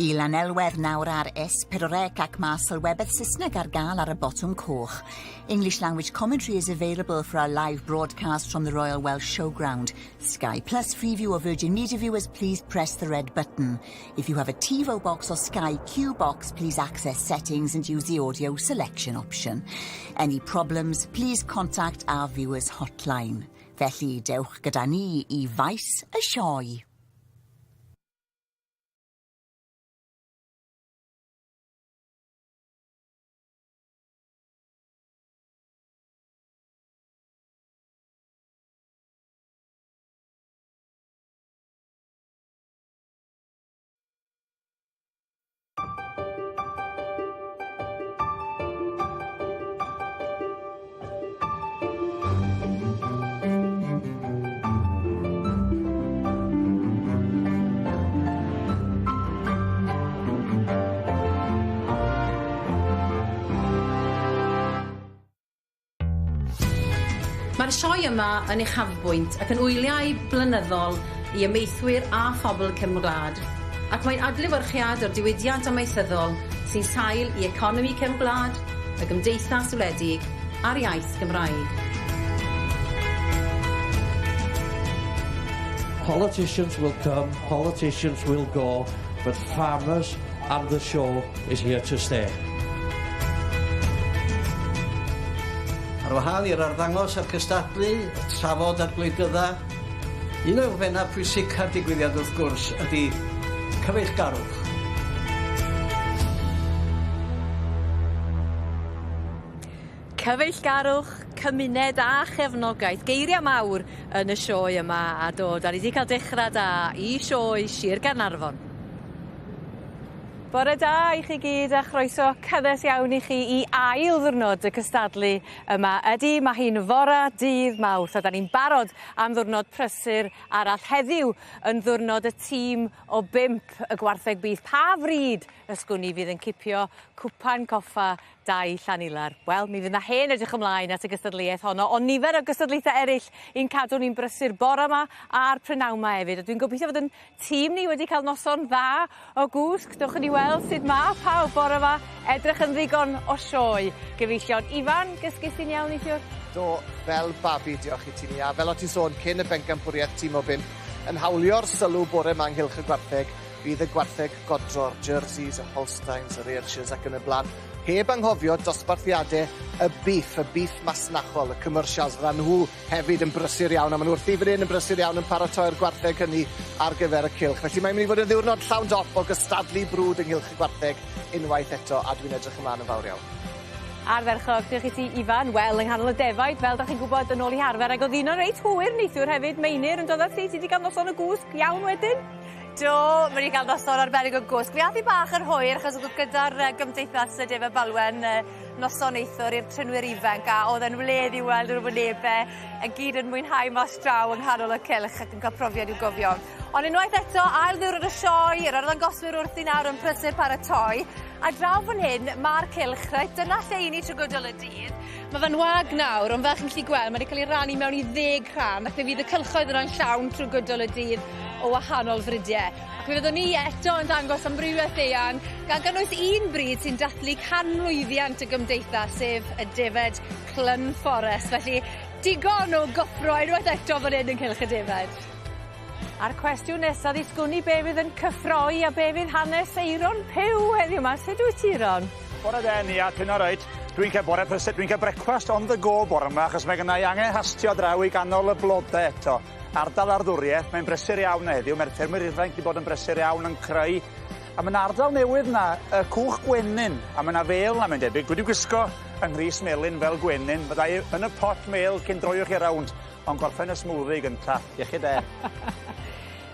I Lanelwedd nawr ar S4C ac mae sylwebaeth Saesneg ar gael ar y botwm coch. English language commentary is available for our live broadcast from the Royal Welsh Showground. Sky Plus Freeview or Virgin Media viewers, please press the red button. If you have a TiVo box or Sky Q box, please access settings and use the audio selection option. Any problems, please contact our viewers hotline. Felly, dewch gyda ni i faes y sioe. Mae'r sioe yma yn uchafbwynt ac yn wyliau blynyddol i amaethwyr a phobl cefn gwlad, ac mae'n adlewyrchiad o'r diwydiant amaethyddol sy'n sail i economi cefn gwlad, y gymdeithas wledig a'r iaith Gymraeg. Politicians will come, politicians will go, but farmers and the show is here to stay. Ar wahân i'r arddangos a'r cystadlu, y trafod a'r gwleidydda, un o elfennau pwysica'r digwyddiad wrth gwrs ydy cyfeillgarwch. Cyfeillgarwch, cymuned a chefnogaeth, geiriau mawr yn y sioe yma a do, da ni 'di cael dechrau da i sioe Sir Gaernarfon. Bore da i chi gyd a chroeso cynnes iawn i chi i ail ddiwrnod y cystadlu yma. Ydi, mae hi'n fora dydd Mawrth a 'dan ni'n barod am ddiwrnod prysur arall heddiw yn ddiwrnod y tîm o bump y gwartheg bîff. Pa fryd ysgwn i fydd yn cipio cwpan coffa Dai Llanilar. Wel, mi fydd 'na hen edrych ymlaen at y gystadleuaeth honno, ond nifer o gystadlaethau eraill i'n cadw ni'n brysur bore 'ma a'r prynawn 'ma hefyd. A dwi'n gobeithio fod 'yn tîm ni wedi cael noson dda o gwsg. Dowch i ni weld sut ma' pawb bore 'ma. Edrych yn ddigon o sioe. Gyfeillion. Ifan, gysges di'n iawn neithiwr? Do, fel babi, diolch i ti Nia. Fel o' ti'n sôn, cyn y bencampwriaeth tîm o bump, yn hawlio'r sylw bore 'ma ynghylch y gwartheg, Bydd y gwartheg godro'r Jerseys, y Holsteins, yr Ayrshires ac yn y blaen, heb anghofio dosbarthiade y beef, y beef masnachol, y commercials, fyddan nhw hefyd yn brysur iawn, a maen nhw wrthi fan hyn yn brysur iawn yn paratoi'r gwartheg hynny ar gyfer y cylch. Felly mae'n mynd i fod yn ddiwrnod llawn dop o gystadlu brwd ynghylch y gwartheg unwaith eto, a dwi'n edrych ymlaen yn fawr iawn. Ardderchog, diolch i ti Ifan. Wel, yng nghanol y defaid, fel 'dach chi'n gwbod, yn ôl 'u harfer, ag o'dd un o'n reit hwyr neithiwr hefyd, Meinir, yn dod â ti, ti 'di ga'l noson o gwsg iawn wedyn? Do, ma' 'di ga'l noson arbennig o gwsg. Fe ath 'i bach yn hwyr achos o'dd o gyda'r yy gymdeithas y Defed Balwen yy noson neithwr i'r trinwyr ifanc a o'dd e'n wledd i weld yr wynebe y gyd yn mwynhau mas draw yng nghanol y cylch ac yn ca'l profiad i'w gofio. Ond unwaith eto, ail ddiwrnod y sioe, yr arddangoswyr wrthi nawr yn prysur paratoi, a draw fan hyn ma'r cylch, reit, dyna lle 'yn ni trwy gydol y dydd. Ma' fe'n wag nawr ond fel chi'n gallu gweld ma' 'di ca'l 'i rannu mewn i ddeg rhan ac fe fydd y cylchoedd yno'n llawn trw gydol y dydd o wahanol fridie. Ac fe fyddwn ni eto yn dangos amrywiaeth eang gan gynnwys un brid sy'n dathlu canmlwyddiant y gymdeithas sef y defed Clun Forest. Felly digon o gyffro unwaith eto fan 'yn yng nghylch y defed. A'r cwestiwn nesa 'di sgwn i be' fydd yn cyffroi a be' fydd hanes Aeron Puw heddiw 'ma. Sut wyt ti Ron? Bore de Nia, ti'n oreit? Dwi'n cael bore prysur, dwi'n cael brecwast on the go bore yma achos mae gynna i angen hastio draw i ganol y blode eto. Ardal arddwriaeth, mae'n brysur iawn heddiw, mae'r ffermwyr ifanc wedi bod yn brysur iawn yn creu. A mae 'na ardal newydd 'na, y cwch gwenyn, a mae 'na fêl 'na mae'n debyg. Dwi wedi gwisgo yng nghrys melyn fel gwenyn, fydda i yn y pot mêl cyn droiwch chi rownd, ond gorffen y smoothie gynta. Iechyd da.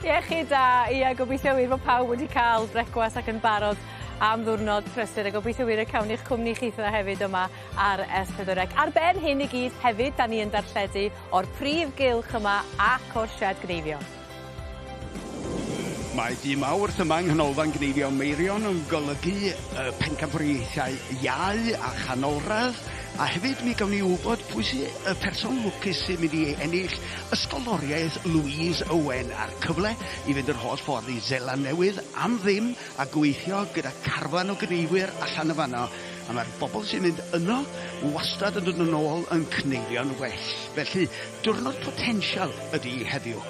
Iechyd da, ia, gobeithio wir bod pawb wedi cael brecwast ac yn barod am ddiwrnod prysur a gobeithio wir y cawn ni'ch cwmni chitha hefyd yma ar S4C. Ar ben hyn i gyd hefyd, 'dan ni yn darlledu o'r prif gylch yma ac o'r sied gneifio. Mae dydd Mawrth yma yng Nghanolfan Gneifio Meirion yn golygu y pencampwriaethau iau a chanolradd. A hefyd mi gawn ni wybod pwy sy y person lwcus sy'n mynd i ennill ysgoloriaeth Louise Owen a'r cyfle i fynd yr holl ffordd i Seland Newydd am ddim a gweithio gyda carfan o gneifwyr allan y fanno. A mae'r bobl sy'n mynd yno wastad yn dod yn ôl yn cneifio'n well. Felly, diwrnod potensial ydy heddiw.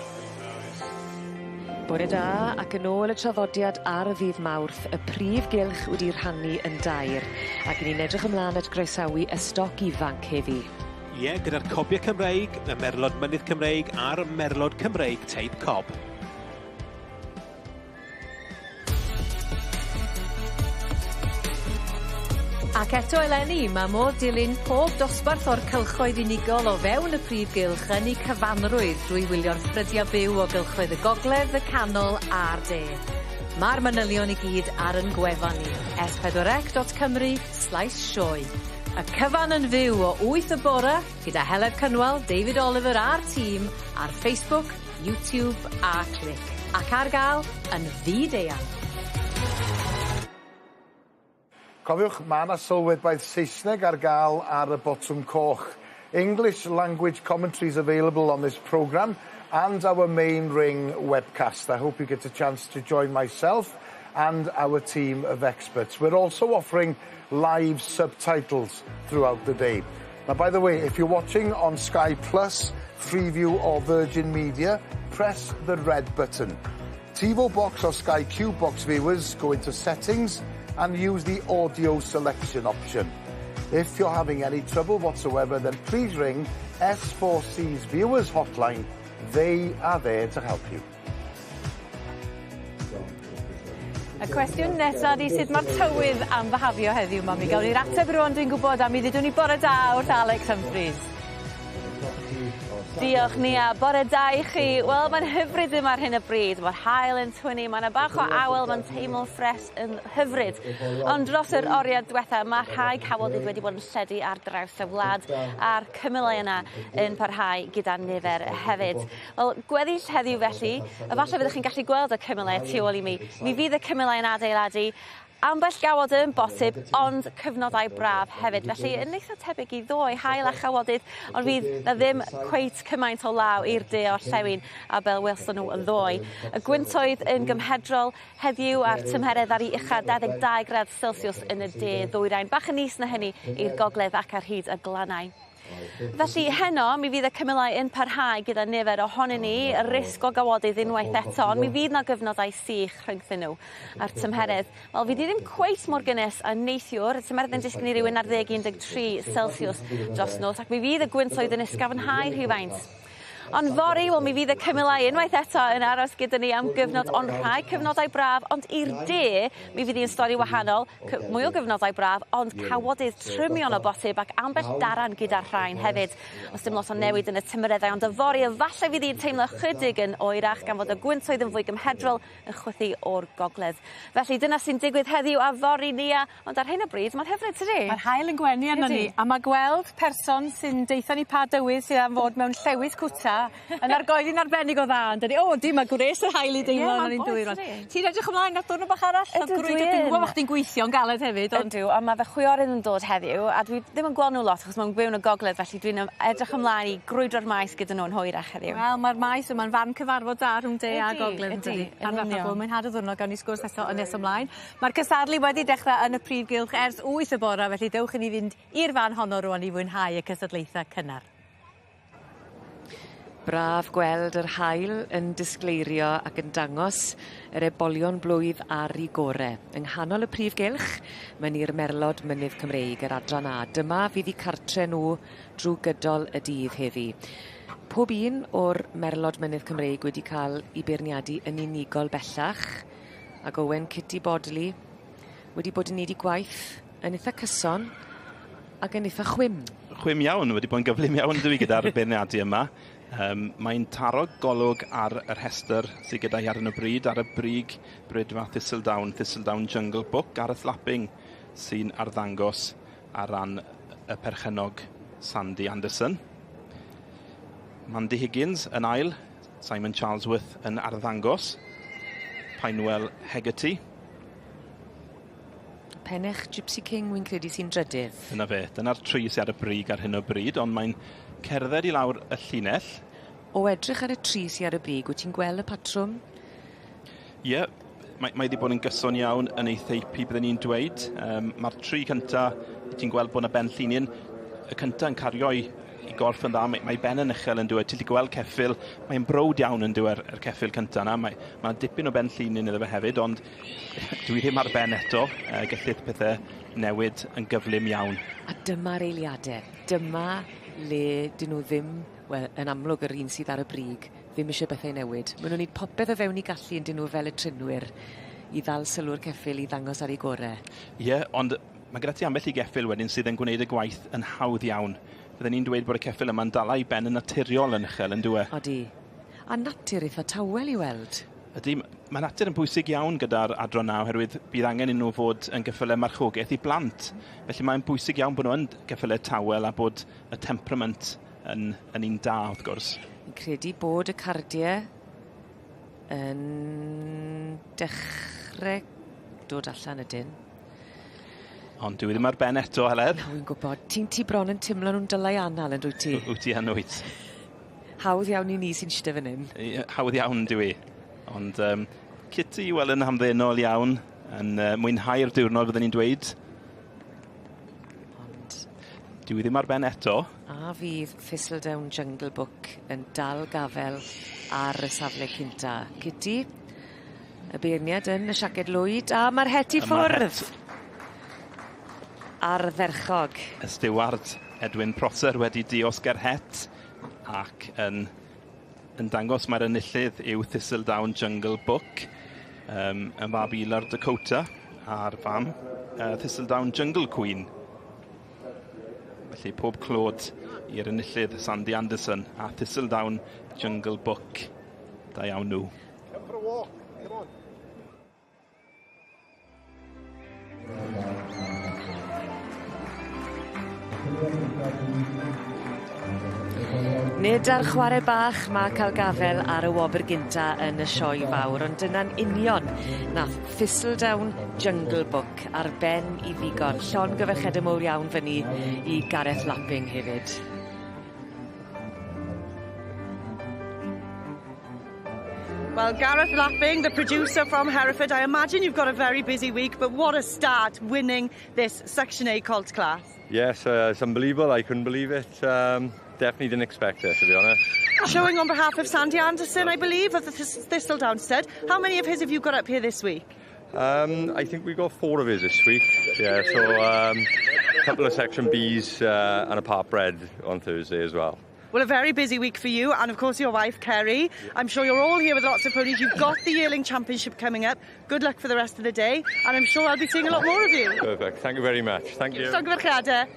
Bore da ac yn ôl y traddodiad ar ddydd Mawrth, y prif gylch wedi rhannu yn dair, ac 'yn ni'n edrych ymlaen at groesawu y stoc ifanc heddi. Ie, gyda'r cobiau Cymreig, y merlod mynydd Cymreig a'r merlod Cymreig teip cob. Ac eto eleni, mae modd dilyn pob dosbarth o'r cylchoedd unigol o fewn y prif gylch yn eu cyfanrwydd drwy wylio'r ffrydiau byw o gylchoedd y gogledd, y canol a'r de. Mae'r manylion i gyd ar yn gwefan ni, s4c.cymru/sioe. Y cyfan yn fyw o 8 y bore gyda Heledd Cynwal, David Oliver a'r tîm ar Facebook, YouTube a Clic. Ac ar gael yn fyd-eang. Cofiwch, mae yna sylwebaeth Saesneg ar gael ar y botwm coch. English language commentaries available on this programme and our main ring webcast. I hope you get a chance to join myself and our team of experts. We're also offering live subtitles throughout the day. Now, by the way, if you're watching on Sky Plus, Freeview or Virgin Media, press the red button. TiVo Box or Sky Q Box viewers, go into Settings and use the audio selection option. If you're having any trouble whatsoever, then please ring S4C's Viewers Hotline. They are there to help you. Y cwestiwn nesa 'di sut ma'r tywydd am fyhafio heddiw 'ma mi gawn ni'r ateb rŵan dwi'n gwbod a mi ddudwn ni bore da wrth Alex Humphreys. Diolch Nia, bore da i chi. Wel mae'n hyfryd yma ar hyn o bryd. Mae'r haul yn twynnu, mae yna bach o awel, mae'n teimlo ffres yn hyfryd. Ond dros yr oriau diwetha, mae rhai cawodydd wedi bod yn lledu ar draws y wlad a'r cymylau yna yn parhau gyda nifer hefyd. Wel, gweddill heddiw felly, efallai fyddwch chi'n gallu gweld y cymylau tu ôl i mi. Mi fydd y cymylau yn adeiladu ambell gawod yn bosib, ond cyfnodau braf hefyd. Felly, yn eitha tebyg i ddoe, haul a chawodydd, ond fydd na ddim cweit cymaint o law i'r de orllewin a fel welson nhw yn ddoe. Y gwyntoedd yn gymhedrol heddiw a'r tymheredd ar ei ucha 22 gradd Celsius yn y de ddwyrain. Bach yn is na hynny i'r gogledd ac ar hyd y glannau. Felly heno mi fydd y cymylau yn parhau gyda nifer ohonyn ni, y risg o gawodydd unwaith eto, ond mi fydd 'na gyfnodau sych rhyngthyn nhw. A'r tymheredd, wel fydd hi ddim cweit mor gynnes a neithiwr, y tymheredd yn disgyn i ryw 11 13 Celsius dros nos, ac mi fydd y gwyntoedd yn ysgafnhau rhywfaint. Ond fory, wel mi fydd y cymylau unwaith eto yn aros gyda ni am gyfnod, ond rhai cyfnodau braf, ond i'r de, mi fydd hi'n stori wahanol, mwy o gyfnodau braf, ond cawodydd trymion o bosib ac ambell daran gyda'r rhain hefyd. Os dim lot o newid yn y tymereddau, ond yfory efallai fydd hi'n teimlo chydig yn oerach gan fod y gwyntoedd yn fwy gymhedrol yn chwythu o'r gogledd. Felly dyna sy'n digwydd heddiw a fory Nia, ond ar hyn o bryd mae'n hyfryd tydi? Mae'r haul yn gwenu arnon ni a ma' gweld person sy'n deutha ni pa dywydd sydd am fod mewn llewys cwta yn argoeli'n arbennig o dda yndydi? O yndi ma' gwres yr haul i deimlo arnon ni'n dwy rŵan. Ti'n edrych ymlaen at ddiwrnod bach arall? Ydw dwi Dwi'n yn. gwbo bo' chdi'n gweithio'n galed hefyd ond Ydw a ma' fy chwiorydd yn dod heddiw a dwi ddim yn gweld n'w lot achos ma' nw'n byw yn y gogledd felly dwi'n edrych ymlaen i grwydro'r maes gyda nhw yn hwyrach heddiw. Wel ma'r maes yma'n fan cyfarfod da rhwng de a gogledd yndydi? Yn union. Mwynhad o ddiwrnod gawn ni sgwrs eto yn nes ymlaen. Mae'r cystadlu wedi dechrau yn y prif gylch ers 8 y bore felly dewch i ni fynd i'r fan honno rŵan i fwynhau y cystadlaethau cynnar. Braf gweld yr haul yn disgleirio ac yn dangos yr ebolion blwydd ar 'u gore. Yng nghanol y prif gylch, mae ni'r Merlod Mynydd Cymreig yr adran A. Dyma fydd 'u cartre nhw drw gydol y dydd heddi. Pob un o'r Merlod Mynydd Cymreig wedi cael 'u beirniadu yn unigol bellach, ac Owen Kitty Bodley wedi bod yn neud 'i gwaith yn itha cyson ac yn itha chwim. Chwim iawn, wedi bod yn gyflym iawn dwi gyda'r beirniadu yma. Mae'n taro golwg ar y rhestr sydd gyda hi ar hyn o bryd, ar y brig brydfa Thistledown, Thistledown Jungle Book, Gareth Lapping sy'n arddangos ar ran y perchennog Sandy Anderson. Mandy Higgins yn ail, Simon Charlesworth yn arddangos, Pinewell Hegarty. Penech Gypsy King wy'n credu sy'n drydydd. Dyna fe, dyna'r tri sydd ar y brig ar hyn o bryd, ond mae'n cerdded i lawr y llinell. O edrych ar y tri sydd ar y brig, wyt ti'n gweld y patrwm? Ie, yeah, mae wedi bod yn gyson iawn yn ei theipu, byddwn ni'n dweud. Mae'r tri cynta, ti'n gweld bod yna ben llinyn, y cynta yn cario i gorff yn dda, mae ben yn uchel yn dweud, ti'n gweld ceffyl, mae'n browd iawn yn dweud yr ceffyl cynta yna, mae dipyn o ben llinyn iddo fe hefyd, ond dwi ddim ar ben eto, gellith pethau newid yn gyflym iawn. A dyma'r eiliadau, dyma le dyn nhw ddim, wel, yn amlwg yr un sydd ar y brig, ddim eisiau bethau newid. Maen nhw'n neud popeth o fewn i gallu yn dyn nhw fel y trinwyr i ddal sylw'r ceffyl i ddangos ar ei gorau. Ie, yeah, ond mae gyda ti ambell i geffyl wedyn sydd yn gwneud y gwaith yn hawdd iawn. Fydden ni'n dweud bod y ceffyl yma'n dala i ben yn naturiol yn uchel yn dyw e? Odi. A natur eitha tawel i weld. Ydy, mae natur yn bwysig iawn gyda'r adran 9 oherwydd bydd angen i nhw fod yn geffylau marchogaeth i blant. Felly mae'n bwysig iawn bod nhw yn geffylau tawel a bod y temperament yn un da wrth gwrs. Fi'n credu bod y cardiau yn dechrau dod allan ydyn. Ond dwi ddim ar ben eto, Heledd. Na, wy'n gwybod. Ti'n ti bron yn timlo nhw'n dylai anal yn dwyt ti? Wyt ti yn wyt. Hawdd iawn i ni sy'n siste fan hyn. Hawdd iawn dwi. Ond Kitty, wel, yn hamddenol iawn, yn mwynhau'r diwrnod, byddwn ni'n dweud. Ond dwi ddim ar ben eto. A fydd Thistledown Jungle Book yn dal gafel ar y safle cynta. Kitty, y beirniad yn y siaced lwyd, a mae'r het i ffwrdd. Ardderchog. Y stiward Edwin Prosser wedi diosg yr het ac yn dangos mae'r enillydd yw Thistledown Jungle Book, yn fab i Lord Dakota a'r fam Thistledown Jungle Queen. Felly pob clod i'r enillydd Sandy Anderson a Thistledown Jungle Book. Da iawn nhw. Come for a walk. Come on. Nid ar chwarae bach mae cael gafel ar y wobr gynta yn y sioe fawr, ond dyna'n union nath Thistledown Jungle Book ar ben i ddigon. Llongyfarchiadau mowr iawn fyny i Gareth Lapping hefyd. Well, Gareth Lapping, the producer from Hereford, I imagine you've got a very busy week, but what a start winning this Section A Colt class. Yes, it's unbelievable. I couldn't believe it. Definitely didn't expect it, to be honest. Showing on behalf of Sandy Anderson, I believe, of the Thistledown Stud. How many of his have you got up here this week? I think we got 4 of his this week. Yeah, so a couple of Section Bs and a part bred on Thursday as well. Well, a very busy week for you and, of course, your wife, Kerry. I'm sure you're all here with lots of ponies. You've got the Yearling Championship coming up. Good luck for the rest of the day, and I'm sure I'll be seeing a lot more of you. Perfect. Thank you very much. Thank you. Llongyfarchiadau.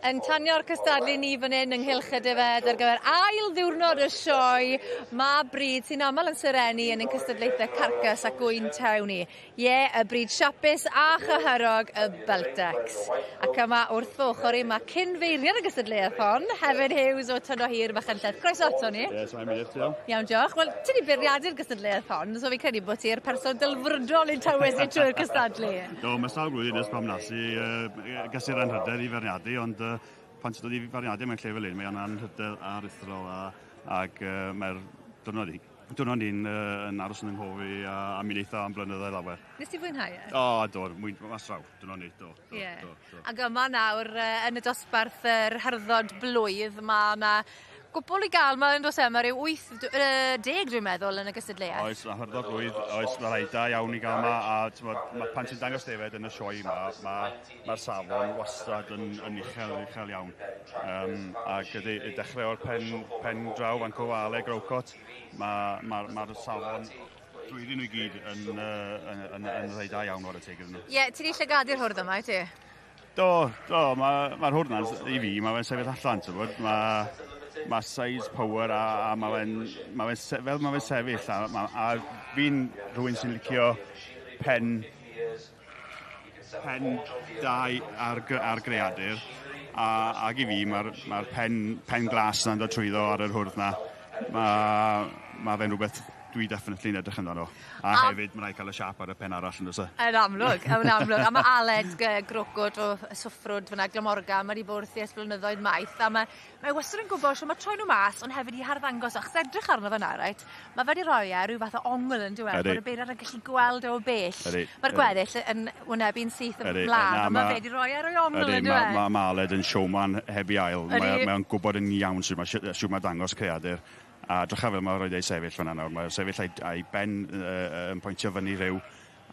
Yn tanio'r cystadlu ni fan 'yn yng nghylch y defed ar gyfer ail ddiwrnod y sioe ma' bryd sy'n amal yn serennu yn ein cystadlaethe carcas ac ŵyn tew ni. Ie, y bryd siapus a chyhyrog y Beltex. Ac yma wrth fy ochor i ma' cyn-feirniad y gystadleuaeth hon, Hefin Hughes o Tyno Hir Machynlleth. Croeso ato ni. Ie, shwmae Meirick, ti iawn? Iawn diolch. Wel, ti 'di beirniadu'r gystadleuaeth hon, so fi'n credu bod ti'r person delfrydol i'n tywys ni trwy'r cystadlu. Do, mae sawl blwyddyn ers pan wnes i yy ges i'r anrhydedd i feirniadu, ond yy pan ti'n dod i feirniadu mewn lle fel 'yn, mae o'n anrhydedd aruthrol a ag yy mae'r diwrnod i diwrnod ni'n yy yn aros yn 'y nghof i a a mi neith o am blynyddoedd lawer. Nes ti fwynhau e? O do, mwyn mas draw, dyna ni, do, do, Ie. do, do. Ag yma nawr yy yn y dosbarth yr hyrddod blwydd ma' 'na gwpwl i ga'l 'ma yndos e? Ma' ryw wyth d- yy deg dwi'n meddwl yn y gystadleuaeth. Oes, ma' hyrddod blwydd, oes, ma' rhai da iawn i ga'l 'ma a t'mod ma' pan ti'n dangos defaid yn y sioe 'ma, ma' ma'r safon wastad yn yn uchel, uchel iawn. Yym ag ydi, i dechre o'r pen pen draw fan 'co Ale Grocott, ma' ma'r ma'r safon drwyddyn nhw i gyd yn yy yn yn yn rhai da iawn 'ware teg iddyn nhw. Ie, ti 'di llygadu'r hwrdd yma, wyt ti? Do, do, ma' ma'r hwrdd 'na'n s- i fi, ma' fe'n sefyll allan, t'wod, ma' ma' size, power a a ma' fe'n ma' fe'n se- fel ma' fe'n sefyll a ma' a fi'n rhywun sy'n licio pen pen dau ar gr- ar greadur a ag i fi ma'r ma'r pen pen glas 'na'n dod trwyddo ar yr hwrdd 'na ma' ma' fe'n rwbeth dwi definitely'n edrych amdano. A, a hefyd ma' raid ca'l y siâp ar y pen arall yndos e? Yn amlwg yn amlwg. A ma' Aled Grocwt o Swffrwd fyna Glamorgan ma' 'di bod wrthi ers blynyddoedd maith a ma' mae wastad yn gwbo shwd ma' troi n'w mas ond hefyd i harddangos achos edrych arno fe nawr reit ma' fe 'di roi e ryw fath o ongl on'd yw e? Bod y beirniad yn gallu gweld e o bell. Ydi. Ma'r gweddill yn wynebu'n syth ymlan on' ma' fe 'di roi e ar ei ongl on'd yw e? Ydi ma' ma' Aled yn showman heb 'i ail. Mae o mae o'n gwbod yn iawn shwd ma' shwd ma' dangos creadur. A drycha fel ma' roid ei sefyll fan 'na nawr mae o'n sefyll a'i a'i ben yy yy yn pointio fyny rhyw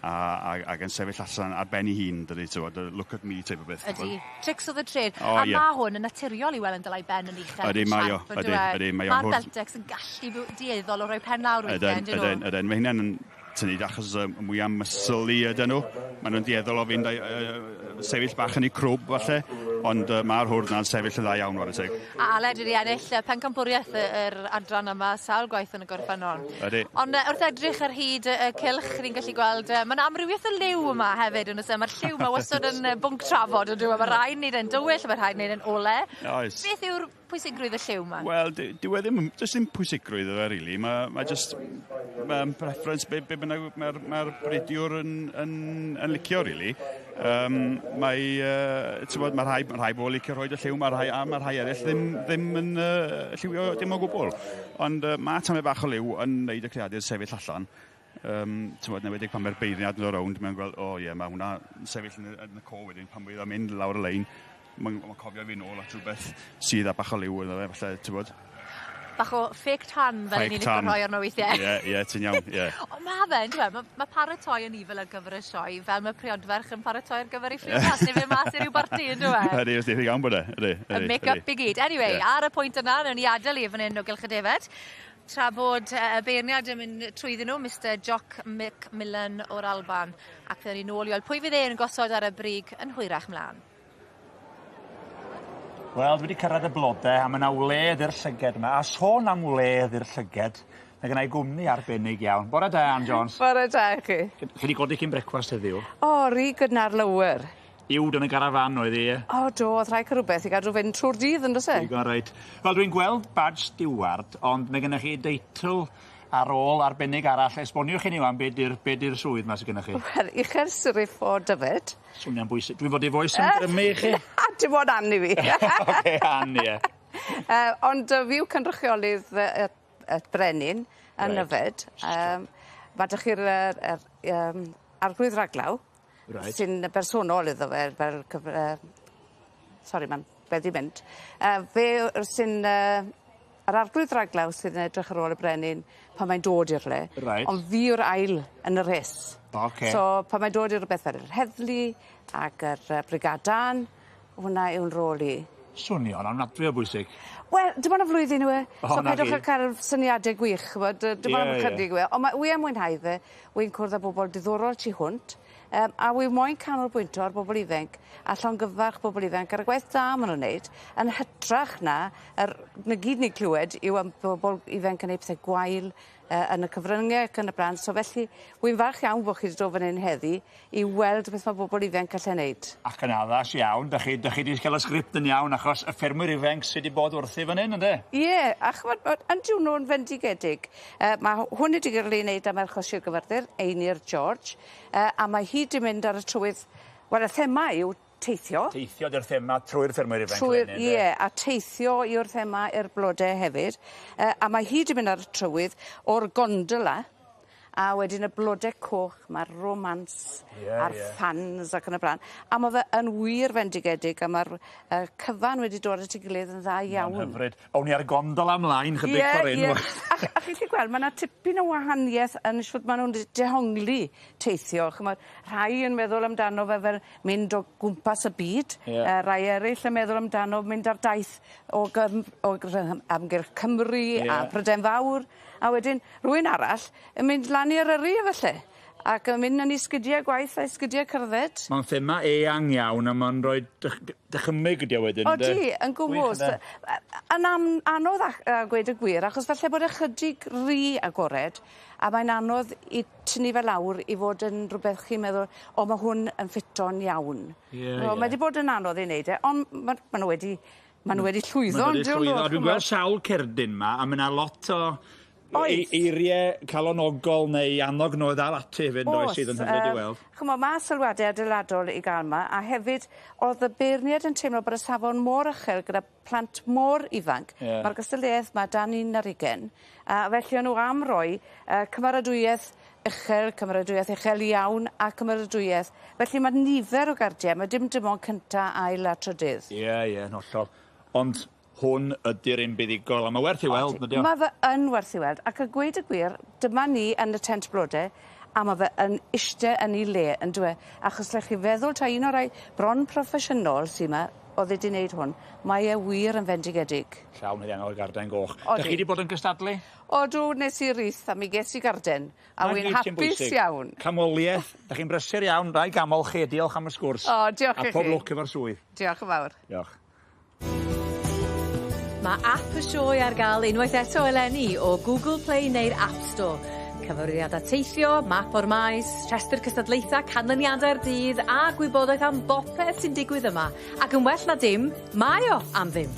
a a ag yn sefyll allan ar ben 'i hun dydi t'mod yy look at me type o beth. Ydi. Tricks of the trade. O A ie. ma' hwn yn naturiol i weld yn dala 'i ben yn uchel. Ydi mae o. Ydi ydi mae o'n Ma'r hwrdd. Beltex yn gallu dueddol o roi pen lawr weithie Ydyn on'd 'yn nhw? ydyn ydyn ma' hynna'n yn tynnu achos y mwya muscly ydyn nhw. Maen nhw'n dueddol o fynd â'i yy sefyll bach yn eu crwb falle, ond yy ma'r hwrdd 'na'n sefyll yn dda iawn ware teg. A Aled wedi ennill y pencampwriaeth y yr adran yma sawl gwaith yn y gorffennol. Ydi. Ond yy wrth edrych ar hyd y y cylch ni'n gallu gweld yy ma' 'na amrywieth o liw yma hefyd yn o's e? Ma'r lliw 'ma wastod yn yy bwnc trafod on'd yw e? Ma' rhai yn neud e'n dywyll a ma' rhai yn neud e'n ole. Oes. Beth yw'r pwysigrwydd y lliw 'ma? Wel dy- dyw e ddim yn does dim pwysigrwydd iddo fe rili ma' ma' jyst ma'n preference be' be' bynnag ma'r ma'r bridiwr yn yn yn licio rili. Yym mae yy t'mod ma' rhai ma' rhai bobol licio rhoid y lliw ma' rhai a ma' rhai eryll ddim ddim yn yy lliwio dim o gwbwl. Ond yy ma' tamed bach o liw yn neud y creadur sefyll allan. Yym t'mod yn enwedig pan ma'r beirniad yn do' rownd mae'n gweld o ie ma' hwnna yn sefyll yn y yn y co wedyn pan fydd o'n mynd lawr y lein ma'n ma'n cofio fi nôl at rwbeth sydd â bach o liw ynddo fe falle t'mod. Bach o fake tan fel 'yn ni'n lico rhoi arno weithie. Ie ie ti'n iawn ie. On' ma' fe on'd yw e? Ma' ma' paratoi yn evil ar gyfer y sioe fel ma' priodferch yn paratoi ar gyfer ei phriodas neu fyn' mas i ryw barti on'd yw e? Ydi ydi iawn bod e ydi ydi. Y make-up i gyd. Anyway ar y pwynt yna newn ni adel 'i fan 'yn o gylch y defed. Tra bod y beirniad yn mynd trwyddyn nhw, Mister Jock McMillan o'r Alban. Ac fydden ni nôl i weld pwy fydd e'n gosod ar y brig yn hwyrach mlaen. Wel, dwi wedi cyrraedd y blode a ma' 'na wledd i'r llyged yma. A sôn am wledd i'r llyged, mae gynna i gwmni arbennig iawn. Bore da, Ann Jones. Bore da i chi. Chi 'di godi cyn brecwast heddiw? O, ry gynnar lawer. Uwd yn y garafan oedd hi, ie? O do, o'dd rhaid ca'l rwbeth i gadw fynd trw'r dydd on'd o's e? Digon reit. Wel dwi'n gweld badge stiward ond mae gennych chi deitl ar ôl arbennig arall. Esboniwch i ni wan be' 'di'r be' 'di'r swydd 'ma sy gynnoch chi? Wel Uchel Siryf o Dyfed. Swnio'n bwysig. Dwi'n fod i foes yn grymu i chi? Na dim ond Ann i fi. Oce Ann ie. Yy ond yy fi yw cynrychiolydd yy y y brenin yn Reit. Nyfed. Yym ma' 'dych chi'r yy yr yym Arglwydd Raglaw. Reit. Sy'n bersonol iddo fe fel cyf- yy sori ma'n wedi mynd. Yy fe yy sy'n yy yr arglwydd raglaw sydd yn edrych ar ôl y brenin pan mae'n dod i'r le. Reit. Ond fi yw'r ail yn y rhes. Oce. So pan mae'n dod i rwbeth fel yr heddlu ag yr yy brigadan hwnna yw'n rôl i. Swnio'n ofnadwy o bwysig. Wel dim ond y flwyddyn yw e. O So 'na peidiwch chi. â ca'l syniade gwych ch'mod yy dim ond Ie am ie. ychydig yw e. On' ma' wi yn mwynhau fe. Wi'n cwrdd â bobol diddorol tu hwnt. Um, a wi moyn canolbwyntio ar bobl ifanc a llongyfarch bobl ifanc ar y gwaith da ma' nw'n neud yn hytrach na yr 'na gyd ni'n clywed yw am bobol ifanc yn neud pethe gwael yy yn y cyfrynge ac yn y bla'n so felly wi'n falch iawn bo' chi 'di dod fan 'yn heddi i weld beth ma' bobol ifanc gallu neud. Ac yn addas iawn 'dych chi 'dych chi 'di ca'l y sgript yn iawn achos y ffermwyr ifanc sy 'di bod wrthi fan 'yn ynde? Ie a ch'mod ma' yndyw nw'n fendigedig. Yy ma' hwn wedi ga'l ei neud am merch o Sir Gyfyrddin, Einir George yy a mae hi 'di mynd ar y trywydd wel y thema yw teithio. Teithio 'di'r thema trwy'r ffermwyr ifanc Trwy'r eleni ynde? Ie a teithio yw'r thema i'r blode hefyd. Yy a mae hi 'di mynd ar y trywydd o'r gondola a wedyn y blode coch ma'r romance... Ie ie. ...a'r ffans ac yn y bla'n. A ma' fe yn wir fendigedig a ma'r yy cyfan wedi dod at 'i gilydd yn dda iawn. Ma'n hyfryd. Own ni â'r gondola mlaen chydig ffor 'yn. Ie ie. A ch a chi 'llu gweld ma' 'na tipyn o wahanieth yn shwd ma' nw'n dehongli teithio ch'mod rhai yn meddwl amdano fe fel mynd o gwmpas y byd. Ie. Rai eryll yn meddwl amdano mynd ar daith o gym- o gry- amgylch Cymru... Ie. ...a Pryden Fawr a wedyn rywun arall yn mynd lan i Eryri efalle ac yn mynd yn 'i sgidie gwaith a'i sgidie cerdded. Ma'n thema eang iawn a ma'n roid dychymyg ydi o wedyn ynde? Odi yn gwmws. Yn am- anodd ach- a gweud y gwir achos falle bod e chydig ry agored a mae'n anodd i tynnu fe lawr i fod yn rwbeth chi'n meddwl o ma' hwn yn ffito'n iawn. Ie ie. Wel mae 'di bod yn anodd i neud e on' ma' ma' n'w wedi ma' n'w wedi llwyddo Ma' nhw wedi on'd yw? llwyddo. Dwi'n gweld sawl cerdyn 'ma a ma' 'na lot o Oes. eirie calonogol neu annog nhw i ddal ati hefyd yndoes sydd yn hyfryd i weld. Ch'mo' ma' sylwade adeiladol i ga'l 'ma a hefyd o'dd y beirnied yn teimlo bod y safon mor uchel gyda plant mor ifanc. Ie. Ma'r gystadleuaeth 'ma dan un ar ugen a felly o'n n'w am roi cymeradwyeth uchel, cymeradwyeth uchel iawn a cymeradwyeth. Felly ma' nifer o gardie ma' dim dim ond cynta, ail a trydydd. Ie ie yn hollol. Ond hwn ydi'r un buddugol a ma' werth ei weld on'd ydi o? Ma' fe yn werth i weld ac a gweud y gwir dyma ni yn y tent blode a ma' fe yn iste yn 'i le on'd yw e? Achos 'llech chi feddwl taw un o'r rai bron proffesiynol sy 'ma o'dd wedi neud hwn. Mae e wir yn fendigedig. Llawn haeddiannol y garden goch. Odi. 'Dych chi 'di bod yn cystadlu? Odw nes i rith a mi ges i garden a 'Na wi'n gyd sy'n hapus bwysig. iawn. Canmolieth, 'dach chi'n brysur iawn, rai gamol chi, diolch am y sgwrs. O diolch i chi. A pob lwc efo'r swydd. Diolch yn fawr. Diolch. Mae ap y sioe ar gael unwaith eto eleni o Google Play neu'r App Store. Cyfarwyddiadau teithio, map o'r maes, rhestr cystadlaethau, canlyniadau'r dydd a gwybodaeth am bopeth sy'n digwydd yma. Ac yn well na dim, mae o am ddim.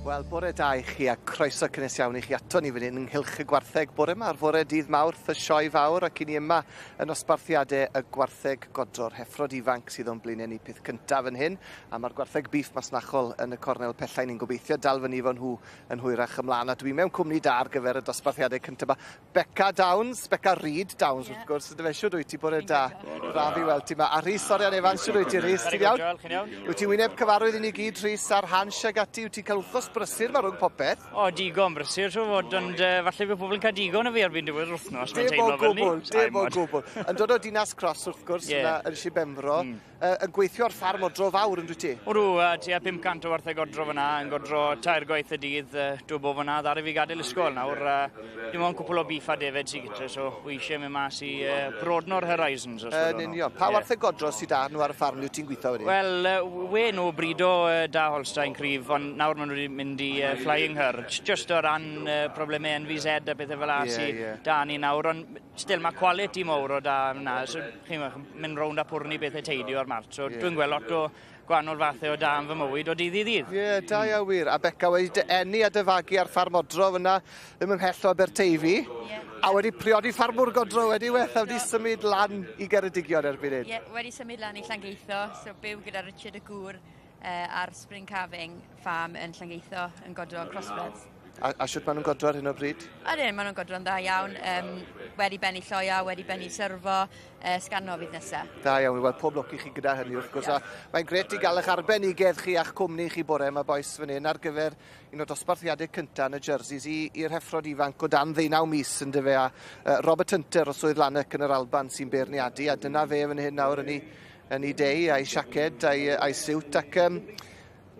Wel, bore da i chi a croeso cynnes iawn i chi ato ni fan hyn yng nghylch y gwartheg bore yma ar fore dydd Mawrth y Sioe Fawr ac i ni yma yn nosbarthiadau y gwartheg godro'r heffrod ifanc sydd o'n blaenau ni peth cyntaf fan hyn a mae'r gwartheg bîff masnachol yn y cornel pellau ni'n gobeithio dal fyny efo nhw yn hwyrach ymlaen a dwi mewn cwmni da ar gyfer y dosbarthiadau cyntaf yma. Beca Downs, Beca Reid Downs wrth gwrs, yndyfe? Shwd wyt ti? Bore da. Braf i weld ti 'ma. A Rhys Orian Evans, shwd wyt ti Rhys? Ti'n iawn? Joel, chi'n iawn? Wyt ti wyneb cyfarwydd i ni gyd Rhys a'r Hansh ag ati? Wyt ti'n cael wythnos brysur 'ma rhwng popeth? O, digon brysur, siŵr fod, ond falle bydd pobl yn cael digon o fi erbyn diwedd yr wythnos, mae'n Dim o teimlo fel ni. gwbl, dim o gwbl. Yn dod o Dinas Cross wrth gwrs, yna yn Sir Benfro. Yn gweithio ar ffarm odro fawr yn dwyt ti? Odw, tua 500 o wartheg odro fyna, yn godro tair gwaith y dydd, dw bo fyna, ddaru fi gadael ysgol nawr, dim ond cwpl o beef a defaid sydd gyda, so wi eisiau mynd mas i broadno'r horizons. Os Yn union. Pa wartheg godro sydd da nhw ar y ffarm le wyt ti'n gweithio wedyn? Wel, we nhw brido da Holstein cryf, ond nawr maen nhw wedi mynd i Flying Herd, just o ran problemau NVZ a pethau fel 'a sy da ni nawr, ond still mae quality mowr o da yna, so chi'n mynd rownd a pwrnu bethau teidi o'r mart, so dwi'n gweld lot o gwahanol fathau o da yn fy mywyd o dydd i ddydd. Ie, yeah, da iawn wir. A Beca wedi dy eni a dy fagu ar ffarm odro fyna, ddim ymhell o Aberteifi. Yeah. A wedi priodi ffarmwr godro wedi weth, a wedi symud lan i Geredigion erbyn hyn. Ie, yeah, wedi symud lan i Llangeitho, so byw gyda Richard y gŵr ar Spring Calving Farm yn Llangeitho yn godro crossbreds. A, a shwt maen nhw'n godro ar hyn o bryd? Ydyn, maen nhw'n godro'n dda iawn. Wedi bennu lloia, wedi bennu syrfo, sgano fydd nesaf. Da iawn, wel pob lwc i chi gyda hynny wrth gwrs. A mae'n gret i gael eich arbenigedd chi a'ch cwmni chi bore yma bois fan hyn ar gyfer un o'r dosbarthiadau cyntaf yn y jerseys i'r heffrod ifanc o dan ddeunaw mis yn dyfe a Robert Hunter o Swydd Lanark yn yr Alban sy'n beirniadu a dyna fe fan hyn nawr yn ei, yn ei dei a'i siaced a'i, a'i siwt ac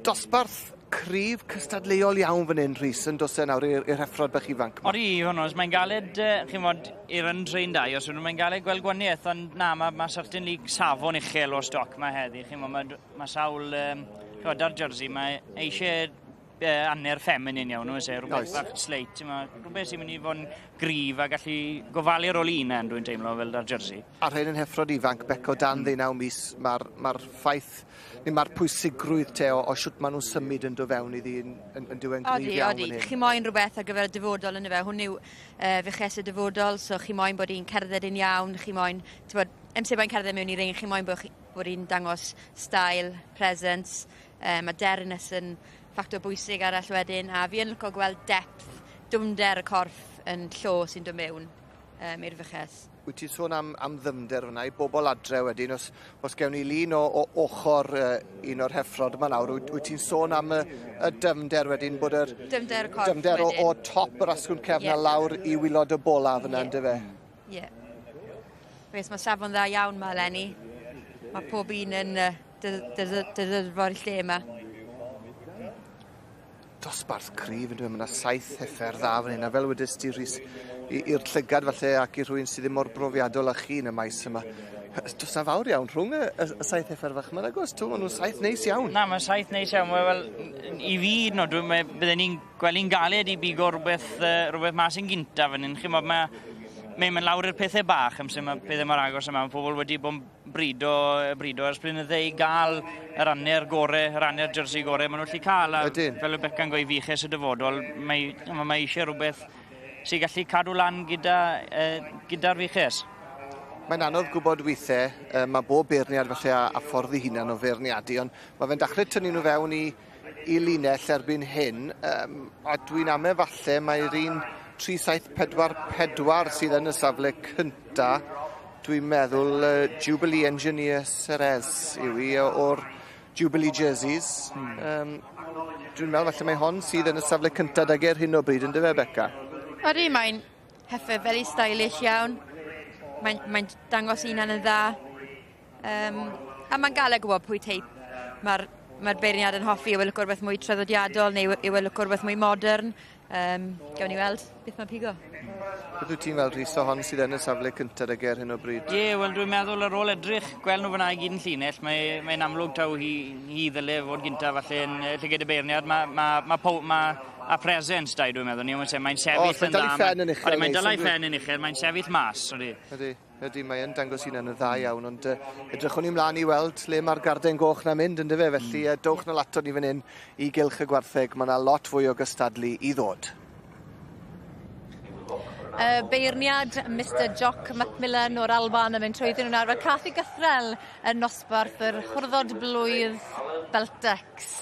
dosbarth cryf cystadleuol iawn fan hyn, Rhys, yn dos e nawr i'r heffrod bach ifanc. Odi, hwnnw, mae'n galed, chi'n modd, i'r untrained eye, os mae'n galed gweld gwaniaeth, ond na, mae certainly safon uchel o stoc mae heddi. Chi'n modd, mae sawl, chi'n da'r jersey, mae eisiau anner feminine iawn, oes e, rhywbeth bach sleit, rhywbeth sy'n mynd i fod yn gryf a gallu gofalu ar ôl un en, dwi'n teimlo, fel da'r jersey. A rhain yn heffrod ifanc, Beco, dan 19 mis, mae'r ffaith, neu mae'r pwysigrwydd te o siwt maen nhw'n symud yn dod fewn iddi yn diwen gryf iawn. Odi, chi moyn rhywbeth ar gyfer y dyfodol yn y fe, hwn yw fuches y dyfodol, so chi moyn bod hi'n cerdded yn iawn, chi moyn, ti'n bod, amser mae'n cerdded mewn i ring, chi moyn bod hi'n dangos style, presence, mae deryness yn ffactor bwysig arall wedyn, a fi yn licio gweld depth, dwmder y corff yn llo sy'n dod mewn i'r fuches. Wyt ti'n sôn am ddyfnder fyna i bobl adre wedyn, os gewn ni lun o ochr un o'r heffrod yma nawr, wyt ti'n sôn am y dyfnder wedyn, bod yr dyfnder y corff dyfnder o top yr asgwrn cefn a lawr i waelod y bola fyna, yndyfe? Ie. Wes, mae safon dda iawn ma eleni. Mae pob un yn deserfo'r lle yma. Dosbarth cryf yn dweud, mae yna 7 heffer dda fan hyn, a fel wedys ti, Rhys, i'r llygad falle ac i rhywun sydd ddim mor brofiadol â chi yn y maes yma. Does na fawr iawn rhwng y 7 heffer fach yma, nag oes? Maen nhw'n 7 neis iawn. Na, mae'n 7 neis iawn. Wel, i fi, no, bydden ni'n gweld hi'n galed i bigo rhywbeth mas yn gynta fan hyn. Chi'n bod, mae'n mynd lawr i'r pethau bach amser mae pethau mor agos yma. Mae pobl wedi bod yn brido ers blynydde i gael yr anner gore, yr anner jersey gore maen nhw'n gallu cael. A fel y Beca'n gweud, fuches y dyfodol, mae eisiau rhywbeth sy'n gallu cadw lan gyda'r fuches. Mae'n anodd gwybod weithiau, mae bob beirniad falle a ffordd ei hunan o feirniadu, ond mae fe'n dechrau tynnu nhw fewn i linell erbyn hyn, a dwi'n ame falle mae'r un 3744 sydd yn y safle cynta, dwi'n meddwl Jubilee Engineer Ceres yw i o'r Jubilee Jerseys. Dwi'n meddwl falle mae hon sydd yn y safle cynta dag ar hyn o bryd, yndyfe, Beca? Odi, mae'n heffer very stylish iawn. Mae'n dangos hunan yn dda. A mae'n galed gwybod pwy teip mae'r beirniad yn hoffi, yw e licio rhywbeth mwy traddodiadol neu yw e licio rhywbeth mwy modern. Gawn ni weld beth mae'n pigo. Beth wyt ti'n weld, Rhys, o hon sydd yn y safle cyntaf ag ar hyn o bryd? Ie, wel dwi'n meddwl ar ôl edrych, gweld nhw fyna i gyd yn llinell, mae'n amlwg taw hi ddyle fod gyntaf falle yn llygad y beirniad. Mae a presence da i, dwi'n meddwl. Mae'n sefyll yn dda. Mae'n dal ei phen yn uchel. Mae'n dal ei phen yn uchel, mae'n sefyll mas. Ydy, mae'n dangos hunan yn dda iawn, ond edrychwn ni mlaen i weld le mae'r garden goch na'n mynd, yndyfe? Felly dowch nôl ato ni fan hyn i gylch y gwartheg. Mae yna lot fwy o gystadlu i ddod. Beirniad Mr Jock Macmillan o'r Alban yn mynd trwyddyn nhw nawr. Fel Cathy Gythrel yn nosbarth yr hwrddod blwydd Beltex.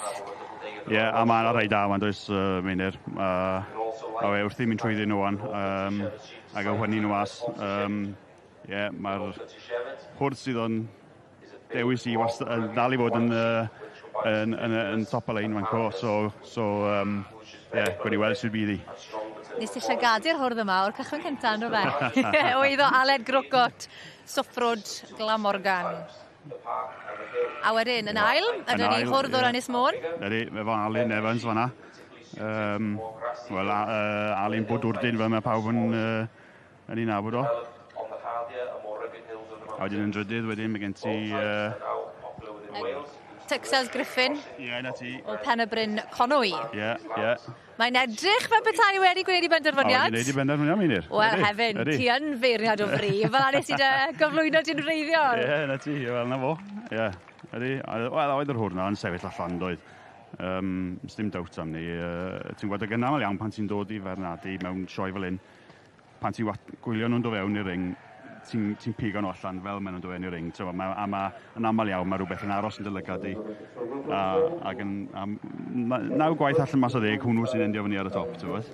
Ie, yeah, a mae yna rhai da wan, does, Meinir. A we wrth i mynd trwyddyn nhw wan, ac o hynny nhw as. Ie, mae'r hwrdd sydd o'n dewis i dal i fod yn top y lein fan co, so ie, gwni weld sydd bydd i. Nes ti llygadu'r hwrdd yma o'r cychwyn cyntaf, ynddo fe? Oedd o Aled Grocot, Soffrwd Glamorgan. A wedyn, yn ail, ydyn ni hwrdd o'r Ynys Môn. Ydy, efo Alun Evans fan'na. Wel, Alun Bodwrdyn, fel mae pawb yn ei nabod o. A wedyn yn drydydd, wedyn mae gen ti... Texas Griffin. Ie, na ti. O Pen y Bryn Conwy. Ie, ie. Mae'n edrych fel petai wedi gwneud i benderfyniad. O, wedi gwneud i benderfyniad, Meinir. Wel, hefyd, ti yn feirniad o fri. Fel nes i dy gyflwyno ti'n wreiddiol. Ie, na ti, wel, na fo. Ie, ydy. Wel, oedd yr hwrdd na yn sefyll allan, doedd. Dim doubt am ni. Ti'n gwybod, ag yn aml iawn pan ti'n dod i feirniadu mewn sioe fel hyn, pan ti'n gwylio nhw'n dod fewn i'r ring, ti'n pigo nhw allan fel maen nhw'n dod fewn i'r ring. A ma, yn aml iawn mae rhywbeth yn aros yn dy lygad di. A 9 gwaith allan mas o 10, hwnnw sy'n endio fyny ar y top, ti'n gwybod?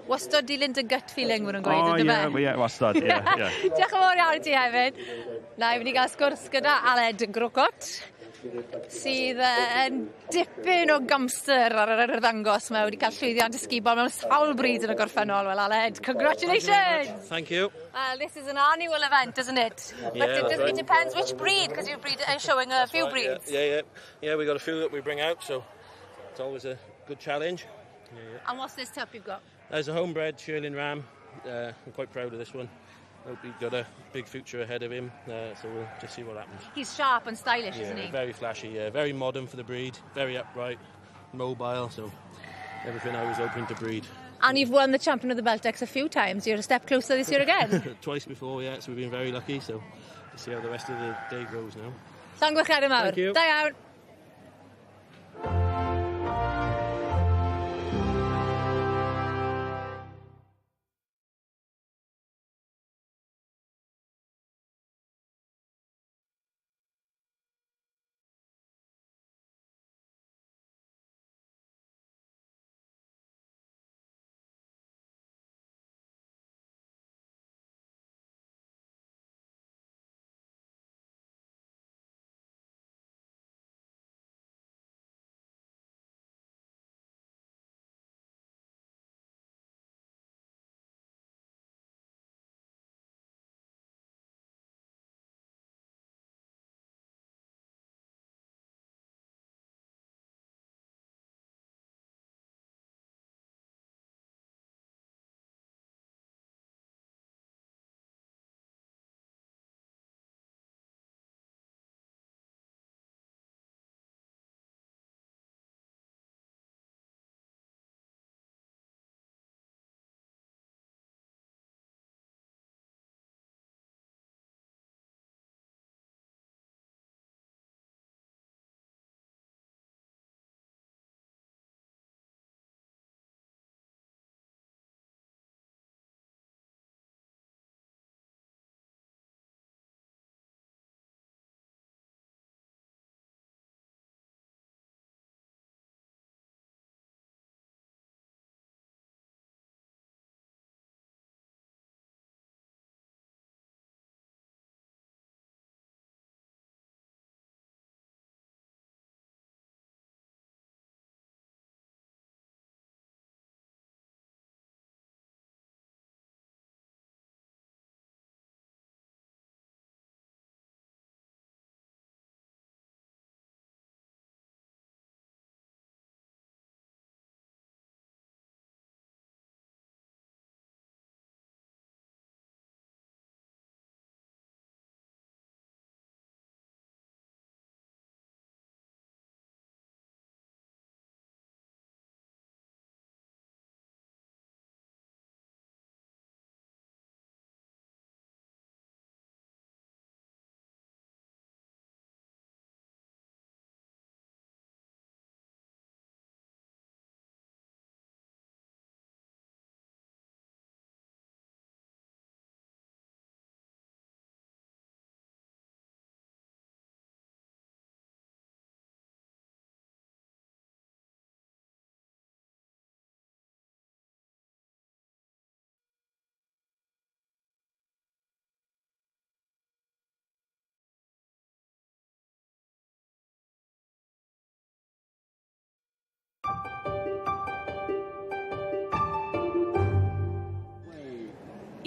Wastad dilyn dy gut feeling, maen nhw'n gweud, yndyfe? O, ie, wastad, ie. Diolch yn fawr iawn i ti hefyd. Na, i fynd i gael sgwrs gyda Aled Grocot, sydd yn dipyn o gamster ar yr arddangos. Mae wedi cael llwyddiant ysgubol mewn sawl bryd yn y gorffennol. Well, Aled, congratulations! Thank you. Well, this is an annual event, isn't it? Yeah, But that's right. it depends which breed, because you're showing a few Right, breeds. Yeah. We got a few that we bring out, so it's always a Good challenge. Yeah. And what's this tup you've got? There's a homebred Shirlin Ram. I'm quite proud of this one. Hope he's got a big future ahead of him, so we'll just see what happens. He's sharp and stylish, yeah, isn't he? Very flashy, yeah. Very modern for the breed, very upright, mobile, so everything I was hoping to breed. And you've won the Champion of the Beltex a few times. You're a step closer this year again. Twice before, yeah, so we've been very lucky, so we'll see how the rest of the day goes now. Llongyfarchiadau mawr. Thank you. Da iawn.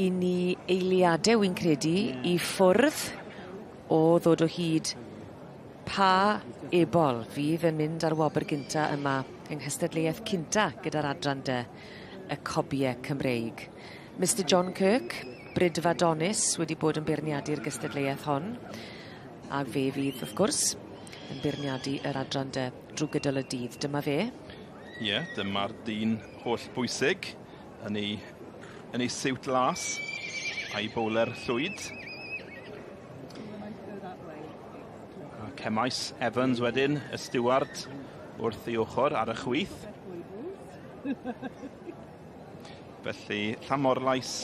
I ni eiliadau, wy'n credu, i ffwrdd o ddod o hyd pa ebol fydd yn mynd ar wobr gynta yma yng nghystadleuaeth cynta gyda'r adran D, y Cobiau Cymreig. Mr John Kirk, Brydfa Donis, wedi bod yn beirniadu'r gystadleuaeth hon, a fe fydd, wrth gwrs, yn beirniadu yr adran D drwy gydol y dydd. Dyma fe. Ie, yeah, dyma'r dyn holl bwysig yn ei siwt las a'i bowler llwyd. A Cemais Evans wedyn, y stiward wrth ei ochr ar y chwith. Felly, Llanmorlais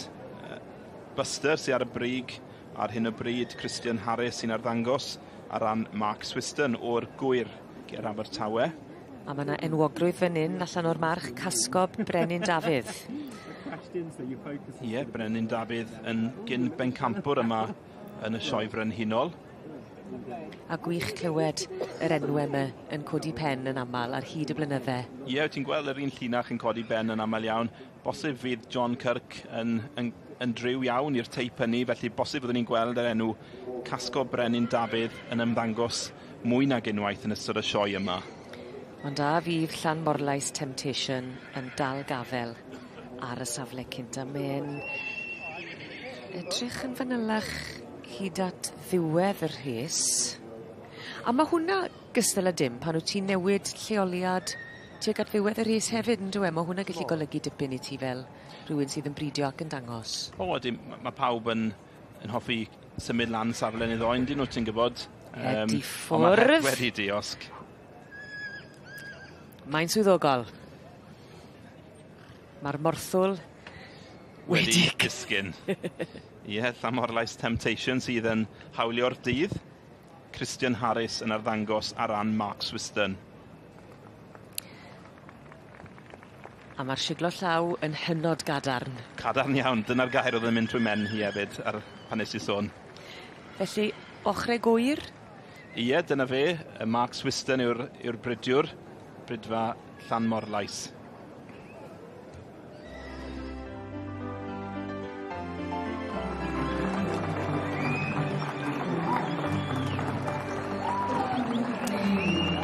Buster sydd ar y brig ar hyn o bryd, Christian Harris sy'n arddangos ar ran Mark Swiston o'r Gwyr ger Abertawe. A mae yna enwogrwydd fan hyn allan o'r march Casgob Brenin Dafydd. Ie, Brenin Dafydd yn gyn bencampwr yma yn y sioe frenhinol. A gwych clywed yr enwau yma yn codi pen yn aml ar hyd y blynydde. Ie, ti'n gweld yr un llinach yn codi ben yn aml iawn. Bosib fydd John Kirk yn driw iawn i'r teip hynny, felly bosib fyddwn ni'n gweld yr enw Casgo Brenin Dafydd yn ymddangos mwy nag unwaith yn ystod y sioe yma. Ond a fydd Llanmorlais Temptation yn dal gafel ar y safle cynta. Mae'n edrych yn fanylach hyd at ddiwedd y rhes. A ma' hwnna gystal â dim pan wt ti'n newid lleoliad tuag at ddiwedd y rhes hefyd on'd yw e? Ma' hwnna gallu golygu dipyn i ti fel rhywun sydd yn bridio ac yn dangos. O ydi ma' pawb yn yn hoffi symud lan safle neu ddoi on'd 'yn nw ti'n gwbod? Yym. Edi ffwrdd. Wedi diosg. Mae'n swyddogol. Ma'r morthwl wedi disgyn. Ie, Llanmorlais Temptation sydd yn hawlio'r dydd. Christian Harris yn arddangos ar ran Mark Swiston. A ma'r siglo llaw yn hynod gadarn. Cadarn iawn, dyna'r gair o'dd yn mynd trwy mhen hi hefyd ar pan nes i sôn. Felly, ochre gwyr? Ie, dyna fe, y Mark Swiston yw'r yw'r bridiwr, bridfa Llanmorlais.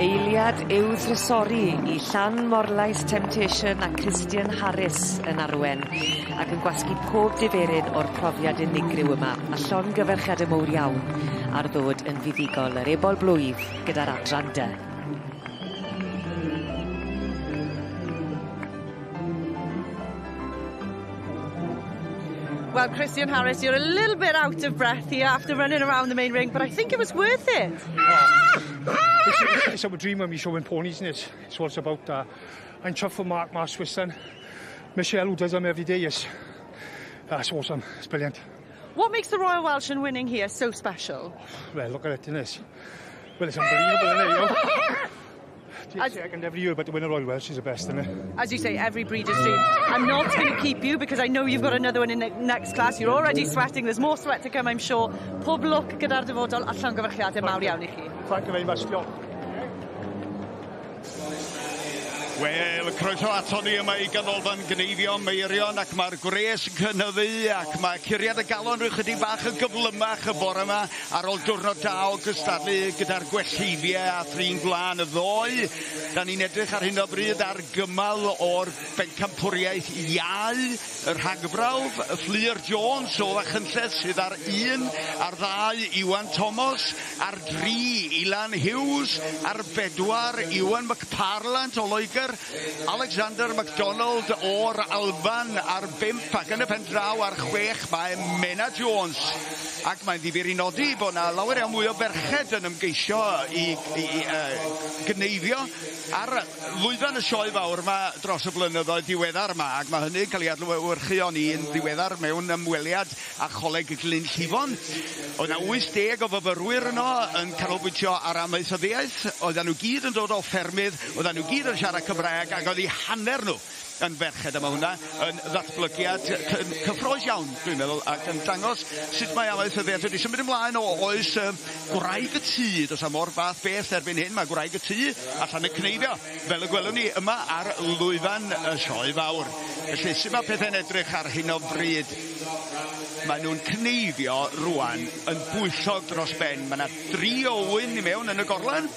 Eiliad i'w thrysori i Llanmorlais Temptation a Christian Harris yn arwen ac yn gwasgu pob diferyn o'r profiad unigryw yma a llongyferchiade mowr iawn ar ddod yn fuddugol yr ebol blwydd gyda'r adran dy. Well, Christian Harris, you're a little bit out of breath here after running around the main ring, but I think it was worth it. Oh, it's, it's our dream when we showing ponies, isn't it? It's what it's about. Uh, I'm chuffed for Mark Mark Swiston. Michelle, who does them every day, is that's awesome. It's brilliant. What makes the Royal Welsh and winning here so special? Well, look at it, isn't it? Well, it's unbelievable, isn't it, you know? As, second every year, but to win a Royal Welsh is the best, isn't it? As you say, every breeder's dream. I'm not going to keep you because I know you've got another one in the next class. You're already sweating. There's more sweat to come, I'm sure. Pob lwc gyda'r dyfodol a llongyfarchiadau mawr iawn i chi. Thank you very much, diolch. Wel, croeso ato ni yma i ganolfan gneifio Meirion ac mae'r gwres yn cynyddu ac mae curiad y galon rhyw chydig bach yn gyflymach y bore yma ar ôl diwrnod da o gystadlu gyda'r gwellheifiau a thrin gwlân y ddoe. Da ni'n edrych ar hyn o bryd ar gymal o'r bencampwriaeth iau, y rhagbrawf, y Fflur Jones o Fachynlleth sydd ar un, ar ddau Iwan Thomas, ar dri Ilan Hughes, ar bedwar Iwan McParland o Loegr, Alexander MacDonald o'r Alban ar bump ac yn y pen draw ar chwech mae Menna Jones. Ac mae'n ddifyr i nodi bod 'na lawer iawn mwy o ferched yn ymgeisio i, i, i uh, gneifio ar lwyfan y sioe fawr yma dros y blynyddoedd diweddar yma ac mae hynny'n cael ei adlewyrchu o'n i'n ddiweddar mewn ymweliad â Choleg Glynllifon. Oedd 'na 80 o fyfyrwyr yno yn canolbwyntio ar amaethyddiaeth. Oedden nhw gyd yn dod o ffermydd, oedden nhw gyd yn siarad Cymraeg ac oedd eu hanner nhw yn ferched a ma' hwnna yn ddatblygiad cyffrous iawn dwi'n meddwl ac yn dangos sut mae amaethyddiaeth wedi symud ymlaen o oes yy gwraig y tŷ do's 'am o'r fath beth erbyn hyn ma' gwraig y tŷ allan yn cneifio fel y gwelwn ni yma ar lwyfan y sioe fawr. Felly sut ma' pethe'n edrych ar hyn o bryd? Mae nhw'n cneifio rŵan yn bwyllog dros ben. Ma' 'na dri o ŵyn i mewn yn y gorlan.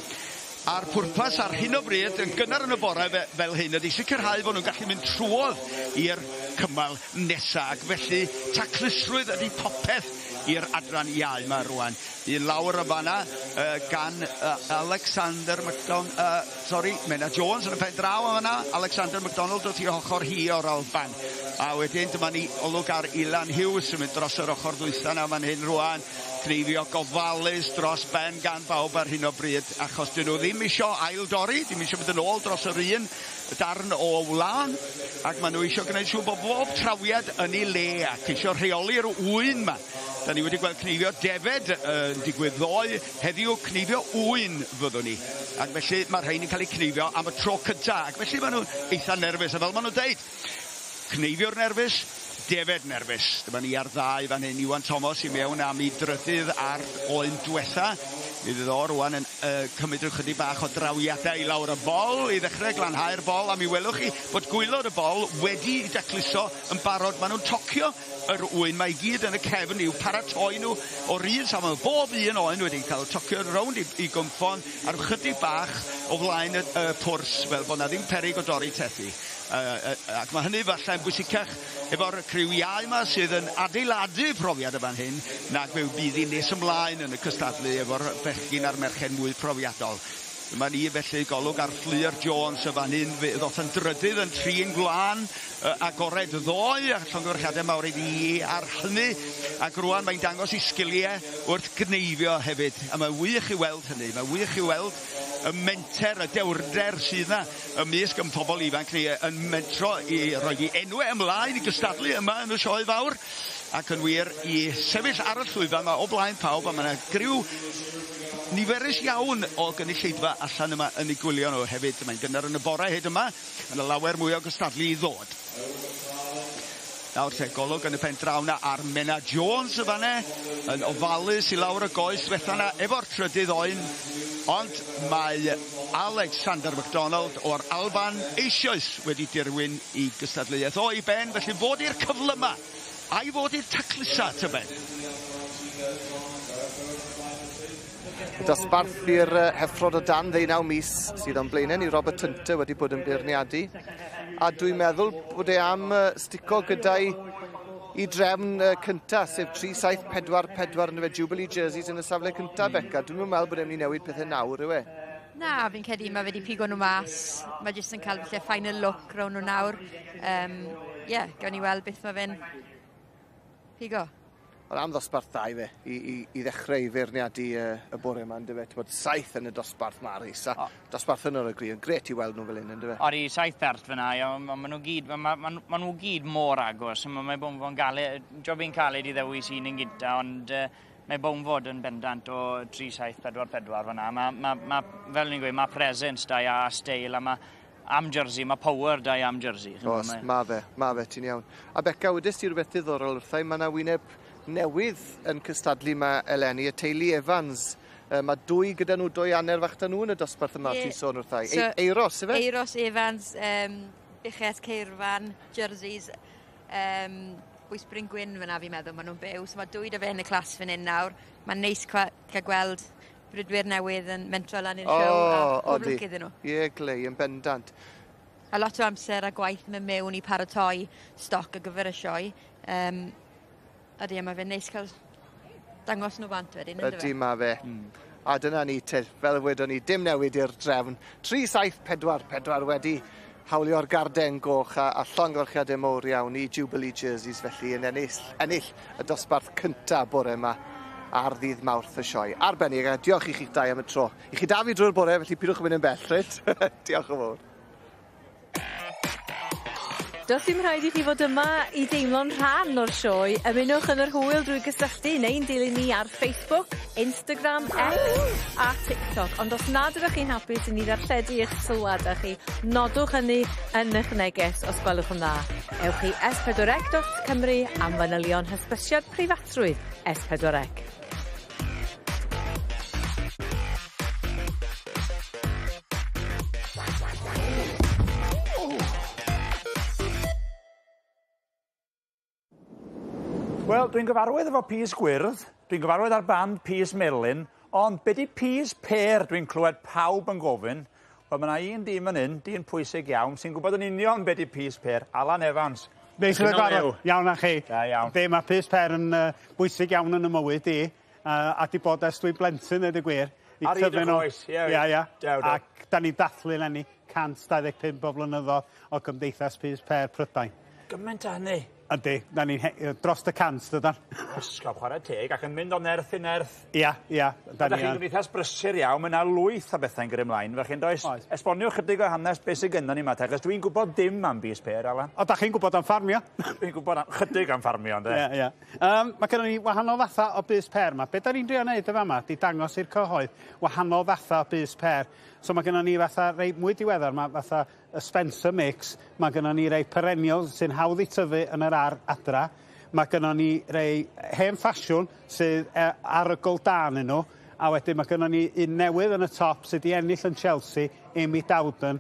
A'r pwrpas ar hyn o bryd, yn gynnar yn y bore fe, fel hyn, ydy sicrhau fod nhw'n gallu mynd trwodd i'r cymal nesa, ac felly taclusrwydd ydy popeth i'r adran iau yma rwan. Un lawr yn fanna uh, gan uh, Alexander McDonald, uh, sorry, Menna Jones yn y pen draw yn fanna, Alexander McDonald wrth i ochr hi o'r Alban. A wedyn dyma ni olwg ar Ilan Hughes yn mynd dros yr ochr ddwytha na fan hyn rwan. Cneifio gofalus dros ben gan bawb ar hyn o bryd, achos dyn nhw ddim isio ail dorri, dim isio mynd yn ôl dros yr un darn o wlân, ac maen nhw isio gwneud siŵr bod bob trawiad yn ei le ac isio rheoli'r ŵyn 'ma. Da ni wedi gweld cneifio defed yn digwydd ddoe, heddiw cneifio ŵyn fyddwn ni. Ac felly mae rhain yn cael eu cneifio am y tro cynta, ac felly maen nhw'n eitha nerfus, a fel maen nhw'n deud, Cneifiwr nerfus, defed nerfus. Dyma ni ar ddau fan hyn, Iwan Thomas i mewn am ei drydydd a'r oen dwetha. Mi fydd o rwan yn cymryd rhyw chydig bach o drawiadau i lawr y bol i ddechrau glanhau'r bol, a mi welwch chi bod gwaelod y bol wedi dacluso yn barod. Maen nhw'n tocio yr ŵyn 'ma i gyd yn y cefn i'w paratoi nhw o'r un safon. Bob un oen wedi cael tocio rownd i gynffon a rhyw chydig bach o flaen y pwrs fel bod 'na ddim peryg o dorri tethi. Ac mae hynny falle yn bwysicach efo'r criw iau 'ma sydd yn adeiladu profiad y fan hyn nag fe bydd hi nes ymlaen yn y cystadlu efo'r bechgyn a'r merched mwy profiadol. Dyma ni felly golwg ar Fflur Jones y fan hyn, fe ddoth yn drydydd yn trin gwlân agored ddoe, a llongyfarchiadau mawr iddi hi ar hynny, ac rwan mae'n dangos ei sgiliau wrth gneifio hefyd, a mae'n wych i weld hynny, mae'n wych i weld y menter, y dewrder sydd 'na ymysg ein pobl ifanc ni yn mentro i roi eu enwau ymlaen i gystadlu yma yn y sioe fawr, ac yn wir i sefyll ar y llwyfan yma o blaen pawb, a mae yna griw niferus iawn o gynulleidfa allan yma yn eu gwylio nhw hefyd. Mae'n gynnar yn y bore hyd yma, mae yna lawer mwy o gystadlu i ddod. Nawr te, golwg yn y pen draw 'na ar Menna Jones y fanne, yn ofalus i lawr y goes ddiwetha 'na efo'r trydydd oen, ond mae Alexander MacDonald o'r Alban eisoes wedi dirwyn i gystadleuaeth o i ben, felly fod i'r cyflyma, a'i fod i'r taclusa, tybed? Dosbarthu'r heffrod o dan ddeunaw mis sydd o'n blaenau ni, Robert Hunter wedi bod yn beirniadu. A dwi'n meddwl bod e am stico gyda'i i drefn cynta, sef 3-7-4-4 yn y fe Jubilee Jerseys yn y safle cynta, Beca. Dwi'n meddwl bod e'n mynd i newid pethau nawr, yw e? Na, fi'n credu mae fe wedi pigo nhw mas. Mae jyst yn cael falle final look rown nhw nawr. Yeah, gawn ni weld beth mae fe'n pigo. Ond am ddosbarth da i fe, i ddechrau i feirniadu y bore yma, yndyfe? Ti'n bod 7 yn y dosbarth Maris, a dosbarth yn o'r agri, yn gret i weld nhw fel hyn, yndyfe? Odi, 7 pert fyna, ond maen nhw gyd, ma nhw gyd mor agos, mae bwn fo'n galed, job i'n caled i ddewis un yn gynta, ond mae bwn fod yn bendant o 3, 7, 4, 4 fyna. Ma, fel ni'n gweud, mae presence da a steil, a mae am jersey, mae power da am jersey. Oes, ma fe, ti'n iawn. A Beca, wedys ti rhywbeth diddorol wrthai, mae yna wyneb newydd yn cystadlu yma eleni, y teulu Evans. Mae dwy gyda nhw, dwy anner fach da nhw yn y dosbarth yma, ti'n sôn wrthai. So, Eiros, ife? Eiros Evans, Buches Ceirfan, Jerseys, Bwys Bryn Gwyn fyna fi'n meddwl, maen nhw'n byw. So mae dwy da fe yn y clas fan hyn nawr. Mae'n neis cael gweld brydwyr newydd yn mentro lan i'r siow a pob lwc iddyn nhw. Ie, glei, yn bendant. A lot o amser a gwaith mynd mewn i paratoi stoc ar gyfer y sioe. Ydy, a mae fe'n neis cael dangos nhw bant wedyn, yndyfe? Ydy, mae fe. A dyna ni, te, fel wedon ni, dim newid i'r drefn. 3, 7, 4, 4 wedi hawlio'r garden goch a llongyfarchiadau mowr iawn i Jubilee Jerseys, felly yn ennill y dosbarth cynta bore yma ar ddydd Mawrth y sioe. Arbennig, a diolch i chi'ch dau am y tro. I chi da fi drwy'r bore, felly pidwch yn mynd yn bell, reit? Diolch yn fawr. Does dim rhaid i chi fod yma i deimlo'n rhan o'r sioe. Ymunwch yn yr hwyl drwy gysylltu neu'n dilyn ni ar Facebook, Instagram, X a TikTok. Ond os nad ydych chi'n hapus i ni ddarlledu eich sylwadau chi, nodwch hynny yn eich neges os gwelwch yn dda. Ewch i s4c.cymru am fanylion hysbysiad preifatrwydd S4C. Wel, dwi'n gyfarwydd efo pys gwyrdd, dwi'n gyfarwydd ar band pys melyn, ond be di pys pêr dwi'n clywed pawb yn gofyn? Wel, mae yna un dyn fan hyn, dyn pwysig iawn, sy'n gwybod yn union be di pys pêr, Alan Evans. Neis i gyfarfod. Iawn a chi. Da iawn. Be, mae pys pêr yn bwysig iawn yn y mywyd i, a di bod ers dwi'n blentyn, dweud y gwir. Ar hyd y oes, ie. Ia, ia. Ac da ni'n dathlu eleni 125 o flynyddoedd o Gymdeithas Pys Pêr Prydain. Gymaint â hynny? Yndi, da ni'n dros y 100, dydan. Ysgol chwarae teg ac yn mynd o nerth i nerth. Ia, ia. Da chi'n gymdeithas brysur iawn, mae yna lwyth o bethau'n gyrru ymlaen, felly yn does? Esboniwch chydig o hanes beth sydd gynnon ni yma, achos dwi'n gwybod dim am bys pêr, Alan. O, da chi'n gwybod am ffarmio? Dwi'n gwybod chydig am ffarmio, ynddo? Ia, ia. Mae gynnon ni wahanol fatha o bys pêr yma. Be da ni'n drio wneud efo yma, di dangos i'r cyhoedd wahanol fatha o bys pêr. So mae gynnon ni fatha rei mwy diweddar, mae fatha y Spencer Mix, mae gynnon ni rei perennial sy'n hawdd i tyfu yn yr ardd adra. Mae gynnon ni rei hen ffasiwn sydd arogl da yn nhw, A wedyn mae gynnon ni un newydd yn y top sydd wedi ennill yn Chelsea, Amy Dowden,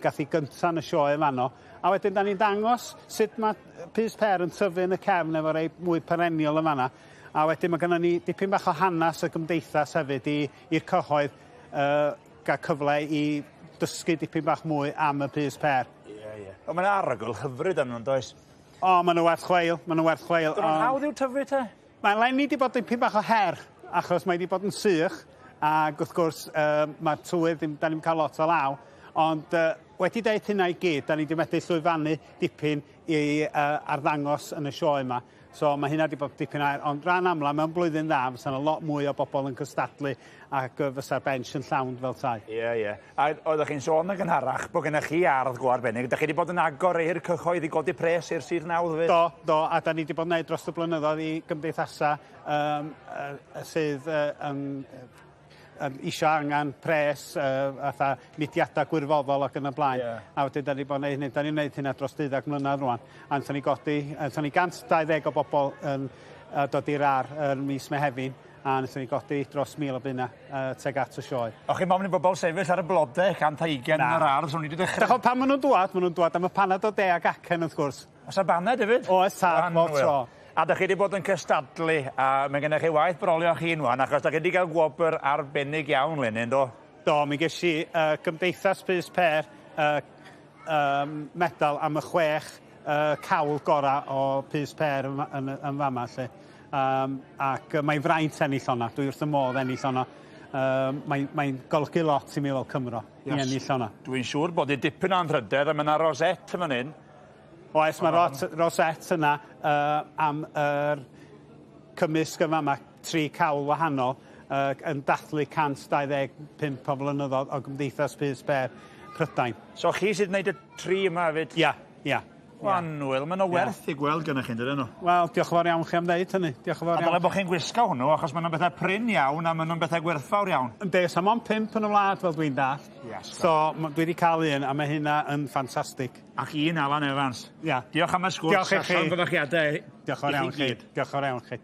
gath hi gynta yn y sioe yn fanno. A wedyn da ni'n dangos sut mae pys per yn tyfu yn y cefn efo rei mwy perennial yn fanna. A wedyn mae gynnon ni dipyn bach o hanes y gymdeithas hefyd i'r cyhoedd gael cyfle i dysgu dipyn bach mwy am y pys per. Ie, ie. Ond mae'n arogl hyfryd arnyn nhw'n does? O, maen nhw werth chweil, maen nhw werth chweil. Dyn nhw'n hawdd i'w tyfu te? Mae eleni wedi bod dipyn bach o her, achos mae wedi bod yn sych, ac wrth gwrs mae'r tywydd, ddim, da ni'm cael lot o law, ond wedi deud hynna i gyd, da ni wedi medru llwyfannu dipyn i arddangos yn y sioe yma. So mae hynna wedi bod dipyn o her, ond rhan amla mewn blwyddyn dda, fysa 'na lot mwy o bobl yn cystadlu ac fysa'r bench yn llawn fel tai. Ie, ie. A oeddech chi'n sôn yn gynharach bod gennych chi ardd go arbennig. Dach chi wedi bod yn agor i'r cyhoedd i godi pres i'r sir nawdd hefyd? Do, do, a da ni wedi bod yn gwneud dros y blynyddoedd i gymdeithasau sydd yn isio angen pres, fatha mudiadau gwirfoddol ac yn y blaen. A wedyn da ni bod yn neud hynny, da ni'n neud hynna dros 12 mlynedd rwan. A wnaethon ni godi, wnaethon ni 120 o bobl yn dod i'r ardd yn mis Mehefin, a wnaethon ni godi dros 1,000 o bunna tuag at y sioe. O chi'n ofni bobl sefyll ar y blodau 120 yn yr ardd, so ni wedi dechrau. Dach pan maen nhw'n dwad, maen nhw'n dwad am y panad o de ac acen wrth gwrs. Oes 'na baned hefyd? Oes tad, bob tro. A dach chi wedi bod yn cystadlu, a mae gennych chi waith brolio chi'n wan, achos dach chi wedi cael gwobr arbennig iawn leni, yndo? Do, mi ges i Gymdeithas Pys Per medal am y 6 cawl gora o Pys Per yn fama, lle. Ac mae'n fraint ennill honna, dwi wrth y modd ennill honna. Mae'n golygu lot i mi fel Cymro i ennill honna. Dwi'n siŵr bod i dipyn o anrhydedd, a mae yna rosette fan hyn. Oes, mae rosette yna am yr cymysg yma, mae 3 cawl wahanol yn dathlu 125 o flynyddoedd o Gymdeithas Pys Per Prydain. So chi sydd wneud y 3 yma hefyd? Ia, ia. Wanwyl, maen nhw werth i gweld gennych chi, dydyn nhw? Wel, diolch yn fawr iawn chi am ddeud hynny. Diolch yn fawr iawn. A dyle bod chi'n gwisgo hwnnw, achos maen nhw'n bethau prin iawn a maen nhw'n bethau gwerthfawr iawn. Yndi, so mond 5 yn y wlad fel dwi'n dallt. Yes. So dwi wedi cael un a mae hynna yn ffantastig. Ac un Alan Evans. Ia. Diolch am y sgwrs. Diolch i chi. Llongyfarchiadau. Diolch yn fawr iawn chi. Diolch yn fawr iawn chi.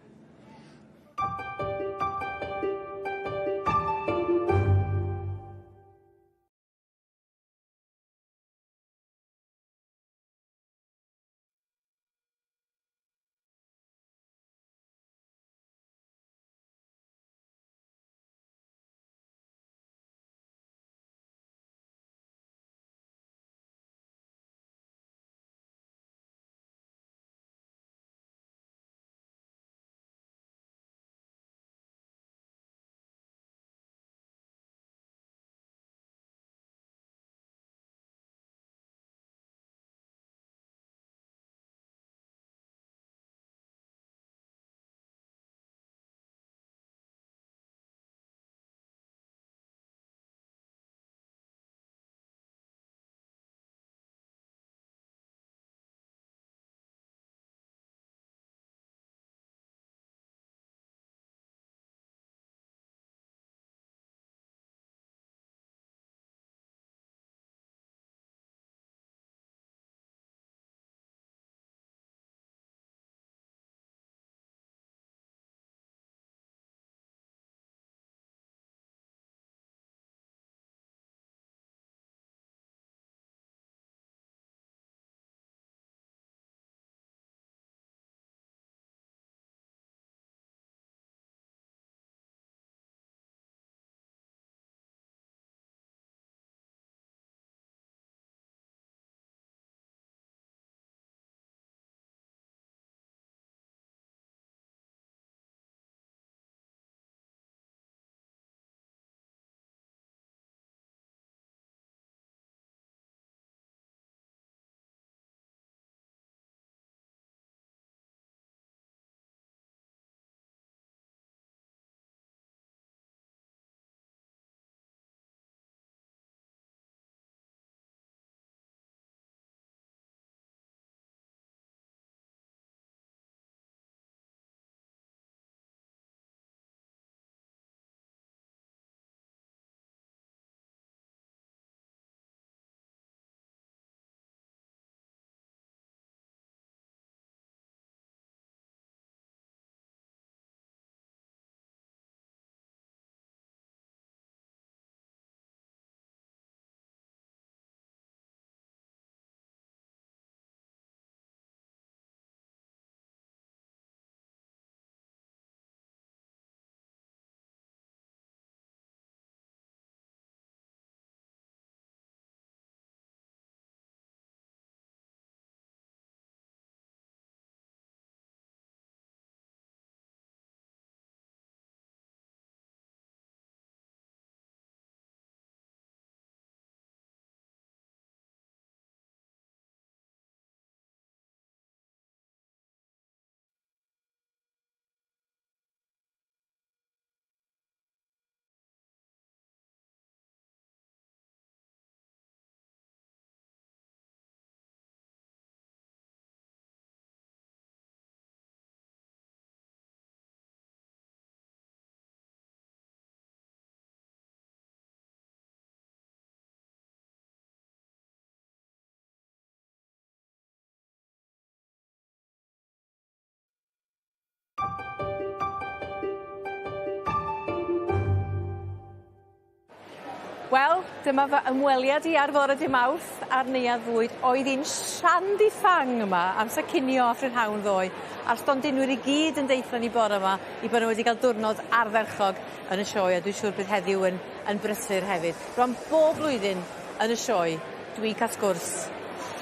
Wel, dyma fy ymweliad i ar fore dy' Mawrth ar Neuadd Fwyd. Oedd 'i'n shandy ffang yma amser cinio a phrynhawn ddoe a'r stondinwyr i gyd yn deutho ni bore 'ma 'u bo' n'w wedi ga'l diwrnod ardderchog yn y sioe a dwi siŵr bydd heddiw yn yn brysur hefyd. Rŵan bob blwyddyn yn y sioe dwi'n ca'l sgwrs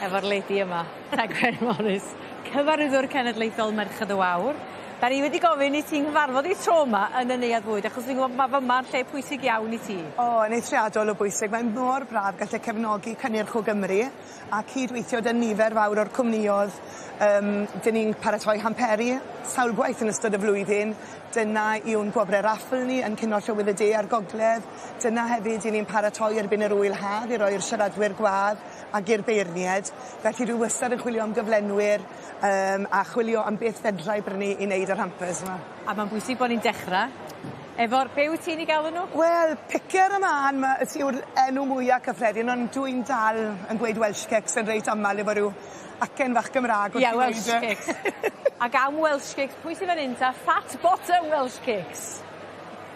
efo'r lady yma, Tegwen Morris, cyfarwyddwr cenedlaethol Merched y Wawr. 'Dan ni wedi gofyn i ti nghyfarfod i tro 'ma yn y Neuadd Fwyd achos fi'n gwbod ma' fyma'n lle pwysig iawn i ti. O yn eithriadol o bwysig mae'n mor braf gallu cefnogi cynnyrch o Gymru a cydweithio 'dy nifer fawr o'r cwmnïodd yym 'dyn ni'n paratoi hamperi sawl gwaith yn ystod y flwyddyn dyna yw'n gwobre raffl ni yn Cinio Llywydd y De a'r Gogledd dyna hefyd 'yn ni'n paratoi erbyn yr ŵyl haf i roi'r siaradwyr gwadd ag i'r beirnied felly dwi wastad yn chwilio am gyflenwyr yym a chwilio am beth fedrai brynu i neud yr hampers 'ma. A ma'n bwysig bo' ni'n dechra efo'r be' wyt ti'n 'i galw n'w? Wel pice ar y mân ma' yw'r enw mwya cyffredin ond dwi'n dal yn gweud Welsh cakes yn reit amal efo ryw acen fach Gymra'g wrth Ie Welsh cakes. Ag am Welsh cakes pwy sy fan 'yn ta? Fat bottom Welsh cakes.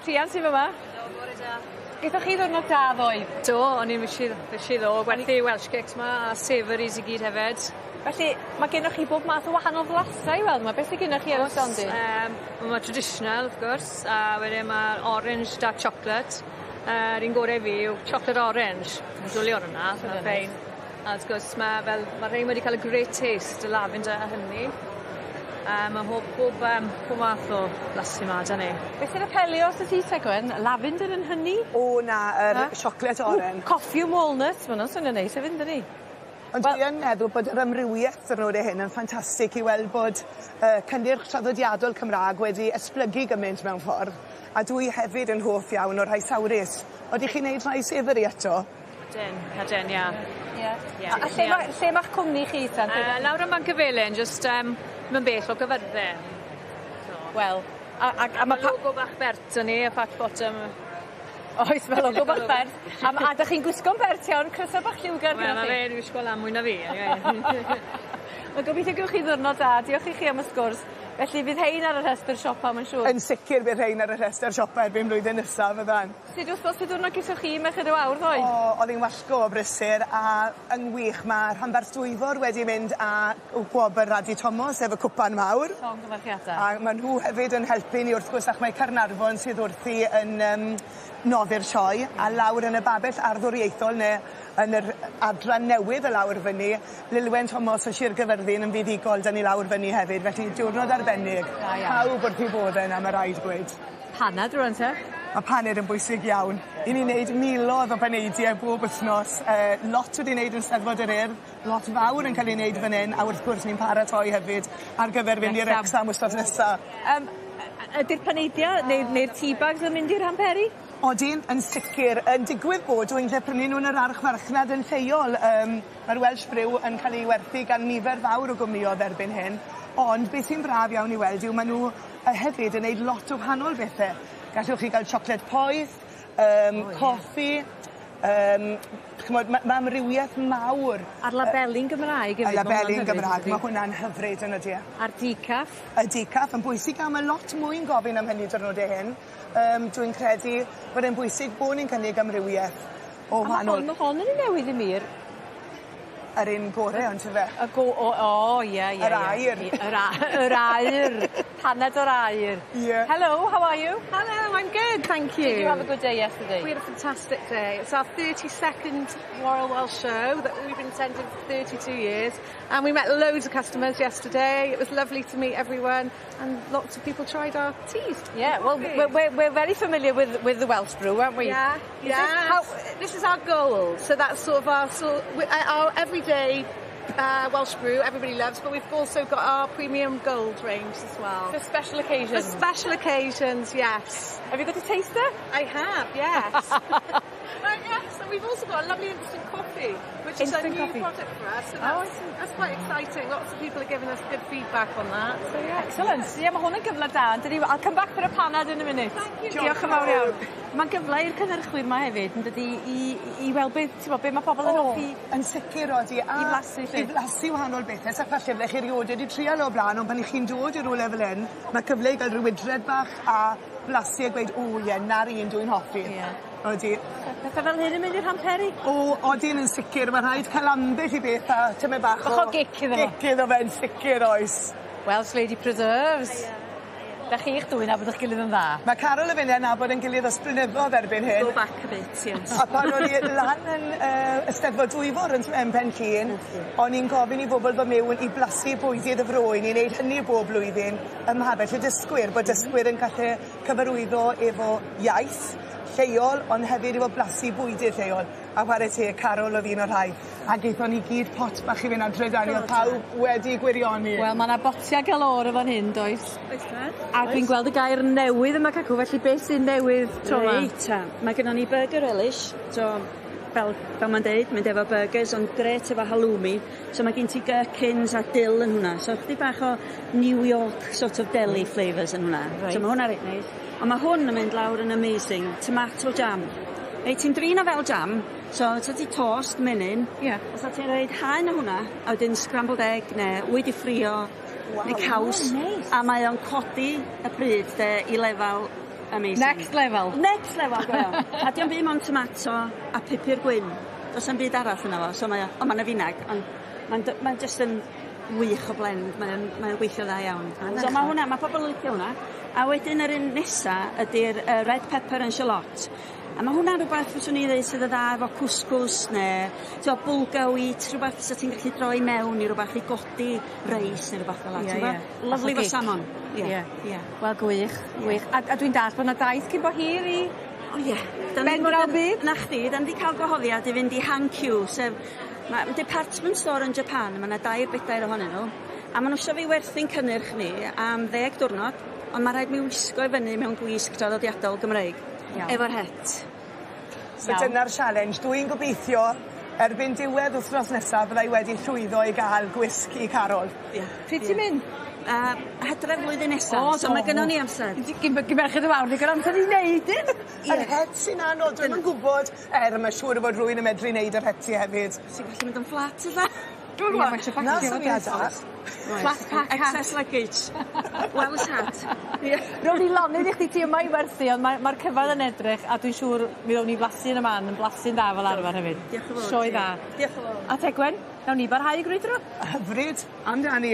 Rhian sy fyma. Helo bore da. Gethoch chi ddiwrnod da ddoe? Do o'n i'n fishi fishi ddo gwerthu Welsh cakes 'ma a savouries i gyd hefyd. Felly ma' gennoch chi bob math o wahanol flasa i weld 'ma beth sy gennoch chi ar y stondin? O's yym ma' traditional wrth gwrs a wedyn ma' orange dark chocolate. Yr un gore fi yw chocolate orange. Fi'n dwli ar wnna. Ma'n ffein. A wrth gwrs ma' fel ma' rhein wedi ca'l y great taste y lavender a honey. A ma' mhob pob yym pob math o blasu 'ma 'da ni. Beth sy'n apelio atat ti Tegwen? Lavender and honey? O na yr siocled oren. Ww coffee and walnut ma' wnna'n swnio'n neis hefyd yndydi? Ond dwi yn meddwl bod yr amrywieth diwrnode hyn yn ffantastig i weld bod yy cynnyrch traddodiadol Cymra'g wedi esblygu gyment mewn ffordd a dwi hefyd yn hoff iawn o'r rhai sawrus. Odych chi'n neud rhai safoury eto? Ydyn, ydyn, ia. Ie. Ie. A lle ma' lle ma'ch cwmni chi ten? Lawr ym Mancyfelin jyst ddim yn bell o Gyfyrddin. So. Wel a a a ma' pa- logo bach bert 'da ni y fat bottom. Oes ma' logo bach bert. A ma' a 'dych chi'n gwisgo'n bert iawn crysau bach lliwgar Wel gynnoch ma' chi. fe 'di wisgo lan mwy na fi eniwe. Wel gobeithio gewch chi ddiwrnod da. Diolch i chi am y sgwrs. Felly fydd rhein ar y rhestr siopa ma'n siŵr. Yn sicir bydd rhein ar y rhestr siopa erbyn blwyddyn nesa fyddan. Sud wthnos sud diwrnod gesoch chi Merched y Wawr ddoe? O o'dd 'i'n wallgo o brysur a yn wych ma' rhanbarth Dwyfor wedi mynd â gwobyr Radi Thomas efo cwpan mawr. Llongyfarchiada. A ma' nhw hefyd yn helpu ni wrth gwrs ac mae Caernarfon sydd wrthi yn yym noddi'r sioe a lawr yn y babell arddwriaethol ne' yn yr adran newydd y lawr fyny Lilwen Thomas o Shir Gyfyrddin yn fuddugol 'da ni lawr fyny hefyd felly diwrnod arbennig. Da iawn. Pawb wrth 'u bodde 'na ma' raid gweud. Panad rŵan te? Ma' paned yn bwysig iawn. 'Yn ni'n neud milodd o paneidie bob wthnos yy lot wedi neud yn Steddfod yr Urdd, lot fawr yn ca'l 'i neud fan 'yn a wrth gwrs ni'n paratoi hefyd ar gyfer fynd i Wrecsam wthnos nesa. Yym ydi'r paneidie neu neu'r tea bags yn mynd i'r hamperi? Odyn yn sicir yn digwydd bod dwi'n lle prynu nw yn yr archfarchnad yn lleol yym ma'r Welsh Brew yn ca'l ei werthu gan nifer fawr o gwmnïodd erbyn hyn ond beth sy'n braf iawn i weld yw ma' nw yy hefyd yn neud lot o wahanol bethe. Gallwch chi ga'l siocled poeth yym coffi yym ch'mod ma' ma' amrywieth mawr. A'r labeli'n Gymraeg hefyd. Y labeli'n Gymra'g ma' hwnna'n hyfryd yn ydi e? A'r decaf. Y decaf yn bwysig a ma' lot mwy'n gofyn am hynny diwrnode hyn. Yym dwi'n credu bod e'n bwysig bo' ni'n cynnig amrywieth o A ma' wahanol... hon ma' hon yn un newydd i mi yr Yr un gore on'd yfe? Y go- o o ie ie ie. Yr aur. Yr a- yr aur. Paned o'r aur. Ie. Hello, how are you? Hello, I'm good, thank you. Did you have a good day yesterday? We had a fantastic day. It's our 32nd Royal Welsh Show that we've been attending for 32 years and we met loads of customers yesterday. It was lovely to meet everyone and lots of people tried our teas. Yeah, well, we're very familiar with the Welsh brew, aren't we? Yeah, Is yeah. This how, this is our gold. So that's sort of our sort our everyday Welsh brew everybody loves, but we've also got our premium gold range as well. For special occasions? For special occasions, yes. Have you got a taster? I have, yes. Yes, and we've also got a lovely instant coffee, which Instant is a new coffee. product for us. So Oh, that's quite exciting. Lots of people are giving us good feedback on that. So yeah. Excellent. Ie, ma' hwn yn gyfle da, yndydi? I'll come back for a panad in a minute. Thank you. Diolch yn fawr iawn. Ma'n gyfle i'r cynhyrchwyr 'ma hefyd yndydi i weld beth t'mo' be' ma' pobol yn hoffi. Yn sicir odi a I flasu 'lly. I flasu wahanol bethe sa falle bydde chi riod wedi trial o bla'n ond pan 'ych chi'n dod i rywle fel 'yn ma' cyfle i ga'l ryw wydred bach a blasu a gweud o ie 'na'r un dwi'n hoffi. Ie. Odi. Pethe fel hyn yn mynd i'r hamperi? O, odyn yn sicir, ma' rhaid ca'l ambell i beth a tymed bach o... Bach o gic iddo fo. Gic iddo fe'n sicir oes. Welsh Lady Preserves. Da chi'ch dwy nabod 'ych gilydd yn dda. Ma' Carol a finne'n nabod 'yn gilydd ers blynyddodd erbyn hyn. Go back a bit, yes. A pan o'n i lan yn Eisteddfod Dwyfor yn Pen Llŷn, o'n i'n gofyn i bobl ddod mewn i blasu bwydydd y fro, i ni'n neud hynny bob blwyddyn ym mhabell y dysgwyr, bod dysgwyr yn gallu cyfarwyddo efo iaith lleol, ond hefyd efo blasu bwydydd lleol. A whare teg, Carol o'dd un o'r rhai. A gaethon ni gyd pot bach i fynd adre 'da ni, o'dd pawb wedi gwirioni. Wel, ma' 'na botia galore yn fan hyn, does? Oes tad. A dwi'n gweld y gair newydd yma cacw, felly beth sy'n newydd tro 'ma? Reit ta, mae gynnon ni burger relish, so fel ma'n deud, mynd efo burgers, ond grêt efo halloumi. So mae gen ti gherkins a dill yn hwnna. So chydig bach o New York sort of deli flavours yn hwnna. Reit. So ma' hwnna reit neis. Ond ma' hwn yn mynd lawr yn amazing. Tomato jam. Reit, ti'n drin o fel jam, so sa ti tost menyn. Ie. Os ti'n roid haen o hwnna, a wedyn scrambled egg ne' wy 'di ffrio, neu caws. O, neis. A mae o'n codi y pryd de i lefal amazing. Next level. Next level go iawn. A 'di o'm byd mond tomato a pupur gwyn. Do's na'm byd arall yno fo, so mae o, o ma' 'na finag, ond mae'n jyst yn wych o blend, mae o'n gweithio dda iawn. So ma' hwnna, ma' pobol yn licio hwnna. A wedyn yr un nesa ydi'r red pepper and shallot. A ma' hwnna'n rwbath fyswn i ddeud sydd yn dda efo couscous ne' t'o' bulgur wheat, rhwbath sa ti'n gallu droi mewn i rwbath i godi reis ne' rwbath fel 'a Ie, ti'n gwbo? ie. Lyfli Bach o efo gic. salmon. Ie. Ie. Ie. Wel gwych, gwych. A dwi'n dallt bod 'na daith cyn bo hir i O ie. Ben draw byd? Na chdi, 'dan ni 'di ca'l gwahoddiad i fynd i Hankyu, sef ma' department store yn Japan, ma' 'na dair bedair ohonyn nhw, a ma' nhw isio fi werthu'n cynnyrch ni am 10 diwrnod, ond ma' raid mi wisgo i fyny mewn gwisg traddodiadol Gymreig. Iawn. Efo'r het. So dyna'r challenge. Dwi'n gobeithio erbyn diwedd wythnos nesa byddai wedi llwyddo i gael gwisg i Carol. Ie. Pryd ti'n mynd? Hydref flwyddyn nesa, O, so mae gynnon ni amser. Gyn merched y wawr, ddigon amser i wneud un. Yr het sy'n anodd, dwi'm yn gwbod, er ma' siŵr o fod rywun yn medru neud yr hetie hefyd. Ti'n gallu mynd yn fflat ella? Dwi'n gwbod. Ie, ma' isie Na pacio syniad da. Flat pack hat. Excess luggage. Welsh hat. Ie. Rown ni lonydd i chdi ti yma i werthu ond mae'r cyfan yn edrych a dwi'n siŵr mi ddown ni flasu yn y man yn blasu'n dda fel arfer hefyd. Diolch yn fawr. Sioe dda. Diolch yn fawr. A Tegwen, nawn ni barhau i grwydro. Hyfryd, amdani.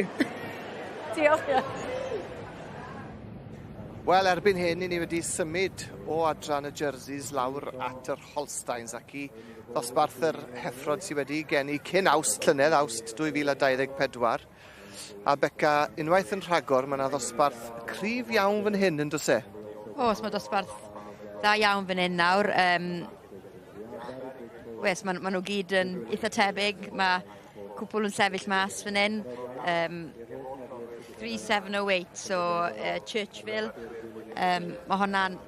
Diolch. Wel, erbyn hyn, i ni wedi symud o adran y jerseys lawr at yr Holsteins ac i ddosbarth yr heffrod sydd wedi geni cyn Awst llynedd, Awst 2024. A Beca, unwaith yn rhagor, mae yna ddosbarth cryf iawn fan hyn yn does e? Oes, mae dosbarth dda iawn fan hyn nawr. Wes, ma nhw gyd yn eitha tebyg. Mae cwpl yn sefyll mas fan hyn. 3708, so Churchville. Mae hwnna'n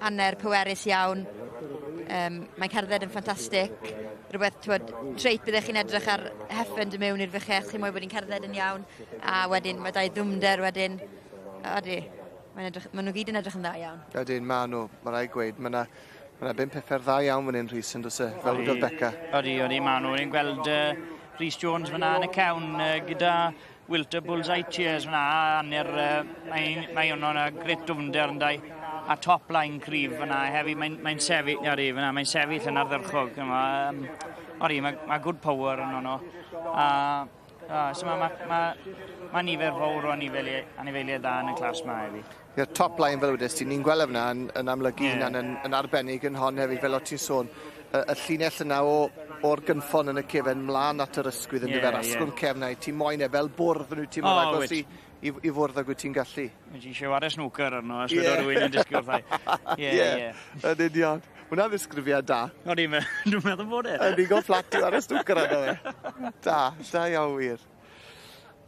hanner pwerus iawn. Mae'n cerdded yn ffantastig. Rhywbeth, t'wod, trait byddech chi'n edrych ar heffer dod mewn i'r fuchedd, chi'n moyn bod hi'n cerdded yn iawn. A wedyn mae dau ddwmder wedyn. Odi, mae'n edrych, maen nhw gyd yn edrych yn dda iawn. Ydyn, ma nhw, mae rhaid gweud. Mae yna ma bum heffer dda iawn fan hyn, Rhys, yn does e? Fel wedodd Beca. Odi, odi, ma nhw. Ni'n gweld Rhys Jones fyna yn y cewn gyda Wilter Bullseye Cheers fyna, a hanner, mae hwnnw'n grêt dwfnder yn dau. A top line cryf fyna hefyd, mae'n sefyll, odi, fyna, mae'n sefyll yn ardderchog. Yma, odi, mae good power yn hwnnw. A so ma nifer fawr o anifeiliaid dda yn y clas ma hefyd. I'r top line fel wedys ti, ni'n gweld fyna yn amlygu hunan yn arbennig yn hon hefyd, fel o ti'n sôn. Y llinell yna o'r gynffon yn y cefen mlaen at yr ysgwydd yn dyfer, asgwrn cefn na, ti moyn e fel bwrdd yn wyt ti'n mor agos i fwrdd ag wyt ti'n gallu. Wyt ti eisiau ware snwcer arno, os yeah. rhywun yn disgwyl wrthai. Ie. Yn union. Hwna'n ddisgrifiad da. Odi, dwi'n meddwl bod e. Yn digon fflat i ware snwcer arno fe. Da, da iawn wir.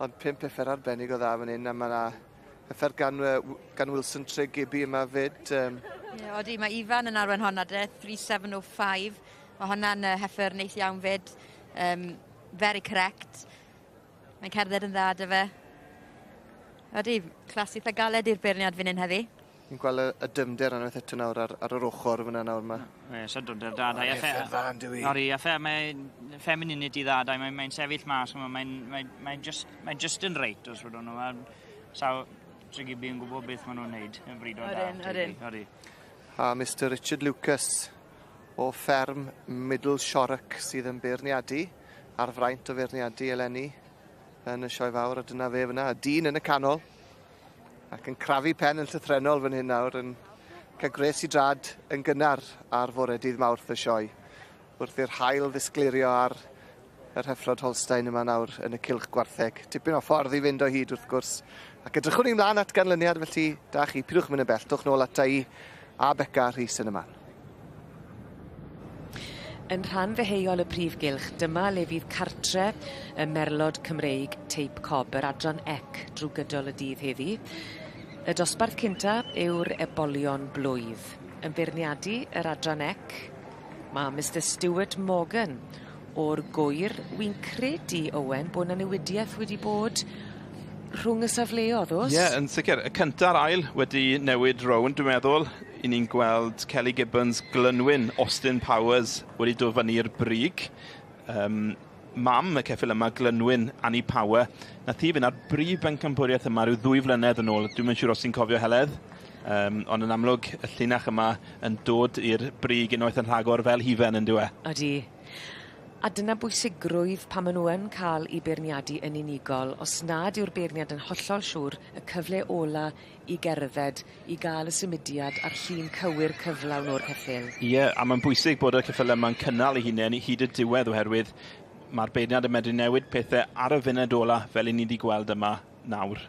Ond 5 heffer arbennig o dda fan hyn, a mae yna heffer gan Wilson Tregebi yma fyd. Ie, odi, mae Ifan yn arwain honna de, 3705. Mae honna'n heffer neis iawn fyd. Very correct. Mae'n cerdded yn dda dy fe. Odi, clas eitha galed i'r beirniad fan hyn heddi. Ni'n gweld y dymder unwaith eto nawr ar yr ochr fyna nawr yma. Ie, so dymder da. O, heffer dda yn dyw i. Odi, a mae femininity dda, da, mae'n sefyll mas, mae just yn reit, os wedyn nhw. Saw Tregibi yn gwybod beth maen nhw'n neud yn bryd o da. Odyn, odyn. Odi. A Mr Richard Lucas o fferm Middle Shorrock sydd yn beirniadu, a'r fraint o feirniadu eleni yn y sioe fawr, a dyna fe fyna, y dyn yn y canol, ac yn crafu pen yn llythrennol fan hyn nawr, yn cael gwres i drad yn gynnar ar fore dydd Mawrth y sioe, wrth i'r haul ddisgleirio ar yr heffrod Holstein yma nawr yn y cylch gwartheg. Tipyn o ffordd i fynd o hyd wrth gwrs. Ac edrychwn ni mlaen at ganlyniad, felly da chi, pidwch mynd yn bell, dowch nôl ata i a Beca Rhys yn y man. Yn rhan ddeheuol y prif gylch, dyma le fydd cartre y merlod Cymreig teip Cob, yr adran ec drwy gydol y dydd heddi. Y dosbarth cynta yw'r ebolion blwydd. Yn beirniadu yr adran ec, mae Mr Stuart Morgan o'r Gwyr. Wi'n credu, Owen, bod 'na newidieth wedi bod rhwng y safleoedd, o's? Ie, yeah, yn sicr. Y cynta'r ail wedi newid rownd, dwi'n meddwl. I ni'n gweld Kelly Gibbons, Glynwyn, Austin Powers wedi dod fyny i'r brig. Mam y ceffyl yma, Glynwyn, Annie Power, nath hi fynd ar brif bencampwriaeth yma rhyw 2 flynedd yn ôl. Dwi'm yn siŵr os ti'n cofio, Heledd. Ond yn amlwg, y llinach yma yn dod i'r brig unwaith yn rhagor fel hufen yn dyw e. Odi. A dyna bwysigrwydd pan maen nhw yn cael eu beirniadu yn unigol, os nad yw'r beirniad yn hollol siŵr, y cyfle ola i gerdded, i gael y symudiad a'r llun cywir cyflawn o'r ceffyl. Ie, yeah, a mae'n bwysig bod y ceffylau yma'n cynnal eu hunain hyd y diwedd oherwydd mae'r beirniad yn medru newid pethau ar y funud ola fel i ni wedi gweld yma nawr.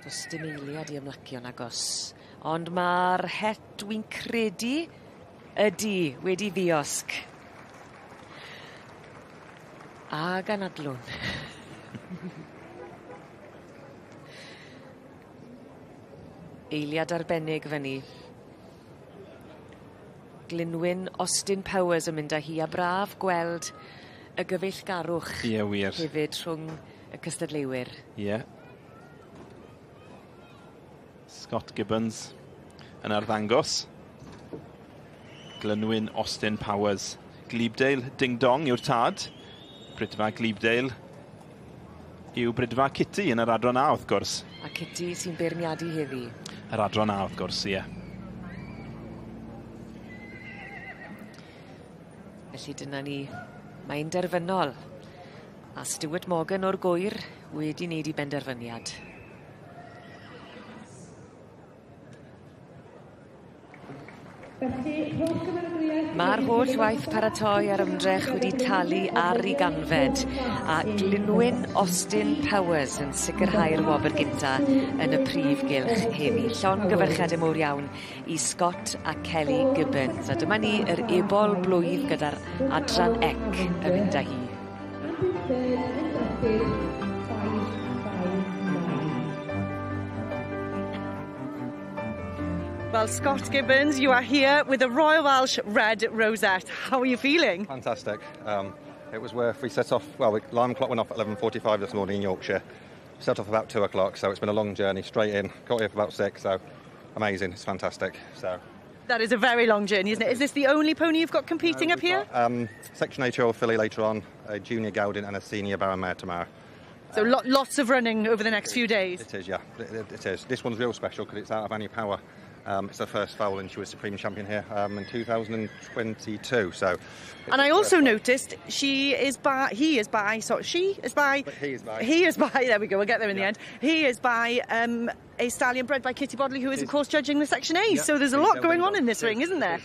Does dim eiliad i ymlacio nagos. Ond mae'r het, wy'n credu, ydy wedi ddiosg. Ag anadlwn. Eiliad arbennig fyny. Glynwyn Austin Powers yn mynd â hi a braf gweld y gyfeillgarwch. Ie, wir. Hefyd rhwng y cystadleuwyr. Ie. Scott Gibbons yn arddangos. Glynwyn Austin Powers. Glebdale Ding Dong yw'r tad. Bridfa Glebdale yw Bridfa Kitty yn yr adran A wrth gwrs. A Kitty sy'n beirniadu heddi. Yr adran A wrth gwrs, ie. Felly dyna ni. Mae'n derfynol. A Stuart Morgan o'r Gwyr wedi wneud i benderfyniad. Mae'r holl waith paratoi a'r ymdrech wedi talu ar ei ganfed, a Glynwyn Austin Powers yn sicrhau'r wobr gynta yn y prif gylch heddi. Llongyfarchiadau mowr iawn i Scott a Kelly Gibbons. A dyma ni yr ebol blwydd gyda'r adran ec yn mynd â hi. Well, Scott Gibbons, you are here with the Royal Welsh Red Rosette. How are you feeling? Fantastic. It was worth, we set off, well, the alarm clock went off at 11:45 this morning in Yorkshire. Set off about 2 o'clock, so it's been a long journey, straight in. Got here for about 6, so amazing, it's fantastic. So that is a very long journey, isn't it? Is this the only pony you've got competing up here? Got, Section 8-year-old filly later on, a junior gelding and a senior barrow mare tomorrow. So lots of running over the next few days. It is, yeah, it is. This one's real special because it's out of Annie Power. It's her first foal and she was Supreme Champion here in 2022. So, and I also noticed she is by, he is by, sorry, she is by, he is by, he is by, there we go, we'll get there in the end. He is by a stallion bred by Kitty Bodley, who is of course judging the Section A. So there's a lot going on in this ring, isn't there?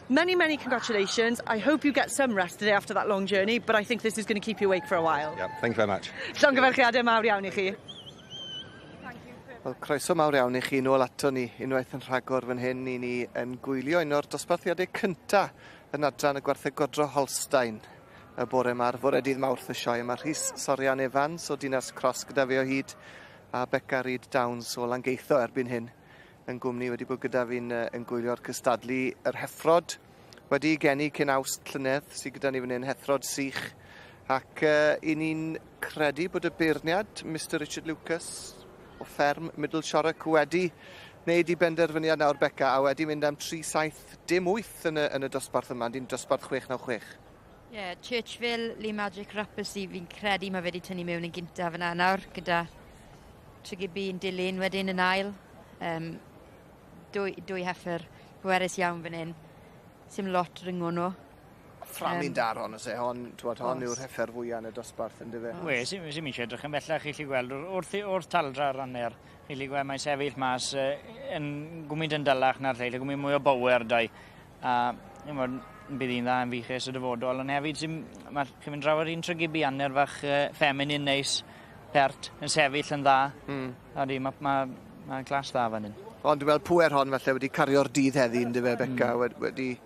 Many, many congratulations. I hope you get some rest today after that long journey, but I think this is going to keep you awake for a while. Yeah, thank you very much. Llongyfarchiadau mawr iawn i chi. Wel, croeso mawr iawn i chi nôl ato ni unwaith yn rhagor fan hyn i ni yn gwylio un o'r dosbarthiadau cynta yn adran y gwartheg godro Holstein y bore yma ar fore dydd Mawrth y sioe. Mae Rhys Sorian Evans o Dinas Cross gyda fi o hyd a Beca Reid Downs o Langeitho erbyn hyn yn gwmni wedi bod gyda fi'n yn gwylio'r cystadlu. Yr heffrod wedi geni cyn Awst llynedd sydd gyda ni fan hyn, heffrod sych, ac i ni'n credu bod y beirniad Mr Richard Lucas o fferm Middle Shorrock wedi wneud i benderfyniad nawr, Beca, a wedi mynd am 3-7-8 yn y dosbarth yma, di'n dosbarth 696. Ie, yeah, Churchville, Lee Magic Rappercy, fi'n credu mae wedi tynnu mewn yn gyntaf yna nawr, gyda Trigibi yn dilyn wedyn yn ail. Dwy heffer Pwerus iawn fan hyn. Sim lot rhyngo nhw. Fframin dar hon, oes e? Hon, twod, hon yw'r heffer fwyaf yn y dosbarth, yn dyfe? We, sy'n sy eisiau edrych yn bellach, chi lli gweld, wrth taldra ar hanner, chi lli gweld mae'n sefyll mas yn gwmynt yn dylach na'r lleill, gwmynt mwy o bower dau. A ch'mod, bydd hi'n dda yn fuchus y dyfodol, ond hefyd sy'n, ma, chi'n mynd draw ar un trygibu hanner fach feminin neis, pert, yn sefyll yn dda. Odi, mae ma, ma glas dda fan hyn. Ond dwi'n meddwl pwer hon falle wedi cario'r dydd heddi, yn dyfe, Beca, wedi...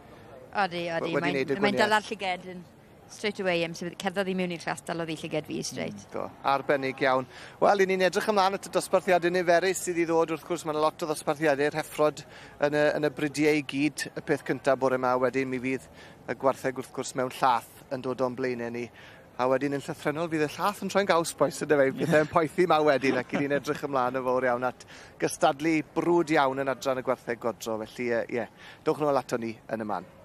Odi, odi. Wedi neud y Mae'n gwahaniaeth. dala'r llyged yn straight away. Amser cerddodd i mewn i'r class, dalodd i llyged fi straight. Do, arbennig iawn. Wel, i ni'n edrych ymlaen at y dosbarthiadau niferus sydd i ddod. Wrth gwrs, mae'n lot o ddosbarthiadau rheffrod yn y bridiau i gyd. Y peth cyntaf bore yma, wedyn mi fydd y gwartheg wrth gwrs mewn llath yn dod o'n blaenau ni. A wedyn yn llythrennol fydd y llath yn troi'n gaws, bois, ynddo fe? Pethau'n poethi ma wedyn ac i ni'n edrych ymlaen yn fawr iawn at gystadlu brwd iawn yn adran y gwartheg godro. Felly, ie, yeah, dowch nôl ato ni yn y man.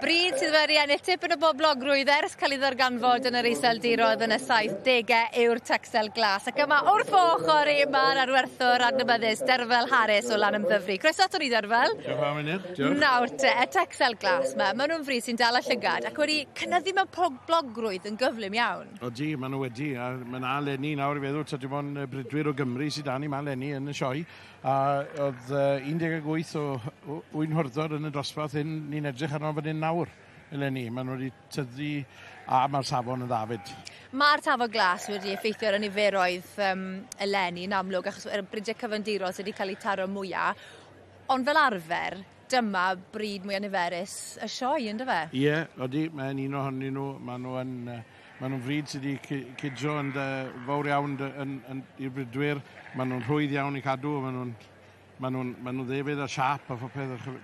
Bryd sydd wedi ennill tipyn o boblogrwydd ers cael ei ddarganfod yn yr Iseldiroedd yn y 70au yw'r Texel Glas. Ac yma wrth ochr i mae'r arwerthwr adnabyddus Derfel Harris o Lanymddyfri. Croeso ato ni, Derfel. Diolch yn fawr, Meinir. Diolch. Nawr te, y Texel Glas yma, maen nhw'n fryd sy'n dal y llygad ac wedi cynyddu mewn poblogrwydd yn gyflym iawn. Odi, maen nhw wedi, a mae 'na leni nawr i feddwl, ta dim ond bridwyr o Gymru sydd 'da ni 'ma leni yn y sioe. A oedd 18 o ŵyn hyrddod yn y dosbarth hyn ni'n edrych arno fan hyn nawr. eleni. Maen nhw wedi tyfu a mae'r safon yn dda 'fyd. Mae'r tafod glas wedi effeithio ar y niferoedd um, eleni yn amlwg achos yr bridiau cyfandirol sydd wedi cael eu taro mwyaf. Ond fel arfer, dyma bryd mwyaf niferus y sioe, ynddo fe? Ie, yeah, odi, mae'n un ohonyn nhw. Maen nhw yn, maen nhw'n fryd sydd wedi cydio yn fawr iawn yn, yn, i'r bridwyr. Maen nhw'n rhwydd iawn i cadw, maen nhw'n maen nhw'n maen nhw'n ddefydd a siap a phopeth a,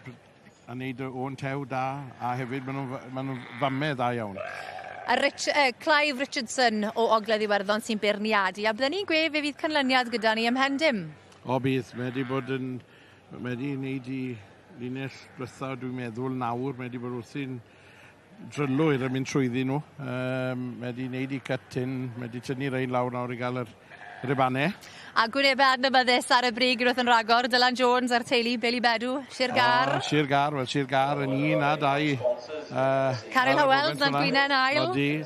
a wneud y o'n tew da a hefyd maen nhw'n maen nhw'n famau dda iawn. A Rich, Clive Richardson o Ogledd Iwerddon sy'n beirniadu, a bydden ni'n gweud fe fydd canlyniad gyda ni ymhen dim. O bydd, mae wedi bod yn Mae wedi wneud i linell diwetha dwi'n meddwl nawr, mae wedi bod wrthi'n drylwyr yn mynd trwyddi nhw. Um, mae wedi wneud i cut in, mae wedi tynnu rein lawr nawr i gael yr ribannau. A gwynebau adnabyddus ar y brig unwaith yn rhagor, Dylan Jones a'r teulu Billy Bedw, Sir Gar. O, Sir Gar, wel Sir Gar yn un a dau. Caryl Howells, Nant Gwynau'n ail. Odi,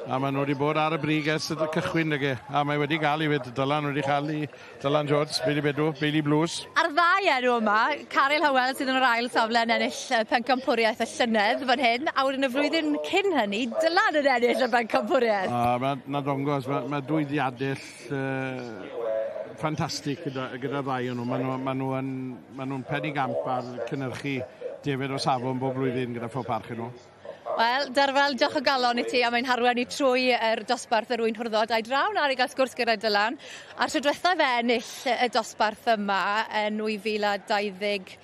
a maen nhw wedi bod ar y brig ers y cychwyn, nage. A mae wedi gael i fyd, Dylan wedi cael i Dylan Jones, Bailey Bedw, Bailey Blues. A'r ddau enw yma, Caryl Howell sydd yn yr ail safle yn ennill pencampwriaeth y llynedd fan hyn, a wedyn y flwyddyn cyn hynny, Dylan yn ennill y bencampwriaeth. A mae na dongos, mae, mae dwy ddiadell ffantastig gyda, gyda ddau o'n nhw. Maen nhw, ma nhw yn, ma nhw'n penigamp ar cynnyrchu defaid o safon bob blwyddyn gyda phob parch i nhw. Wel, Derfel, diolch o galon i ti am ein harwain ni trwy yr dosbarth yr ŵyn hwrddod. A'i draw nawr i gael sgwrs gyda Dylan. A'r tro diwetha fe ennill y dosbarth yma yn 2023,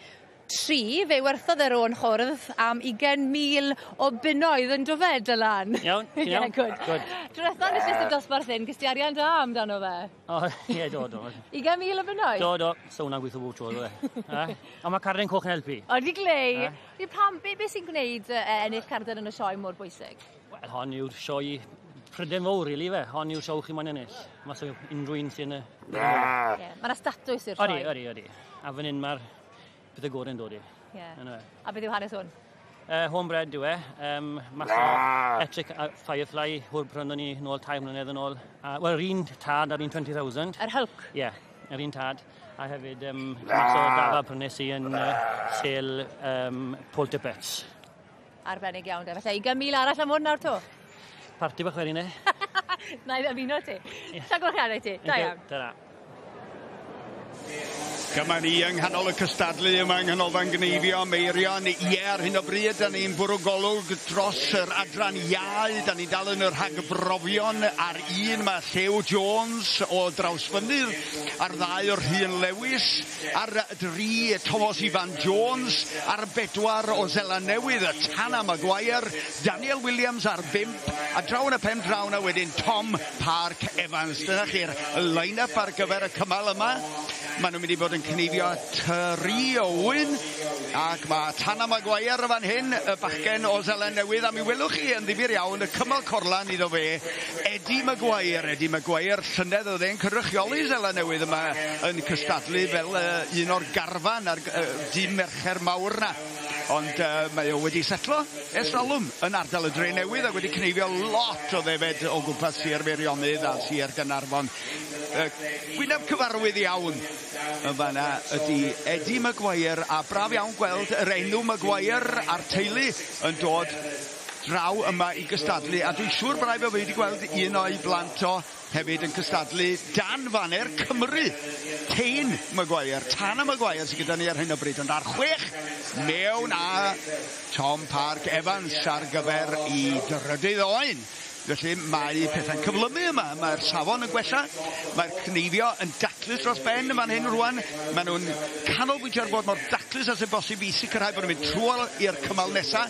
fe werthodd yr ôn hwrdd am 20,000 o bunnoedd yn do fe, Dylan? Iawn, ti'n iawn? Ie, good. Good. Tro diwetha enillest y dosbarth hyn, ges ti arian da amdano fe? O, ie, do, do. 20,000 o bunnoedd? Do, do. So hwnna'n gweithio bob tro, do fe. Eh? Ond mae cardyn coch yn helpu. Odi glei. Eh? Fi pam, be, be sy'n gwneud ennill carden yn y sioe mor bwysig? Wel, hon yw'r sioe Prydain fawr, rili, fe. Hon yw'r sioe chi moyn ennill. Mas o unrhyw un sy'n y... Ie, yeah. Mae yna statws i'r sioe. Odi, odi, odi. A fan hyn mae'r pethau gorau'n dod i. Ie. Yeah. A beth yw hanes hwn? Homebred yw e. Mas o Etric a Firefly, hwrb prynon ni nôl 3 mlynedd yn ôl. A, wel, yr un tad a'r un 20,000. Yr Hulk? Ie, yeah, yr un tad. A hefyd, mas o dafad prynes i yn sale Paul Tippets. Arbennig iawn, de. Felly, 20,000 arall am hwn nawr to? Parti bach wedyn, e? Na i ddymuno ti. Yeah. Llongyfarchiadau ti. Da iawn. Ta-ra. Dyma ni yng nghanol y cystadlu yma yng Nghanolfan Gneifio Meirion. Ie, ar hyn o bryd, da ni'n bwrw golwg dros yr adran iau. Da ni'n dal yn y rhagbrofion. Ar un mae Llew Jones o Drawsfynydd, ar ddau o'r Rhun Lewis, ar dri Tomos Ifan Jones, ar bedwar o Seland Newydd, Tana Maguire, Daniel Williams ar bump, a draw yn y pen draw 'na wedyn Tom Park Evans. Dyna chi'r line-up ar gyfer y cymal yma. Maen nhw'n mynd i fod yn cneifio tri o ŵyn, ac mae Tana Maguire yn fan hyn, y bachgen o Seland Newydd, a mi welwch chi yn ddifyr iawn y cymal corlan iddo fe, Eddie Maguire. Eddie Maguire, llynedd oedd e'n cynrychioli Seland Newydd yma yn cystadlu fel un o'r garfan ar dîm Mercher Mawr 'na. Ond mae o wedi setlo ers talwm yn ardal y Dre Newydd ac wedi cneifio lot o ddefed o gwmpas Sir Feirionnydd a Sir Gaernarfon. Gwyneb cyfarwydd iawn yn fanna ydy Eddie Maguire, a braf iawn gweld yr enw Maguire a'r teulu yn dod draw yma i gystadlu, a dwi'n siŵr bod rhaid bod fi wedi gweld un o'i blant o hefyd yn cystadlu dan faner Cymru. Tane Maguire, Tana Maguire sydd gyda ni ar hyn o bryd, ond ar chwech mewn a Tom Park Evans ar gyfer i drydydd oen. Felly mae pethau'n cyflymu yma, mae'r safon yn gwella, mae'r cneifio yn daclus dros ben yn fan hyn rwan. Maen nhw'n canolbwyntio ar bod mor daclus as y bosib i sicrhau bod nhw'n mynd trwodd i'r cymal nesa,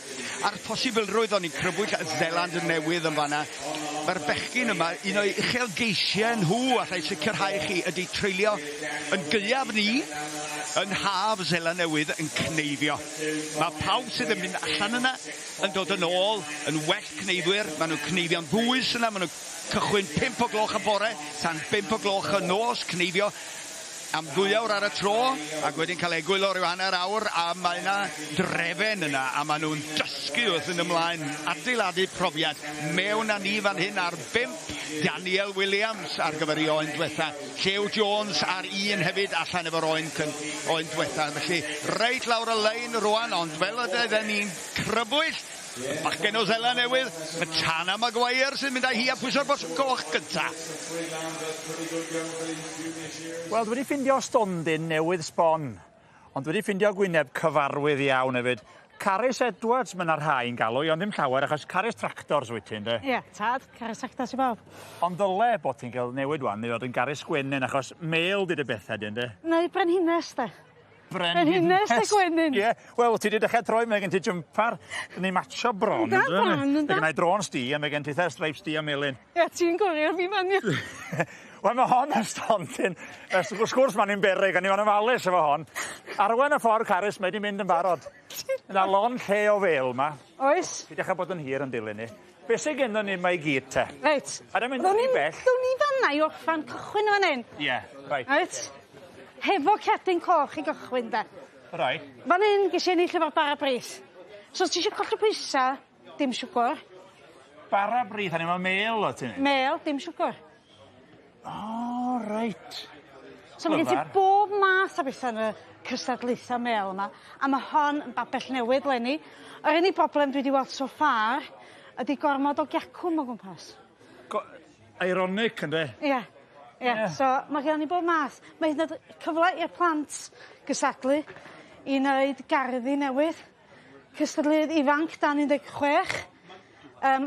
a'r posibilrwydd o'n i'n crybwyll Seland Newydd yn fanna. Mae'r bechgyn yma, un o'i uchelgeisiau nhw, allai sicrhau chi, ydy treulio yn gaeaf ni yn haf Seland Newydd yn cneifio. Mae pawb sydd yn mynd allan yna yn dod yn ôl yn well cneifwyr. Maen nhw'n cneifio'n ddwys yna, maen nhw'n cychwyn 5 o gloch y bore tan 5 o gloch y nos, cneifio am 2 awr ar y tro, ac wedyn cael egwyl o ryw hanner awr, a mae yna drefen yna, a maen nhw'n dysgu wrth yn ymlaen, adeiladu profiad. Mewn â ni fan hyn ar 5, Daniel Williams ar gyfer ei oen diwetha, Llew Jones ar un hefyd allan efo'r oen, oen diwetha. Felly, reit lawr y lein rwan, ond fel oedden ni'n crybwyll, Bachgen o Seland Newydd, mae Tana Maguire sy'n mynd â hi a pwyso'r botwm coch gynta. Wel, dwi wedi ffindio stondin newydd sbon, ond dwi wedi ffindio gwyneb cyfarwydd iawn hefyd. Carys Edwards mae 'na rhai yn galw i, ond ddim llawer, achos Carys Tractors wyt ti, ynde? Ie, tad, Carys Tractors i bawb. Ond ddyle bod ti'n cael newid wan i fod yn Garys Gwenyn, achos mêl 'di dy bethau di, ynde? Neu brenhines, de. Brenhines y gwenyn. Ie, wel, ti 'di dechrau troi, mae gen ti jympar yn ei matsio bron. Yndan, bron, yndan. Mae gen i drôns di, a mae gen ti stripes di a melyn. Ie, ti'n gwrio fi fan Wel, mae hon yn stondin. Wrth gwrs, mae'n un beryg, a ni fo'n ofalus efo hon. Arwen y ffordd, Carys, mae di mynd yn barod. Yna lon lle o fel ma. Oes. Fi dechrau bod yn hir yn dilyn ni. Be sydd gennym ni yma i gyd te? Reit. A ddim mynd rhy bell. Dwn i fanna i orffan cychwyn fan hyn. Ie, reit. Reit. Hefo cerdyn coch i gychwyn de. Reit. Fan hyn ges i ennill efo'r bara brith. So os ti eisiau colli pwysa, dim siwgr. Bara brith, a ni efo mel o ti'n? Mel, dim siwgr. O, reit. So mae gen ti bob math o bethau yn y cystadlaethau mel yma, a mae hon yn babell newydd leni. Yr unig broblem dwi wedi weld so far ydy gormod o giacwm o gwmpas. Ironic, ynddi? Ie. Ie, yeah. So mae gen i bob math. Mae hyd yn oed cyfle i'r plant gystadlu i wneud garddi newydd. Cystadleuydd ifanc dan 16.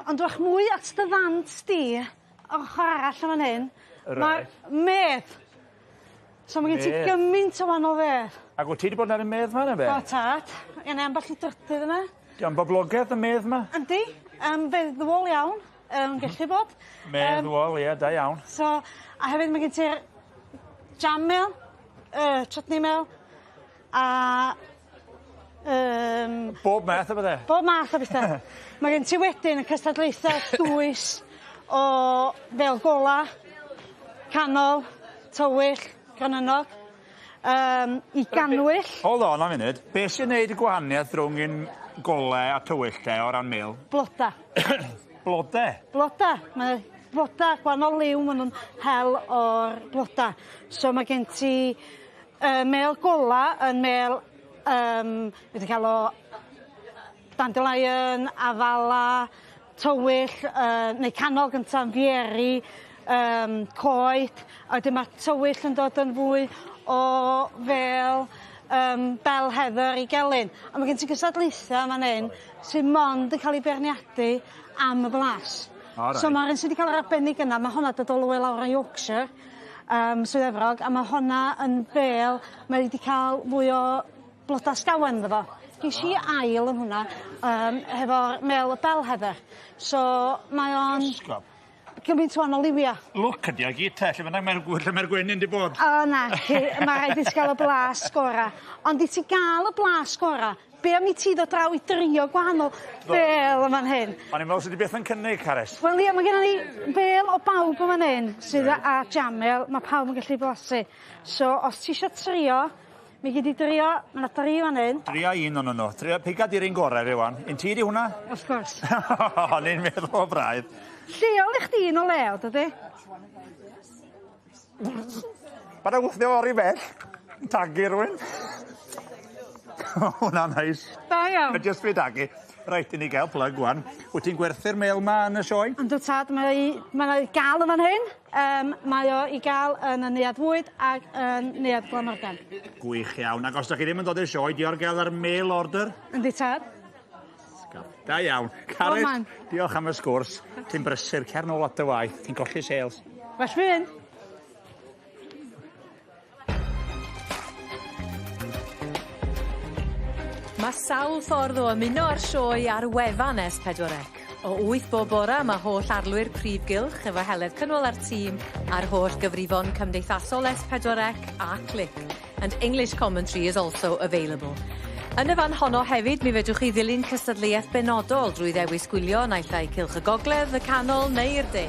Ond wrach mwy at dy ddant di, ochr arall yn fan hyn, mae medd. So mae gen ti gymaint o wahanol fedd. Ac wyt ti wedi bod ar y medd ma, na be? O, tad. Gen i ambell i drydydd yna. Di o'n boblogaidd y medd ma? Yndi. Feddwol iawn. Gallu bod. Meddwol, ie, da iawn. So, a hefyd mae gen ti'r jam mel, chutney mel, a... Bob math o bethau? Bob math o bethau. Mae gen ti wedyn y cystadlaethau dwys o fel gola, canol, tywyll, granynnog, i ganwyll. Hold on a munud. Be sy'n neud y gwahaniaeth rhwng un gole a tywyll te o ran mel? Bloda. Blode? Bloda. Mae bloda gwahanol liw, maen nhw'n hel o'r bloda. So mae gen ti mel gola yn mel, wedi cael o dandelion, afala, tywyll, neu canol gynta'n fieri, coed, a wedyn mae tywyll yn dod yn fwy o fel bel heather i gelyn. A mae gen ti gystadlaethau fan hyn sy'n mond yn cael ei beirniadu am y blas. Right. So mae'r un sydd wedi cael yr arbennig yna, mae hwnna dod all the way lawr o Yorkshire, Swydd Efrog, a mae hwnna yn fel, mae wedi cael fwy o bloda sgawen iddo fo. Ges i ail yn hwnna hefo'r mel y bel heather. So mae o'n... Esgob. Gymaint wahanol liwia. Lwc ydi o gyd te, lle bynnag mae'r lle mae'r gwenyn 'di bod. O na, mae rhaid i ti gael y blas gora. Ond i ti gael y blas gora, be am i ti ddod draw i drio gwahanol fel yn fan hyn? O'n i'n meddwl sydd wedi beth yn cynnig, Carys. Wel ie, mae gennym ni fel o bawb yn fan hyn sydd â jamel, mae pawb yn gallu blasu. So os ti isio trio, mi gei di drio, mae 'na dri fan hyn. Dria un o'n nhw. Tria, piga di'r un gorau fi wan. Un ti di hwnna? Wrth gwrs. O'n i'n meddwl braidd. Lleol i chdi yn o lew, dydy? Paid â wthio fo ry bell. Tagu rhywun. Hwnna'n neis. Da iawn. Mae jyst fi dagu. Reit, i ni gael plug wan. Wyt ti'n gwerthu'r mel ma yn y sioe? Yndw tad, mae mae i gael yn fan hyn. Mae o i gael yn y Neuadd Fwyd ac yn Neuadd Glamorgan. Gwych iawn. Ac os ydych chi ddim yn dod i'r sioe, di ar gael ar mail order? Yndi tad. Da iawn. Carys, diolch am y sgwrs. Ti'n brysur, cer nôl at dy waith. Ti'n colli sales. Well fi fynd. Mae sawl ffordd o ymuno â'r sioe ar wefan S4C. O 8 bob bora mae holl arlwyr prif gylch efo Heledd Cynwal a'r tîm a'r holl gyfrifon cymdeithasol S4C a Clic. And English commentary is also available. Yn y fan honno hefyd mi fedrwch chi ddilyn cystadleuaeth benodol drwy ddewis gwylio naill ai Cylch y Gogledd, y Canol neu'r De.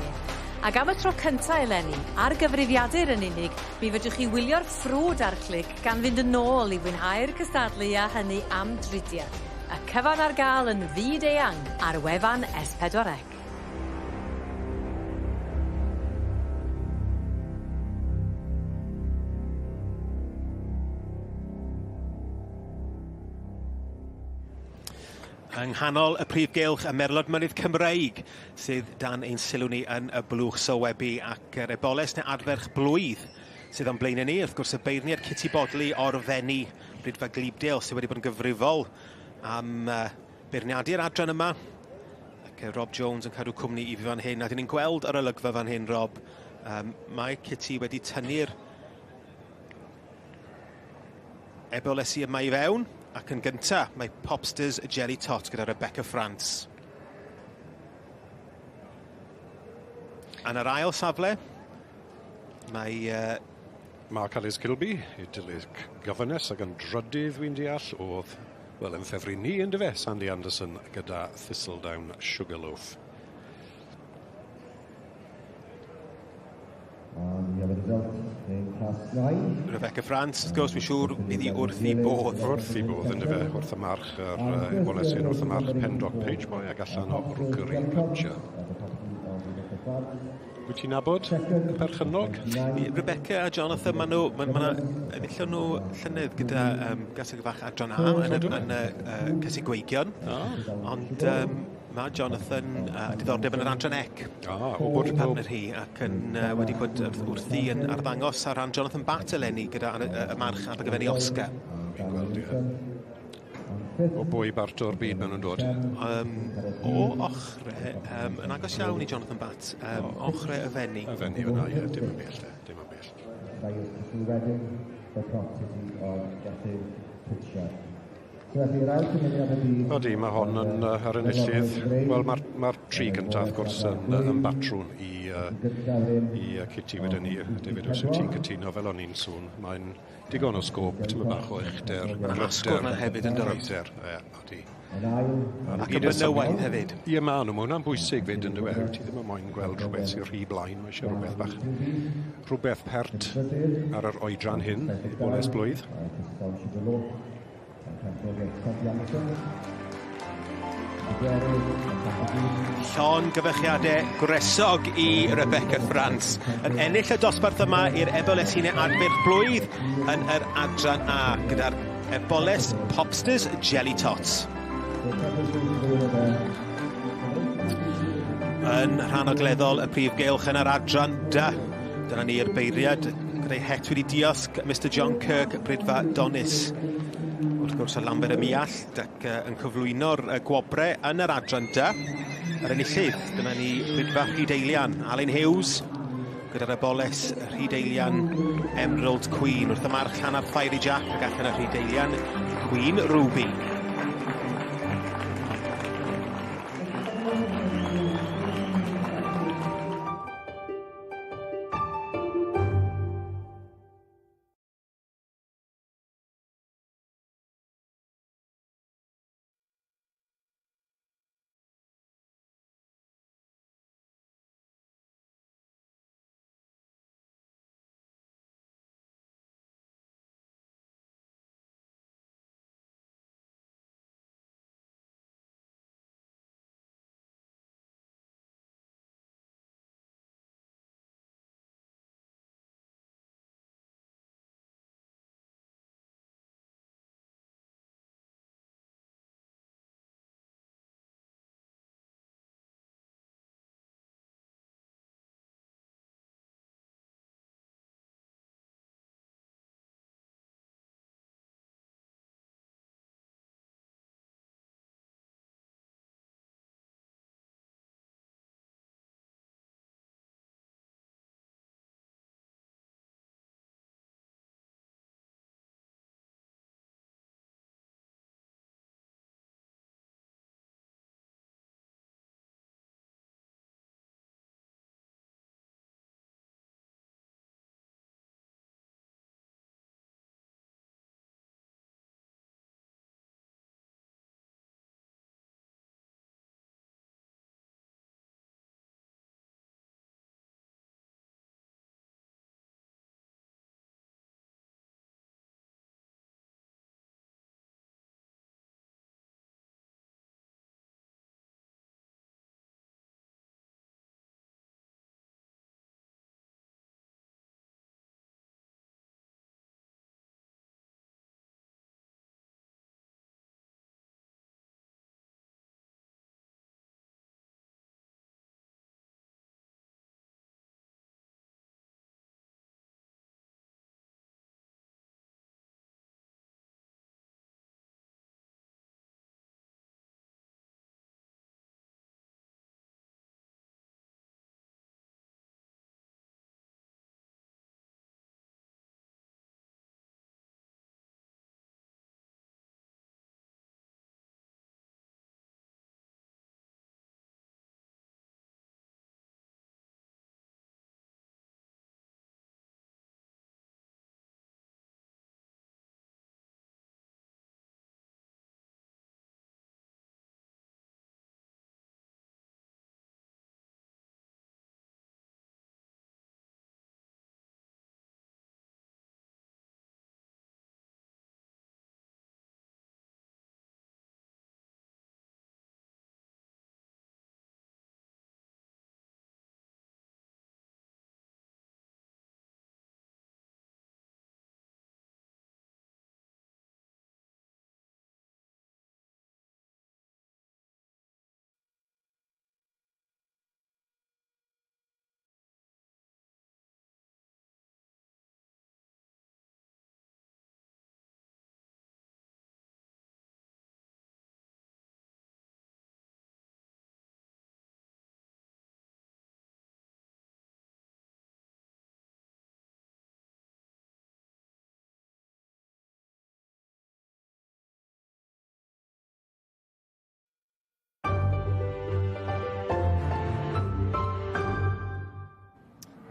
Ac am y tro cynta eleni, ar gyfrifiadur yn unig, mi fedrwch chi wylio'r ffrwd ar Clic gan fynd yn ôl i fwynhau'r cystadlu a hynny am dridiau. Y cyfan ar gael yn fyd eang ar wefan S4C. Yng nghanol y prif gylch, y Merlod Mynydd Cymreig sydd dan ein sylw ni yn y blwch sylwebu ac yr eboles neu adferch blwydd sydd o'n blaenau ni. Wrth gwrs, y beirniad Kitty Bodley o'r Fenni, Brydfa Glibdale, sydd wedi bod yn gyfrifol am beirniadu'r adran yma. Ac Rob Jones yn cadw cwmni i fi fan hyn. A dyn ni'n gweld yr olygfa fan hyn, Rob. Mae Kitty wedi tynnu'r ebolesi yma i fewn. Ac yn gynta, mae Popsters Jelly Tot gyda Rebecca France. Yn yr ail safle, mae Mark Alice Kilby, Idyllic Governess, ac yn drydydd wy'n deall, oedd, wel, yn ffefryn ni, yn dyfe, Sandy Anderson gyda Thistledown Sugarloaf. Rebecca France, wrth gwrs, dwi'n siŵr bydd hi wrth ei bodd. Wrth ei bodd, yn dyfe, wrth y march yr ebolesyn, wrth y march Pendock Pageboy ac allan o Rookery Butcher. Wyt ti'n nabod y perchennog? Rebecca a Jonathan, maen nhw, ma, ma enillon nhw llynedd gyda Gaseg Fach Adran A yn y Cysig Gweigion. Ond mae Jonathan diddordeb yn yr adran ec. O bod partner hi ac yn wedi bod wrthi yn arddangos ar ran Jonathan Batt eleni gyda y march Abergavenny Oscar. Fi'n gweld, ie. O bwy bart o'r byd maen nhw'n dod? O ochre, yn agos iawn i Jonathan Batt, ochre y Fenni. Y Fenni fyna, ie, dim yn bell, dim yn bell. Odi, mae hon yn yr enillydd. Wel, mae'r ma tri cyntaf, wrth gwrs, yn batrwn i Kitty wedyn ni. David, os wyt ti'n cytuno, fel o'n i'n sôn, mae'n digon o sgôp, tyma bach o uchder. Mae'n asgwrn hefyd yn dod. Ie, odi. Ac yn benywaidd hefyd. Ie, ma' nhw. Mae hwnna'n bwysig fyd, yn dyw e? Ti ddim yn moyn gweld rhywbeth sy'n rhy blaen. Mae eisiau rhywbeth bach, rhywbeth pert ar yr oedran hyn, i boles blwydd. Llongyfarchiadau gwresog i Rebecca France yn ennill y dosbarth yma i'r ebolesine adferch blwydd yn yr adran A gyda'r eboles Popsters Jelly Tots. Yn rhan ogleddol y prif gylch yn yr adran D. Dyna ni'r beiriad gyda'i het wedi diosg Mr John Kirk Brydfa Donis. Wrth gwrs o Lambert y Miallt ac yn cyflwyno'r gwobre yn yr adran D. Yr enillydd, dyna ni Brydfa Rhydeilian, Alun Hughes, gyda'r eboles Rhydeilian Emerald Queen. Wrth y march Llanarth Fiery Jack ac allan y Rhydeilian Queen Ruby.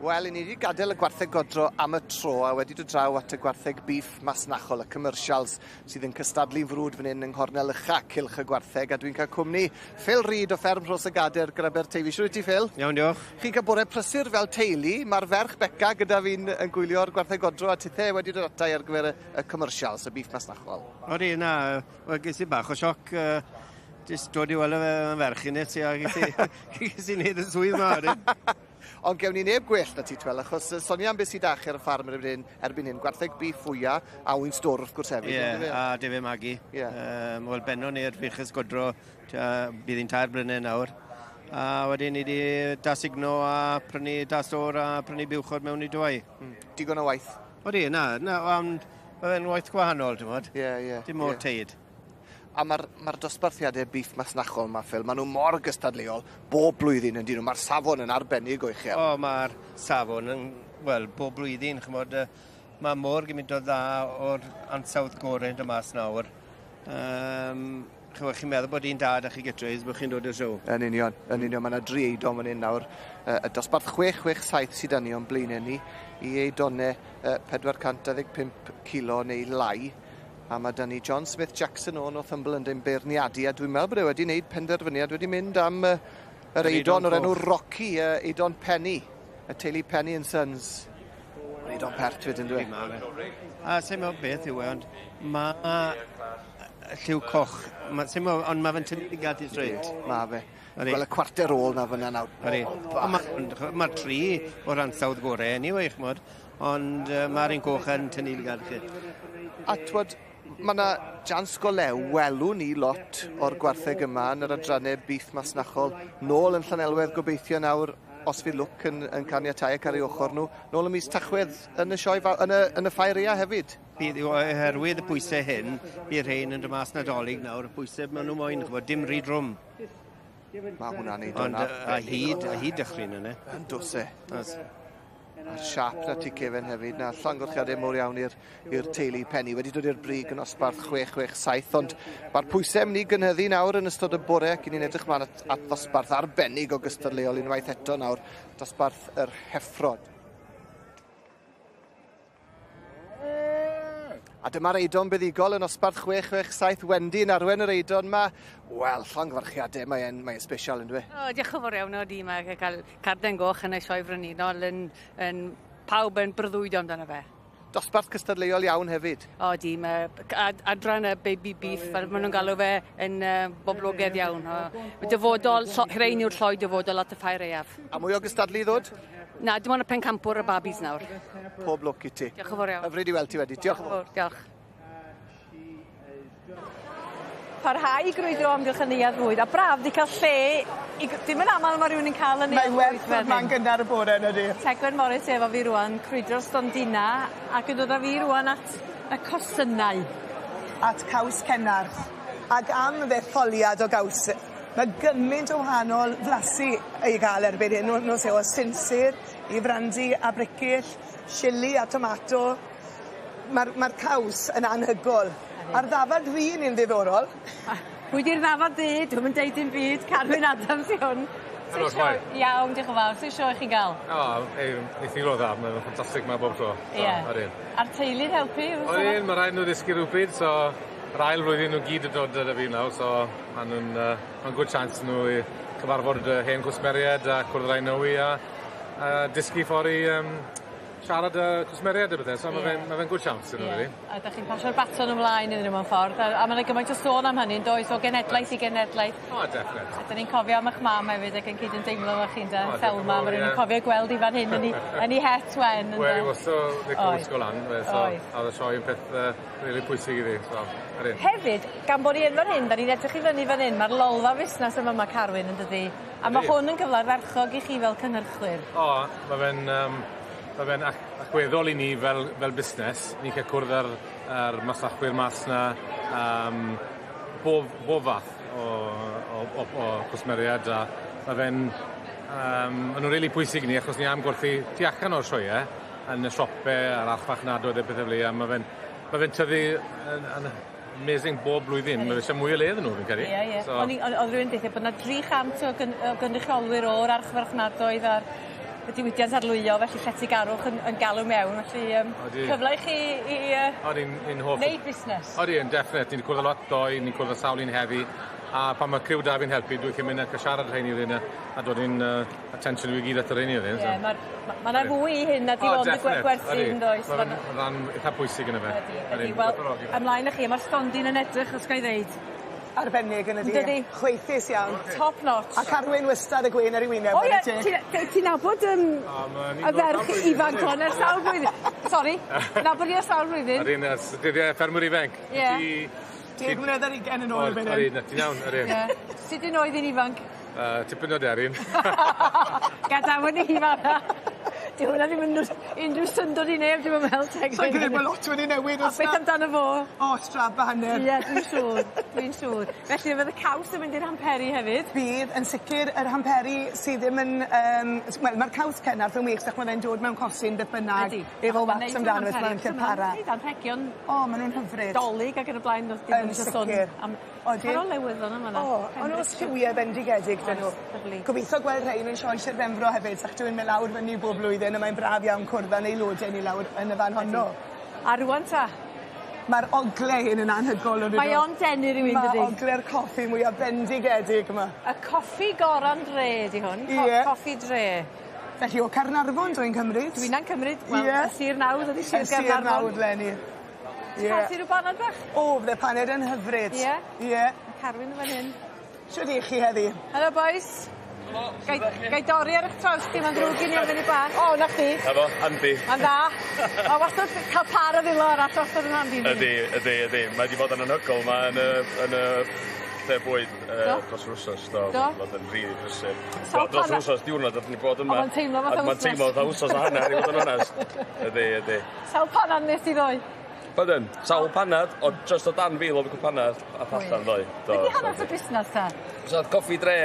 Wel, i ni wedi gadael y gwartheg godro am y tro a wedi dod draw at y gwartheg beef masnachol, y commercials, sydd yn cystadlu'n frwd fan hyn yng nghornel ucha cylch y gwartheg, a dwi'n cael cwmni Phil Reid o fferm Rhos y Gader, Aberteifi. Shwt wyt ti, Phil? Iawn, diolch. Chi'n cael bore prysur fel teulu. Mae'r ferch Beca gyda fi'n yn gwylio'r gwartheg godro a tithe wedi dod atai ar gyfer y, y commercials, y beef masnachol. Odi, na, wel, ges i bach o sioc. Jyst dod i weld y ferch i nes i a ges i, ges i wneud y swydd ma. Ond gewn ni neb gwell na ti, Twel, achos sonia am beth sydd 'da chi ar y ffarm erbyn hyn, erbyn hyn, gwartheg beef fwya a ŵyn stwr wrth gwrs hefyd. Ie, yeah, a defaid magu. Ie. Yeah. Wel, bennon ni'r fuches godro, bydd hi'n 3 blynedd nawr. A wedyn ni wedi dasigno a prynu da stôr a prynu buwchod mewn i dwy. Digon o waith. Odi, na, na, ond mae fe'n waith gwahanol, ti'n gwbod. Ie, ie. Dim mor ie. teid. A mae'r ma dosbarthiadau beef masnachol 'ma, Phil, maen nhw mor gystadleuol bob blwyddyn yn dyn nhw. Mae'r safon yn arbennig o uchel. O, mae'r safon yn, wel, bob blwyddyn, ch'mod, mae mor gymaint o dda o'r ansawdd gorau yn dod mas nawr. Ch'mod, chi'n meddwl bod un da 'da chi gytre, bod chi'n dod i'r sioe. Yn union, yn union. Mae yna dri eidon fan hyn nawr. Y dosbarth 667 sydd 'da ni o'n blaenau ni i eidonau 425 kilo neu lai. A mae 'da ni John Smith Jackson o Northumberland yn beirniadu, a dwi'n meddwl bod e wedi gwneud penderfyniad, wedi mynd am yr eidon o'r enw Rocky, eidon Penny, y teulu Penny and Sons. Mae'n eidon pert fyd yn dweud. A sa'n meddwl beth yw e, ond mae lliw coch, ma, sa'n meddwl, ond mae fe'n tynnu llygad i straight. Mae fe. Gweld y cwarter ôl na fyna nawr. Ydy. Ond Mae tri o'r ansawdd gorau anyway, ch'mod, ond mae'r un coch yn tynnu llygad chi. A twod, mae yna jans go lew, welwn ni lot o'r gwartheg yma yn yr adrannau beef masnachol nôl yn Llanelwedd gobeithio nawr, os fydd lwc yn caniatáu ac ar ei ochr nhw, nôl ym mis Tachwedd yn y sioe, yn y ffair aeaf hefyd. Bydd, oherwydd y pwysau hyn, bydd rhain yn dod mas Nadolig nawr, y pwysau maen nhw moyn, ch'mod, dim rhy drwm. Mae hwnna'n neud Ond a hyd dychryn yna. Yn does e. Oes. A'r siap na ti cefen hefyd, na llongyfarchiadau mowr iawn i'r teulu Penny. Wedi dod i'r brig yn osbarth 667, ond mae'r pwysau mynd i gynyddu nawr yn ystod y bore ac i ni'n edrych mlaen at ddosbarth arbennig o gystadleuol unwaith eto nawr, dosbarth yr heffrod. A dyma'r eidon buddugol yn osbarth 667, Wendy yn arwen yr eidon ma. Wel, llongyfarchiadau, mae'n mae special yn dwi. O, diolch yn fawr iawn o di, mae cael carden goch yn y sioe frenhinol yn pawb yn breuddwydio amdano fe. Dosbarth cystadleuol iawn hefyd. O, di, mae adran y baby beef, fel maen nhw'n galw fe, yn boblogaidd iawn. O, dyfodol, rhein yw'r lloi dyfodol at y ffair aeaf. A mwy o gystadlu i ddod? Na, dim ond y pencampwr y babis nawr. Pob lwc i ti. Diolch yn fawr iawn. Hyfryd i weld ti wedi. Diolch yn fawr. Diolch. Parhau i grwydro amgylch y neuadd fwyd, a braf di cael lle, i, dim yn aml mae rhywun yn cael y neuadd Mae'n werth fwyd fel bod ma'n hyn. gynnar y bore yna di. Tegwen Morris efo fi rwan, crwydro'r stondina, ac yn dod â fi rwan at y cosynnau. At caws Cenarth. Ac am ddetholiad o gaws, mae gymaint o wahanol flasu i gael erbyn hyn. Nhw'n o sinsir i frandi a bricyll, chili a tomato. Mae'r ma caws yn anhygoel. A'r ddafad ddu'n un ddiddorol. Pwy di'r ddafad ddu? Dwi'm yn deud dim byd. Carwyn Adams i hwn. Helo, shwmae? Iawn, diolch yn fawr. Sut sioe chi gael? O, ei, neith ni dda, mae'n ffantastig ma bob tro. So, Ie. Odyn. A'r teulu'n helpu? Odyn, mae rhaid nhw ddysgu rhywbryd, so yr ail flwyddyn nhw gyd yn dod gyda fi nawr, so maen nhw'n ma good chance nhw i cyfarfod y hen cwsmeriaid a cwrdd rai nhw i a dysgu ffordd i siarad y cwsmeriaid a bethau, so mae fe'n ma fe good chance iddyn nhw, really. A da chi'n pasio'r baton ymlaen iddyn nhw mewn ffordd. A mae'n gymaint o sôn am hynny, yn does, o genedlaeth i genedlaeth. O, definite. A dyn ni'n cofio am eich mam hefyd ac yn cyd yn deimlo efo chi'n da, O, Thelma. diolch yn fawr, Mae rhywun yn ie. cofio gweld i fan hyn yn ei het wen. ynde? Wel, wastad licio Oedd. wisgo lan, fe, so Oedd. a oedd y sioe yn peth really pwysig i fi, so, yr un. Hefyd, gan bod ni yn fan hyn, da ni'n edrych i fyny fan hyn, mae'r lolfa fusnes yma mae Carwyn yn dydi. A mae Ydi. hwn yn gyfle ardderchog i chi fel cynhyrchwyr. O, mae fe'n ma fe allweddol i ni fel busnes. Ni'n cael cwrdd ar masnachwyr mas na, bob fath o cwsmeriaid a mae fe'n ma nhw'n rili pwysig i ni achos ni am gwerthu tu allan o'r sioeau yn y siopau a'r archfarchnadoedd a pethau fel 'ny a ma fe'n tyfu yn amazing bob blwyddyn. Mae eisiau mwy o le iddyn nhw, fi'n credu. Ie, ie. So, O'n i- Oedd rhywun deutha bod 'na 300 o gynrychiolwyr o'r archfarchnadoedd a'r y diwydiant arlwyo, felly lletygarwch yn, yn galw mewn, felly cyfle i chi i Odi, ni'n hoff... Neud busnes. Odi, yn definite. Ni 'di cwrdd â lot ddoe, ni'n cwrdd â sawl un heddi, a pan ma' criw 'da fi'n helpu, dwi'n gallu mynd ac a siarad rheini wedyn a dod i'n attention nhw i gyd at y rheini wedyn. Ie, ma'r ma' 'na fwy i hyn na dim ond y gwerthu yndoes? Ma'n rhan eitha pwysig yna fe. Ydi, ydi. Wel, ymlaen â chi, a ma'r stondin yn edrych, os ga i ddeud. Arbennig yn ydi? Yndydi? Chwaethus iawn. Top notch. A Carwyn wastad y gwên ar ei wyneb. O ie, ti'n nabod y ferch ifanc hon ers sawl blwyddyn? Sori, nabod hi ers sawl blwyddyn? Yr un ers dyddiau ffermwyr ifanc. Ie. 10 mlynedd ar ugain yn ôl erbyn hyn. Yr un, ti'n iawn, yr un. Ie. Sut un oedd hi'n ifanc? Tipyn o deryn. Gadawon ni hi fan'na. 'Di hwnna ddim yn unrhyw syndod i neb dwi'm yn meddwl Tegwen. Sai'n credu bo' lot wedi newid A beth amdano fo? O, strap a hanner. Ie, dwi'n siŵr, dwi'n siŵr. Felly fydd y caws yn mynd i'r hamperi hefyd? Bydd, yn sicir, yr hamperi sydd ddim yn yym wel ma'r caws Cenarth yn wych 'dach ma' fe'n dod mewn cosyn beth bynnag. Ydi. Efo wax amdano fe so ma'n gallu para. Neud anrhegion. O, ma' nw'n hyfryd. Dolig ac yn y blaen do's dim Yn sicir. Am Odyn. Ar ôl newyddon yn fan 'na. O, o'n o's lliwie bendigedig 'dyn nhw. Lyfli. Gobeithio gweld rhein yn Sioe Sir Benfro hefyd sach dwi'n myn' lawr fyny bob blwyddyn a mae'n braf iawn cwrdd â'n aelode ni lawr yn y fan honno. A rŵan ta? Ma'r ogle hyn yn anhygol on'd 'yn nw? Mae o'n denu rywun dydi? Ma' ogle'r coffi mwya bendigedig 'ma. Y coffi gora'n dre 'di hwn. Ie. Coffi dre. Felly o Caernarfon dwi'n cymryd? Dwina'n cymryd, wel, Ie. y sir nawdd ydi Sir Y sir Gaernarfon. nawdd leni. Ie. Ti'n rhyw banad bach? O, fydde paned yn hyfryd. Ie? Ie. Ma' Carwyn yn fan hyn. Shwd 'ych chi heddi? Helo bois. Gai gai dorri ar 'ych traws chi ma'n ddrwg gin i am funud bach. O, 'na chdi. 'Na fo, Andy. Ma'n dda. Ma' wastad ca'l par o ddwylo arall wastad yn handi yndi? Ydi, ydi, ydi. Mae 'di bod yn anhygoel 'ma yn y yn y lle bwyd Do? dros yr wsos do. Do? Bod yn rili prysur. Sawl Wel, dros yr panad- wsos, diwrnod ydyn ni bod yma. Ond ma'n teimlo fatha Ond Ma'n wthnos. teimlo fatha wsos a hanner i fod yn onest. Ydi, ydi. Sawl panad nes di ddoe? Pardon, sawl panad, o just o dan fil o cwpanad a allan ddoe. Do, Be' 'di hanes y busnas ta? So o'dd Coffi Dre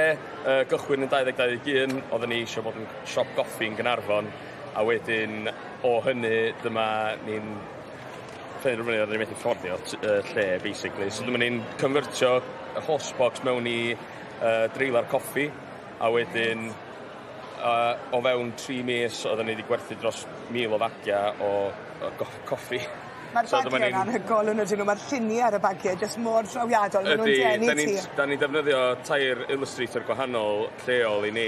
gychwyn yn 2021, oedden ni eisiau bod yn siop goffi yn Gaernarfon, a wedyn o hynny dyma ni'n penderfynu oedden ni methu fforddio lle basically. So dyma ni'n convertio y horse box mewn i dreilar coffi, a wedyn o fewn 3 mis oedden ni wedi gwerthu dros 1,000 o fagia o coffi. Ma'r So dyma bagie yn ni'n- anhygol yn ydyn nhw, ma'r llunie ar y bagie jyst mor trawiadol, ma' nhw'n Ydy, denu da ni'n ti. da ni'n defnyddio tair illustrator gwahanol lleol i ni.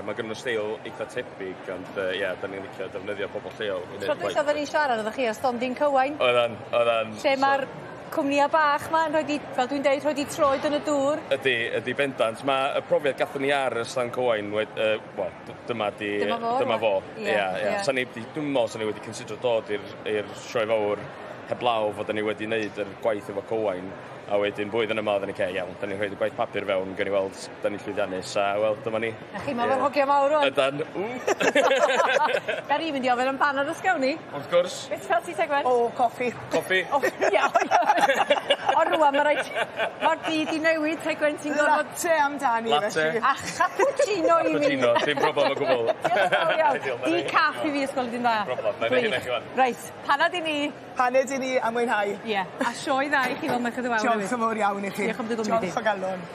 Mae gynnon nhw steil eitha tebyg, ond ie, yeah, da ni'n licio defnyddio pobl lleol i Tro wneud dwytha oedden ni'n siarad oeddech chi ar stondin Cywain. Oeddan, oeddan. Lle ma'r cwmnïa bach 'ma yn rhoid 'u, fel dwi'n deud, rhoid 'u troed yn y dŵr. Ydy, ydy bendant. Mae y profiad gathon ni ar y stand Cywain, wel, dyma di... Dyma fo, Dyma fo, rŵan. ie, Ie, ie. ie. Sa ni, dwi'n meddwl sa ni wedi considero dod i'r sioe fawr heblaw fod ni wedi wneud yr gwaith efo Cywain, a wedyn blwyddyn yma oedden ni, "Ce, iawn, da ni'n rhoi y gwaith papur fewn, gawn ni weld, da ni'n llwyddiannus," a wel, dyma ni. Na chi, ma' fe'r hogia mawr rŵan. Ydan. Da ni'n mynd i ofyn am panad os gawn ni. Wrth gwrs. Beth fel ti, Tegwen? O, coffi. Coffi. O, iawn. O, rŵan, ma' raid... Ma'r byd i newid, Tegwen, ti'n gorfod... Latte amdani, Latte. felly. A chappuccino i mi. Cappuccino, dim problem o gwbl. Iawn. Ideal, na ni. Decaf i fi ysgol ydy'n dda. Dim problem, na i neud hynna i chi wan. Reit, panad i ni. Paned i ni a mwynhau. Ie, a sioe dda i chi fel Merched y Wawr Diolch hefyd. yn fawr iawn i chi. Diolch am dy gwmni di. Diolch o galon.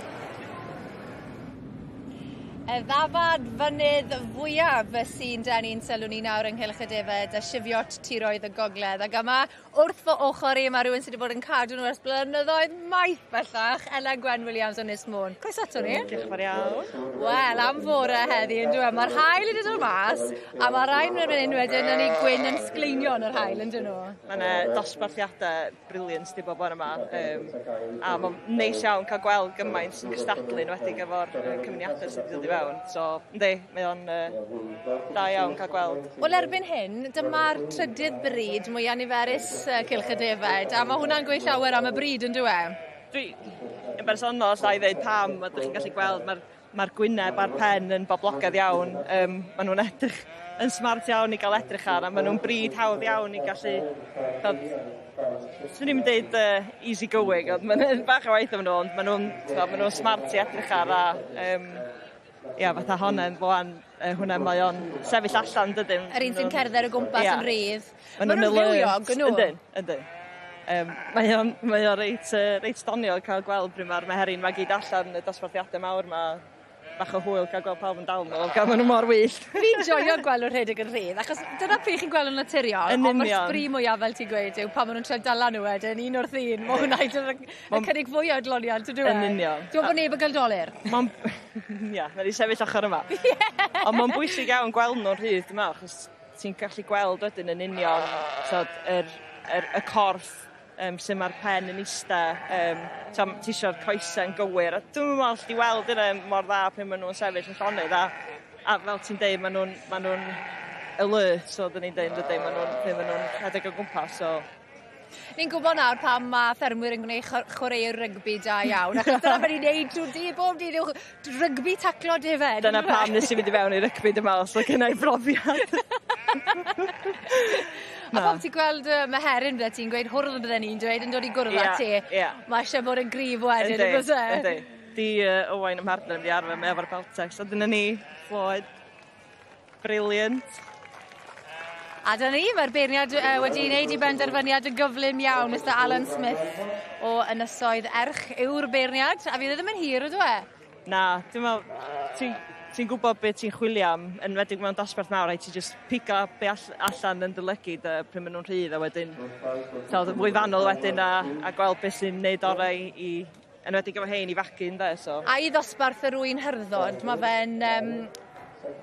Y ddafad fynydd fwyaf sy'n denu'n sylw ni nawr ynghylch y defaid a sifiot tiroedd y gogledd. Ac yma wrth fy ochr i mae rhywun sydd wedi bod yn cadw nhw ers blynyddoedd maith bellach, Elen Gwen Williams o Ynys Môn. Croeso ato ni. Diolch yn fawr iawn. Wel, am fore heddi yn dwi. Mae'r haul wedi dod mas, a mae rhain yn mynd wedyn yn ei gwyn yn sgleinio yn yr haul, yn dyn nhw. Mae yna dosbarthiadau brilliant di bod bore yma. A mae'n neis iawn cael gweld gymaint sy'n cystadlu yn enwedig efo'r cymunedau sydd wedi dod i fewn. So, yndi, mae o'n da iawn cael gweld. Wel, erbyn hyn, dyma'r trydydd bryd mwyaf niferus Cylch y Defaid, a mae hwnna'n gweud llawer am y bryd, yn dyw e? Dwi, yn bersonol, alla i ddeud pam, a ydych chi'n gallu gweld, mae'r mae gwyneb a'r pen yn boblogaidd iawn. Maen nhw'n edrych yn smart iawn i gael edrych ar, a maen nhw'n bryd hawdd iawn i gallu... Swn i'm yn deud easy going, ond mae'n bach o waith am nhw, ond maen nhw'n ma nhw smart i edrych ar, a ia, fatha honna'n fwan, hwnna mae o'n sefyll allan, dydyn. Yr un sy'n cerdded o gwmpas Ia. yn rhydd. Ma' Maen nhw'n alert. fywiog, yn nhw? Yndyn, yndyn. Mae o'n reit doniol cael gweld pryd mae'r meheryn ma gyd allan y dosbarthiadau mawr ma. bach o hwyl cael gweld pawb yn dal nhw, gan maen nhw mor wyllt. Fi'n joio gweld nhw'n rhedeg yn rhydd, achos dyna pryd chi'n gweld nhw'n naturiol. Yn Ond mae'r union. sbri mwyaf, fel ti'n gweud, yw pan maen nhw'n trio dala nhw wedyn, un wrth un. Mae hwnna hyd yn y cynnig fwy o adloniant, yndyw e? Yn union. Dwi'n meddwl bod neb yn cael dolur. Mae'n... Ia, mae 'di sefyll ochr yma. Ond mae'n bwysig iawn gweld nhw'n rhydd, dwi'n meddwl, achos ti'n gallu gweld wedyn yn union t'od, y corff, sut mae'r pen yn ista, ti isio'r coesau yn gywir. A dwi'm yn meddwl alli di weld hynna mor dda pan maen nhw'n sefyll yn llonydd. A fel ti'n deud, maen nhw'n ma nhw alert, so dyn ni'n deud, yn dydyn, maen nhw'n pryd maen nhw'n rhedeg o gwmpas. So. Ni'n gwybod nawr pam mae ffermwyr yn gwneud chwaraewr rygbi da iawn, achos dyna beth ni'n neud trwy'r dydd, bob dydd, yw rygbi taclo defaid. Dyna pam nes i fynd i fewn i rygbi, dwi'n meddwl, so gynna i brofiad. A pan ti'n gweld Meheryn bydde ti'n gweud, hwrdd bydde ni'n dweud, yn dod i gwrdd â ti. Mae eisiau bod yn gryf wedyn, Yndi, yn does e? Yndi. Di Owain ym mhartner yn di arfer, mae efo'r Beltex. A dyna ni, Floyd. Brilliant. A dyna ni, mae'r beirniad wedi wneud i benderfyniad yn gyflym iawn. Mr Alan Smith o Ynysoedd Erch yw'r beirniad, a fydd e ddim yn hir, ydw e? Na, dwi'n meddwl, ti'n ti gwybod beth ti'n chwilio am, yn enwedig mewn dosbarth mawr, rhaid ti just pigo be allan yn dy lygid pryd maen nhw'n rhydd, a wedyn, t'od, fwy fanwl wedyn a gweld beth sy'n neud orau i yn enwedig efo hein i fagu, ynde, so. A i ddosbarth yr ŵyn hyrddod, mae fe'n...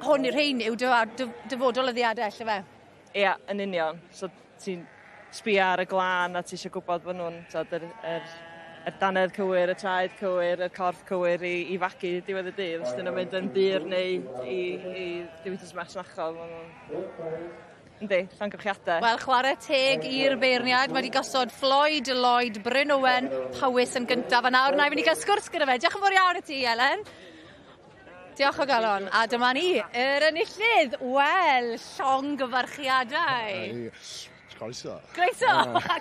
Hwn i'r rhein yw dyfodol y ddiadell, yfe? Ia, yn union. So ti'n sbio ar y glân a ti eisiau gwybod bod nhw'n, t'od, yr dannedd cywir, y traed cywir, y corff cywir i fagu diwedd y dydd. Os dyn nhw'n mynd yn bur neu i diwydiant masnachol, ma' nhw'n... Yndi, llongyfarchiadau. Wel, chwarae teg i'r beirniad. Mae wedi gosod Floyd, Lloyd, Bryn Owen, Powys yn gyntaf. A nawr na i fynd i gael sgwrs gyda fe. Diolch yn fawr iawn i ti, Elen. Diolch o galon. A dyma ni, yr enillydd. Wel, llongyfarchiadau. Croeso. Croeso!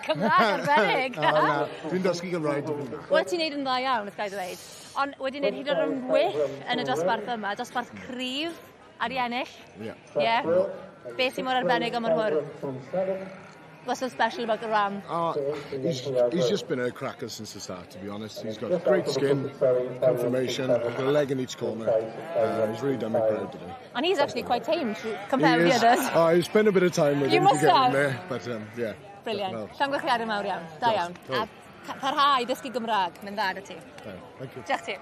Cymraeg arbennig. Na, na, dwi'n dysgu Gymraeg. Wel, ti'n neud yn dda iawn, wrth gael ddweud. Ond wedi neud hyd yn oed yn well yn y dosbarth yma, dosbarth cryf ar ei ennill. Ie. Ie. Beth sy'n mor arbennig am yr hwrdd? What's so special about the ram? Oh, he's just been a cracker since the start, to be honest. He's got great skin, conformation, got a leg in each corner. He's really done me proud today. And he's actually quite tame compared He with is. the others. Oh, he's spent a bit of time with You him to must get have. him there, but yeah. Brilliant. Well, Llongyfarchiadau mawr iawn. Da Diolch. iawn. A parhau i ddysgu Gymraeg. Mae'n dda 'da ti. Thank you. Diolch ti.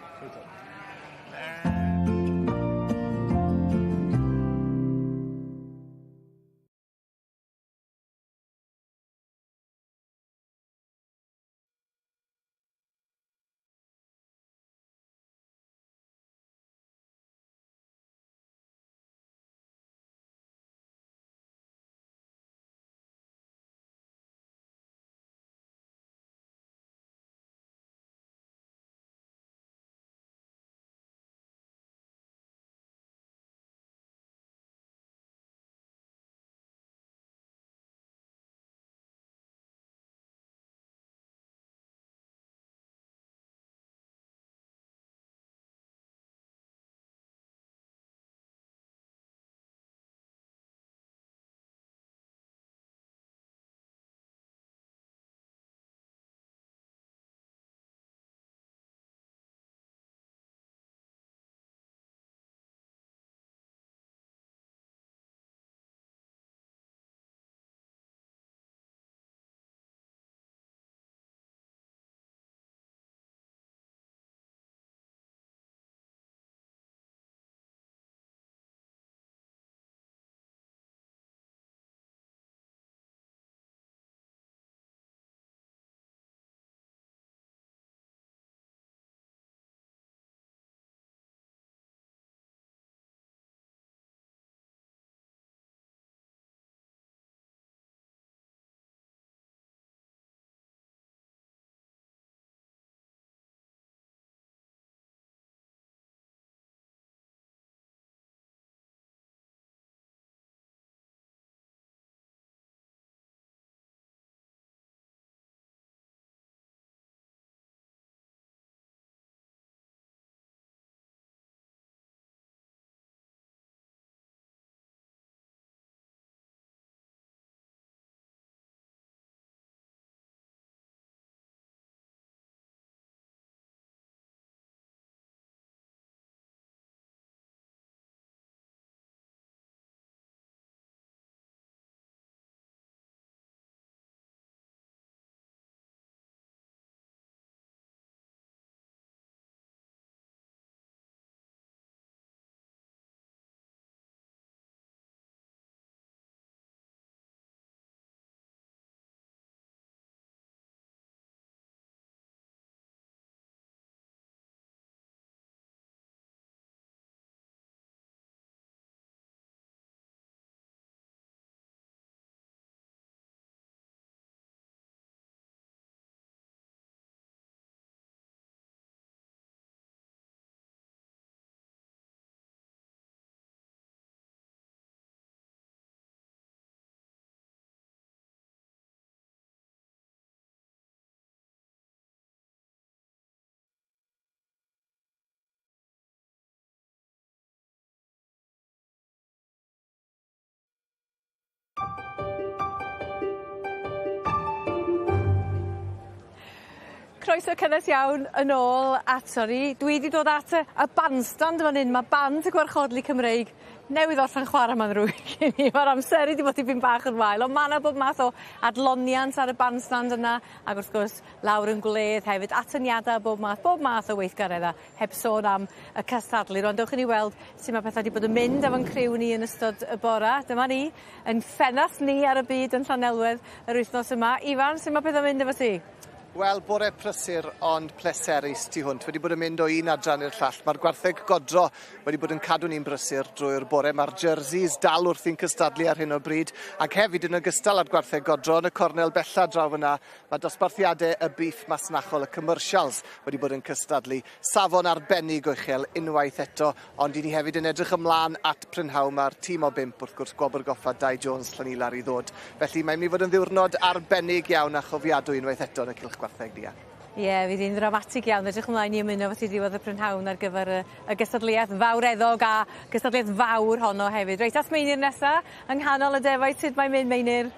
Croeso cynnes iawn yn ôl ato ni. Dwi 'di dod at y y bandstand fan 'yn ma' band y Gwarchodlu Cymreig newydd orffen chwara ma'n ddrwg gen i. Ma'r amseru 'di bod tipyn bach yn wael on' ma' 'na bob math o adloniant ar y bandstand yna ag wrth gwrs lawr yn gwledd hefyd atyniada o bob math bob math o weithgaredda heb sôn am y cystadlu. Rŵan dewch i ni weld su' ma' petha 'di bod yn mynd efo'n criw ni yn ystod y bora. Dyma ni 'yn ffenast ni ar y byd yn Llanelwedd yr wythnos yma. Ifan su' ma' petha'n mynd efo ti? Wel, bore prysur ond pleserus tu hwnt. Wedi bod yn mynd o un adran i'r llall. Mae'r gwartheg godro wedi bod yn cadw ni'n brysur drwy'r bore. Mae'r jerseys dal wrthi'n cystadlu ar hyn o bryd. Ac hefyd yn ogystal â'r gwartheg godro yn y cornel bella draw fyna, mae dosbarthiadau y beef masnachol, y commercials, wedi bod yn cystadlu. Safon arbennig o uchel unwaith eto, ond i ni hefyd yn edrych ymlaen at prynhawn. Mae'r tîm o bump, wrth gwrs, Gwobr Goffa Dai Jones Llanilar i ddod. Felly mae'n mynd i fod yn ddiwrnod arbennig iawn a chofiadwy unwaith eto yn y cylch gwartheg Nia. Ie, yeah, fydd hi'n ddramatig iawn. Edrych ymlaen i ymuno efo ti ddiwedd y prynhawn ar gyfer y, y gystadleuaeth fawreddog a gystadleuaeth fawr honno hefyd. Reit, at Meinir nesa, yng nghanol y defaid, sut mae'n mynd, Meinir?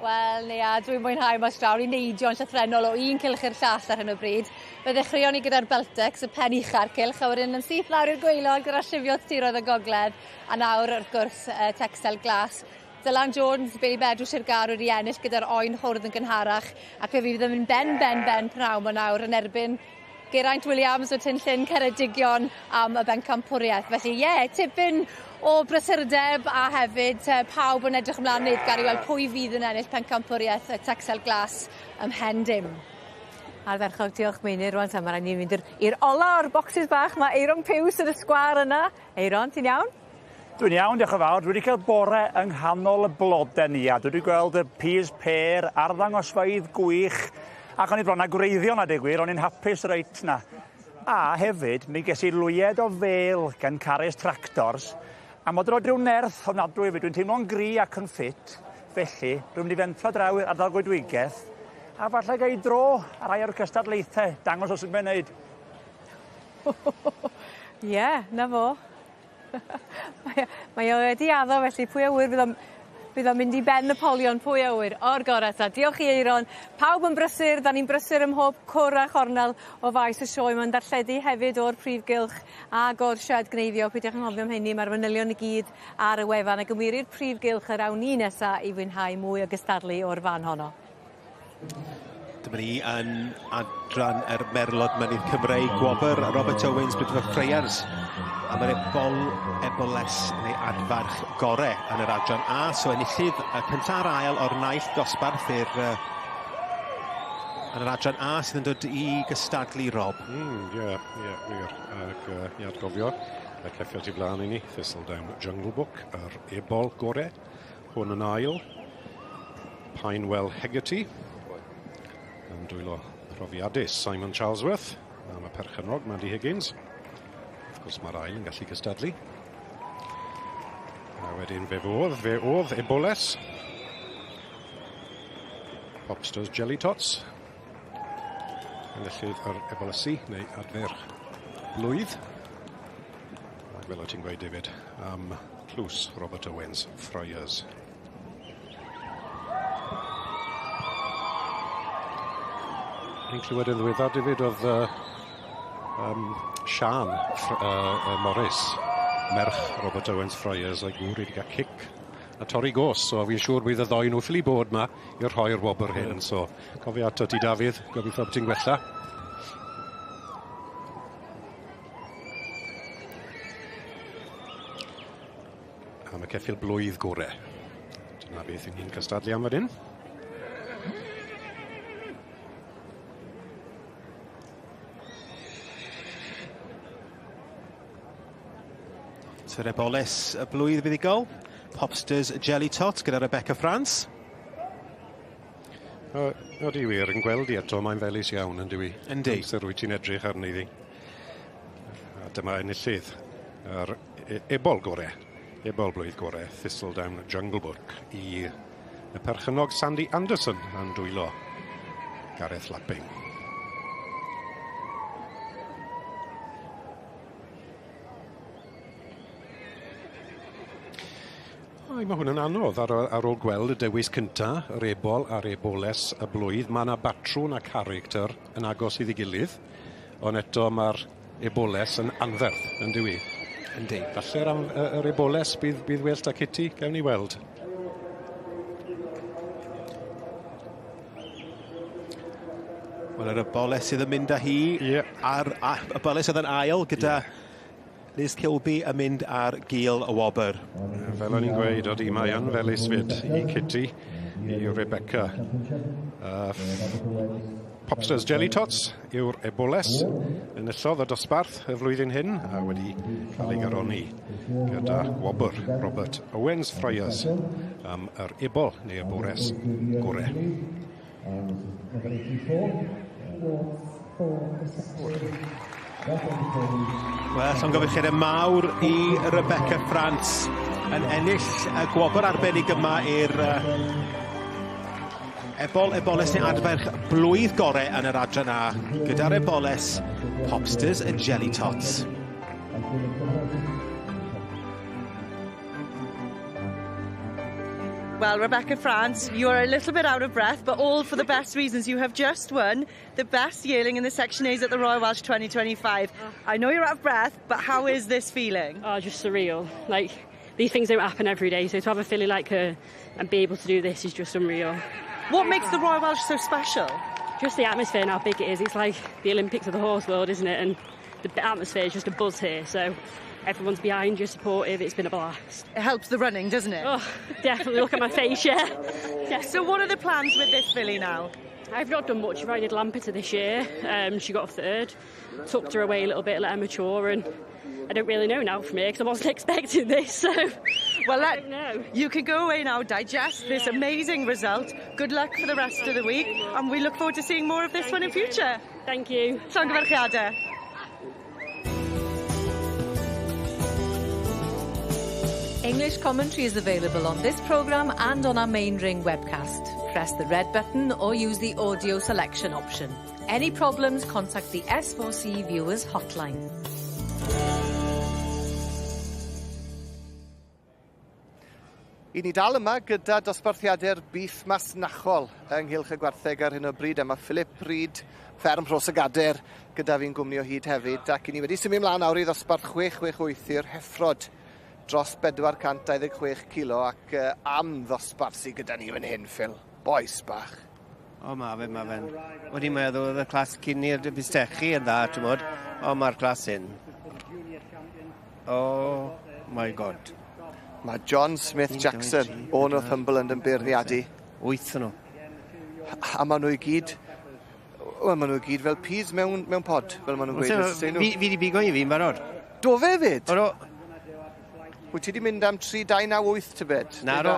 Wel, Nia, dwi'n mwynhau mas draw. Ni'n neidio'n llythrennol o un cylch i'r llall ar hyn o bryd. Fe ddechreuon ni gyda'r Beltex, y pen ucha'r cylch, a wedyn yn syth lawr i'r gwaelod gyda Sifiot Tiroedd y Gogledd, a nawr, wrth gwrs, Texel Glas. Dylan Jones, Bailey Bedw Sir Gâr wedi ennill gyda'r oen hwrdd yn gynharach, ac fe fydd yn mynd ben, ben, ben pnawn ma nawr yn erbyn Geraint Williams o Tyn Llyn Ceredigion am y bencampwriaeth. Felly ie, yeah, tipyn o brysurdeb a hefyd pawb yn edrych ymlaen eiddgar i weld pwy fydd yn ennill pencampwriaeth y Texel Glas ymhen dim. Ardderchog, diolch Meinir. Rwan ta, ma' raid ni fynd i'r ola o'r bocsys bach. Mae Eiron Piws yn y sgwâr yna. Eiron, ti'n iawn? Dwi'n iawn, diolch yn fawr. Dwi wedi cael bore yng nghanol y blodau ni a dwi wedi gweld y peas pear, arddangosfeydd gwych, ac o'n i bron â gwreiddio na deu gwir, o'n i'n hapus reit na. A hefyd, mi ges i lwyed o fêl gan Carys Tractors, a mod roi rhyw nerth ofnadwy i fi. Dwi'n teimlo'n gry ac yn ffit, felly dwi'n mynd i fentro draw i'r ardal goedwigaeth, a falle ga i dro ar rai o'r cystadlaethau, dangos os ydyn nhw'n gwneud. Ie, yeah, na fo. Mae o wedi addo felly pwy a ŵyr fydd o'n fydd o'n mynd i ben y polion pwy a ŵyr. O'r gorau ta. Diolch i Eiron. Pawb yn brysur, da ni'n brysur ym mhob cwr a chornel o faes y sioe. Mae'n darlledu hefyd o'r prif gylch ag o'r sied gneifio. Peidiwch anghofio am hynny, mae'r manylion i gyd ar y wefan ac yn wir i'r prif gylch yr awn ni nesa i fwynhau mwy o gystadlu o'r fan honno. Dyma ni yn adran yr Merlod Mynydd Cymreig, gwobr Robert Owens, Bridfa Freyers am yr ebol, eboles neu adfarch gore yn yr adran A. So enillydd y cyntaf a'r ail o'r naill dosbarth i'r yn yr adran A sydd yn dod i gystadlu Rob. Ie, ie, wir. Ac i atgofio, y ceffyl tu blaen i ni, Thistledown Jungle Book, yr ebol gore. Hwn yn ail, Pinewell Hegarty, yn dwylo profiadus Simon Charlesworth, am y perchennog Mandy Higgins. Wrth gwrs mae'r ail yn gallu cystadlu. A wedyn fe oedd Eboles, Popsters Jelly Tots, enillydd yr Ebolesu neu adferch blwydd. Ac fel o ti'n gweud David, am tlws Robert Owens, Friars. Ni'n clywed yn ddiweddar, David, oedd Sian Morris, merch Robert Owens Friars, a'i gŵr wedi cael cic a torri gos, so fi'n siŵr bydd y ddoi nhw ffili bod ma i'r rhoi'r wobr hyn, so cofio ato ti Dafydd, gobeithio bod ti'n gwella. Am y ceffyl blwydd gore. Dyna beth y'n ni'n cystadlu am fan hyn. Sir Eboles y blwydd fuddugol. Popsters Jelly Tot gyda Rebecca France. Odi wir, yn gweld i eto, mae'n felys iawn yn dywi. Yndi. Amser wyt ti'n edrych arni ddi. A dyma enillydd yr ebol gore, ebol blwydd gore, Thistledown Jungle Book i y perchennog Sandy Anderson yn dwylo Gareth Lapping. Ai, mae hwn yn anodd ar ôl gweld y dewis cynta, yr ebol a'r eboles y blwydd. Mae yna batrwn a character yn agos iddi gilydd, ond eto mae'r eboles yn anferth, yn dyw i. Yndi. Falle'r yr eboles bydd well da Kitty, gawn ni weld. Wel, yr eboles sydd yn mynd â hi, a'r eboles sydd yn ail gyda Liz Kilby yn mynd ar gil y wobr. Fel o'n i'n gweud, odi, mae yn felys fyd i Kitty, i Rebecca. Popsters Jelly Tots yw'r eboles enillodd y dosbarth y flwyddyn hyn a wedi cael ei garoni gyda gwobr Robert Owens Fryers am yr ebol neu y bores gore. Wel, llongyfarchiadau mawr i Rebecca France yn ennill y gwobr arbennig yma i'r ebol eboles neu adferch blwydd gore yn yr adran A gyda'r eboles Popsters and Jelly Tots. Well, Rebecca France, you are a little bit out of breath, but all for the best reasons. You have just won the best yearling in the Section A's at the Royal Welsh 2025. I know you're out of breath, but how is this feeling? Oh, just surreal. Like, these things don't happen every day, so to have a filly like her and be able to do this is just unreal. What makes the Royal Welsh so special? Just the atmosphere and how big it is. It's like the Olympics of the horse world, isn't it? And the atmosphere is just a buzz here, so everyone's behind you, supportive. It's been a blast. It helps the running, doesn't it? Oh, definitely. Look at my face, yeah. Yeah. So what are the plans with this filly now? I've not done much. I did Lampeter this year. She got a third. Tucked her away a little bit, let her mature, and I don't really know now from here because I wasn't expecting this. So, well, I don't know. You can go away now, digest this amazing result. Good luck for the rest of the week, and we look forward to seeing more of this one in future. Thank you. Llongyfarchiadau. English commentary is available on this programme and on our main ring webcast. Press the red button or use the audio selection option. Any problems, contact the S4C Viewers Hotline. I ni dal yma gyda dosbarthiadau'r bîff masnachol ynghylch y gwartheg ar hyn o bryd. A mae Philip Reid, fferm Rhos y Gader, gyda fi'n gwmni o hyd hefyd. Ac i ni wedi symud ymlaen nawr i ddosbarth 668 i'r heffrod dros 426 kilo ac am ddosbarth sydd gyda ni fan hyn, Phil. Bois bach. O, ma fe, ma fe'n. O'n i'n meddwl oedd y clas cyn i'r bustechi yn dda, ti'n modd. O, mae'r clas hyn. Oh my God. Mae John Smith Jackson o Northumberland yn beirniadu. 8 nhw. A maen nhw i gyd, wel, maen nhw i gyd fel peas mewn pod, fel maen nhw'n gweud. Fi wedi bigo i fi'n barod. Do fe fyd? O, do. Wyt ti wedi mynd am 3, 2, 9, 8 tybed? Na, do.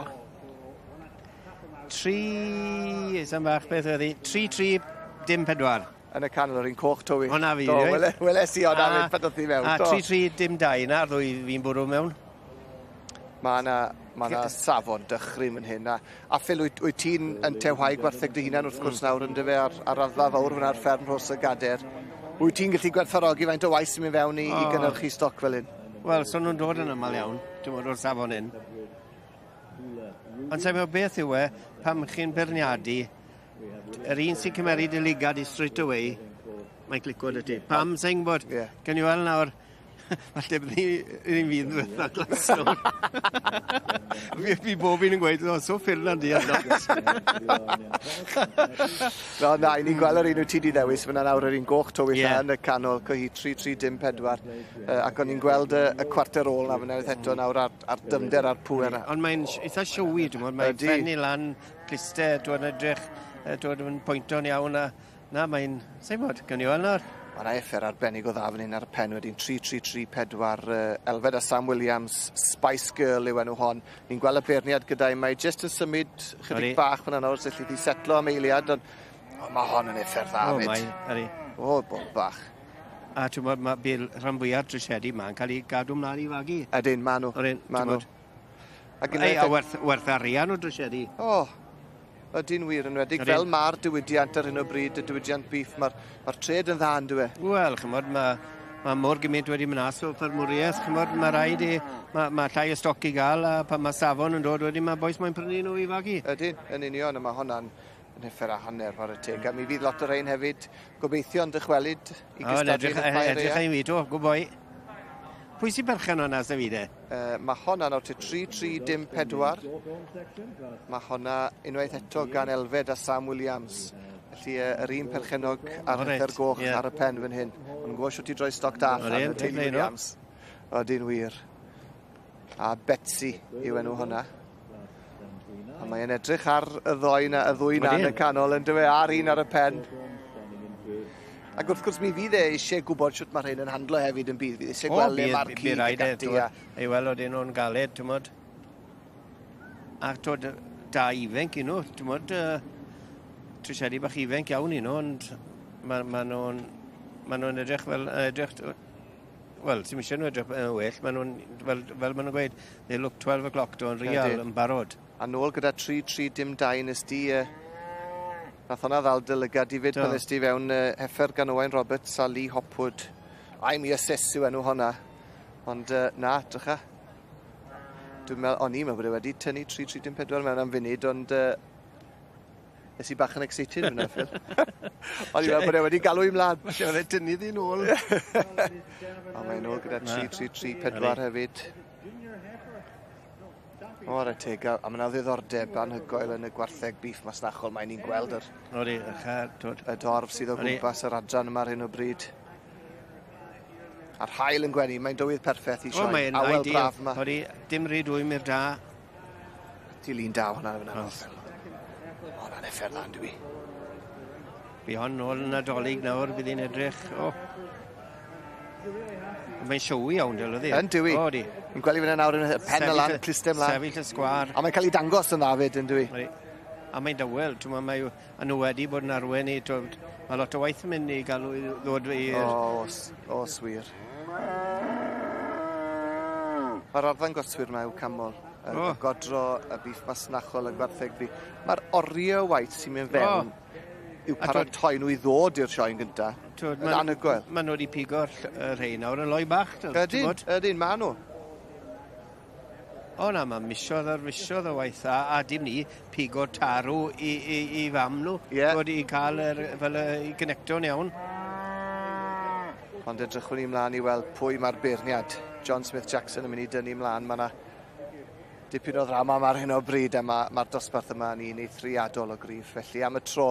3, am bach beth oedd hi, 3, 3, dim 4. Yn y canol yr un coch tywi. Hwna fi, do, weles i o'na fyd pan ddoth i mewn. A 3, 3, dim 2, na'r ddwy fi'n bwrw mewn. Mae yna safon dychryn fan hyn. A Phil, wyt ti'n yn tewhau gwartheg dy hunan wrth gwrs nawr yn dyfe ar raddfa fawr fyna ar fferm Rhos y Gader. Wyt ti'n gallu gwerthfawrogi faint o waith sy'n mynd fewn i gynhyrchu stoc fel hyn? Wel, so nhw'n dod yn aml iawn, ti'n bod, o'r safon hyn. Ond sa'n meddwl beth yw e, pam chi'n beirniadu, yr un sy'n cymeryd y ligad i straight away, mae'n clico dy ti. Pam sa'n gwybod, gan i weld nawr, falle bydd ni'n fydd ddiwetha Glasgow. Fi bob un yn gweud, o, so ffyrlan di ar lot. No, na, i ni'n gweld yr un wyt ti di ddewis, fyna nawr yr un goch tywyll yn y canol, cyhi 3, 3, dim 4. Ac o'n i'n gweld y cwarter ôl na fyna eto nawr ar dymder a'r pŵer. Ond mae'n eitha showy, dwi'n meddwl, mae'n ffennu lan, cluster, dwi'n edrych, dwi'n pwynto'n iawn, a na, mae'n, sa'n bod, gawn ni weld nawr. Mae yna effer arbennig o dda fan hyn ar y pen wedyn 3, 3, 3, 4, Elfed a Sam Williams, Spice Girl yw enw hon. Ni'n gweld y beirniad gyda i, mae jyst yn symud chydig bach fyna nawr, so allu di setlo am eiliad, ond mae hon yn effer dda fyd. O, mae, ydi. O, bob bach. A ti'n bod, mae rhan fwyaf drysedi ma'n cael ei gadw mlaen i fagu. Ydyn, ma nhw. Ma nhw. A werth arian o drysedi. O, ydy'n wir yn enwedig, fel mae'r diwydiant ar hyn o bryd, y diwydiant beef, mae'r trade yn dda yn dyw e? Wel, chymod, mae Mae mor gymaint wedi mynd mas o ffermwriaeth, ch'mod, mae rhaid i, mae llai o stoc i gael, a pan mae safon yn dod wedyn mae bois mae'n prynu nhw i fagu. Ydyn, yn union, a mae hwnna'n yn heffer a hanner, whare teg. A mi fydd lot o rhain hefyd gobeithio yn dychwelyd i gystadlu yn y ffair. Edrych i fi, do, good boy. Pwy sy'n berchen hwnna, sef i de? Mae honna nawr te 3 3 dim 4. Mae honna unwaith eto gan Elfed a Sam Williams. Felly yr un perchennog a'r oh, goch ar y pen fan hyn. Mae'n gwybod sut i droi stoc da allan y teulu Williams. Oedyn wir. A Betsy yw enw hwnna. A mae'n edrych ar y ddoi na, y ddwy na yn y canol yn dywe, a'r un ar y pen. Ac wrth gwrs mi fydd e eisiau gwybod sut mae rhain yn handlo hefyd yn bydd. Fydd eisiau gweld le mae'r cig ac ati. Ei weld oedden nhw'n galed, ti'n modd. Ac twod, da ifanc i nhw, ti'n modd, trwsiedi bach ifanc iawn i nhw, ond ma nhw'n ma nhw edrych fel, edrych, wel, ti'n eisiau nhw edrych yn well, ma nhw'n, fel ma nhw'n gweud, they look 12 o'clock do, yn real, yn barod. A nôl gyda 3-3 dim 2 nes di, nath hwnna ddal dy lygad i fyd pan nes di fewn heffer gan Owain Roberts a Lee Hopwood. I'm your sis yw enw hwnna. Ond na, drycha. Dwi'n meddwl, o'n i'n meddwl bod e wedi tynnu 3-3 dim 4 mewn am funud, ond nes i bach yn excited fyna, Phil. O'n i'n meddwl bod e wedi galw i mlaen. Falle oedd e tynnu ddi nôl. A mae'n nôl gyda 3-3-3 4 hefyd. O, ar y teg, a mae yna ddiddordeb anhygoel yn y gwartheg beef masnachol. Mae'n ni'n gweld yr, Odi, twod. Y dorf sydd o gwmpas yr adran yma ar hyn o bryd. A'r haul yn gwenu, mae'n dywydd perffaith i sioe. Mae'n Awel braf yma. Odi, dim rhy dwym i'r da. Ti lun da hwnna fyna. O, hwnna'n effer dda, dwi. Fi hon nôl yn Nadolig nawr, bydd hi'n edrych. O. Mae'n showy iawn, dyl, ydi? Yn dywi. O, di. Yn gweld i fyna nawr yn y pen y lan, clustau mlaen. Sefyll y sgwar. A mae'n cael ei dangos yn dda fyd, yn dywi. A mae'n dawel, ti'n meddwl, mae a nhw wedi bod yn arwen i, mae lot o waith yn mynd i gael nhw i ddod i'r... O, os wir. Mae'r arddangoswyr yma i'w canmol. Y godro, y biff masnachol, y gwartheg bri. Mae'r oriau waith sy'n mynd fewn i'w paratoi nhw i ddod i'r sioe'n gynta. Yn anhygoel. Maen nhw wedi pigo'r rhai nawr yn loi bach. Ydyn, ydyn, maen nhw. O na, mae misoedd ar misoedd o waith a dim ni pigo tarw i fam nhw. Yeah. Bod i cael fel i gynecto'n iawn. Ond edrychwn ni mlaen i weld pwy mae'r beirniad. John Smith Jackson yn mynd i dynnu mlaen. Mae yna dipyn o ddrama yma ar hyn o bryd a mae'r dosbarth yma yn un eithriadol o gryf. Felly am y tro,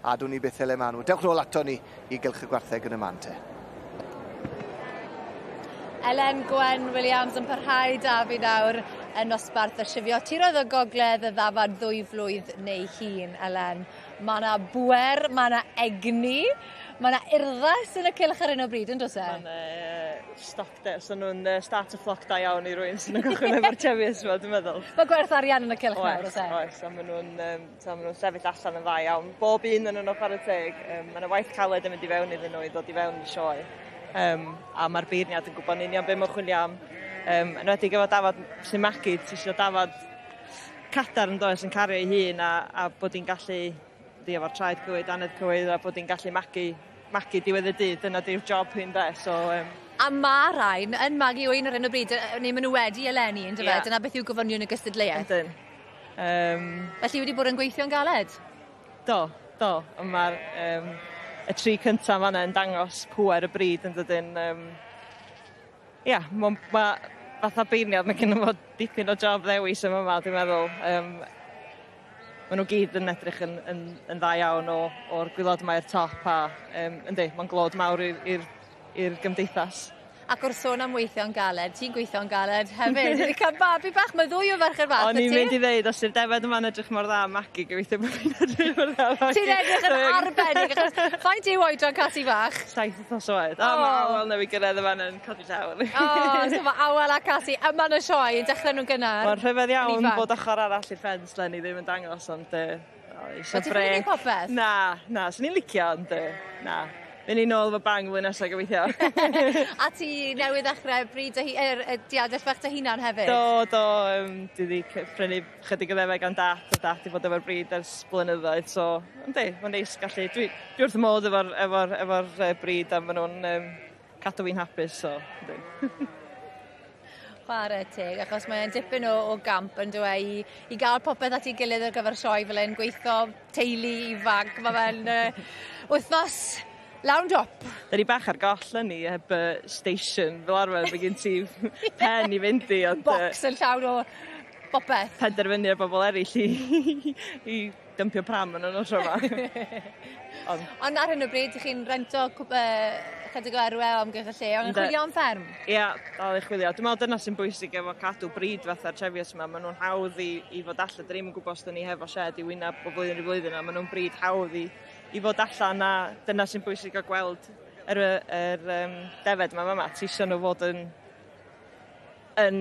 adwn ni beth le maen nhw. Dewch nôl ato ni i gylch y gwartheg yn y man te. Elen Gwen Williams yn parhau da fi nawr yn nosbarth y Shifio. Tiroedd y Gogledd y ddafad 2 flwydd neu hun, Elen. Mae yna bwer, mae yna egni, mae yna urddas yn y cylch ar hyn o bryd, yn does e? Mae'n stoc de, so nhw'n starter flock da iawn i rywun sy'n gychwyn efo'r Cheviot yma, dwi'n meddwl. Mae gwerth arian yn y cylch nawr, oes e? Oes, a maen nhw'n sefyll allan yn dda iawn. Bob un yn nhw'n chwarae teg. Mae yna waith caled yn mynd i fewn iddyn nhw i ddod i fewn i sioe. A mae'r beirniad yn gwybod yn union be mae'n chwilio am. Yn enwedig efo dafad sy'n magu, ti isio dafad cadarn does yn cario ei hun a bod hi'n gallu di efo'r traed cywir, dannedd cywir, a bod hi'n gallu magu diwedd y dydd, dyna di'r job hyn de. So, A mae rhain yn magu ŵyn ar hyn o bryd, neu maen nhw wedi eleni, yn dyfe? Yeah. Dyna beth yw gofynion y gystadleuaeth. Ydyn. Felly wedi bod yn gweithio'n galed? Do, do. Ond mae'r y tri cyntaf fan'na yn dangos pŵer y bryd yn dydyn. Ia, ma fatha beirniad, mae gen fo dipyn o job ddewis yma yma, dwi'n meddwl. Maen nhw gyd yn edrych yn dda iawn o'r gwaelod yma i'r top a yndi, mae'n glod mawr i'r gymdeithas. Ac wrth sôn am weithio'n galed, ti'n gweithio'n galed hefyd. Wedi cael babi bach, mae ddwy o ferched bach. O'n i'n mynd i ddeud, os yw'r defed yma'n edrych mor dda, magu, gobeithio bod fi'n edrych mor dda, magu. Ti'n edrych yn arbennig, achos faint yw oedran Casi fach? 7 wythnos oed. O, mae Awel newydd gyrraedd yma yn codi llaw. O, so mae Awel a Casi yma yn y sioe yn dechrau nhw'n gynnar. Mae'n rhyfedd iawn bod ochr arall i'r ffens lenni ddim yn dangos, ond eisiau brec. Ti'n ffeindio popeth? Na, swn i'n licio, ond na. Mynd i nôl efo bang flwyddyn nesaf gobeithio. A ti newydd ddechrau bryd diadell bach dy hunan hefyd? Do, dwi wedi prynu chydig o ddefed gan dat, a dat i fod efo'r bryd ers blynyddoedd, so yndi, mae'n neis gallu. Dwi wrth y modd efo'r bryd a maen nhw'n cadw fi'n hapus, so yndyn. Chwarae teg, achos mae'n dipyn o gamp yn dyw e i gael popeth at ei gilydd ar gyfer sioe fel hyn, gweithio teulu ifanc, mae fe'n wythnos lawn dop. Da ni bach ar goll yn ni heb station fel arfer, mae gen ti pen i fynd i. Ond, Box yn llawn o bopeth. Penderfynu ar bobl eraill i dympio pram yn y tro yma. Ond ar hyn o bryd, chi'n rento chydig o erwe o amgylch y lle, ond yn chwilio am fferm? Ia, dal i chwilio. Dwi'n meddwl dyna sy'n bwysig efo cadw brid fatha'r Cheviot yma. Maen nhw'n hawdd i fod allan. Dyn ni'm yn gwybod os dyn ni hefo shed i wyneb o flwyddyn i flwyddyn, a maen nhw'n brid hawdd i fod allan, a dyna sy'n bwysig o gweld yr defed yma fama. Ti isio nhw fod yn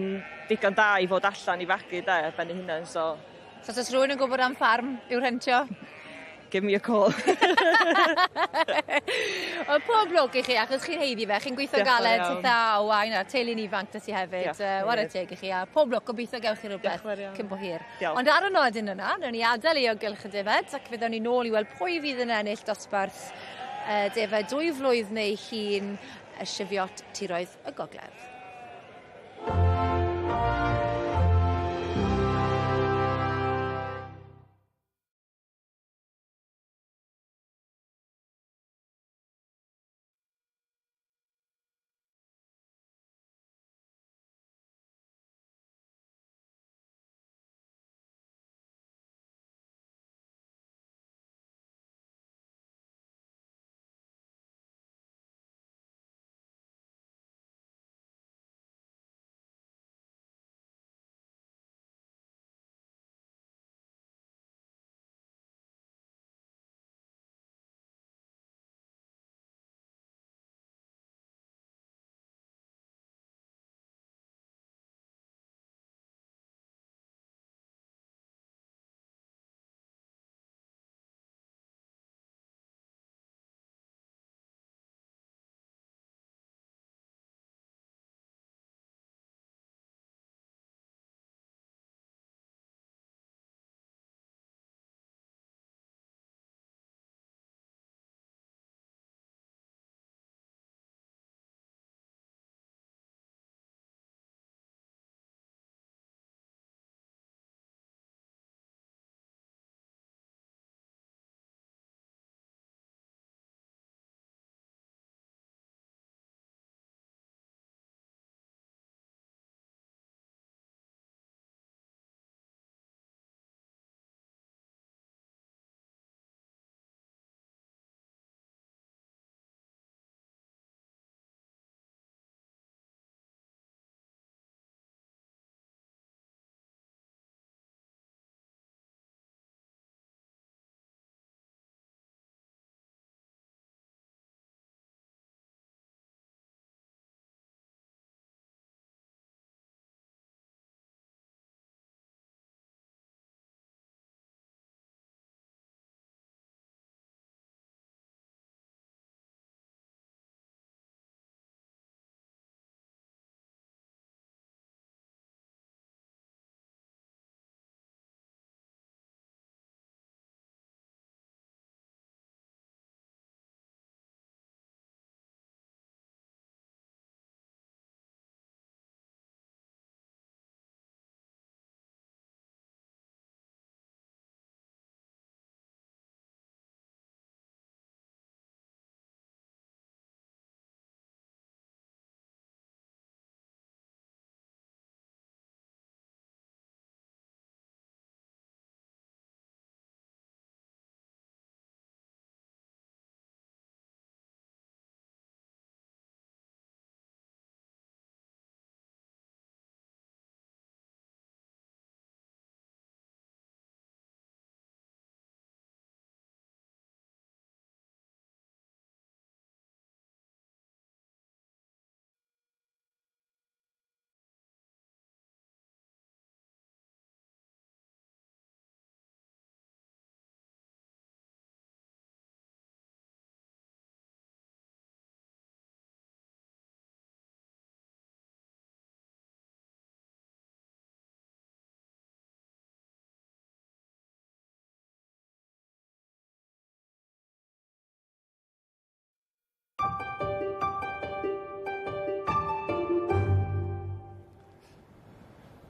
digon da i fod allan i fagu de, ar ben eu hunain, so. So os oes rhywun yn gwybod am ffarm i'w rhentio? Give me a call. Wel, pob lwc i chi, achos chi'n haeddu fe, chi'n gweithio galed titha Owain a'r teulu'n ifanc 'da ti hefyd. Whare teg i chi, a pob lwc, gobeithio gewch chi rhywbeth cyn bo hir. Diolch. Ond ar y nodyn yna, newn ni adael i o gylch y defed, ac fyddwn ni nôl i weld pwy fydd yn ennill dosbarth defed 2 flwydd neu hŷn y Cheviot Tiroedd y Gogledd.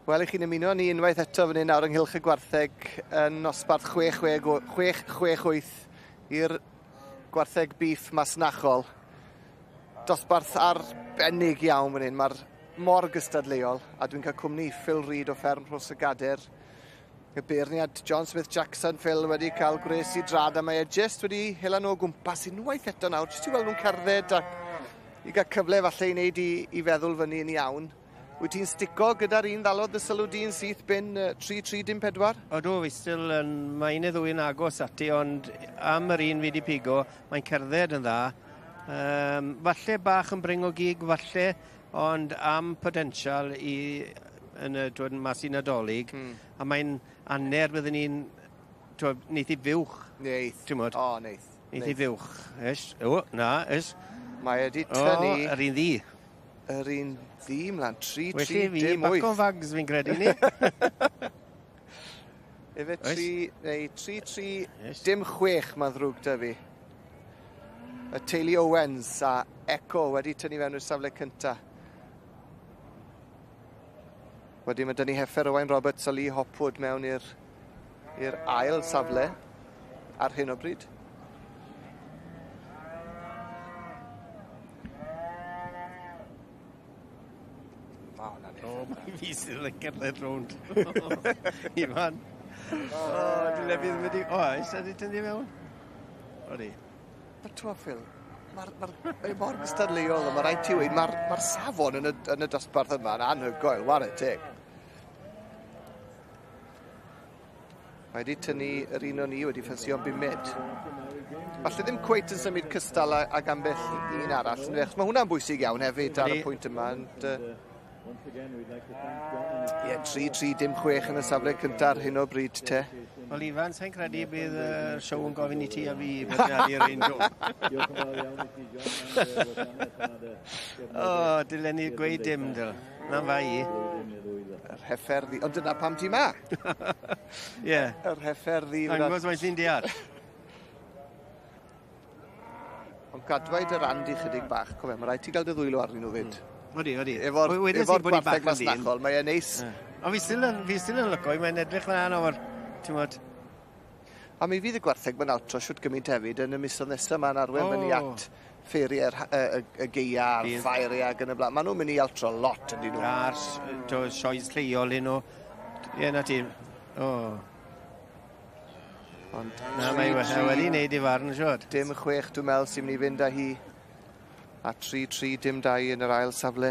Wel, i chi'n ymuno ni unwaith eto fan hyn nawr ynghylch y gwartheg yn nosbarth 6-6-8 i'r gwartheg beef masnachol. Dosbarth arbennig iawn fan hyn, mae'r mor gystadleuol, a dwi'n cael cwmni Phil Reid o fferm Rhos y Gader. Y beirniad John Smith Jackson, Phil, wedi cael gwres i drad, a mae e jyst wedi hela nhw o gwmpas unwaith eto nawr, jyst i weld nhw'n cerdded ac i gael cyfle falle i wneud i feddwl fyny yn iawn. Wyt ti'n stico gyda'r un ddalodd dy sylw di'n syth bin 3-3-4? Odw, fi still yn... Mae un neu ddwy yn agos ati, ond am yr un fi wedi pigo, mae'n cerdded yn dda. Falle bach yn bring o gig, falle, ond am potensial i yn y dod mas i Nadolig, a mae'n aner byddwn ni'n... Neith i fuwch. Neith. Ti'n O, neith. Neith i fuwch. Ys. O, na, ys. Mae wedi tynnu... O, yr un ddi. Yr un ddi mlaen, 3, 3, Welli fi, dim 8. Back o fags fi'n credu ni. Efe 3, neu 3, 3, dim 6 mae'n ddrwg da fi. Y teulu Owens a Echo wedi tynnu fewn i'r safle cynta. Wedyn mae dynnu heffer Owain Roberts a Lee Hopwood mewn i'r ail safle ar hyn o bryd. O, mae fi sydd yn cerdded rownd. Ifan. O, dyle fi ddim wedi... O, oes ydy tynnu mewn? Odi. Mae twa, Phil, mae mor gystadleuol, mae rhaid ti weud, mae'r safon yn y dosbarth yma yn anhygoel, ware teg. Mae wedi tynnu yr un o'n i wedi ffansio'n bumed. Falle ddim cweit yn symud cystal ag ambell un arall. Mae hwnna'n bwysig iawn hefyd ar y pwynt yma. Ond, ie, 3-3-6 yn y safle cyntaf ar hyn o bryd te. Wel, Ifan, sa'n credu bydd y siow yn gofyn i ti a fi beirniadu'r un siow. O, dylen ni gweud dim, dyl. Na'n fai i. Yr heffer ddi. Ond dyna pam ti ma. Ie. Yr heffer ddi. Dangos mae'n sy'n deall. Ond gadwaid yr Andy chydig bach, cofio, mae rhaid ti gael dy ddwylo arnyn nhw fyd. Odi, odi. Efo'r gwartheg masnachol, mae e'n neis. Ond fi still yn lyco, mae'n edrych fan o'r, ti'n modd. A mi fydd y gwartheg mae'n altro siwt gymaint hefyd yn y misoedd nesaf ma'n arwen fyny at ffeiriau'r y gaea a'r ffairiau ac yn y blaen. Maen nhw'n mynd i altro lot yn dyn nhw. A'r sioes lleol i nhw. Ie, na ti. O. Ond na, mae wedi wneud i farn, siwr. Dim 6, dwi'n meddwl, sy'n mynd i fynd â hi. A 3-3-2 yn yr ail safle.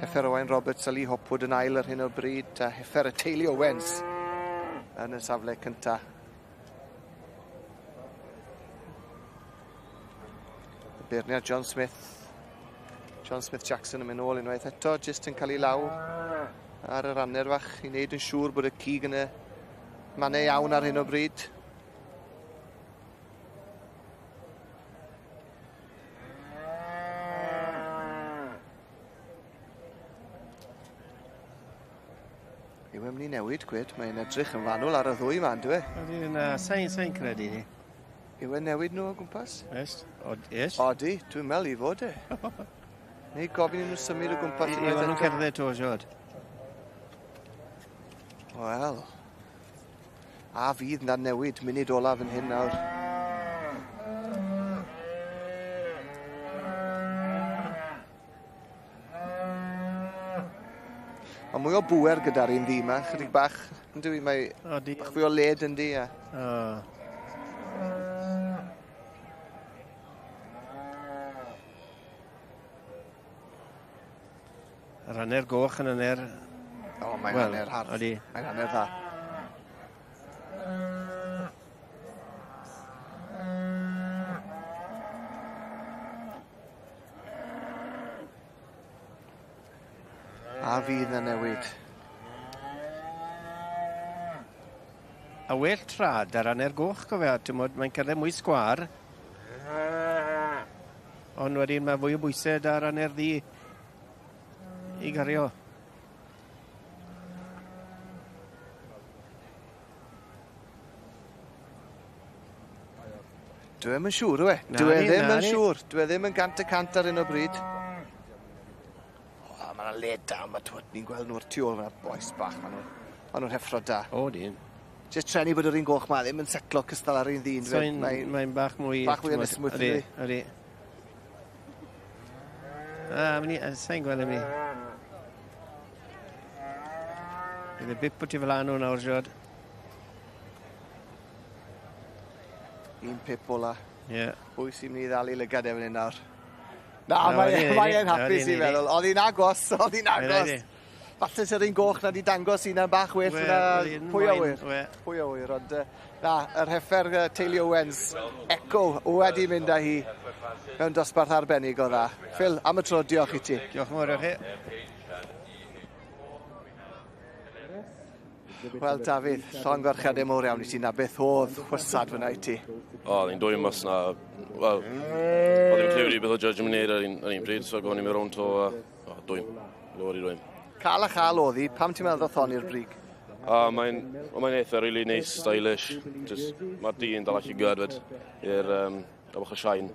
Heffer Owain Roberts a Lee Hopwood yn ail ar hyn o bryd, a heffer y teulu Owens yn y safle cynta. Y beirniad John Smith. John Smith Jackson yn mynd nôl unwaith eto, jyst yn cael ei law ar yr aner fach i wneud yn siŵr bod y cig yn y mannau iawn ar hyn o bryd. Yw e'n mynd i newid, gwed, mae'n edrych yn fanwl ar y ddwy ma'n, dwi? Ydy, na, sa'n credu ni. Yw e'n newid nhw o gwmpas? Yes. Yes. Odi, dwi'n meddwl i fod e. Neu gofyn i nhw symud o gwmpas. Yw nhw'n cerdded to, siwr. Wel, a fydd na newid munud olaf yn hyn nawr. Mae mwy o bŵer gyda'r un ddi yma, chydig bach, yn dwi, mae bach fwy o led yn di. Yr hanner goch yn hanner... O, mae'n hanner hardd. Mae'n hanner dda. A fydd na newid. A well trad ar hanner goch, cofio, ti'n modd, mae'n cerdded mwy sgwâr. Ond wedyn mae fwy o bwysau ar hanner ddi i gario. Dwi ddim yn siŵr, yw e? Dwi ddim yn siŵr. Dwi ddim yn 100% ar hyn o bryd. Mae yna le da, mae twyd, ni'n gweld nhw'r tu ôl fyna, bois bach, maen nhw. Maen nhw'n heffro da. O, dyn. Jyst treni bod yr un goch ma ddim yn setlo cystal ar un ddyn. So mae'n bach mwy... Bach mwy anesmwyth. Ydy, ydy. A, mynd i, sa'n gweld am ni. Bydd y bip o ti fel anw nawr, Jod. Un pip ola. Ie. Yeah. Pwy sy'n mynd i ddal i lygad e fan hyn nawr? Na, mae e'n hapus i'n meddwl. Oedd hi'n agos, oedd hi'n agos. Falle sy'r un goch na di dangos un bach well na pwy o wir. Pwy o wir, ond na, yr heffer teulu Owens, Echo, wedi mynd â hi mewn dosbarth arbennig o dda. Phil, am y tro, diolch i ti. Diolch yn fawr i chi. Wel, Dafydd, llongyfarchiadau mowr iawn i ti. Na beth oedd chwysad fyna i ti? O, ni'n dwy mas na... Wel, oedd i'n clywed i beth o judge yn mynd ar un pryd, so gofyn i mi rownd to, o, dwym, lawr i dwym. Cael a chael oedd hi, pam ti'n meddwl ddoth hon i'r brig? Mae'n eitha really nice, stylish. Just, mae'r dyn dal allu gyd fyd i'r bach o shine.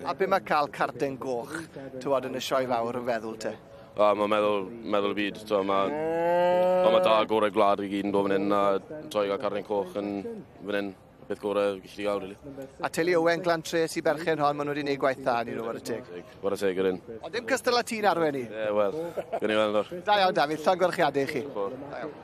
A be mae cael carden goch, tywod, yn y sioe fawr yn feddwl te? Mae'n meddwl y byd. Mae da gorau gwlad i gyd yn dod fan hyn, a toi gael carden coch yn fan hyn, beth gorau gallu di gael, really. A teulu Owen Glantre sy'n berchen hon, maen nhw wedi gwneud gwaith dda ni nhw, war y teg. War y teg, yr un. Ond dim cystal â ti'n arwen ni? Ie, wel, gwn i weld nawr. Da iawn, Dafydd, llongyfarchiadau i chi. Da iawn.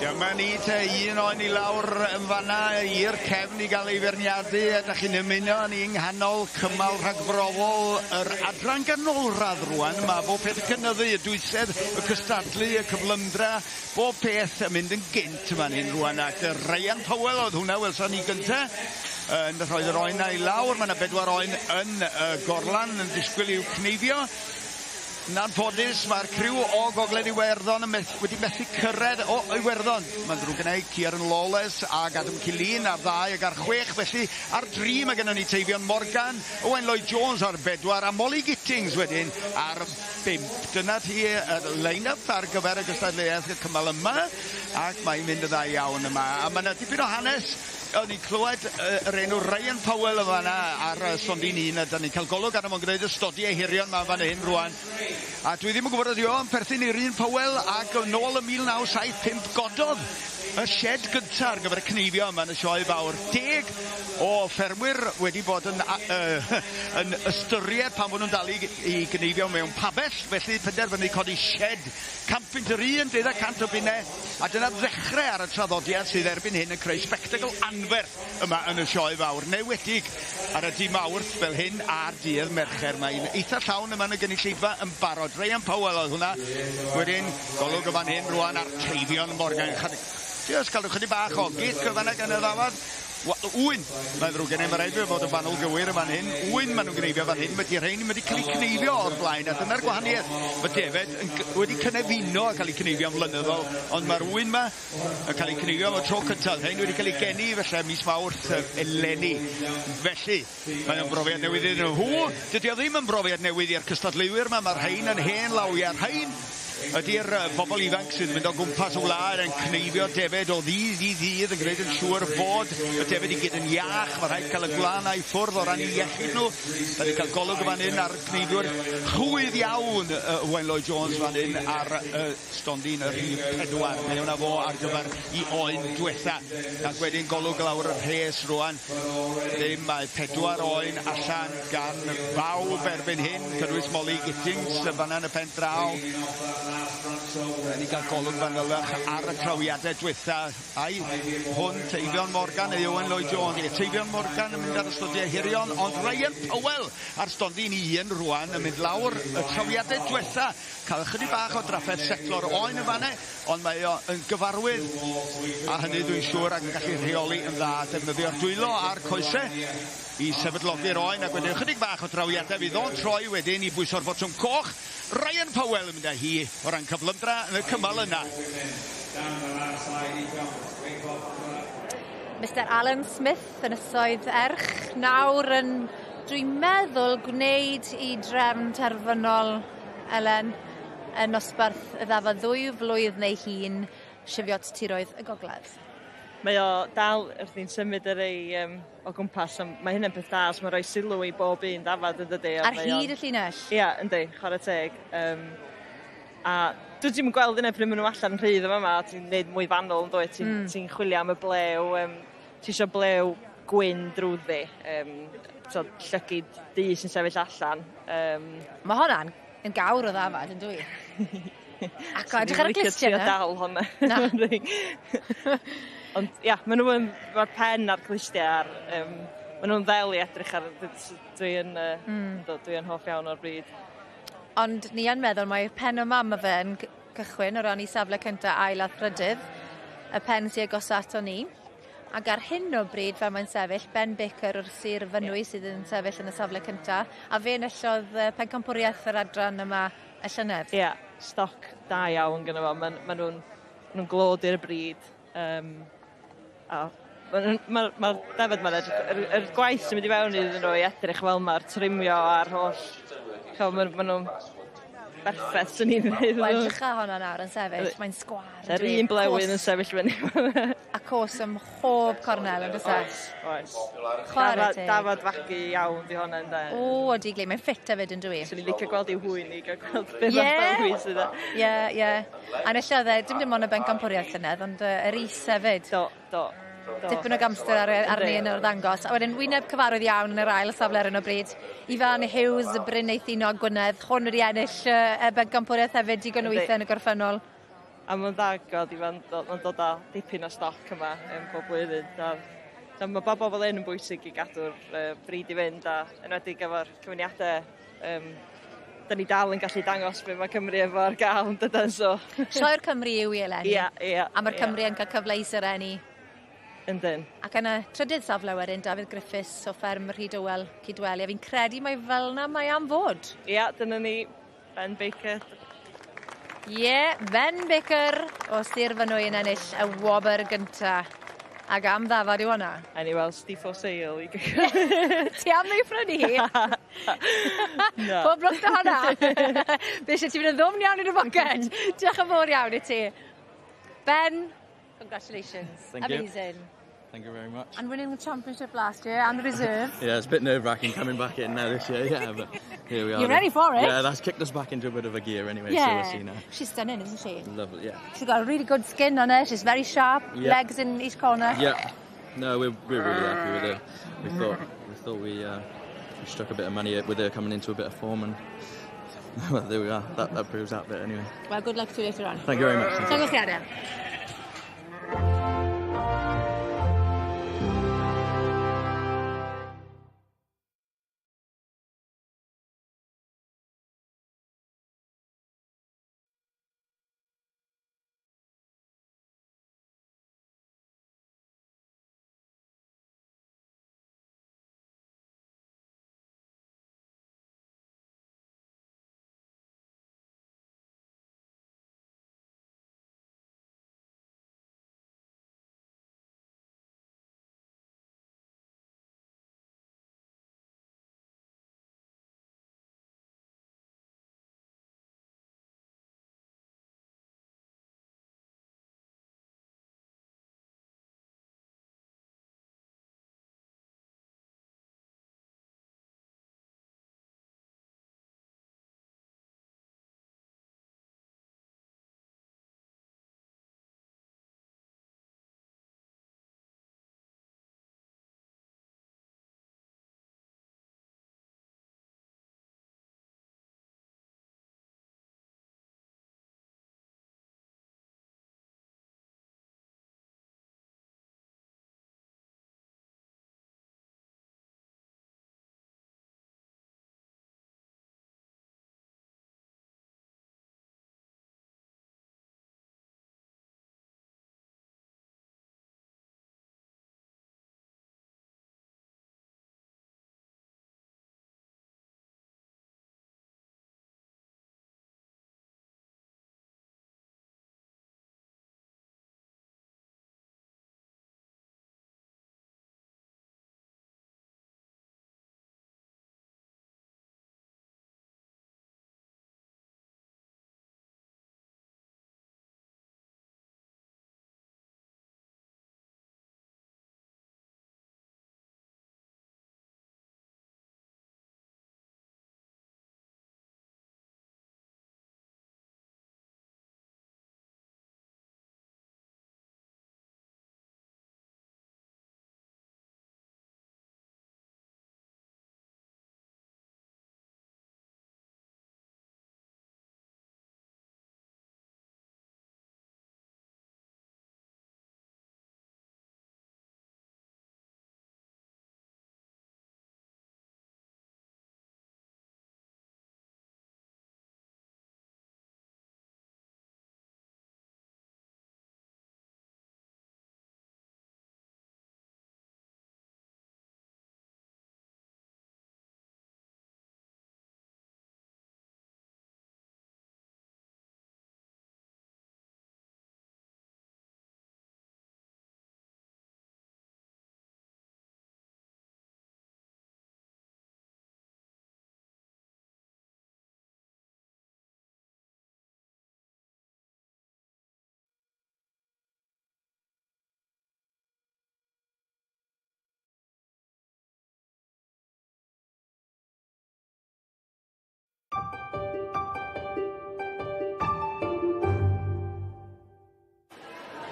Dyma ni te, un oen i lawr yn fanna i'r cefn i gael ei feirniadu, a da chi'n ymuno ni yng nghanol cymal rhagbrofol yr adran ganolradd rwan. Mae bob peth yn cynyddu, y dwysedd, y cystadlu, y cyflymdra, bob peth yn mynd yn gynt fan hyn rwan. Ac Ryan Powell oedd hwnna, welson ni gynta, yn rhoi'r oen i lawr. Mae yna 4 oen yn y gorlan yn disgwyl i'w cneifio. Yn anffodus, mae'r criw o Gogledd Iwerddon wedi methu cyrraedd o Iwerddon. Mae'n ddrwg gen i Kieran Lawless ac Adam Killeen ar 2 ac ar 6. Felly ar 3 mae gennym ni Teifion Morgan, Owen Lloyd Jones ar 4 a Molly Gittings wedyn ar 5. Dyna ti y line-up ar gyfer y gystadleuaeth y cymal yma, ac mae'n mynd yn dda iawn yma. A mae yna dipyn o hanes. O'n i'n clywed yr enw Ryan Powell yn fanna ar stondin 1, a da ni'n cael golwg arno fo'n gwneud y stodiau hirion ma fan hyn rwan. A dwi ddim yn gwybod ydi o yn perthyn i'r un Powell, ac nôl ym 1975 gododd y shed gynta ar gyfer y cneifio yma yn y sioe fawr. 10 o ffermwyr wedi bod yn ystyried pan fod nhw'n dal i gneifio mewn pabell, felly penderfynu codi shed 100 punt yr un, 200 o bunnau, a dyna ddechrau ar y traddodiad sydd erbyn hyn yn creu spectacl anferth yma yn y sioe fawr, newedig ar y dydd Mawrth fel hyn a'r dydd Mercher. Mae'n eitha llawn yma yn y gynulleidfa yn barod. Ryan Powell oedd hwnna. Wedyn, golwg y fan hyn rwan ar Teifion Morgan. Just cael chydig bach o gic y fanna gan y ddafad. Wyn, mae'n ddrwg gen i, mae rhaid fi fod yn fanwl gywir y fan hyn. Wyn maen nhw'n gneifio fan hyn, mae rhain wedi cael eu cneifio o'r blaen, a dyna'r gwahaniaeth. Mae defed wedi cynefino a cael eu cneifio am flynyddol, ond mae'r wyn ma yn cael eu cneifio am y tro cyntaf. Rhain wedi cael eu geni felly mis Mawrth eleni. Felly, mae'n brofiad newydd iddyn nhw. Dydy o ddim yn brofiad newydd i'r cystadleuwyr yma, mae'r rhain yn hen lawiau. Rhain ydy'r bobl ifanc sydd yn mynd o gwmpas y wlad yn cneifio defed o ddydd i ddydd, yn gwneud yn siŵr bod y defed i gyd yn iach. Mae rhaid cael y gwlana i ffwrdd o ran i iechyd nhw. Da ni'n cael golwg fan hyn ar cneifiwr chwydd iawn, Owen Lloyd Jones fan hyn ar stondin y rhif 4. Mae hwnna fo ar gyfer i oen diwetha. Ac wedyn golwg lawr y rhes rwan. Ddim, mae 4 oen allan gan bawb erbyn hyn, cynnwys Molly Gittings yn fanna yn y pen draw. Ni'n cael golwg fanylach ar y trawiadau diwetha. Ai hwn Teifion Morgan neu Owen Lloyd Jones? Teifion Morgan yn mynd ar y stodiau hirion, ond Ryan Powell ar stondin 1 rwan yn mynd lawr y trawiadau diwetha. Cael ychydig bach o drafferth setlo'r oen yn fanna, ond mae o yn gyfarwydd, a hynny dwi'n siŵr, ac yn gallu rheoli yn dda, defnyddio'r dwylo a'r coesau i sefydlogi'r oen, ac wedyn ychydig bach o drawiadau fydd o'n troi wedyn i bwyso'r botwm coch. Ryan Powell yn mynd â hi o ran cyflymdra yn y cymal yna. Mr Alan Smith yn Ynysoedd Erch nawr yn, dwi'n meddwl, gwneud i drefn terfynol Elen yn nosbarth y ddafad 2 flwydd neu hun, Cheviot Tiroedd y Gogledd. Mae o dal wrthi'n symud ar ei o gwmpas, a mae hynny'n peth da, so mae'n rhoi sylw i bob un dafad yn dydi. Ar hyd y llinell? Ia, yndi, chwarae teg. A dwi ddim yn gweld yna pryd maen nhw allan yn rhydd yma, ti'n neud mwy fanwl yn dwyt, ti'n ti chwilio am y blew, ti isio blew gwyn drwyddi, so llygid du sy'n sefyll allan. Mae hwnna'n yn gawr o ddafad, yn dwi? Ac o, edrych ar y glustiau yna. Dal hwnna. Na. Ond ia, maen nhw yn, mae'r pen a'r clustiau ar, maen nhw'n ddel i edrych ar, dwi'n dwi yn hoff iawn o'r bryd. Ond ni yn meddwl mae'r pen o mam ma fe yn cychwyn o ran i safle cyntaf, ail a thrydydd, y pen sy'n agos ato ni. Ac ar hyn o bryd, fel mae'n sefyll, Ben Baker o'r Sir Fynwy sydd yn sefyll yn y safle cyntaf, a fe enillodd pencampwriaeth yr adran yma y llynedd. Ie, stoc da iawn gyda fo. Ma nhw'n glod i'r bryd. A mae'r defaid ma'n edrych, yr gwaith sy'n mynd i fewn iddyn nhw i edrych fel mae'r trimio a'r holl, ma nhw'n berffaith, swn i'n dweud. Wel, edrych ar hwnna nawr yn sefyll, mae'n sgwâr. Yr un blewyn yn sefyll fyny. A cos ym mhob cornel yn does e? Oes, oes. Chwarae teg. Dafad fagu iawn di hwnna ynde. O, ydi Glyn, mae'n ffit hefyd yn dwi. Swn i'n licio gweld ei hwyn i, gael gweld beth fath o hwyn sydd e. Ie, ie. A enillodd e, dim ond y bencampwriaeth llynedd, ond yr is hefyd. Do, do. Dipyn o gamster arni yn yr ddangos. A wedyn wyneb cyfarwydd iawn yn yr ail safle ar hyn o bryd. Ifan Hughes, Bryn Eithino Gwynedd, hwn wedi ennill y bencampwriaeth hefyd digon o weithiau yn y gorffennol. A mae'n dda gweld Ifan, mae'n dod â dipyn o stoc yma pob blwyddyn. So mae bobl fel hyn yn bwysig i gadw'r bryd i fynd, a enwedig efo'r cyfuniadau da ni dal yn gallu dangos be mae Cymru efo ar gael yn dydan, so. Sioe'r Cymru yw i eleni. Ia, ia. A mae'r Cymru yn cael cyfle i sereni. Yndyn. Ac yn y trydydd safle wedyn, Dafydd Griffiths o fferm Rhyd Owel Cydweli. A fi'n credu mai fel 'na mae am fod. Ia, dyna ni, Ben Baker. Ie, Ben Baker o Sir Fynwy yn ennill y wobr gynta. Ac am ddafad yw hwnna. A ni weld Steve for sale i Ti am ei phrynu hi? Na. Pob lwc 'da hwnna. Fe eisiau ti fynd yn ddwfn iawn yn y boced. Diolch yn fawr iawn i ti. Ben, congratulations. Thank you. Amazing. Thank you very much. And winning the championship last year and the reserve. Yeah, it's a bit nerve-wracking coming back in now this year, yeah, but here we are. You're ready for it. Yeah, that's kicked us back into a bit of a gear anyway, so we'll see now. She's stunning, isn't she? Lovely, yeah. She's got a really good skin on her. She's very sharp, legs in each corner. Yeah. No, we're really happy with her. We thought we struck a bit of money with her coming into a bit of form, and well, there we are. That proves that bit anyway. Well, good luck to you later on. Thank you very much. Thank you. Llongyfarchiadau.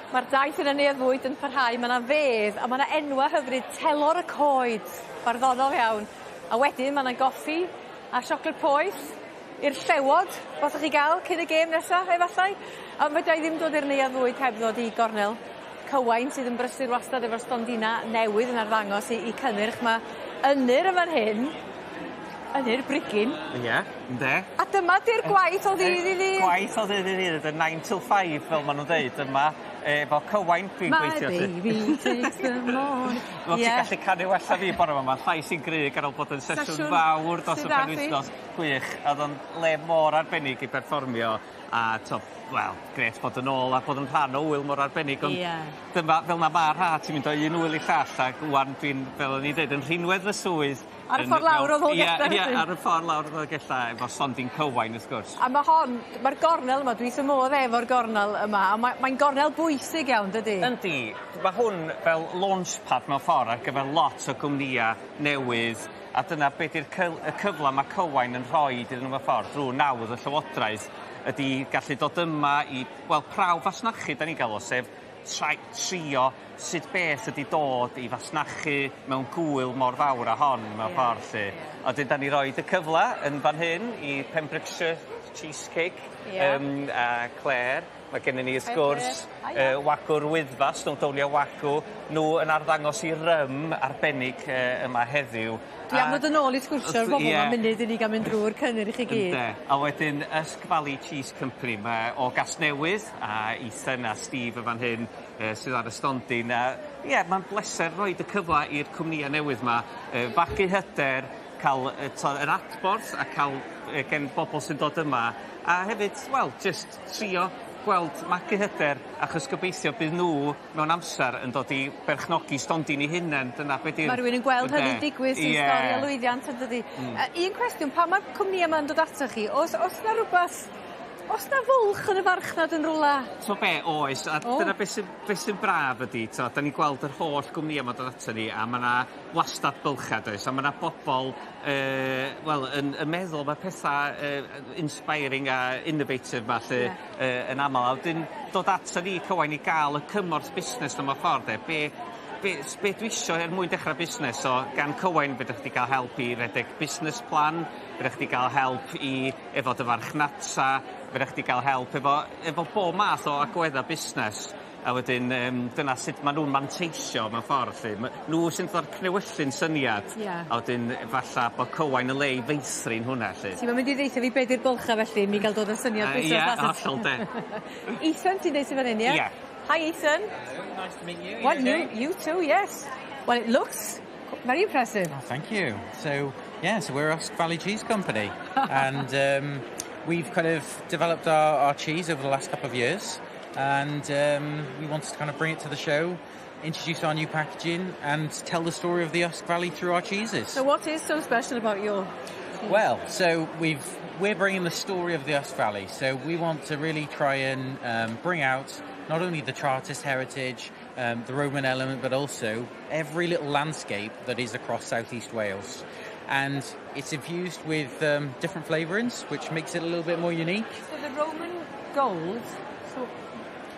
Mae'r daith yn y Neuadd Fwyd yn parhau, mae 'na fedd a ma' 'na enwa' hyfryd Telor y Coed, barddonol iawn. A wedyn ma' 'na goffi a siocled poeth i'r llewod, faswch chi ga'l cyn y gêm nesa efallai. A fedra i ddim dod i'r Neuadd Fwyd heb ddod i gornel Cywain sydd yn brysur wastad efo'r stondina newydd yn arddangos 'i 'i cynnyrch. Ma' Ynyr yn fan hyn. Ynyr Brigyn. Ie, ynde. A dyma 'di'r gwaith o ddydd i ddydd. Gwaith o ddydd i ddydd, y 9 till 5 fel ma' nw'n ddeud yma efo Cywain dwi'n gweithio 'lly. My baby takes the morning. Wel ti'n gallu canu well na fi bore 'ma ma'n llais i'n gryg ar ôl bod yn sesiwn fawr dros y penwythnos. Gwych a o'dd o'n le mor arbennig i berfformio a t'o' wel grêt bod yn ôl a bod yn rhan o ŵyl mor arbennig ond... Ie. ...dyma fel 'na ma'r ha ti'n mynd o un ŵyl i llall ag ŵan dwi'n fel o'n i'n deud yn rhinwedd fy swydd Ar y ffordd lawr o Ddolgellau. Ie ie ar y ffordd lawr o Ddolgellau efo stondin Cywain wrth gwrs. A ma' hon ma'r gornel yma dwi wrth fy modd efo'r gornel yma a ma' mae'n gornel bwysig iawn dydi? Yndi ma' hwn fel launch pad mewn ffor ar gyfer lot o gwmnïa newydd a dyna be' 'di'r cyl- y cyfla ma' Cywain yn rhoid iddyn n'w mewn ffordd drw nawdd y llywodraeth ydi gallu dod yma i wel prawf fasnachu 'dan ni'n galw o sef trai trio sut beth ydi dod i fasnachu mewn gŵyl mor fawr â hon mewn ffordd 'lly. A 'dyn 'dan ni roid y cyfla yn fan hyn i Pembrokeshire Cheesecake yym a Clare. Mae gennyn ni wrth gwrs yy Wagwr Wyddfa, Snowdonia Wagw, nhw yn arddangos 'u rym arbennig yy yma heddiw. Dwi am ddod yn ôl i sgwrsio efo'r bobl 'ma munud i ni ga'l mynd drw'r cynnyrch i gyd. Ynde. A wedyn Usk Valley Cheese Company ma' o Gasnewydd a Ethan a Steve yn fan hyn yy sydd ar y stondin a ie ma'n bleser roid y cyfla i'r cwmnïa newydd 'ma yy fagu hyder ca'l yy t'o' yr adborth a ca'l yy gen bobol sy'n dod yma a hefyd wel jyst trio gweld magu hyder achos gobeithio bydd nhw mewn amser yn dod i berchnogi stondin 'u hunen dyna be' 'di'r... Ma' rywun yn gweld hynny'n digwydd sy'n stori o lwyddiant yndydi? Hmm. Yy un cwestiwn pan ma'r cwmnïe 'ma'n dod atoch chi o's o's 'na rwbath o's 'na fwlch yn y farchnad yn rwla? T'mo' be' oes a O. dyna be' sy'n be' sy'n braf ydi t'o' 'dan ni'n gweld yr holl gwmnïa 'ma dod aton ni a ma' 'na wastad bylcha does a ma' 'na bobol yy wel yn yn meddwl ma' petha yy yy inspiring a innovative 'ma 'lly. Ie. Yy yn amal a wedyn dod aton ni Cywain i ga'l y cymorth busnes 'na mewn ffordd 'de be' be' s- be' dwi isio er mwyn dechra busnes so gan Cywain fedrwch chdi ga'l help i redeg business plan fedrwch chdi ga'l help i efo dy farchnata fedrwch chdi ga'l help efo efo bob math o agwedda busnes a wedyn yym dyna sut ma' nw'n manteisio mewn ffordd 'lly. Ma' nw sy'n dod â'r cnewyllyn syniad. Ie. A wedyn efalla bo' Cywain yn le i feithrin hwnna 'lly. Ti'm yn mynd i ddeutha fi be' 'di'r bylcha felly i mi ga'l dod â syniad busnes Yy ie allan. hollol 'de. Ethan ti'n deud sy fan 'yn ie? Ie. Hi Ethan. Hello, nice to meet you. Well you you too yes. Well it looks very impressive. Oh, thank you. So yeah, so we're Usk Valley Cheese Company and um we've kind of developed our, our cheese over the last couple of years and um we wanted to kind of bring it to the show, introduce our new packaging and tell the story of the Usk Valley through our cheeses. So what is so special about your cheese? Well, so we've we're bringing the story of the Usk Valley. So we want to really try and um bring out not only the Chartist heritage, um the Roman element, but also every little landscape that is across southeast Wales. And it's infused with um different flavourings, which makes it a little bit more unique. So the Roman gold, so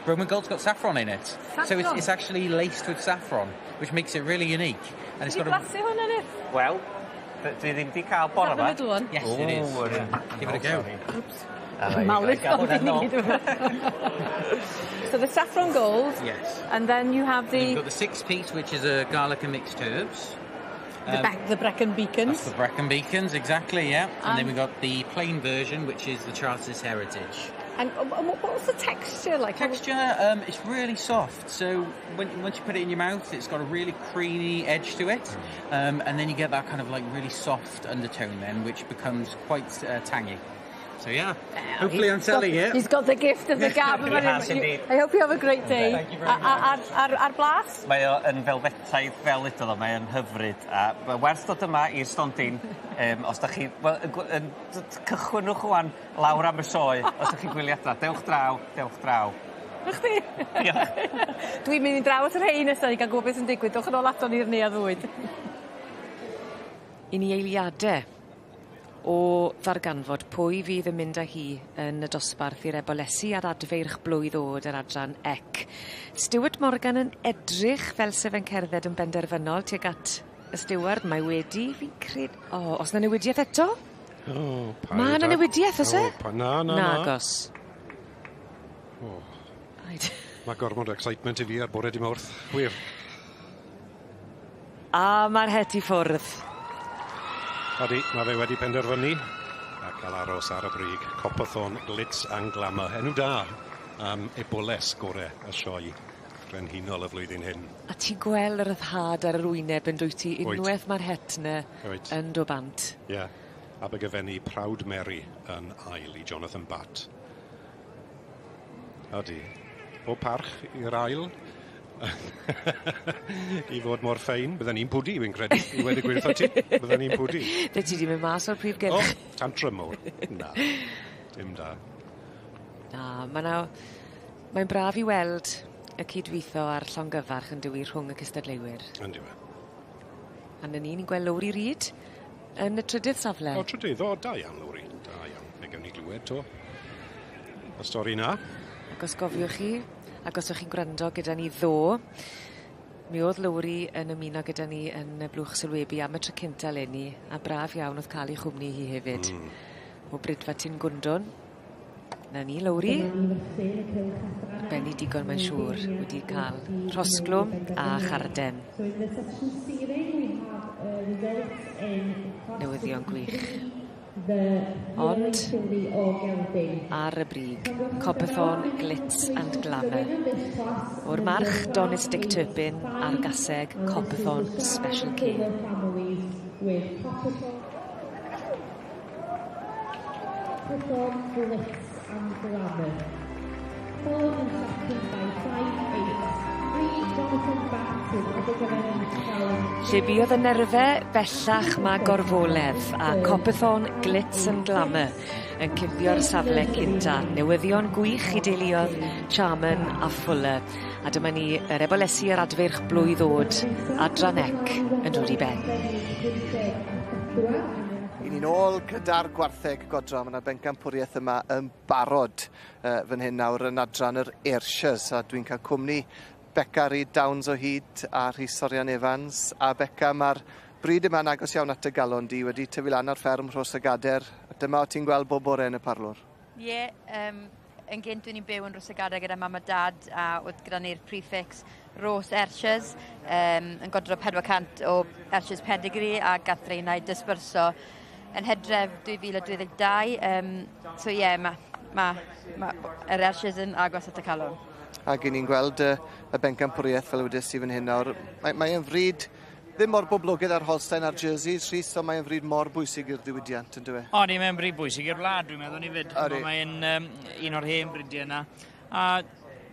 Roman gold's got saffron in it. Saffron? So it's, it's actually laced with saffron, which makes it really unique. And it's Ti got a blasu hwnna Nick? Wel, dwi ddim 'di ca'l bore Is that the 'ma. middle one? Yes, it is. Ooh, Yeah. Give it a go. Oops. Ah, Mawr So the saffron gold. Yes. And then you have the You've got the six piece, which is a garlic and mixed herbs. the, the Brecon Beacons. That's the Brecon Beacons, exactly, yeah. And then Um, we've got the plain version, which is the Chartist Heritage. And, and what was the texture like? Texture, it's really soft. So when, once you put it in your mouth, it's got a really creamy edge to it. And then you get that kind of like really soft undertone then, which becomes quite tangy. So yeah, hopefully I'm selling it. He's got the gift of the gab. He has indeed. I hope you have a great day. Thank you very much. Ar, ar blas? Mae o yn felfetaidd fel udodd o, mae o'n hyfryd a ma' werth dod yma i'r stondin yym os 'dach chi wel yn gw- yn cychwynnwch ŵan lawr am y sioe os 'dach chi'n gwylio adra. Dewch draw, dewch draw. Na chdi. Diolch. Dwi'n mynd i draw at yr rhei nesa i ga'l gwbo beth sy'n digwydd. Dowch yn ôl aton ni'r neuadd fwyd. I ni eiliade o ddarganfod pwy fydd yn mynd â hi yn y dosbarth i'r ebolesi a'r adfeirch blwydd o'd yr adran ec. Stuart Morgan yn edrych fel se fe'n cerdded yn benderfynol tuag at y stiward. Mae wedi, fi'n cred... O, o's 'na newidieth eto? O, paid Ma' 'na newidieth, o's e? O, pa- na, na, na. Nagos. O. Paid. Mae gormod o excitement i fi ar bore dy Mawrth. Wir. A ma'r het i ffwrdd. Odi, mae fe wedi penderfynu a cael aros ar y brig. Copperthorn Glitz and Glamour. Enw da am eboles gore y sioe frenhinol y flwyddyn hyn. A ti'n gweld yr ryddhad ar yr wyneb yn dwyt ti Wyt. unwaith ma'r het 'ny Wyt. yn do bant. Ie. Yeah. Abergavenny Proud Mary yn ail i Jonathan Batt. Odi. Pob parch i'r ail. I fod mor ffein. Bydden ni'n pwdu, fi'n credu. I wedi gwir wrtho ti. Bydden ni'n pwdu. Be ti 'di mynd mas o'r prif gylch? O, tantrum mowr. Na. Dim da. Na, ma' 'na mae'n braf i weld y cydwitho a'r llongyfarch yn dywi rhwng y cystadleuwyr. Yndyw e. A 'na ni, ni'n gweld Lowri Reid yn y trydydd safle. O, trydydd, o, da iawn, Lowri. Da iawn. Fe gewn ni glywed to. Y stori na. Ac os gofiwch chi, ac os o'ch chi'n gwrando gyda ni ddo, mi o'dd Lowri yn ymuno gyda ni yn y blwch sylwebu am y tro cynta leni, a braf iawn o'dd ca'l 'i chwmni hi hefyd. O Brydfa Tyn Gwndwn. 'Na ni, Lowri. Arbennig digon mae'n siŵr wedi ca'l rhosglwm a charden. Newyddion gwych. Ond ar y brig, Copperthorn Glitz and Glamour. O'r march Donis Dick Turpin a'r gaseg Copperthorn Special K. Copperthorn Glitz and Glamour. Followed in second by 5'8", 3 Jonathan Batt with Abergavenny Town. Lle buodd y nerfe bellach ma' gorfoledd a Copperthorn Glitz and Glamour yn cipio'r safle cynta. Newyddion gwych i deuluodd Charman a Fuller. A dyma ni yr ebolesi a'r adfeirch blwydd o'd Adran Ec yn dod i ben. I ni'n ôl gyda'r gwartheg godro, mae yna bencampwriaeth yma yn barod fan hyn nawr yn adran yr Ayrshires, a dwi'n cael cwmni Beca Reid Downs o hyd a Rhys Orian Evans. A Beca, mae'r bryd yma'n agos iawn at y galon di, wedi tyfu lan ar fferm Rhos y Gader. A dyma o ti'n gweld bob bore yn y parlwr. Ie, yn gynt o'n i'n byw yn Rhos y Gader gyda mam a dad, a oedd gyda ni'r prefix Rhos Ayrshires, yn godro 400 o Ayrshires pedigree a gath reina i disperso yn Hydref 2022. So ie, yeah, ma yr Ayrshires yn agos at y calon. Ac i ni'n gweld y bencampwriaeth fel wedes i fan hyn nawr. Mae e'n fryd ddim mor boblogaidd ar Holstein a'r Jerseys, Rhys, ond mae'n fryd mor bwysig i'r diwydiant, yn dyw e? O, ni, mae'n bryd bwysig i'r wlad, dwi'n meddwl ni fyd. Odi. Mae'n un o'r hen bridiau yna. A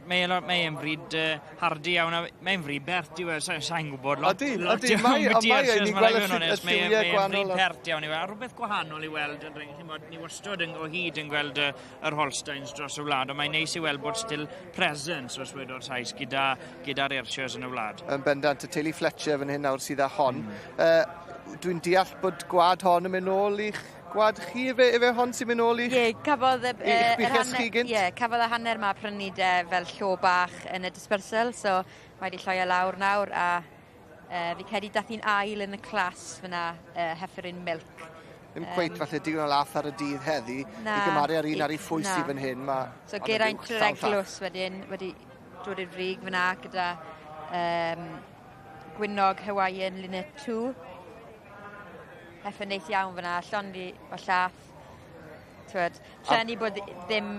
mae'n fryd hardy iawn, a mae'n fryd bert i weld, sai'n gwybod lot. Odi, lot odi, iawn mae, ambyti ond mae, Ayrshires, ni'n ma' raid gweld fi fod yn onest, y lliwiau Mae e'n gwahanol fryd pert iawn i weld, a rhywbeth gwahanol i weld yn rhaid, chi'n bod, ni wastad o hyd yn gweld yr Holsteins dros y wlad, ond mae'n neis i weld bod still presence, os wedo'r Sais, gyda'r Ayrshires yn y wlad. Yn bendant, y teulu Fletcher fan hyn nawr sydd â hon. Dwi'n deall bod gwad hon yn mynd nôl i'ch gwad chi, efe hon sy'n mynd nôl i'ch Ie, cafodd y, i'ch yr buches hanner chi gynt? Ie, cafodd y hanner ma prynu de fel llo bach yn y dispersal, so mae wedi lloio lawr nawr, a fi credu dath hi'n ail yn y clas fyna, Hefferin Milk. Ddim cweit falle digon o lath ar y dydd heddi, i Na, gymharu ar un ar ei ffwys i na. fan hyn. Ma, So ond y Geraint fuwch llawn llath. Treglws wedyn wedi dod i'r frig fyna gyda Gwynog Hawaiian Linnet 2. Heffer neis iawn fyna, llond i o llath. Twyd, trueni bod ddim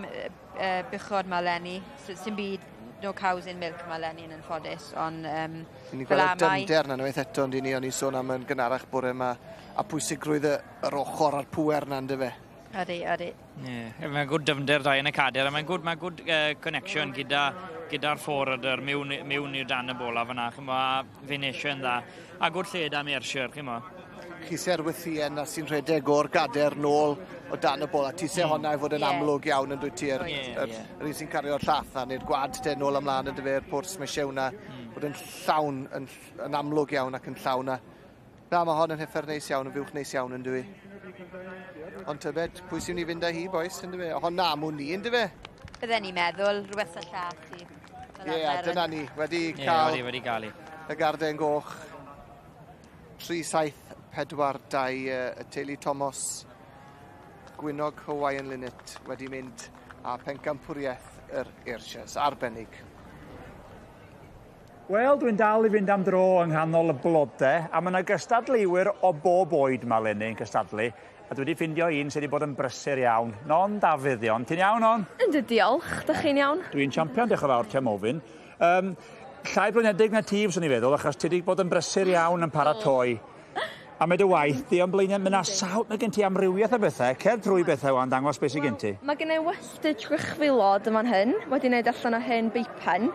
buchod ma leni, so, sy'm byd, no cows in milk ma leni yn anffodus, ond Ni'n fel gweld y amau. dyfnder na unwaith eto, ond i ni, o'n i'n sôn am yn gynharach bore yma, a pwysigrwydd yr ochr a'r pŵer na, yndyfe? Odi, odi. Ie, mae'n good dyfnder da yn y cader, a mae'n good, mae good connection gyda'r forwarder mewn i'r dan y bola fyna, ch'mo, a finish yn dda. A good lle da am Ayrshire, ch'mo. Chi se'r wythien na sy'n rhedeg o'r gader nôl o dan y bola. Ti se honna i fod yn amlwg iawn yn dwyt ti, yr un sy'n cario'r llath na, neu'r gwad te nôl ymlaen yn dyfe, yr pwrs mae eisiau hwnna bod yn llawn, yn amlwg iawn ac yn llawn. Na, mae hon yn heffer neis iawn, yn fuwch neis iawn yn dwi. Ond tybed, pwy sy'n mynd i fynd â hi, bois, ynddo fe? Honna am wn i, ynddo fe? Bydden ni'n meddwl, rhywbeth y llath i. Ie, yeah, dyna ni, wedi cael... Ie, wedi gael i. Y garden goch. 3, 7, 4, 2, y teulu Thomas, Gwynog Hawaiian Linnet wedi mynd â pencampwriaeth yr Ayrshires, arbennig. Wel, dwi'n dal i fynd am dro yng nghanol y blode, a mae yna gystadleuwyr o bob oed ma leni yn cystadlu, a dwi wedi ffindio un sydd wedi bod yn brysur iawn. Non Dafydd, Ion. Ti'n iawn, Non? Yndw, diolch. Dych chi'n iawn? Dwi'n champion, diolch yn fawr, ti am ofyn. Llai blinedig na ti, fyswn i'n feddwl, achos ti wedi bod yn brysur iawn yn paratoi. A mae dy waith di o'n blaenau, mae yna sawl, mae gen ti amrywiaeth o bethau, cer drwy bethau wan, dangos beth sydd gen ti. Mae gen i westy trychfilod yn fan hyn, wedi wneud allan o hen beipen.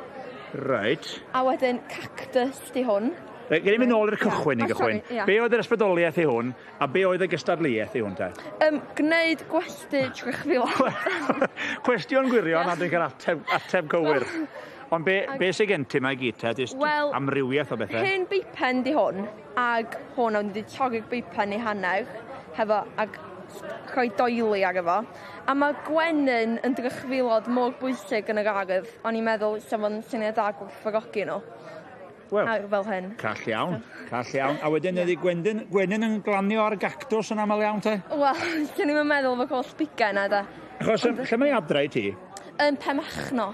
Reit. A wedyn cactus di hwn. Reit, gen i mynd nôl i'r cychwyn i O, gychwyn. sori, ia. Be oedd yr ysbrydoliaeth i hwn, a be oedd y gystadleuaeth i hwn te? Gwneud gwesty trychfilod. Cwestiwn gwirion a dwi'n cael ateb cywir. Ond be sydd gen ti mae gyd te? Jyst Wel, amrywiaeth o bethau. Hen beipen di hwn, ag hwn o'n wedi torri'r beipen i hanner, hefo, ag rhoi doili ar efo. A mae gwenyn yn drychfilod mor bwysig yn yr ardd, o'n i'n meddwl sef o'n syniad da gwerthfawrogi nhw. Wel, Ar fel hyn. Call iawn, call iawn. A wedyn ydy gwenyn yn glanio ar gactws yn aml iawn te? Wel, swn i'm yn meddwl fo holl bigen na da. Achos lle mae adre i ti? Yn Penmachno.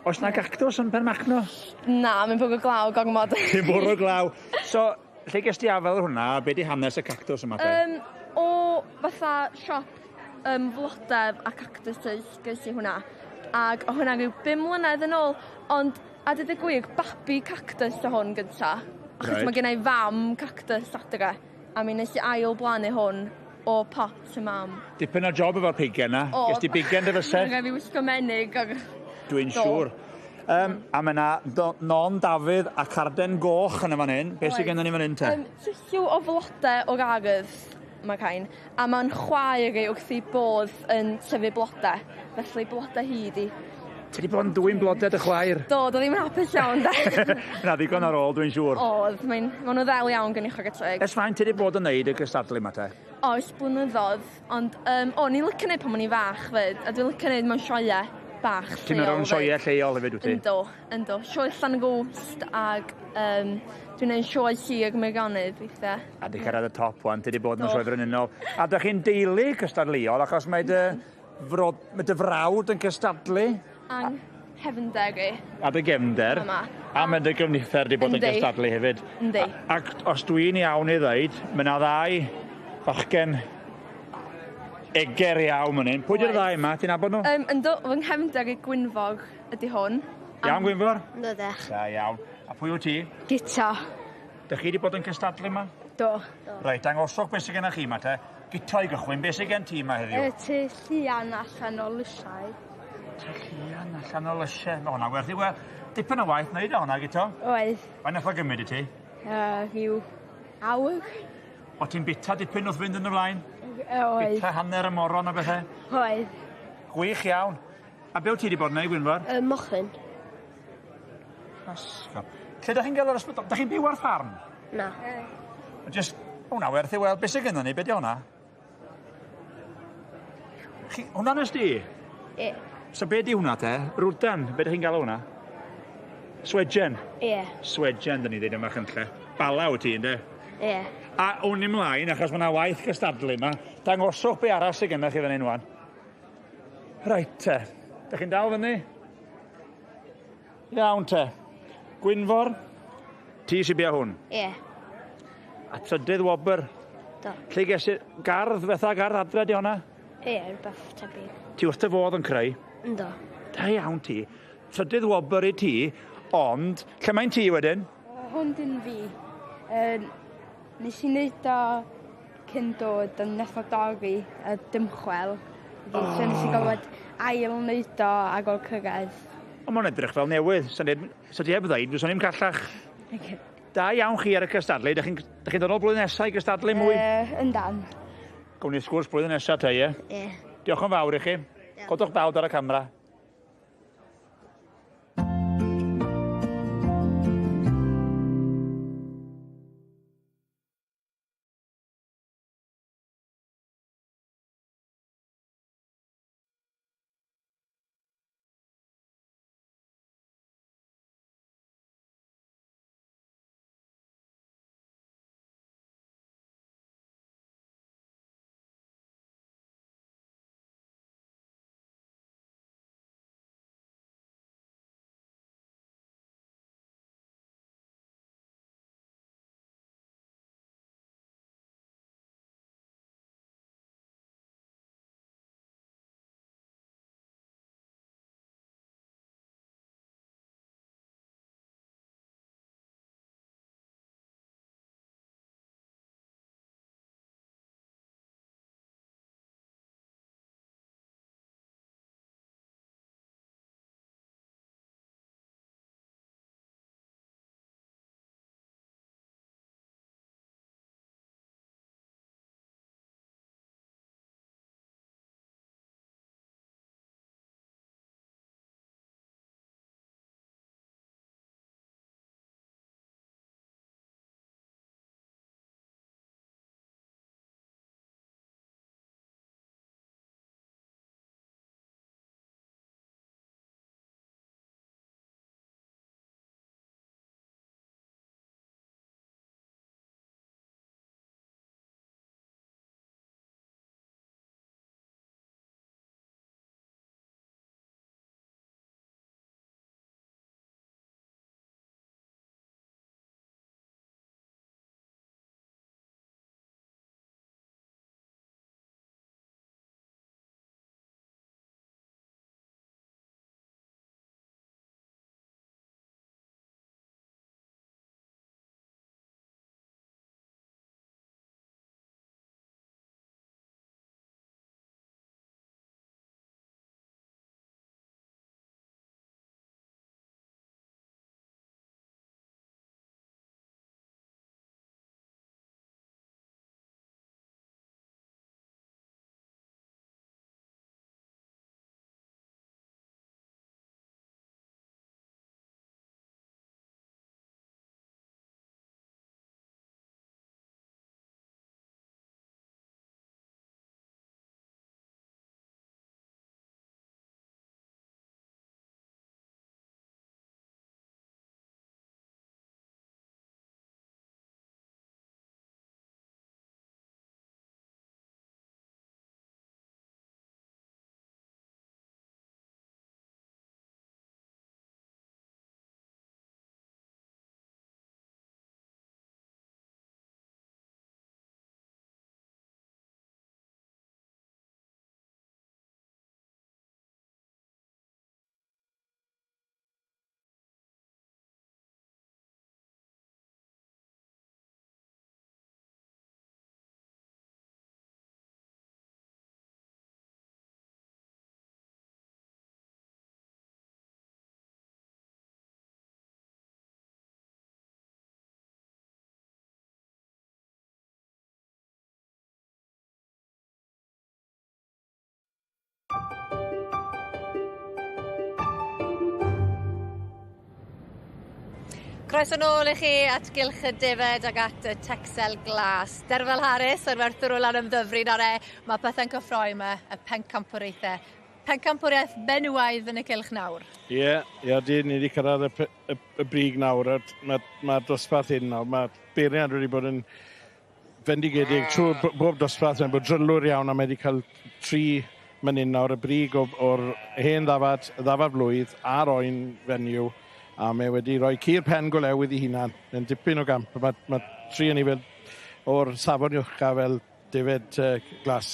Oes na gactws yn Penmachno? Na, mae'n bwrw glaw gormod. Ti'n bwrw glaw. So, lle ges ti afael ar hwnna? Be di hanes y cactws yma te? O fatha siop flodau a cactuses ges i hwnna. Ag o hwnna rhyw 5 mlynedd yn ôl, ond a dweud y gwir, babi cactus o hwn gynta. Achos mae gen i fam cactus adre, a mi nes i ail blannu hwn o pot y mam. Dipyn o job efo'r pigen na. Ges ti bigen dy fysedd? Rhaid fi wisgo menig ag... Dwi'n Do. siŵr. A mae yna Non Dafydd a carden goch yn y fan hyn. Be sydd Oes. gennym ni fan hyn te? Tissue o flodau o'r ardd, mae rhain. A mae'n chwaer i wrth ei bodd yn tyfu blodau. Felly blodau hi di. Ti wedi bod yn dwyn blodau dy chwaer? Do, do ddim yn hapus iawn, de. Na ddigon ar ôl, dwi'n siŵr. Oedd, mae'n ma nhw ddel iawn gen i chwarae teg. Ers faint ti wedi bod yn neud y gystadlu yma te? Oes, blynyddoedd, ond o'n i'n licio neud pan o'n i'n fach fyd, a dwi'n licio neud mewn sioeau bach Ti'n lleol meddwl yn fyd. sioeau lleol hefyd, wyt ti? Yndw, yndw. Sioe Llanrwst ag dwi'n neud sioe Sir Meirionnydd weithiau. A di cyrraedd y top wan, ti wedi bod yn Do. sioe frenhinol. A dych chi'n deulu cystadleuol, achos mae dy, mae dy frawd yn cystadlu. Ang hefnder i. A dy gefnder. Yma. A mae dy gyfnither wedi bod yn Yndi. cystadlu hefyd. Yndi. Ac os dwi'n iawn i ddeud, mae yna ddau fachgen eger iawn fan hyn. Pwy di'r ddau yma? Ti'n nabod nhw? Yndw, fy nghefnder i Gwynfor ydy hwn. Iawn, Gwynfor? Ynddo de. Da iawn. A pwy wyt ti? Gita. Dych chi wedi bod yn cystadlu yma? Do. Reit, dangoswch beth sydd gennych chi yma te. Gito i gychwyn, beth sydd gen ti yma heddiw? Y tŷ llian allan o lysiau. Llian allan o lysiau. Mae hwnna werth i wel. Dipyn o waith wneud o hwnna, Gito. Oedd. Faint nath o gymryd i ti? Rhyw awr. O ti'n bita dipyn wrth fynd yn y flaen? Oedd. Bita hanner y moron o bethau? Oedd. Gwych iawn. A be wyt ti wedi bod yn neud, Gwynfor? Y mochyn. Asgol. Lle dach chi'n gael yr ysbrydol? Dach chi'n byw ar ffarm? Na. Just, hwnna werth i weld. Be sydd gennym ni? Be di hwnna? Chi, hwnna nes di? Ie. So be di hwnna te? Rwdan, be dych chi'n gael hwnna? Swedgen. Ie. Swedgen, dyn ni ddeud yma chynlle. Bala wyt ti, ynddo? Ie. A wn i mlaen, achos mae yna waith gystadlu yma. Dangoswch be arall sydd gennych chi fan hyn wan. Reit te. Dych chi'n dal fyny? Iawn te. Gwynfor, ti sy'n bia hwn. Ie. A trydydd wobr. Do. Lle ges i gardd, fatha gardd adre di hwnna? Ie, rhywbeth tebyg. Ti wrth dy fodd yn creu. Ynddo. Da iawn ti. Trydydd wobr i ti, ond lle mae'n ti wedyn? Hwn dyn fi. Nes i wneud o cyn dod, ond nath o dorri a dymchwel. Oh. So nes i gorfod ail wneud o ag o'r cyrraedd. Ond mae'n edrych fel newydd. Sa ti heb ddeud, fyswn i'm callach. Da iawn chi ar y cystadlu. Dych chi'n dod nôl blwyddyn nesaf i gystadlu mwy? Yndan. Gawn ni sgwrs blwyddyn nesaf te, ie? Ie. Diolch yn fawr i chi. Codwch bawd ar y camera. Croeso nôl i chi at Gylch y Defed ag at y Texel Glas. Derfel Harris ar werthwr o Lanymddyfri nawr e, mae pethau'n cyffroi yma, y pencampwriaethau. Pencampwriaeth benywaidd yn y cylch nawr. Ie, yeah, ie, yeah, di, ni wedi cyrraedd y brig nawr. Mae'r dosbarth hyn nawr, mae beirniad wedi bod yn fendigedig trwy bob dosbarth, mae'n bod drylwyr iawn a mae wedi cael 3 mynyn nawr, y brig o'r hen ddafad, y ddafad flwydd a'r oen fenyw, a mae wedi rhoi cur pen go lew iddi hunan. Mae'n dipyn o gamp. Mae 3 yn ei fel o'r safon uwcha fel defed glas.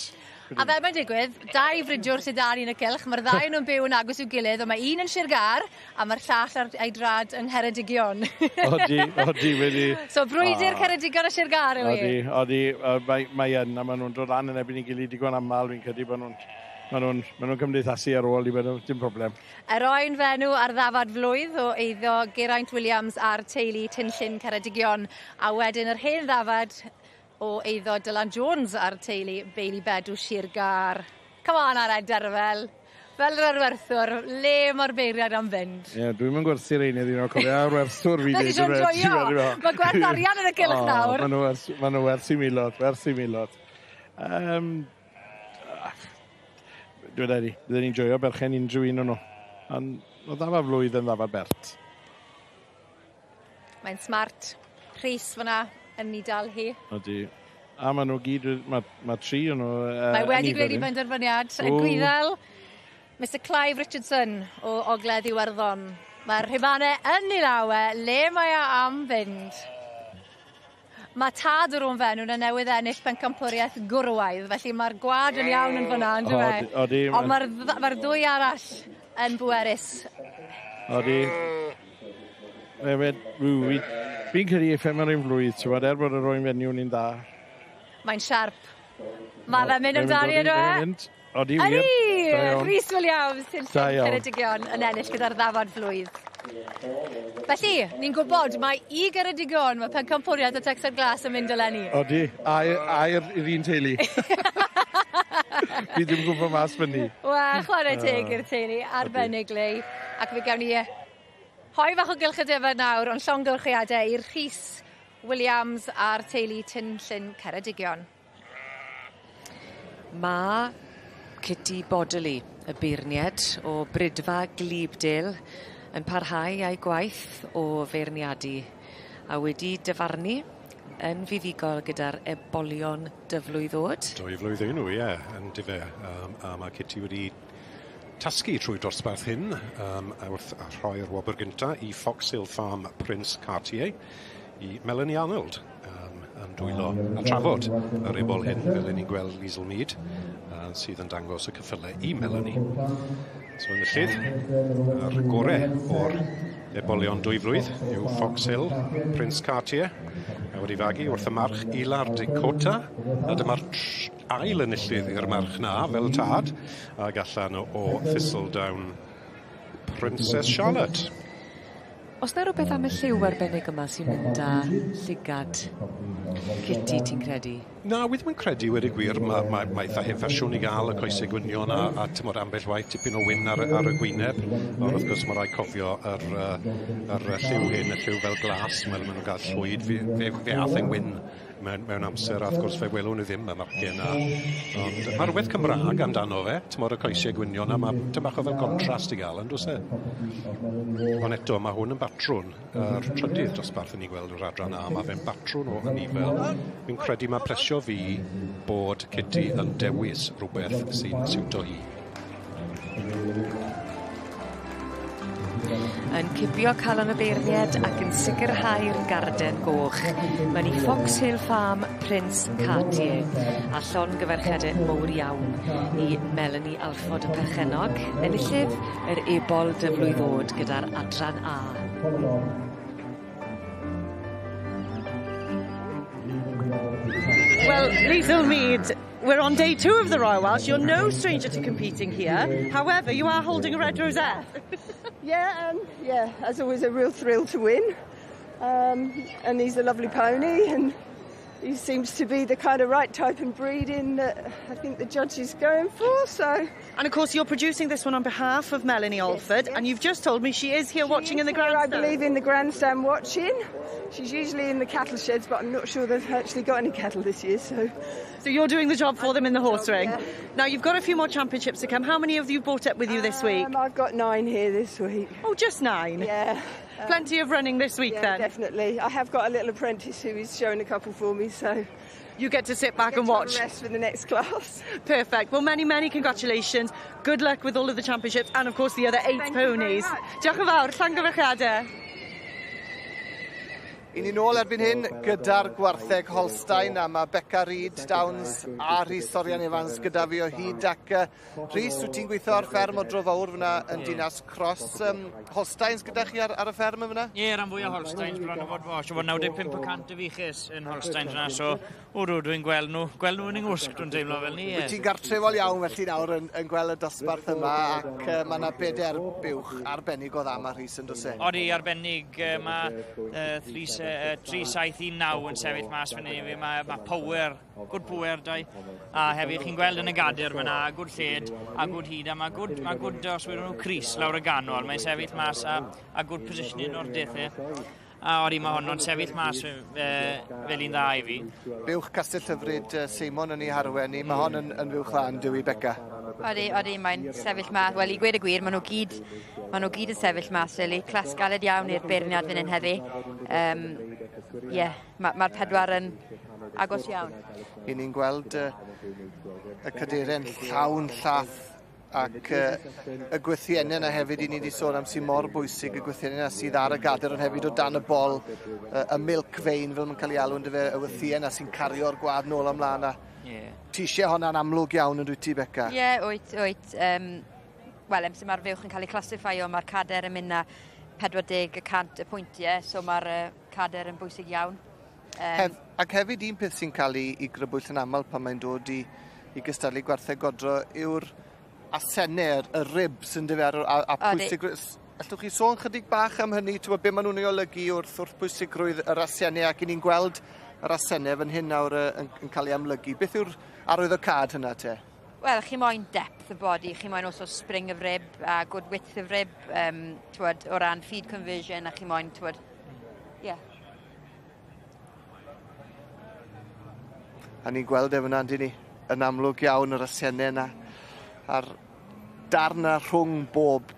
A fel mae'n digwydd, 2 fridiwr sydd 'da ni yn y cylch, mae'r ddau nhw'n byw yn agos i'w gilydd, ond mae un yn Sir Gâr a mae'r llall ar ei drad yng Ngheredigion. Odi, odi, wedi. So brwydr Ceredigion a Sir Gâr yw hi? Odi, odi, mae yn, a maen nhw'n dod lan yn erbyn ei gilydd digon aml, fi'n credu bod nhw'n maen nhw'n cymdeithasu ar ôl i bod dim problem. Yr oen fenw ar ddafad flwydd o eiddo Geraint Williams a'r teulu Tinllyn Ceredigion, a wedyn yr hen ddafad o eiddo Dylan Jones a'r teulu Bailey Bedw Sir Gâr. Come on Ared Derfel, fel yr arwerthwr, le mae'r beiriad am fynd? Ie, yeah, dwi'm yn gwerthu'r ein iddyn nhw, cofio, arwerthwr fi. Na, ti eisiau joio? Mae gwerth arian yn y gylch nawr. Maen nhw werth i milod, werth i milod. Dwi'n dweud, bydden ni'n joio berchen unrhyw un o'n nhw. Ond oedd ddafad flwydd yn ddafad bert. Mae'n smart. Rhys fyna yn ei dal hi. Odi. A maen nhw gyd, mae 3 o'n nhw. Mae wedi gwneud ei benderfyniad. Y Gwyddel, Mr Clive Richardson o Ogledd Iwerddon. Mae'r rhubanau yn ei law e, le mae e am fynd. Mae tad o'r oen fenw yn newydd ennill pencampwriaeth gwrywaidd, felly mae'r gwad yn iawn yn fyna, on'd yw e? Odi. Ond mae'r ddwy arall yn bwerus. Odi. Fi'n credu effaith mae'r un flwydd, ti'n bod, er bod yr oen fenyw ni'n dda. Mae'n siarp. Mae fe'n mynd amdani ydw e? Odi, wir. Ydi! Rhys Williams, sy'n Ceredigion yn ennill gyda'r ddafad flwydd. Felly, ni'n gwybod mae i Geredigion mae pencampwriaeth y Texel Glas yn mynd eleni. Odi, a'r i'r un teulu. Fi ddim yn gwybod mas fyny. Wel, chwarae teg i'r teulu, arbennig le. Ac fe gawn ni hoi fach o gylch y defed nawr, ond llongyfarchiadau i'r Rhys Williams a'r teulu Tinllyn Ceredigion. Mae Kitty Bodley, y beirniad o Brydfa Glibdale, yn parhau â'i gwaith o feirniadu a wedi dyfarnu yn fuddugol gyda'r ebolion dyflwydd oed. 2 flwydd nhw, ie, yn dife. A mae Kitty wedi tasgu trwy dosbarth hyn a wrth rhoi'r wobr gyntaf i Fox Hill Farm Prince Cartier i Melanie Arnold yn dwylo a trafod yr ebol hyn, fel ni'n gweld Liesl Mead, sydd yn dangos y ceffylau i Melanie. So enillydd, yr gore o'r ebolion 2 flwydd yw Fox Hill Prince Cartier, a wedi fagu wrth y march Ilar Dakota, a dyma'r ail enillydd i'r march na fel tad, ag allan o Thistledown Princess Charlotte. Os na rhywbeth am y lliw arbennig yma sy'n mynd â llygad Kitty, ti'n credu? Na, wi ddim yn credu wedi gwir. Mae eitha hen ffasiwn i gael y coesau gwynion a tymor ambell waith tipyn o wyn ar y gwyneb. Ond wrth gwrs mae rhaid cofio yr lliw hyn, y lliw fel glas, mae'n nhw'n gael llwyd. Fe ath e'n wyn mewn amser, a wrth gwrs fe welwn ni ddim y marciau yna. Ond mae rhywbeth Cymraeg amdano fe, tymor y coesau gwynion, a mae tym bach o fel contrast i gael, yn does e? Ond eto, mae hwn yn batrwn, yr trydydd dosbarth yn ei gweld yr adran A, mae fe'n batrwn o anifail. Fi'n credu mae plesio fi bod Kitty yn dewis rhywbeth sy'n siwto hi. Yn cipio calon y beirniad ac yn sicrhau'r garden goch. Mae'n i Fox Hill Farm Prince Cartier a llongyfarchiadau mowr iawn i Melanie Alford y perchennog, enillydd yr ebol dyflwydd oed gyda'r adran A. Well, Liesl Mead, we're on day 2 of the Royal Welsh. You're no stranger to competing here. However, you are holding a red rosette. Yeah, as always, a real thrill to win. And he's a lovely pony, and He seems to be the kind of right type and breeding that I think the judge is going for, so... And of course, you're producing this one on behalf of Melanie Alford, yes. and you've just told me she is here She watching is in the here, grandstand. I believe in the grandstand watching. She's usually in the cattle sheds, but I'm not sure they've actually got any cattle this year, so... So you're doing the job for them in the horse ring. yeah. Now, you've got a few more championships to come. How many have you brought up with you this week? I've got 9 here this week. Oh, just 9? Yeah. Plenty of running this week, yeah, then. definitely. I have got a little apprentice who is showing a couple for me, so... You get to sit back I get and to have watch. a rest for the next class. Perfect. Well, many, many congratulations. Good luck with all of the championships and, of course, the other 8 Thank you very ponies. much. Diolch yn fawr. Llongyfarchiadau. I ni nôl erbyn hyn gyda'r gwartheg Holstein a mae Beca Reid Downs a Rhys Sorian Evans gyda fi o hyd ac Rhys, wyt ti'n gweithio ar fferm o Dro Fawr fyna yn Dinas Cross. Holsteins gyda chi ar y fferm yma? Ie, rhan fwy o Holsteins bron o fod fo. Siw fod 95% y fuchus yn Holsteins yna, so wrw, dwi'n gweld nhw yn yngwsg, dwi'n teimlo fel ni. Wyt ti'n gartrefol iawn felly nawr yn gweld y dosbarth yma ac mae yna 4 buwch arbennig o dda ma Rhys yn does e? Odi, arbennig, mae 3719 yn sefyll mas fan hyn i fi, mae power, good power dau. A hefyd chi'n gweld yn y gader fyna, good lled a good hyd, a mae good, os wedyn nhw, Cris lawr y ganol, mae'n sefyll mas a good positioning o'r dethau. A odi, mae honno'n sefyll mas fel un dda i fi. Buwch Castell Hyfryd Seimon yn ei harwen ni, mae hon yn fuwch dda yn dywi Beca. Odi, mae'n sefyll mas. Wel, i gweud y gwir, maen nhw gyd yn sefyll mas, really. Clas galed iawn i'r beirniad fan hyn heddi. Mae'r 4 yn agos iawn. I ni'n gweld y cadeiren llawn llath ac y gwythiennau yna hefyd i ni wedi sôn am sy'n mor bwysig, y gwythiennau yna sydd ar y gader ond hefyd o dan y bol, y milk vein fel mae'n cael ei alw yn dyfe, y wythien yna sy'n cario'r gwad nôl ymlaen a ti eisiau honna'n amlwg iawn yn dwyt ti, Beca? Ie, wyt. Wel, amser mae'r fuwch yn cael ei classifio, mae'r cader yn mynd na 40% y pwyntiau, so mae'r cader yn bwysig iawn. Ac hefyd un peth sy'n cael ei grybwyll yn aml pan mae'n dod i gystadlu gwartheg godro yw'r asennau, y ribs yn dyfe a pwysigrwydd. Allwch chi sôn chydig bach am hynny, ti'n be maen nhw'n ei olygu wrth pwysigrwydd yr asennau ac i ni'n gweld yr asennau fan hyn nawr yn cael ei amlygu. Beth yw'r arwyddocâd hynna te? Wel, chi moyn depth y body, chi moyn also spring of rib a good width of rib, t'wod, o ran feed conversion a chi moyn, t'wod, ie. A ni'n gweld e fyna, yndyn ni, yn amlwg iawn yr asennau yna a'r darn yna rhwng bob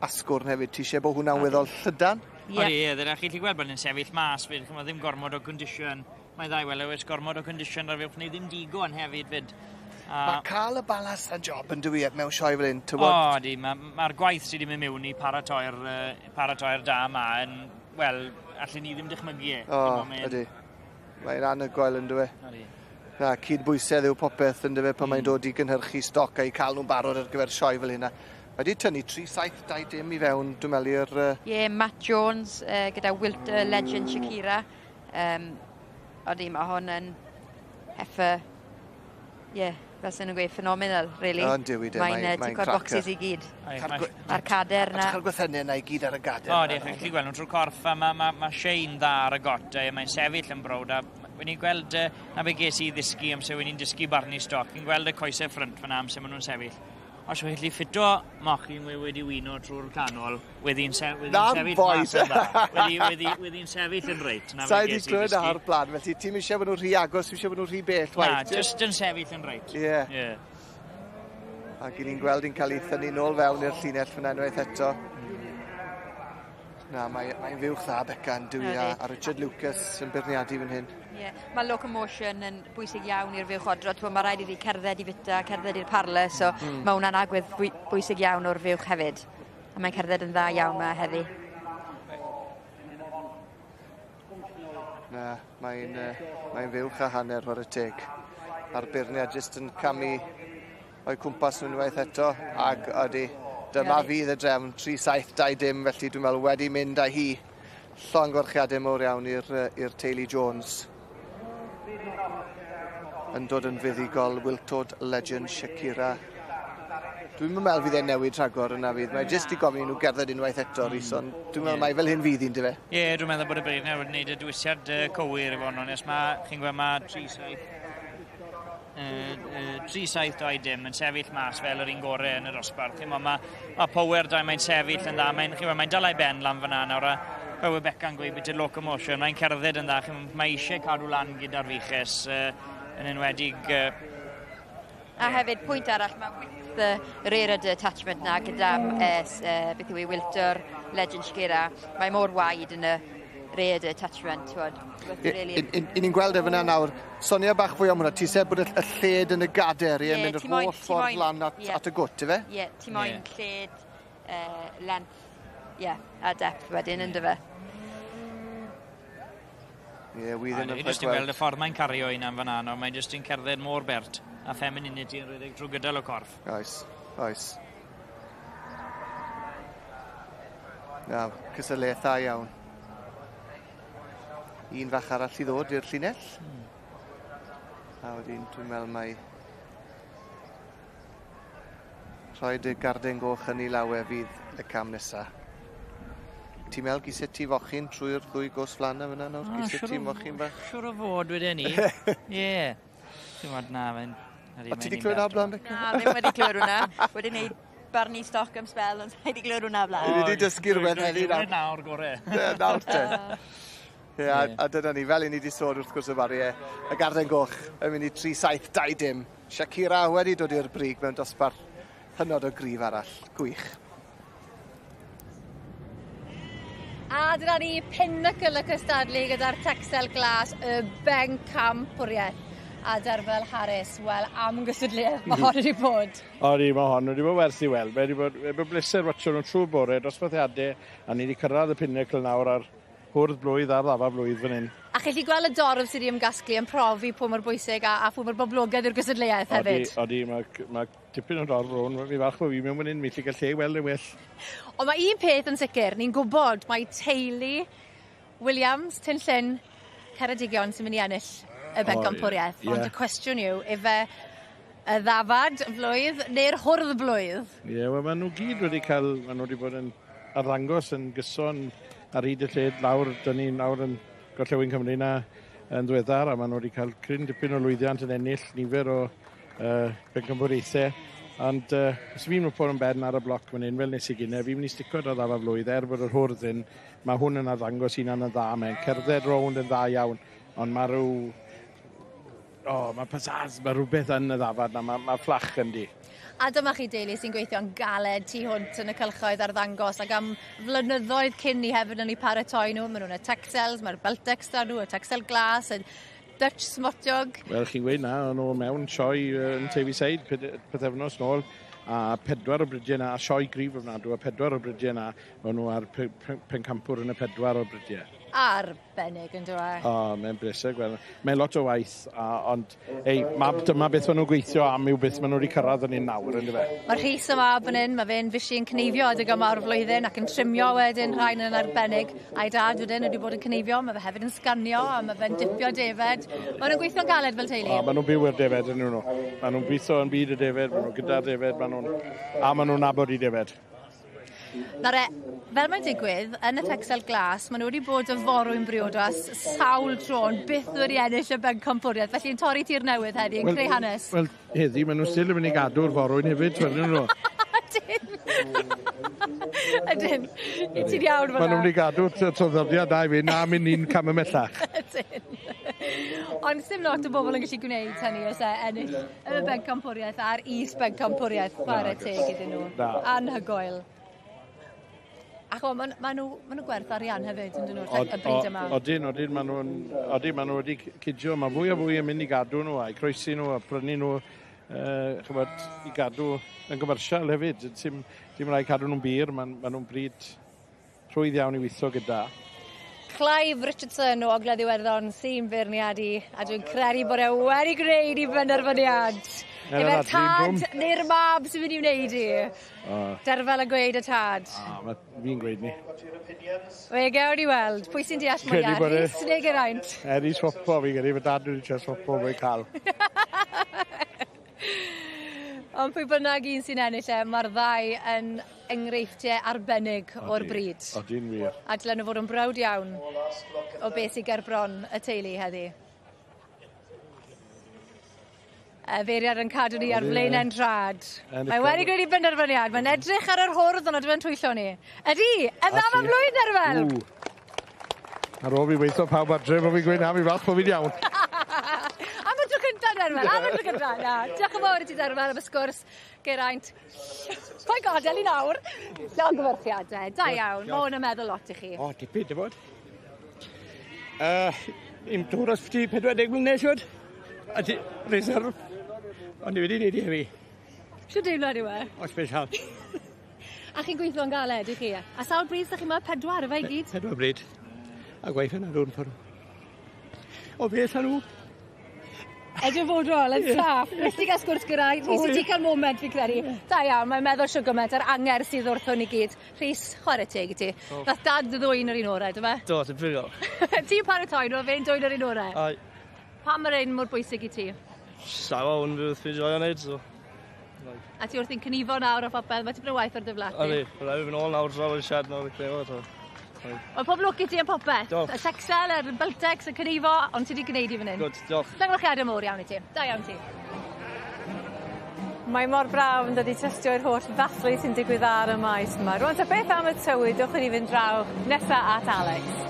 asgwrn hefyd. Ti eisiau bod hwnna'n weddol llydan? Odi, ie, dyna chi gallu gweld bod nhw'n sefyll mas fyd, ch'mod, ddim gormod o condition. Mae ddau, wel, oes gormod o condition ar fuwch neu ddim digon hefyd fyd. Mae cael y balans yn job yn dywi mewn sioe fel hyn, tywod? O, ydi, mae'r gwaith sydd wedi mynd mewn i paratoi'r da yma yn, wel, allen ni ddim dychmygu e. O, ydi. Mae'n anhygoel yn dywi. Ydi. Na, cydbwysedd yw popeth yn dyfe pan mae'n dod i gynhyrchu stoc a'i cael nhw'n barod ar gyfer sioe fel hynna. Mae wedi tynnu 3-7-2-0 i fewn, dwi'n meddwl, i'r... Ie, Matt Jones gyda Wilter Legend Shakira. Odi, mae hwn yn heifer, ie, fel sy'n nhw'n gweud, phenomenal, really. Yn dywi de, mae'n ticio'r boxes i gyd. A'r cader na. A cael gwythennau yna i gyd ar y gader. O, di, chi'n gallu gweld nhw trwy'r corff, a mae Shane dda ar y got, mae'n sefyll yn browd, a when i'n gweld, na be ges i ddysgu amser when i'n dysgu barnu stoc, i'n gweld y coesau ffrynt fyna amser maen nhw'n sefyll. Os wy'n gallu ffito mochyn wedi wino trwy'r canol, wedi'n sefyll mas yn dda. Wedi'n sefyll yn reit. Sa i wedi clywed ar blaen, felly ti'n eisiau bod nhw'n rhy agos, ti'n eisiau bod nhw'n rhy bell. Na, jyst yn sefyll yn reit. Ie. Ac i ni'n gweld i'n cael ei thynnu nôl fewn i'r llinell fyna unwaith eto. Na, mae'n fuwch dda, Beca, yn dywi, a Richard Lucas yn beirniadu fan hyn. Ie, mae locomotion yn bwysig iawn i'r fuwch odro. Mae rhaid iddi cerdded i fita, cerdded i'r parle, so mae hwnna'n agwedd bwysig iawn o'r fuwch hefyd. A mae'n cerdded yn dda iawn ma heddi. Na, mae'n fuwch a hanner o'r y teg. A'r beirniad jyst yn camu o'i cwmpas nhw'n unwaith eto, ac ydy, dyma fydd y drefn, 3-7-2-0, felly dwi'n meddwl wedi mynd â hi. Llongyfarchiadau mawr iawn i'r teulu Jones. Yn dod yn fuddugol, Wiltord Legend Shakira. Dwi'n meddwl fydd e'n newid rhagor yna fydd. Mae jyst i gofyn i nhw gerdded unwaith eto, Rhys, ond dwi'n meddwl mai fel hyn fydd hi'n dyfe. Ie, yeah, dwi'n meddwl bod y beirniad wedi gwneud y dwysiad cywir i fod yn onest. Mae, chi'n gweld, mae 3-7 3-7-2 dim yn sefyll mas fel yr un gorau yn y dosbarth. Chi'n mae ma power da, mae'n sefyll yn dda, mae'n mae dal ei ben lan fyna nawr. A fel mae Beca'n gweud, bit o locomotion, mae'n cerdded yn dda, mae eisiau cadw lan gyda'r fuches, yn enwedig... A hefyd, pwynt arall, mae width y rear udder attachment na gyda beth yw ei Wilter, Legend Shakira, mae mor wide yn y rear udder attachment, ti'n really... I ni'n gweld e fyna nawr, sonia bach fwy am hwnna, ti sef bod y lled yn y gader i yn mynd yr holl ffordd lan at, at y gwt, ife? Ie, yeah, ti moyn lled, length, ie, a depth wedyn, ynddo fe. Ie, wi ddim yn gweld. Gweld y ffordd mae'n cario un am fyna, no, mae'n jyst yn cerdded mor bert a femininity yn rhedeg drwy gydol y corff. Oes, oes. Na, cystadleuaeth dda iawn. Un fach arall i ddod i'r llinell. A wedyn dwi'n meddwl mai rhoid y garden goch yn ei lawe fydd y cam nesaf. Ti'n meddwl gyset ti fochyn trwy'r ddwy gos flan yna nawr? Gyset ti mochyn bach? Siwr o fod wedyn ni. Ie. Ti'n meddwl na, mae'n... O, ti wedi clywed na blaen, Beca? Na, ddim wedi clywed hwnna. Wedi gwneud barnu stoc am sbel, ond wedi clywed hwnna blaen. Dwi wedi dysgu rhywbeth heddi nawr. Nawr gore. Ie, nawr te. Ie, a dyna ni, fel i ni wedi sôn wrth gwrs y bariau, y garden goch yn mynd i 3-7-2-dim. Shakira wedi dod i'r brig mewn dosbarth hynod o gryf arall. Gwych. A dyna ni pinnacle y cystadlu gyda'r Texel Glas, y bencampwriaeth. A Derfel Harris, wel, am gystadleuaeth mae hon wedi bod. Odi, mae hon wedi bod werth i weld. Mae wedi bod, bod bleser watcho nhw trwy bore, dosbarthiadau, a ni wedi cyrraedd y pinnacle nawr ar hwrdd blwydd a'r ddafa blwydd fan hyn. A chi gallu gweld y dorf sydd wedi ymgasglu yn profi pwy mor bwysig a phwy mor boblogaidd yw'r gystadleuaeth hefyd. Odi, mae tipyn o dorf rownd. Fi falch bod fi mewn fan hyn, mi allu cael lle i weld yn well. Ond mae un peth yn sicr, ni'n gwybod mae teulu Williams, Tyn Llyn, Ceredigion sy'n mynd i ennill y bencampwriaeth. Ond y cwestiwn yw, ife y ddafad flwydd neu'r hwrdd blwydd? Ie, yeah, wel, maen nhw gyd wedi cael, maen nhw wedi bod yn arddangos yn gyson ar hyd y lled lawr, dyn ni nawr yn Gorllewin Cymru na yn ddiweddar, a maen nhw wedi cael cryn dipyn o lwyddiant yn ennill nifer o bencampwriaethau. Ond os fi'n mynd yn ben ar y bloc fan hyn, fel nes i gynne, fi'n mynd i stico da ddafa flwydd, er bod yr hwrdd yn, mae hwn yn arddangos hunan yn dda, mae'n cerdded rownd yn dda iawn, ond mae rhyw... mae pizzazz, mae rhywbeth yn y ddafad na, mae fflach yn di. A dyma chi deulu sy'n gweithio'n galed tu hwnt yn y cylchoedd arddangos ac am flynyddoedd cyn ni hefyd yn eu paratoi nhw. Maen nhw'n y Texels, mae'r Beltex da nhw, y Texel Glas, y Dutch Smotiog. Wel, chi'n gweud na, o'n nhw mewn sioe yn Teifi pythefnos nôl, a 4 o brydiau na, a sioe gryf ofnadw, a 4 o brydiau na, o'n nhw ar pencampwr yn y 4 o brydiau. Arbennig yn dweud. O, mae'n bleser gweld. Mae'n lot o waith, ond ei, dyma beth maen nhw'n gweithio am yw beth maen nhw wedi cyrraedd yn un nawr, yn dweud. Mae Rhys yma fan hyn, mae fe'n fysi yn cneifio adeg yma o'r flwyddyn ac yn trimio wedyn rhain yn arbennig. A'i dad wedyn wedi bod yn cneifio, mae fe hefyd yn sganio a mae fe'n dipio defed. Maen nhw'n gweithio'n galed fel teulu. O, maen nhw'n byw i'r defed yn nhw. Maen nhw'n gweithio yn byd y defed, maen nhw gyda'r defed, a maen nhw'n nabod i defed. Nawr e, fel mae'n digwydd, yn y Texel Glas, maen nhw wedi bod y forwyn briodas sawl tro, ond byth wedi ennill y bencampwriaeth, felly yn torri tir newydd heddi, yn creu hanes. Wel, heddi, maen nhw still yn mynd i gadw'r forwyn hefyd, twelwn nhw. Ydyn. Ydyn. Ti'n iawn fan'na. Maen nhw'n mynd i gadw'r traddodiad na i fi, na mynd un cam ymhellach. Ydyn. Ond sim lot o bobl yn gallu gwneud hynny os e ennill y bencampwriaeth a'r is-bencampwriaeth, chwarae teg iddyn nhw. Anhygoel. Ac o, maen nhw gwerth arian hefyd, yn dyn nhw, y bryd yma. Odyn, maen nhw wedi cydio. Mae fwy a fwy yn mynd i gadw nhw, a'i croesi nhw, a prynu nhw, chybod, i gadw yn gommersial hefyd. Dim rhaid cadw nhw'n bir, maen nhw'n bryd rhwydd iawn i weithio gyda. Clive Richardson o Ogledd Iwerddon sy'n beirniadu, a dwi'n credu bod e wedi gwneud i benderfyniad. Efo'r tad neu'r mab sy'n mynd i wneud i. Derfel yn gweud y tad. Fi'n gweud ni. We gewn ni weld. Pwy sy'n deall mwyaf? Rhys neu Geraint? Er i swapo fi gyda, fy dad wedi trio swapo fwy cael. Ond pwy bynnag un sy'n ennill e, mae'r ddau yn enghreifftiau arbennig o'r bryd. Ody'n wir. A dylen nhw fod yn browd iawn o beth sydd ger bron y teulu heddi. Y feiriad yn cadw ni ar flaen trad. Mae wedi gwneud ei benderfyniad. Mae'n edrych ar yr hwrdd ond ydw e'n twyllo ni. Ydy! Y ddaf am flwyddyn Derfel! Ar ôl fi weithio pawb adre, bod fi'n gweud na, fi falch bod fi'n iawn. Am y tro cyntaf, Derfel, am y tro cyntaf. Na, diolch yn fawr i ti, Derfel, am y sgwrs. Geraint, pwy gadael i nawr? Llongyfarchiadau, da iawn. Mae hwn yn meddwl lot i chi. O, dipyn, dim bod. I'm dŵr os ti 40 mlynedd, siwr. A ti, reserve. Ond ni wedi gwneud i hefyd. Siwr deimlad yw e? O, special. A chi'n gweithio'n galed, i chi? A sawl bryd ydych chi yma? Pedwar, efe i gyd? Pedwar bryd. A gwaith yna rhwng ffordd. O beth â nhw? Edrych fodrol, yn saff. Nes ti gael sgwrs gyda Rhys, i ti cael moment fi credu. Da iawn, mae'n meddwl siw gymaint ar anger sydd wrthon ni gyd. Rhys, chwarae teg i ti. Do. Nath dad dy ddwyn yr un orau, do fe? Do, ti'n brifo. Ti'n paratoi nhw, fe'n dwyn yr un orau. Ai. Pam mae'r un mor bwysig i ti? Sawa hwn fydd fi joio wneud, so. A ti wrthi'n cynifo nawr a phopeth, mae tipyn o waith ar dy flat Ydy, rhaid fi fynd ôl nawr draw i'r shed nawr i cleo, so. Wel, pob lwc i ti am popeth. Diolch. Y Texel, yr Beltex, y cynifo, ond ti wedi gwneud i fan hyn. Good, diolch. Llongyfarchiadau mowr iawn i ti. Da iawn ti. Mae mor braf yn dydi tystio i'r holl ddathlu sy'n digwydd ar y maes yma. Rwan ta beth am y tywydd, dewch i ni fynd draw nesa at Alex.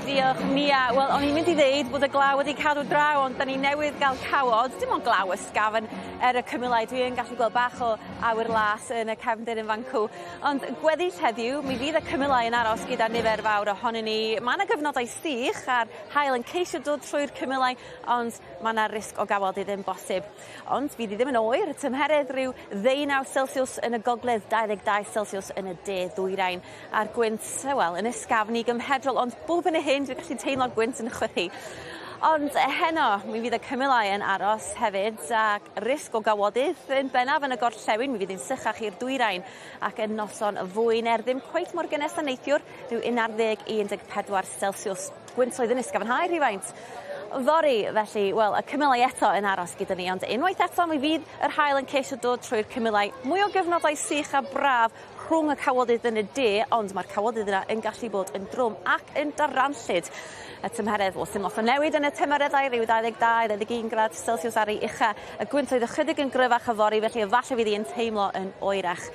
Diolch, Mia. Wel, o'n i'n mynd i ddeud bod y glaw wedi cadw draw, ond da ni newydd gael cawod, dim ond glaw ysgafn er y cymylau. Dwi yn gallu gweld bach o awyr las yn y cefndir yn fan cw. Ond gweddill heddiw, mi fydd y cymylau yn aros gyda nifer fawr ohonyn ni. Mae yna gyfnodau sych a'r haul yn ceisio dod trwy'r cymylau, ond mae yna risg o gawod i ddim bosib. Ond fydd hi ddim yn oer, y tymheredd rhyw 19 Celsius yn y gogledd, 22 Celsius yn y de ddwyrain. A'r gwynt, wel, yn ysgafn i gymhedrol, ond bob yn y hyn dwi'n gallu teimlo'r gwynt yn chwythu. Ond heno, mi fydd y cymylau yn aros hefyd ac risg o gawodydd yn bennaf yn y gorllewin, mi fydd hi'n sychach i'r dwyrain ac yn noson fwyn er ddim cweit mor gynnes â neithiwr, rhyw 11-14 Celsius. Gwyntoedd yn ysgafnhau rhywfaint. Fory, felly, wel, y cymylau eto yn aros gyda ni, ond unwaith eto mi fydd yr haul yn ceisio dod trwy'r cymylau. Mwy o gyfnodau sych a braf rhwng y cawodydd yn y de, ond mae'r cawodydd yna yn gallu bod yn drwm ac yn daranllyd. Y tymheredd, wel, sim lot o newid yn y tymereddau, rhyw 22, 21 grad Celsius ar ei ucha. Y gwyntoedd ychydig yn gryfach yfory, felly efallai fydd hi'n teimlo yn oerach.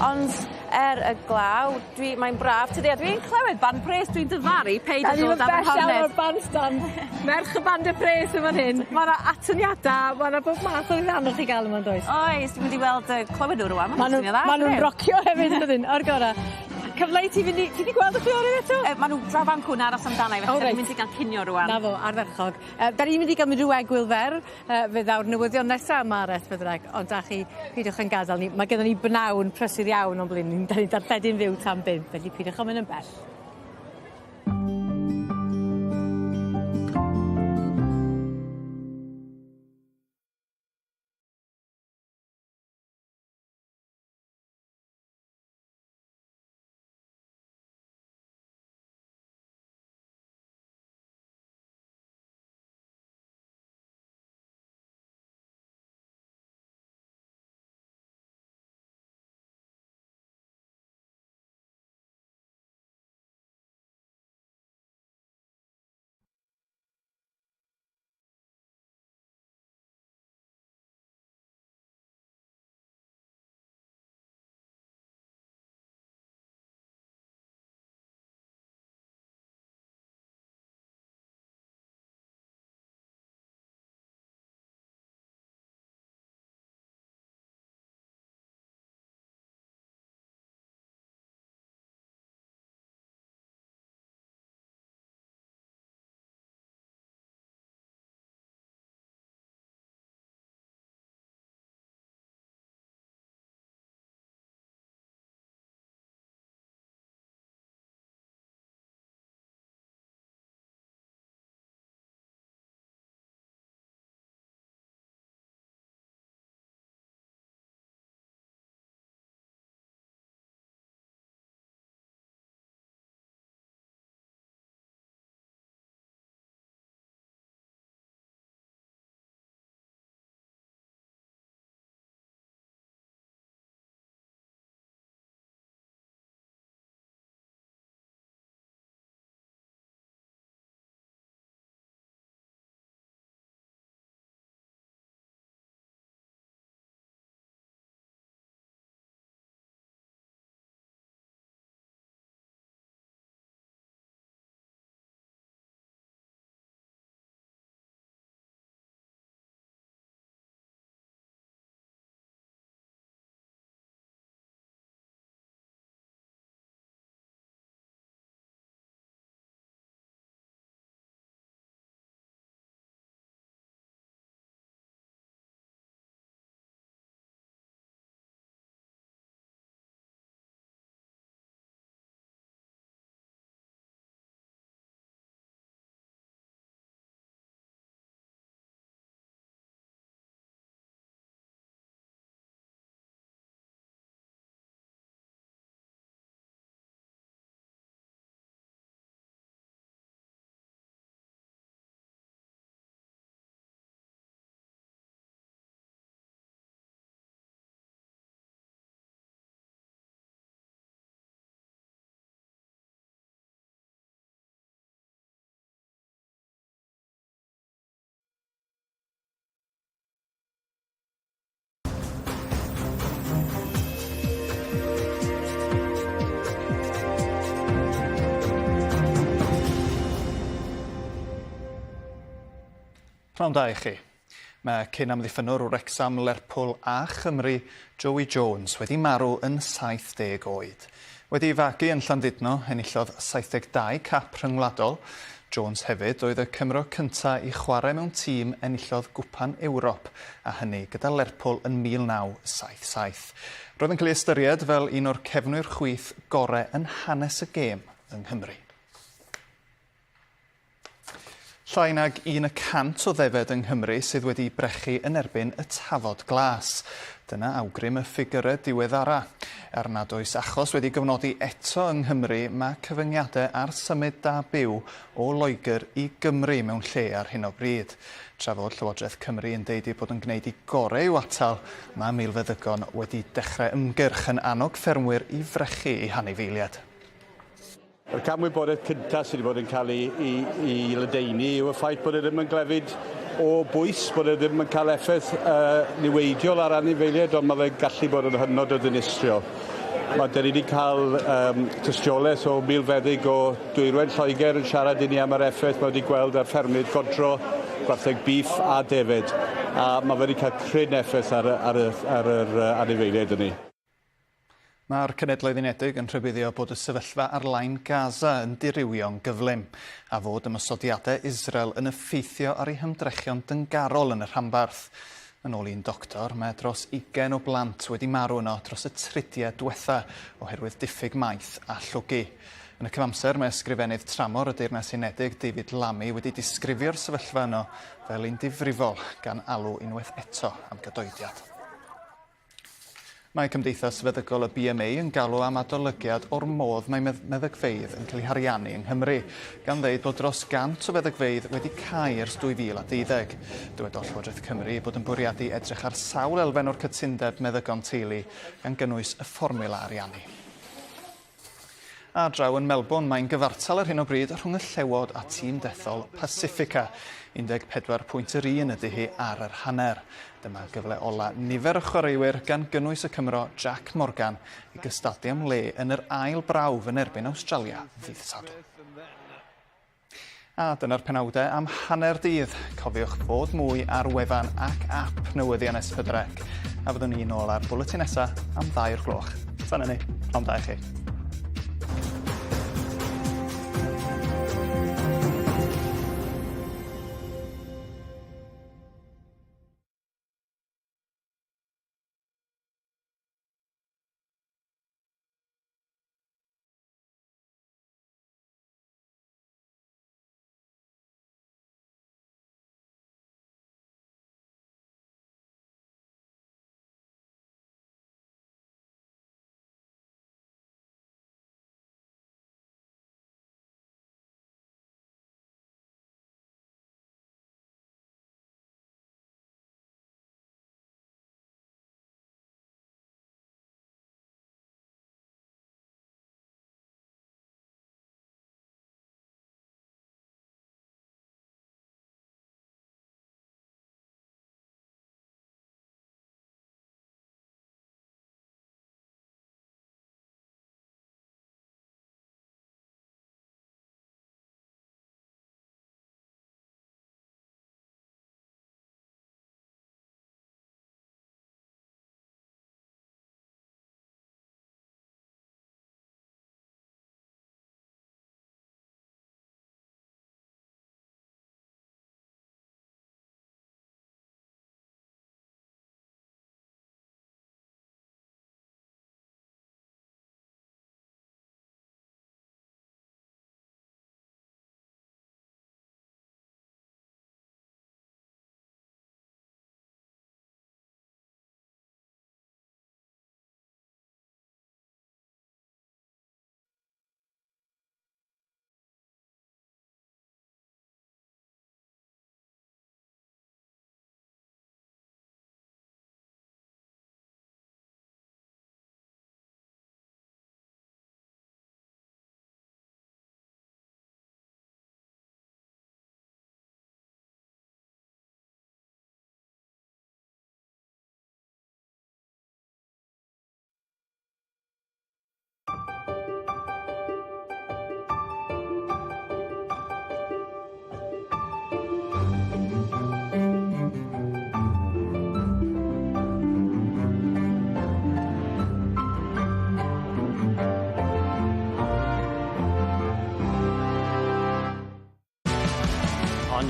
Ond er y glaw, dwi, mae'n braf tydi, a dwi'n clywed band pres, dwi'n dyfaru, peid â dod am yr O'n horned. o'r bandstand. Merch y band y pres yn fan hyn. Mae yna atyniadau, mae yna bob math o ddiddorwch i gael yma, does? Oes, dwi'n mynd i weld clywed nhw rwan. Ma' nhw- ma' nhw'n rocio hefyd, yn dydyn? O'r gorau. Cyfle i ti fynd i... Ti 'di gweld y chwiorydd eto? Ma' nhw draw fan cwn aros amdana i, felly O, reit. ni'n mynd i gael cinio rwan. Na fo, ardderchog. Da ni'n mynd i gymryd rhyw egwyl fer, fe ddaw'r newyddion nesa yma ar S4C, ond da chi, peidiwch yn gadael ni. Mae gennym ni bnawn prysur iawn o'n blaen ni, da ni'n darlledu'n fyw tan 5, felly peidiwch â mynd yn bell. Pnawn da i chi. Mae cyn amddiffynnwr o Wrecsam, Lerpwl a Chymru, Joey Jones, wedi marw yn 70 oed. Wedi ei fagu yn Llandudno, enillodd 72 cap rhyngwladol. Jones hefyd oedd y Cymro cyntaf i chwarae mewn tîm enillodd Gwpan Ewrop, a hynny gyda Lerpwl yn 1977. Roedd yn cael ei ystyried fel un o'r cefnwyr chwith gorau yn hanes y gêm yng Nghymru. Llai nag 1% o ddefed yng Nghymru sydd wedi brechu yn erbyn y tafod glas. Dyna awgrym y ffigyrau diweddara. Er nad oes achos wedi gofnodi eto yng Nghymru, mae cyfyngiadau ar symud da byw o Loegr i Gymru mewn lle ar hyn o bryd. Tra fod Llywodraeth Cymru yn deud ei bod yn gwneud ei gorau i'w atal, mae milfeddygon wedi dechrau ymgyrch yn annog ffermwyr i frechu eu hanifeiliaid. Y camwybodaeth cyntaf sydd wedi bod yn cael ei, ei, ei ledaenu yw y ffaith bod e ddim yn glefyd o bwys, bod e ddim yn cael effaith uh, niweidiol ar anifeiliaid, ond mae fe'n gallu bod yn hynod o ddinistriol. Mae dyn ni wedi cael um, tystiolaeth o milfeddyg o Dwyrain Lloegr yn siarad i ni am yr effaith mae wedi gweld ar ffermydd godro, gwartheg bîff a defed. A mae fe wedi cael cryn effaith ar, ar, ar, ar yr anifeiliaid hynny. Mae'r Cenhedloedd Unedig yn rhybuddio bod y sefyllfa ar lain Gaza yn dirywio'n gyflym, a fod ymosodiadau Israel yn effeithio ar ei hymdrechion dyngarol yn y rhanbarth. Yn ôl un doctor, mae dros 20 o blant wedi marw yno dros y tridiau dwetha oherwydd diffyg maeth a llwgu. Yn y cyfamser, mae Ysgrifennydd Tramor y Deyrnas Unedig, David Lammy, wedi disgrifio'r sefyllfa yno fel un difrifol, gan alw unwaith eto am gadoediad. Mae Cymdeithas Feddygol y BMA yn galw am adolygiad o'r modd mae meddygfeydd yn cael eu hariannu yng Nghymru, gan ddeud bod dros 100 o feddygfeydd wedi cau ers 2012. Dywedodd Llywodraeth Cymru ei bod yn bwriadu edrych ar sawl elfen o'r cytundeb meddygon teulu, gan gynnwys y fformiwla ariannu. A draw yn Melbourne, mae'n gyfartal ar hyn o bryd rhwng y Llewod a tîm dethol Pacifica. 14 pwynt yr un ydy hi ar yr hanner. Dyma gyfle ola nifer o chwaraewyr gan gynnwys y Cymro Jack Morgan i gystadlu am le yn yr ail brawf yn erbyn Awstralia ddydd Sadwrn. A dyna'r penawdau am hanner dydd. Cofiwch fod mwy ar wefan ac app newyddion S4C. A fyddwn ni nôl ar bwletin nesa am 2 o'r gloch. Tan hynny, pnawn da i chi.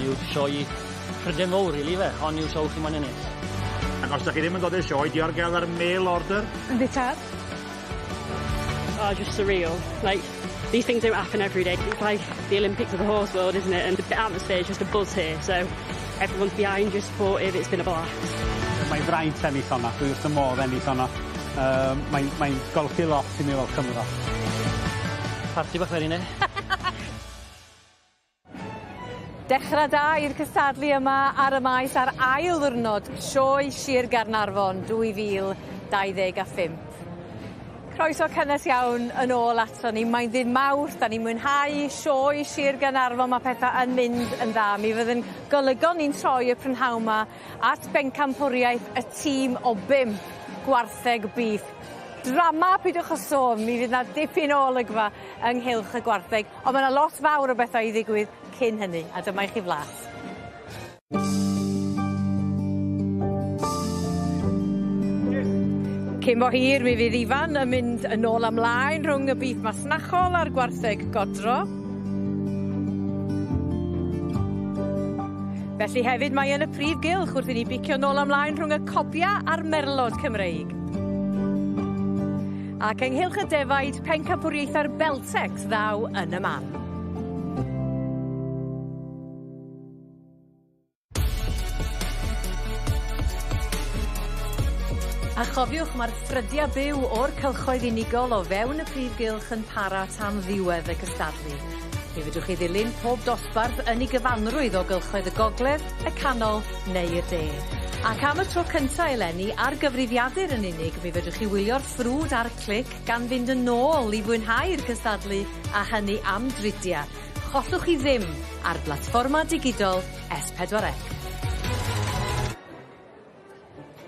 Hon yw sioe Prydain Fawr, rili, fe. Hon yw'r sioe chi moyn ennill. Ac os 'dach chi ddim yn dod i'r sioe, 'di o ar gael ar mail order? Yndi tad. Oh, just surreal. Like, these things don't happen every day. It's like the Olympics of the horse world, isn't it? And the atmosphere is just a buzz here, so everyone's behind you, supportive. It's been a blast. Mae'n fraint ennill honna, dwi wrth y modd ennill honna. Um, Mae'n mae golygu lot i mi fel Cymro. Parti bach wedyn, e? Dechrau da i'r cystadlu yma ar y maes ar ail ddiwrnod Sioe Sir Gaernarfon 2025. Croeso cynnes iawn yn ôl ato ni. Mae'n ddydd Mawrth, da ni'n mwynhau sioe Sir Gaernarfon, mae pethau yn mynd yn dda. Mi fydd yn golygon ni'n troi y prynhawn 'ma at bencampwriaeth y tîm o bump gwartheg bîff. Drama, peidiwch â sôn, mi fydd 'na dipyn o olygfa ynghylch y gwartheg, ond ma' 'na lot fawr o bethau i ddigwydd cyn hynny, a dyma i chi flas. Cyn bo hir mi fydd Ifan yn mynd yn ôl a mlaen rhwng y bîff masnachol a'r gwartheg godro. Felly hefyd mae yn y prif gylch wrth i ni bicio nôl a mlaen rhwng y cobia a'r merlod Cymreig. Ac ynghylch y defaid, pencampwriaethau'r Beltex ddaw yn y man. A chofiwch, mae'r ffrydiau byw o'r cylchoedd unigol o fewn y prif gylch yn para tan ddiwedd y cystadlu. Mi fedrwch chi ddilyn pob dosbarth yn ei gyfanrwydd o gylchoedd y gogledd, y canol neu'r de. Ac am y tro cynta eleni, ar gyfrifiadur yn unig, mi fedrwch chi wylio'r ffrwd ar clic gan fynd yn ôl i fwynhau'r cystadlu a hynny am dridia. Chollwch chi ddim ar blatfforma digidol S4C.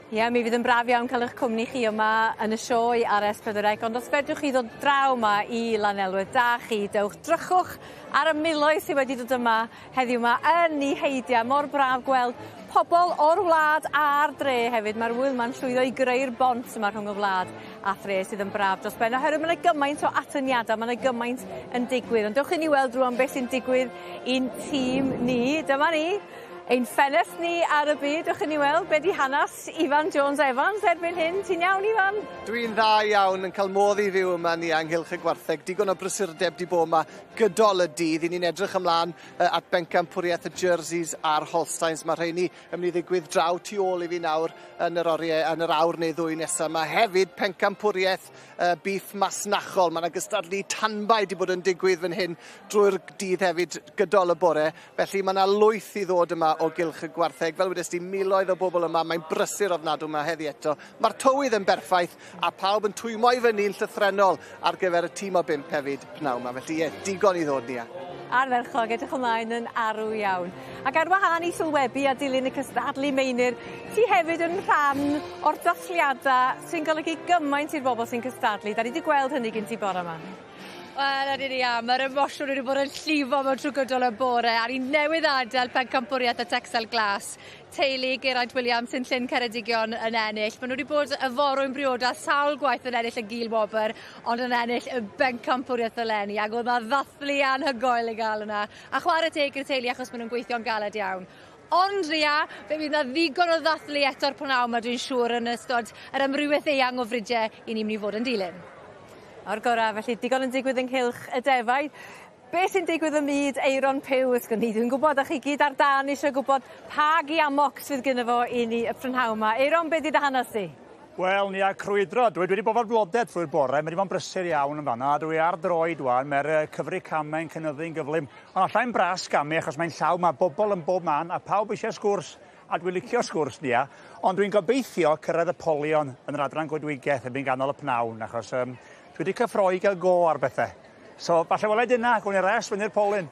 Ie, mi fydd yn braf iawn cael eich cwmni chi yma yn y sioe ar S4C, ond os fedrwch chi ddod draw yma i Lanelwedd, da chi, dewch drychwch ar y miloedd sydd wedi dod yma heddiw yma yn eu heidiau. Mor braf gweld pobl o'r wlad a'r dre hefyd. Mae'r ŵyl 'ma'n llwyddo i greu'r bont yma rhwng y wlad a thre sydd yn braf dros ben oherwydd ma' 'na gymaint o atyniadau, ma' 'na gymaint yn digwydd. Ond dewch i ni weld rŵan beth sy'n digwydd i'n tîm ni. Dyma ni. Ein ffenest ni ar y byd, dewch i ni weld be' 'di hanas Ifan Jones Evans erbyn hyn. Ti'n iawn Ifan? Dwi'n dda iawn yn cael modd i fyw yma ni ynghylch y gwartheg. Digon o brysurdeb 'di bod yma gydol y dydd. 'Yn ni'n edrych ymlaen at bencampwriaeth y Jerseys a'r Holsteins. Mae rheini yn mynd i ddigwydd draw tu ôl i fi nawr yn yr oriau, yn yr awr neu ddwy nesaf. Mae hefyd pencampwriaeth beef masnachol. Mae yna gystadlu tanbaid 'di bod yn digwydd fan hyn drwy'r dydd hefyd gydol y bore. Felly mae yna lwyth i ddod yma o gylch y gwartheg. Fel wedes di, miloedd o bobl yma. Mae'n brysur ofnadw yma heddi eto. Mae'r tywydd yn berffaith a pawb yn twymo i fyny'n llythrennol ar gyfer y tîm o bump hefyd pnawn yma. Felly ie, digon i ddod Nia. Ardderchog, edrych ymlaen yn arw iawn. Ac ar wahân i sylwebu a dilyn y cystadlu Meinir, ti hefyd yn rhan o'r dathliadau sy'n golygu gymaint i'r bobl sy'n cystadlu. Da ni wedi gweld hynny gyn ti bore yma. Wel, ydyn ni am. Mae'r emosiwn wedi bod yn llifo mewn trwy gydol y bore. A ni newydd adael pencampwriaeth y Texel Glas. Teulu Geraint Williams sy'n Llyn Ceredigion yn ennill. Maen nhw wedi bod y forwyn briodas sawl gwaith yn ennill y gil wobr, ond yn ennill y bencampwriaeth eleni. Ac oedd 'na ddathlu anhygoel i gael yna. A chwarae teg i'r teulu achos maen nhw'n gweithio'n galed iawn. Ond Ria, fe fydd 'na ddigon o ddathlu eto'r prynawn 'ma dwi'n siŵr yn ystod yr amrywiaeth eang o fridiau i ni mynd i fod yn dilyn. O'r gorau, felly digon yn digwydd ynghylch y defaid. Be sy'n digwydd ym myd Aeron Pugh ysgwn i? Dwi'n gwybod â chi gyd ar dân eisiau gwybod pa giamoc sydd gynno fo i ni y prynhawn 'ma. Aeron, be 'di dy hanes di? Wel, ni a crwydro. Dwi wedi bod fel blodau trwy'r bore. Mae wedi bod yn brysur iawn yn fanna. Dwi ar droed wan. Mae'r cyfri camau'n cynyddu'n gyflym. Ond allai'n bras gamu achos mae'n llaw. Mae bobl yn bob man a pawb eisiau sgwrs. A dwi'n licio sgwrs Nia. Ond dwi'n gobeithio cyrraedd y polion yn yr adran goedwigaeth erbyn ganol y pnawn achos um, dwi wedi cyffroi i gael go ar bethau. So falle welai dyna, gwn i'r res fyny'r polyn.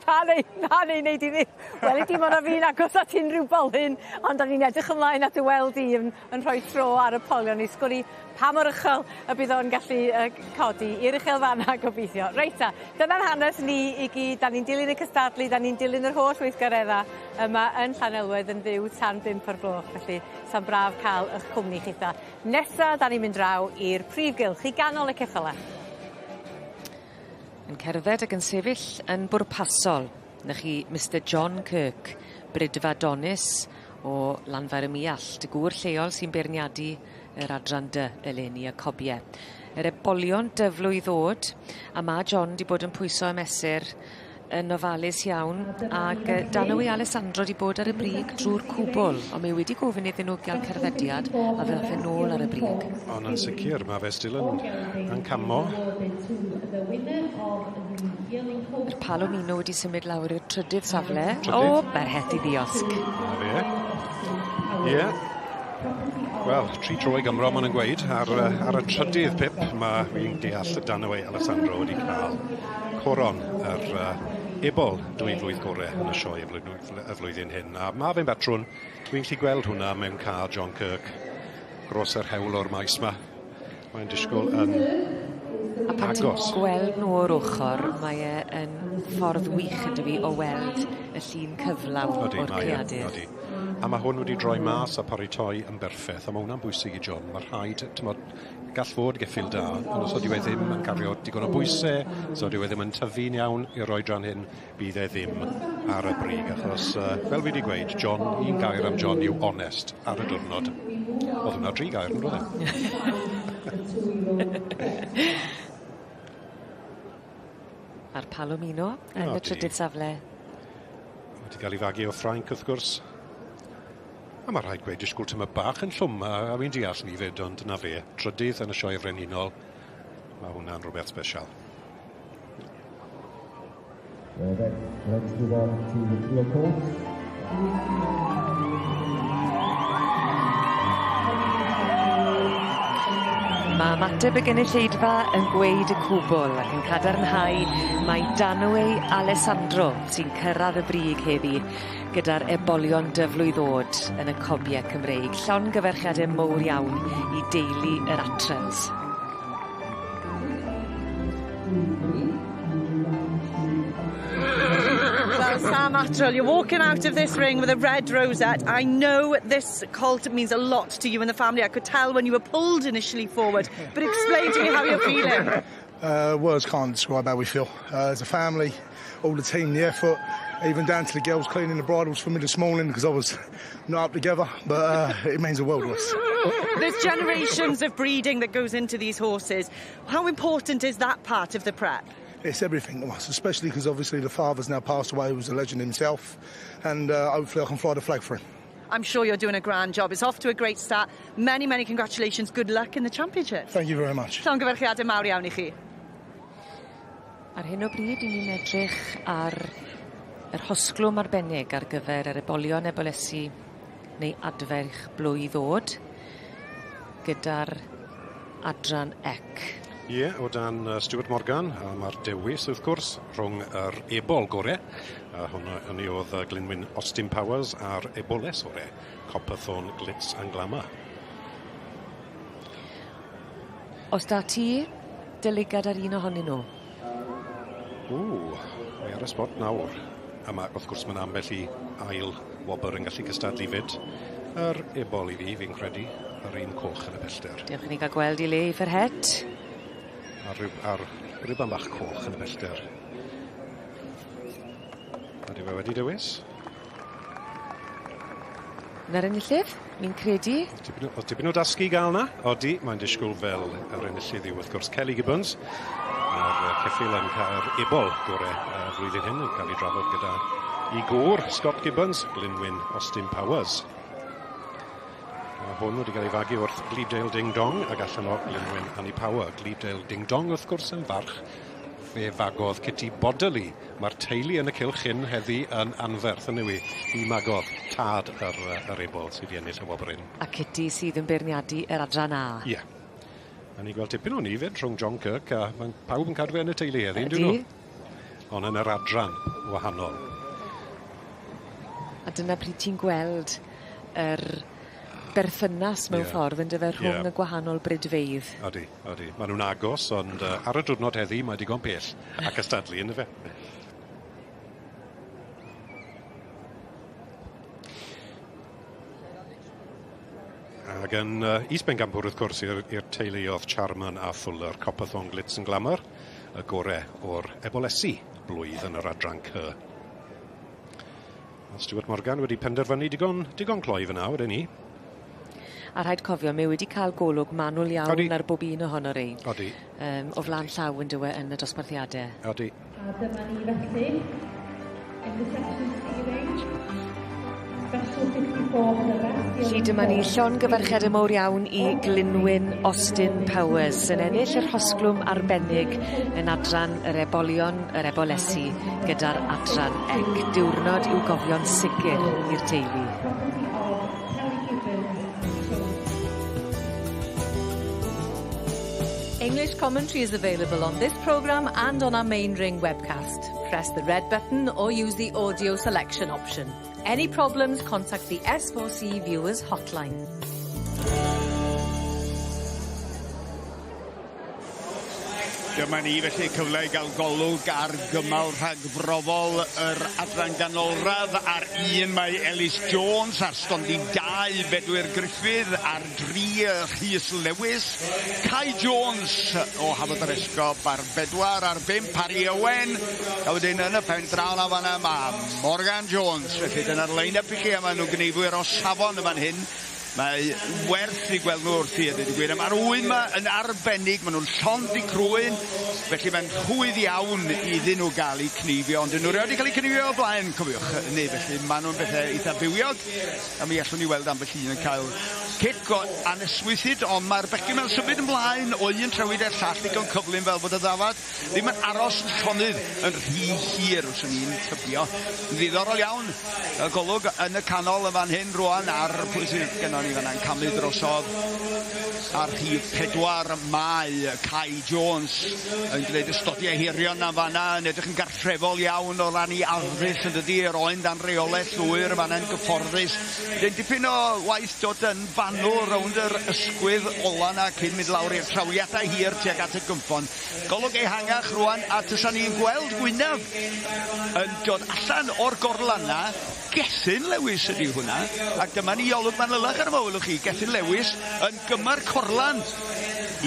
Na nei, na nei, nei di ddim. Wel, dim ond a fi'n agos at unrhyw bolyn, ond da ni'n edrych ymlaen at y weld i yn, yn rhoi tro ar y polion i sgwni pa mor uchel y bydd o'n gallu uh, codi i'r uchel fanna gobeithio. Reit ta, dyna'n hanes ni i gyd. Da ni'n dilyn y cystadlu, da ni'n dilyn yr holl weithgaredda yma yn Llanelwedd yn fyw tan 5 o'r gloch, felly sa'n braf cael eich cwmni chitha. Nesa, da ni'n mynd draw i'r prif gylch, i ganol y ceffylau. Yn cerdded ac yn sefyll yn bwrpasol. 'Na chi Mr John Kirk, Brydfa Donis o Lanfair-ym-Muallt, y gŵr lleol sy'n beirniadu yr adran dy eleni y cobie. Yr ebolion dyflwydd ddod, a ma' John 'di bod yn pwyso a mesur yn ofalus iawn ag yy Danaway Alessandro 'di bod ar y brig drw'r cwbwl on' mae wedi gofyn iddyn nhw ga'l cerddediad a fe ddath e nôl ar y brig. Ond yn sicir ma' fe still yn yn camo. Yr Palomino wedi symud lawr i'r trydydd safle. O, ma'r het i ddiosg. 'Na fe. Ie. Wel, tri tro i Gymro, ma' nw'n gweud, ar yy ar y trydydd pip ma' fi'n deall y Danaway Alessandro wedi ca'l coron yr yy ebol dwy flwydd gore yn y sioe y flwy- y flwyddyn hyn. A ma' fe'n batrwn, dwi'n gallu gweld hwnna mewn car John Kirk dros yr hewl o'r maes 'ma. Mae'n disgwyl yn A pan ti'n agos. gweld nhw o'r ochr, mae e yn ffordd wych yndyw 'i o weld y llun cyflawn Odi, o'r mae e, creadur. odi. A ma' hwn wedi droi mas a paratoi yn berffeth, a ma' hwnna'n bwysig i John. Ma' rhaid, t'mod, gall fod geffyl da, ond os ydyw e ddim yn cario digon o bwyse, os ydyw e ddim yn tyfu'n iawn i'r oedran hyn, bydd e ddim ar y brig, achos uh, fel fi wedi gweud, John, un gair am John yw onest ar y diwrnod. Oedd hwnna dri gair, yn doedd e? A'r Palomino yn y trydydd safle. Wedi cael ei fagu o Ffrainc, wrth gwrs. A mae rhaid gweud, disgwyl tyma bach yn llwm, a, a fi'n deall ni fyd, ond na fe, trydydd yn y sioe frenhinol, mae hwnna'n rhywbeth special. Well then, let's move on to the trio course. Mae ymateb y gynulleidfa yn gweud y cwbl ac yn cadarnhau mai Danaway Alessandro sy'n cyrraedd y brig heddi gyda'r ebolion dyflwydd o'd yn y cobie Cymreig. Llongyfarchiade mowr iawn i deulu yr Atrels. Well, Sam Attrell, you're walking out of this ring with a red rosette. I know this colt means a lot to you and the family. I could tell when you were pulled initially forward. But explain to me how you're feeling. Words can't describe how we feel. As a family, all the team, the effort, even down to the girls cleaning the bridles for me this morning because I was not up together, but it means the world to us. There's generations of breeding that goes into these horses. How important is that part of the prep? It's everything to us, especially because obviously the father's now passed away, who was a legend himself, and hopefully I can fly the flag for him. I'm sure you're doing a grand job. It's off to a great start. Many, many congratulations. Good luck in the championship. Thank you very much. Llongyfarchiadau mawr iawn i chi. Ar hyn o bryd, 'yn ni'n edrych ar yr hosglwm arbennig ar gyfer yr ebolion ebolesi neu adferch blwydd o'd gyda'r adran ec. Ie, o dan Stuart Morgan, a ma'r dewis wrth gwrs rhwng yr ebol gore, a hwnna hynny o'dd Glynwyn Austin Powers a'r eboles ore, Copperthorn Glitz and Glamour. O's 'da ti dy lygad ar un ohonyn nw? Ww, mae ar y spot nawr. A ma' wrth gwrs ma'n ambell i ail wobr yn gallu cystadlu 'fyd. Yr ebol i fi, fi'n credu, yr un coch yn y pellter. Dewch i ni ga'l gweld 'i le i ffer het. A'r ryw a'r riban bach coch yn y pellter. Ydy fe wedi dewis? 'Na'r enillydd, mi'n credu. Tipyn o o'dd tipyn o dasgu i ga'l 'na. Odi, mae'n disgwyl fel yr enillydd yw wrth gwrs Kelly Gibbons. Ma'r yy ceffyl yn ca'l ebol gore y flwyddyn hyn yn ca'l 'i drafod gyda 'i gŵr Scott Gibbons, Glynwyn Austin Powers. Ma' hwn wedi ga'l ei fagu wrth Glebedale Ding Dong ag allan o Glynwyn Annie Power. Glebedale Ding Dong wrth gwrs yn farch fe fagodd Kitty Bodily. Ma'r teulu yn y cylch hyn heddi yn anferth yn yw 'i? Hi magodd tad yr yy yr ebol sy 'di ennill y wobr hyn. A Kitty sydd yn beirniadu yr adran A. Ie. A ni'n gweld tipyn o ni 'fyd rhwng John Kirk a ma'n pawb yn cadw e yn y teulu heddi on'd 'yn nw? Ond yn yr adran wahanol. A dyna pryd ti'n gweld yr berthynas mewn Ie. ffordd on'd yfe rhwng Ie. y gwahanol bridfeydd. Odi, odi. Ma' nw'n agos ond yy ar y diwrnod heddi mae digon pell a cystadlu on'd yfe? Ag yn yy is-bencampwr wrth gwrs i'r i'r teulu o'dd Charman a Fuller Copperthorn Glitz and Glamour y gore o'r ebolesi blwydd yn yr adran Cy. A Stuart Morgan wedi penderfynu digon, digon cloi fyna, wedyn ni. A rhaid cofio, mae wedi cael golwg manwl iawn Odi. ar bob un ohono rein. Odi. O flaen llaw yn dywe yn y dosbarthiade. Odi. A dyma ni felly, in the section C range, special 54 for the best. Felly dyma ni llongyfarchiadau mowr iawn i Glynwyn Austin Powers yn ennill yr rhosglwm arbennig yn adran yr ebolion, yr ebolesi gyda'r adran ec. Diwrnod i'w gofio'n sicr i'r teulu. English commentary is available on this programme and on our main ring webcast. Press the red button or use the audio selection option. Any problems, contact the S4C Viewers Hotline. Dyma ni felly cyfle i gael golwg ar gymal rhagbrofol yr adran ganolradd. Ar un mae Ellis Jones, ar stondin 2 Bedwyr Griffith, ar 3 Rhys Lewis, Kai Jones o Hafod yr Esgob ar 4, ar 5 Harry Owen, a wedyn yn y pen draw na fanna mae Morgan Jones. Felly dyna'r line-up i chi, a maen nhw'n gneifwyr o safon y fan hyn. Mae werth i gweld nhw wrthi a dweud y gwir. A mae'r ŵyn yma yn arbennig, maen nhw'n llond i crwyn, felly mae'n rhwydd iawn iddyn nhw gael eu cneifio, ond dyn nhw rioed wedi cael eu cneifio o blaen, cofiwch, neu felly maen nhw'n bethau eitha bywiog, a mi allwn ni weld ambell un yn cael cic o anesmwythyd, ond mae'r bechgyn mewn symud ymlaen o un trawyd i'r llall digon cyflym fel bod y ddafad ddim yn aros yn llonydd yn rhy hir, fyswn i'n tybio. Yn ddiddorol iawn, y golwg yn y canol yn fan hyn rwan ar pwy sydd gennon ni fanna'n camu drosodd ar rhif 4 mae Kai Jones yn gwneud ystodiau hirion am fanna, yn edrych yn gartrefol iawn o ran ei arddull yn dydi, yr oen dan reolaeth llwyr fanna'n gyfforddus. Wedyn dipyn o waith dod yn fanwl rownd yr ysgwydd ola na cyn mynd lawr i'r trawiadau hir tuag at y gynffon. Golwg ehangach rwan, a tysa ni'n gweld Gwynaf yn dod allan o'r gorlanna. Gethin Lewis ydi hwnna, ac dyma ni olwg manylach ar fo, welwch chi, Gethin Lewis yn gymar corlan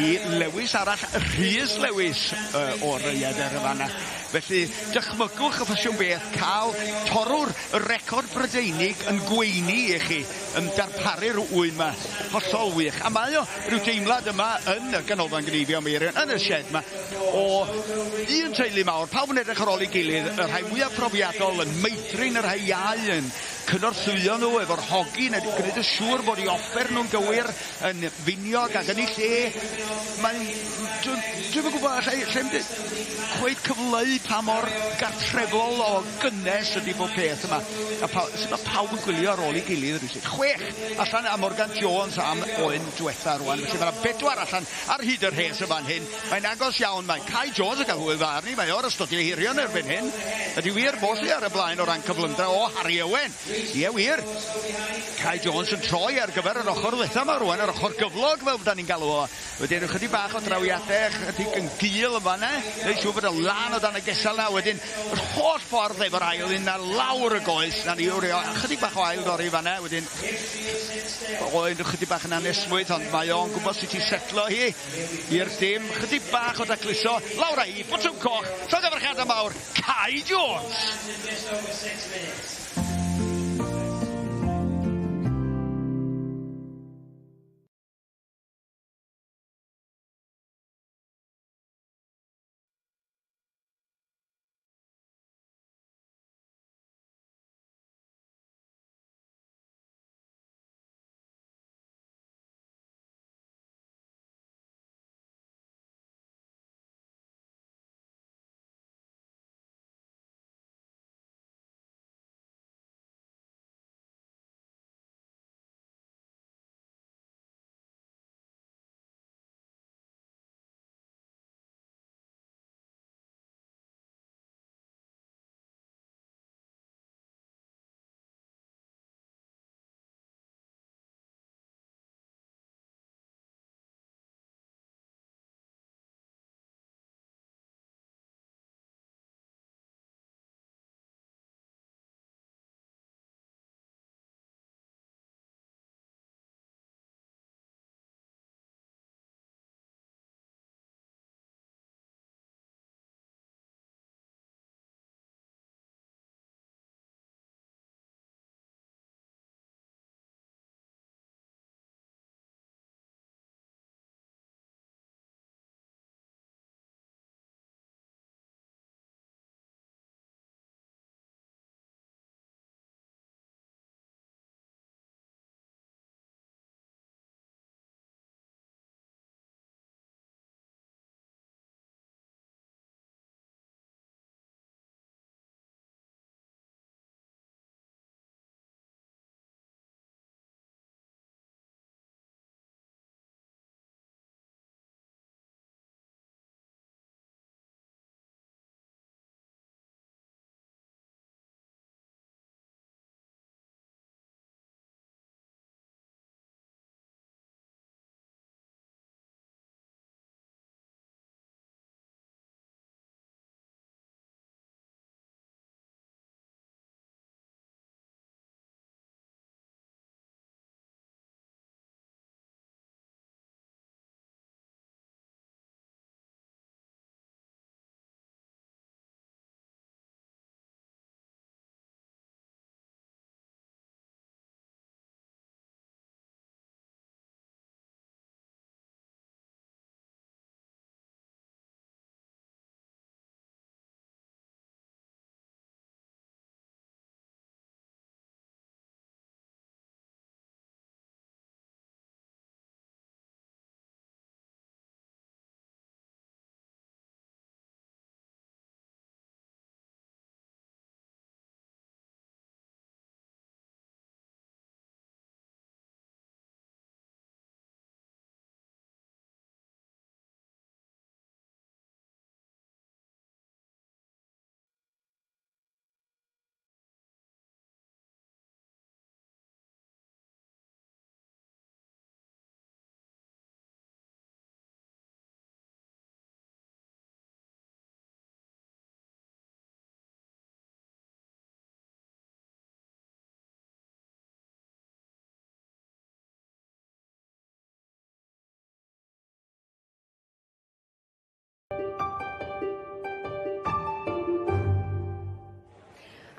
i Lewis arall, Rhys Lewis o'r Rhaeadr y fanna. Felly, dychmygwch y ffasiwn beth, cael torrwr y record Brydeinig yn gweini i chi, yn darparu'r ŵyn yma, hollol wych. A mae o rhyw deimlad yma yn y ganolfan gneifio Meirion, yn y shed yma, o un teulu mawr, pawb yn edrych ar ôl ei gilydd, y rhai mwyaf profiadol yn meithrin y rhai iau, yn cynorthwyo nhw efo'r hogi, yn gwneud yn siŵr bod eu offer nhw'n gywir, yn finiog ac yn ei lle. Mae'n... Dwi'm yn gwybod, allai cweith cyfleu pa mor gartrefol o gynnes ydy bob peth yma. A sut mae pawb yn gwylio ar ôl ei gilydd rywsut. 6 allan a Morgan Jones am oen diwetha rwan. Felly mae yna 4 allan ar hyd y rhes y fan hyn. Mae'n agos iawn. Mae Kai Jones yn cael hwyl dda arni. Mae o'r ystodiau hirion erbyn hyn. Ydy wir Mosley ar y blaen o ran cyflymdra o Harry Owen. Ie wir. Kai Jones yn troi ar gyfer yr ochr ddwetha yma rwan, yr ochr gyflog fel byddwn ni'n galw o. Wedyn ychydig bach o drawiadau, ychydig yn gul yn fanna. Neu siŵr bod y lan o dan y gesel na wedyn yr holl ffordd efo'r ail un na lawr y goes. Na ni wrio ychydig bach o ail dorri fanna. Wedyn oen ychydig bach yn anesmwyth, ond mae o'n gwybod sut i setlo hi i'r dim. Ychydig bach o dacluso, lawr â hi, botwm coch, llongyfarchiadau mawr, Kai Jones!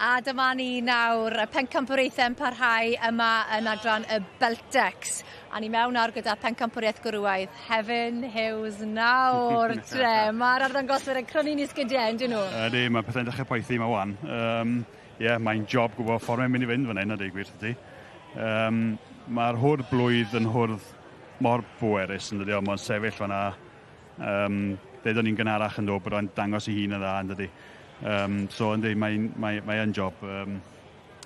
A dyma ni nawr, y pencampwriaethau'n parhau yma yn adran y Beltex. A ni mewn nawr gyda pencampwriaeth gwrywaidd Hefin Hughes nawr tre. Mae'r arddangoswyr yn crynu'n eu sgidiau, yndyn nhw? Ydy, mae pethau'n dechrau poethi yma wan. Yeah, mae'n job gwybod ffordd mae'n mynd i fynd fan hyn, a dweud gwir ti. Mae'r hwrdd blwydd yn hwrdd mor bwerus yn dydi, ond mae'n sefyll fan'na. Ddeudon ni'n gynharach yn dod bod o'n dangos ei hun yn dda, yn dydi. So yndi, mae'n mae yn job.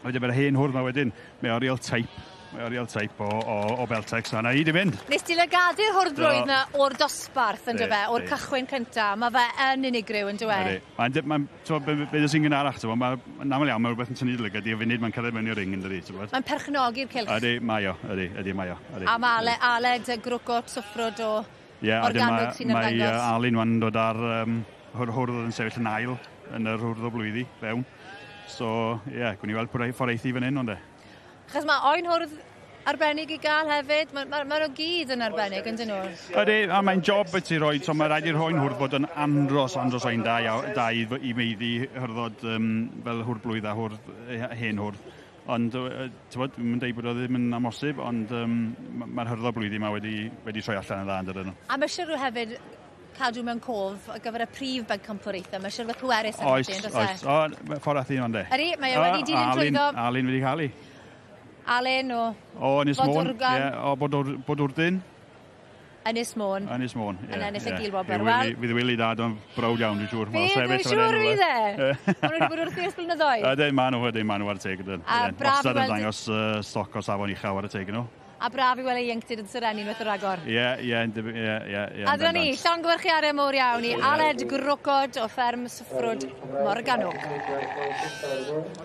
Wedyn mae'r hen hwrdd 'ma wedyn, mae o real type, mae o real type o Beltex, a 'na i di fynd. Nes ti lygadu'r hwrdd blwydd 'na o'r dosbarth on'd yfe, o'r cychwyn cynta, ma' fe yn unigryw on'd yw e? Ydi. Mae'n de- mae'n t'mo' be' ddes i'n gynharach t'mo' ma' yn amal iawn ma' rwbeth yn tynnu dy lygad di y funud mae'n cyrraedd mewn i'r ring yndydi t'mod? Mae'n perchnogi'r cylch. Ydi mae o, ydi, ydi mae o, ydi. A ma' Ale- Aled Grwcot Swffrwd o Ie, a wedyn Morgannwg ma' sy'n mae ymddangos. Alun ŵan yn dod ar yym hwrdd oedd yn sefyll yn ail yn yr hwrdd o blwyddi fewn. So, ie, yeah, gwni weld pwy ffordd eithi fan hyn, ond e. Achos mae oen hwrdd arbennig i gael hefyd, mae ma, ma nhw gyd yn arbennig, yn dyn nhw? Ydy, a mae'n job i ti roi, so mae rhaid i'r hoen hwrdd fod yn andros, andros oen da, da i meiddi hyrddod fel hwrdd blwydd a hwrdd, hen hwrdd. Ond, ti'n bod, dwi'n dweud bod o ddim yn amhosib, ond mae'r hyrddod blwyddi yma wedi troi allan yn dda yn dydyn nhw. A mae siwr hefyd cadw mewn cof ar gyfer y prif bencampwriaethau. Mae siwr pwerus yn Oes, oes. O, ffordd ath un ond e. Ydy, mae e wedi dilyn trwyddo. Alun wedi cael ei. Alun o... O, Ynys Môn. Ie, o Bodwrdyn. Ynys Môn. Ynys Môn, ie. Yn ennill y gilwobr. Fydd Wili dad o'n browd iawn, dwi'n siŵr. Fydd, dwi'n siŵr fydd e. Maen nhw wedi bod wrthi ers blynyddoedd. Ydyn, maen nhw, ydyn, maen nhw ar y teg. A braf i weld... Wastad yn dangos stoc o safon uchel ar y teg nhw. A braf i weld ei ieuenctid yn serennu unwaith yn rhagor. Ie. A dyna ni, llongyfarchiadau mowr iawn i Aled Grwcod o fferm Syffrwd Morgannwg.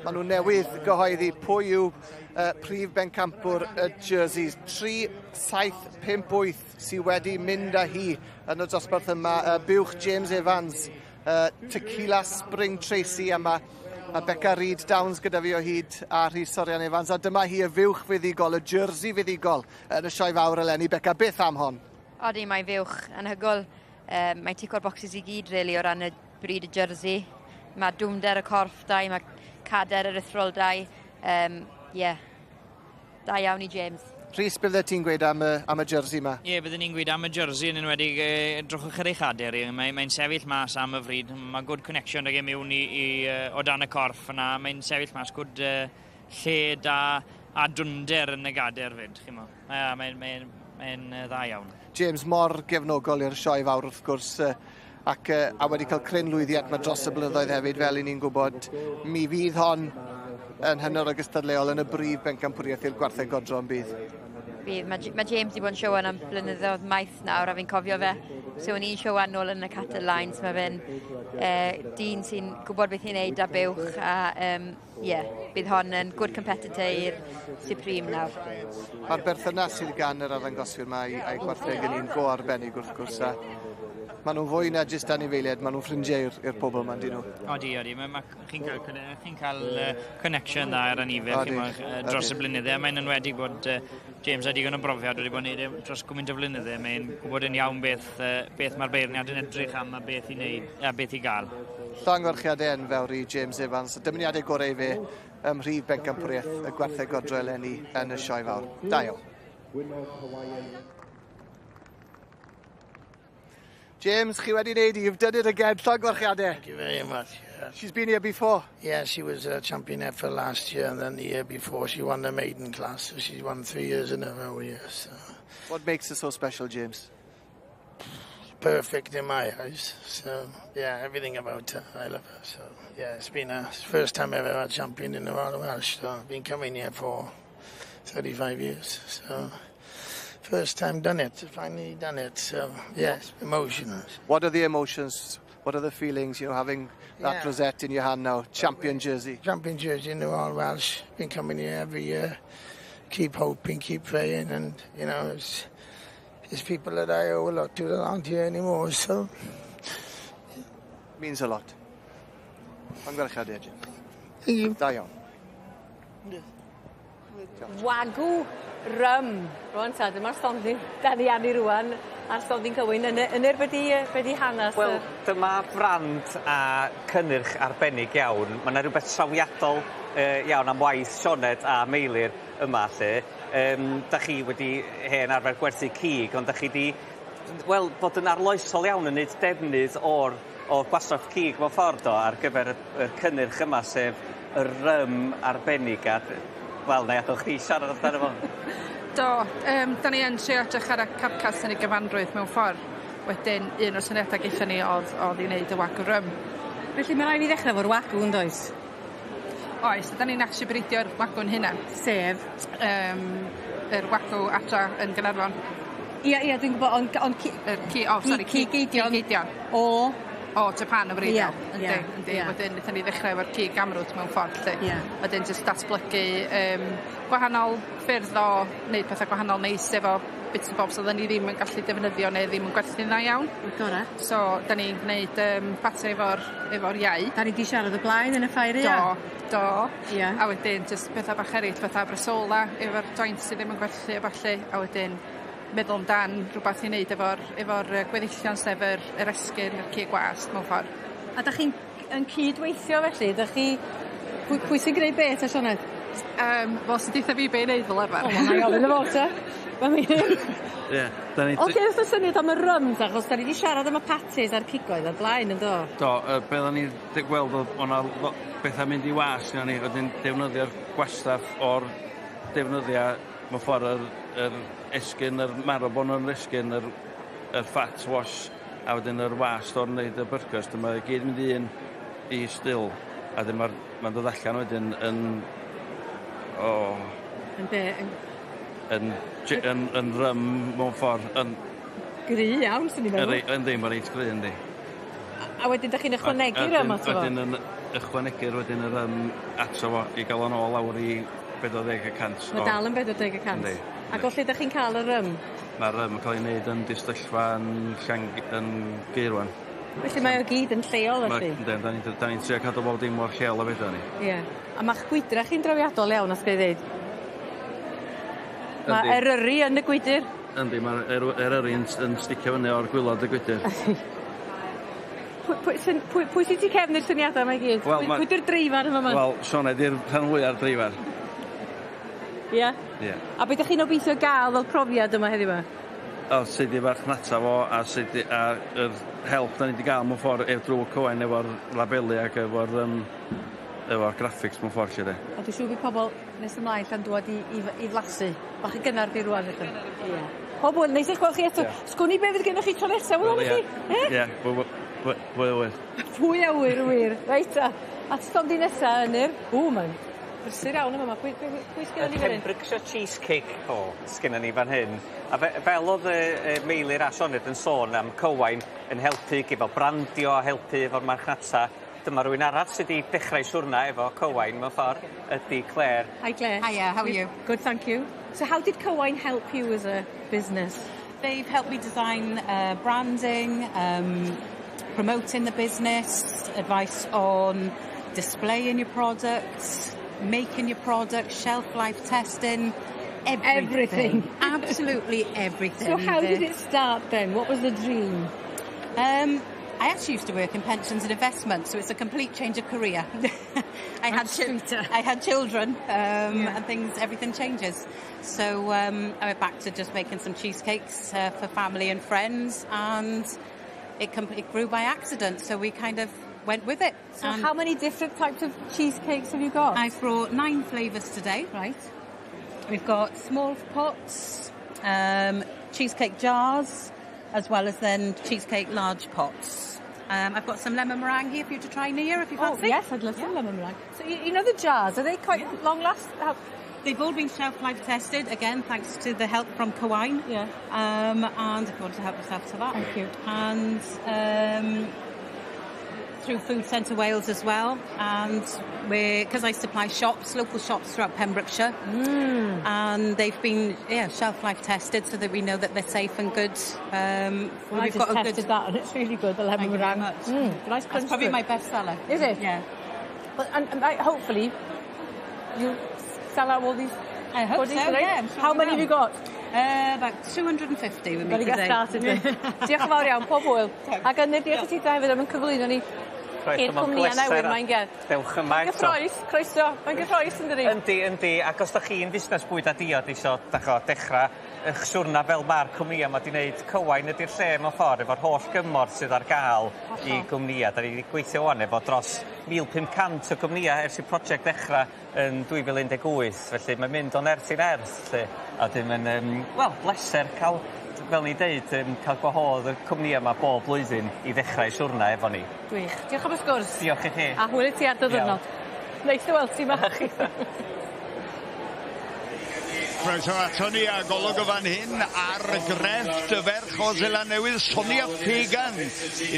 Maen nhw newydd gyhoeddi pwy yw prif bencampwr y jerseys. 3, 7, 5, 8 sydd wedi mynd â hi yn y dosbarth yma. Buwch James Evans, Tequila Spring Tracy yma. A Beca Reid Downs gyda fi o hyd a Rhys Sorian Evans. A dyma hi y fuwch fuddugol, y jersey fuddugol yn y sioe fawr eleni. Beca, beth am hon? Odi, mae'n fuwch anhygoel. Mae'n tico'r boxes i gyd, really, o ran y bryd y jersey. Mae dwmder y corff da, mae cader yr aruthrol da. Yeah. Da iawn i James. Rhys, beth fydde ti'n gweud am y jersey yma? Ie, yeah, byddwn ni'n gweud am y jersey yn enwedig edrychwch ar ei chader i. Mae'n sefyll mas am y fryd. Mae good connection ag e mewn i o dan y corff yna. Mae'n sefyll mas good lle da a dwnder yn y gader fyd. Mae'n dda iawn. James, mor gefnogol i'r sioe fawr wrth gwrs, ac a wedi cael cryn lwyddiant mae dros y blynyddoedd hefyd, fel i ni'n gwybod. Mi fydd hon yn hynod o gystadleuol yn y brif bencampwriaeth i'r gwartheg godro yn bydd. Bydd. Mae James wedi bod yn siowan am blynyddoedd maith nawr a fi'n cofio fe. So o'n i'n siowan nôl yn y Cattle Lines. Mae fe'n dyn sy'n gwybod beth i'n neud a buwch a yeah, bydd hon yn good competitor i'r Supreme nawr. Mae'r berthynas sydd gan yr arddangoswyr yma a'i gwartheg yn un go arbennig wrth gwrs. A maen nhw'n fwy na jyst anifeiliaid, maen nhw'n ffrindiau i'r pobl yma, dyn nhw. Odi, odi. Chi'n cael connection dda ar anifel dros y blynydde. Mae'n enwedig bod James a digon o brofiad wedi bod yn neud e dros gymaint o flynydde. Mae'n gwybod yn iawn beth mae'r beirniad yn edrych am a beth i wneud a beth i gael. Llongyfarchiadau enfawr i James Evans. Dymuniadau gorau i fe ym mhrif bencampwriaeth y gwartheg godro eleni yn y sioe fawr. Da iawn. James, chi wedi wneud, you've done it again. Llongyfarchiadau. Thank you very much. Yeah. She's been here before. Yeah, she was a champion for last year, and then the year before she won the maiden class. So she's won 3 years in a row here. So. What makes her so special, James? Perfect in my eyes. So, yeah, everything about her, I love her. So, yeah, it's been a first time ever a champion in the Royal Welsh. So I've been coming here for 35 years. So first time done it, finally done it. So, yes, emotional. What are the emotions? What are the feelings, you know, having that rosette in your hand now, champion jersey? Champion jersey in the Royal Welsh. Been coming here every year. Keep hoping, keep praying, and, you know, it's people that I owe a lot to that aren't here anymore, so... Means a lot. Llongyfarchiadau, Jim. Thank you. Da iawn. Wagw rum. Rwan ta, dyma'r stondin da ni arni rwan. ar stondin Cywain yn yr be 'di hanes Wel, dyma frand a cynnyrch arbennig iawn. Ma' 'na rywbeth trawiadol iawn am waith Sioned a Meilir yma 'lly. 'Dach chi wedi hen arfer gwerthu cig ond 'dach chi 'di wel bod yn arloesol iawn yn neud defnydd o'r o'r gwastraff cig mewn ffordd do ar gyfer y y cynnyrch yma sef y rym arbennig a wel 'nai adal chdi siarad amdano fo. Do 'dan ni yn trio edrych ar y carcas yn ei gyfanrwydd mewn ffor. Wedyn un o'r syniada getho ni o'dd o'dd i neud y wagyu rum. Felly ma' rai' fi ddechre efo'r wagyu yndoes? Oes, 'dan ni'n actually bridio'r wagw'n hunan. Sef? Yr wagw adra yn Gaernarfon. Ia ia dwi'n gwbo ond ond ci-... Yr ci- o sori cig eidion. Cig eidion. O? O Japan yn wreiddiol. Ia Yndi ia yndi. ia. Wedyn nethon ni ddechre efo'r cig amrwd mewn ffordd 'lly. Ia. Wedyn jyst datblygu gwahanol ffyrdd o neud petha gwahanol neis efo bits and bobs odden ni ddim yn gallu defnyddio neu ddim yn gwerthu'n dda iawn. Y gora. So 'dan ni'n gneud pate efo'r efo'r iau. 'Dan ni 'di siarad o blaen yn y ffair aea. Do do. Ia. A wedyn jyst petha bach eryll fatha bresola efo'r joints sy ddim yn gwerthu a ballu a wedyn meddwl amdan rwbath i neud efo'r efo'r gweddillion sef yr yr esgyrn yr cig gwast mewn ffor. A 'dach chi'n yn cydweithio felly 'dach chi pwy sy'n gneud be' ta Sioned? Wel os ti'n deutha fi be' i neud fel arfer. O wel 'nai ofyn iddo fo te. Wel mi Ie 'dan ni... Oce o's 'na syniad am y rum 'ta achos 'dan ni 'di siarad am y patis a'r cigoedd o'r blaen yndo? Do be' oddan ni 'di gweld o'dd o' 'na betha mynd i wast gynnon ni wedyn defnyddio'r gwastraff o'r defnyddia mewn ffor yr yr esgyrn yr marrow bone yn yr esgyrn yr yr fat wash a wedyn yr wast o'r neud y byrgers dyma i gyd mynd i un i still a 'dyn ma'r ma'n dod allan wedyn yn o. Yn be' yn... Yn yn yn rym mewn ffor yn... Gry iawn swn i'n meddwl. Yndi ma' reit gry yndi. A wedyn 'dach chi'n ychwanegu rym ato fo? Wedyn yn ychwanegu'r wedyn y rym ato fo i ga'l o nôl lawr i 40%. Ma' dal yn 40%? Yndi. Ag o lle 'dach chi'n ca'l y rym? Ma'r rym yn ca'l 'i neud yn distyllfa yn Llang- yn Gaerwan. Felly mae o gyd yn lleol felly? Yndyn 'dan ni'n 'dan ni'n trio cadw bob dim mor lleol a fedra ni. Ie. A ma'ch gwydra chi'n drawiadol iawn os gai ddeud. Ma' Eryri yn y gwydyr. Yndi ma'r Eryri yn yn sticio fyny o'r gwilod y gwydyr. Pwy sy'n pwy pwy sy tu cefn i'r syniada 'ma i gyd? Wel ma'... Pwy 'di'r dreifar yn fama? Wel Sioned 'di'r rhan fwya'r dreifar. Ie? Ie. A be' 'dych chi'n obeithio ga'l fel profiad yma heddiw 'ma? O sud i farchnata fo a sud i a yr help 'dan ni 'di ga'l mewn ffor ef drw Cywain efo'r labelu ag efo'r yym efo'r graphics mewn ffor 'lly 'de. A dwi siŵr bydd pobol nes ymlaen 'lla'n dŵad i i i flasu. Bach yn gynnar 'di rŵan ella. Ie. Pob 'wyl neis i'ch gweld chi eto. Ie. Sgwn i be' fydd gennoch chi tro nesa welwn ni chi. E? Ie pwy a wyr. Pwy a wyr wir. Reit 'ta. At stondin nesa yn yr ww mae'n brysur iawn yn fama. Pwy pwy pwy sgynnon ni fan 'yn? Y Pembrokeshire Cheesecake O sgennon ni fan hyn. A fe- fel o'dd yy Meilir a Sioned yn sôn am Cywain yn helpu efo brandio a helpu efo'r marchnata dyma rywun arall sy 'di dechrau siwrna efo Cywain mewn ffor ydi Claire. Hi Claire. Hiya, how are you? Good, thank you. So how did Cywain help you as a business? They've helped me design branding, promoting the business, advice on displaying your products, making your product, shelf life testing, everything. Everything. Absolutely everything. So how did it start then? What was the dream? I actually used to work in pensions and investments, so it's a complete change of career. I had I had children, and things, everything changes. So I went back to just making some cheesecakes for family and friends, and it grew by accident. So we kind of went with it. So how many different types of cheesecakes have you got? I've brought 9 flavours today. Right. We've got small pots, cheesecake jars, as well as then cheesecake large pots. I've got some lemon meringue here for you to try, Nia, if you fancy. Oh, yes, I'd love some lemon meringue. So you know the jars, are they quite long last? How... They've all been shelf life tested, again, thanks to the help from Cywain. Yeah. And if you want to help yourself to that. Thank you. And through Food Centre Wales as well, and because I supply shops, local shops throughout Pembrokeshire, and they've been shelf life tested so that we know that they're safe and good. Well, we've I got just a tested that and it's really good, the lemon Thank you very meringue. much. Nice crunch That's probably to it. my best seller. Is it? Yeah. Well, and hopefully you'll sell out all these. I hope goodies so, today. yeah, I'm sure How we many have will. you got? About 250 with me Better get today. started then. Diolch yn fawr iawn, pob hwyl. Ac ynyr diolch i ti hefyd am yn cyflwyno ni Croeso, i'r mae'n cwmnïau bleser newydd a mae'n ged. Dewch yma eto. Gyffroes, croeso. Mae'n gyffroes yn dydi? Yndi, yndi. Ac os da chi'n fusnes bwyd a diod isio, dach o, dechrau eich siwrna fel ma'r cwmnïa 'ma 'di wneud, Cywain ydi'r lle mewn ffordd efo'r holl gymorth sydd ar gael i gwmnïa. Da ni wedi gweithio wan efo dros 1,500 o gwmnïa ers i'r prosiect ddechrau yn 2018, felly mae'n mynd o nerth i nerth, 'lly. A wedyn mae'n, yym, wel, bleser cael, fel ni'n deud, cael gwahodd y cwmnïa 'ma bob blwyddyn i ddechrau siwrna efo ni. Gwych. Diolch am y sgwrs. Diolch i chi. A hwyl i ti ar dy ddiwrnod. Neis dy weld ti 'ma. Croeso ato ni a golwg o fan hyn ar y grefft y ferch o Seland Newydd, Sonia Fagan.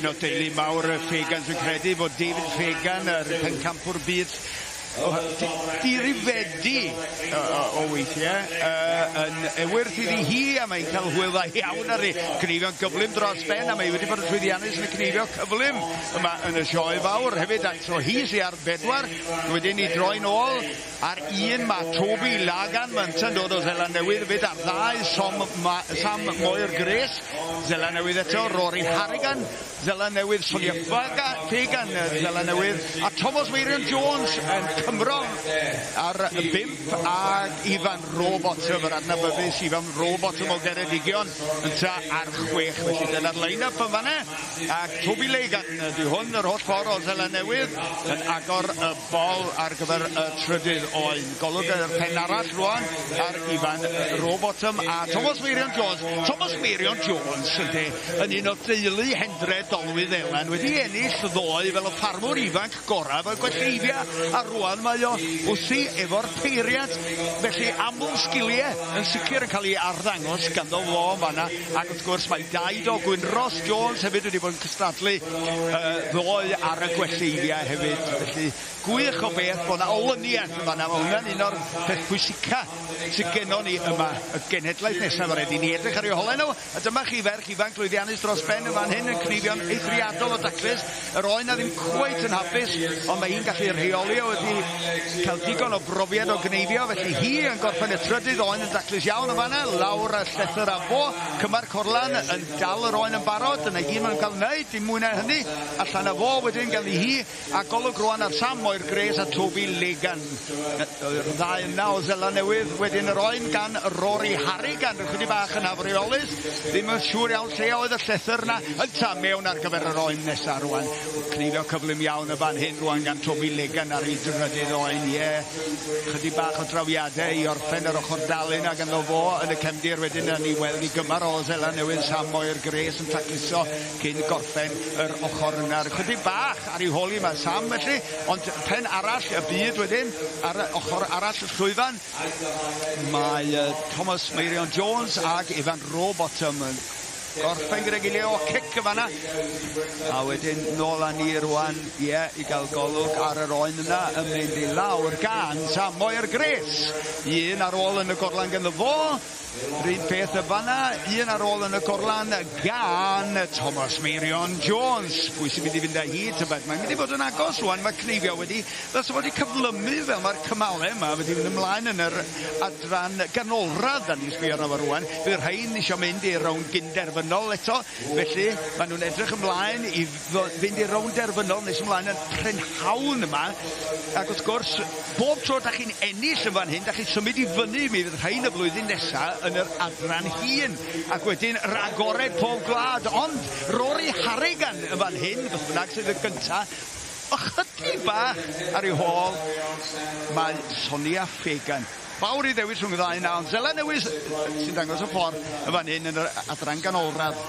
Un o deulu mawr y Fagans yn credu fod David Fagan, yr pencampwr byd dirifedi o weithiau yn ewyrth iddi hi a mae'n cael hwyl dda iawn ar ei cneifio'n gyflym dros ben a mae wedi bod yn llwyddiannus yn y cneifio cyflym yma yn y sioe fawr hefyd a so hi sydd ar bedwar wedyn i droi'n ôl ar un mae Toby Lagan mae'n dod o Seland Newydd hefyd ar ddau Som, Ma, Sam Moir Grace Seland Newydd eto Rory Harrigan Seland Newydd Sonia Fagan Seland Newydd a Thomas Meirion Jones yn Cymro ar y bump ac Ifan Rowbottom yr adnabyddus Ifan Rowbottom o Geredigion ynta ar chwech felly dyna'r line-up yn fanna ac Toby Lagan ydy hwn yr holl ffordd o Seland Newydd yn agor y bol ar gyfer y trydydd oen. Golwg ar y pen arall rwan ar Ifan Rowbottom a Thomas Meirion Jones. Thomas Meirion Jones ydy yn un o deulu Hendre Dolwydd Elan wedi ennill ddoe fel y ffarmwr ifanc gorau efo'r gwelleifia a rwan mae o wrthi efo'r peiriant felly aml sgiliau yn sicr yn cael ei arddangos ganddo fo yn fanna ac wrth gwrs mae daid o Gwynros Jones hefyd wedi bod yn cystadlu ddoe ar y gwelleifia hefyd felly gwych o beth bod 'na olyniaeth yn fanna ma' hwnna'n un o'r peth pwysica sydd gennon ni yma y genhedlaeth nesaf ma' raid i ni edrych ar eu holau nhw a dyma chi ferch ifanc lwyddiannus dros ben yn fan hyn yn cnifio'n eithriadol o daclus yr oen na ddim cweit yn hapus ond mae hi'n gallu rheoli o wedi cael digon o brofiad o gneifio felly hi yn gorffen y trydydd oen yn daclus iawn yn fanna lawr y llethr a fo Cymar Corlan yn dal yr oen yn barod dyna i gyd maen nhw'n cael wneud dim mwy na hynny allan â fo wedyn ganddi hi A golwg rwan ar Sam Moir Grace a Toby Legan. Yr ddau yna o Seland Newydd wedyn yr oen gan Rory Harrigan, rhyw bach yn afreolus. Ddim yn siŵr iawn lle oedd y llethr yna. Ynta mewn ar gyfer yr oen nesaf rwan. Cneifio cyflym iawn y fan hyn rwan gan Toby Legan ar ei drydydd oen, ie. Yeah. Chydig bach o drawiadau i orffen yr ochr dalun a ganddo fo yn y cefndir wedyn yn i weld i gymar o Seland Newydd Sam Moir Grace yn tacluso cyn gorffen yr ochr yna. Chydig bach ar ei hôl hi mae Sam felly, ond pen arall y byd wedyn, ar y ochr arall y llwyfan, mae Thomas Meirion Jones ac Ifan Rowbottom yn gorffen gyda'i gilydd o cic y fanna. A wedyn nôl â ni rwan, ie, yeah, i gael golwg ar yr oen yna yn mynd i lawr gan Sam Moir Grace. Un ar ôl yn y gorlan ganddo fo. Run peth y fanna, un ar ôl yn y gorlan gan Thomas Meirion Jones. Pwy sy'n mynd i fynd â hi, tybed? Mae'n mynd i fod yn agos rwan, mae cneifio wedi, fel sy'n wedi cyflymu fel mae'r cymalau yma wedi mynd ymlaen yn yr adran ganolradd, da ni'n sbio arno fo rwan. Fydd rhain eisiau mynd i'r rownd gynderfynol eto, felly maen nhw'n edrych ymlaen i fynd i'r rownd derfynol nes ymlaen yn prynhawn yma. Ac wrth gwrs, bob tro da chi'n ennill yn fan hyn, da chi'n symud i fyny, mi fydd rhain y flwyddyn nesaf yn yr adran hŷn ac wedyn ragored pob gwlad ond Rory Harrigan yn fan hyn beth bynnag sydd y gynta ychydig bach ar ei hôl mae Sonia Fagan fawr i ddewis rhwng y ddau yna ond Seland Newydd sy'n dangos y ffordd yn fan hyn yn yr adran ganolradd.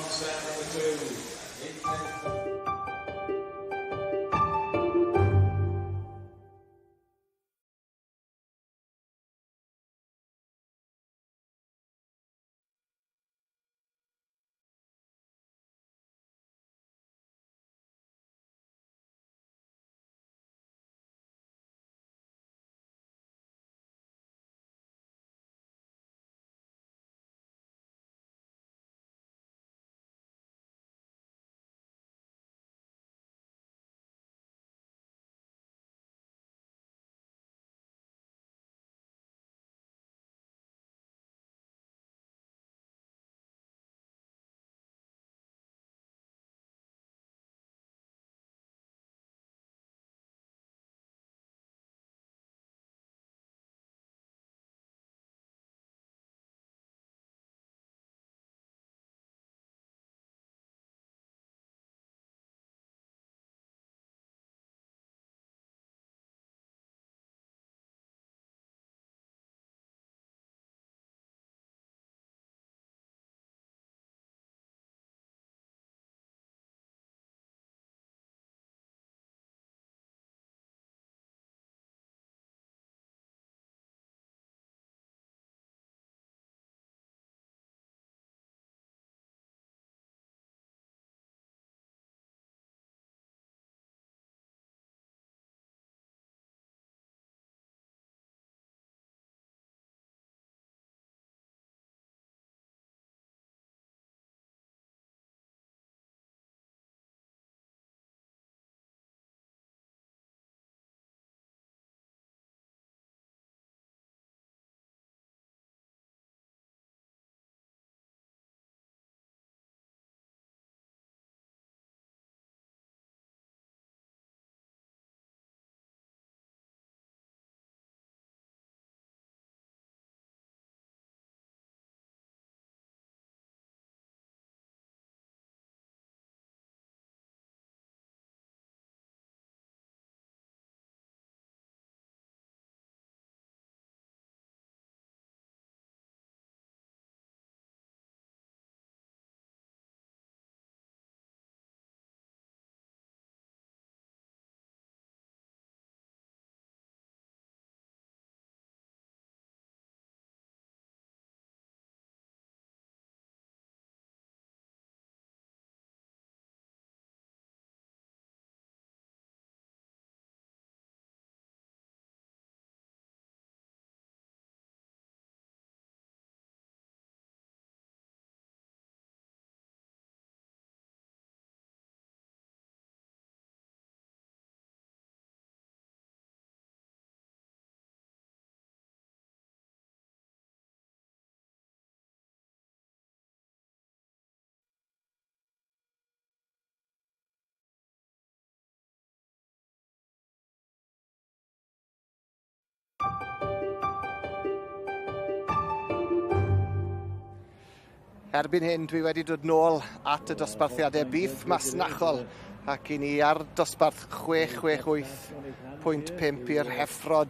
Erbyn hyn, dwi wedi dod nôl at y dosbarthiadau biff masnachol ac i ni ar dosbarth 668.5 i'r heffrod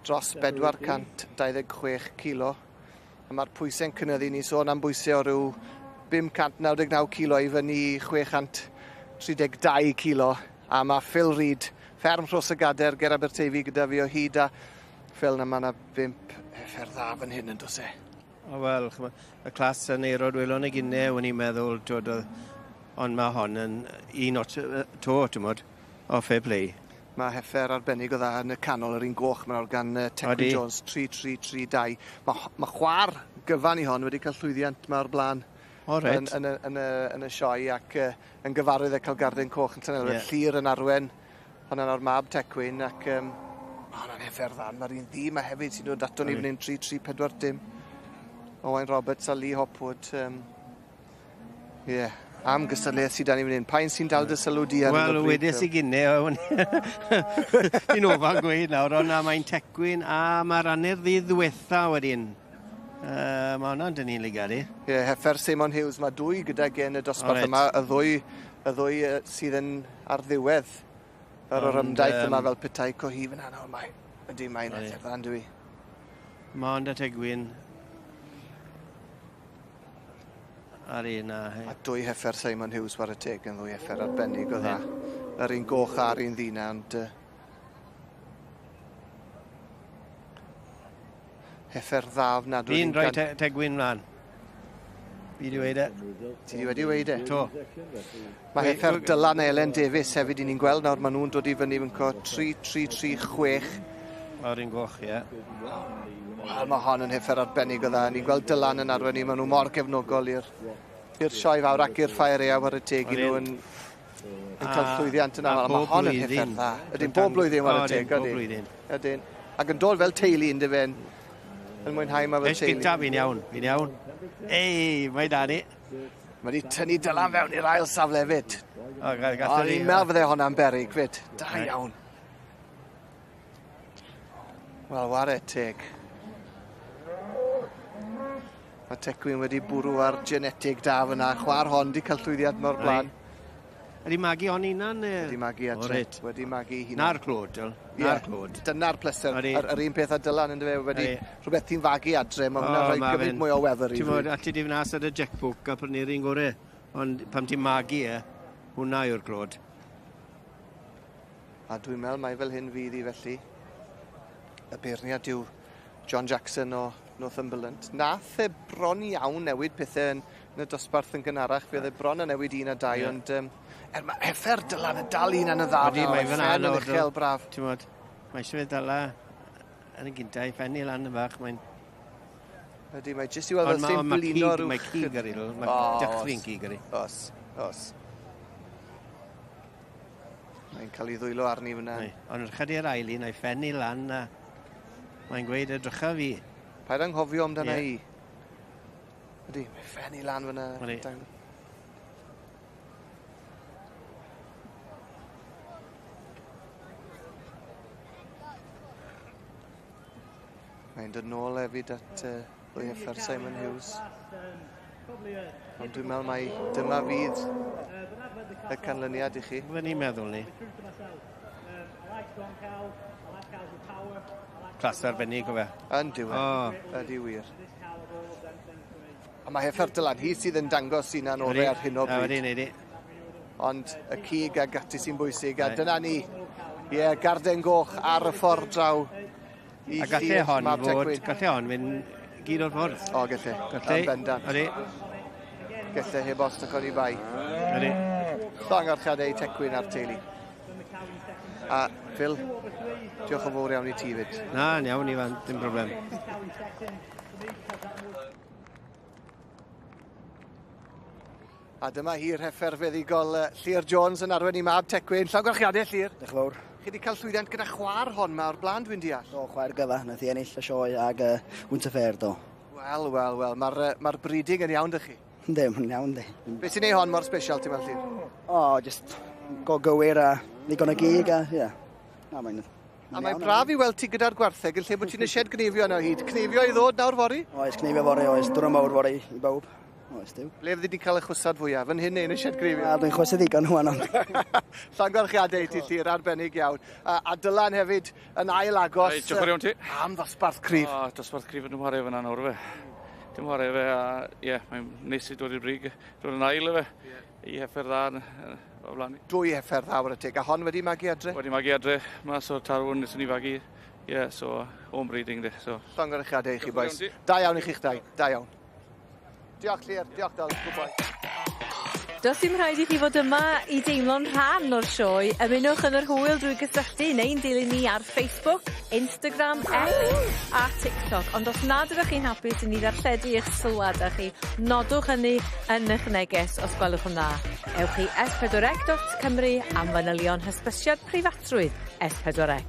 dros 426 kilo. A mae'r pwysau'n cynyddu, ni sôn am bwysau o ryw 599 kilo i fyny i 632 kilo. A mae Phil Reid, fferm Rhos y Gader ger Aberteifi gyda fi o hyd a Phil, na mae yna 5 heffer dda fan hyn yn does e? O wel, ch'mo', y clas yn Aerod Welon y Gine, o'n i'n meddwl, t'wod, oedd, ond mae hon yn un o't to, t'mod, o fair play. Mae heffer arbennig o dda yn y canol, yr un goch mae nawr gan Tecwyn Jones, 3-3-3-2. Mae ma chwar gyfan i hon wedi cael llwyddiant ma o'r blaen. O, reit. Yn y sioe ac yn gyfarwydd â cael garden coch yn Llanelwedd. Yeah. Llyr yn arwen hwnna'n o'r mab Tecwyn ac hwnna'n heffer dda. Mae'r un ddi ma hefyd sy'n dod ato ni fan hyn 3-3-4-dim. Owain Roberts a Lee Hopwood. Yeah. Am gystadleuaeth sydd 'da ni fan hyn. Pa un sy'n dal dy sylw di ar Wel, wedes i gynne, fi'n ofan gweud nawr, ond na, mae'n Tecwyn a mae'r hanner ddydd ddiwetha wedyn. Mae hwnna'n dynnu'n lygad i. Ie, yeah, heffer Simon Hughes, mae dwy gyda gen y dosbarth yma, y ddwy sydd yn ar ddiwedd yr orymdaith yma fel petai cohi fan hyn. Mae, ydy, mae'n heffer dda, yndw i. Mae ond y Tegwyn ar un a... A dwy heffer Simon Hughes war y teg yn ddwy heffer arbennig o dda. Yr un goch a'r un ddina, ond... Heffer dda ofnadwy. Fi'n rhoi Tegwyn mlaen. Fi di weud e. Ti di wedi weud e? To. Mae heffer Dylan Elen Davies hefyd i ni'n gweld nawr, maen nhw'n dod i fyny fy'n co 3-3-3-6. O'r un goch, ie. Wel, mae hon yn heffer arbennig o dda. Ni'n gweld Dylan yn arwain ni, maen nhw mor gefnogol i'r sioe fawr ac i'r ffair eaf ar y teg i nhw yn cael llwyddiant yn aml. Mae hon yn heffer dda. Ydyn, bob blwyddyn war y teg, ydyn. Ydyn. Ac yn dod fel teulu yn dyfen, yn mwynhau ma fel teulu. Eis gynta, fi'n iawn, fi'n iawn. Ei, mae da ni. Mae wedi tynnu Dylan fewn i'r ail safle fyd. O'n i'n meddwl fydde hwnna'n beryg fyd. Da iawn. Wel, ware teg. Mae Tecwyn wedi bwrw ar genetig da fyna. Chwar hon di cael llwyddiant mor blaen. Ydy magu hon hunan? Wedi magu adre. Wedi magu hunan. Na'r clod, Dyl. Na'r clod. Dyna'r pleser. Yr un peth â Dylan, ynddo fe, wedi rhywbeth ti'n fagu adre, mae hwnna'n rhoi gymaint mwy o wefr i fi. Ti'n bod, allu di fynd as ar y checkbook a prynu'r un gore. Ond pam ti'n magu e, hwnna yw'r clod. A dwi'n meddwl mai fel hyn fydd i felly. Y beirniad yw John Jackson o Northumberland. Nath e bron iawn newid pethau yn y dosbarth yn gynharach. Fe oedd e bron yn newid 1 a 2, ond er mae heffer Dylan yn dal un yn y dda. Ydy, mae fyna yn uchel braf. Ti'n bod, mae eisiau fe dala yn y gynta i ffenni lan yn fach. Mae'n... Ydy, mae jyst i weld fel sy'n blino rhyw... Mae cig ar ei, mae dychryn cig ar ei. Os, os. Mae'n cael ei ddwylo arni fyna. Ond yrchad i'r ail un, a'i ffenni lan a mae'n gweud edrycha fi. Paid anghofio amdana i. Ydy, mae ffenni lan fyna. Mae'n dod nôl hefyd at ddwy heffer Simon Hughes. Ond dwi'n meddwl mai dyma fydd y canlyniad i chi. Fy ni'n meddwl ni. Clas arbennig o fe. Yn dyw e. Ydy wir. A mae heffer Dylan, hi sydd yn dangos hunan orau ar hyn o bryd. Ydy, ydy. Ond y cig ag ati sy'n bwysig, a dyna ni. Ie, garden goch ar y ffordd draw i A galle hon fod, galle hon fynd gyd o'r ffordd. O, galle. Galle. Yn bendant. Ydy. Galle heb os ac o'n i bai. Ydy. Llongyfarchiadau i Tecwyn a'r teulu. A Phil, diolch yn fawr iawn i ti fyd. Na, yn iawn Ifan, dim problem. A dyma hi'r heffer feddygol Llyr Jones yn arwain i mab Tecwyn. Llongyfarchiadau, Llyr. Diolch yn fawr. Chi wedi cael llwyddiant gyda chwar hon ma o'r blaen, dwi'n deall. Do, chwaer gyfa, nath i ennill y sioe ag Winter Fair, do. Wel, wel, wel, mae'r breeding yn iawn, dych chi? Yndi, mae'n iawn, di. Be sy'n ei hon mor special, ti'n meddwl, Llyr? O, just go gywir a ddigon o gig a, ie. Na, mae'n... A mae'n braf i weld ti gyda'r gwartheg yn lle bod ti'n y sied gneifio yna o hyd. Cneifio i ddod nawr fory? Oes, cneifio fory, oes. Dwrnod mawr fory i bawb. Oes, diw. Ble fyddi di'n cael y chwysad fwyaf? Fan hyn neu yn y sied grifio? A dwi'n chwysu ddigon hwan ond. Llongyfarchiadau i ti Llyr, arbennig iawn. A Dylan hefyd yn ail agos. Reit, diolch yn fawr iawn ti. Am ddosbarth cryf. O, dosbarth cryf yn ymwhare fyna nawr fe. Dim whare fe, a ie, yeah, mae'n neis i dod i'r brig, dod yn ail fe. Yeah. I heffer dda o flaen i. Dwy heffer dda war y teg, a hon wedi magu adre? Wedi magu adre, mas o'r tarwn nes ni fagu. Ie, yeah, so home breeding de. So. Llongyfarchiadau i chi, boys. Da iawn i chi'ch dau, da iawn. Diolch Llyr, diolch Dyl, good boy. Does dim rhaid i chi fod yma i deimlo'n rhan o'r sioe. Ymunwch yn yr hwyl drwy gysylltu neu'n dilyn ni ar Facebook, Instagram, X a TikTok. Ond os nad ydych chi'n hapus i ni ddarlledu eich sylwadau chi, nodwch hynny yn eich neges os gwelwch yn dda. Ewch i s4c.cymru am fanylion hysbysiad preifatrwydd S4C.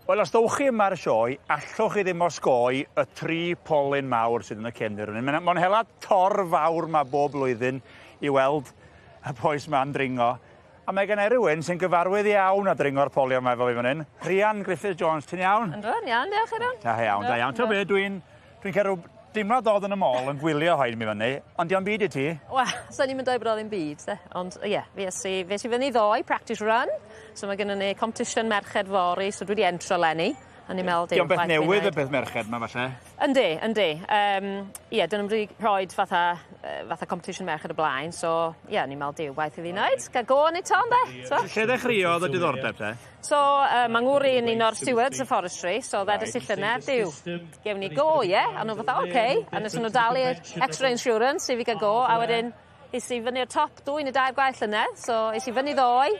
Wel, os dowch chi yma ar y sioe, allwch chi ddim osgoi y tri polyn mawr sydd yn y cefndir. Mae'n ma hela tor fawr ma bob blwyddyn i weld y bois ma'n dringo. A mae gen i rywun sy'n gyfarwydd iawn â dringo'r polio yma efo fi fan hyn. Rhian Griffith Jones, ti'n iawn? Yndw, yn iawn, diolch Iron. Da iawn, da iawn. Ti'n be, dwi'n dwi cael rhyw deimlad dod yn y môl yn gwylio rhain mi fyny, ond dio'm byd i ti. Wel, so ni'n mynd dweud bod o ddim byd, de. Ond ie, yeah, fi es i fyny ddoe, practice run. So mae gennym ni competition merched fory, so dwi wedi entro leni. A ni'n meddwl... Dio'n beth newydd y beth merched ma falle? Yndi, yndi. Ie, dyn nhw'n wedi rhoi fatha competition merched o blaen, so ie, yeah, ni'n meddwl diw, waith i fi wneud. Gael go yn ei ton, de. So. Lle ddechreuodd y diddordeb, te? So, mae ngŵr i'n un o'r stewards y forestry, so ddedes i llynedd, diw, gewn ni go, ie? Yeah? A nhw fatha, oce. Okay. A nes nhw dalu extra insurance i fi gael go, a wedyn es i fyny'r top 2 neu 3 gwaith llynedd, so es i fyny ddoe,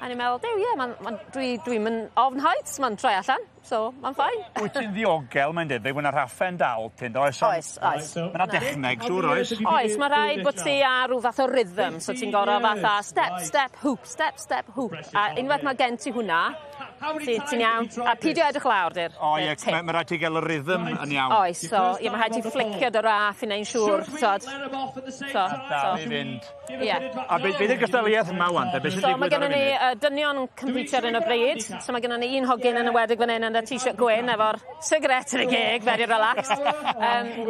a ni'n meddwl, diw, ie, yeah, dwi'n mynd ofn heights, mae'n troi allan, so mae'n fine. Wyt ti'n ddiogel, mae'n debyg, mae'n rhaffau'n dal ti'n does? Oes, oes. Mae yna dechneg, siŵr oes? Oes, mae rhaid bod ti ar rhyw fath o rhythm, so ti'n gorfod fatha step, step, hoop, step, step, hoop. A unwaith mae gen ti hwnna, ti'n iawn. A pidio edrych lawr, dy'r O ie, mae rhaid ti gael y rhythm yn iawn. Oes, so ie, mae rhaid ti flicio dy raff i neud siŵr, t'od. So, Dal i fynd. Ie. A be di'r gystadleuaeth yma wan, te? Be sy'n So mae digwydd ar y gennym ni funud? dynion yn competio ar hyn o bryd. So mae gennym ni un hogyn yn enwedig fan hyn yn y t-shirt gwyn efo'r cigarette yn y geg, very relaxed.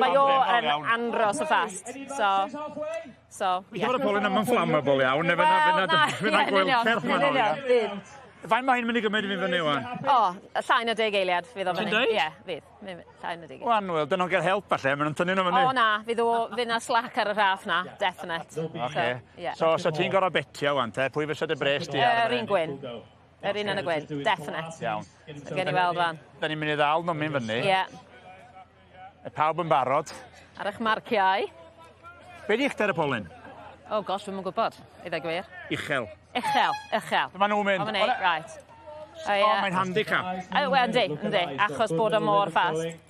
Mae o yn andros o fast. So, Dwi'n bod y polyn yma'n flammable iawn, neu Wel, na, fyna ie, yn gwyl union, certh yn ma'n union, fydd. Faint mae hyn mynd i gymryd i fi fyny wan? O, llai na 10 eiliad fydd o Ti'n fyny. deud? Ie, fydd. Llai na 10 eiliad. Wan, wel, dyn nhw'n gael help falle, maen nhw'n tynnu nhw fyny. O na, fydd o, fydd na slack ar y raff na, definite. Oce. So, ie. So, ti'n gorfod betio wan te, pwy fysa dy bres di ar Yr un gwyn. Yr un yn y gwyn, definite. Iawn. Gen i weld fan. Da ni'n mynd i ddal nhw'n mynd fyny. Ie. E pawb yn barod. Ar eich marciau. Be di uchder y polyn? O gosh, dwi'm yn gwybod, i ddweud gwir. Uchel. Uchel, uchel. Dyma nhw'n mynd. O, fyny, right. O, O, mae'n handicap. O, wel, yndi, yndi, achos bod o mor fast.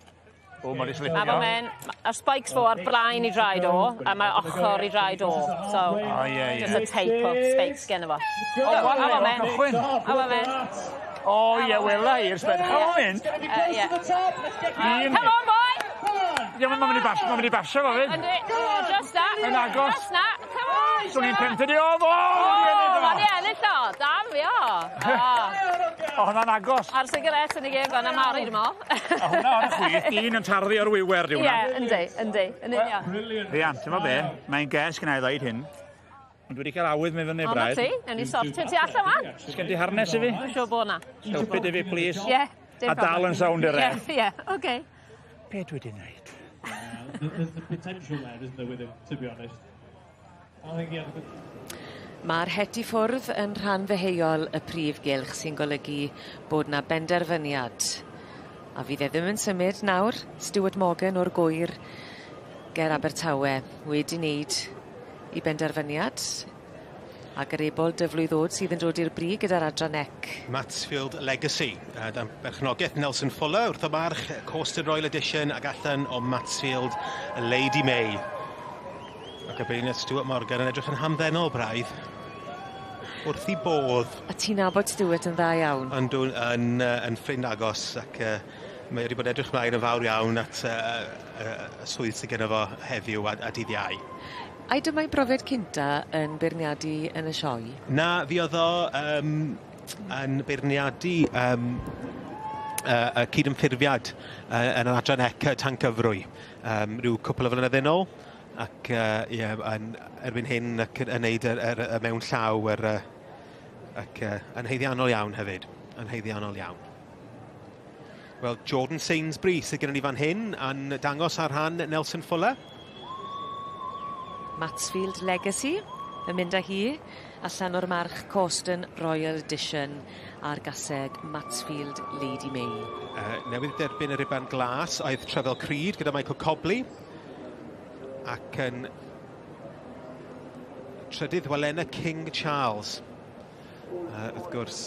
O, mae wedi slipio. A fo'n mynd, a'r spikes fo ar blaen i draed o, a mae ochr i draed o. So, O, ie, ie. just a tape of spikes gen fo. O, wan, A fo'n mynd. cychwyn. A fo'n mynd. O, ie, wela i'r sbed. A fo'n mynd. Ie. Un. Come on, boy! Ie, mae'n mynd i basio, mae'n mynd i basio fo fyd. Yndi, just that. Yn agos. Just that. Come on! Swn i'n tempted i o, o, O, mae di ennill o. Dam fi o. O, hwnna'n agos. A'r sigaret yn ei geg fan am Harry, dwi'n meddwl. A hwnna o'n y chwith, dyn yn tarddu o'r wiwer, di hwnna. Ie, yndi, yndi, yn union. Rhian, ti'n meddwl be? Mae'n ges gynna i ddeud hyn. Ond dwi wedi cael awydd mynd fyny O, na braidd. ti, newn ni sortio ti allan wan. Oes gen ti harness i fi? Dwi'n siŵr bod na. Helpu di fi, please. Ie, dim A dal yn sownd i'r Ie, ie, oce. Be dwi wedi wneud? There's the potential there, isn't there, with him, to be honest. I think he had a good... Ma'r het i ffwrdd yn rhan ddeheuol y prif gylch sy'n golygu bod 'na benderfyniad. A fydd e ddim yn symud nawr, Stuart Morgan o'r Gwyr ger Abertawe wedi wneud 'i benderfyniad. Ac yr ebol dyflwydd ddod sydd yn dod i'r brig gyda'r adran ec. Mansfield Legacy, dan berchnogaeth Nelson Fuller wrth y march, Coastal Royal Edition ac allan o Mansfield Lady May. Ac y beirniad Stuart Morgan yn edrych yn hamddenol braidd. Wrth i bodd. A ti'n nabod Stuart yn dda iawn? Yndw, yn ffrind agos ac mae wedi bod edrych mlaen yn fawr iawn at y swydd sydd genno fo heddiw a dydd Iau. Ai dyma'i brofiad cynta yn beirniadu yn y sioe? Na, fi oedd o yn beirniadu y cydymffurfiad yn yr adran ec Tancyfrwy rhyw cwpl o flynydde nôl ac ie, yn, erbyn hyn ac yn neud y mewn llaw ac yn haeddiannol iawn hefyd, yn haeddiannol iawn. Wel, Jordan Sainsbury sydd gennym ni fan hyn yn dangos ar rhan Nelson Fuller. Matsfield Legacy yn mynd â hi allan o'r march Cawston Royal Edition a'r gaseg Matsfield Lady May. Newydd derbyn y riban glas oedd Trefel Creed gyda Michael Cobley ac yn trydydd Walena King Charles. Wrth gwrs,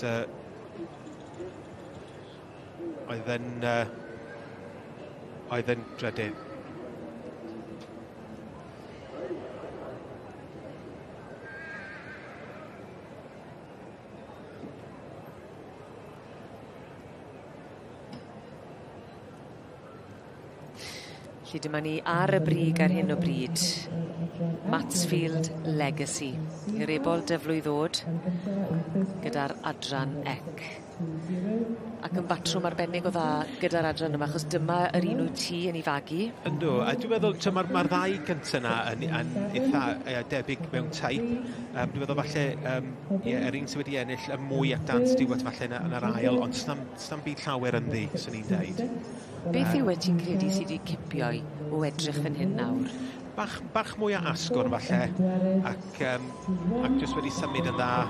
oedd yn drydydd. Felly dyma ni ar y brig ar hyn o bryd. Matsfield Legacy. I'r ebol dyflwy ddod gyda'r adran ec. Ac yn batrwm arbennig o dda gyda'r adran yma, achos dyma yr un wyt ti yn ei fagu. Yndw, a dwi'n meddwl, mae'r ddau gyntaf yna yn eitha debyg mewn teip. Dwi'n meddwl falle, ie, yr un sydd wedi ennill y mwy at Dan Stewart falle yn yr ail, ond sna'm byd llawer ynddi, swn i'n deud. Beth yw e ti'n credu sydd wedi cipio i o edrych fan hyn nawr? Bach mwy o asgwrn falle, ac jyst wedi symud yn dda,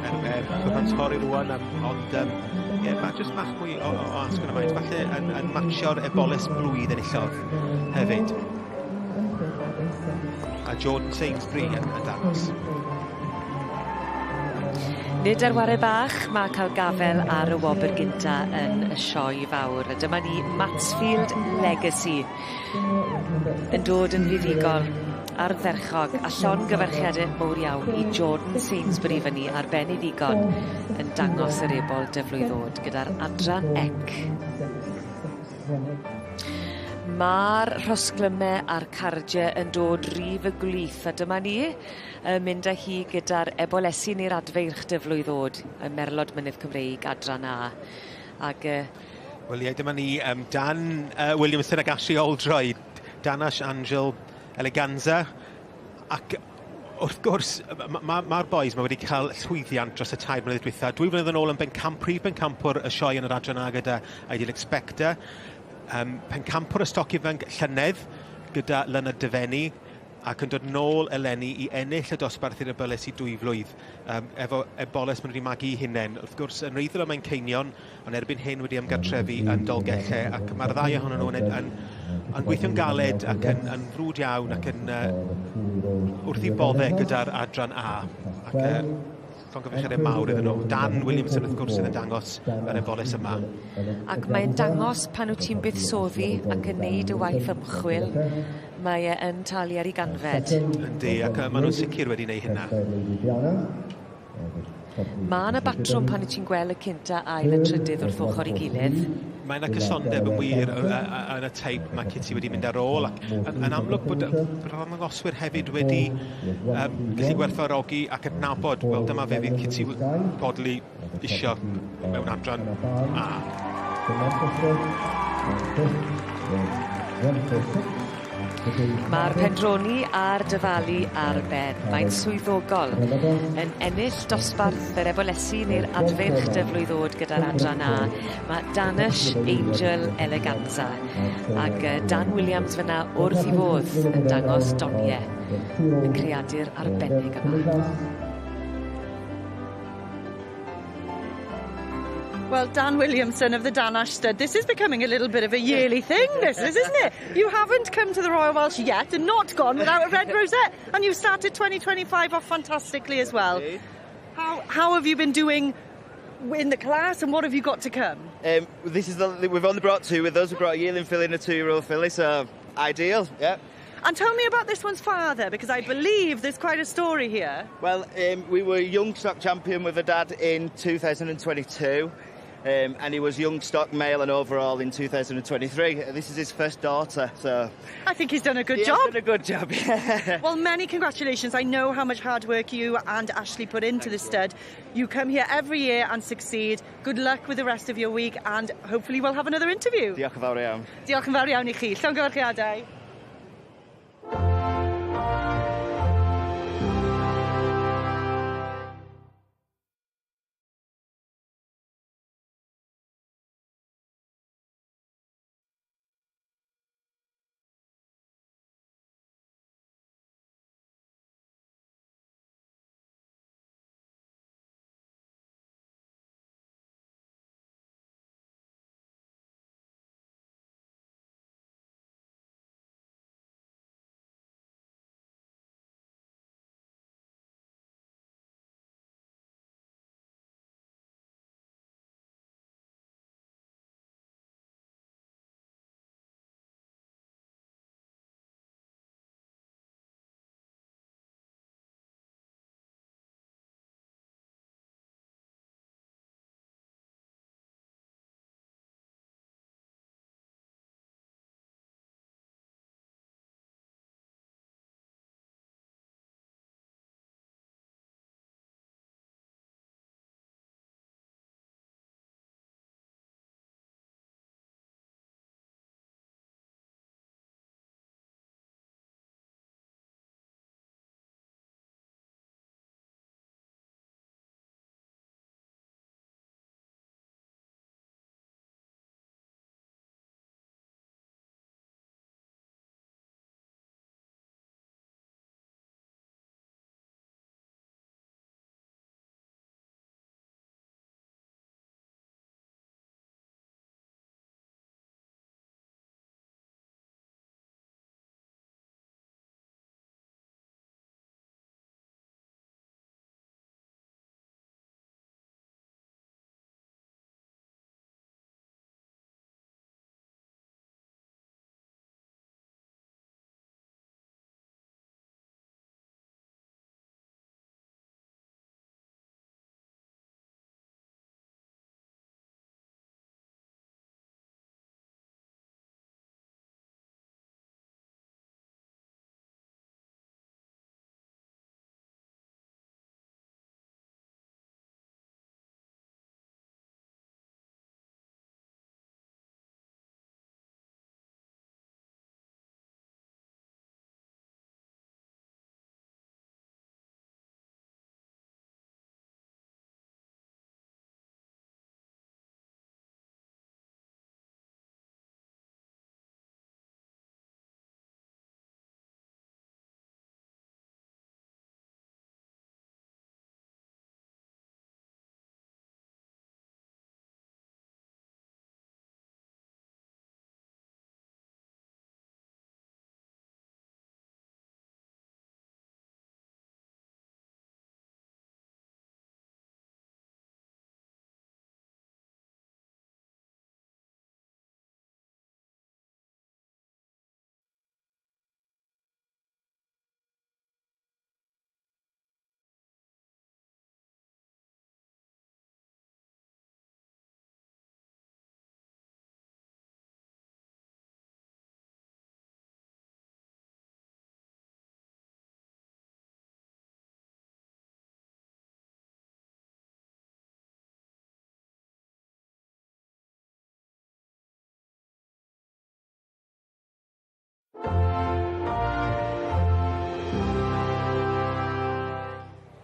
er bod torri rŵan, ond ie, jyst bach mwy o asgwrn yma, falle yn matchio'r eboles blwydd enillodd hefyd. A Jordan Sainsbury yn dangos. Nid ar ware bach, mae cael gafel ar y wobr gynta yn y sioe fawr. A dyma ni Matsfield Legacy yn dod yn fuddugol ardderchog a llongyfarchiadau mowr iawn i Jordan Sainsbury fyny ar ben ei ddigon yn dangos yr ebol dyflwy ddod gyda'r adran ec. Ma'r rhosglymau a'r cardiau yn dod rif y gwlith a dyma ni yn mynd â hi gyda'r ebolesi neu'r adfeirch dyflwy ddod y Merlod Mynydd Cymreig adran A. Ag, Wel ie, dyma ni Dan Williamson ac Ashley Oldroyd, Danash Angel Eleganza, ac wrth gwrs, mae'r boys ma wedi cael llwyddiant dros y 3 mlynedd dwytha. 2 flynedd yn ôl yn prif bencampwr y sioe yn yr adran A gyda Ideal Expector, pencampwr y stoc ifanc llynedd gyda Leonard Defenni, ac yn dod nôl eleni i ennill y dosbarth i'r eboles i 2 flwydd. Efo eboles maen nhw wedi magu eu hunain. Wrth gwrs, yn wreiddiol o Manceinion, ond erbyn hyn wedi ymgartrefu yn Dolgellau, ac mae'r ddau ohonyn nhw yn gweithio'n galed ac yn frwd iawn ac yn wrth i boddau gyda'r adran A. Ac llongyfarchiadau mawr iddyn nhw. Dan Williamson, wrth gwrs, sydd yn dangos yr eboles yma. Ac mae'n dangos pan wyt ti'n buddsoddi ac yn neud y waith ymchwil, mae e yn talu ar ei ganfed. Yndi, ac maen nhw'n sicr wedi wneud hynna. Mae yna batrwm pan wyt ti'n gweld y cynta, ail a trydydd wrth ochr ei gilydd. Mae yna cysondeb yn wir yn y teip mae Kitty wedi mynd ar ôl, ac yn amlwg bod yr arddangoswyr hefyd wedi gallu gwerthfawrogi ac adnabod, wel dyma fe fydd Kitty Bodley isio mewn adran A. Mae'r pendroni a'r dyfalu ar ben. Mae'n swyddogol yn ennill dosbarth yr ebolesi neu'r adfeirch dyflwy ddod gyda'r adran A. Mae Danish Angel Eleganza ac Dan Williams fyna wrth i fodd yn dangos doniau y creadur arbennig yma. Well, Dan Williamson of the Danash Stud, this is becoming a little bit of a yearly thing, this is, isn't it? You haven't come to the Royal Welsh yet and not gone without a red rosette, and you've started 2025 off fantastically as well. How have you been doing in the class, and what have you got to come? We've only brought 2 with us. We brought a yearling filly and a 2-year-old filly, so ideal, yeah. And tell me about this one's father, because I believe there's quite a story here. Well, we were young stock champion with her dad in 2022. And he was young stock male and overall in 2023. This is his first daughter, so... I think he's done a good he job. Has done a good job, yeah. Well, many congratulations. I know how much hard work you and Ashley put into the stud. You come here every year and succeed. Good luck with the rest of your week and hopefully we'll have another interview. Diolch yn fawr iawn. Diolch yn fawr iawn i chi. Llongyfarchiadau.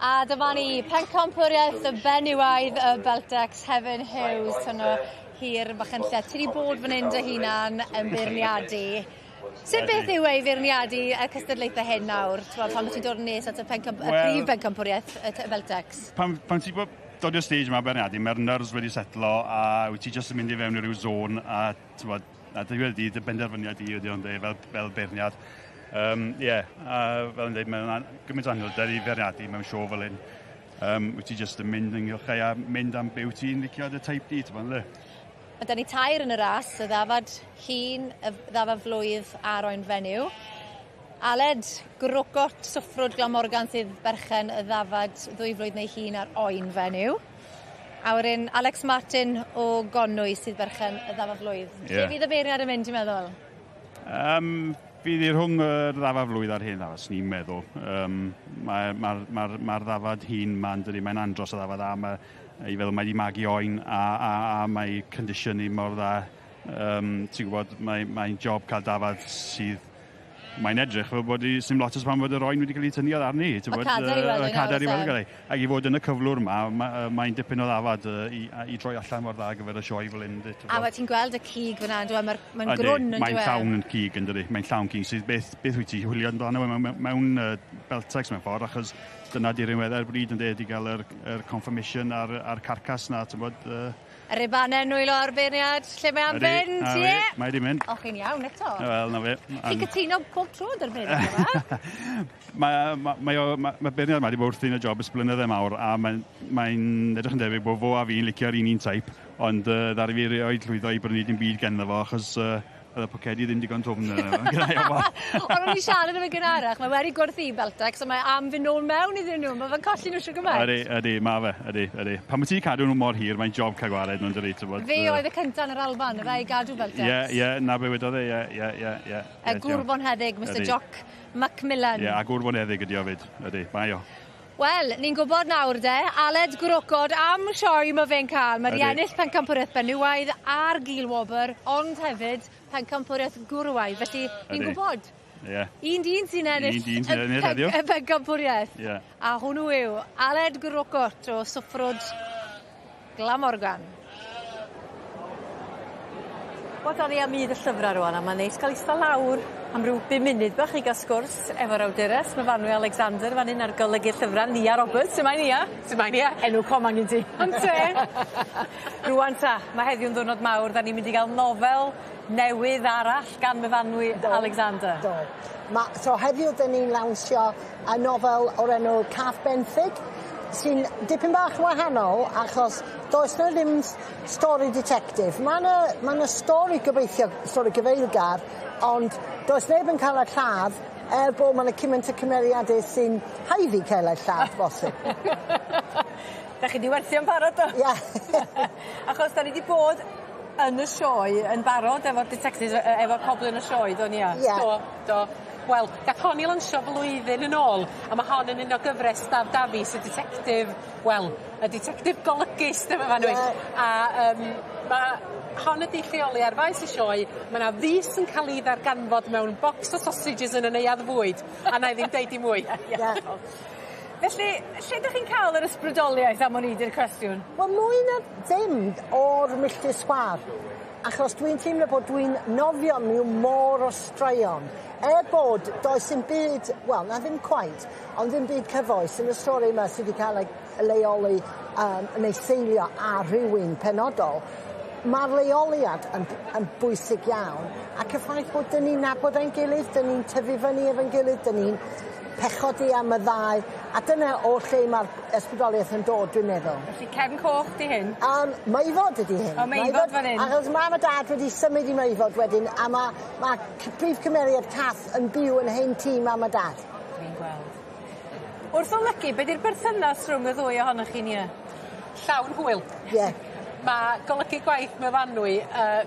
A dyma ni, pencampwriaeth y benywaidd y Beltex, Hefin Hughes, hwnnw hir Machynlleth. Ti 'di bod fan hyn dy hunan yn beirniadu. Sut beth yw e i feirniadu y cystadlaethau hyn nawr? T'mod, pan ti'n dod yn nes at y pencamp y prif bencampwriaeth y Beltex? Pan ti'n dod i'r stage yma beirniadu, mae'r nerves wedi setlo a wyt ti jyst yn mynd i fewn i ryw zone a, t'mod, a diwedd y dydd, dy benderfyniad di ydi o'n fel beirniad. Yeah, a fel yn dweud, mae'n gymaint o anhwylder i feirniadu mewn sioe fel hyn. Wyt ti jyst yn mynd ynghylch a mynd am be wyt ti'n licio dy type di, ti'n le? Mae 'da ni tair yn y ras, y ddafad hŷn, y ddafad flwydd a'r oen fenyw. Aled Grocot Swffrwd Glamorgan sydd berchen y ddafad ddwy flwydd neu hŷn a'r oen fenyw. A wedyn Alex Martin o Gonwy sydd berchen y ddafad flwydd. Lle fydd y beirniad yn mynd, ti'n meddwl? Fydd hi rhwng yr ddafad flwydd a'r hen ddafad, swn i'n meddwl. Mae'r ma, ma, ma ddafad hŷn ma'n dydi, mae'n andros o ddafad a mae, i feddwl mae wedi magu oen a mae condition hi mor dda. Ti'n gwybod, mae'n mae job cael dafad sydd mae'n edrych fel bod i, sim lot o pan bod yr oen wedi cael ei tynnu oddi arni. Y cadair i weld Y cadair i nawr, weld gael ei. Ac i fod yn y cyflwr yma, mae'n dipyn o ddafad i droi allan mor dda ar gyfer y sioe fel hyn. A ma' ti'n gweld y cig fyna, on'd yw e? Mae'n Ydi, grwn, on'd Mae'n yw e? llawn yn cig yn dydi. Mae'n llawn cig. Sydd beth wyt ti chwilio amdano mewn Beltex mewn ffordd, achos dyna di'r rinweddau'r bryd yn dweud i gael yr confirmation a'r carcas na, ti'n bod. Y ribannau nwylo ar beirniad, lle mae am Ydi, fynd, na ie? fe, mae 'di mynd. O, chi'n iawn eto. Wel, na fe. Chi'n cytuno bob tro dy'r beirniad yma? Mae beirniad yma wedi bod wrthi'n y job ers blynydde mawr a mae'n mae edrych yn debyg bod fo a fi'n licio'r un un type, ond ddaru fi rioed llwyddo i brynu dim byd genddo fo achos oedd y pocedi ddim digon dwfn yna. Ond o'n i siarad efo gynharach, mae wedi gwerthu Beltex, a mae am fynd nôl mewn iddyn nhw. Mae fe'n colli nhw shwd gymaint. Ydy, ydy, mae fe, ydy, ydy. Pan mae ti'n cadw nhw mor hir, mae'n job cael gwared nhw'n dydi, ti'n bod. Fe oedd y cyntaf yn yr Alban, y fe i gadw Beltex. Ie, ie, na be wedodd e, ie. Y gŵr bonheddig, Mr Ydi. Jock Macmillan. Ie, a gŵr bonheddig ydi o fyd, ydy, mae o. Wel, ni'n gwybod nawr de, Aled Gwrocod am sioe mae fe'n cael. Mae wedi Ydi. ennill pencampwriaeth benywaidd a'r gilwobr, ond hefyd pencampwriaeth gwrywaidd. Felly, ni'n Ydi. gwybod, Ie, un dyn sy'n ennill Un dyn sy'n y ennill heddiw. y pencampwriaeth. ie. A hwnnw yw Aled Gwrocot o Swffrwd Glamorgan. Wel, da ni am un y llyfrau rwan, a mae'n neis cael eistedd lawr am ryw 5 munud bach i gael sgwrs efo'r awdures, Myfanwy Alexander, fan hyn ar golygu llyfrau, Nia Roberts. Shwmae Nia? Shwmae Nia? Enw coman gen ti. Ynte? Rwan ta, mae heddiw'n ddwrnod mawr, da ni'n mynd i gael nofel newydd arall gan Myfanwy Alexander. Do. So heddiw dyn ni'n lawnsio y nofel o'r enw Cath Benthyg, sy'n dipyn bach wahanol achos does na ddim stori detective. Mae yna ma 'na stori gobeithio, stori gyfeillgar, ond does neb yn cael ei lladd er bod mae yna cymaint o cymeriadau sy'n haeddu cael eu lladd bosib. Da chi di werthu yn barod do? Ie. Achos da ni di bod yn y sioe yn barod efo'r detectives, efo'r pobl yn y sioe, do ni? Ie. Do, do. Wel, gath hon i lansio flwyddyn yn ôl, a mae hon yn un o gyfres Daf Davies, y detective, wel, y detective golygus, dyma fan Ie. A mae hon ydi lleoli ar faes y sioe, mae yna fus yn cael ei ddarganfod mewn box o sausages yn y neuadd fwyd, a na i ddim deud i mwy. Ie. Felly, lle ydych chi'n cael yr ysbrydoliaeth am o'n i di'r cwestiwn? Wel, mwy na ddim o'r milltir sgwar. Achos dwi'n teimlo bod dwi'n nofio mewn môr o straeon. Er bod does dim byd, wel, na ddim quite, ond ddim byd cyfoes yn y stori yma sydd wedi cael ei leoli neu seilio ar rhywun penodol. Mae'r leoliad yn bwysig iawn, ac y ffaith bod dyn ni'n nabod ein gilydd, dyn ni'n tyfu fyny efo'n gilydd, dyn ni'n pechodi am y ddau, a dyna o lle mae'r ysbrydoliaeth yn dod, dwi'n meddwl. Felly cefn coch di hyn? Meifod ydi hyn. O, Meifod fan hyn. Achos mam a dad wedi symud i Meifod wedyn, a mae ma prif cymeriad Cath yn byw yn hen tŷ mam a dad. Dwi'n gweld. Wrth olygu, be di'r berthynas rhwng y ddwy ohonoch chi Nia? Llawn hwyl. Ie. Yeah. Mae golygu gwaith Myfanwy,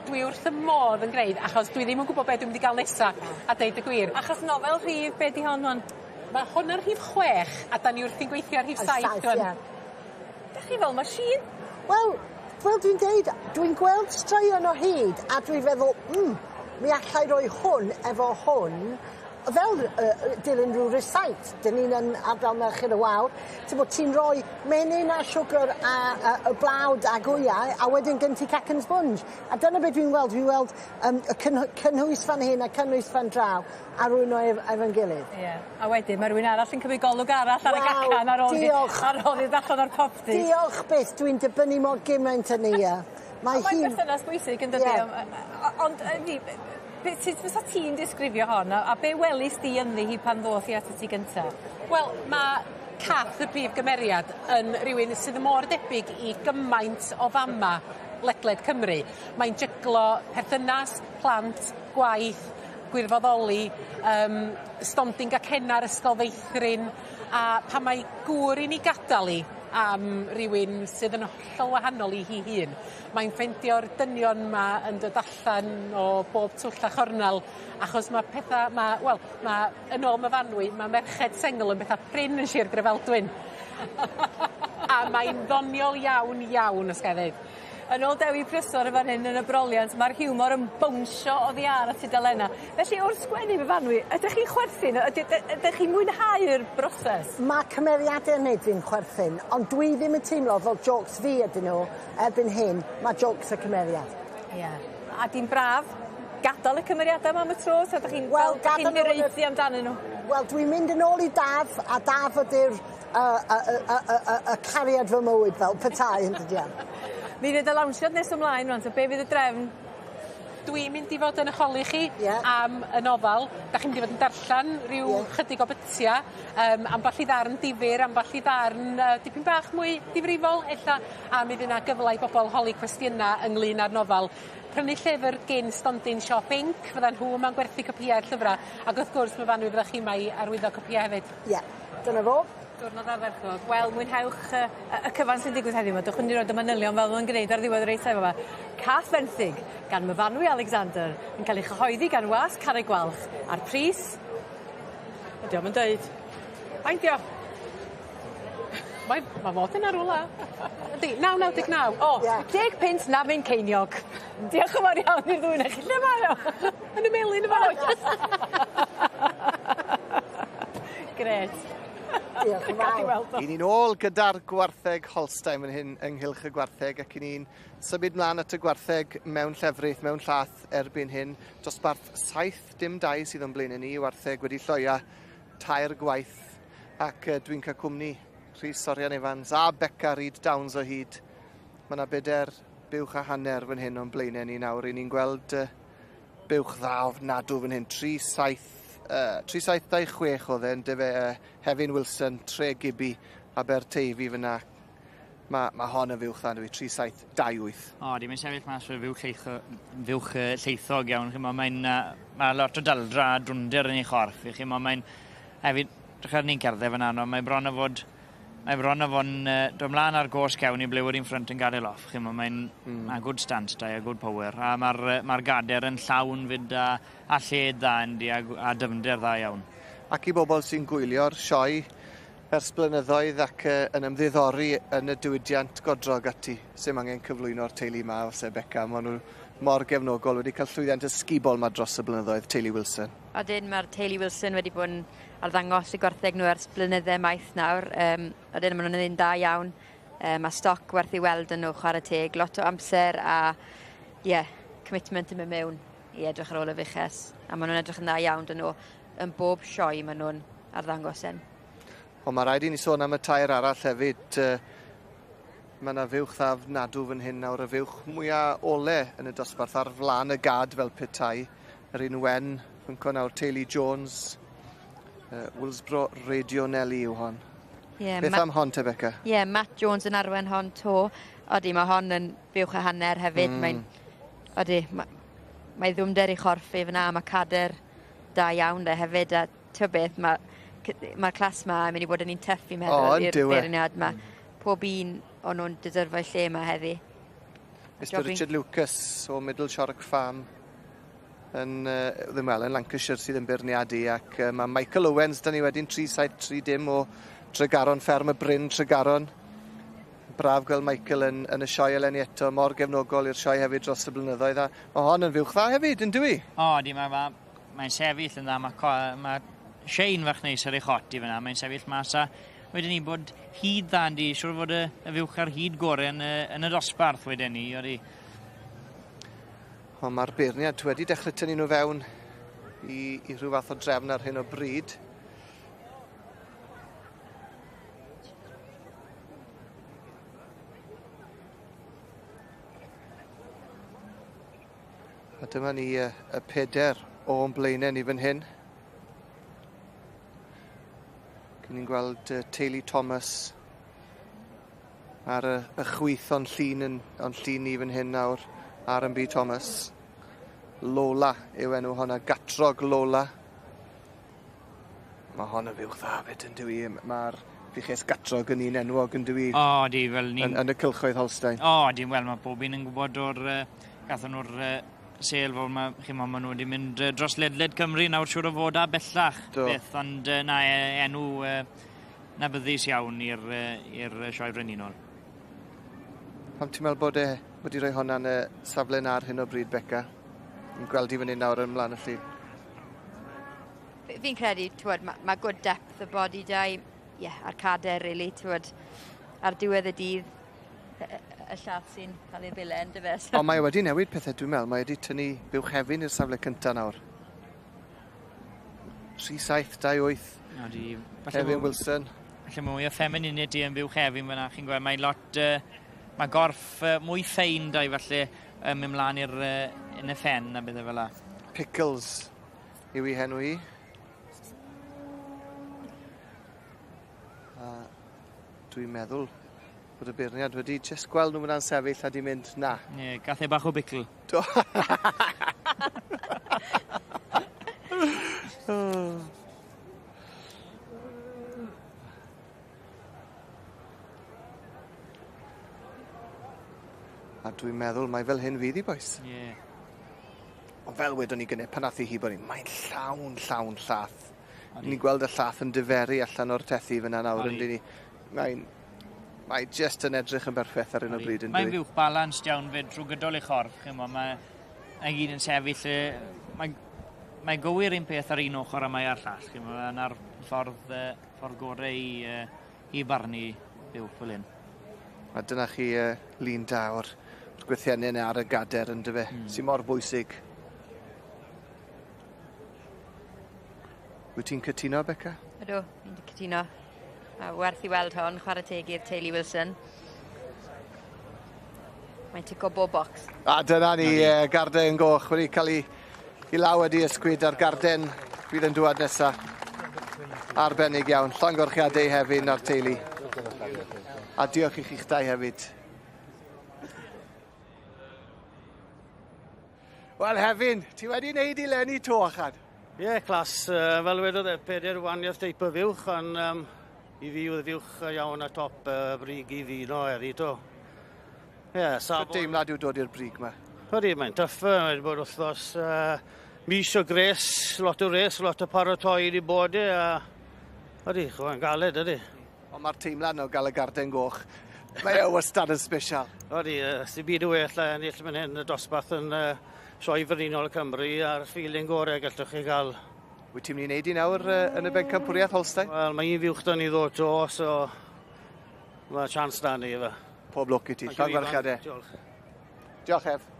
dwi wrth y modd yn gwneud, achos dwi ddim yn gwybod beth dwi'n mynd i gael nesa, a deud y gwir. Achos nofel rhif, be di hon wan? Mae hwn yn rhif 6, a da ni wrthi'n gweithio ar rhif 7. Saith, ie. Dach chi fel machine? Wel, fel dwi'n deud, dwi'n gweld straeon o hyd, a dwi'n feddwl, mi allai roi hwn efo hwn, fel dilyn rhyw recite, dyn ni'n yn ardal Merched y Wawr, ti'n bod ti'n rhoi menyn a siwgr a y blawd a gwyau, a wedyn gen ti cacen sponge. A dyna beth dwi'n weld, dwi'n weld y cynnwys fan hyn a cynnwys fan draw, a rwy'n o efo'n gilydd. Ie. A wedyn mae rhywun arall yn cymryd golwg arall ar y Wel, gacan ar ôl diolch. ar ôl i allan o'r popty. Diolch byth, dwi'n dibynnu mor gymaint yn ni. Mae Mae'n hi'n... berthynas bwysig yn dydi? Ie. Ond fi, sut fysa ti'n disgrifio hon a be welis di ynddi hi pan ddoth hi atat ti gynta? Wel, mae Cath, y prif gymeriad, yn rhywun sydd mor debyg i gymaint o fama ledled Cymru. Mae'n jyglo perthynas, plant, gwaith, gwirfoddoli, stondin gacenna'r ysgol feithrin, a pan mae gŵr i ni gadael i, am rywun sydd yn hollol wahanol i hi hun. Mae'n ffeindio'r dynion 'ma yn dod allan o bob twll a chornel achos ma' petha ma' wel ma' yn ôl Myfanwy ma' merched sengl yn betha prin yn Shir Drefaldwyn. A mae'n ddoniol iawn iawn os gai ddeud. Yn ôl Dewi Prysor yn fan hyn yn y broliant ma'r hiwmor yn bownsio oddi ar y tudalenna. Felly wrth sgwennu Myfanwy ydych chi'n chwerthin ydy ydych chi'n mwynhau'r broses? Ma' cymeriade yn neud fi'n chwerthin ond dwi ddim yn teimlo fel jôcs fi ydyn nhw erbyn hyn ma' jôcs y cymeriad. Ie. A di'n braf gadal y cymeriade 'ma am y tro ta 'dych chi'n Wel fel 'dych chi'n hiraethu amdanyn nhw? Wel dwi'n mynd yn ôl i Daf a Daf ydi'r y y y y y y y cariad fy mywyd fel petai yndydi? Mi fydd y lawnsiad nes ymlaen rŵan ta be' fydd y drefn? Dwi'n mynd i fod yn 'ych holi chi am y nofal. 'Dach chi'n mynd i fod yn darllan ryw chydig o bytia amball i ddarn difyr amball i ddarn dipyn bach mwy difrifol ella a mi fy' 'na gyfle i bobol holi cwestiyna ynglŷn â'r nofal. Prynu llyfr gin stondin Siop Inc fyddan nhw yma'n gwerthu copïau'r llyfra ag wrth gwrs Myfanwy fydda chi 'ma i arwyddo copïa hefyd. Ie, dyna fo. Diwrnod ardderchog. Wel mwynhewch y cyfan sy'n digwydd heddiw 'ma. Dewch i ni roid y manylion fel ma' nw'n gneud ar ddiwedd yr eitem yma. Cath Fenthyg gan Myfanwy Alexander yn ca'l ei chyhoeddi gan Wasg Carreg Gwalch a'r pris Ydi o'm yn deud. Faint 'di o? Mae ma' fod yna rwla. Ydi, 9.99. O, deg punt nafyn ceiniog. Diolch yn fawr iawn i'r ddwy onoch chi. Lle mae o? Yn y melin yn fan 'na. Grêt. Diolch yn fawr. I ni'n ôl gyda'r gwartheg Holstein fan hyn ynghylch y gwartheg ac i ni'n symud mlaen at y gwartheg mewn llefrith, mewn llath erbyn hyn. Dosbarth 7 dim 2 sydd o'n blaenau ni, wartheg wedi lloia tair gwaith ac dwi'n cael cwmni Rhys Orian Evans a Beca Reid Downs o hyd. Mae yna bedair buwch a hanner fan hyn o'n blaenau ni nawr. I ni'n gweld buwch dda ofnadw fan hyn. 3-7, 3-7-2-6 oedd e, yndyfe, Hefin Wilson, Tre Gibi, Aberteifi fyna. Mae hon yn fuwch dda, ynddo 3-7-2-8. O, di mae'n sefyll mas fel fuwch, lleitho, fuwch lleithog iawn. Ch'mo, mae'n ma lot o daldra a drwnder yn ei chorff. Ch'mo, mae'n hefyd, dechrau ni'n cerdded fyna, no, mae bron o fod mae bron o fod yn dod mlaen ar gos cewn i ble wedi front yn gadael off. Ch'mo, mae'n ma good stance da, a good power. A mae'r ma gader yn llawn fyd a lled dda yndi a dyfnder dda iawn. Ac i bobl sy'n gwylio'r sioe ers blynyddoedd ac yn ymddiddori yn y diwydiant godro ati, sy'n angen cyflwyno'r teulu yma, os e Beca, maen nhw mor gefnogol, wedi cael llwyddiant ysgubol yma dros y blynyddoedd, teulu Wilson. Odyn, mae'r teulu Wilson wedi bod yn arddangos y gwartheg nhw ers blynydde maith nawr. Odyn, maen nhw'n un da iawn. Mae stoc werth i weld yn nhw chwarae teg, lot o amser a yeah, commitment yn mynd mewn i edrych ar ôl y fuches. A maen nhw'n edrych yn dda iawn dyn nhw. Yn bob sioe maen nhw'n arddangos yn. Ond mae rhaid i ni sôn am y tair arall hefyd. Mae yna fuwch dda ofnadw fan hyn nawr, y fuwch mwyaf ole yn y dosbarth ar flaen y gad fel petai. Yr un wen, fynco nawr, teulu Jones, Willsbro Radio Nelly yw hon. Yeah, Beth am hon te, Beca? Ie, yeah, Matt Jones yn arwen hon to. Odi, mae hon yn fuwch a hanner hefyd. Mae'n, odi, mae ddwmder i chorff i fyna, mae cader da iawn de hefyd. A ti'n beth, mae'r ma clas ma yn mynd i bod yn un tough i meddwl i'r beirniad. Mae pob un o'n nhw'n deserfo lle yma heddi. Mr Richard Lucas o Middle Shorrock Farm yn, ddim wel, yn Lancashire sydd yn beirniadu ac mae Michael Owens, da ni wedyn 3-7-3 dim o Tregaron, fferm y Bryn, Tregaron. Braf gweld Michael yn y sioe eleni eto, mor gefnogol i'r sioe hefyd dros y blynyddoedd. A mae hon yn fuwch dda hefyd, yn dwi? O, di, mae'n ma, mae sefyll yn dda. Mae ma shine fach neis ar ei chot i fyna. Mae'n sefyll mas a wedyn ni bod hyd dda yndi, siŵr fod y fuwch ar hyd gorau yn y dosbarth wedyn ni, odi. Ond mae'r beirniad wedi dechrau tynnu nhw fewn i rhyw fath o drefn ar hyn o bryd. A dyma ni y peder o'n blaenau ni fan hyn. Cyn ni'n gweld teulu Thomas ar y chwith o'n llun ni fan hyn nawr, R&B Thomas. Lola yw enw honna, Gatrog Lola. Mae hon yn fuwch dda fyd yn dwi. Mae'r buches gatrog yn un enwog yn dyw 'i? O, di, fel ni'n... Yn, yn y cylchoedd Holstein. O, di, wel, mae pob un yn gwybod o'r... gathon nhw'r sêl fawr 'ma, chi'mo, ma' nhw wedi mynd dros ledled Cymru nawr siŵr o fod a bellach. Do. Beth, ond na, enw nabyddus iawn i'r i'r Sioe Frenhinol. Pam ti'n meddwl bod e wedi rhoi honna yn y safle 'na ar hyn o bryd, Beca? Ni'n gweld hi fan hyn nawr ym mlaen y llun. Fi'n credu, t'wod, ma' ma' good depth o body 'da 'i, ie, a'r cader rili, t'wod, ar diwedd y dydd, y y y llath sy'n cael ei ddileu yndyfe so. Ond mae e wedi newid pethe dwi'n meddwl, mae e wedi tynnu Buwchefin i'r safle cynta nawr. 3 7 2 8. Odi. Hefin Wilson. Falle mwy o femininity yn Buwchefin fyna, chi'n gweld, mae lot, mae gorff mwy ffein 'da 'i falle yn mynd mlan i'r yn y ffen a bethe fel 'a. Pickles yw 'i henw hi. A dwi'n meddwl bod y beirniad wedi jyst gweld nhw fyna'n sefyll a 'di mynd na. Ie, gath e bach o bicl. Do. A dwi'n meddwl mai fel hyn fydd 'i bois. Ie. Ond fel wedon ni gynne pan ath 'i hibo ni, mae'n llawn llawn llath. Ni'n gweld y llath yn diferu allan o'r tethi fyna nawr yndyn ni. Mae'n mae jyst yn edrych yn berffeth ar hyn o bryd yndydi? Mae'n fuwch balanced iawn 'fyd trwy gydol ei chorff ch'mo' mae e gyd yn sefyll yy mae mae gywir un peth ar un ochor a mae ar llall ch'mo' a 'na'r ffordd yy ffordd gore i yy i barnu buwch fel 'yn. A dyna chi yy lun da o'r gwythienne 'na ar y gader yndyfe? Hmm. Sy mor bwysig. Wyt ti'n cytuno Beca? Ydw, fi'n cytuno. A werth i weld hon, chwarae teg i'r teulu Wilson. Mae'n tico bob bocs. A dyna ni, uh, garden goch wedi cael ei, i law wedi ysgwyd a'r garden fydd yn dŵad nesa. Arbennig iawn. Llongyfarchiadau hefyd a'r teulu. A diolch i chi'ch dau hefyd. Wel Hefin, ti wedi wneud i Lenny to, achan? Ie, yeah, clas. Uh, fel wedodd e, pedair waniaeth teip o fuwch, ond um, i fi oedd fuwch iawn a top uh, brig i fi no eri to. Ie, yeah, safon... Sut deimlad yw dod i'r brig ma? Ydy, mae'n tough, mae wedi bod wythnos uh, mis o gres, lot o res, lot o paratoi wedi bod e, a ydy, chwa'n galed, ydy. Ond mae'r teimlad o gael y garden goch, mae e wastad yn special. Odi, uh, sy'n byd y well a ennill fan hyn y dosbarth yn uh, Sioe Frenhinol Cymru a'r feeling gorau gallwch chi gael. Wyt ti'n mynd i wneud i nawr uh, yn y bencampwriaeth Holstein? Wel, mae un fuwch da ni ddod to, so mae chance da ni efo. Pob lwc i ti. Llongyfarchiadau. Diolch. Diolch, Ef.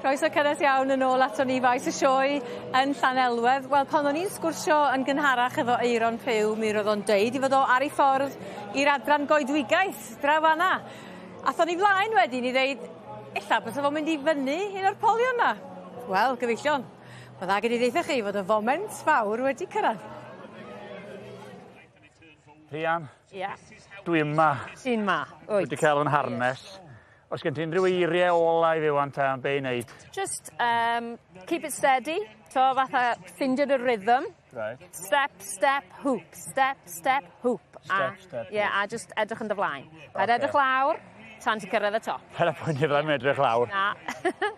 Croeso cynnes iawn yn ôl aton ni faes y sioe yn Llanelwedd. Wel, pan o'n i'n sgwrsio yn gynharach efo Aeron Pugh, mi roedd o'n deud i fod o ar ei ffordd i'r adran goedwigaeth draw fan'na. Athon ni flaen wedyn i ddeud ella bysa fo'n mynd i fyny un o'r polion 'na. Wel, gyfeillion, ma' dda gen i ddeutha chi fod y foment fawr wedi cyrradd. Rhian. Ia. Dwi yma. Ti'n 'ma, wyt. Wedi cael 'yn harness. Oes gen ti unrhyw eirie ola i fi ŵan ta am be' i neud? Just keep it steady. To fatha ffindio dy rhythm. Reit. Step, step, hoop. Step, step, hoop. Step, step, Ie, a just edrych yn dy flaen. Paid Ocê. edrych lawr tan ti'n cyrraedd y top. Paid â poeni fyddai'm edrych lawr. Na.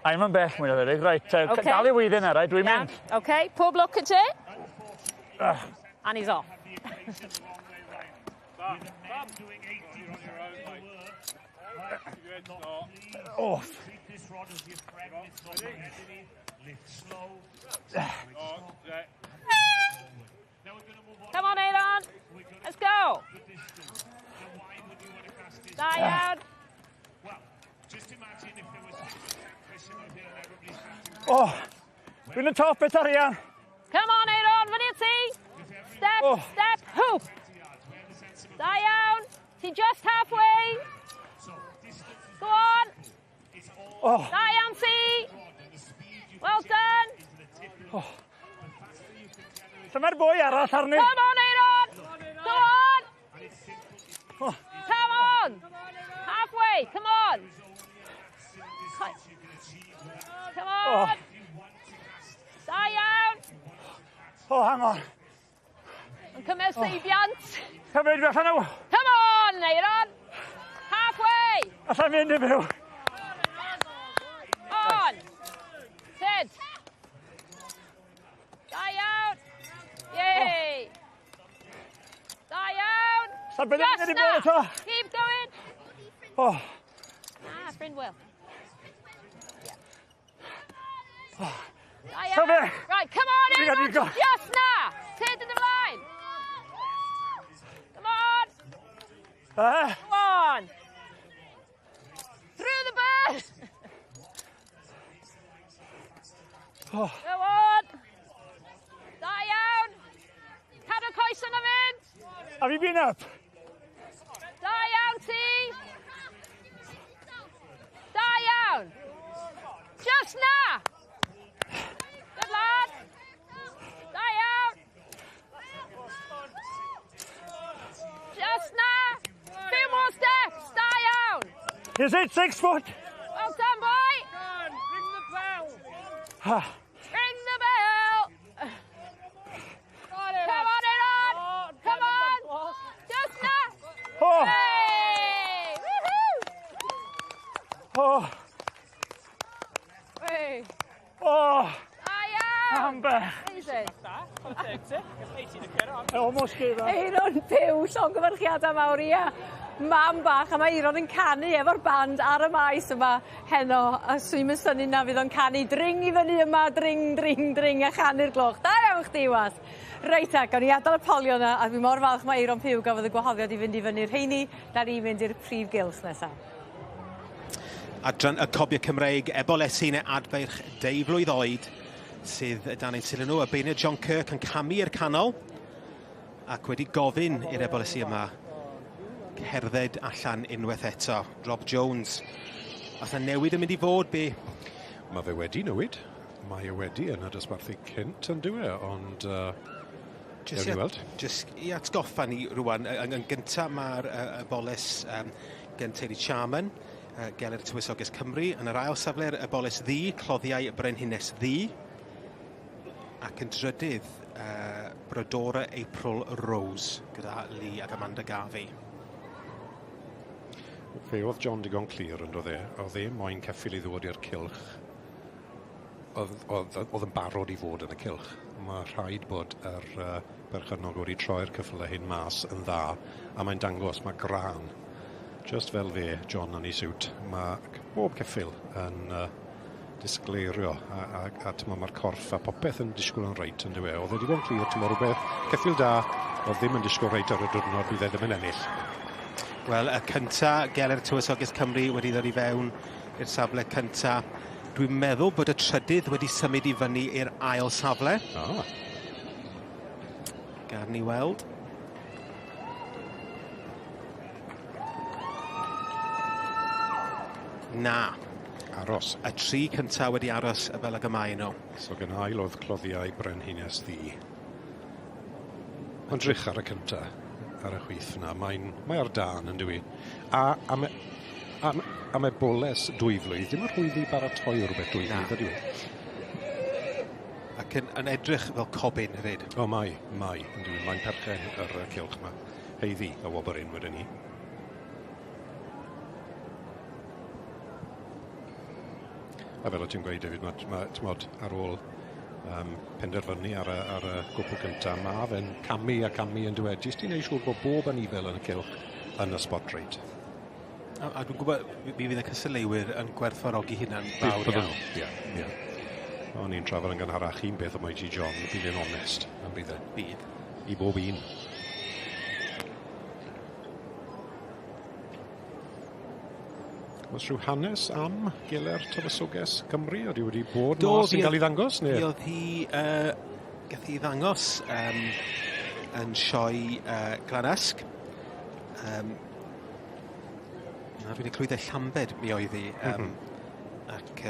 I'm yn bell mwy na thebyg. Reit, Ocê. dal i weiddi 'na, reit, dwi'n mynd. OK, pob lwc i ti. Ah. And he's off. Off. Come on, Aaron. Let's go. Da iawn. O! Dwi'n y top eto, Rhian. Come on, Aaron, fyny â ti. Step, step, hoop. Da iawn. Ti just halfway. Go on. Oh. Da iawn ti. Well done. Oh. Dyma'r boi arall arni. Come on, Aaron. Come on. Oh. Come on. Halfway, come on. Come on. Oh. Da iawn. Oh, hang on. Yn cymryd seibiant. Cymryd fi allan o. Come on, Aaron. Halfway. Alla i fynd i fyw. On. Ted. Da iawn. Yay. Da iawn. Sa beth yn Just mynd i bod eto? Keep going. Oh. Ah, ffrind Will. Oh. Da iawn. So fe. Right, come on, Dwi'n Aaron. go. Just na. Ted yn y flaen. Come on. Ah. Come on. Through the bird. Oh. Go on. Da iawn. Cadw coes yna fynd. Have you been up? Da iawn ti. Da iawn. Just na. Good lad. Da iawn. Just na. Few more steps. Da iawn. Is it 6 foot? Well done, boy. Ring the bell. Ah. Ring the bell. Come on, Aaron. Come on. Just na. Oh. Hey. Woohoo. Oh. Hey. Oh. Da iawn. Amber. Amazing. I almost gave up. Eiron Pugh, llongyfarchiadau mawr, ia. Mam bach, a mae Eiron yn canu efo'r band ar y maes yma heno. A swn i'm yn synnu na fydd o'n canu dring i fyny yma, dring, dring, dring, a chanu'r gloch. Da iawn chdi, was. Reit ta, gawn ni adael y polio yna, a dwi mor falch mae Eiron Pugh gafodd y gwahoddiad i fynd i fyny'r rheini, da ni'n mynd i'r prif gylch nesaf. Adran y Cobiau Cymreig, Ebolesi neu Adfeirch deuflwydd oed sydd dan eu sylw nhw. Y beirniad John Kirk yn camu i'r canol ac wedi gofyn i'r Ebolesi yma cerdded allan unwaith eto. Rob Jones. Oes 'na newid yn mynd i fod, be? Mae fe wedi newid. Mae e wedi yn y dosbarthu cynt yn dyw e, ond Jyst Ewn ni weld. Jyst i atgoffa ni rwan, yn gynta mae'r eboles gen teulu Charman, Gellir Tywysoges Cymru. Yn yr ail safle'r eboles ddu, Cloddiau Brenhines Ddu. Ac yn drydydd, Brodora April Rose, gyda Lee ac Amanda Garvey. Fe oedd John digon clir yn doedd e. Oedd e moyn ceffyl i ddod i'r cylch. Oedd yn barod i fod yn y cylch. Mae rhaid bod yr berchennog wedi troi'r ceffylau hyn mas yn dda, a mae'n dangos mae gran. Just fel fe, John yn ei siwt, mae bob ceffyl yn disgleirio a t'mo' mae'r corff a popeth yn disgwyl yn reit yn dyw e. Oedd e digon clir, t'mo' rhywbeth ceffyl da, oedd ddim yn disgwyl reit ar y diwrnod, bydd e ddim yn ennill. Wel, y cynta, Gellir Tywysoges Cymru wedi ddod i fewn i'r safle cynta. Dwi'n meddwl bod y trydydd wedi symud i fyny i'r ail safle. Ah. Gar ni weld. Na. Aros. Y tri cynta wedi aros fel ag y mae nhw. So gan ail oedd cloddiau Brenhines Ddu. Ond drych ar y cynta, ar y chwith yna, mae'n mae ar dân yn dywi. A am, am, am eboles 2 flwydd, ddim yn rhwydd i baratoi rhywbeth 2 flwydd ydyw e? Ac yn edrych fel cobyn hefyd. O, mae, yn dywi. Mae'n perchen yr cylch yma. Heiddi, y wobr un wedyn ni. A fel o ti'n gweud, David, mae, ma, t'mod, ar ôl penderfynu ar y gwpl cyntaf, mae fe'n camu a camu yn dweud, jyst i wneud siŵr bod bob anifel yn y cylch yn y spot reit. A dwi'n gwybod, mi fydd y cystadleuwyr yn gwerthfawrogi hynna'n fawr iawn. Ie, ie. O'n i'n trafod yn gynharach un beth o Mighty John, bydd e'n onest, yn bydd e? Bydd. I bob un. Oes rhyw hanes am Geler Tywysoges Cymru? Ydy wedi bod Do, mas yn cael ei ddangos? Neu? Mi oedd hi, gath hi ddangos yn sioe Glanysg. Na, dwi wedi clywed Llambed mi oedd hi. Ac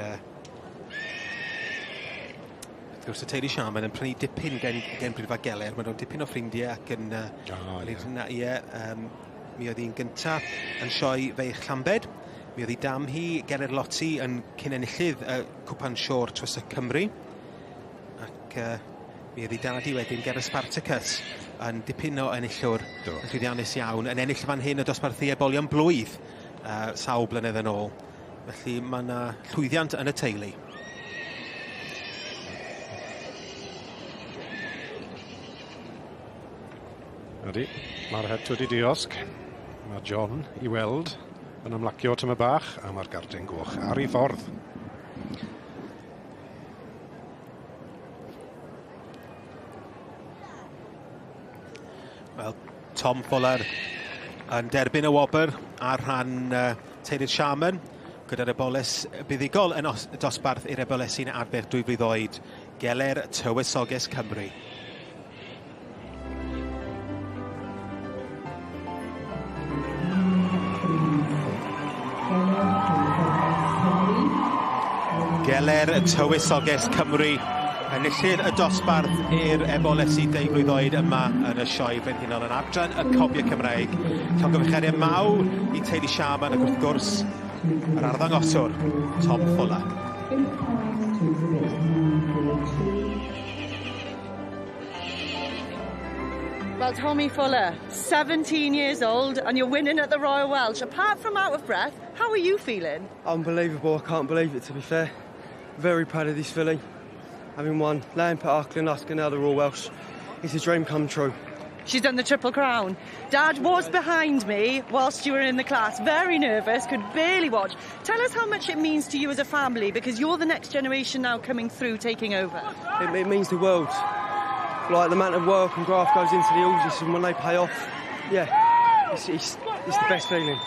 wrth gwrs y teulu Siaman yn prynu dipyn gen Briffa Geler. Maen nhw'n dipyn o ffrindiau ac yn... Ah, ie. Ie, mi oedd hi'n gyntaf yn sioe feirch Llambed. Mi oedd hi dam hi, Geler Lotti, yn cyn enillydd Cwpan Siôr Tywysog Cymru. Ac mi oedd hi dad hi wedyn Geler Spartacus yn dipyn o enillwr yn llwyddiannus iawn, yn ennill fan hyn y dosbarthu ebolion blwydd sawl blynedd yn ôl. Felly mae yna llwyddiant yn y teulu. Ydy, mae'r het wedi diosg. Mae John i weld yn ymlacio tyma bach a mae'r garden goch ar ei ffordd. Wel, Tom Fuller yn derbyn y wobr ar rhan teulu'r Sharman gyda'r eboles buddugol yn dosbarth i'r ebolesi'n adfer 2 flwydd oed. Geler Tywysoges Cymru. Geler Tywysoges Cymru, enillydd y dosbarth i'r ebolesi 2 flwydd oed yma yn y sioe frenhinol yn adran y Cobiau Cymreig. Llongyfarchiadau mawr i teulu Siaman ac wrth gwrs yr arddangoswr Tom Fuller. Well, Tommy Fuller, 17 years old, and you're winning at the Royal Welsh. Apart from out of breath, how are you feeling? Unbelievable, I can't believe it, to be fair. Very proud of this filly. Having won Lampeter, Glanusk and now the Royal Welsh. It's a dream come true. She's done the Triple Crown. Dad was behind me whilst you were in the class, very nervous, could barely watch. Tell us how much it means to you as a family, because you're the next generation now coming through, taking over. It means the world. Like the amount of work and graft goes into the horses, and when they pay off, yeah, it's the best feeling.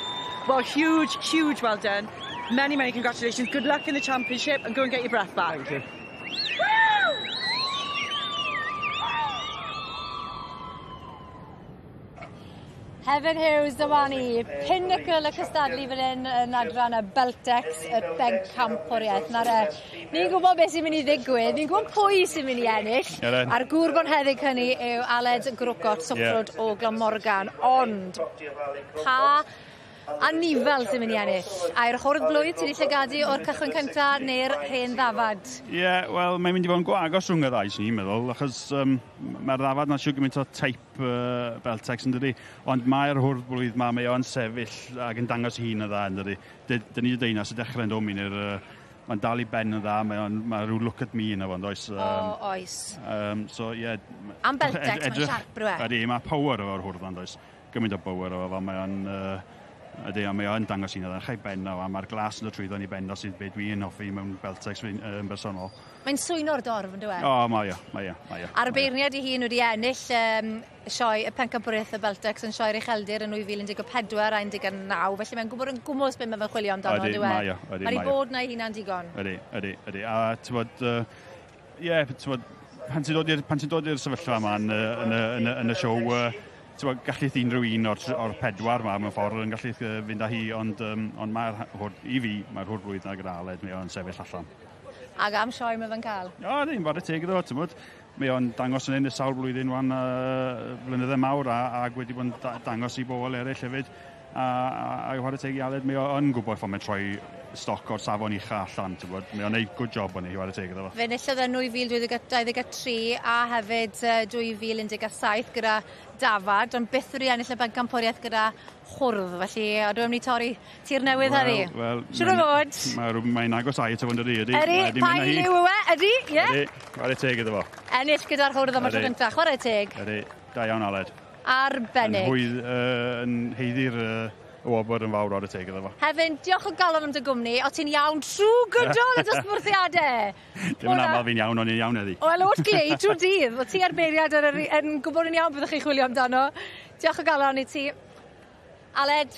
Well, huge, huge well done. Many, many congratulations. Good luck in the championship and go and get your breath back. Thank you. Hefin Hughes, dyma ni, pinnacle y cystadlu fan hyn yn adran y Beltex, y bencampwriaeth. Nawr, ni'n gwybod beth sy'n mynd i ddigwydd, ni'n gwybod pwy sy'n mynd i ennill. Elen. A'r gŵr bonheddig hynny yw Aled Grocott, Sofrod o Glamorgan. Ond, pa anifel sy'n mynd i ennill? Ai'r hwrdd blwydd sydd wedi llygadu o'r cychwyn cynta neu'r hen ddafad? Ie, yeah, wel, mae'n mynd i fod yn go agos rhwng y ddau, swn i'n meddwl, achos mae'r ddafad 'na siw gymaint o teip Beltex yn dydi, ond mae'r hwrdd blwydd ma, mae o'n sefyll ac yn dangos ei hun yn dda, yn dydi. Dyn ni wedi dweud na sy'n dechrau'n dod i'r... Mae'n dal i ben yn dda, mae rhyw look at me yna fo, oes? O, oes. So, ie. Yeah, Am Beltex, mae'n siarp rhyw e? Ydy, mae power efo'r hwrdd yna'n does. Gymaint o power efo fo, mae o'n... Ydy, a mae o'n dangos un o'r ben o, a mae'r glas yn dod trwyddo yn ei ben o sydd be dwi'n hoffi mewn Beltex yn bersonol. Mae'n swyno'r dorf, yn dyw e? O, mae o, mae o, mae o. A'r beirniad ei hun wedi ennill sioe y pencampwriaeth y Beltex yn sioe'r Ucheldir yn 2014 a 19, felly mae'n gwybod yn gwmws beth mae fe'n chwilio amdano, Ydy, dyw e? mae o, ydy, Mae mae wedi o. bod na ei hunan digon. Ydy, ydy, ydy. A ti'n bod, ie, ti'n bod, pan ti'n dod i'r sefyllfa yma yn y siow, ti'n bod, gallith unrhyw un o'r pedwar yma mewn ffordd yn gallu fynd â hi, ond mae'r hwrdd, i fi, mae'r hwrdd blwyddyn ag Aled, mae o'n sefyll allan. Ac am sioe mae fe'n cael. O, ni'n fawr y teg iddo, ti'n bod, mae o'n dangos yn hyn y sawl blwyddyn wan, blynydde mawr, ac wedi bod yn dangos i bobl eraill hefyd. A chwarae teg i Aled, mae o'n gwybod ffordd mae'n troi stoc o'r safon ucha allan, ti'n bod. Mae o'n neud good job o'n i, chwarae teg iddo fo. Fe enillodd e yn 2023 a hefyd 2017 gyda dafad, ond byth wedi ennill y bencampwriaeth gyda hwrdd, felly ydw i'n mynd i torri tir newydd heddi. Wel, Siŵr o fod. Mae'n agos ai at y fod ydy, ydy. Ydy, Mae 'di pa mynd â hi. liw yw e? Ydy, ie. Ydy, chwarae teg iddo fo. Ennill gyda'r hwrdd am y tro Ydy. gyntaf, chwarae teg. Ydy, da iawn Aled. Arbennig. Yn hwydd, yn haeddu'r y wobr yn fawr ar y teg iddo fo. Hefin, diolch o galon am dy gwmni. O ti'n iawn trwy gydol y dosbarthiadau. Dim yn aml fi'n iawn, ond i'n iawn heddi. Wel, o'r glei trwy'r dydd. O ti a'r beiriad yn gwybod yn iawn byddwch chi'n chwilio amdano. Diolch o galon i ti. Aled.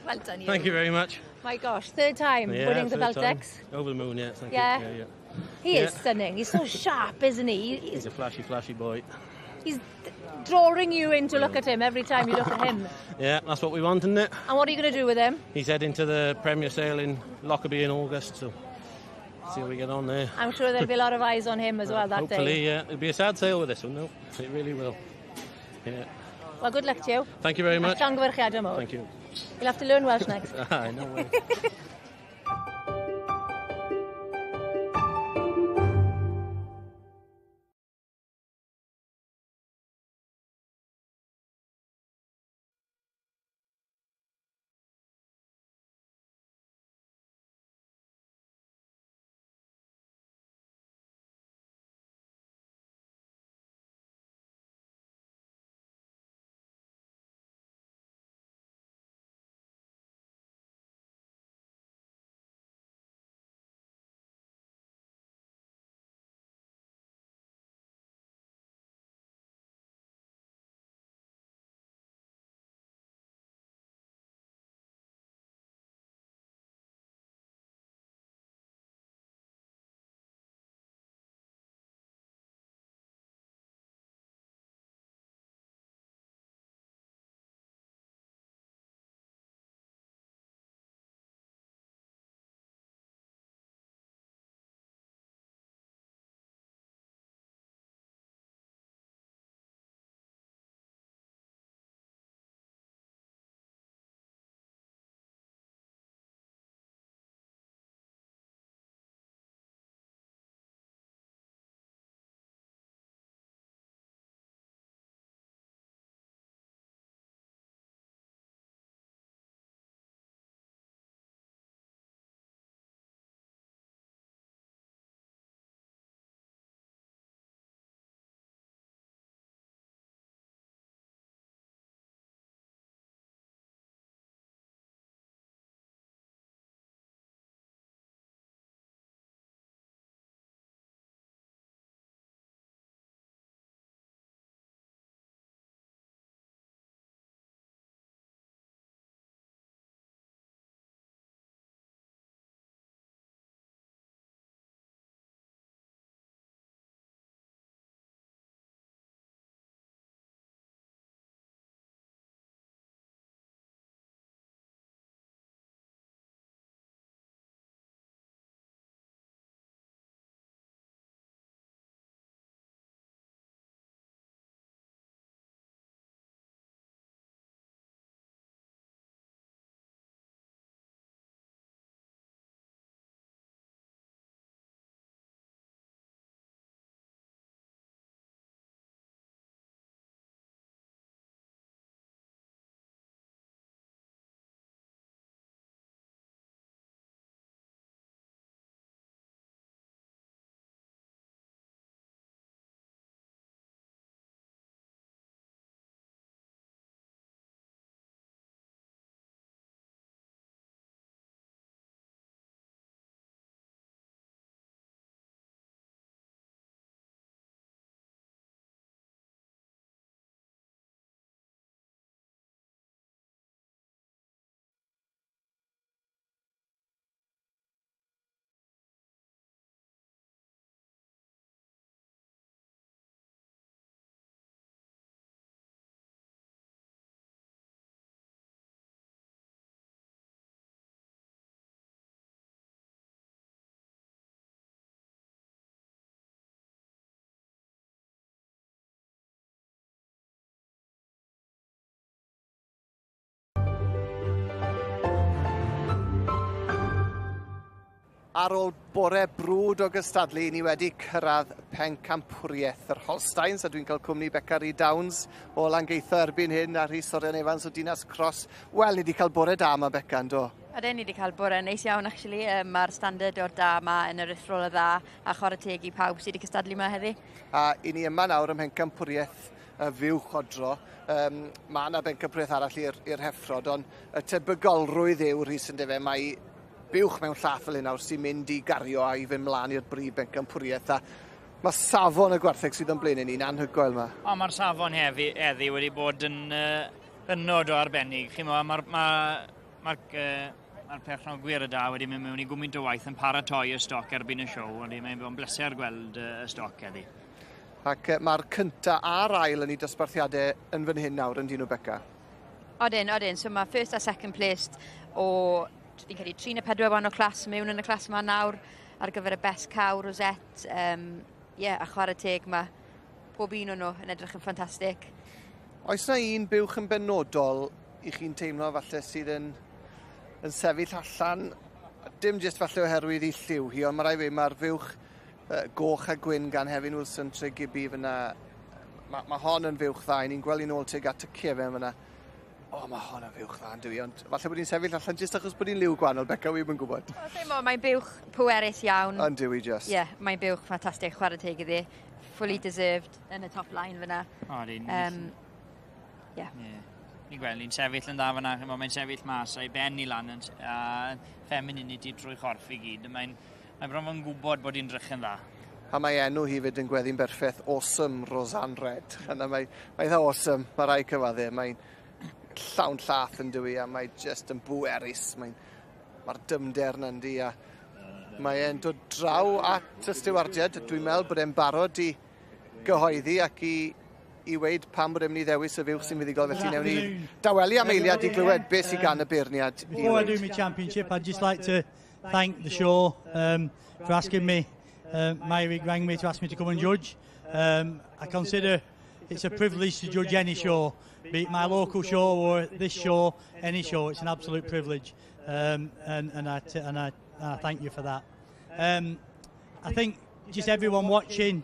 Well done you. Thank you very much. My gosh, third time Yeah, winning the third time. Beltex. Over the moon, yeah. Thank Yeah. you. Yeah, yeah. He Yeah. is stunning. He's so sharp, isn't he? He's, He's a flashy, flashy boy. he's drawing you in to look at him every time you look at him. Yeah, that's what we want, isn't it? And what are you going to do with him? He's heading to the Premier Sale in Lockerbie in August, so see how we get on there. I'm sure there'll be a lot of eyes on him as well that Hopefully, day. yeah. It'll be a sad sale with this one, though. It really will. Yeah. Well, good luck to you. Thank you very much. A llongyfarchiadau mawr. Thank you. You'll have to learn Welsh next. I know. Ar ôl bore brwd o gystadlu, ni wedi cyrraedd pencampwriaeth yr Holsteins, a dwi'n cael cwmni Beca Reid Downs o Langeitho erbyn hyn, a Rhys Orion Evans o Dinas Cross. Wel, ni wedi cael bore da yma, Beca, yn do? Ydyn, ni wedi cael bore neis iawn, actually. Mae'r standard o'r da yma yn yr aruthrol o dda, a chwarae teg i pawb sydd wedi cystadlu yma heddi. A i ni yma nawr ym mhencampwriaeth y fuwch odro. Mae yna bencampwriaeth arall i'r heffrod, ond y tebygolrwydd yw, Rhys, yndyfe, mae buwch mewn llath fel hyn nawr sy'n mynd i gario a i fynd mlaen i'r brif bencampwriaeth. A mae safon y gwartheg sydd o'n blaenau ni'n anhygoel yma. O, mae'r safon heddi wedi bod yn hynod o arbennig. Chi'n Mae'r ma, ma, ma perchnogwyr y da wedi mynd mewn i gwmynt o waith yn paratoi y stoc erbyn y siow, ond mae'n bod yn bleser gweld y stoc heddi. Ac mae'r cynta a'r ail yn ei dosbarthiadau yn fan hyn nawr yn dyn nhw, Beca? Odyn, odyn. So mae first a second place o, fi'n credu, 3 neu 4 wahanol class mewn yn y class yma nawr ar gyfer y best cow rosette. Yeah, a chwarae teg, mae pob un o'n nhw yn edrych yn ffantastig. Oes na un buwch yn benodol i chi'n teimlo falle sydd yn sefyll allan? Dim jyst falle oherwydd ei lliw hi, ond mae rhaid fi, mae'r fuwch goch a gwyn gan Hefin Wilson Tregibi fyna. Mae hon yn fuwch dda, ni'n gweld hi'n ôl tuag at y cefen fyna. O, mae hon yn fuwch dda, yn dywi, ond falle bod hi'n sefyll allan jyst achos bod hi'n liw gwahanol, Beca, wi'm yn gwybod. Mae'n buwch pwerus iawn. Yn dywi, just. Ie, yeah, mae'n buwch ffantastig, chwarae teg iddi. Fully deserved yn y top line fyna. O, dyn. Yeah. Yeah. Ni'n gweld ni'n sefyll yn dda fyna, mae'n sefyll mas a'i ben i lan yn, a femininity trwy chorff i gyd. Mae bron fo'n gwybod bod hi'n drych yn dda. A mae enw hi fyd yn gweddi'n berffaith, Awesome Roseanne Red. Yna mae eitha awesome, mae rai cyfadde. Mae'n llawn llath yn dywi a mae just yn bwerus. Mae'r dymder yna yndi a mae e'n dod draw at y stiwardiad. Dwi'n meddwl bod e'n barod i gyhoeddi ac i weud pam bod e'n mynd i ddewis y fuwch sy'n fuddugol. Felly newn ni dawelu am eiliad i glywed beth sydd gan y beirniad i Before I do weud. my championship, I'd just like to thank the show for asking me. Meirig rang me to ask me to come and judge. I consider it's a privilege to judge any show, be it my local show or this show, any show. It's an absolute privilege, and I thank you for that. I think just everyone watching,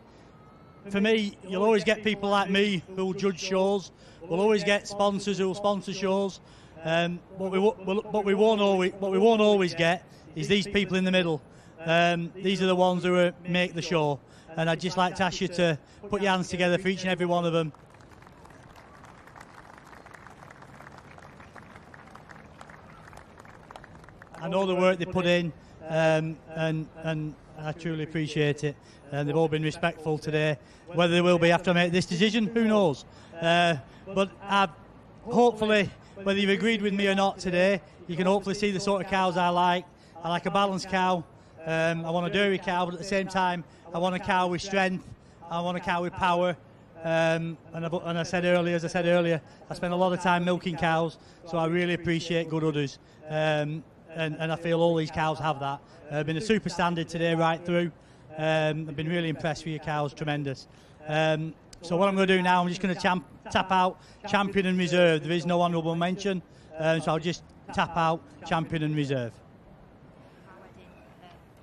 for me, you'll always get people like me who will judge shows. We'll always get sponsors who will sponsor shows. What we won't always get is these people in the middle. These are the ones who make the show, and I'd just like to ask you to put your hands together for each and every one of them. I know the work they put in, and I truly appreciate it. And they've all been respectful today. Whether they will be after I make this decision, who knows? But I've, hopefully, whether you've agreed with me or not today, you can hopefully see the sort of cows I like. I like a balanced cow. I want a dairy cow, but at the same time, I want a cow with strength. I want a cow with power. And I said earlier, as I said earlier, I spend a lot of time milking cows, so I really appreciate good udders. And I feel all these cows have that. Been a super standard today right through. I've been really impressed with your cows, tremendous. So what I'm going to do now, I'm just going to tap out champion and reserve. There is no honourable mention, so I'll just tap out champion and reserve.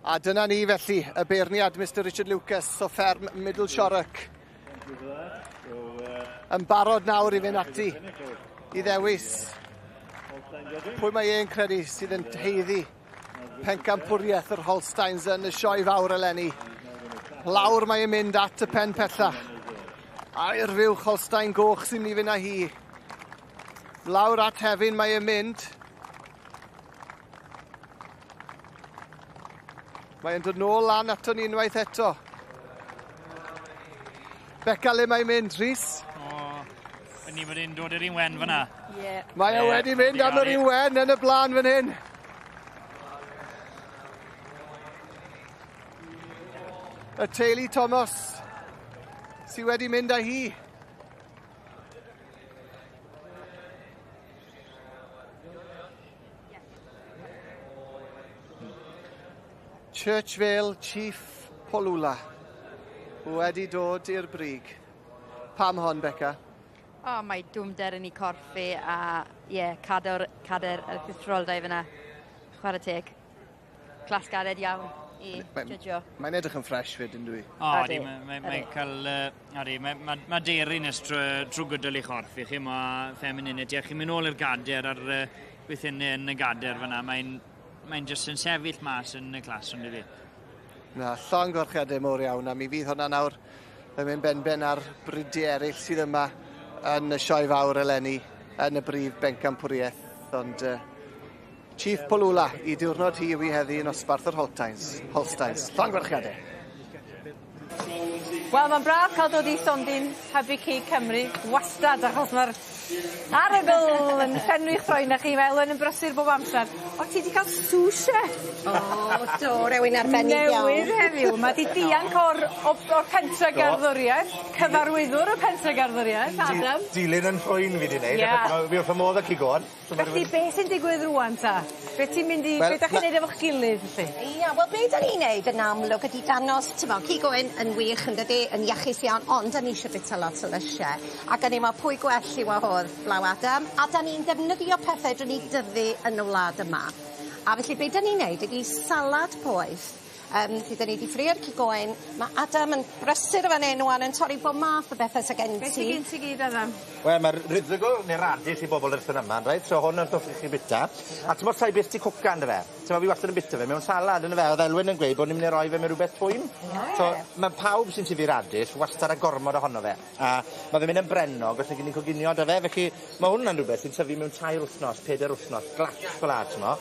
A dyna ni felly, y beirniad Mr Richard Lucas o fferm Middle Shorrock. Yn barod nawr i fynd ati i ddewis pwy mae e'n credu sydd yn haeddu pencampwriaeth yr Holsteins yn y sioe fawr eleni. Lawr mae e'n mynd at y pen pella. Ai'r fuwch Holstein goch sy'n mynd i fynd â hi. Lawr at Hefin mae e'n mynd. Mae e'n dod nôl lan ato ni unwaith eto. Beca, le mae'n mynd, Rhys? O, ni bod e'n dod i'r un wen fyna. Yeah. Mae e wedi mynd am yr un wen yn y blaen fan hyn. Y teulu Thomas sydd wedi mynd â hi. Church Vale Chief Polula wedi dod i'r brig. Pam hon, Beca? O, mae dwmder yn ei corff fi a, ie, yeah, cadair, cadair aruthrol da i fyna. Chwarae teg. Clas galed iawn i jydjo. Mae'n edrych yn ffres fyd, yn dwi? O, ydy, mae'n cael... Ydy, mae dariness trwy gydol ei chorff i chi, mae femininity, a chi'n mynd nôl i'r gader a'r gweithiennau yn y gader fyna, mae'n jyst yn sefyll mas yn y clas, ond ydy. Na, llongyfarchiadau mowr iawn, a mi fydd hwnna nawr yn mynd benben ar bridiau eraill sydd yma yn y sioe fawr eleni yn y brif bencampwriaeth, ond Chief Polula i diwrnod hi yw i heddi yn osbarth yr Holsteins. Holsteins. Llongyfarchiadau. Wel, mae'n braf cael dod i stondin Hybu Cig Cymru wastad, achos mae'r arogl yn llenwi'ch croen a chi, mae Elwen yn brysur bob amser. O, ti wedi cael sous chef? O, do, rewyn arbennig iawn. Newydd heddiw. Mae di dianc o'r pentre garddwriaeth, cyfarwyddwr y pentre garddwriaeth, Adam. Dilyn yn ffrwyn fi di wneud, yeah. Fi wrth y modd â cig oen. Felly, beth sy'n digwydd rŵan ta? Be ti'n mynd i... Be da chi'n neud efo'ch gilydd, felly? Ia, wel, be da ni'n neud yn amlwg ydi danos, ti'n cig oen yn wych yn dydi, yn iachus iawn, ond da ni eisiau bita lot o lysiau. Ac o'n i'n meddwl pwy gwell i wahodd blaw Adam, a da ni'n defnyddio pethau drwy ni dyfu yn y wlad yma. A felly be da ni'n neud ydi salad poeth. Lle da ni wedi ffrio'r cig oen, mae Adam yn brysur fan hyn ŵan yn torri bob math o bethau sy gen ti. Beth sy gen ti gyd, Adam? Wel, mae'r rhyddygl neu radish i bobl wrth yn yma, reit? So hwn yn stwff i chi bita. A ti'n sa'i beth ti cwcan dy fe? Ti'n fi wastad yn bita fe mewn salad yn y fe. Oedd Elwyn yn gweud bod ni'n mynd i roi fe mewn rhywbeth twym. Yeah. So mae pawb sy'n tyfu radish wastad a gormod ohono fe. A mae fe'n mynd yn brennog os ydyn ni'n coginio dy fe. Felly mae hwn yn rhywbeth sy'n tyfu mewn 3 wythnos, 4 wythnos, glas fel a, ti'n mo.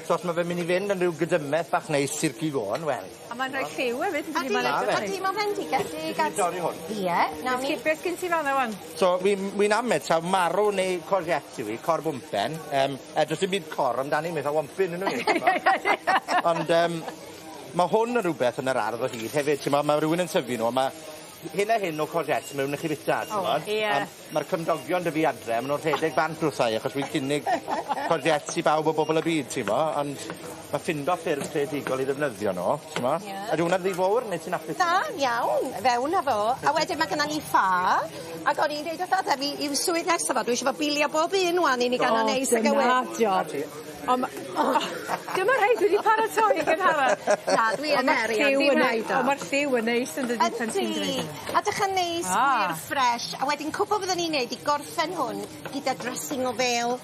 So os mae fe'n mynd i fynd yn rhyw gydymeth bach neis i'r cig oen, wel. A mae'n rhoi lliw hefyd, yn dydi? Ydy, mae'n fendigedig. Ti'n dorri hwn? Ie. Nawn ni. Beth gen ti fan'na wan? So wi'n amed taw marw neu courgette yw i, corbwmpen. Does dim byd cor amdani, mae'n wompyn yn nhw. Ond mae hwn yn rhywbeth yn yr ardd o hyd hefyd. Mae rhywun yn tyfu nhw, a mae hyn a hyn o courgettes mewn i chi bita, ti'n gwbod? Ie. Mae'r cymdogion 'da fi adre, maen nhw'n rhedeg bant wrtha i, achos wi'n cynnig courgettes i bawb o bobl y byd, ti'n gwbod? Ond mae ffindo ffyrdd creadigol i ddefnyddio nhw, ti'n gwbod? Ie. Ydy hwnna'n ddi fawr, neu ti'n hapus? Da, iawn, fewn â fo. A wedyn mae gynna ni ffa, ac o'n i'n deud wrth Adam, i'w swydd nesaf fo, dwi eisiau fo bilio bob un wan i ni gael o'n neis ag Dyna awyr. job. Ond dyma rhai dwi wedi paratoi yn gynharach. Na, dwi yn heri, ond dim rhaid o. Ond mae'r lliw yn neis yn dydi pan ti'n Yndi. dweud. A dych yn neis, wir ffres. A wedyn cwbl fyddwn ni'n neud i gorffen hwn gyda dressing o fêl,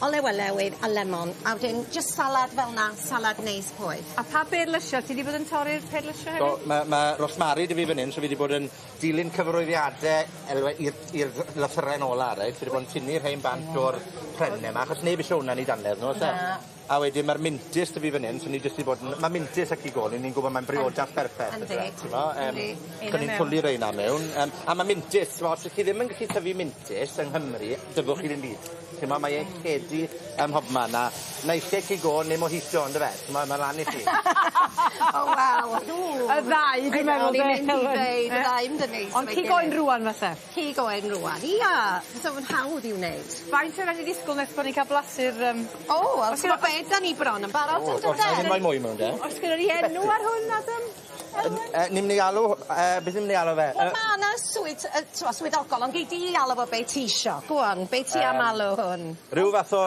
olew olewydd a lemon. A wedyn just salad fel na, salad neis poeth. A pa berlysiau? Ti wedi bod yn torri'r perlysiau So, hefyd? mae Rosemary 'da fi fan hyn, so fi wedi bod yn dilyn cyfarwyddiadau i'r lythyren ola, reit? Fi wedi bod yn tynnu rhain bant o'r prenne yma, achos neb eisiau hwnna yn ei dannedd nhw, oes e? Na. A wedyn mae'r mintys 'da fi fan hyn, so ni jyst 'di bod yn... Mae mintys ac i gol, ni'n gwybod mae'n briodas perffaith. Yndi. Ti'n mo? Yndi. So ni'n twlu reina mewn. A mae mintys, ti'n mo, os ydych chi ddim yn gallu tyfu mintys yng Nghymru, dyfwch chi ddim byd. Ti'n mo, mae e'n lledu ym mhobman, a naill ai cig oen neu mojito, on'd yfe? Ti'n mo, mae lan i chi. O, waw. Y ddau, dwi'n meddwl, O'n i'n mynd i de, ddeud, y ddau mynd yn neis. Ond cig oen rŵan, falle? Cig oen rŵan, ia. So mae'n hawdd i'w wneud. Faint o'r angen disgwyl nes bod ni'n cael blasu'r... O, wel, ti'n gwbod be, da ni bron yn barod, O, yn oes, na ddim rhoi mwy mewn, de. Oes gynnon ni enw ar hwn, Adam? Ni'n mynd i alw, beth ni'n mynd i alw fe? Wel, ma' 'na swydd, swyddogol, ond gei di alw fo be ti isio. Go on, be ti am alw hwn? Rhyw fath o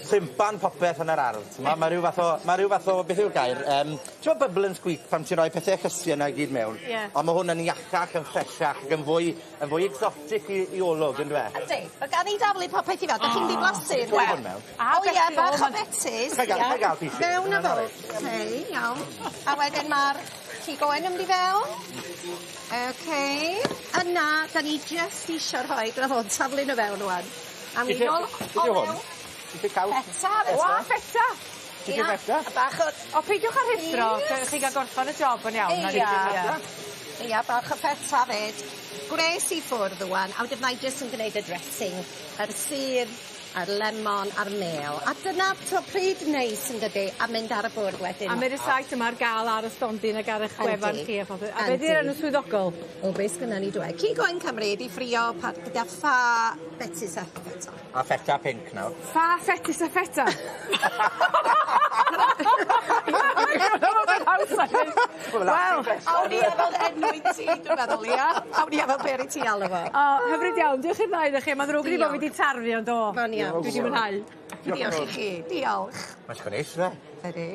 simpan popeth yn yr ardd. T'mo', ma' rhyw fath o, ma' rhyw fath o, beth yw'r gair? Ti'n gwbod bubble and squeak pan ti'n rhoi pethe llysie 'na i gyd mewn? Ie. Ond ma' hwn yn iachach, yn ffresiach, ac yn fwy, yn fwy exotic i olwg, on'd yw e? Yndi, ma' gan i daflu popeth i fewn, 'dach chi'n mynd i blasu? Rhoi hwn mewn. O ie, bach o betys. Ga i gael- ga i gael pieces? Mewn â fo. Okei, iawn. A wedyn ma'r cig oen yn mynd i fewn. Okei. Yna, da ni jyst isio rhoi, dyna fo, taflu nhw fewn rŵan. A mi nôl Ti hwn? Ti caws? Feta. Wa, feta! Ti isio feta? A bach o... O, peidiwch â rhuthro, chi gael gorffan y job yn iawn. Ia. Ia, bach o feta fyd. Gwres i ffwrdd rŵan, a wedyn fydda i jyst yn gwneud y dressing. Yr sudd, a'r lemon, a'r mêl. A dyna, t'o' pryd neis yn dydi, a mynd ar y bwrdd wedyn. A mae'r rysáit yma ar gael ar y stondin ac ar eich gwefan Yndi. chi a phopeth. A be' 'di'r enw swyddogol? O, be' sgynna ni dwe? Cig oen Cymru 'di ffrio gyda ffa betys a feta. A feta pinc nawr. Ffa, fetys a feta? Wel, awn ni efo enw i ti, dwi'n meddwl, ia? Awn ni efo be' i ti alw fo. O, hyfryd iawn. Diolch i'r ddau ohonoch chi. Ma'n ddrwg gen i bo' fi 'di tarfu ond do. Ma'n iawn. Dwi 'di mwynhau. Diolch i chi. Diolch. Mae'n sgwn neis, fe? Ydi.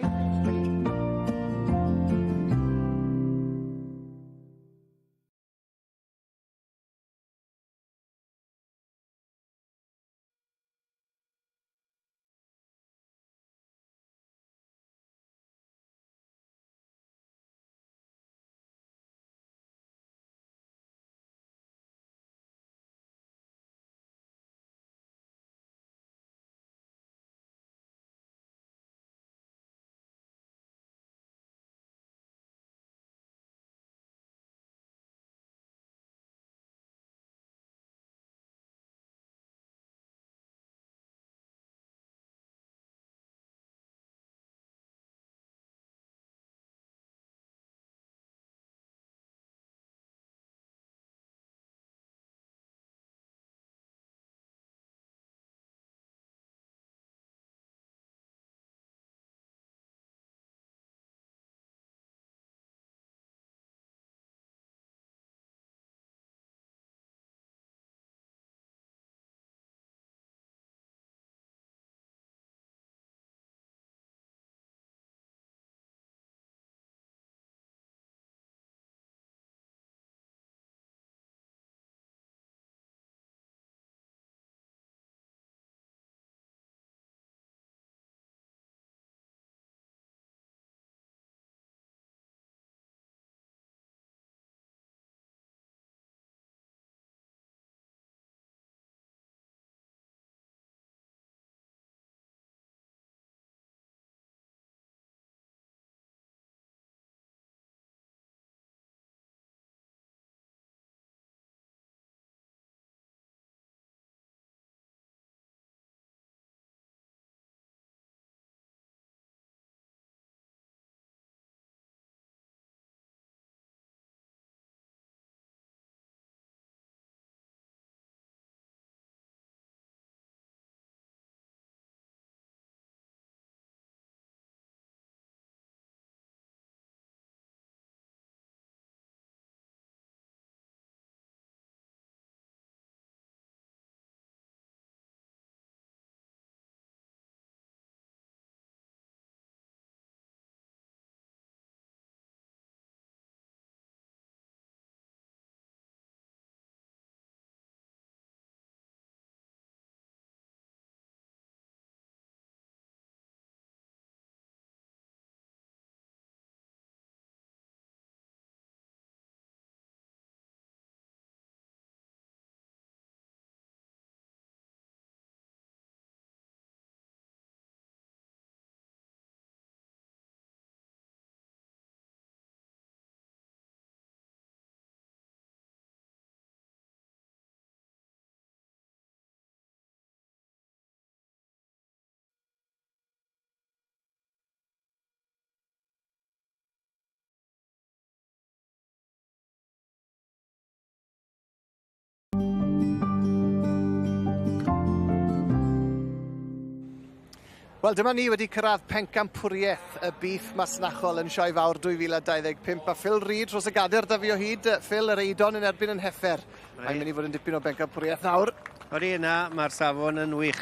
Wel, dyma ni wedi cyrraedd pencampwriaeth y bîff masnachol yn Sioe Fawr 2025 a Phil Reid dros y gader da fi o hyd. Phil, yr Eidon yn erbyn yn heffer. Mae'n mynd i fod yn dipyn o bencampwriaeth nawr. Odi, na, mae'r safon yn wych.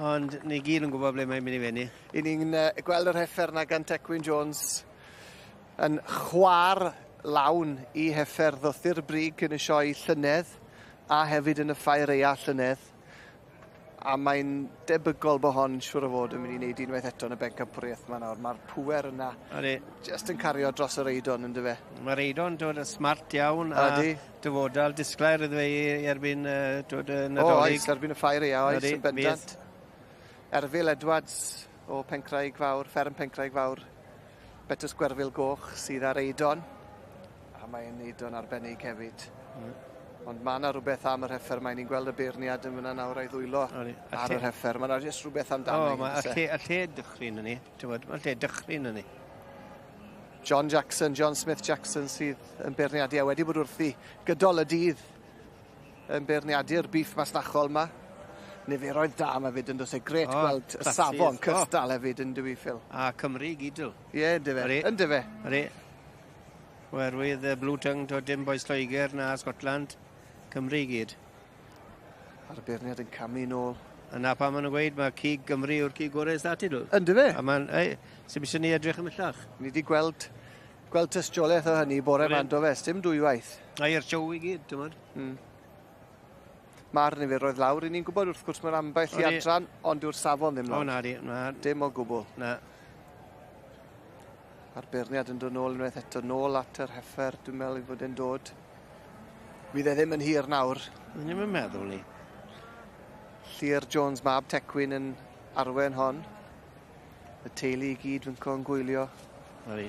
Ond ni gyd yn gwybod ble mae'n mynd i fyny. I ni'n gweld yr heffer na gan Tecwyn Jones yn chwar lawn i heffer ddoth i'r brig cyn y sioe llynedd a hefyd yn y ffair aea llynedd. A mae'n debygol bod hon, siŵr o fod, yn mynd i wneud unwaith eto yn y bencampwriaeth yma nawr. Mae'r pŵer yna just yn cario dros yr Eidon, yn dyfe? Mae'r Eidon dod yn smart iawn a dyfodol disglair iddo fe erbyn dod y Nadolig. O, oes, erbyn y ffair aea, oes, yn bendant. Erfil Edwards o Pencraig Fawr, fferm Pencraig Fawr, Betws Gwerfil Goch sydd ar Eidon. A mae'n Eidon arbennig hefyd. Ond mae yna rhywbeth am yr heffer, mae'n ni'n gweld y beirniad yn fyna nawr a'i ddwylo ar yr heffer. Mae yna jyst rhywbeth amdano. O, mae y lle dychryn yn ni, mae lle dychryn yn ni. John Jackson, John Smith Jackson sydd yn beirniadu a wedi bod wrthi gydol y dydd yn beirniadu'r bîff masnachol yma. Niferoedd da yma fyd yn dos e. Gret gweld y safon cystal hefyd yn dywi, Phil. A Cymru gydol. Ie, yndyfe. Yndyfe. Ydy. Oherwydd y Blue Tongue, to dim boes Lloegr na Scotland. Cymru i gyd. A'r beirniad yn camu nôl. A na pam maen nhw'n gweud mae cig Gymru yw'r cig gorau statudol. Yndyfe? A mae'n, ei, sy'n eisiau ni edrych ymhellach. Ni wedi gweld tystiolaeth o hynny bore ma'n do fe, dim dwywaith. A i'r show i gyd, ti'n gwbod. Mae'r niferoedd lawr, i ni'n gwybod wrth gwrs mae'r ambell i adran, ond dyw'r safon ddim lawr. O, na di, na. Dim o gwbl. Na. A'r beirniad yn dod nôl unwaith eto, nôl at yr heffer, dwi'n meddwl ei fod e'n dod. Fydd e ddim yn hir nawr. Dwi'n ddim yn meddwl ni. Llyr Jones, mab Tecwyn yn arwen hon. Y teulu i gyd yn co'n gwylio. Ori.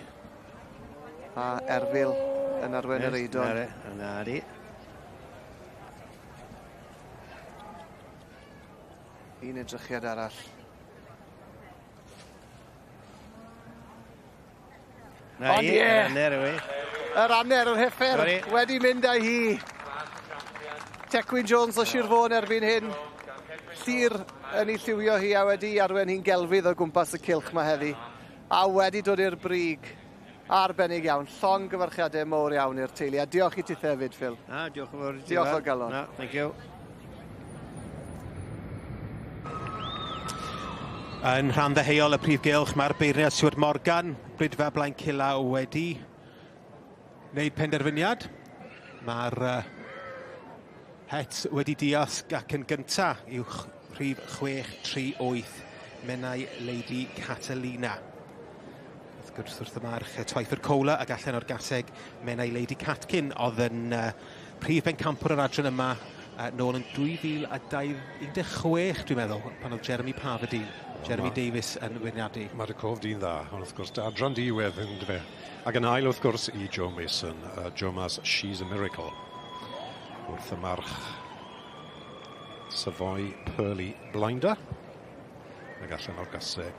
A Erfil yn arwen yr Eidon. Na di. Un edrychiad arall. Na i, yr anner yw i. Yr anner, yr heffer, wedi mynd â hi. Tecwyn Jones o Sir Fôn erbyn hyn. Llyr yn ei lliwio hi a wedi arwen hi'n gelfydd o gwmpas y cylch ma heddi. A wedi dod i'r brig. Arbennig iawn. Llongyfarchiadau mowr iawn i'r teulu. A diolch i ti hefyd, Phil. Na, diolch yn fawr. Diolch o galon. Na, thank you. Yn rhan ddeheuol y prif gylch, mae'r beirniad Stuart Morgan, Brydfa Blaencilla wedi wneud penderfyniad. Mae'r het wedi diosg ac yn gynta i'w rhif 638 Menai Lady Catalina. Wrth gwrs wrth y march Twyford Cola ac allan o'r gaseg Menai Lady Catkin oedd yn prif bencampwr yr adran yma nôl yn 2016, dwi'n meddwl, pan oedd Jeremy Parvadine, Jeremy Davies yn wyniadu. Mae'r cof di'n dda, ond wrth gwrs, adran diwedd yn dyfe. Ac yn ail, wrth gwrs, i Joe Mason, Joe Mas, She's a Miracle. Wrth y march Savoy Pearly Blinder. Ac allan o'r gaseg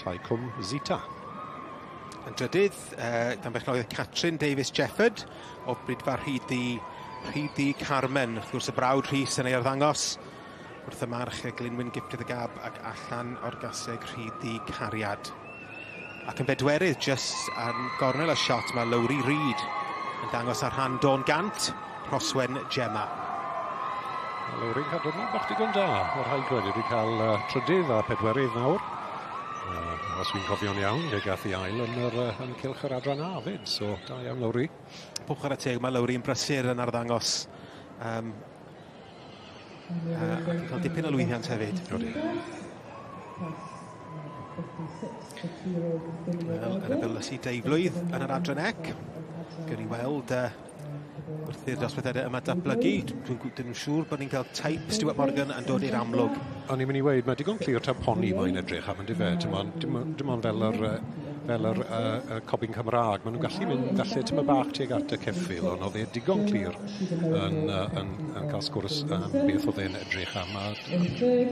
Tai Cwm Zita. Yn drydydd, gan berchnogaeth Catrin Davies Jefford o Brydfa Rhyd Ddu Carmen, wrth gwrs y brawd Rhys yn ei arddangos wrth y march Glynwyn Gift of the Gab ac allan o'r gaseg Rhyd Ddu Cariad. Ac yn bedwerydd, just ar gornel y shot, mae Lowry Reid yn dangos ar rhan Dawn Gant, Rhoswen Gemma. Lowry'n cael diwrnod bach digon da. Mae'r rhaid gweud wedi cael trydydd a pedwerydd nawr. Os fi'n cofio'n iawn, fe gath ei ail yn, yn cylch yr adran A fyd, so da iawn Lowry. Pob chwarae teg, mae Lowry'n brysur yn arddangos. Ac yn cael dipyn o lwyddiant hefyd. Odi. Wel, yn y Byllysu deiflwydd yn yr adran ec. Gwni weld wrth i'r dosbarthiadau yma datblygu. Dwi'n siŵr bod ni'n cael teip Stuart Morgan yn dod i'r amlwg. O'n i'n mynd i weud, mae digon clir taw poni mae'n edrych am, yndyfe? Dim ond fel yr cobyn Cymraeg. Maen nhw'n gallu mynd falle tyma bach tuag at y ceffyl, ond oedd e digon clir yn cael sgwrs am beth oedd e'n edrych am. A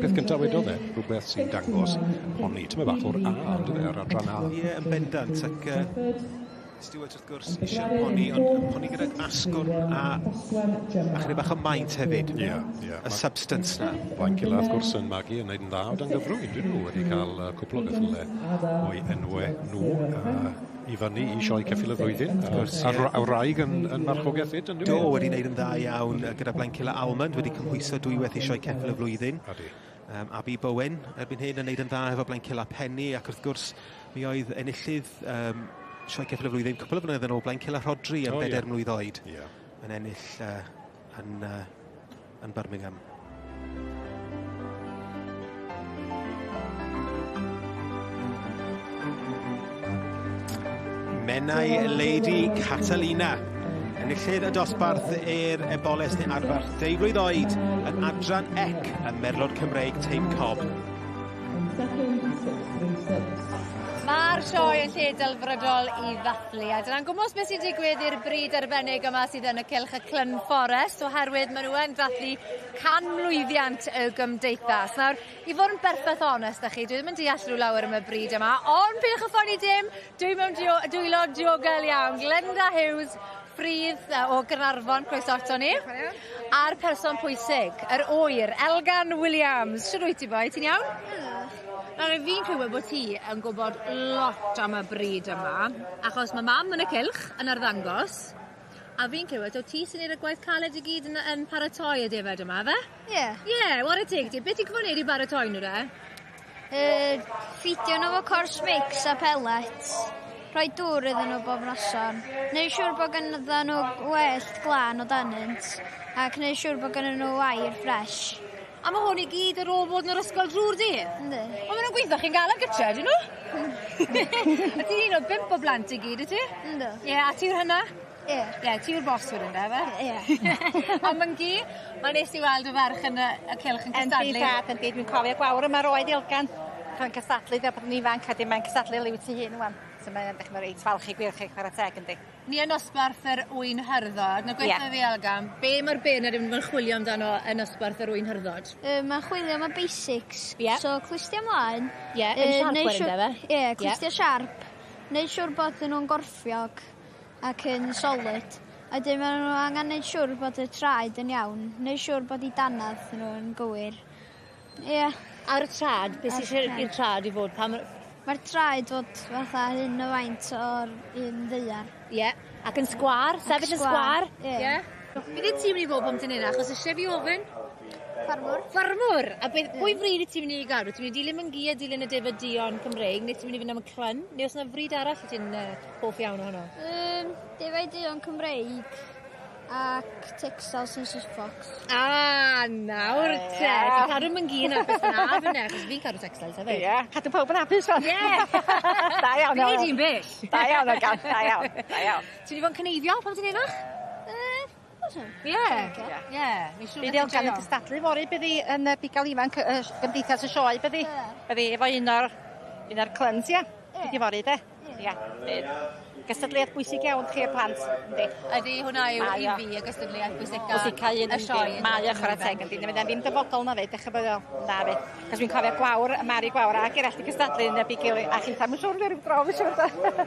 beth gyntaf wedodd e, rhywbeth sy'n dangos poni. Tyma bach o'r A, yndyfe, yr adran A. Ie, yn bendant. Ac Stuart wrth gwrs eisiau'r poni, ond poni gydag asgwrn a chydig bach o maint hefyd. Ie, ie. Y substance na. Blaencila wrth gwrs yn magu yn neud yn dda o dan gyfrwng. Dyn nhw wedi cael cwpl o geffyle o'i enwau nhw i fyny i sioe ceffyl y flwyddyn. Wrth gwrs, A ie. a wraig yn marchogaeth fyd, yn Do, wedi wneud yn dda iawn gyda Blaencila Almond, wedi cymhwyso dwywaith i sioe ceffyl y flwyddyn. Ydy. Abi Bowen erbyn hyn yn wneud yn dda efo Blaencila Penny, ac wrth gwrs mi oedd enillydd sioe ceffyl y flwyddyn cwpl o flynyddoedd yn ôl, Blaencila Rhodri yn 4 mlwydd oed. Yn ennill yn Birmingham. Menai Lady Catalina. Enillydd y dosbarth i'r eboles neu arfarch 2 flwydd oed yn adran C y Merlod Cymreig Teip Cob. Mae'r sioe yn lle delfrydol i ddathlu, a dyna'n gwmws beth sy'n digwydd i'r bryd arbennig yma sydd yn y cylch y Clun Forest, oherwydd maen nhw yn dathlu canmlwyddiant y gymdeithas. Nawr, i fod yn berffaith onest â chi, dwi ddim yn deall rhyw lawer am y bryd yma, ond peidiwch â phoeni dim, dwi mewn dwylo diogel iawn. Glenda Hughes, Ffridd o Gaernarfon, croeso ato ni. A'r person pwysig, yr ŵyr, Elgan Williams. Shwd wyt ti boi, ti'n iawn? Nawr, fi'n clywed bod ti yn gwybod lot am y bryd yma, achos mae mam yn y cylch yn arddangos, a fi'n clywed o ti sy'n neud y gwaith caled i gyd yn paratoi y defaid yma, fe? Ie. Ie, yeah, whare teg ti. Beth ti'n gwybod neud i baratoi nhw de? Ffidio nhw efo coarse mix a pellets, rhoi dŵr iddyn nhw bob noson, neud siŵr bod ganddyn nhw wellt glân o danynt, ac neud siŵr bod gennyn nhw air ffres. A mae hwn i gyd ar ôl bod yn yr ysgol drwy'r dydd? Yndi. Ond maen nhw'n gweithio chi'n galed gytre, ydyn nhw? A ti'n un o bump o blant i gyd, y ti? Yndw. Ie, a ti'r hynna? Ie. Ie, ti'r boss wedyn de, fe? Ie. Ond Myngi, mae'n neis i weld y ferch yn y cylch yn cystadlu. Yndi, tad, yndi. Dwi'n cofio Gwawr yma roedd Elgan pan cystadlu, fel bod yn ifanc, a dim mae'n cystadlu liw ti hun ŵan. So mae'n edrych yn reit falch i gwir chi, chwarae teg, yndi. Ni yn nosbarth yr ŵyn hyrddod. Na gweithio fi Elgan, be mae'r beirniad yn mynd chwilio amdano yn nosbarth yr ŵyn hyrddod? Mae'n chwilio am y basics. Ie. So clustia ymlaen. Ie, yn siarp neud wedyn, siŵr- de, fe? Ie, Ie. clustia siarp. Neud siŵr bod nhw'n gorffiog ac yn solid. A wedyn maen nhw angen neud siŵr bod y traed yn iawn. Neud siŵr bod eu danadd nhw'n gywir. Ie. Ar y trad, beth Ar sy'n y eisiau traed. i'r trad i fod? Pam... Mae'r traed fod fatha hyn o faint o'r un ddaear. Ie, ac yn sgwâr, sefyll yn sgwâr. Ie. Ie. Beth yw ti'n mynd i fod pan ti'n hynna? Achos eisiau fi ofyn. Ffarmwr. Ffarmwr! A beth, pwy fryd wyt ti'n mynd i gadw? Ti'n mynd i dilyn Myngi a dilyn y defaid duon Cymreig, neu ti'n mynd i fynd am y clun? Neu oes yna fryd arall wyt ti'n hoff iawn ohono? Defaid duon Cymreig ac Texels and Suffolks. Ah, nawr te. Ti'n cadw Myngi yn hapus yna, a fyna, achos fi'n cadw Texels hefyd. Ie, cadw pawb yn hapus fan. Ie. Da iawn. Be di'n bell? Da iawn, Elgan, da iawn, da iawn. Ti'n mynd i fod yn cneifio pan ti'n enach? Ie. Ie. Mi'n siŵr Bydd Elgan yn cystadlu fory, bydd hi yn y bugail ifanc gymdeithas y sioe, bydd hi. Bydd hi efo un o'r cluns, ia. Bydd hi fory, de. Ia. Bydd. Gystadleuaeth bwysig iawn chi y plant, yndi. Ydy, hwnna yw Mae i o. fi y gystadleuaeth bwysica. Bwysica un y sioe. Mae o chwarae teg yndi. Neu ddim dyfodol na fe, dechrau bod o. Na fe. Cos dwi'n cofio Gwawr, Mari Gwawr ac eraill di cystadlu yn y bugail a chi'n mae'n siŵr rhyw dro, mae'n siŵr.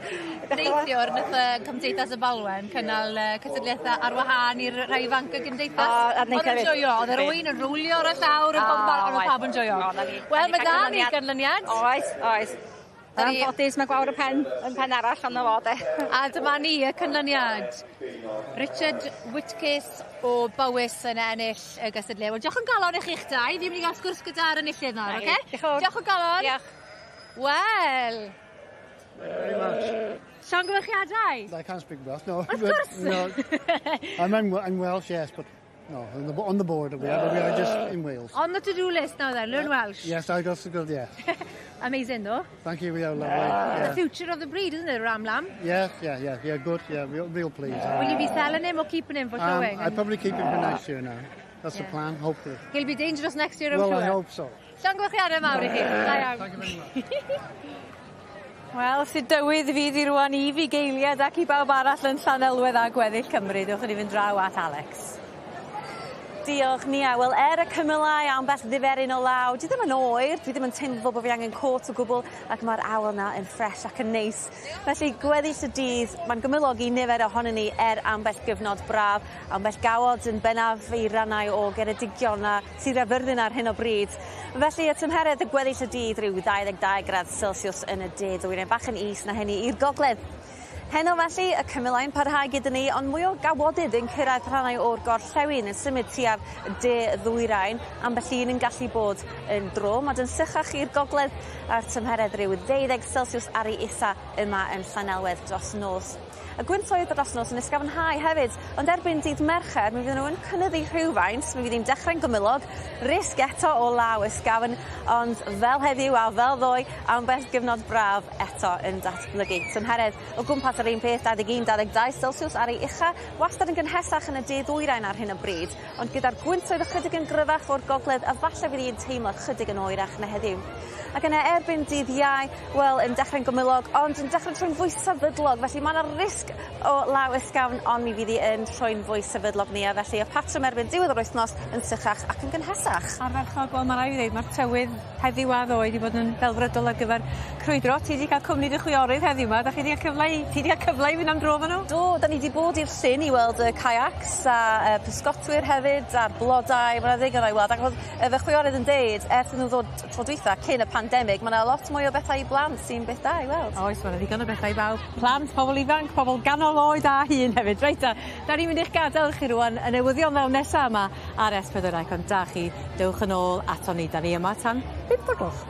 Neithiwr, nath Cymdeithas y Balwen cynnal cystadlaethau ar wahân i'r rhai ifanc y gymdeithas. O, a neith Oedd yn hefyd. joio, oedd yr ŵyn yn rwlio ar y llawr, yn bob man, oedd pawb yn joio. O, na ni. Wel, mae Na ni da ni ganlyniad. ganlyniad. Oes, oes. Da Yn ni- anffodus, mae Gwawr y pen, yn pen arall ond o fo, de. A dyma ni y canlyniad. Richard Whitcase o Bowys yn ennill y gystadleuaeth. Wel, diolch yn galon i chi'ch dau. Fi'n mynd i gael sgwrs gyda'r enillydd nawr, Na oce? ni. Diolch yn fawr. Diolch o galon. Diolch. Wel, Very much. llongyfarchiadau. I can't speak Welsh, no. Of course. No. I'm Welsh, yes, but no, on the border we are, but we are just in Wales. On the to-do list now then, learn Welsh. Yes, I got to go, yes. Amazing though. Thank you, we are lovely. Yeah. The future of the breed, isn't it, Ram Lamb? Yes, yeah, good, yeah, real pleased. Will you be selling him or keeping him for showing? I'd probably keep him for next year now. That's the plan, hopefully. He'll be dangerous next year, I'm Well, sure. I hope so. Llongyfarchiadau mawr i chi. Da iawn. Thank you very much. Wel, sut dywydd fydd i rwan i fugeiliad ac i bawb arall yn Llanelwedd a gweddill Cymru. Dewch i ni fynd draw at Alex. Diolch Nia. Wel er y cymylau ambell ddiferyn o law, dwi ddim yn oer, dwi ddim yn teimlo fel bo' fi angen cot o gwbl ac ma'r awel 'na yn ffres ac yn neis. Felly gweddill y dydd, mae'n gymylog i nifer ohonon ni er ambell gyfnod braf, ambell gawod yn bennaf i rannau o Geredigion a Sir Gaerfyrddin ar hyn o bryd. Felly y tymheredd y gweddill y dydd ryw 22 gradd Celsius yn y de ddwyrain, bach yn is na hynny i'r gogledd. Heno felly, y cymylau'n parhau gyda ni, ond mwy o gawodydd yn cyrraedd rhannau o'r gorllewin yn symud tua'r de ddwyrain, ambell un yn gallu bod yn drwm, ond yn sychach i'r gogledd a'r tymheredd rhyw 12 Celsius ar ei isa yma yn Llanelwedd dros nos. Y gwyntoedd dros nos yn ysgafnhau hefyd, ond erbyn dydd Mercher mi fydden nhw yn cynyddu rhywfaint, mi fydd hi'n dechrau'n gymylog, risg eto o law ysgafn, ond fel heddiw a fel ddoe, ambell gyfnod braf eto yn datblygu. Tymheredd o gwmpas yr un peth, 21, 22 Celsius ar ei ucha, wastad yn gynhesach yn y de ddwyrain ar hyn o bryd, ond gyda'r gwyntoedd ychydig yn gryfach o'r gogledd, a falle fydd hi'n teimlo chydig yn oerach na heddiw. Ac yna erbyn dydd Iau, wel, yn dechrau'n gymylog, ond yn dechrau troi'n fwy sefydlog, felly mae yna risg o law ysgafn, ond mi fydd hi yn troi'n fwy sefydlog Nia, felly y patrwm erbyn diwedd yr wythnos yn sychach ac yn gynhesach. Ardderchog, wel ma' rai' fi ddeud ma'r tywydd heddiw a ddoe 'di bod yn ddelfrydol ar gyfer crwydro. Ti 'di ca'l cwmni dy chwiorydd heddiw 'ma, 'dach chi 'di ca'l cyfle i ti 'di ca'l cyfle i fynd am dro 'fo n'w? Do, 'dan ni 'di bod i'r llyn i weld y kayacs a pysgotwyr hefyd a'r blodau, ma' 'na ddigon o'i weld ac o'dd fy chwiorydd yn deud ers iddyn n'w ddod tro dwytha cyn y pandemig ma' 'na lot mwy o bethau i blant sy'n beth da i weld. Oes ma' 'na ddigon o bethau i bawb. Plant, pobol ifanc, pobol ganol oed a hŷn hefyd. Reit 'ta, 'dan ni'n mynd i'ch gadel chi rŵan y newyddion ddaw nesa yma ar S4C ond da chi, dewch yn ôl aton ni. 'Dan ni yma tan bump o'r gloch.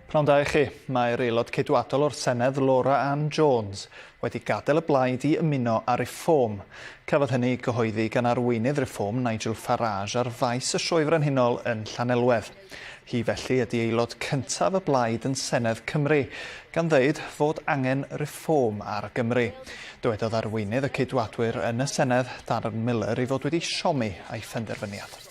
Pnawn da i chi. Mae'r aelod ceidwadol o'r Senedd, Laura Anne Jones, wedi gadael y blaid i ymuno â Reform. Cafodd hynny ei gyhoeddi gan arweinydd Reform, Nigel Farage, ar faes y Sioe Frenhinol yn Llanelwedd. Hi felly ydy aelod cyntaf y blaid yn Senedd Cymru, gan ddeud fod angen Reform ar Gymru. Dywedodd arweinydd y Ceidwadwyr yn y Senedd, Darren Millar, ei fod wedi siomi â'i phenderfyniad.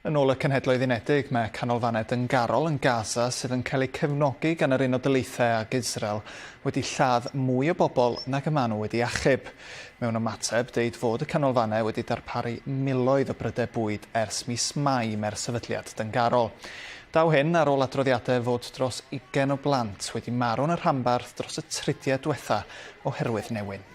Yn ôl y Cenhedloedd Unedig, mae canolfannau dyngarol yn Gaza sydd yn cael eu cefnogi gan yr Unol Daleithiau ac Israel wedi lladd mwy o bobl nag y maen nhw wedi achub. Mewn ymateb, deud fod y canolfannau wedi darparu miloedd o brydau bwyd ers mis Mai mae'r sefydliad dyngarol. Daw hyn ar ôl adroddiadau fod dros 20 o blant wedi marw yn y rhanbarth dros y tridiau diwetha oherwydd newyn.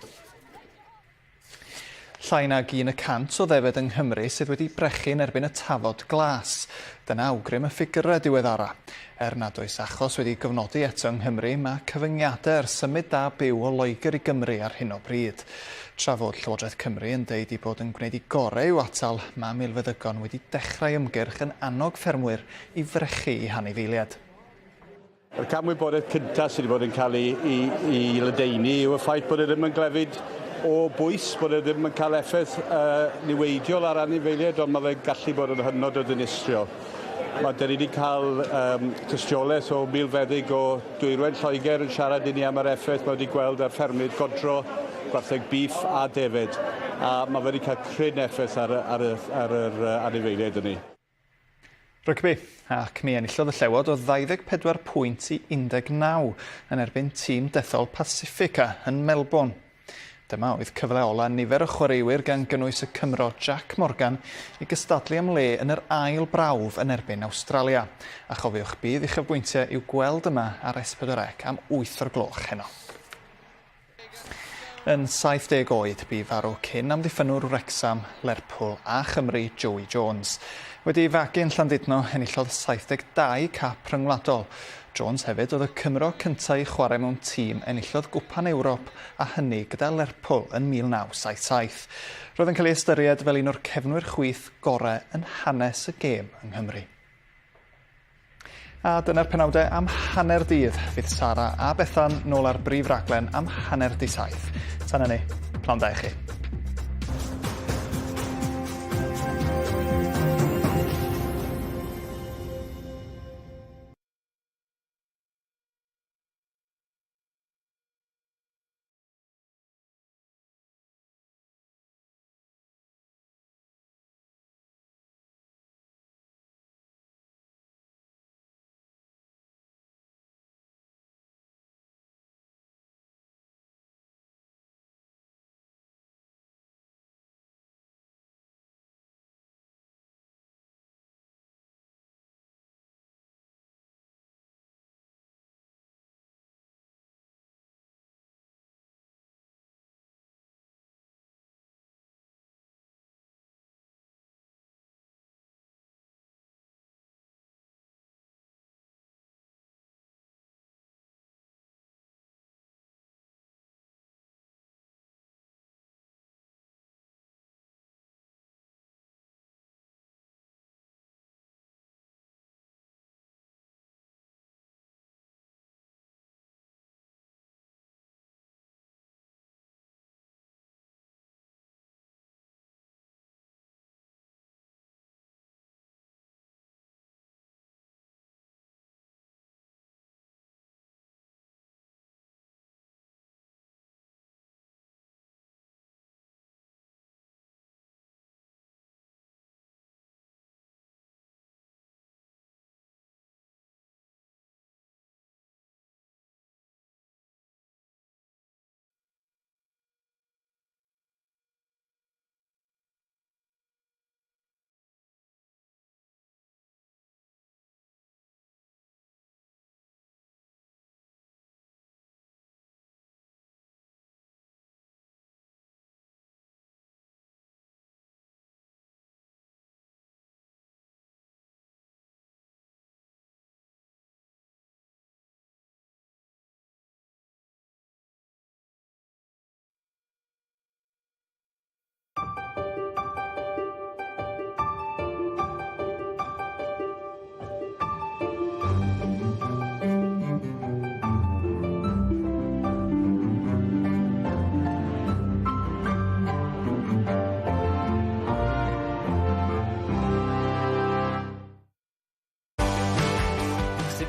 Llai nag 1 y cant o ddefed yng Nghymru sydd wedi brechu yn erbyn y tafod glas. Dyna awgrym y ffigyrau diweddara. Er nad oes achos wedi gofnodi eto yng Nghymru, mae cyfyngiadau ar symud da byw o Loegr i Gymru ar hyn o bryd. Tra fod Llywodraeth Cymru yn deud ei bod yn gwneud ei gorau i'w atal, mae milfeddygon wedi dechrau ymgyrch yn annog ffermwyr i frechu eu hanifeiliaid. Y camwybodaeth cyntaf sydd wedi bod yn cael ei, ei, ei ledaenu yw y ffaith bod e ddim yn glefyd o bwys, bod e ddim yn cael effaith uh, niweidiol ar anifeiliaid, ond mae fe'n gallu bod yn hynod o ddinistriol. Mae dyn ni wedi cael um, tystiolaeth o milfeddyg o Dwyrain Lloegr yn siarad i ni am yr effaith mae wedi gweld ar ffermydd godro, gwartheg bîff a defed. A mae wedi cael cryn effaith ar, ar, ar, ar yr anifeiliaid hynny. Rygbi, ac mi enillodd y Llewod o 24 pwynt i 19 yn erbyn tîm dethol Pacifica yn Melbourne. Dyma oedd cyfle ola nifer o chwaraewyr gan gynnwys y Cymro Jack Morgan i gystadlu am le yn yr ail brawf yn erbyn Awstralia. A chofiwch bydd uchafbwyntiau i'w gweld yma ar S4C am 8 o'r gloch heno. Yn 70 oed, bu farw cyn amddiffynnwr Wrecsam, Lerpwl a Chymru, Joey Jones. Wedi ei fagu yn Llandudno, enillodd 72 cap rhyngwladol. Jones hefyd oedd y Cymro cyntaf i chwarae mewn tîm enillodd Gwpan Ewrop a hynny gyda Lerpwl yn 1977. Roedd yn cael ei ystyried fel un o'r cefnwyr chwith gorau yn hanes y gêm yng Nghymru. A dyna'r penawdau am hanner dydd. Fydd Sara a Bethan nôl ar brif raglen am hanner di saith. Tan hynny, pnawn da i chi.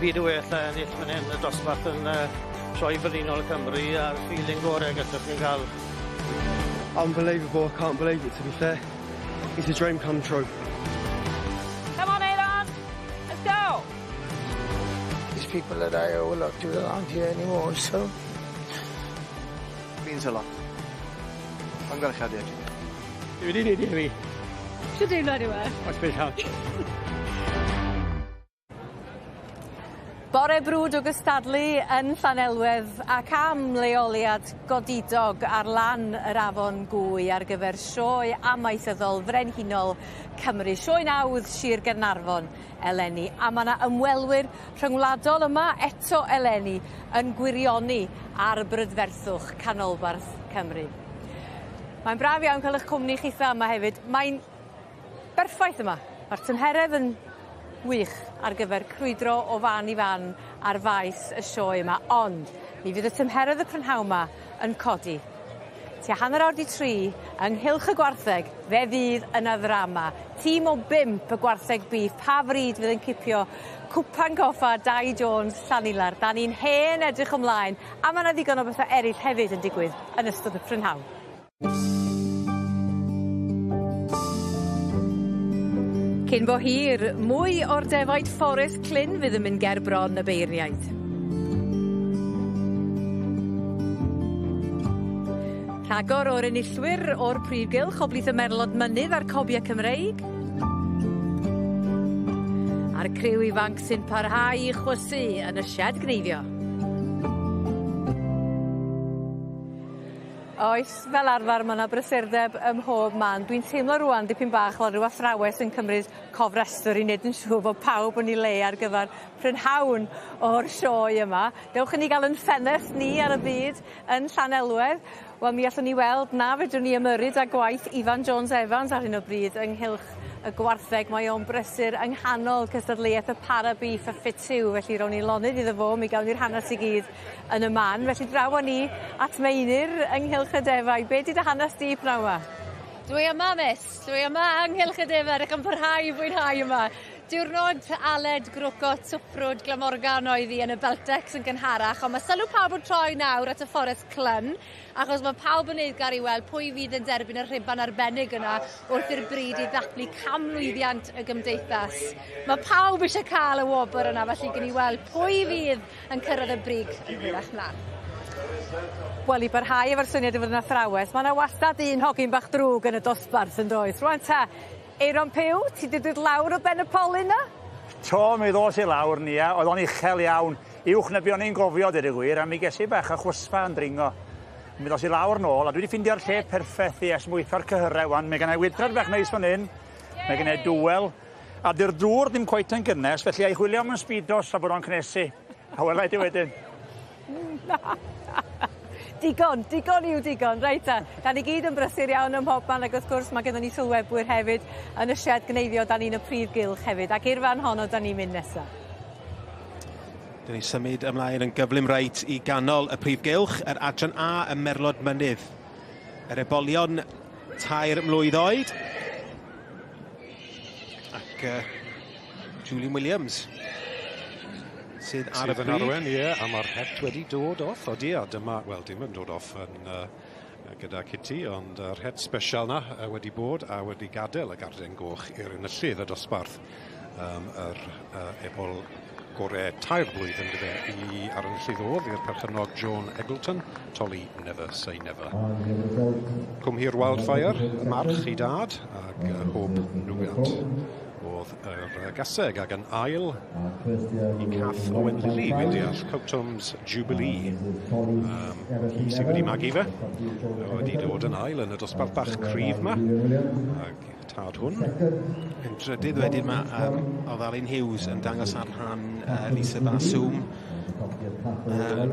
byd o well a ennill fan hyn y dosbarth yn Sioe Frenhinol Cymru a'r feeling gorau gallwch chi'n cael. Unbelievable, I can't believe it to be fair. It's a dream come true. Come on, Aeron! Let's go! These people that I owe a lot to aren't here anymore, so... Means a lot. Llongyfarchiadau. Dwi wedi neud i fi. Shwt deimlad yw e? Oes beth. Bore brwd o gystadlu yn Llanelwedd ac am leoliad godidog ar lan yr afon Gwy ar gyfer sioe amaethyddol frenhinol Cymru. Sioe nawdd Sir Gaernarfon eleni a ma' 'na ymwelwyr rhyngwladol yma eto eleni yn gwirioni ar brydferthwch canolbarth Cymru. Mae'n braf iawn cael eich cwmni chitha yma hefyd. Mae'n berffaith yma. Ma'r tymheredd yn wych ar gyfer crwydro o fan i fan ar faes y sioe yma, ond mi fydd y tymheredd y prynhawn 'ma yn codi. Tua 3:30 ynghylch y gwartheg, fe fydd yna ddrama. Tîm o bump y gwartheg beef, pa fryd fydd yn cipio cwpan goffa Dai Jones Llanilar. Da ni'n hen edrych ymlaen, a ma' 'na ddigon o bethe eryll hefyd yn digwydd yn ystod y prynhawn. Cyn bo hir, mwy o'r defaid Fforest Clun fydd yn mynd ger bron y beirniaid. Rhagor o'r enillwyr o'r prif gylch o blith y merlod mynydd a'r cobia Cymreig. A'r criw ifanc sy'n parhau i chwysu yn y sied gneifio. Oes, fel arfer ma' 'na brysurdeb ym mhob man. Dwi'n teimlo rŵan dipyn bach fel ryw athrawes yn cymryd cofrestr i neud yn siŵr fod pawb yn 'i le ar gyfar prynhawn o'r sioe yma. Dewch i ni ga'l 'yn ffenest ni ar y byd yn Llanelwedd. Wel mi allwn ni weld na fedrwn ni ymyrryd â gwaith Ifan Jones Evans ar hyn o bryd ynghylch y gwartheg. Mae o'n brysur yng nghanol cystadleuaeth y para beef a ffitiu felly rown ni lonydd iddo fo mi gawn ni'r hanes i gyd yn y man. Felly draw â ni at Meinir ynghylch y defaid. Be' 'di dy hanes di pnawn 'ma? Dwi yma miss, dwi yma ynghylch y defaid ac yn parhau i fwynhau yma. Diwrnod Aled Grocot Swprwd Glamorgan oedd hi yn y Beltex yn gynharach ond ma' sylw pawb yn troi nawr at y Fforest Clun achos ma' pawb yn eiddgar i weld pwy fydd yn derbyn y rhuban arbennig yna wrth i'r bryd i ddathlu canmlwyddiant y gymdeithas. Ma' pawb eisiau cael y wobr yna felly gwn i weld pwy fydd yn cyrraedd y brig yn hwyrach mlan. Wel i barhau efo'r syniad o fod yn athrawes ma' 'na wastad un hogyn bach drwg yn y dosbarth yndoes? Rŵan ta, Aeron Pugh, ti 'di dod lawr o ben y polyn 'na? To, mi ddos i lawr Nia, oedd o'n uchel iawn, uwch na be o'n i'n gofio deud y gwir, a mi ges i bach o chwysfa yn dringo. Mi ddos i lawr nôl, a dwi 'di ffindio'r lle perffeth i esmwytho'r cyhyrau wan. Mae gennai wydrad bach neis fan 'yn, mae gennai dywel, a 'di'r dŵr ddim cweit yn gynnes, felly ai chwilio am yn speedos tra bod o'n cnesu. A welai di wedyn. Na. Digon, digon yw digon. Reit 'te, 'dan ni gyd yn brysur iawn ym mhobman ag wrth gwrs ma' gynnon ni sylwebwyr hefyd yn y sied gneifio 'dan ni'n y prif gylch hefyd ac i'r fan honno 'dan ni'n mynd nesa. Dyn ni symud ymlaen yn gyflym reit i ganol y prif gylch, yr adran A ym Merlod Mynydd. Yr ebolion 3 mlwydd oed. Ac Julian Williams sydd ar y Sydd yn arwen, ie, a mae'r het wedi dod off. Odi, a dyma, wel, dim yn dod off yn gyda Kitty, ond yr het special na wedi bod a wedi gadael y garden goch i'r enillydd y dosbarth. Yr ebol gore 3 blwydd yn dyfe i ar enillydd oedd i'r perchennog Joan Eggleton, Tolly Never Say Never. Cwmhir Wildfire, y march i dad, ag Hope Nougat oedd yr gaseg, ag yn ail i Cath Owen Lilly, fi'n deall, Cowtoms Jubilee. Hi sydd wedi magu fe, wedi dod yn ail yn y dosbarth bach cryf ma, ag tad hwn. Yn drydydd wedyn mae oedd Alun Hughes yn dangos ar rhan Lisa Baswm,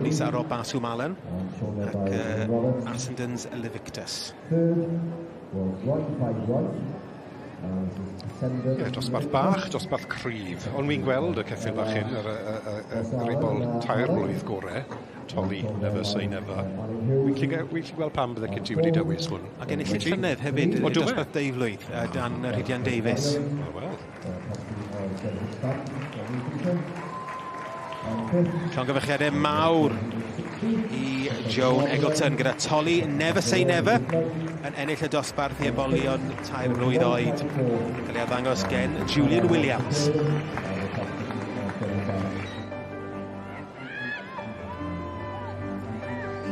Lisa Rob Baswm Allen, ac Ascendens Levictus. Ie, dosbarth bach, dosbarth cryf. Ond wi'n gweld y ceffyl bach hyn, yr ebol 3 blwydd gore, Tolly Never Say Never. Wi'n gallu gweld pam bydde Kitty wedi dewis hwn. Ac enillydd llynedd hefyd, O, do fe? dosbarth deuflwydd, dan Rhydian Davies. O, wel. Llongyfarchiadau mawr i Joan Eggleton gyda Tolly Never Say Never yn ennill y dosbarth i ebolion 3 mlwydd oed. Cael ei arddangos gen Julian Williams.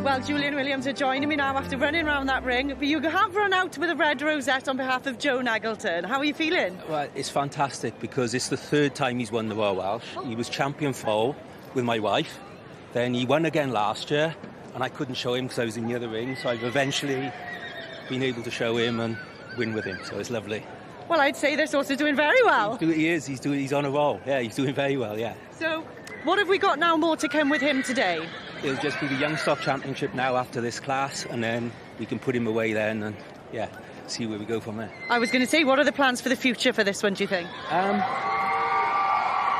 Well, Julian Williams are joining me now after running round that ring. But you have run out with a red rosette on behalf of Joan Eggleton. How are you feeling? Well, it's fantastic because it's the third time he's won the Royal Welsh. He was champion foal with my wife. Then he won again last year, and I couldn't show him because I was in the other ring. So I've eventually been able to show him and win with him. So it's lovely. Well, I'd say this horse is doing very well. He is. He's on a roll. Yeah, he's doing very well, yeah. So what have we got now more to come with him today? It'll just be the Young Stock Championship now after this class, and then we can put him away then and, yeah, see where we go from there. I was going to say, what are the plans for the future for this one, do you think?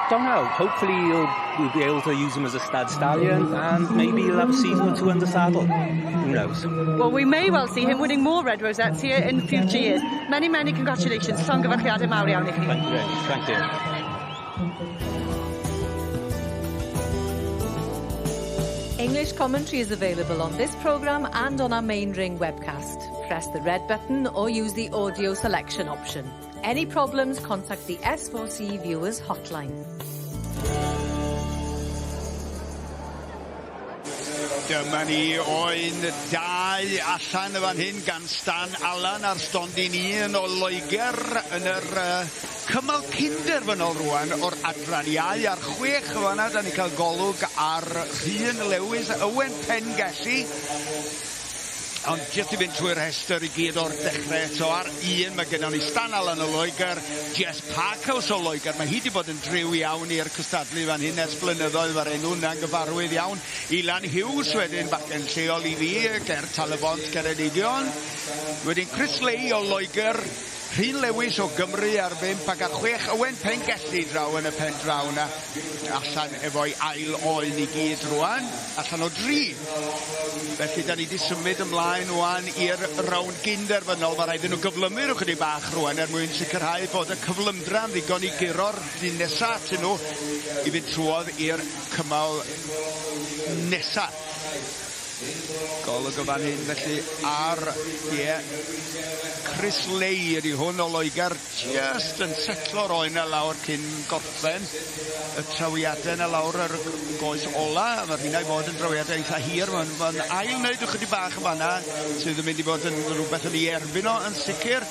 Don't know. Hopefully we'll be able to use him as a stud stallion, and maybe he'll have a season or two under saddle. Who knows? Well, we may well see him winning more red rosettes here in future years. Many, many congratulations. Llongyfarchiadau mawr iawn i chi. Thank you very much. Thank you. English commentary is available on this programme and on our main ring webcast. Press the red button or use the audio selection option. Any problems, contact the S4C Viewers Hotline. Dyma ni oen 2 allan y fan hyn gan Stan Allen ar stondin 1 o Loegr yn yr cymal cynderfynol rwan o'r adran iau ar 6 y fanna. Da ni cael golwg ar Rhun Lewis, Owen Pengelli. Ond jyst i fynd trwy'r rhestr i gyd o'r dechrau eto, ar 1 mae gennon ni Stan Allen o Loegr, Jess Parkhouse o Loegr. Mae hi wedi bod yn driw iawn i'r cystadlu fan hyn ers blynyddoedd, mae'r enw yna'n gyfarwydd iawn. Ilan Hughes wedyn, bachgen lleol i fi, ger Tal-y-bont, Ceredigion. Wedyn Chris Leigh o Loegr, Rhun Lewis o Gymru ar 5 ac ar 6, Owen Pengelli draw yn y pen draw yna, allan efo'i ail oen i gyd rwan, allan o 3. Felly da ni wedi symud ymlaen rwan i'r rownd gynderfynol. Mae rhaid iddyn nhw gyflymu rhyw chydig bach rwan er mwyn sicrhau bod y cyflymdra yn ddigon i guro'r dyn nesa atyn nhw i fynd trwodd i'r cymal nesa. Golwg o fan hyn felly ar, ie, Chris Leigh ydi hwn o Loegr, just yn setlo'r oen yna lawr cyn gorffen y trawiadau yna lawr yr goes ola. Mae'r rheina i fod yn drawiadau eitha hir. Mae'n ail wneud ychydig bach yn fanna, sydd yn mynd i fod yn rhywbeth yn ei erbyn o yn sicr.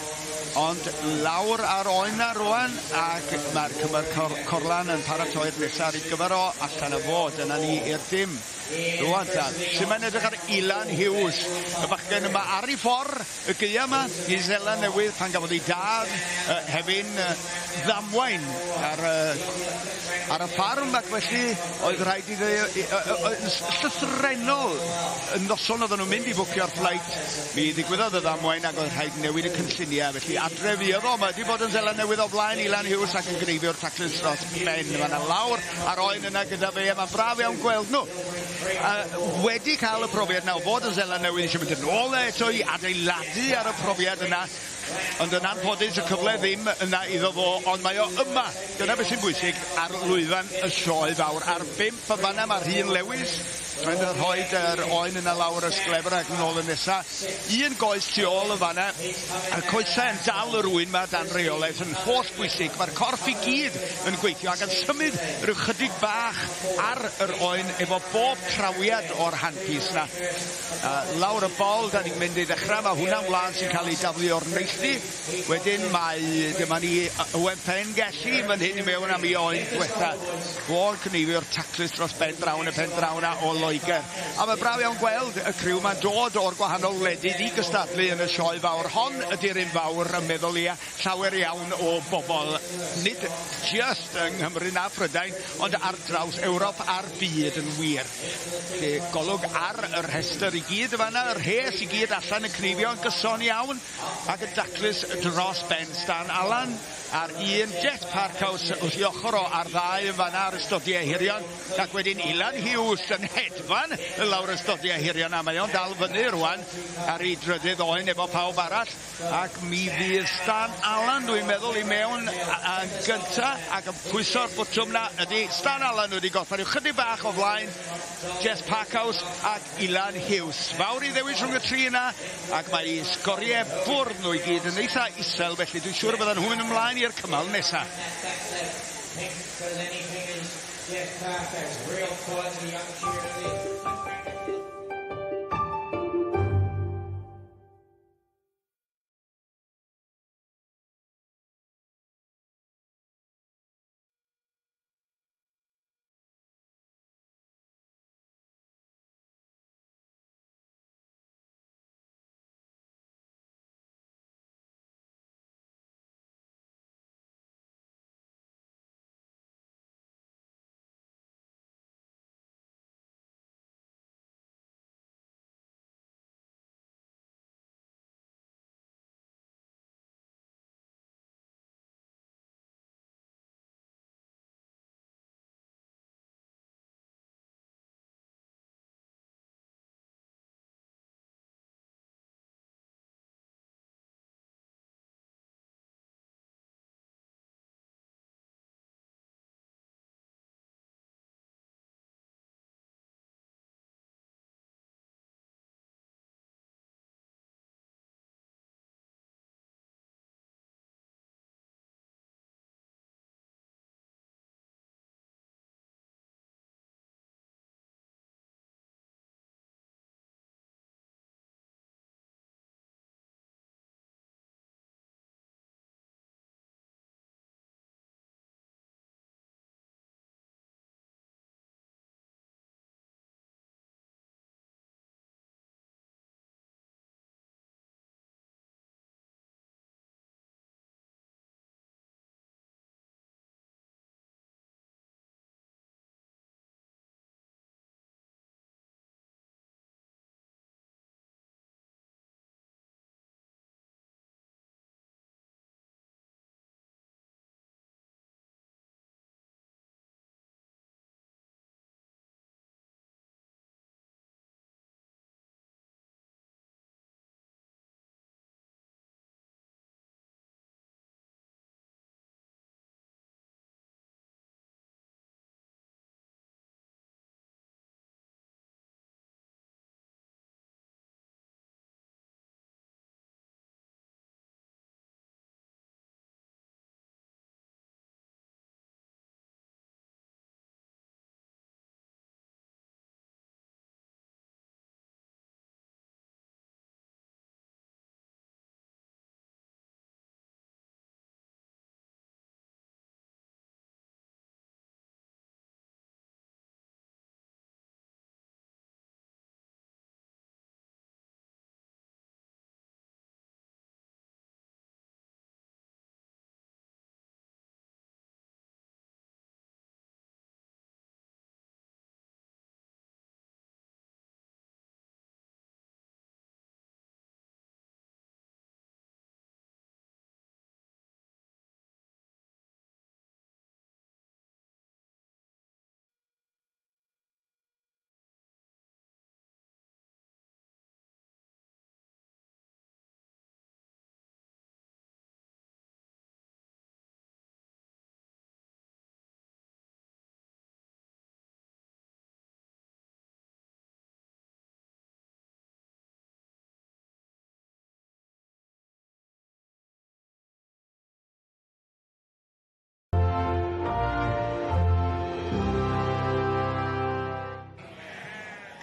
Ond lawr ar oen na rwan, ac mae'r cymer Corlan yn paratoi'r nesaf ar ei gyfer o, allan o fod, yna ni i'r dim. Rwan ta, sy'n mae'n edrych ar Ilan Hughes, y bachgen yma ar ei ffordd y gaea yma i Seland Newydd pan gafodd ei dad hefyn ddamwain ar y ffarm, ac felly oedd rhaid iddo llythrennol y noson oedden nhw'n mynd i fwcio'r flight, mi ddigwyddodd y ddamwain ac oedd rhaid newid y cynlluniau, felly adre fuodd o. Mae wedi bod yn Seland Newydd o blaen Ilan Hughes ac yn gneifio'r taclus dros ben. Mae yna lawr ar oen yna gyda fe, a mae'n braf iawn gweld nhw. Wedi cael y profiad yna o fod yn Seland Newydd, eisiau mynd yn ôl eto i adeiladu ar y profiad yna, ond yn anffodus y cyfle ddim yna iddo fo, ond mae o yma. Dyna beth sy'n bwysig ar lwyfan y sioe fawr. Ar 5 y fanna mae Rhun Lewis yn rhoi yr oen yna lawr y sglefr ac yn ôl y nesa. Un goes tu ôl yn fanna, a'r coesau yn dal yr ŵyn ma dan reolaeth yn holl bwysig. Mae'r corff i gyd yn gweithio ac yn symud rhyw chydig bach ar yr oen efo bob trawiad o'r handpiece na. Lawr y bol, da ni'n mynd i ddechrau. Mae hwnna'n wlad sy'n cael ei daflu o'r neilltu. Wedyn mae, dyma ni Owen Pengelli fan hyn i mewn am ei oen diwetha. Fo'r cneifio'r taclus dros ben draw yn y pen draw na o Loegr. A mae braf iawn gweld y criw ma'n dod o'r gwahanol wledydd i gystadlu yn y sioe fawr. Hon ydy'r un fawr yn meddwl i llawer iawn o bobl, nid just yng Nghymru na Phrydain, ond ar draws Ewrop a'r byd yn wir. Felly, golwg ar y rhestr i gyd y fanna, yr rhes i gyd allan yn cneifio yn gyson iawn, ac y daclus dros ben Stan Allen ar 1, Jet Parkhouse wrth ei ochr o ar 2 yn fanna ar ystodiau hirion, ac wedyn Ilan Hughes yn hedfan lawr y stodiau hirion a mae o'n dal fyny rwan ar ei drydydd oen efo pawb arall ac mi fydd Stan Allen dwi'n meddwl i mewn yn gynta ac yn pwyso'r botwm na ydy Stan Allen wedi gorffen rhyw chydig bach o flaen Jess Parkhouse ac Ilan Hughes. Fawr i ddewis rhwng y tri yna ac mae sgoriau bwrdd nhw i gyd yn eitha isel felly dwi'n siŵr y byddan nhw'n mynd ymlaen i'r cymal nesa.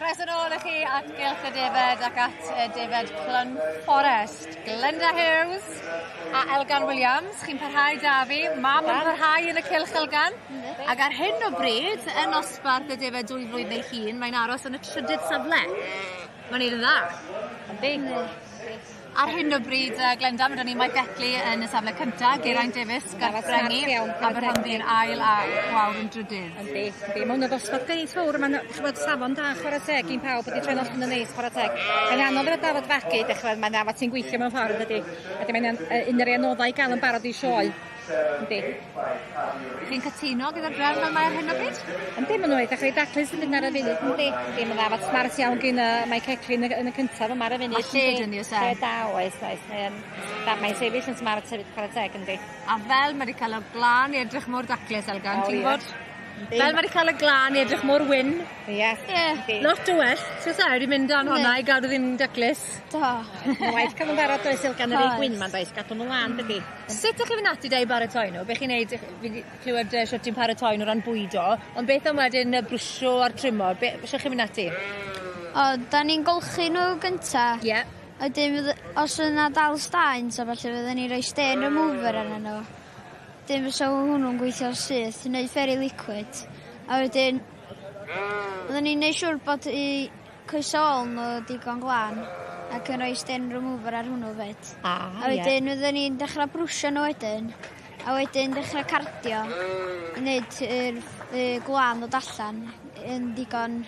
Croeso nôl i chi at Gylch y Defed ac at y Defed Clun Forest. Glenda Hughes a Elgan Williams, chi'n parhau 'da fi. Mam yn parhau yn y cylch Elgan. Ac ar hyn o bryd, yn nosbarth y Defed dwy flwydd neu hŷn, mae'n aros yn y trydydd safle. Mae'n neud yn dda. Yndi. Ar hyn o bryd yy Glenda ma' 'da ni Mike Beckley yn y safle cynta, Geraint Davies Garth Brenni, Aberhonddu yn ail a Gwawr yn drydydd. Yndi, yndi. Ma' hwnna ddosbarth reit fowr ma'n ch'mod safon da chwara teg gin pawb wedi troi'n allan yn neis chwara teg. Mae'n anodd efo dafad fagu dechra mae'n dafad sy'n gweithio mewn ffordd dydi? A 'di mae'n un o'r anoddau i ga'l yn barod i sioe. Yndi. Chi'n cytuno gyda'r drefn fel mae ar hyn o bryd? Yndi, maen nhw'n edrych reit daclus yn dyn ar y funud, yndi. Yndi, mae'n ddafad smart iawn gyn Mike Eckley yn y cyntaf yma ar y funud. A lle dyn ni, oes e? Lle da, oes, oes. Mae'n da, mae'n sefyll yn smart hefyd, chwarae teg, yndi. A fel mae wedi cael y glân i edrych mor daclus, Elgan, ti'n gwybod? Fel mae wedi cael y glân i edrych mor wyn. Ie. Ie. Lot o well. So sa wedi mynd dan honna i gadw ddyn daclus. Do. Mae'n waith cael yn barod does Elgan yr ei gwyn ma'n does, gadw nhw lan dydi. Sut ydych chi'n mynd ati da i baratoi nhw? Be chi'n neud, fi 'di clywed shwt ti'n paratoi nhw ran bwydo, ond beth am wedyn y brwsio a'r trimo? Be, shwt chi'n mynd ati? O, da ni'n golchi nhw gynta. Ie. Yeah. Wedyn, os yna dal stains a falle fydden ni rhoi stain remover arnyn nhw. Dim fysa hwnnw'n gweithio syth, neu fairy liquid. A wedyn, fydden ni'n neud siŵr bod i coesau ôl nhw digon glân ac yn rhoi stain remover ar hwnnw fyd. A wedyn fydden ni'n dechrau brwsio nhw wedyn, a wedyn dechrau cardio i wneud yr gwlân ddod allan yn digon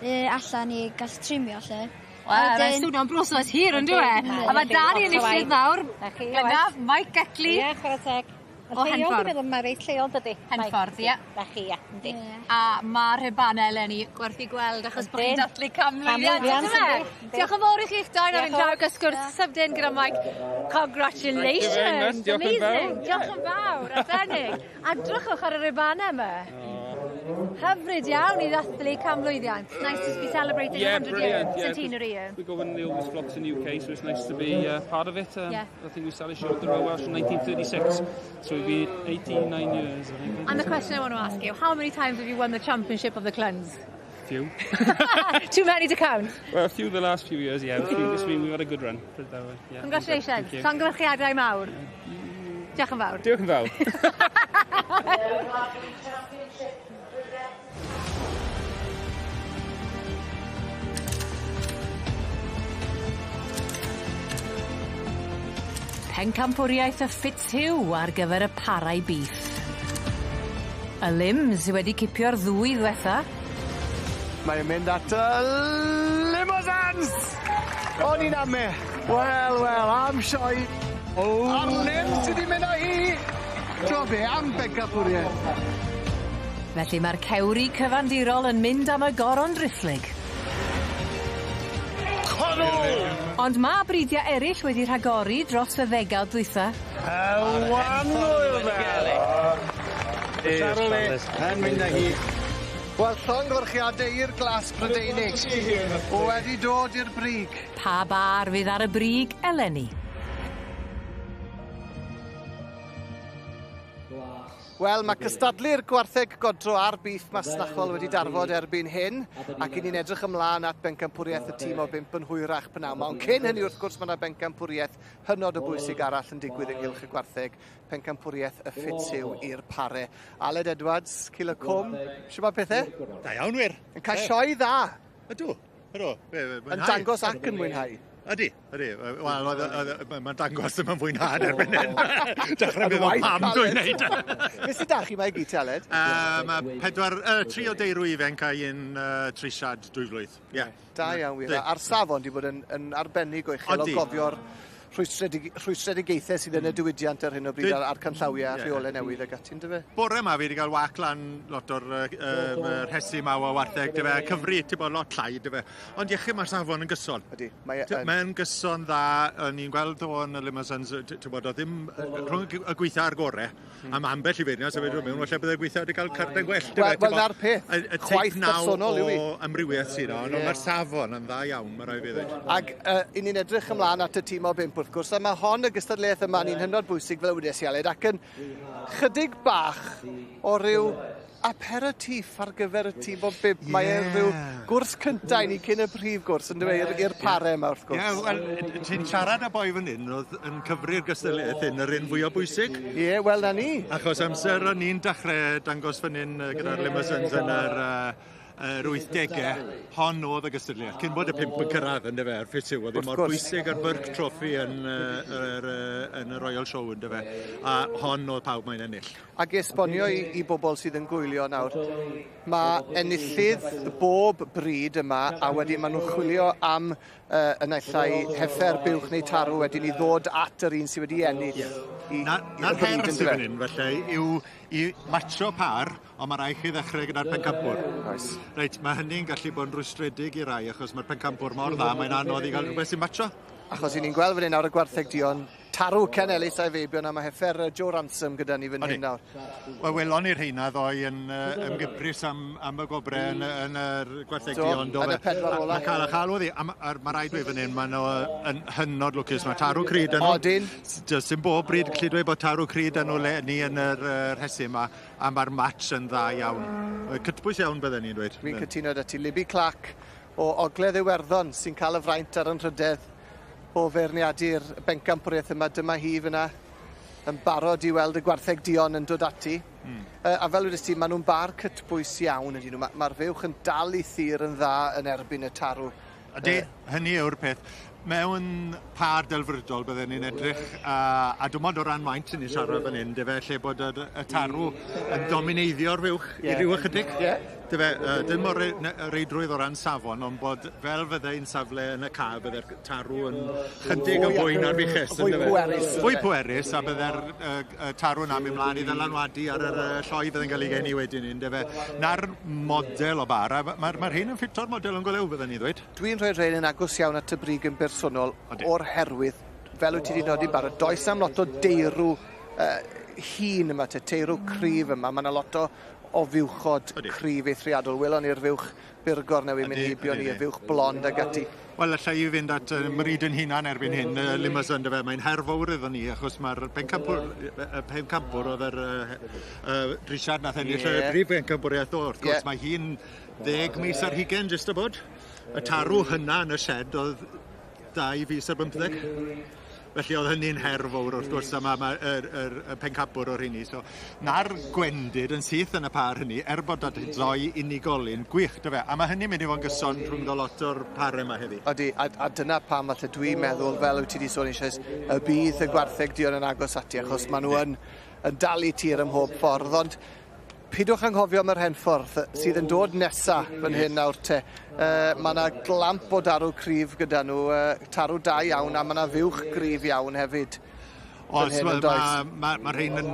allan i gallu trimio 'lly. Wel, mae'n swnio'n broses hir on'd yw e? A mae Dani yn enillydd nawr. Gyda Mike Eckley. Ie, chwarae teg. O Lleol, Henffordd. Dwi'n meddwl mae reit lleol dydi? Henffordd, ie. Na chi, ie, yndi. A mae'r rhubanau eleni gwerth i gweld achos bod chi'n Ydyn. dathlu canmlwyddiant, Canmlwyddiant, yndyfe? yndi, yndi. Diolch yn fawr i chi'ch dau nawr yn Diolch yn draw gael sgwrs sydyn gyda Mike. Congratulations! Thank you very much. Diolch yn fawr. Amazing. Diolch yn fawr, arbennig. A drychwch ar y rhubanau yma. Hyfryd iawn i ddathlu canmlwyddiant. Nice to be celebrating Yeah, 100 year, brilliant. Yeah, centenary year. We go one of the oldest flocks in the UK, so it's nice to be part of it. Yeah. I think we started showing the Royal Welsh in 1936, so we've been 89 years, I think. And the question I want to ask you, how many times have you won the championship of the Cluns? Few. Too many to count. Well, a few the last few years, yeah. We've had a good run, put it that way. Yeah. Congratulations. Thank you. Llongyfarchiadau mawr. Diolch yn fawr. Diolch yn fawr. Pencampwriaeth y Fitzhugh ar gyfer y parau beef. Y Lims wedi cipio'r ddwy ddwetha. Mae'n mynd at y Limousins! O'n i'n ame. Wel, wel, am sioe. Oh. A'r Lims sydd wedi mynd â hi. Tro be, am bencampwriaeth. Felly mae'r cewri cyfandirol yn mynd am y goron driphlyg. Ond ma' bridiau eraill wedi rhagori dros y ddegawd dwytha. Ewanwyl fe! Yn mynd â hi. Wel, llongyfarchiadau i'r glas Brydeinig. Wedi dod i'r brig. Pa bar fydd ar y brig eleni? Wel, mae cystadlu'r gwartheg godro a'r biff masnachol wedi darfod erbyn hyn, ac i ni'n edrych ymlaen at bencampwriaeth y tîm o bump yn hwyrach pnawn 'ma. Ond cyn hynny, wrth gwrs, mae yna bencampwriaeth hynod o bwysig arall yn digwydd ynghylch y gwartheg, pencampwriaeth y Fitzhugh i'r pare. Aled Edwards, Cil y Cwm, shwt mae pethau? Da iawn wir. Yn cael sioe dda. Ydw, ydw. Yn dangos ac yn mwynhau. Ydy, ydy. Wel, mae'n dangos ddim yn fwynhad erbyn hyn. Dechrau meddwl pam dwi'n neud. Beth sydd da chi mae i gyd, Aled? Mae pedwar, tri o deirw ifanc a un trisiad 2 flwydd. Yeah. Da iawn wir. A'r safon di bod yn arbennig o uchel o gofio'r rhwystredigaethau sydd yn y diwydiant ar hyn o bryd a'r canllawiau a rheolau newydd ag ati, yndyfe? Bore yma fi wedi cael wac lan lot o'r rhesi ma o wartheg, dyfe, cyfri, ti'n bod, lot llai, dyfe. Ond iechyd mae'r safon yn gyson. Ydy. Mae'n Mae gyson dda, o'n i'n gweld o yn y Limousins, ti'n bod, o ddim rhwng y gweitha a'r gore, a mae ambell i feirniad sy'n mynd mewn, falle bydde gweitha wedi cael carden gwell. Wel, na'r peth, chwaith personol yw i. o amrywiaeth sydd o, ond mae'r safon yn dda iawn, mae rhaid fi ddweud. Ac i ni'n edrych ymlaen at y tîm o bump wrth gwrs, a mae hon y gystadleuaeth yma ni'n hynod bwysig fel wedes i Aled, ac yn chydig bach o ryw aperitif ar gyfer y tîm o bump. Mae e'n rhyw gwrs cynta i ni cyn y prif gwrs, yn dweud, i'r pare yma wrth gwrs. Ie, wel, ti'n siarad â boi fan hyn, oedd yn cyfri'r gystadleuaeth hyn yr un fwy o bwysig. Ie, wel, na ni. Achos amser o'n i'n dechrau dangos fan hyn gyda'r Limousins yn yr yr 80au, hon oedd y gystadleuaeth. Cyn bod y pump yn cyrraedd yn dyfe, a'r ffisiw, oedd hi mor bwysig ar Burke Trophy yn, yn y Royal Show yn dyfe. A hon oedd pawb mae'n ennill. Ac i esbonio i bobl sydd yn gwylio nawr, mae enillydd bob bryd yma, a wedyn maen nhw'n chwilio am y naill ai heffer, buwch neu tarw wedyn i ddod at yr un sydd wedi ennill. Yeah. Na'r her sydd fan hyn, felly, yw i matcho par, ond mae rhaid chi ddechrau gyda'r pencampwr. Oes. Reit, mae hynny'n gallu bod yn rwystredig i rai, achos mae'r pencampwr mor dda, mae'n anodd i gael rhywbeth sy'n matcho. Achos i ni'n gweld fan hyn nawr y gwartheg duon, tarw Ken Ellis a'i feibion, a mae heffer Joe Ransom gyda ni fan hyn nawr. Wel, welon ni'r rheina ddoe yn ymgyprys am y gobre yn yr gwartheg duon. Do, yn y pedwar ola. Mae cael a chael oedd hi, a mae rhaid dweud fan hyn, maen nhw yn hynod lwcus. Mae tarw cryd yn nhw. Odyn. Does dim bob bryd gallu dweud bod tarw cryd yn nhw le ni yn yr rhesi yma, a mae'r match yn dda iawn. Cytbwys iawn bydden ni'n dweud. Fi'n cytuno 'da ti. Libby Clark o Ogledd Iwerddon sy'n cael y fraint ar anrhydedd o feirniadu'r bencampwriaeth yma. Dyma hi fyna yn barod i weld y gwartheg duon yn dod ati. A fel wedest ti, maen nhw'n bar cytbwys iawn ydyn nhw. Mae'r fuwch yn dal i thir yn dda yn erbyn y tarw. Ydy, hynny yw'r peth. Mewn par delfrydol bydden ni'n edrych, a dim ond o ran maint ni'n siarad fan hyn, dyfe, lle bod y tarw yn domineiddio'r fuwch i ryw ychydig. Dyfe, dim o reidrwydd o ran safon, ond bod fel fydde un safle yn y ca, bydde'r tarw yn chydig yn fwy na'r fuches. Fwy pwerus. Fwy pwerus, a bydde'r tarw yna mynd mlaen i ddylanwadu ar yr lloi fydde'n cael ei geni wedyn, dyfe. Na'r model o bar, a mae'r rhain yn ffito'r model yn golew, bydden ni'n dweud. Dwi'n rhoi rhain yn agos iawn at y brig yn bersonol o'r herwydd, fel wyt ti wedi nodi'n barod, does am lot o deirw hun yma, te, teirw cryf yma. Mae yna lot o fuwchod cryf eithriadol. Welon ni'r fuwch burgor newydd mynd heibio ni, y fuwch blond ag ati. Wel, allai i fynd at mryd yn hunan erbyn hyn, Limousin, dyfe. Mae'n her fawr iddo ni, achos mae'r pencampwr oedd yr Richard nath ennill y brif bencampwriaeth o, wrth gwrs. Mae hi'n 10 mis ar hugain, jyst o bod. Y tarw hynna yn y shed oedd 2 fis ar 15. Felly oedd hynny'n her fawr wrth gwrs, a mae y pencampwr o'r hynny. So, na'r gwendid yn syth yn y par hynny, er bod ddoi unigolyn gwych, dyfe. A mae hynny'n mynd i fod yn gyson rhwng lot o'r parau yma heddi. Odi, a dyna pam falle dwi'n meddwl, fel wyt ti wedi sôn eisoes, y bydd y gwartheg duon yn agos ati, achos maen nhw yn dal i tir ym mhob ffordd. Ond pidwch anghofio am yr Henffordd sydd yn dod nesa fan hyn nawr te. Mae yna glamp o darw cryf gyda nhw, tarw da iawn, a mae yna fuwch gryf iawn hefyd. Oes, mae rhain yn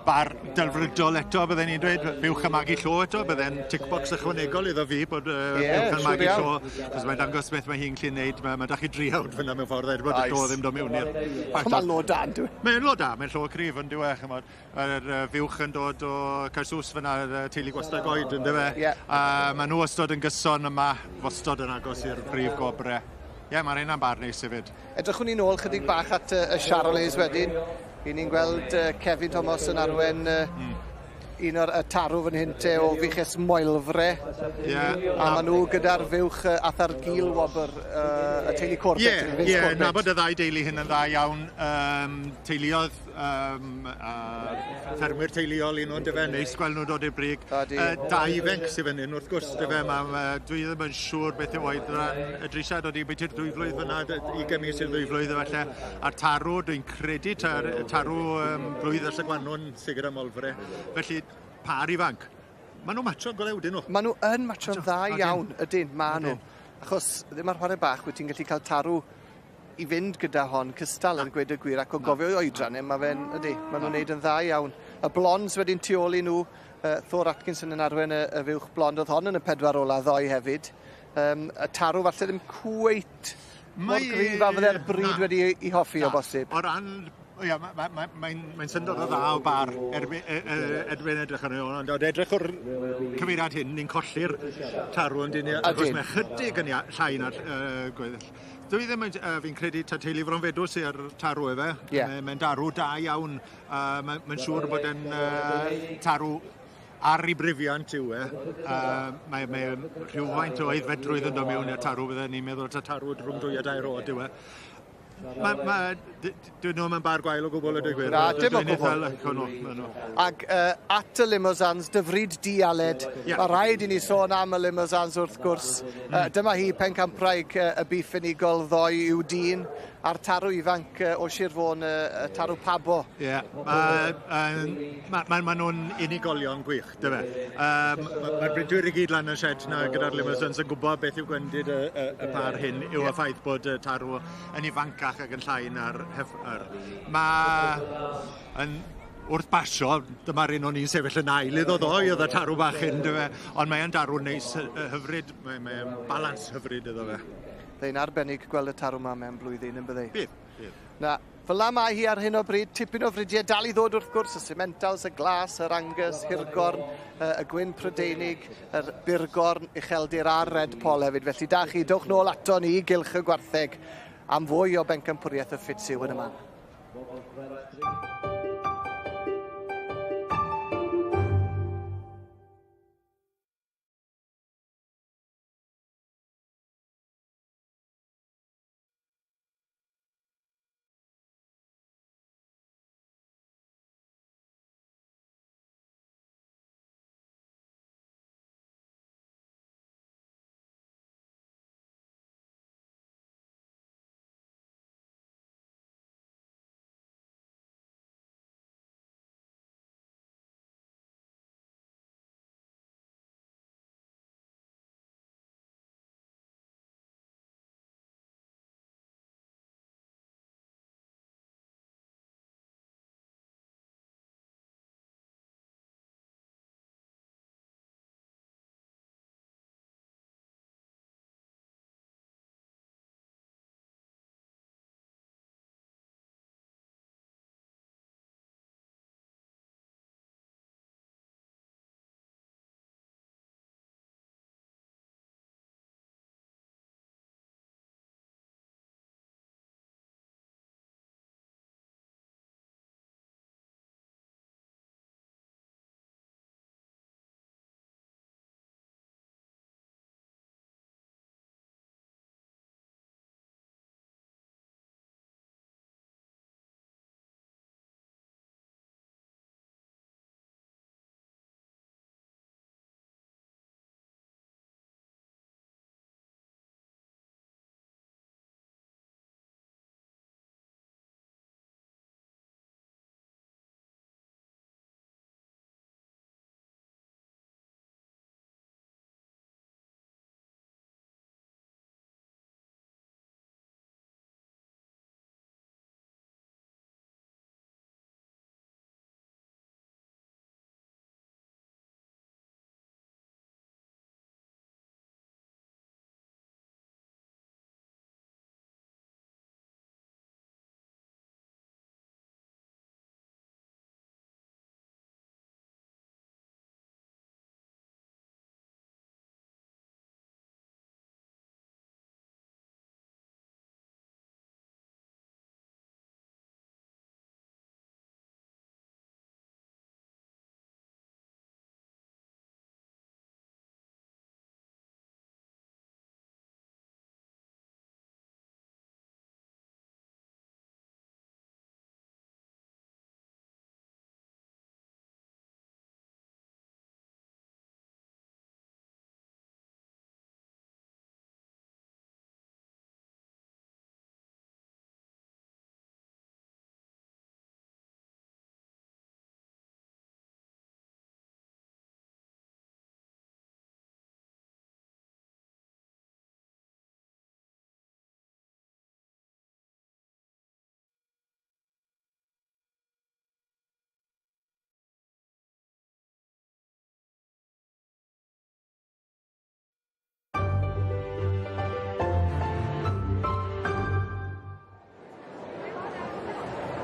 bar delfrydol eto, bydden ni'n dweud. Buwch yn magu llo eto, bydden tick box ychwanegol iddo fi bod buwch yn magu llo. Cos mae'n dangos beth mae hi'n gallu neud. Mae da chi driawd fyna mewn ffordd, er bod y llo ddim dod mewn i'r... Mae'n lo da, yn dwi? Mae'n lo da, mae'n llo cryf yn dyw e, ch'mod. Mae'r fuwch yn dod o Caersws fyna, teulu Gwastad Goed, yn dyfe. A maen nhw wastod yn gyson yma, wastod yn agos i'r brif gobre. Ie, mae'r un am bar neis hefyd. Edrychwn ni nôl chydig bach at y Charolais wedyn. I ni'n gweld Kevin Thomas yn arwen un o'r tarw fan hyn te o Fuches Moelfre. A maen nhw gyda'r fuwch ath ar gil wobr y teulu Corbett. Ie, nabod y ddau deulu hyn yn dda iawn. Teuluodd, ffermwyr teuluol un o'n dyfe, neis gweld nhw dod i'r brig. Dau ifanc sydd fan hyn, wrth gwrs, dyfe, dwi ddim yn siŵr beth yw oedran y drisiad, oeddi beth 2 flwydd fyna, 20 mis i'r 2 flwydd efallai. A'r tarw, dwi'n credu tarw blwydd ers y gwanwn sydd gyda Moelfre. Felly, par ifanc. Maen nhw'n matcho'n golew, dyn nhw? Maen nhw yn matcho'n dda iawn, ydyn, maen nhw. Achos ddim ar chwarae bach, wyt ti'n gallu cael tarw i fynd gyda hon cystal yn gweud y gwir, ac o gofio oedran, mae fe'n, ydy, maen nhw'n neud yn dda iawn. Y blonds wedyn tu ôl i nhw, Thor Atkinson yn arwen y fuwch blond, oedd hon yn y pedwar ola ddoe hefyd. Y tarw falle ddim cweit mor gryf a fydde'r bryd wedi ei hoffi o bosib. O ran, ia, mae'n syndod o dda o bar erbyn edrych arno, ond edrych o'r cyfeiriad hyn, ni'n colli'r tarw yn dyn ni, achos mae chydig yn llai na'r gweddill. Dwi ddim yn, fi'n credu ta teulu Fronfedw sydd ar tarw efe. Mae'n darw da iawn, mae'n siŵr bod e'n tarw ar ei brifiant yw e. Mae rhywfaint o aeddfedrwydd yn dod mewn i'r tarw, bydden ni'n meddwl ta tarw rhwng 2 a 3 oed yw e. Ma, ma, dyn nhw'm yn bar gwael o gwbl a dweud gwir. Na, dim o gwbl. Ac at y Limousins, dyfryd di Aled, yeah. Mae rhaid i ni sôn am y Limousins wrth gwrs. Dyma hi pencampwraig y biff unigol ddoe i'w dyn, a'r tarw ifanc o Sir Fôn, y tarw Pabo. Ie, yeah, ma, ma, ma nhw'n unigolion gwych, dyfe. Mae'r brydwyr i gyd lan yn shed na gyda'r Limousins yn gwybod beth yw gwendid y par hyn, yw y ffaith bod y tarw yn ifancach ac yn llai na'r hefr. Mae yn wrth basio, dyma'r un o'n i'n sefyll yn ail iddo ddoe, oedd y tarw bach hyn, dyfe. Ond mae'n darw neis hyfryd, mae'n balans hyfryd iddo fe. Byddai'n arbennig gweld y tarw 'ma mewn blwyddyn yn byddai? Bydd, bydd. Na, fel 'na mae hi ar hyn o bryd, tipyn o fridiau dal i ddod wrth gwrs, y Simmentals, y Glas, yr Angus, Hirgorn, y Gwyn Prydeinig, yr Burgorn, Ucheldir a'r Red Poll hefyd. Felly da chi, dowch nôl ato ni i Gylch y Gwartheg am fwy o bencampwriaeth y Fitzhugh yn y man.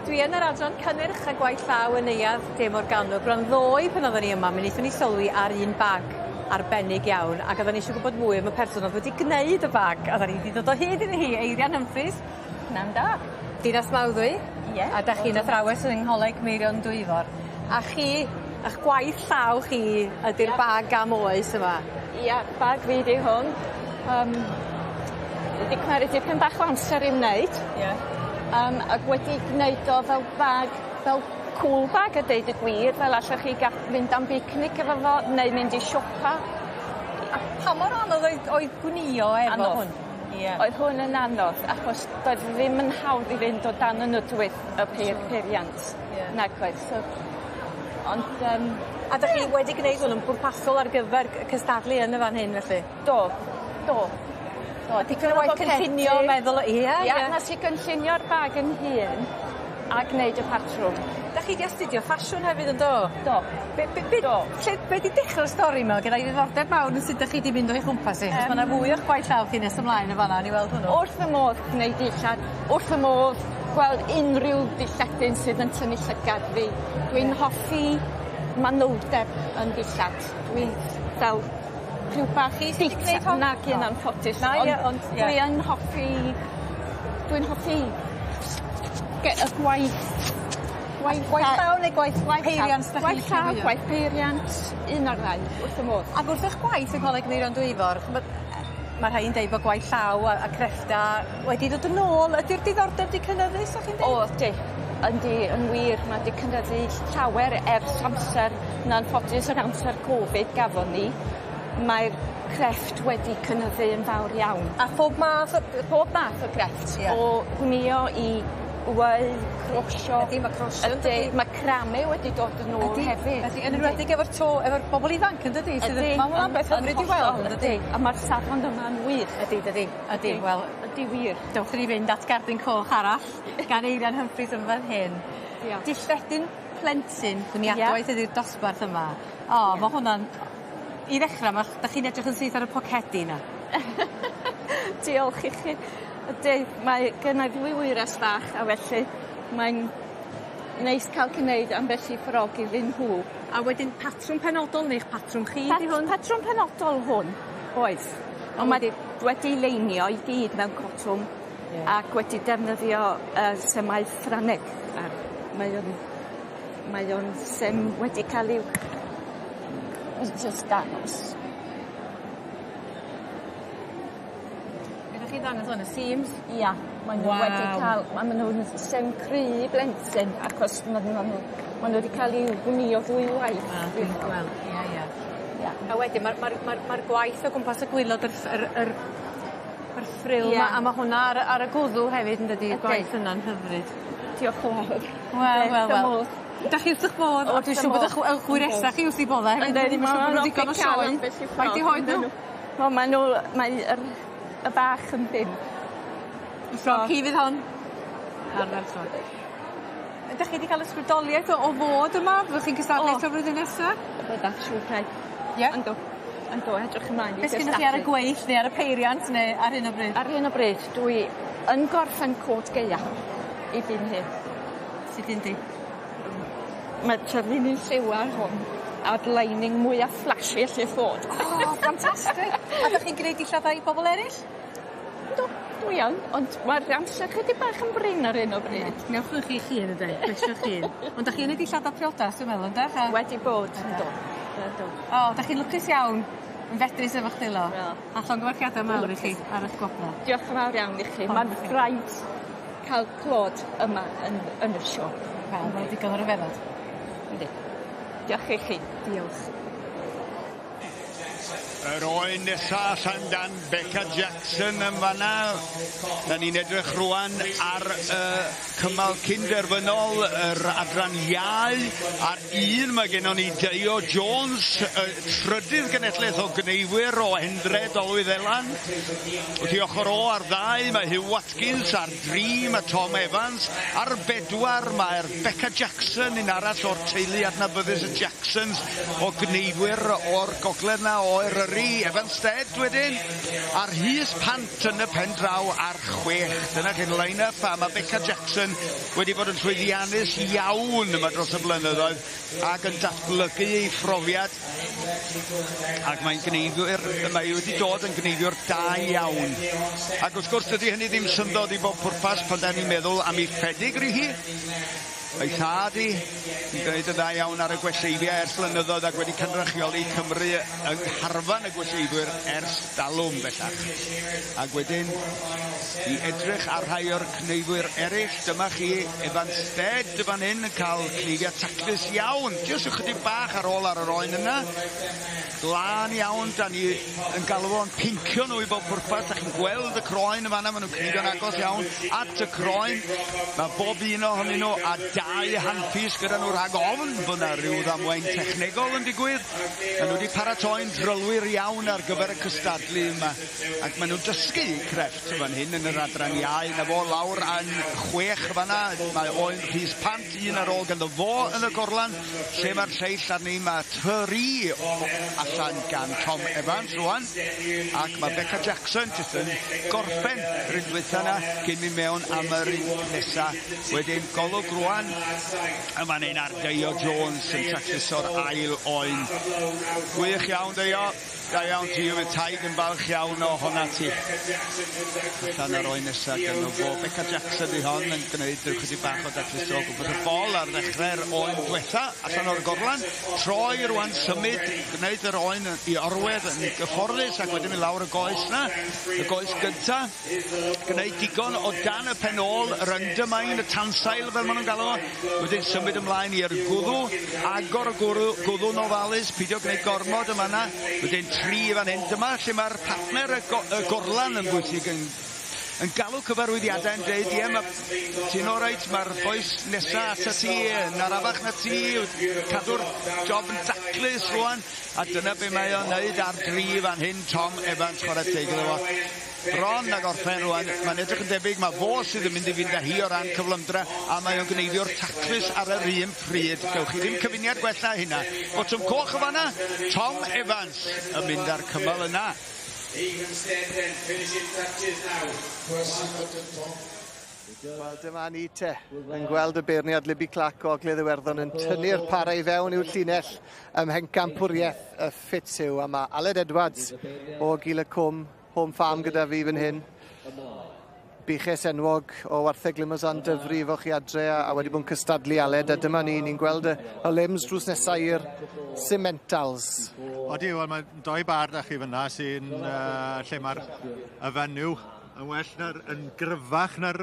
Dwi yn yr adran cynnyrch a gwaith llaw yn Neuadd De Morgannwg. Rwan ddoe pan oedden ni yma, mi wnaethon ni sylwi ar un bag arbennig iawn ac oedden ni eisiau gwybod mwy am y person oedd wedi gwneud y bag. A 'dan ni 'di dod o hyd iddi hi, Eirian Humphreys. Pnawn da. Dinas Mawddwy. Ie. A 'dach chi'n athrawes yng Ngholeg Meirion Dwyfor. A chi, 'ych gwaith llaw chi ydi'r bag am oes yma. Ia, bag fi 'di hwn. Wedi cymeryd dipyn bach o amser i'w wneud. Ie. Ac wedi gwneud o fel bag, fel cool bag a deud y gwir, fel allwch chi fynd am bicnic efo fo neu mynd i siopa. A pa mor anodd oedd gwnïo efo Anodd. hwn? Ie. Oedd hwn yn anodd achos doedd ddim yn hawdd i fynd o dan y nodwydd y peiriant. Ie. Nag oedd so ond A 'dach chi wedi gwneud hwn yn bwrpasol ar gyfer cystadlu yn y fan hyn felly? Do do. Do. Dipyn o waith cynllunio meddwl ie ie. Ia nes i gynllunio'r bag 'yn hun a gneud y patrwm. 'Dach chi 'di astudio ffasiwn hefyd yn do? Do. Be' be' be' Do. lle be' 'di dechre'r stori 'ma? Gennai ddiddordeb mawr yn sut 'dach chi 'di mynd o'i chwmpas 'i. Achos ma' 'na fwy o'ch gwaith llaw chi nes ymlaen yn fan 'na o'n i weld hwnnw. Wrth fy modd gwneud dillad, wrth fy modd gweld unrhyw dilledyn sydd yn tynnu llygad fi. Dwi'n hoffi manylder yn dillad. Dwi'n fel rhyw bach Chi sy 'di gneud hon? Nag yn anffodus. Na ie ond ie. Dwi yn hoffi dwi'n hoffi y gwaith gwaith Gwaith llaw neu gwaith peiriant 'dach chi'n Gwaith licio llaw, fwya? gwaith peiriant, un o'r ddau, wrth fy modd. Ac wrth 'ych gwaith yn Coleg Meirion Dwyfor ch'mod ma' rhai yn deud bo' gwaith llaw a creffta wedi dod yn ôl ydi'r diddordeb 'di cynyddu 'sach chi'n deud? O ydi yndi yn wir ma' 'di cynyddu llawer ers amser yn anffodus yr amser Covid gafon ni mae'r crefft wedi cynyddu yn fawr iawn. A phob math o Pob math o grefft. Ie. O gwnïo i weu, crosio. Ydi ma' crosio Yndi macrame wedi dod yn ôl Ydi. hefyd. Ydi yn enwedig efo'r to efo'r bobol ifanc yndydi sydd yn Ydi. ma' hwnna'n beth hyfryd i weld yndydi? A ma'r safon yma'n wych. Ydi dydi ydi wel Ydi wir. Dewch i ni fynd at gerdyn coch arall gan Eirian Humphreys yn fan hyn. Diolch. Dilledyn plentyn gwyniadwaith ydi'r dosbarth yma. O ma' hwnna'n i ddechra ma' 'dach chi'n edrych yn syth ar y pocedi 'na. Diolch i chi. Ydi mae gennai ddwy wyres fach a felly mae'n neis ca'l gneud ambell i ffrog iddyn nhw. A wedyn patrwm penodol neu'ch patrwm chi 'di hwn? Patrwm penodol hwn oes. Ond mae wedi leinio i gyd mewn cotwm Ie. ac wedi defnyddio semau Ffrangeg a mae o'n sem wedi ca'l i'w jyst dangos. Be' 'dach chi'n ddangos 'wan y seams? Ia mae nhw Waw. wedi ca'l ma' nw'n sem cry i blentyn achos ma' nw wedi ca'l i'w gwnïo ddwy waith. Ah dwi'n gweld ie ie. Ia. A wedyn ma'r ma'r ma'r ma'r gwaith o gwmpas y gwilod yr ff- yr yr yr ffril Ie. 'ma a ma' hwnna ar y gwddw hefyd yndydi? Y Ydi. gwaith yna'n hyfryd. Diolch yn fawr. Wel wel Wrth fy wel. modd. 'Dach chi wrth 'ych bodd? O dwi'n siŵr bod 'ych hwyresa chi wrth 'u bodde hefyd Yndyn Dwi'n siŵr bo' nw'n ddigon o sioe. Faint 'di hoed nhw? Wel ma' nw mae yr y bach yn bump. Ffrog hi fydd hon. Ardderchog. Ydach chi 'di ca'l ysbrydoliaeth o fod yma? Fyddwch chi'n cystadlu eto flwyddyn nesa? Byddaf siŵr rhaid. Ie? Yndw. Yndw edrych ymlaen i Be' sgennych chi ar y gweill neu ar y peiriant neu ar hyn o bryd? Ar hyn o bryd dwi yn gorffen cot gaea i byn hyn. Sut un 'di? Mae terfyn lliw ar hwn a'r lining mwya flashy allith fod. O ffantastig. A 'dach chi'n gneud dillad i bobol eryll? Yndw dwi yn ond ma'r amser chydig bach yn brin ar hyn o bryd. Newch nhw chi'ch hun ynde? Plesio'ch hun. Ond 'dach chi yn neud dillada priodas dwi'n meddwl yndach? A... Wedi bod yndw. Yndw. O 'dach chi'n lwcus iawn. Yn fedrus efo'ch dwylo. A llongyfarchiada mawr i chi ar 'ych gwobra. Diolch yn fawr iawn i chi. Ma'n fraint cael clod yma yn y siop. Wel mae digon o ryfeddod. Yndi. Diolch i chi. Diolch. Yr oen nesa allan dan Beca Jackson yn fanna. Da ni'n edrych rwan ar y cymal cynderfynol, yr adran iau. Ar un mae gennon ni Deio Jones, y trydydd genedlaeth o gneifwyr o Hendre Dolwyddelan. Wrth i ochr o ar ddau mae Hugh Watkins, ar dri mae Tom Evans, ar bedwar mae'r Beca Jackson, un arall o'r teulu adnabyddus y Jacksons o gneifwyr o'r gogledd na o Eryri. Evan Stead wedyn, a'r Rhys Pant yn y pen draw ar 6. Dyna chi'n line-up a mae Beca Jackson wedi bod yn llwyddiannus iawn yma dros y blynyddoedd ac yn datblygu ei phrofiad ac mae'n gneifiwr, mae wedi dod yn gneifiwr da iawn. Ac wrth gwrs dydy hynny ddim syndod i bob pwrpas pan da ni'n meddwl am ei phedigri hi. Ei thad i yn gwneud yn dda iawn ar y gwelleifiau ers blynyddoedd ac wedi cynrychioli Cymru yng ngharfan y gwelleifwyr ers dalwm bellach. Ac wedyn i edrych ar rhai o'r cneifwyr eraill, dyma chi Evan Stead fan hyn yn cael cneifiau taclus iawn, jyst ychydig bach ar ôl ar yr oen yna. Glân iawn, da ni yn galw fo'n pincio nhw i bob pwrpas. Da chi'n gweld y croen yn fanna, maen nhw'n cneifio'n agos iawn at y croen. Mae bob un ohonyn nhw a dau handpiece gyda nhw rhag ofn bod yna rhyw ddamwain technegol yn digwydd. Maen nhw wedi paratoi'n drylwyr iawn ar gyfer y cystadlu yma, ac maen nhw'n dysgu crefft fan hyn yn yr adran iau. Na fo lawr yn 6 fanna, mae oen Rhys Pant, un ar ôl ganddo fo yn y gorlan, lle mae'r lleill arni, mae 3 allan gan Tom Evans rwan, ac mae Becca Jackson jyst yn gorffen yr un dwytha yna cyn mynd mewn am yr un nesa. Wedyn golwg rwan yn fan hyn ar Deio Jones yn tacluso'r ail oen. Gwych iawn Deio, da iawn ti, fydd Taid yn falch iawn o honna ti. Allan ar oen nesa ganddo fo. Becca Jackson di hon yn gwneud ychydig bach o dacluso o gwmpas y bol ar ddechrau'r oen dwetha, allan o'r gorlan. Troi rwan, symud, gwneud yr oen i orwedd yn gyfforddus ac wedyn mynd lawr y goes na, y goes gynta. Gwneud digon o dan y pen ôl, yr undermine, y tansail fel maen nhw'n galw fo. Wedyn symud ymlaen i'r gwddw, agor y gwddw'n ofalus, pidio gwneud gormod yma yna. Wedyn 3 fan hyn, dyma lle mae'r partner y gorlan yn bwysig yn galw cyfarwyddiadau yn dweud, ie, ti'n oreit, mae'r boes nesa ata ti, yn arafach na ti, cadw'r job yn daclus rwan, a dyna be mae o'n neud ar 3 fan hyn, Tom Evans, chwarae teg iddo fo. Bron ag orffen rwan, mae'n edrych yn debyg, mae fo sydd yn mynd i fynd â hi o ran cyflymdra, a mae o'n gneifio'r taclus ar yr un pryd. Gewch chi ddim cyfuniad gwella hynna. Botwm coch o fanna, Tom Evans yn mynd â'r cymal yna. Wel, dyma ni te, yn gweld y beirniad Libby Clark o Ogledd Iwerddon yn tynnu'r para i fewn i'w llinell ym mhencampwriaeth y Fitzhugh. A mae Aled Edwards o Gil y Cwm, Home Farm gyda fi fan hyn. Buches enwog o wartheg Limousin Dyfri efo chi adre a wedi bod yn cystadlu Aled, a dyma ni, ni'n gweld y limbs drws nesaf i'r Simmentals. Odi, wel mae doi bar da chi fyna sy'n lle mae'r y fenyw yn well na'r, yn gryfach na'r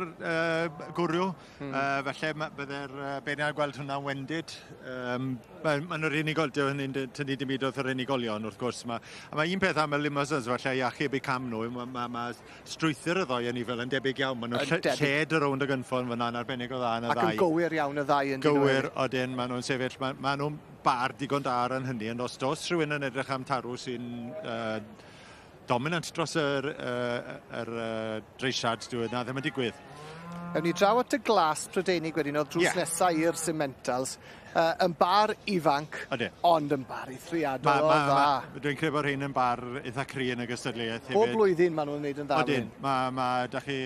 gwryw. Felly bydde'r beirniad gweld hwnna'n wendid. Maen nhw'r unigol, dyw hynny'n tynnu dim byd wrth yr unigolion wrth gwrs. A mae un peth am y Limousins falle i achub eu cam nhw, mae strwythur y ddoi anifail yn debyg iawn. Maen nhw'n lled y rownd y gynffon fyna yn arbennig o dda yn y ddau. Ac yn gywir iawn y ddau yn Gywir, odyn, maen nhw'n sefyll, maen nhw'n bar digon da ar yn hynny, ond os does rhywun yn edrych am tarw sy'n dominant dros yr dreisiad, dyw yna ddim yn digwydd. Ewn ni draw at y glas Prydeinig wedyn, oedd drws nesaf i'r Simmentals, yn bar ifanc, ond yn bar eithriadol o dda. Dwi'n credu bod rhain yn bar eitha cry yn y gystadleuaeth hefyd. Bob blwyddyn maen nhw'n gwneud yn dda. Odyn, mae da chi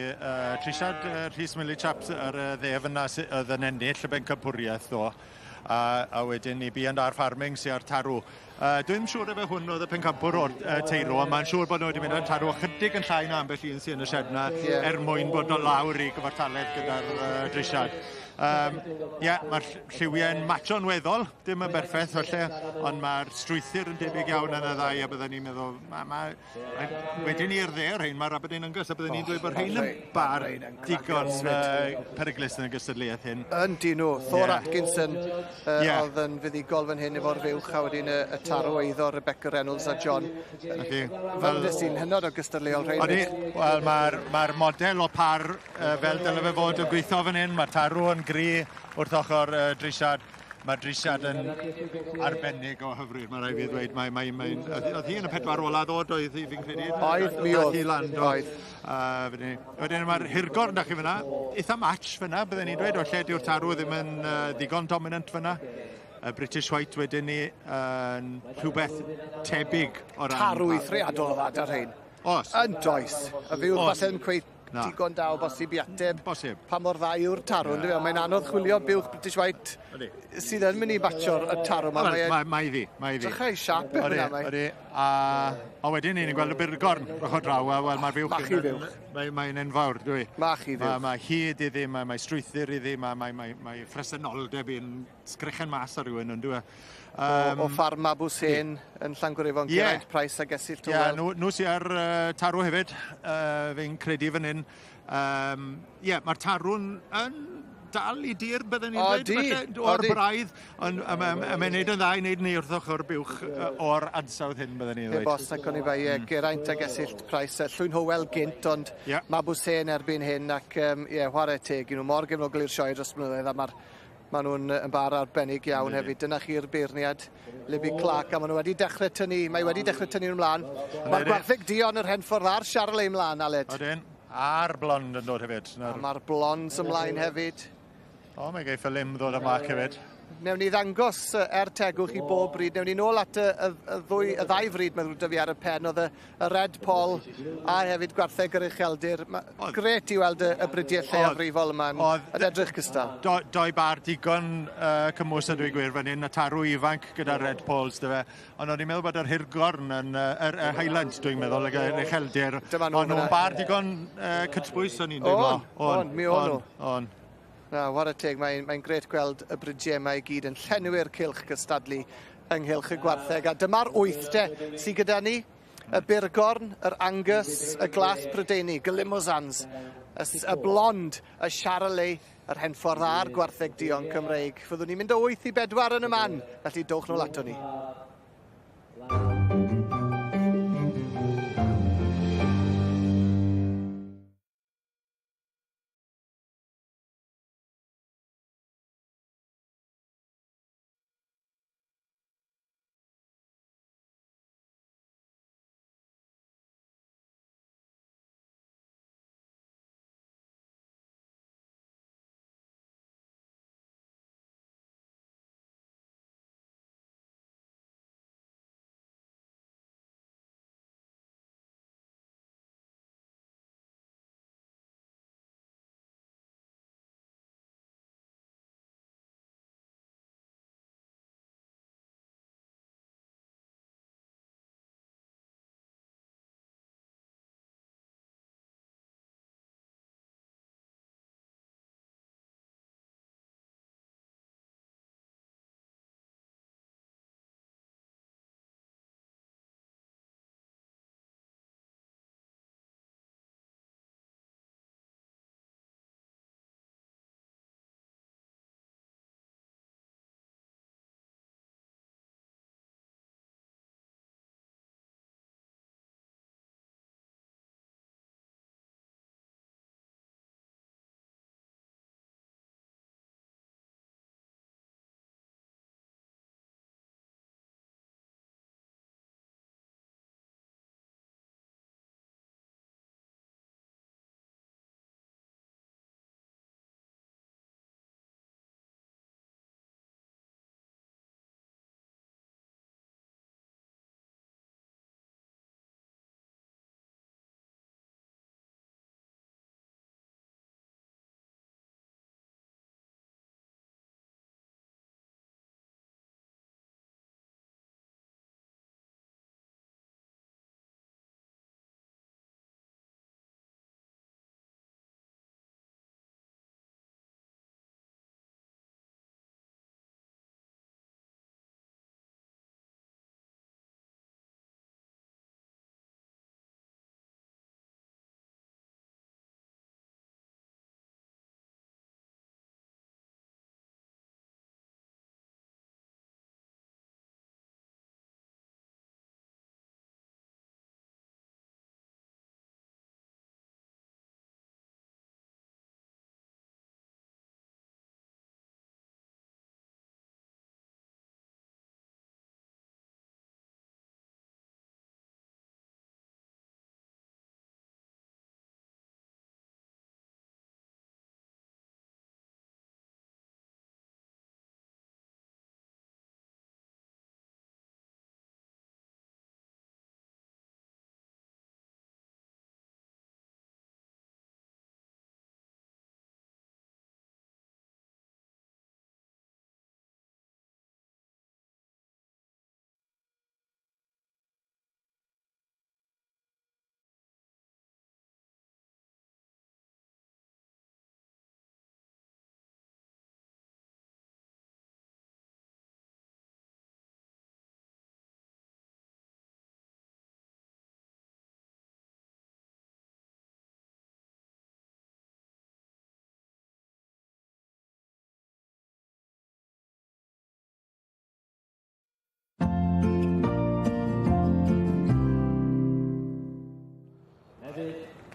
Trisiad Rhys Millichaps ar y dde fyna oedd yn ennill y bencampwriaeth ddo. A wedyn ni B&R Farming sy'n ar tarw. Dwi'n siŵr efo hwn oedd y pencampwr o'r teirw, ond mae'n siŵr bod nhw wedi mynd ar tarw ychydig yn llai na ambell un sy'n yn y shed yna er mwyn bod o lawr i gyfartaledd gyda'r dreisiad. Ie, mae'r lliwiau'n matcho'n weddol, dim yn berffaith falle, ond mae'r strwythur yn debyg iawn yn y ddau, a byddwn ni'n meddwl, wedyn ni i'r dde o'r rhain, mae'r Aberdeen Angus, a byddwn ni'n dweud bod rhain yn bar digon peryglus yn y gystadleuaeth hyn. Yndyn nhw, Thor Atkinson oedd yn fuddugol fan hyn efo'r fuwch, a wedyn y tarw eiddo Rebecca Reynolds a John. Fel dys ti'n hynod o gystadleuol rhain. Odi, wel mae'r model o par fel dyle fe fod yn gweithio fan hyn, mae'r tarw yn gry wrth ochr dreisiad. Mae'r dreisiad yn arbennig o hyfryd, mae rhaid fi ddweud. Oedd hi yn y 4 ola ddod, oedd hi fi'n credu? Oedd, mi oedd. Oedd. Wedyn mae'r hirgorn da chi fyna, eitha match fyna, byddwn ni'n dweud, o lle dyw'r tarw ddim yn ddigon dominant fyna. Y British White wedyn ni yn rhywbeth tebyg o ran... Tarw eithriadol o dda, da rhain. Os. Yn does. Y fiwch falle'n cweith digon da o bosib i ateb. Bosib. Pa mor dda yw'r tarw, yeah. Mae'n anodd chwilio buwch British White sydd yn mynd i batio'r y tarw 'ma. Mae mae iddi, mae iddi. Drychau siap e hwnna, mae. Odi, a wedyn ni'n gweld y burgorn ochr draw, a wel mae'r fuwch... Mach i fuwch. Mae'n enfawr, dwi. Mach i fuwch. Mae hyd iddi, mae strwythur iddi, mae phresenoldeb i'n sgrechen mas ar rhywun, ond dwi. O ffarm Mabwsen yn Llangwrifon, Geraint Price ag Esyllt Ie, yeah, nhw sy'n ar tarw hefyd, fi'n credu fan hyn. Ie, mae'r tarw'n yn dal i dir, byddwn ni'n dweud, o'r braidd, ond mae'n neud yn dda i wneud ni wrth ochr buwch o'r ansawdd hyn, byddwn ni'n dweud. Heb os ac o'n i bai, Geraint ag Esyllt Price, Llwyn Howell gynt, ond yeah. Mabwsen erbyn hyn, ac ie, chwarae teg i nhw, mor gefnogol i'r sioe dros blynyddoedd, a mae'r Maen nhw'n yn bar arbennig iawn hefyd. Dyna chi'r beirniad, Libby Clark, a maen nhw wedi dechrau tynnu, mae wedi dechrau tynnu nhw ymlaen. Mae'r gwartheg duon yr Henffordd a'r Charolais ymlaen, Aled. Odyn, a'r blond yn dod hefyd. A mae'r blonds ymlaen hefyd. O, mae geiff y lim ddod yma hefyd. Newn ni ddangos er tegwch i bob bryd. Newn ni nôl at y ddau fryd mae'n ddrwg 'da fi ar y pen. Oedd y Red Poll a hefyd gwartheg yr ucheldir. Gret i weld y bridiau lleiafrifol yma yn edrych cystal. Doi bar digon cymwys a dwi gwir fan hyn, y tarw ifanc gyda'r Red Polls, dy fe. Ond o'n i'n meddwl bod yr hirgorn yn yr Highlands, dwi'n meddwl, yr ucheldir. O'n nhw'n bar digon cytbwys o'n i'n deimlo. On, mi o'n nhw. On. Na, whare teg, mae'n gret gweld y bridiau yma i gyd yn llenwi'r cylch gystadlu ynghylch y gwartheg. A dyma'r wythde sydd gyda ni, y Burgorn, yr Angus, y Glas Prydeinig, y Limousins, y Blond, y Charolais, yr Henffordd a'r gwartheg duon Cymreig. Fyddwn ni'n mynd o 8 i 4 yn y man, felly dowch nôl ato ni.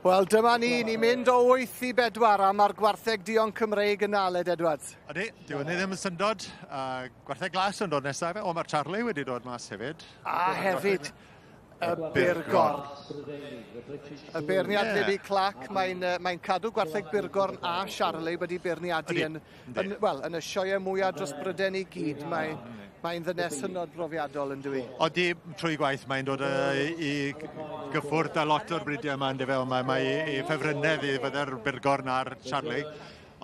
Wel, dyma ni, ni'n mynd o 8 i 4 a mae'r gwartheg duon Cymreig yn Aled Edwards. Ydy, dyw hynny ddim yn syndod. Gwartheg glas yn dod nesaf. O, mae'r Charlie wedi dod mas hefyd. A hefyd, y Byrgorn. Y beirniad Libby Clark, mae'n mae cadw gwartheg Byrgorn a Charlie wedi beirniadu yn, yn, well, yn y sioeau mwyaf dros Bryden i gyd. Mae'n mae ddynes hynod brofiadol yn dwi. Odi, trwy gwaith mae'n dod i gyffwrdd â lot o'r bridiau yma, yndyfe, ond mae, mae ei ffefrynnedd i fydde'r Byrgorn a'r Charlie.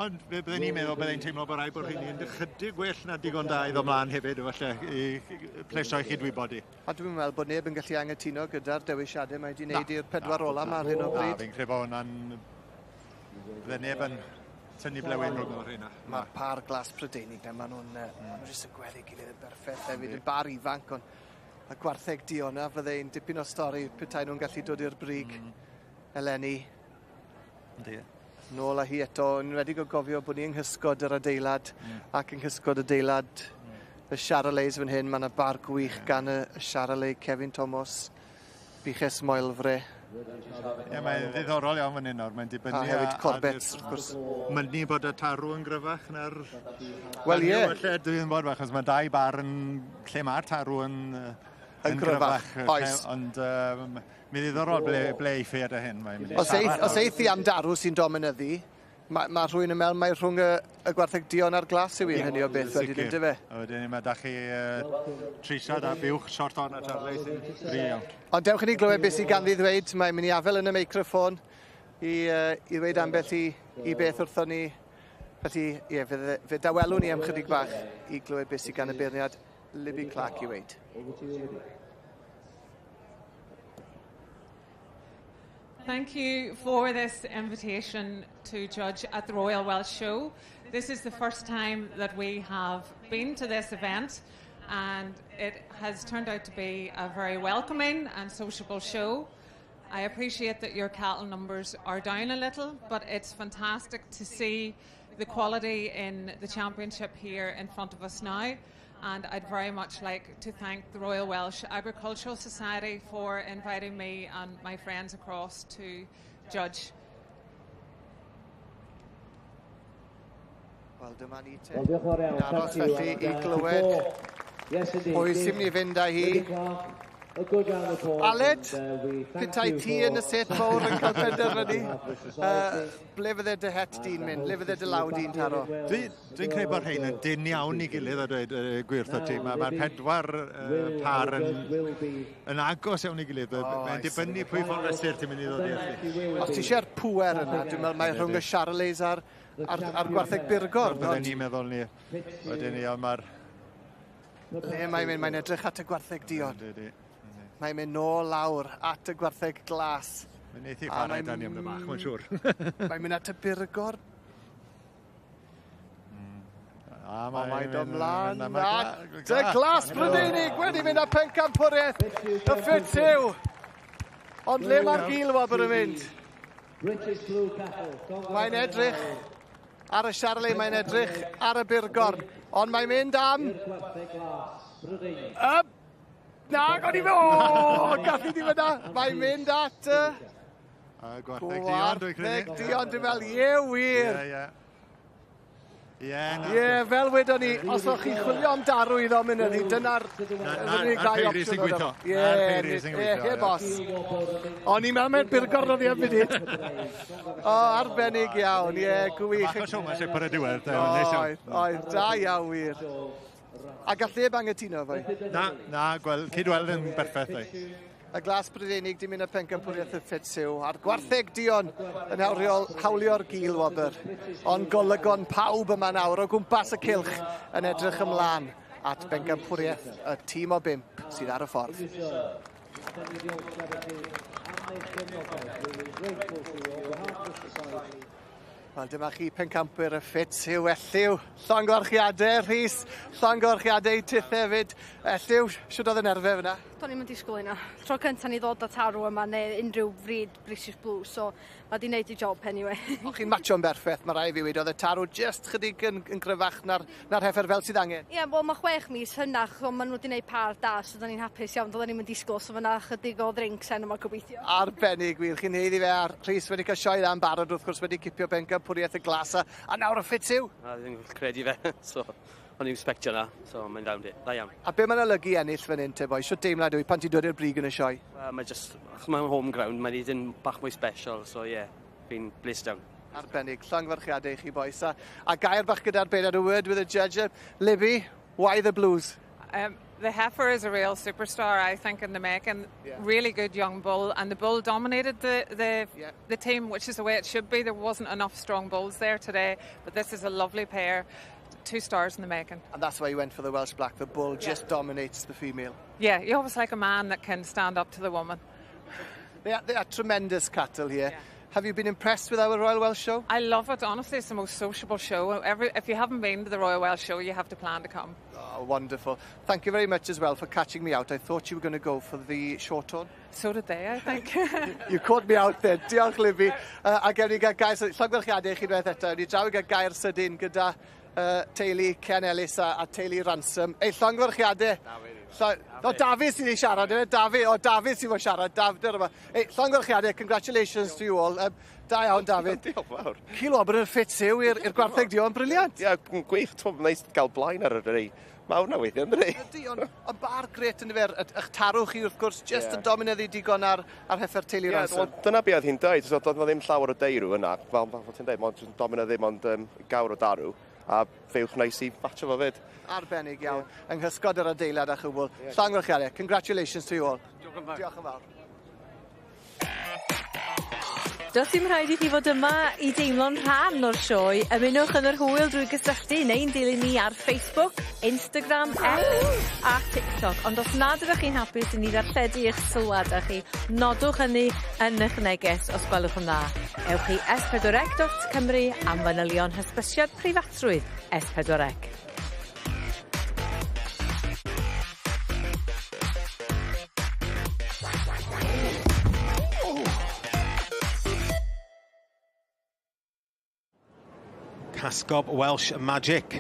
Ond fe bydden ni'n meddwl byddai'n teimlo bod rhaid bod rheini yn ychydig gwell na digon da iddo mlaen hefyd, efallai, i plesio i chydwybod i. A dwi'n meddwl bod neb yn gallu anghytuno gyda'r dewisiadau mae wedi wneud i'r pedwar ola yma ar hyn o bryd. Na, fi'n credu bod hwnna'n... Bydde neb yn tynnu blewyn rhwng o'r rheina. Mae'r par glas Prydeinig na, maen nhw'n mm. jyst yn gweddu gilydd yn berffaith hefyd, yn bar ifanc, ond y gwartheg duon na fyddai'n dipyn o stori petai nhw'n gallu dod i'r brig eleni. Yndi. Nôl â hi eto, yn enwedig o gofio bod ni yng nghysgod yr adeilad ac yng nghysgod adeilad y Charolais fan hyn. Mae yna bar gwych gan y Charolais, Kevin Thomas, Buches Moelfre. Ie, mae'n ddiddorol iawn fan hyn nawr. Mae'n dibynnu A hefyd Corbett, wrth gwrs. Mynnu bod y tarw yn gryfach na'r... Wel, ie. Lle dwi'n bod, achos mae dau bar yn... lle mae'r tarw yn... Yn gryfach, oes. Ond mi ddiddorol ble, ble ei ffeir hyn. Mae'n mynd i Os eith, os eith hi am darw sy'n dominyddu, mae, ma rhywun yn meddwl mai rhwng y, y gwartheg duon a'r glas yw un hynny o beth wedyn, yndyfe? A wedyn mae da chi Trisiad a buwch short on a Charlie sy'n gry iawn. Ond dewch i ni glywed beth sydd ganddi ddweud. Mae'n mynd i afael yn y meicroffon i, i ddweud ambell i, i beth wrthon ni. Felly, ie, fe, fe dawelwn ni am chydig bach i glywed beth sydd gan y beirniad Libby Clark i weud. Thank you for this invitation to judge at the Royal Welsh Show. This is the first time that we have been to this event, and it has turned out to be a very welcoming and sociable show. I appreciate that your cattle numbers are down a little, but it's fantastic to see the quality in the championship here in front of us now. And I'd very much like to thank the Royal Welsh Agricultural Society for inviting me and my friends across to judge. Wel, dyma ni te. Yn aros felly i glywed pwy sy'n mynd i fynd â hi. Aled, petai ti yn y set fawr yn cael penderfynu, ble fydde dy het di'n mynd? Ble fydde dy law di'n taro? Dwi'n dwi credu bod rhain yn dynn iawn i gilydd a dweud y gwir wrthot ti. Mae'r ma pedwar par yn, yn agos iawn i gilydd. Oh, Mae'n dibynnu pwy ffordd fesur ti'n mynd i ddod i allu. Os ti eisiau'r pŵer yna, dwi'n meddwl mae rhwng y Charolais a'r, ar, ar gwartheg Byrgorn. Byddwn ni'n meddwl ni. Wedyn ni, ond mae'r... Le mae'n mynd, mae'n edrych at y gwartheg duon. Mae'n mynd nôl lawr at y gwartheg glas. Mae'n neith i chwarae da ni am y bach, mae'n siŵr. Mae'n mynd at y Byrgorn. A mae'n dod mlaen at y glas Brydeinig wedi mynd â pencampwriaeth y ffit yw. Ond le mae'r gil wobr yn mynd? Mae'n edrych ar y Charlie, mae'n edrych ar y Byrgorn. Ond mae'n mynd am... Y... Na, o'n i fe... O, gallu di fyna. Mae'n mynd at y... Gwartheg duon, dwi'n credu. Gwartheg duon, dwi'n meddwl, ie wir. Ie, ie. Ie, Ie, fel wedon ni, os o'ch chi'n chwilio am darw iddo mynd ydi, dyna'r unig ddau peiri sy'n opsiwn gweithio. Ie, Na'r peiri sy'n ie, gweithio, heb ie. os. O'n i'n meddwl mai'r Byrgorn oedd hi am funud. O, arbennig iawn, ie, gwych. Bach o showmanship ar y diwedd, de, ond neis iawn. Oedd, oedd, da iawn wir. A gall neb angytuno fo. Na, na, gweld, cydweld yn berffaith, dwi. Y glas Brydeinig di mynd â pencampwriaeth y Ffitsyw a'r gwartheg duon yn hawlio, hawlio'r gil wobr. Ond golygon pawb yma nawr o gwmpas y cylch yn edrych ymlaen at bencampwriaeth y tîm o bump sydd ar y ffordd. Wel, dyma chi pencampwyr y ffit yw Elliw. Llongyfarchiadau, Rhys. Llongyfarchiadau i tith hefyd. Elliw, shwt oedd y nerfau fyna? Do'n i'm yn disgwyl hynna. Tro cynta ni ddod â tarw yma neu unrhyw frid British Blue, so mae di wneud i job anyway. O'ch chi'n matcho'n berffaith, mae rai fi wedi. Oedd y tarw just chydig yn, yn gryfach na'r, na'r heffer fel sydd angen. Ie, yeah, wel mae chwech mis hynach, so maen nhw wedi gwneud par da, so da ni'n hapus iawn. Doedden ni'n disgwyl, so fyna chydig o ddrinks heno yma gobeithio. Arbennig wir, chi'n haeddu fe a Rhys wedi cael sioe dda yn barod wrth gwrs wedi cipio bencampwriaeth y glas a, a nawr y ffit yw. Na, ddim yn credu fe, so o'n i'n expectio na, so mae'n dda, dda iawn. A be mae'n olygu ennill fan hyn te boi? Shwt deimlad yw i pan ti'n dod i'r brig yn y sioe? Well, mae just, achos mae'n home ground, mae'n un bach mwy special, so ie, yeah, fi'n blissed iawn. Arbennig, llongyfarchiadau i chi bois. A, a gair bach gyda'r beirniad, a word with the judge. Libby, why the blues? The heifer is a real superstar, I think, in the making. Yeah. Really good young bull, and the bull dominated the the, yeah. the team, which is the way it should be. There wasn't enough strong bulls there today, but this is a lovely pair. Two stars in the making. And that's why you went for the Welsh Black. The bull yeah. just dominates the female. Yeah, you always like a man that can stand up to the woman. They are, they are tremendous cattle here. Yeah. Have you been impressed with our Royal Welsh Show? I love it. Honestly, it's the most sociable show. Every, if you haven't been to the Royal Welsh Show, you have to plan to come. Oh, wonderful. Thank you very much as well for catching me out. I thought you were going to go for the short horn. So did they, I think. you caught me out there. Diolch, Libby. A gewn ni gael gair sydyn. Llongyfarchiadau i chi unwaith eto. Ni draw i gael gair sydyn gyda teulu Ken Ellis a, a teulu Ransom. Ei, llongyfarchiadau. Dafydd. O, Dafydd sydd wedi siarad, yna? Dafydd, o, Dafydd sydd wedi siarad. Daf, dyna yma. Ei, llongyfarchiadau, congratulations to you all. Da iawn, Dafydd. Diolch fawr. Cil wobr yn ffit yw i'r gwartheg di o'n brilliant. Ie, yeah, gwych, ti'n neis gael blaen ar y rei mawr na weithiau, ynddi? Ydy, ond on bar gret yn efer, eich tarw chi wrth gwrs, just yeah. yn dominyddu digon ar, ar heffer teulu yeah, Ransom. Dyna be oedd hi'n dweud, so, doedd ddim llawer o deirw yna, fel, fel ti'n dweud, mond yn dominyddu, mond gawr o darw, a fewch neis i fatio fo fyd. Arbennig iawn, yeah. yng nghysgod yr adeilad a chwbl. Yeah. Llongyfarchiadau, congratulations to you all. Diolch yn fawr. Diolch yn fawr. Does dim rhaid i chi fod yma i deimlo'n rhan o'r sioe. Ymunwch yn yr hwyl drwy gysylltu neu'n dilyn ni ar Facebook, Instagram, X a TikTok. Ond os nad ydych chi'n hapus i ni ddarlledu eich sylwadau chi, nodwch hynny yn eich neges os gwelwch yn dda. Ewch i s4c.cymru am fanylion hysbysiad preifatrwydd S4C. Casgob Welsh Magic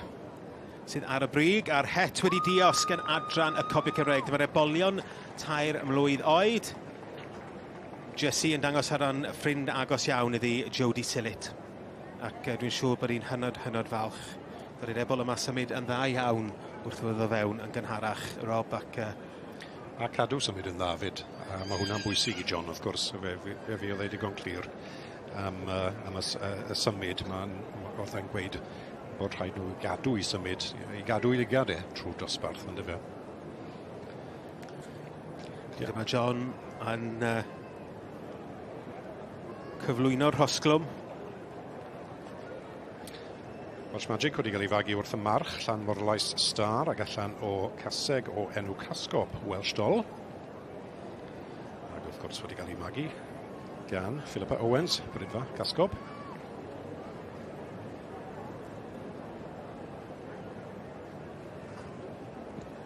sydd ar y brig a'r het wedi diosg yn adran y Cobi Cymreig. Dyma'r ebolion tair mlwydd oed. Jessie yn dangos ar ran ffrind agos iawn iddi, Jodie Sillett. Ac dwi'n siŵr bod hi'n hynod, hynod falch. Dy'r ebol yma symud yn dda iawn wrth iddo fewn yn gynharach, Rob, ac... A cadw symud yn dda fyd. A mae hwnna'n bwysig i John, wrth gwrs. Fe, fe, fe fi oedd e digon clir am, am y, y symud. Mae'n oedd e'n gweud bod rhaid nhw gadw i symud, i gadw i ligad e trwy dosbarth, ond fe. Yeah. Dyma John yn cyflwyno'r rhosglwm. Welsh Magic wedi cael ei fagu wrth y march, llan Morlais Star ac allan o caseg o enw Casgop, Welsh Doll. Ac wrth gwrs wedi cael ei magu gan Philippa Owens, Brydfa, Casgob.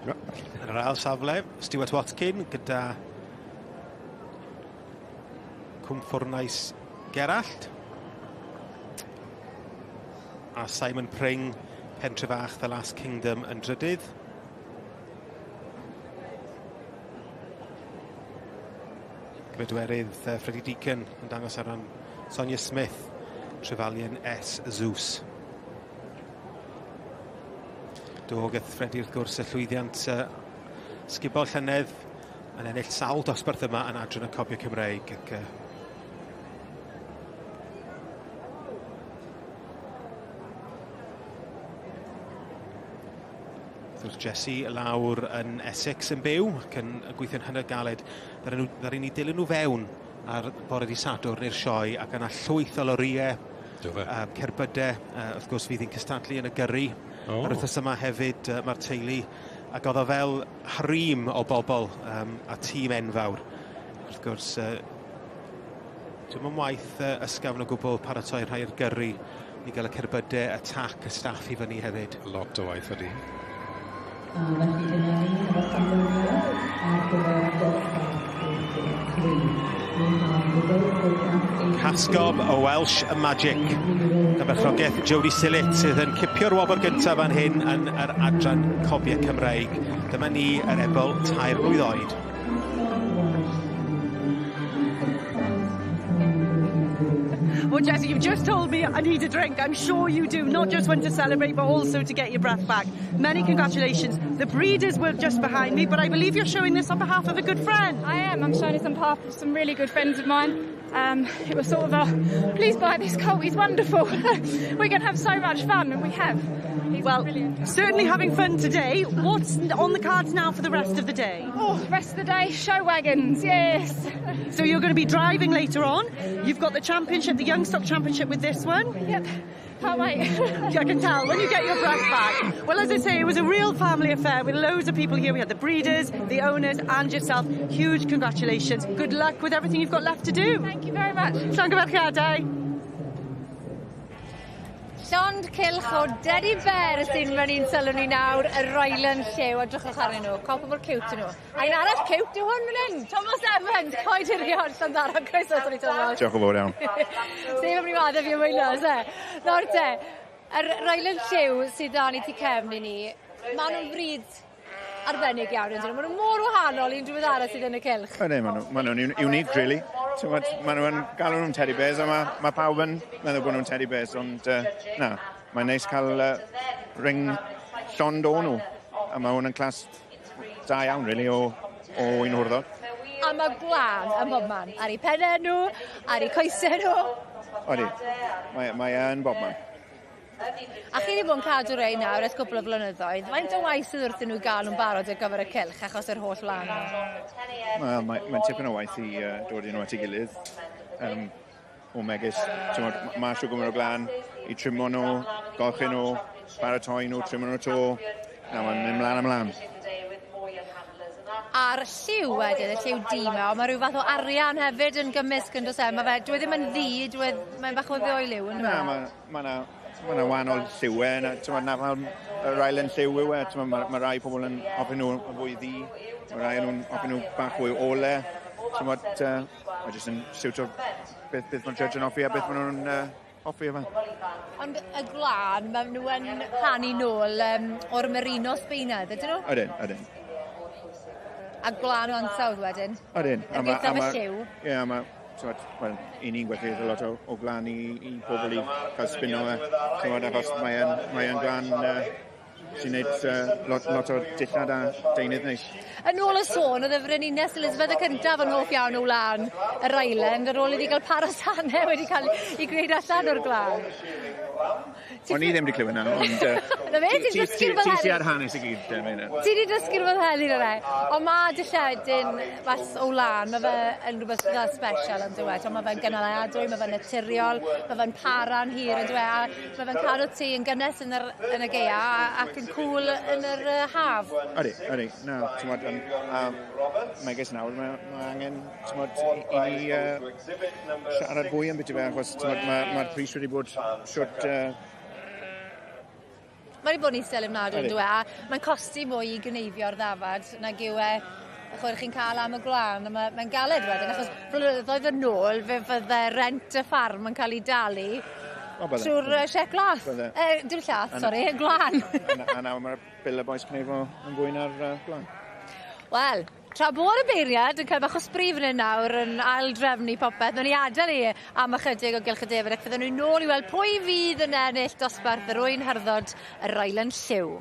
Yn yr ail safle, Stuart Watkin gyda Cwmffwrnais Gerallt. A Simon Pring, Pentrefach, The Last Kingdom yn drydydd. Bedwerydd Freddie Deacon yn dangos ar ran Sonia Smith, Trefalion S. Zeus. Do, gath Freddie wrth gwrs y llwyddiant sgubol llynedd yn ennill sawl dosbarth yma yn adran y Cobio Cymreig. Ac, wrth Jesse lawr yn Essex yn byw ac yn gweithio'n hynod galed. Ddaru ni dilyn nhw fewn ar bore di Sadwrn i'r sioe ac yna llwyth o lorïau, cerbydau, wrth gwrs fydd hi'n cystadlu yn y gyrru. Oh. Yr wythnos yma hefyd mae'r teulu ac oedd o fel harem o bobl a tîm enfawr. Wrth gwrs, Dwi'm yn waith ysgafn o gwbl paratoi rhai'r gyrru i gael y cerbydau, y tac, y staff i fyny hefyd. Lot o waith ydy. A felly dyna ni efo'r canlyniad ar gyfer dosbarth 83. Casgob y Welsh Magic. Gan berchnogaeth Jodie Sillett sydd yn cipio'r wobr gyntaf fan hyn yn yr adran Cobiau Cymreig. Dyma ni yr ebol 3 mlwydd oed. Well, Jesse, you've just told me I need a drink. I'm sure you do, not just want to celebrate, but also to get your breath back. Many congratulations. The breeders were just behind me, but I believe you're showing this on behalf of a good friend. I am. I'm showing this on behalf of some really good friends of mine. It was sort of a, please buy this colt, he's wonderful. We're going to have so much fun, and we have. He's well, brilliant. Certainly having fun today. What's on the cards now for the rest of the day? Oh, rest of the day, show wagons, yes. So you're going to be driving later on. You've got the championship, the Young Stock Championship with this one. Yep. Can't wait. I can tell when you get your breath back. Well, as I say, it was a real family affair with loads of people here. We had the breeders, the owners, and yourself. Huge congratulations. Good luck with everything you've got left to do. Thank you very much. Llongyfarchiadau. Llond cylch o Teddy Bear sy'n mynd i'n sylw ni nawr, y Ryland Llew, a drychwch arnyn nhw, cop mor cute nhw. A un arall cute yw hwn fan hyn, Thomas Evans, Coed Hirion, Llanddarog, croeso ato ni Thomas. Diolch yn fawr iawn. Sef am ryw adef i ymwyno, se? Nawr te, yr Ryland Llew sydd da ni tu cefn i ni, maen nhw'n fryd arbennig iawn, ydyn nhw. Maen nhw mor wahanol i'n rhywbeth arall sydd yn y cylch. Ydyn, maen nhw'n unique, really. Maen nhw'n galw nhw'n teddy bears, a mae pawb yn meddwl bod nhw'n teddy bears, ond na, mae'n neis cael ring llond o nhw. A mae hwn yn clas da iawn, really, o un hwrddod. A mae gwlân ym mhobman, ar eu pennau nhw, ar eu coesau nhw. Odi, mae yn bobman. A chi wedi bod yn cadw rei nawr ers cwpl o flynyddoedd. Faint o waith sydd wrthyn nhw gael nhw'n barod ar gyfer y cylch achos yr holl wlân? Wel, mae'n tipyn o waith i dod i nhw at ei gilydd. O megis, mae siw gwmyr o glan i trimo nhw, golchi nhw, paratoi nhw, trimo nhw to. Na, mae'n mynd mlaen a mlaen. A'r lliw wedyn, y lliw du 'ma, ond mae rhyw fath o arian hefyd yn gymysg yn does e? Mae fe, dyw e ddim yn ddu, dyw e, mae'n bach o ddwy liw yn Na, mae 'na wahanol lliwiau, na fel y Ryland lliw yw e, mae rai pobl yn hoffi nhw yn fwy ddu, mae rai nhw'n hoffi nhw bach fwy ole, mae jyst yn siwtio beth mae'r judge yn hoffi a beth maen nhw'n hoffi efe. Ond y gwlân, maen nhw yn hanu nôl o'r Merino Sbaenaidd, ydyn nhw? Ydyn, ydyn. A gwlân o ansawdd wedyn? Ydyn. Er gwaethaf y lliw? Ie, mae... Wel, i ni'n gwerthu eitha lot o gwlân i pobl i cael spino fe. Achos mae'n gwlân sy'n neud lot o dillad a deunydd neis. Yn ôl y sôn, oedd y Frenhines Elizabeth y cyntaf yn hoff iawn o wlân y Ryland ar ôl iddi gael parasanau wedi cael ei gwneud allan o'r gwlân. O'n i ddim wedi clywed na, ond... Na fe, ti'n dysgu rhywbeth heddi. Ti sy ar hanes i gyd, Meina. Ti wedi dysgu rhywbeth heddi, na fe. Ond mae dilledyn mas o wlân, mae fe yn rhywbeth dda special yn dweud, ond mae fe'n gynaliadwy, mae fe'n naturiol, mae fe'n para'n hir yn dweud, a mae fe'n cadw ti yn gynnes yn y gaea ac yn cŵl yn yr haf. Ydy, ydy. Na, ti'n modd, megis nawr, mae angen, ti'n modd, i ni siarad fwy am beth i fe, achos mae'r pris wedi bod siwt... Mae wedi bod yn isel ofnadwy yn dyw e, a mae'n costi mwy i gneifio'r ddafad nag yw e chwarae chi'n cael am y gwlân, a mae'n galed wedyn, achos blynyddoedd yn ôl fe fydde rent y ffarm yn cael ei dalu trwy'r siec lath. Dim llath, sori, gwlân. A nawr mae'r bil y bois cneifo yn fwy na'r gwlân. Wel, tra bod y beirniad yn cael bach o sbri fan hyn nawr yn aildrefnu popeth, nawn ni adael i am ychydig o gylch y defaid ac fydden nhw'n nôl i weld pwy fydd yn ennill dosbarth yr ŵyn hyrddod y Ryland Lliw.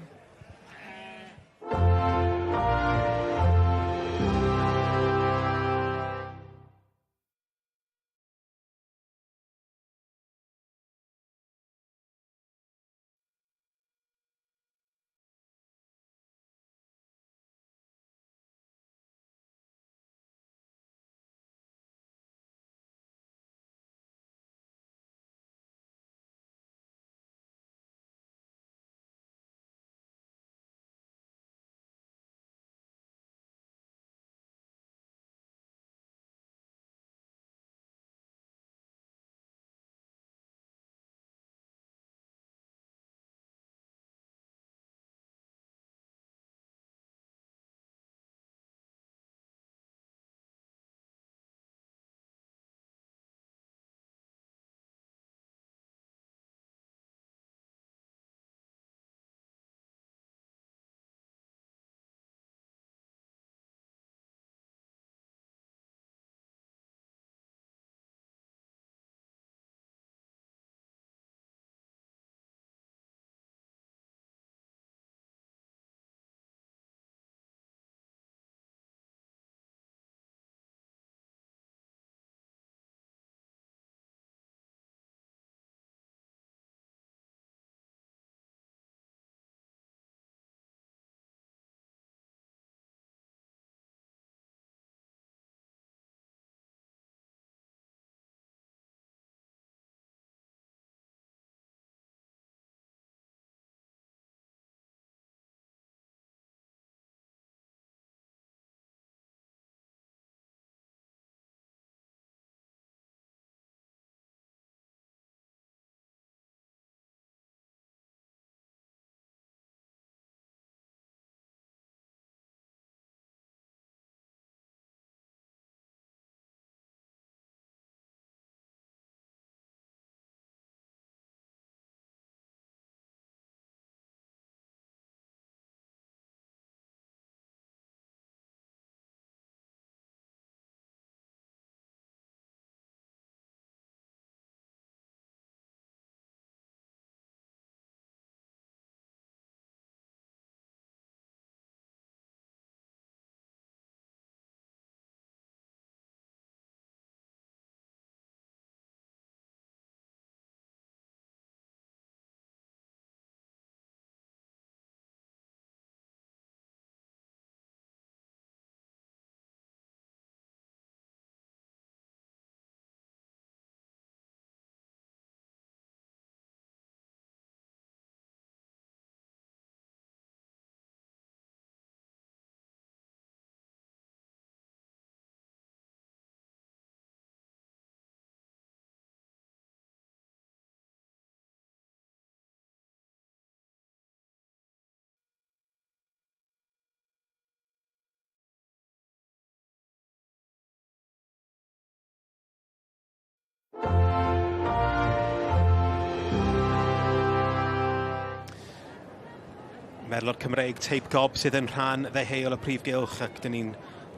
Merlod Cymreig teip gob sydd yn rhan ddeheuol y prif gylch ac dyn ni'n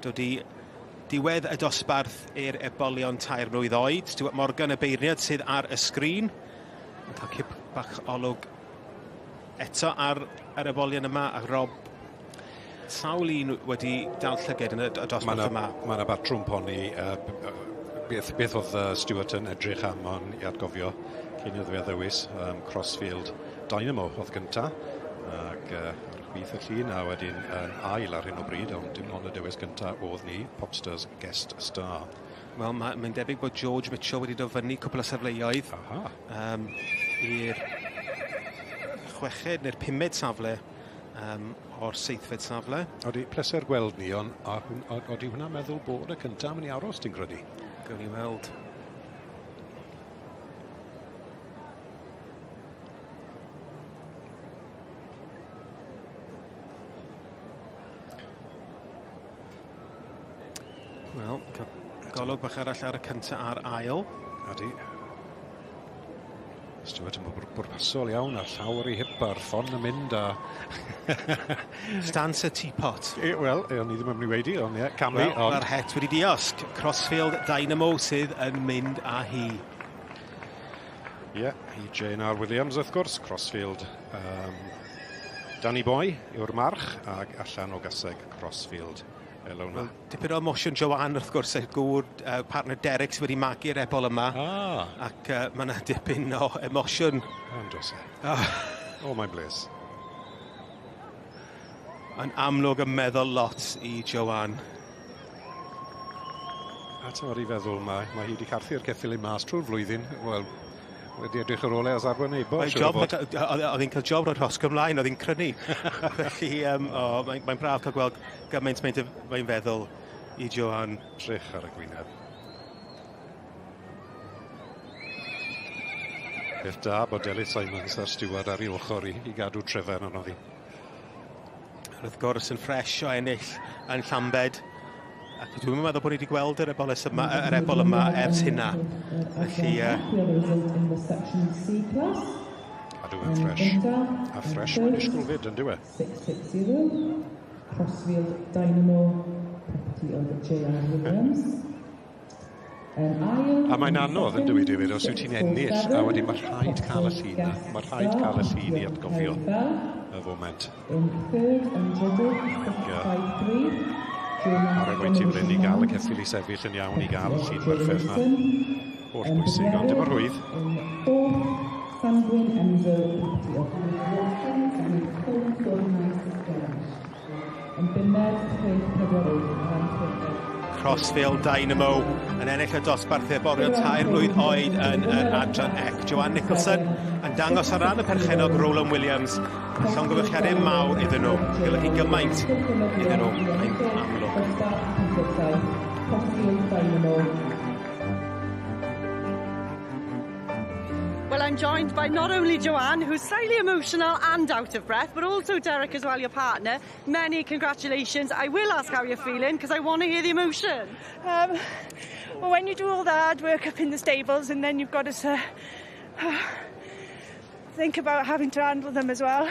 dod i diwedd y dosbarth i'r ebolion 3 mlwydd oed. Stuart Morgan, y beirniad sydd ar y sgrin. Yn cael cip bach olwg eto ar yr ebolion yma a Rob sawl un wedi dal llyged yn y dosbarth yma. Mae yna batrwm poni beth oedd Stuart yn edrych am ond i atgofio cyn iddo fe ddewis Crossfield Dynamo oedd gynta ac ar chwith y llun a wedyn yn ail ar hyn o bryd, ond dim ond y dewis gynta oedd ni, Popsters Guest Star. Wel, mae'n debyg bod George Mitchell wedi dod fyny cwpl o safleoedd i'r 6fed neu'r 5fed safle o'r 7fed safle. Odi, pleser gweld ni, ond odi hwnna'n meddwl bod y cyntaf yn mynd i aros, ti'n credu? Gawn ni weld. Wel, golwg bach arall ar y cyntaf a'r ail. Odi. Stuart yn bwrpasol iawn a'r llaw ar ei hip a'r ffon yn mynd a... Stance y teapot. Wel, o'n i ddim yn mynd i wedi, ond ie, camu. Wel, ond mae'r het wedi diosg. Crossfield Dynamo sydd yn mynd â hi. Ie, i J&R Williams wrth gwrs, Crossfield Danny Boy yw'r march ac allan o gaseg Crossfield. Elona. Well, dipyn o emosiwn Joanne wrth gwrs, y gŵr partner Derek sydd wedi magu'r ebol yma. Ac mae yna dipyn o emosiwn. Ond oes e. Oh, mae'n bles. Yn amlwg yn meddwl lot i Joanne. A ti'n i feddwl, mae hi wedi carthu'r ceffyl i mas trwy'r flwyddyn. Wel, wedi edrych ar ôl e as arwynebol. Oedd hi'n cael job roi'r rhosg ymlaen, oedd hi'n crynu. Felly, mae'n braf cael gweld gymaint mae'n feddwl i Joanne. Drych ar y gwyneb. Peth da bod Delyth Simons a'r stiward ar ei ochr i gadw trefn arno ddi. Wrth gwrs yn ffres o ennill yn Llambed. Ac dwi'n meddwl bod ni wedi gweld yr ebol yma, yr ebol yma ers hynna. Felly... Cadw yn ffres. A ffres mae'n disgwyl fyd, yn dyw e? 660, Crossfield Dynamo, property of J.R. Williams. A mae'n anodd yn dyw e, David, os wyt ti'n ennill, a wedyn mae rhaid cael y llun na. Mae rhaid cael y llun i atgofio y foment. In third and trydydd, 653. Ar y gwaith i fel hyn i gael y ceffyl i sefyll yn iawn, i gael y llun perffaith na. Holl bwysig, ond dim o'r rhwydd. Sanguine Enzo, property of Wilson, and 4496. Yn bumed, 648, ran chweched. Crossfield Dynamo yn ennill y dosbarth eborion 3 mlwydd oed yn yr adran C. Joanne Nicholson yn dangos ar ran y perchennog Roland Williams. Llongyfarchiadau mawr iddyn nhw. Golygu gymaint iddyn nhw, mae'n amlwg. Crossfield Dynamo. Well, I'm joined by not only Joanne, who's slightly emotional and out of breath, but also Derek as well, your partner. Many congratulations. I will ask how you're feeling, because I want to hear the emotion. Well, when you do all the hard work up in the stables and then you've got to think about having to handle them as well.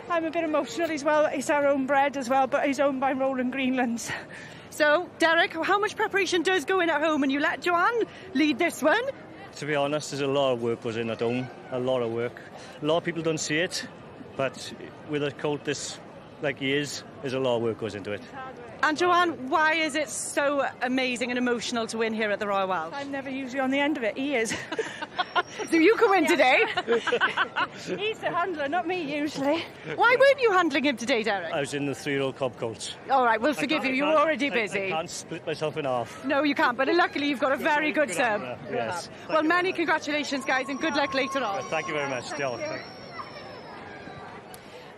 I'm a bit emotional as well. It's our own bread as well, but he's owned by Roland Greenlands. So, Derek, how much preparation does go in at home, and you let Joanne lead this one? To be honest, there's a lot of work goes in at home, a lot of work. A lot of people don't see it, but with a colt this like he is, there's a lot of work goes into it. And Joanne, why is it so amazing and emotional to win here at the Royal Welsh? I'm never usually on the end of it, he is. So you can win today. He's the handler, not me usually. Why weren't you handling him today, Derek? I was in the 3-year-old cob colts. All right, we'll forgive you. You're already busy. I can't split myself in half. No, you can't, but luckily you've got a very good sub. Yes. Well, many congratulations, guys, and good luck later on. Thank you very much. Diolch.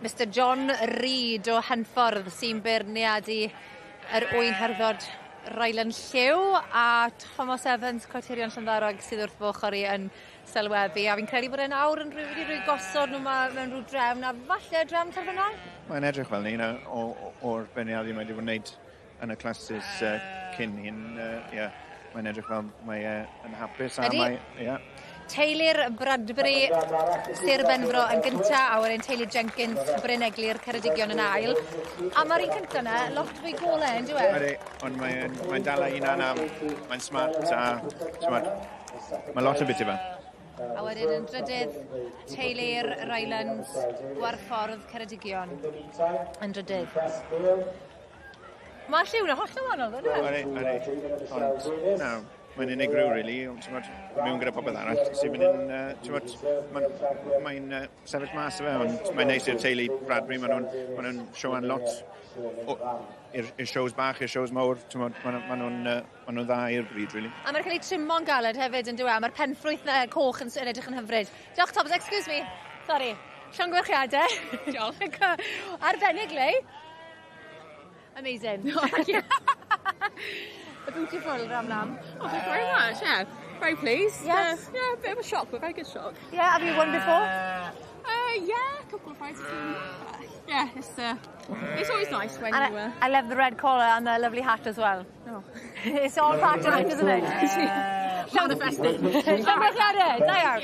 Mr John Reid o Henffordd sy'n beirniadu yr ŵyn hyrddod Ryland Lliw a Thomas Evans, Coeterion Llanddarog sydd wrth fy ochr i yn sylweddu. A fi'n credu bod e'n awr yn rhyw wedi rhyw gosod nhw mewn rhyw drefn a falle drefn terfynol? Mae'n edrych fel ni o'r beirniadu mae wedi bod yn wneud yn y classes cyn hyn. Yeah, mae'n edrych fel mae yn hapus. A mae, yeah. Teulu'r Bradbury Sir Benfro yn gynta, a wedyn teulu Jenkins Bryn Eglir Ceredigion yn ail. A mae'r un cynta yna lot fwy gole, yn dyw e? Ydy, ond mae'n mae dal ei hunan a mae'n smart a t'mod, mae lot o bit i fe. A wedyn yn drydydd, teulu'r Rylands, Gwarffordd, Ceredigion yn drydydd. Mae'r lliw 'na hollol wahanol, yndyw e? Ydy, ydy. Ond, na, mae'n unigryw, really. Ond, t'mod, mewn gyda popeth arall sy'n mynd yn, t'mod, mae'n mae sefyll mas o fe, ond mae'n neis i'r teulu Bradbury, maen nhw'n ma nhw siowan lot i'r shows bach, i'r shows mawr, t'mod, maen nhw'n ma nhw ma nhw dda i'r bryd, really. A mae'n cael ei trimo'n galed hefyd, yn dyw e? Mae'r penffrwyth 'na coch yn edrych yn hyfryd. Diolch, Thomas, excuse me. Sorry. Llongyfarchiadau. Diolch. Arbennig, Lei. Amazing. Oh, thank you. A beautiful ram lamb. Oh, thank you very much. Yeah, very pleased. Yes. Yeah, a bit of a shock, but very good shock. Yeah, have you won before? Yeah, a couple of rides. Yeah, it's always nice when And you. I love the red collar and the lovely hat as well. Oh. It's all part of it, isn't it? Manifested. Llongyfarchiadau, da iawn.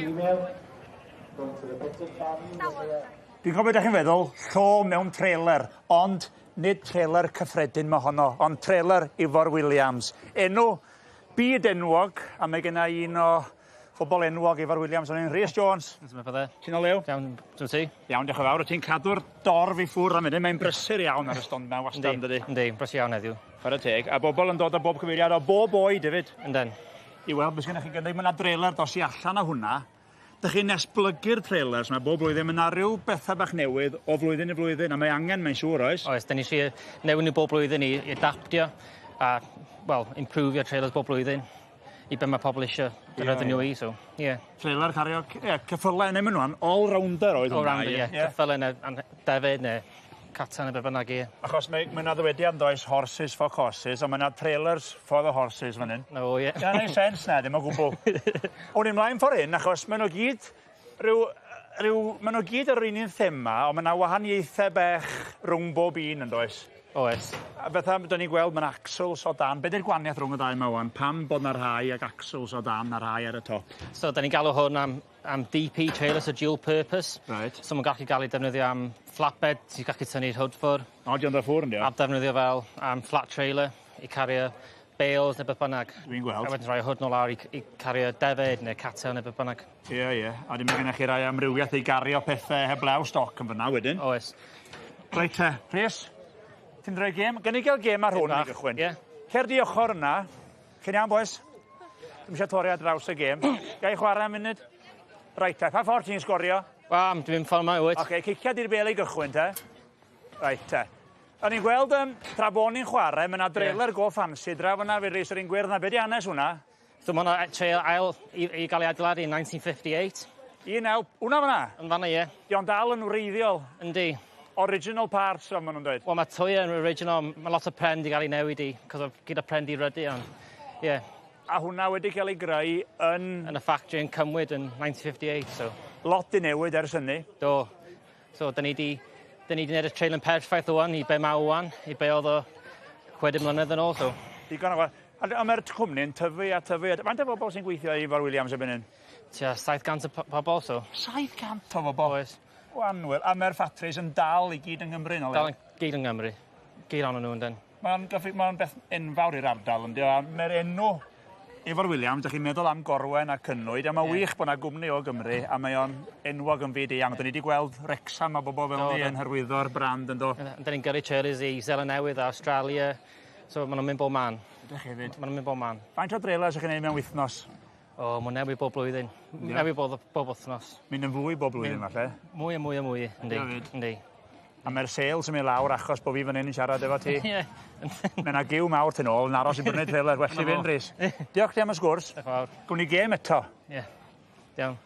Dwi'n gwybod beth ydych chi'n feddwl, llo mewn trailer, ond nid trailer cyffredin mae honno, ond trailer Ifor Williams. Enw byd enwog, a mae genna un o phobl enwog Ifor Williams, o'n un Rhys Jones. Ti'n o lew? Iawn, dwi'n ti? Iawn, diolch yn fawr. Ti'n cadw'r dorf i ffwrdd am hynny, mae'n brysur iawn ar y stond 'ma wastad, dydy? Yndi, brysur iawn heddiw. Chwarae teg. A bobl yn dod o bob cyfeiriad o bob oed hefyd. Ynden. I weld beth sgennych chi gynnig, mae yna dreler dos i allan o hwnna. Dych chi'n esblygu'r trailers yma bob blwyddyn, mae yna rhyw bethau bach newydd o flwyddyn i flwyddyn, a mae angen, mae'n siŵr, oes? Oes, da ni eisiau newid nhw bob blwyddyn i adaptio a, well, improve trailers bob blwyddyn i be mae pobl eisiau defnyddio nhw i, so, ie. Yeah. Trailer cario, ie, ceffylau neu mynd nhw'n all-rounder oedd hwnna. All-rounder, ie. Yeah. Ceffylau neu defyd neu catan neu be bynnag, ie. Achos mae yna ddywediad does, horses for courses, ond mae yna trailers for the horses fan hyn. No, ie. Yeah. Ia'n neud sens na, ddim o gwbl. O'n i mlaen ffordd hyn, achos maen nhw gyd, maen nhw gyd ar yr un un thema, ond mae yna wahaniaethau bech rhwng bob un yn does. Oes. A beth am, dyn ni'n gweld, mae'n axles o dan. Be di'r gwahaniaeth rhwng y ddau yma wan? Pam bod na rhai ag axles o dan na rhai ar y top? So, da ni'n galw hwn am DP trailer, so dual purpose. Right. So, mae'n gallu gael ei defnyddio am flatbed, ti'n gallu tynnu'r hood ffwr. O, di ond ar ffwr, yndi o? A defnyddio fel am flat trailer i cario bales neu beth bynnag. Dwi'n gweld. A wedyn rhoi hood nôl lawr i cario defyd neu cattle neu beth bynnag. Ie, ie. A dim mae gennych chi rai amrywiaeth i gario pethau heblaw stoc yn fyna wedyn. Oes. Reit te, Rhys, ti'n rhoi gêm? Gen i gael gêm ar hwn i gychwyn? Ie. Cer di ochr yna. Chi'n iawn, boys? Dwi'm eisiau torri ar draws y gêm. Ga i chwarae am munud? Reit te, pa ffordd ti'n sgorio? Wel, dwi'n mynd ffordd yma, wyt. Oce, cicia di'r bel i gychwyn te. Reit te. O'n i'n gweld tra bo ni'n chwarae, mae yna trailer go ffansi draw fyna fe Rhys yr un gwyrdd na. Be di hanes hwnna? So mae hwnna trail ail i gael ei adeiladu yn 1958. Un naw, hwnna fyna? Yn fanna, ie. Di o'n dal yn wreiddiol? Yndi. Original parts, fel maen nhw'n dweud. Wel, mae toia yn original, mae lot o pren di gael ei newid i, cos o gyda pren di ryddu, ond, ie. Yeah. A hwnna wedi cael ei greu yn... Yn y factory yn Cymwyd yn 1958, so... Lot di newid ers hynny. Do. So, da ni di gwneud y trail yn perffaith ŵan, i be mae ŵan, i be oedd o 60 mlynedd yn ôl, so... Digon o... A mae'r cwmni'n tyfu a tyfu. Faint o bobl sy'n gweithio i Ifor Williams erbyn hyn? Tua 700 o pobl, so... 700 o bobl? Oes. Wanwyl. A mae'r ffatris yn dal i gyd yng Nghymru, no? Dal i gyd yng Nghymru. Gyd ond nhw, yndyn. Mae'n beth enfawr i'r ardal, yndi? A mae'r enw Ifor Williams, dych chi'n meddwl am Gorwen a Cynwyd, a mae wych bod yna gwmni o Gymru, a mae o'n enwog yn fyd eang. Dyn ni wedi gweld Wrexham a bobl fel ni yn hyrwyddo'r brand yn do. Dyn ni'n gyrru trailers i Seland Newydd a Australia, so maen nhw'n mynd bob man. Ydych hefyd. Maen nhw'n mynd bob man. Faint o trailers ydych chi'n neud mewn wythnos? O, mae'n newid bob blwyddyn. Newid bob wythnos. Mynd yn fwy bob blwyddyn, falle? Mwy a mwy a mwy, yndi. Yndi. A mae'r sales yn mynd lawr achos bod fi fan hyn yn siarad efo ti. Ie. Mae yna giw mawr tu nôl yn aros i brynu trailer. Well i fynd, Rhys. Diolch ti am y sgwrs. Diolch yn fawr. Gwn ni gêm eto. Ie. Iawn.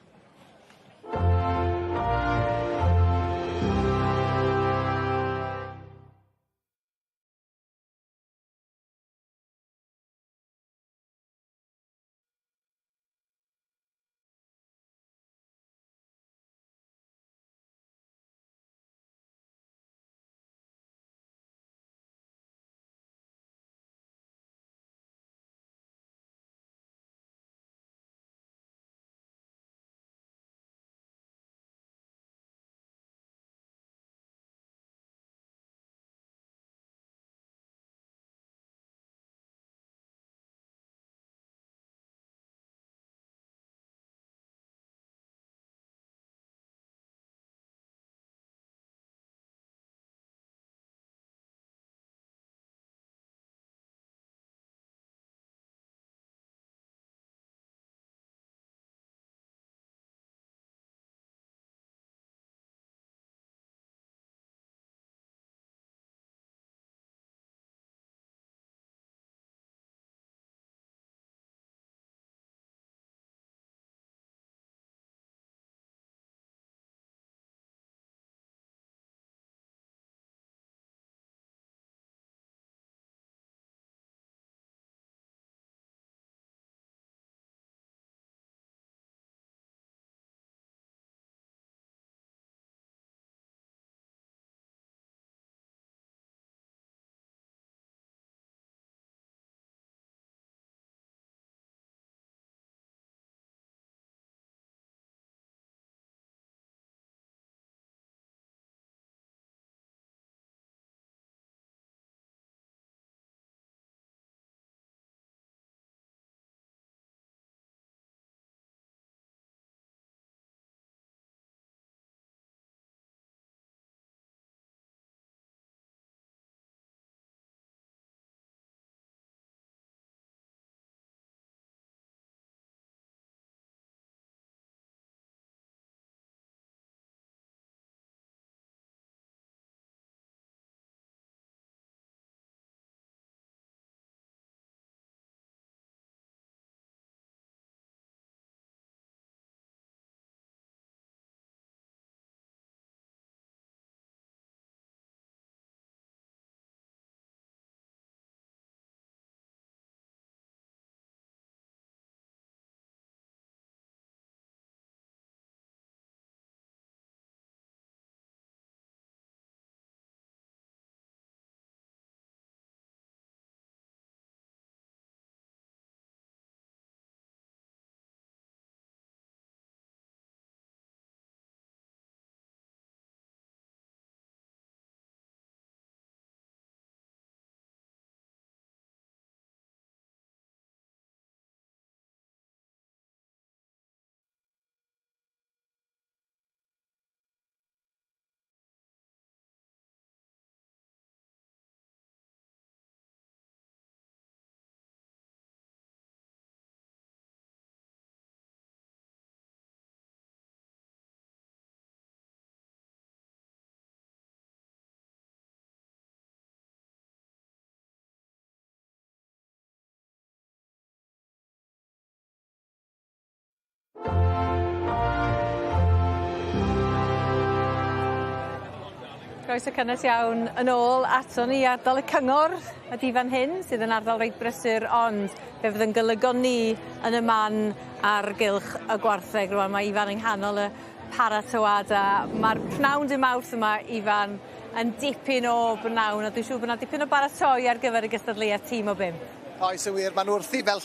Croeso cynnes iawn yn ôl aton ni ardal y cyngor ydi fan hyn sydd yn ardal reit brysur ond fe fydd yn golygon ni yn y man ar gylch y gwartheg rŵan mae Ifan yng nghanol y paratoada. Ma'r pnawn dy Mawrth yma Ifan yn dipyn o bnawn a dwi'n siŵr bo' 'na dipyn o baratoi ar gyfer y gystadleuaeth tîm o bump. Oes yn wir ma' nw wrthi fel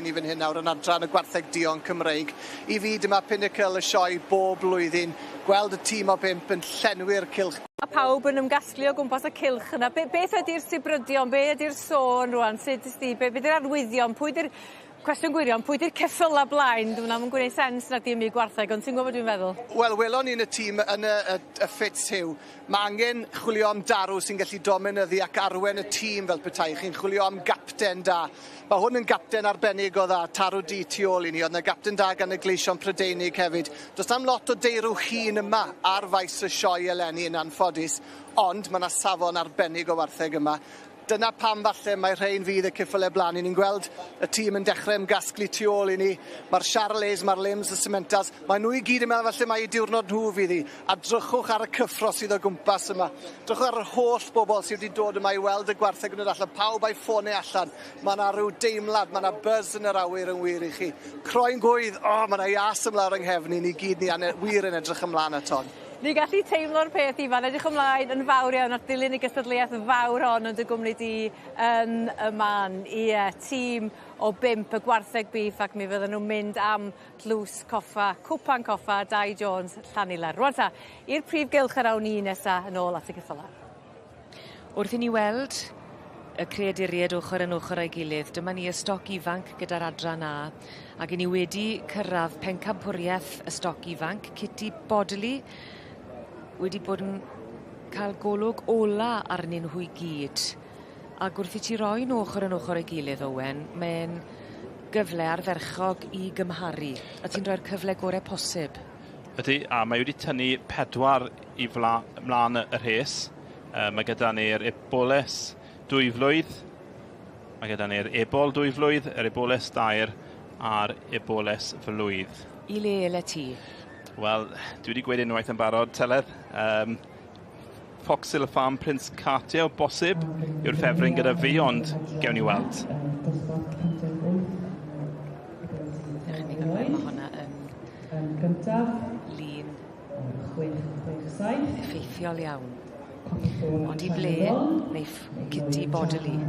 ni fan hyn nawr yn adran y gwartheg duon Cymreig. I fi dyma pinnacle y sioe bob blwyddyn. Gweld y tîm o bump yn llenwi'r cylch. A pawb yn ymgasglu o gwmpas y cylch yna. Be beth ydi'r sibrydion, be ydi'r sôn rŵan, sut ysdi, be be 'di'r arwyddion, pwy 'di'r cwestiwn gwirion, pwy 'di'r ceffyla blaen? Dyw wna'm yn gwneud sens nadi ym myd gwartheg, ond ti'n gwybod be' dwi'n feddwl. Wel, welon ni yn y tîm yn y y y Fitzhugh, ma' angen chwilio am darw sy'n gallu dominyddu ac arwen y tîm fel petai. Chi'n chwilio am gapten da. Ma' hwn yn gapten arbennig o dda, tarw du tu ôl i ni. O'dd 'na gapten da gan y Gleision Prydeinig hefyd. Do's na'm lot o deirw hŷn yma ar faes y sioe eleni yn anffodus, ond ma' 'na safon arbennig o wartheg yma. Dyna pam falle mae rhein fydd y ceffyle blaen. 'Yn ni'n gweld y tîm yn dechrau ymgasglu tu ôl i ni. Mae'r Charolais, mae'r Lims, y Simmentals, mae nhw i gyd yn meddwl falle mai eu diwrnod nhw fydd hi. A drychwch ar y cyffro sydd o gwmpas yma. Drychwch ar yr holl bobl sydd wedi dod yma i weld y gwartheg yn dod allan, pawb a'i ffonau allan. Mae yna rhyw deimlad, mae yna buzz yn yr awyr yn wir i chi. Croen gwydd, o, oh, mae yna ias ymlaen yng nghefn i ni gyd ni wir yn edrych ymlaen at hon. Ni'n gallu teimlo'r peth Ifan, edrych ymlaen yn fawr iawn at dilyn y gystadleuaeth fawr hon yn dy gwmni di yn y man. Ie, tîm o bump y gwartheg bîff ac mi fydden nhw'n mynd am dlws coffa, cwpan coffa, Dai Jones, Llanilar. Rwan ta, i'r prif gylch yr awn ni nesa yn ôl at y ceffylau. Wrth i ni weld y creaduriaid ochr yn ochr â'i gilydd, dyma ni y stoc ifanc gyda'r adran A, ac i ni wedi cyrraedd pencampwriaeth y stoc ifanc, Kitty Bodley, wedi bod yn cael golwg ola arnyn nhw i gyd. Ac wrth i ti roi nhw ochr yn ochr â'i gilydd, Owen, mae'n gyfle ardderchog i gymharu, a ti'n rhoi'r cyfle gore posib. Ydy, a mae wedi tynnu pedwar i fla, mlaen y rhes. Mae gyda ni'r Eboles dwy flwydd, mae gyda ni'r Ebol dwy flwydd, yr Eboles dair a'r Eboles flwydd. I le ele ti? Wel, dwi wedi gweud unwaith yn barod, Teledd. Fox Hill Farm Prince Cartier o bosib yw'r ffefryn gyda fi, ond gewn ni weld. Ewch i ni gael gweld, mae hwnna yn gyntaf lun 667 effeithiol iawn. Ond i ble neiff Kitty Bodley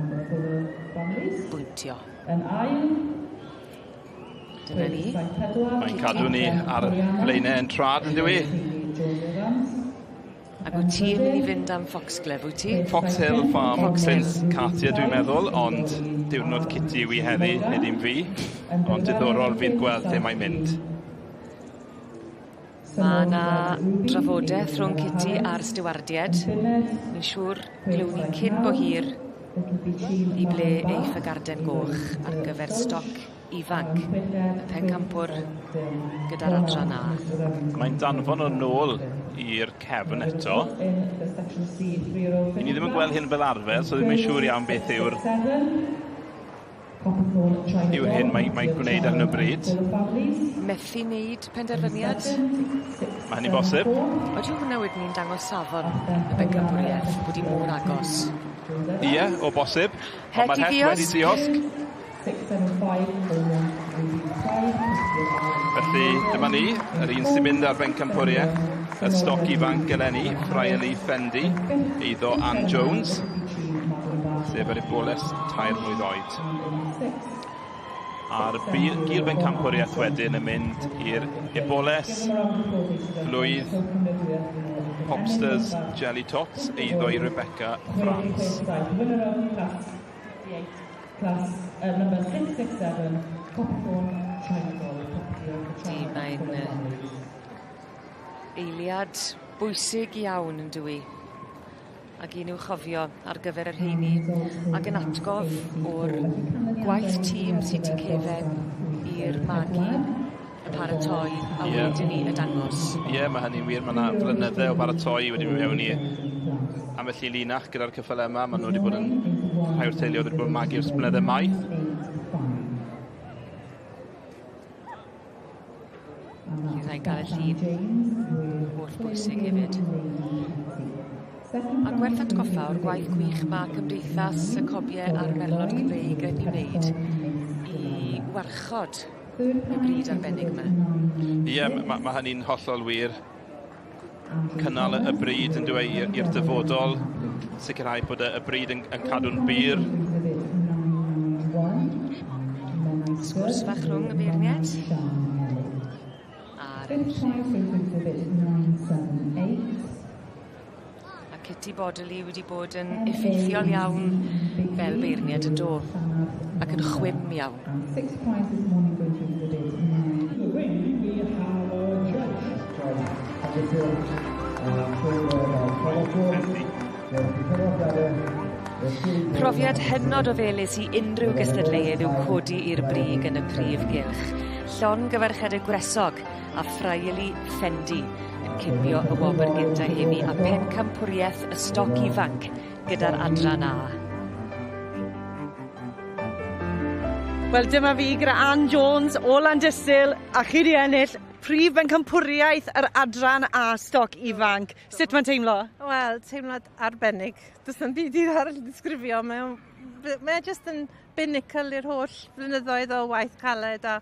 bwyntio? Yn ail, Dyna ni. Mae'n cadw ni ar flaenau yn trad, yn dyw i? Ac wyt ti'n mynd i fynd am Foxglove, wyt ti? Fox Hill Farm, Fox Prince Cartier dwi'n meddwl, ond diwrnod Kitty yw i heddi, nid un fi. Ond diddorol fydd gweld lle mae'n mynd. Mae yna drafodaeth rhwng Kitty a'r stiwardied. Ni'n siŵr glywn ni cyn bo hir i ble eiff y garden goch ar gyfer stoc ifanc, y pencampwr gyda'r adran A. Mae'n danfon o'n nôl i'r cefn eto. I ni ddim yn gweld hyn fel arfer, so ddim yn siŵr iawn beth yw'r yw'r hyn mae'n mae gwneud ar hyn o bryd. Methu wneud penderfyniad? Mae hynny'n bosib. Ydy hwnna wedyn ni'n dangos safon y bencampwriaeth, bod hi mor agos? Ie, o bosib. Het Ond mae'r i het wedi ddiosg. diosg. Felly, dyma ni, yr un sy'n mynd ar bencampwriaeth, y stoc ifanc eleni, Friarly Fendi, eiddo Ann Jones, sef yr eboles tair mlwydd oed. A'r gil bencampwriaeth wedyn yn mynd i'r eboles flwydd Popsters Jelly Tots, eiddo i Rebecca France. Class number 667, Copperthorne, China Doll. Di, mae'n eiliad bwysig iawn yn dywi. Ac un i'w chofio ar gyfer y rheini ac yn atgof o'r gwaith tîm sy'n tu cefen i'r magu y y paratoi a wedyn ni y dangos. Ie, yeah, mae hynny'n wir. Mae yna flynydde o baratoi wedi mynd mewn i ambell i linach gyda'r ceffylau yma. Maen nhw wedi bod yn rhai o'r teuluoedd wedi bod yn magu ers blynydde maith. Felly rhaid gael y llun holl bwysig hefyd. A gwerth atgoffa o'r gwaith gwych mae Cymdeithas y Cobiau a'r Merlod Cymreig yn ei wneud i warchod y bryd arbennig yma. Ie, yeah, mae ma hynny'n hollol wir. Cynnal y bryd yn dweud i'r dyfodol, sicrhau bod y bryd yn cadw'n bur. Sgwrs fach rhwng y beirniaid. A'r A Kitty Bodley wedi bod yn effeithiol iawn fel beirniad yn do, ac yn chwim iawn. Profiad hynod o felys i unrhyw gystadleuedd yw codi i'r brig yn y prif gylch. Llongyfarchiadau gwresog a Ffraili Ffendi yn cipio y wobr gynta heddi a pencampwriaeth y stoc ifanc gyda'r adran A. Wel, dyma fi gyda Ann Jones o Landysul, a chi 'di ennill prif bencampwriaeth yr adran A stoc ifanc. Sut mae'n teimlo? Wel, teimlad arbennig. Does na'm byd i arall i ddisgrifio. Mae o jyst yn binnacle i'r holl flynyddoedd o waith caled a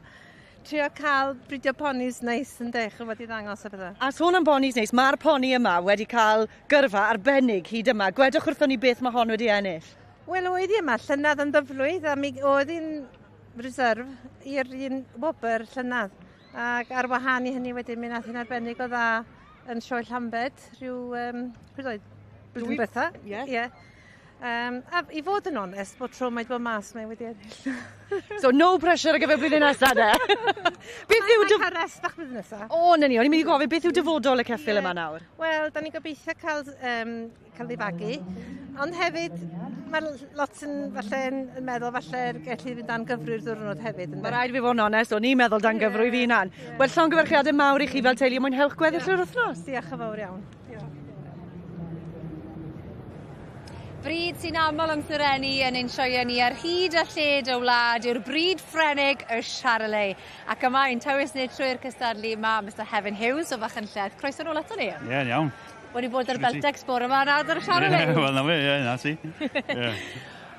trio cael bridio ponis neis yn de, ch'mod i ddangos a pethe. A sôn am bonis neis, mae'r poni yma wedi cael gyrfa arbennig hyd yma. Gwedwch wrthon ni beth mae hon wedi ennill. Wel, oedd hi yma llynedd yn ddyflwydd a mi oedd hi'n reserve i'r un wobr llynedd. Ac ar wahân i hynny wedyn mi nath hi'n arbennig o dda yn Sioe Llambed rhyw, pryd oedd? Blwyddyn diwetha. Ie. Ie. A i fod yn onest, bod tro mae wedi bod mas mae wedi ennill. So no pressure ar gyfer blwyddyn nesaf de? Beth yw... Mae'n cael rest bach blwyddyn nesaf. O, na ni, o'n i'n mynd i gofyn, beth yw dyfodol y ceffyl yma nawr? Wel, da ni'n gobeithio cael ei fagu, ond hefyd mae lot yn falle yn meddwl falle gellu fynd dan gyfrwy'r diwrnod hefyd. Mae rhaid i fi fod yn onest, o'n i'n meddwl dan gyfrwy fi hunan. Wel, llongyfarchiadau mawr i chi fel teulu, mwynhewch gweddill yr wythnos. Diolch yn fawr iawn. Bryd sy'n aml am syrenu yn ein sioeau ni ar hyd a lled y wlad yw'r bryd Ffrengig y Charolais. Ac yma i'n tywys ni trwy'r cystadlu ma Mr Hefin Hughes o Fachynlleth. Croeso nôl ato ni. Ie, yeah, iawn. Wedi bod ar Beltex bore yma nawr ar y Charolais. Wel, na fe, ie, na ti. Ie.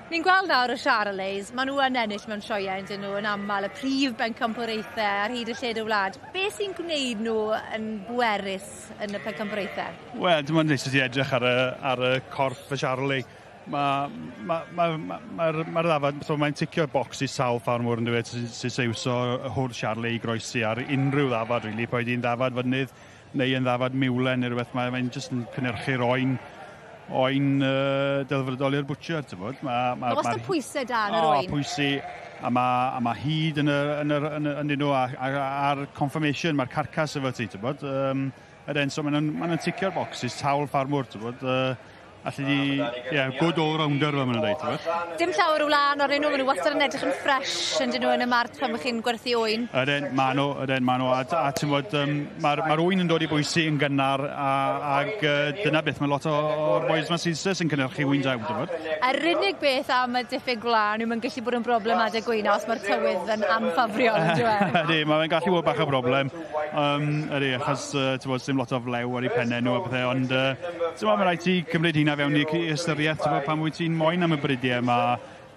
Ni'n gweld nawr y Charolais, maen nhw yn ennill mewn sioeau yn dyn nhw yn aml, y prif bencampwriaethau ar hyd y lled y wlad. Be sy'n gwneud nhw yn bwerus yn y pencampwriaethau? Wel, dim ond eisiau ti edrych ar y corff y Charolais. Mae'r ddafad, so mae'n ticio bocs i sawl ffarmwr yn dweud sy'n iwso hwrdd Charolais i groesi ar unrhyw ddafad, really, boed hi'n ddafad fynydd neu yn ddafad miwlen neu rhywbeth. Mae'n jyst yn cynhyrchu'r oen delfrydol i'r butcher, ti'n bod. Mae wastad pwysau da yn yr oen. O, pwysau, a mae hyd yn nhw, a'r conformation, mae'r carcas efo ti, ti'n bod. So maen nhw'n ticio'r boxes, sawl ffarmwr, ti'n bod. Alli di, yeah, good all-rounder fel maen nhw'n dweud, ti'n bod. Dim llawer o wlân arnyn nhw, maen nhw wastad yn edrych yn ffres yn dyn nhw yn y mart pan ych chi'n gwerthu oen. Ydyn, maen nhw, a ti'n bod, mae'r oen yn dod i bwysi yn gynnar, ac dyna beth mae lot o'r boys ma sy'n sy'n cynhyrchu wyn daw, ti'n bod. Yr unig beth am y diffyg gwlân yw mae'n gallu bod yn broblem adeg gwyna os mae'r tywydd yn anffafriol, yn dyw e? Ydy, mae'n gallu bod bach o broblem, ydy, achos, ti'n bod, dim lot o flew ar eu pennau nhw a pethau, ond, ti'n bod, mae'n rhaid ti cymryd hynna fewn i ystyriaeth, ti'n bod, pan wyt ti'n moyn am y bridiau yma,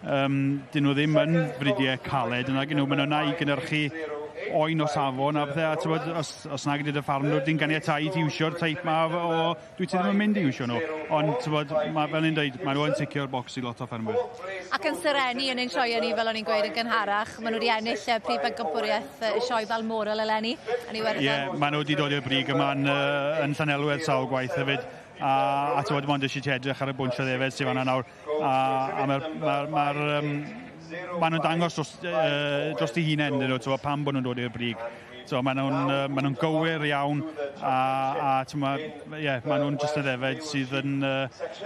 dyn nhw ddim yn bridiau caled, yna nhw, maen nhw yna i gynhyrchu oen o safon a pethau, a ti'n bod, os nag ydy dy ffarm nhw, di'n ganiatáu i ti iwsio'r teip ma o, dwi ti ddim yn mynd i iwsio nhw, ond ti'n bod, fel ni'n dweud, maen nhw yn ticio'r bocs i lot o ffermwyr. Ac yn syrenu yn ein sioeau ni, fel o'n i'n gweud yn gynharach, maen nhw wedi ennill y prif bencampwriaeth sioe Balmoral eleni yn Iwerddon. Ie, maen nhw wedi dod i'r brig yma yn Llanelwedd sawl gwaith hefyd. A ti'n bod, mond eisiau ti edrych ar y bwnsh o ddefed sydd fan'na nawr. A maen nhw'n dangos dros eu hunain, dyn nhw, ti'n bod, pam bod nhw'n dod i'r brig. So, maen nhw'n ma nhw gywir iawn a, a t'mo, ie, maen nhw'n jyst y ddefed sydd yn,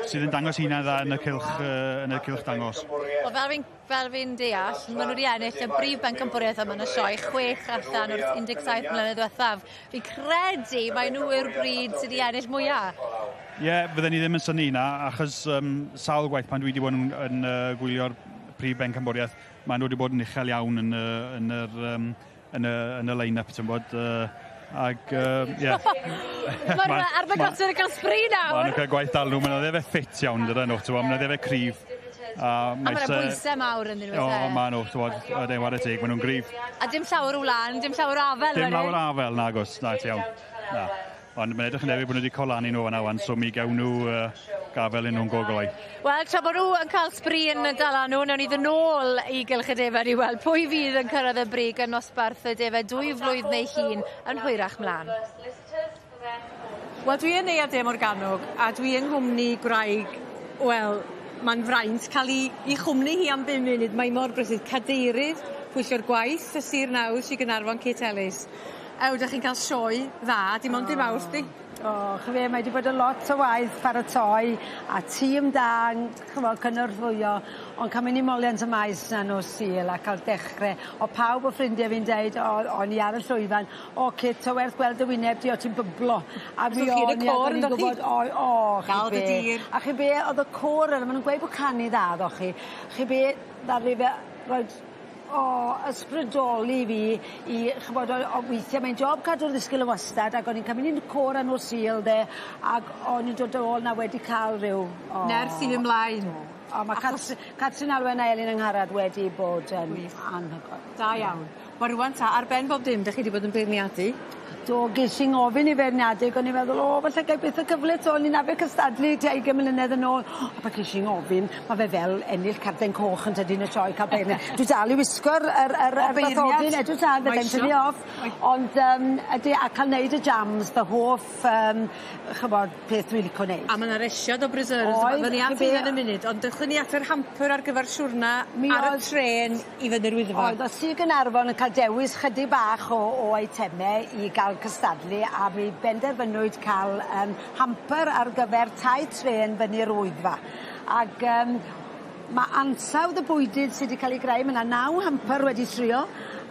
sydd yn dangos hunan dda yn y cylch, yn y cylch dangos. Wel, fel fi'n fel fi'n deall, maen nhw wedi ennill y brif bencampwriaeth yma yn y sioe chwech allan o'r 17 mlynedd diwethaf. Fi'n credu mai nhw yw'r bryd sydd wedi ennill mwyaf. Ie, yeah, fydden ni ddim yn synnu hynna, achos um, sawl gwaith pan dwi wedi bod yn, yn uh, gwylio'r prif bencampwriaeth, maen nhw wedi bod yn uchel iawn yn, y, yn, yr, um, yn, y, yn y line-up, ti'n bod. Ag, ie. Mae'r arddangoswyr yn cael sbri nawr. Maen nhw'n cael gwaith dal nhw, maen nhw'n ddefed ffit iawn, dydyn nhw, ti'n bod, maen nhw'n ddefed cryf. A, a maen nhw'n bwysau mawr yn nhw. O, maen nhw, ti'n bod, ydyn, whare teg, maen nhw'n gryf. A dim llawer o wlan, dim llawer o afel. Dim llawer o afel, nagos, na, ti iawn. Na. Ond mae'n edrych yn debyg bod nhw wedi colanu nhw fan'na wan, so mi gawn nhw uh, gafel yn nhw'n goglau. Wel, tra bod nhw yn cael sbri yn dala nhw, newn ni ddod nôl i Gylch y Defaid i weld pwy fydd yn cyrraedd y brig yn nosbarth y defaid dwy flwydd neu hŷn yn hwyrach mlaen. Wel, dwi yn Neuadd De Morgannwg a dwi yng nghwmni gwraig, wel, mae'n fraint cael 'i 'i chwmni hi am bum munud, mae mor brysur. Cadeirydd Pwyllgor Gwaith y Sir Nawdd Sir Gaernarfon Kate Ellis. Ew, 'dych chi'n ca'l sioe dda, dim ond dy Mawrth 'di. O, chi be, mae 'di bod yn lot o waith paratoi a tîm da yn ch'mo' cynorthwyo ond ca'l mynd i moliant y maes 'na nos Sul a ca'l dechre o' pawb o ffrindie fi'n deud o- o'n i ar y llwyfan o Kit o werth gweld dy wyneb di o' ti'n byblo. A mi o'n i ac o'n i'n gwbod o o chi Dal dy dir. A chi be' o'dd y côr yna ma' nw'n gweud bo' canu dda 'ddoch chi. Chi be' ddaru fe roid o ysbrydoli fi i ch'mod o o weithie mae'n job cadw'r ddisgyl yn wastad ag o'n i'n ca'l mynd i'n côr ar nos Sul 'de ag o'n i'n dod yn ôl 'na wedi ca'l ryw o. Nerth i fyn' mlaen. Do. O ma' Cat- Catrin Alwen a Elin Angharad wedi bod yn Gwych. anhygoel. Da iawn. Wel rŵan 'ta ar ben bob dim 'dych chi 'di bod yn beirniadu. Do ges i'n ngofyn i feirniadu ag o'n i'n meddwl o falle gai byth y cyfle 'to o'n i'n arfer cystadlu tua ugen mlynedd yn ôl a pan ces i'n ngofyn ma' fe fel ennill carden coch yntydi yn y sioe ca'l beirniad. Dwi dal i wisgo'r yr yr yr bathodyn ydw tad fedrai'm tynnu off. Ond yym ydi a ca'l neud y jams fy hoff yym ch'mod peth dwi lico neud. A ma' 'na resiad o preserves Oedd. Fyddwn ni at rheina yn y munud ond dewch â ni at yr hamper ar gyfer siwrna ar y trên i fyny'r Wyddfa. Oedd o'dd Sir Gaernarfon yn ca'l dewis chydig bach o o eiteme i ga'l cystadlu a mi benderfynwyd ca'l yym hamper ar gyfer taith trên fyny'r Wyddfa. Ag yym ma' ansawdd y bwydydd sy 'di ca'l 'u greu ma' 'na naw hamper wedi trio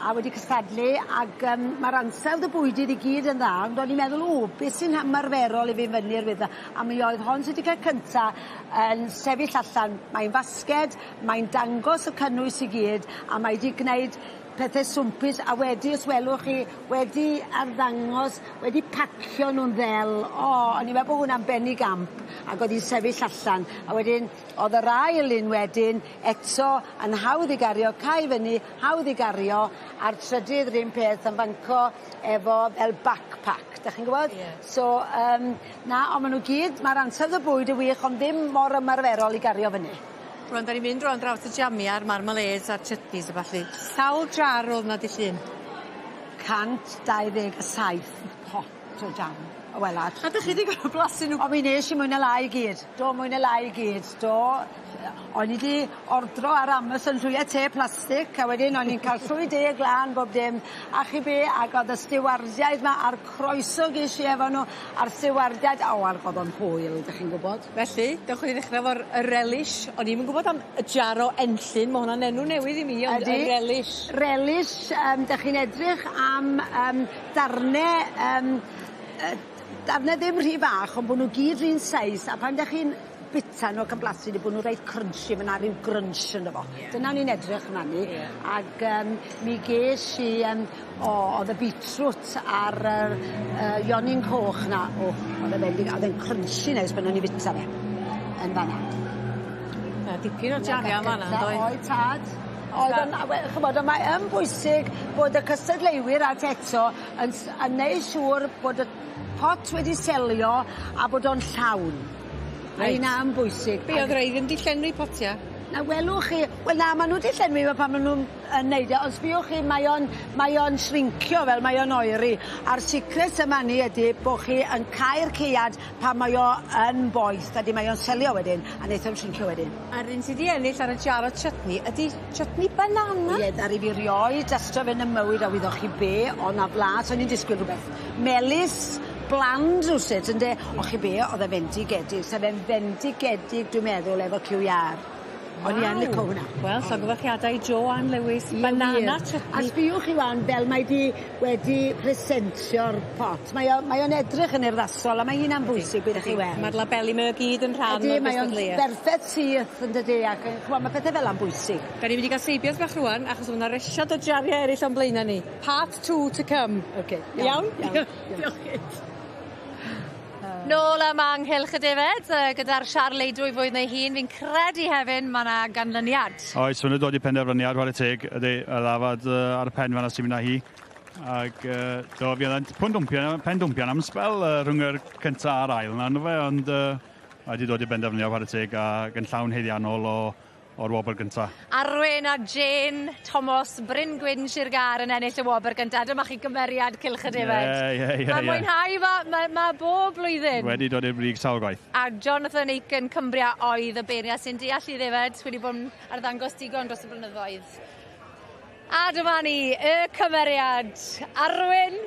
a wedi cystadlu ag yym ma'r ansawdd y bwydydd i gyd yn dda ond o'n i'n meddwl o beth sy'n ymarferol i fi fyny'r Wyddfa a mi oedd hon sy 'di ca'l cynta yn sefyll allan. Mae'n fasged, mae'n dangos y cynnwys i gyd a mae 'di gneud pethe swmpus a wedi os welwch chi wedi arddangos wedi pacio nw'n ddel. O o'n i'n me'wl bo' hwnna'n benigamp ag o'dd 'i'n sefyll allan a wedyn o'dd yr ail un wedyn eto yn hawdd i gario cau fyny hawdd i gario a'r trydydd 'r un peth yn fanco efo fel backpack 'dach chi'n gwbod? Ie. So yym na on' ma' n'w gyd ma'r ansawdd y bwyd y' wych ond ddim mor ymarferol i gario fyny. Rŵan 'dan ni'n mynd rŵan draws y jamia a'r marmalades a'r chutneys a ballu. Sawl jar o'dd 'na dy' Llun? 127 pot o jam. Wel a... A 'dych chi 'di gor'o' blasu n'w? O mi nesh i mwy na lai i gyd. Do mwy na lai i gyd do. O'n i 'di ordro ar Amazon llwy o te plastic a wedyn o'n i'n ca'l llwy de glân bob dim a chi be' ag o'dd y stiwardiaid 'ma a'r croeso gesh i efo n'w a'r stiwardiaid o ag o'dd o'n hwyl 'dych chi'n gwbod. Felly, dewch i ni ddechre efo'r y relish. O'n i'm yn gwbod am y jar o enllyn ma' hwnna'n enw newydd i mi ond y relish. Relish yym 'dych chi'n edrych am yym darne yym yy darne ddim rhy fach ond bo' n'w gyd 'r un seis a pan 'dach chi'n bita n'w ac yn blasu n'w bo' n'w reit crunchy ma' 'na ryw grunch ynddo fo. Ie. Dyna o'n i'n edrych amdani. Ie. Ag yym mi gesh i yym o o'dd y beetroot a'r yr yy ionyn coch 'na o o'dd e fendig a o'dd e'n crunchy neis pan o'n i fita fe. Yn fan 'na. Na dipyn o jaria yn fan 'na yndoedd? Oedd tad. Oedd o'n a we- ch'mod on' mae yn bwysig bod y cystadleuwyr at eto yn s- yn neu' siŵr bod y pot wedi selio a bod o'n llawn. Mae Reit. 'na yn bwysig. Be' o'dd rei ddim 'di llenwi potia? Na welwch chi, wel na, ma' nhw 'di llenwi fe pan ma' nhw'n yn neud e, ond sbïwch chi, mae o'n mae o'n shrincio fel mae o'n oeri, a'r secret yma ni ydi bo' chi yn cau'r caead pan mae o yn boeth, a 'di mae o'n selio wedyn, a neith o'm shrincio wedyn. A'r un sy 'di ennill ar y jar o chutney ydi chutney banana. Ie, ddaru fi rioed dastio fe yn 'ym mywyd a wyddoch chi be, o' 'na flas, o'n i'n disgwyl rwbeth melys, bland rwsut ynde, ond chi be, o'dd e fendigedig, sa fe'n fendigedig dwi'n meddwl efo cyw iâr. O'n i yn lico hwnna. Wel, llongyfarchiadau i Joanne Lewis, banana Wir. chutney. A sbïwch chi wan fel mae 'di wedi presentio'r pot. Mae o mae o'n edrych yn urddasol a mae hynna'n bwysig bydd chi weld. Mae'r labeli 'ma i gyd yn rhan Ydi, o'r mae o'n gystadleuaeth. berffeth syth yndydi ac yy ch'mo' ma' pethe fel 'a'n bwysig. Da ni'n mynd i gael seibiant bach rwan, achos ma' 'na resiad o jariau eraill o'n blaenau ni. Part two to come. Okay, Iawn? Iawn. Diolch. Nôl yma yng Nghylch y Defed gyda'r Charlie dwy flwydd neu hun. Fi'n credu hefyd mae yna ganlyniad. Oes, maen nhw dod i penderfyniad, chwarae teg, ydy, y ddafad ar y pen fan'na sy'n mynd â hi. Ac do, fi oedd yn dwmpian, pen dwmpian am sbel rhwng yr cynta a'r ail yna, fe, ond mae wedi dod i benderfyniad, chwarae teg, ac yn llawn haeddiannol o'r wobr gynta. Arwyn a Jane Thomas, Bryn Gwyn Sir Gâr yn ennill y wobr gyntaf. Dyma chi gymeriad Cylch y Defed. Ie. Mae'n mwynhau ma, ma, ma bob blwyddyn. Wedi dod i'r brig sawl gwaith. A Jonathan Aiken Cumbria oedd y beirniad sy'n deall i ddefed wedi bod yn arddangos digon dros y blynyddoedd. A dyma ni, y cymeriad, Arwyn.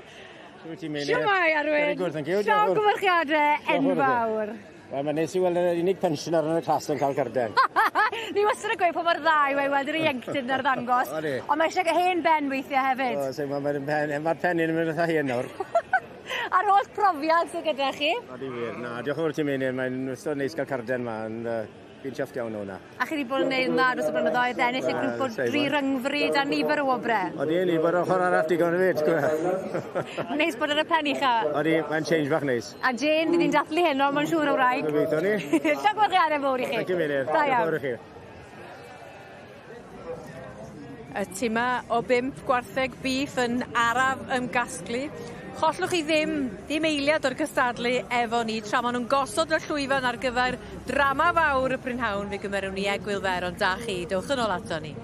Shwmae, Arwyn? Very good, thank you. Diolch yn fawr. Llongyfarchiadau enfawr. Wel, mae'n neis i weld yr unig pensioner yn y class yn cael carden. Ni wastad yn gweud pa mor dda yw e i weld yr ieuenctid yn arddangos. Odi. Ond mae eisiau hen ben weithiau hefyd. O, so, Mae'r pen, ma pen un yn mynd eitha hen nawr. A'r holl profiad sydd gyda chi. Odi wir. Na, diolch yn fawr ti'n mynd. Mae'n wastad neis cael carden ma, ond fi'n chuffed iawn o hwnna. A chi wedi bod yn neud yn dda dros y blynyddoedd, ennill y grŵp o dri ryngfryd a nifer o wobrau. Odi, ni bod ochr arall digon hefyd. gwybod. Neis bod ar y pen ucha. Odi, mae'n change bach neis. A Jane, fydd hi'n dathlu heno, mae'n siŵr o wraig. Gobeithio ni. Llongyfarchiadau fawr i chi. Thank you, Meilir. Da Diolch yn iawn. fawr i chi. Y tima o bump gwartheg beef yn araf ymgasglu. Chollwch chi ddim, dim eiliad o'r cystadlu efo ni, tra maen nhw'n gosod y llwyfan ar gyfer drama fawr y prynhawn, fe gymerwn ni egwyl fer, ond da chi, dewch yn ôl ato ni.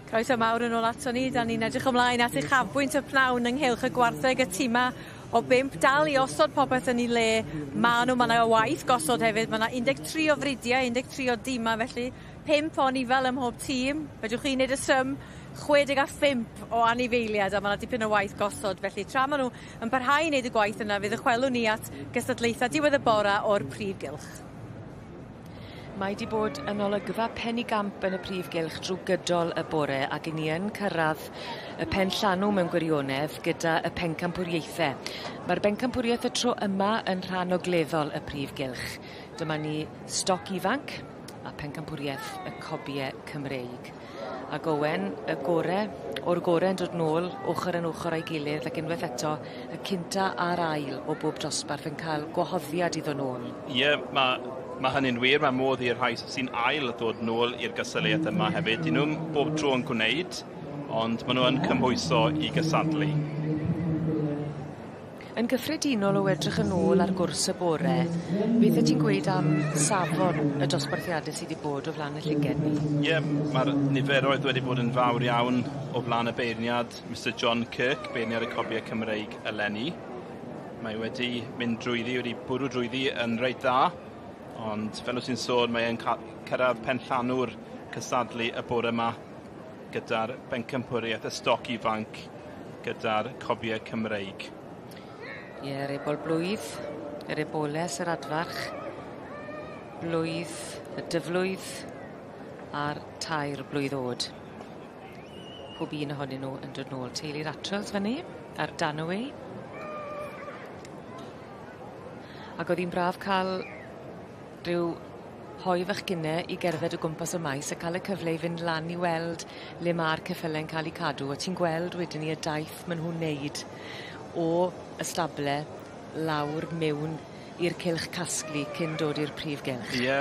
Croeso mawr yn ôl ato ni, da ni'n edrych ymlaen at uchafbwynt y pnawn ynghylch y gwartheg y tima o 5 dal i osod popeth yn ei le. Ma' nhw, ma' 'na waith gosod hefyd, ma' 'na 13 o fridiau, 13 o dima felly, 5 o anifel ym mhob tîm. Fedrwch chi wneud y sym, 65 o anifeiliad a ma' 'na dipyn o waith gosod felly tra ma' nhw yn parhau i wneud y gwaith yna fe ddychwelwn ni at gystadlaethau diwedd y bora o'r prif gylch. Mae 'di bod yn olygfa penigamp yn y prif gylch drw gydol y bore ac 'yn ni yn cyrradd y penllanw mewn gwirionedd gyda y pencampwriaethe. Ma'r bencampwriaeth y tro yma yn rhan ogleddol y prif gylch. Dyma ni stoc ifanc a pencampwriaeth y cobie Cymreig. Ag Owen, y gore o'r gore yn dod nôl ochor yn ochor â'i gilydd ac unwaith eto y cynta a'r ail o bob dosbarth yn cael gwahoddiad i ddod nôl. Ie, ma' ma' hynny'n wir. Mae modd i'r rhai sy'n ail ddod nôl i'r gystadleuaeth yma hefyd. Dyn nhw'm bob tro yn gwneud, ond maen nhw yn cymhwyso i gystadlu. Yn gyffredinol o edrych yn ôl ar gwrs y bore, beth wyt ti'n gweud am safon y dosbarthiade sy 'di bod o flan y llyged ni? Ie, ma'r niferoedd wedi bod yn fawr iawn o flan y beirniad, Mister John Kirk, beirniad y Cobiau Cymreig eleni. Mae wedi mynd drwyddi, wedi bwrw drwyddi yn reit dda, ond fel wyt ti'n sôn, mae e'n cyrraedd penllanw'r cystadlu y bore yma gyda'r bencampwriaeth y stoc ifanc gyda'r Cobiau Cymreig. Ie, yr ebol blwydd, yr eboles, yr adfarch, blwydd, y dyflwydd a'r tair blwydd o'd. Pob un ohonyn nhw yn dod nôl. Teulu'r Atrels fyny, a'r Danaway. Ac o'dd 'i'n braf ca'l rhyw hoe fachgine i gerdded o gwmpas y maes a ca'l y cyfle i fynd lan i weld le ma'r ceffyle'n ca'l 'u cadw a ti'n gweld wedyn 'ny y daith ma' nhw'n neud o y stable lawr miwn i'r cylch casglu cyn dod i'r prif gylch. Ie,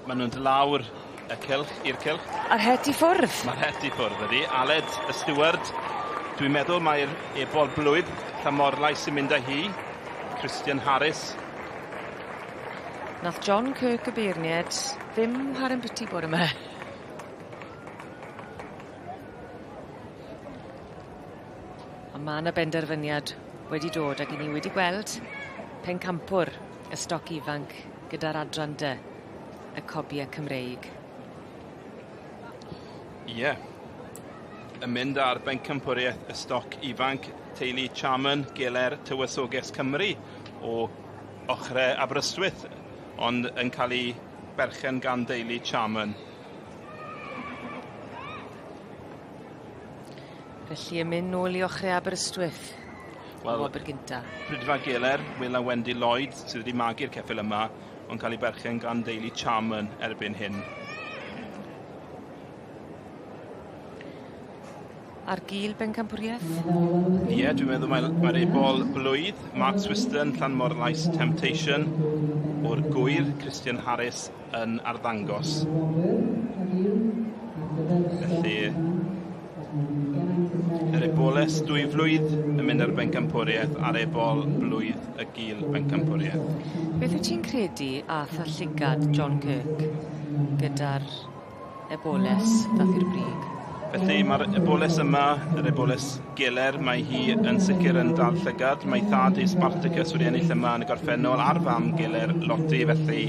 ma' nw'n do' lawr y cylch i'r cylch. A'r het i ffwrdd! Ma'r het i ffwrdd ydi. Aled y steward, dwi'n meddwl mai'r ebol blwydd Llamorlais sy'n mynd â hi. Christian Harris. Nath John Kirk y beirnied ddim chware'n biti bore 'ma. A ma' 'na benderfyniad wedi dod ag 'yn ni wedi gweld pencampwr y stoc ifanc gyda'r adran dy y cobie Cymreig. Ie. Yn mynd ar bencampwriaeth y stoc ifanc teulu Charman Geler Tywysoges Cymru o ochre Aberystwyth ond yn cael ei berchen gan deulu Charman. Felly yn mynd nôl i ochre Aberystwyth. Wel, wobr gynta. Prydfa Geler, Will a Wendy Lloyd sydd wedi magu'r ceffyl yma, ond cael ei berchen gan deulu Charman erbyn hyn. Ar gil bencampwriaeth? Ie, dwi'n meddwl mae'r mae ebol blwydd, Mark Swiston, Llanmorlais Temptation, o'r gwyr Christian Harris yn arddangos. Felly, yr eboles dwy flwydd yn mynd ar bencampwriaeth a'r ebol blwydd y gil bencampwriaeth. Beth wyt ti'n credu ath â llygad John Kirk gyda'r eboles ddath i'r brig? Felly mae'r eboles yma, yr eboles Geler, mae hi yn sicr yn dal llygad. Mae thad i Spartacus wedi ennill yma yn y gorffennol a'r fam Geler Lotti, felly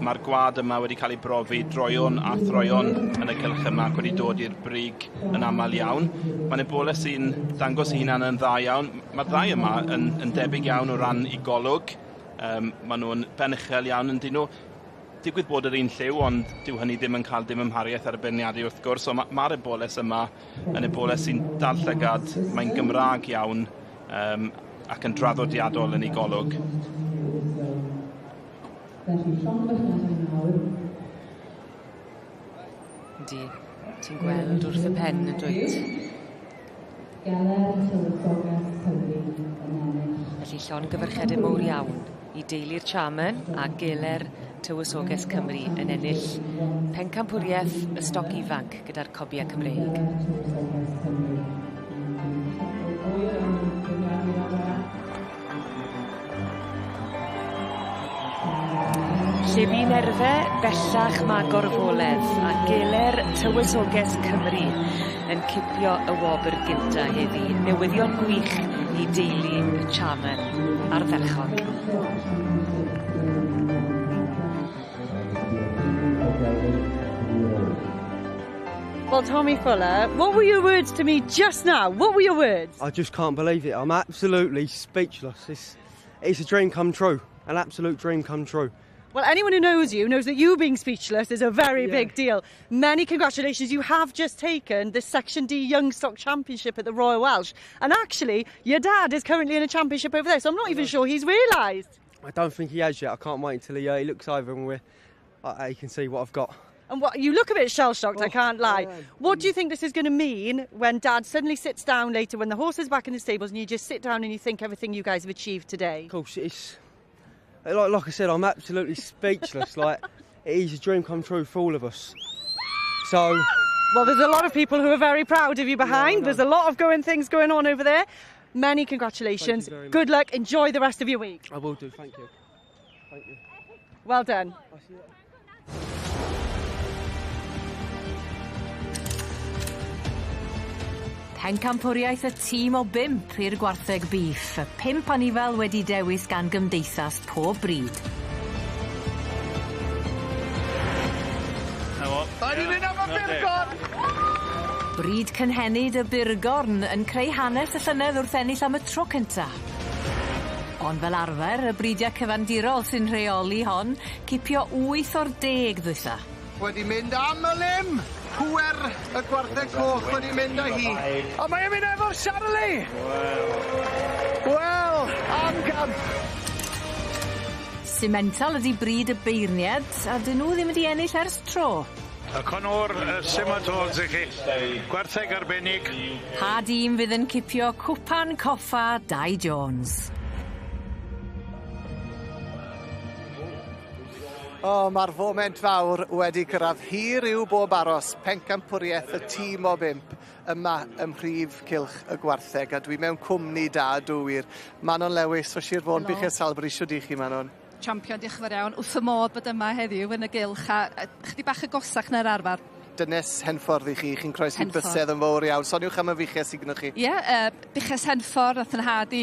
mae'r gwad yma wedi cael ei brofi droeon a throeon yn y cylch yma ac wedi dod i'r brig yn aml iawn. Mae'n eboles sy'n dangos ei hunan yn dda iawn. Mae'r ddau yma yn, yn debyg iawn o ran i golwg. Um, maen nhw'n benychel iawn yn dyn nhw. Digwydd bod yr un lliw, ond dyw hynny ddim yn cael dim ymhariaeth ar y beirniadu wrth gwrs, ond mae'r ma eboles yma yn eboles sy'n dal llygad, mae'n Gymraeg iawn um, ac yn draddodiadol yn ei golwg. Yndi, ti'n gweld wrth y pen yn dwyt. Felly llongyfarchiadau mowr iawn i deulu'r Charman a Geler Tywysoges Cymru yn ennill pencampwriaeth y stoc ifanc gyda'r Cobiau Cymreig. Lle bu nerfe, bellach mae gorfoledd a geler tywysoges Cymru yn cipio y wobr gynta heddi. Newyddion gwych i deulu y Charman ardderchog. Well, Tommy Fuller, what were your words to me just now? What were your words? I just can't believe it. I'm absolutely speechless. It's a dream come true, an absolute dream come true. Well, anyone who knows you knows that you being speechless is a very big deal. Many congratulations. You have just taken the Section D Youngstock Championship at the Royal Welsh. And actually, your dad is currently in a championship over there, so I'm not even sure he's realised. I don't think he has yet. I can't wait until he looks over and he can see what I've got. And what, you look a bit shell-shocked, I can't lie. What do you think this is going to mean when Dad suddenly sits down later, when the horse is back in the stables, and you just sit down and you think everything you guys have achieved today? Of course, it's... Like I said, I'm absolutely speechless. Like, it is a dream come true for all of us. So... Well, there's a lot of people who are very proud of you behind. Yeah, there's a lot of things going on over there. Many congratulations. Thank you very much. Good luck. Enjoy the rest of your week. I will do. Thank you. Thank you. Well done. Pencampwriaeth y tîm o 5 i'r gwartheg beef, y 5 anifel wedi dewis gan gymdeithas pob bryd. Da ni'n mynd am y burgorn! Bryd cynhenid y burgorn yn creu hanes y llynedd wrth ennill am y tro cynta. Ond fel arfer, y bridiau cyfandirol sy'n rheoli hon, cipio 8 o'r 10 ddwytha. Wedi mynd am y lim! Pŵer y gwartheg coch wedi mynd â hi. A mae e'n mynd efo'r Charlie! Wel, am gamp! Simental ydi bryd y beirniad, a dyn nhw ddim wedi ennill ers tro. Y conwr y Simmental i chi. Gwartheg arbennig. Pa dîm fydd yn cipio cwpan coffa Dai Jones? O, mae'r foment fawr wedi cyrraedd. Hir yw bob aros, pencampwriaeth y tîm o 5 yma ym mhrif cylch y gwartheg. A dwi mewn cwmni da, dw wir. Manon Lewis o Sir Fôn, Buches Salbri, shwd i chi, Manon? Champion, diolch yn fawr iawn. Wrth y modd bod yma heddiw yn y gylch a chydig bach agosach na'r arfer. Dynes Henffordd i chi, chi'n croesi bysedd yn fawr iawn. Soniwch am y fuches sydd gennych chi. Ie, buches Henffordd, nath yn nhad i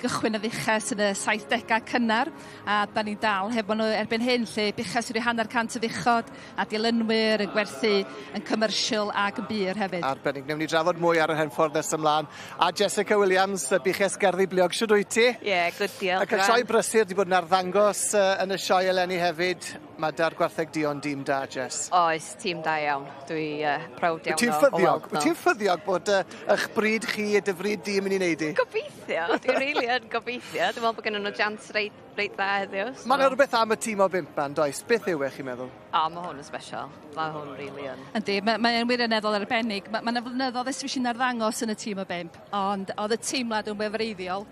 gychwyn y fuches yn y 70au cynnar, a da ni'n dal hefo nhw erbyn hyn, lle buches wedi 150 o fuchod, a dilynwyr yn gwerthu yn commercial ac yn bur hefyd. Arbennig, newn ni drafod mwy ar y Henffordd nes ymlaen. A Jessica Williams, y buches Gerddi Bliog, shwd wyt ti? Ie, good, diolch. Ac y sioe brysur wedi bod yn arddangos yn y sioe eleni hefyd. Mae da'r gwartheg duon dîm da, Jess. Oes, tîm da iawn. Dwi proud iawn o weld nhw. Wyt ti'n ffyddiog bod eich bryd chi a dy fryd di yn mynd i wneud i? Gobeithio. Dwi'n rili yn gobeithio. Dwi'n meddwl bod gen nhw chance reit dda heddiw. So. Mae yna rhywbeth am y tîm o 5 man, does? Beth yw e, chi'n meddwl? O, mae hwn yn special. Mae hwn rili yn. Yndi, mae'n wirioneddol arbennig. Mae yna flynyddoedd ers fi sy'n arddangos yn y tîm o 5, ond oedd y teimlad yn wefreiddiol.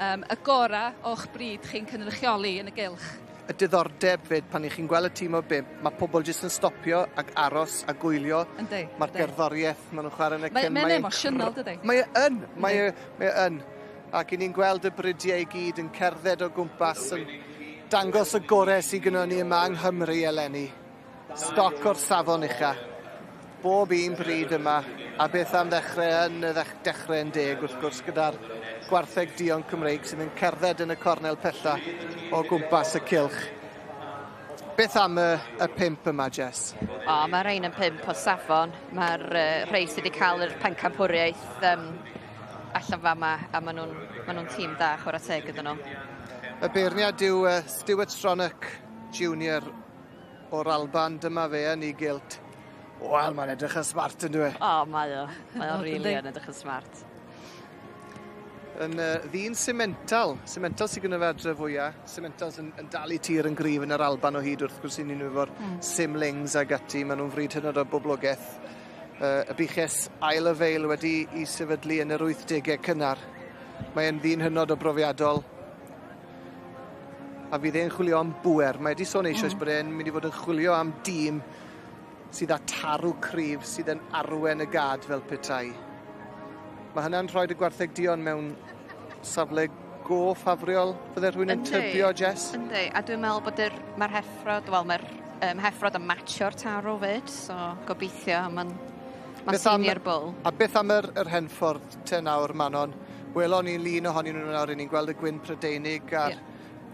Y gorau o'ch bryd chi'n cynrychioli yn y gylch. Y diddordeb fyd pan i chi'n gweld y tîm o 5, mae pobl jyst yn stopio ac aros a gwylio. Yndi. Mae'r gerddoriaeth, maen nhw'n chwarae yn y cefn. Mae'n emosiynol, dydy? Mae e yn, mae e yn. Ac i ni'n gweld y bridiau i gyd yn cerdded o gwmpas, yn dangos y gorau sydd gynnon ni yma yng Nghymru eleni. Stoc o'r safon ucha. Bob un bryd yma, a beth am ddechrau yn y dechrau yn deg, wrth gwrs, gyda'r gwartheg duon Cymreig sydd yn cerdded yn y cornel pella o gwmpas y cylch. Beth am y 5 yma, Jess? O, mae rhain yn 5 o safon. Mae'r rhai sydd wedi cael yr pencampwriaeth allan fama, a maen nhw'n tîm da, chwarae teg iddyn nhw. Y beirniad yw Stuart Stronach Jr o'r Alban. Dyma fe yn ei gilt. Wel, mae'n edrych yn smart yn dwi? O, mae o. Mae o rili yn edrych yn smart. Yn ddyn Simmental. Simmental sydd gyda fe adre fwyaf. Simmentals yn dal i tir yn gryf yn yr Alban o hyd, wrth gwrs i ni'n efo'r Simlings ag ati. Maen nhw'n fryd hynod o boblogaeth. Y buches Isle of Vale wedi i sefydlu yn yr 80au cynnar. Mae'n ddyn hynod o brofiadol. A fydd e'n chwilio am bŵer. Mae wedi sôn eisoes bod e'n mynd i fod yn chwilio am dîm sydd â tarw cryf, sydd yn arwen y gad fel petai. Mae hynna'n rhoi y gwartheg duon mewn safle go ffafriol, fydde rhywun yn tybio, Jess? Yndi, a dwi'n meddwl bod yr, mae'r heffrod, wel mae'r heffrod yn matcho'r tarw fyd, so gobeithio, mae'n ma senior bull. A beth am yr Henffordd te nawr, Manon? Welon ni'n lun ohonyn nhw nawr, ni'n gweld y gwyn Prydeinig a'r,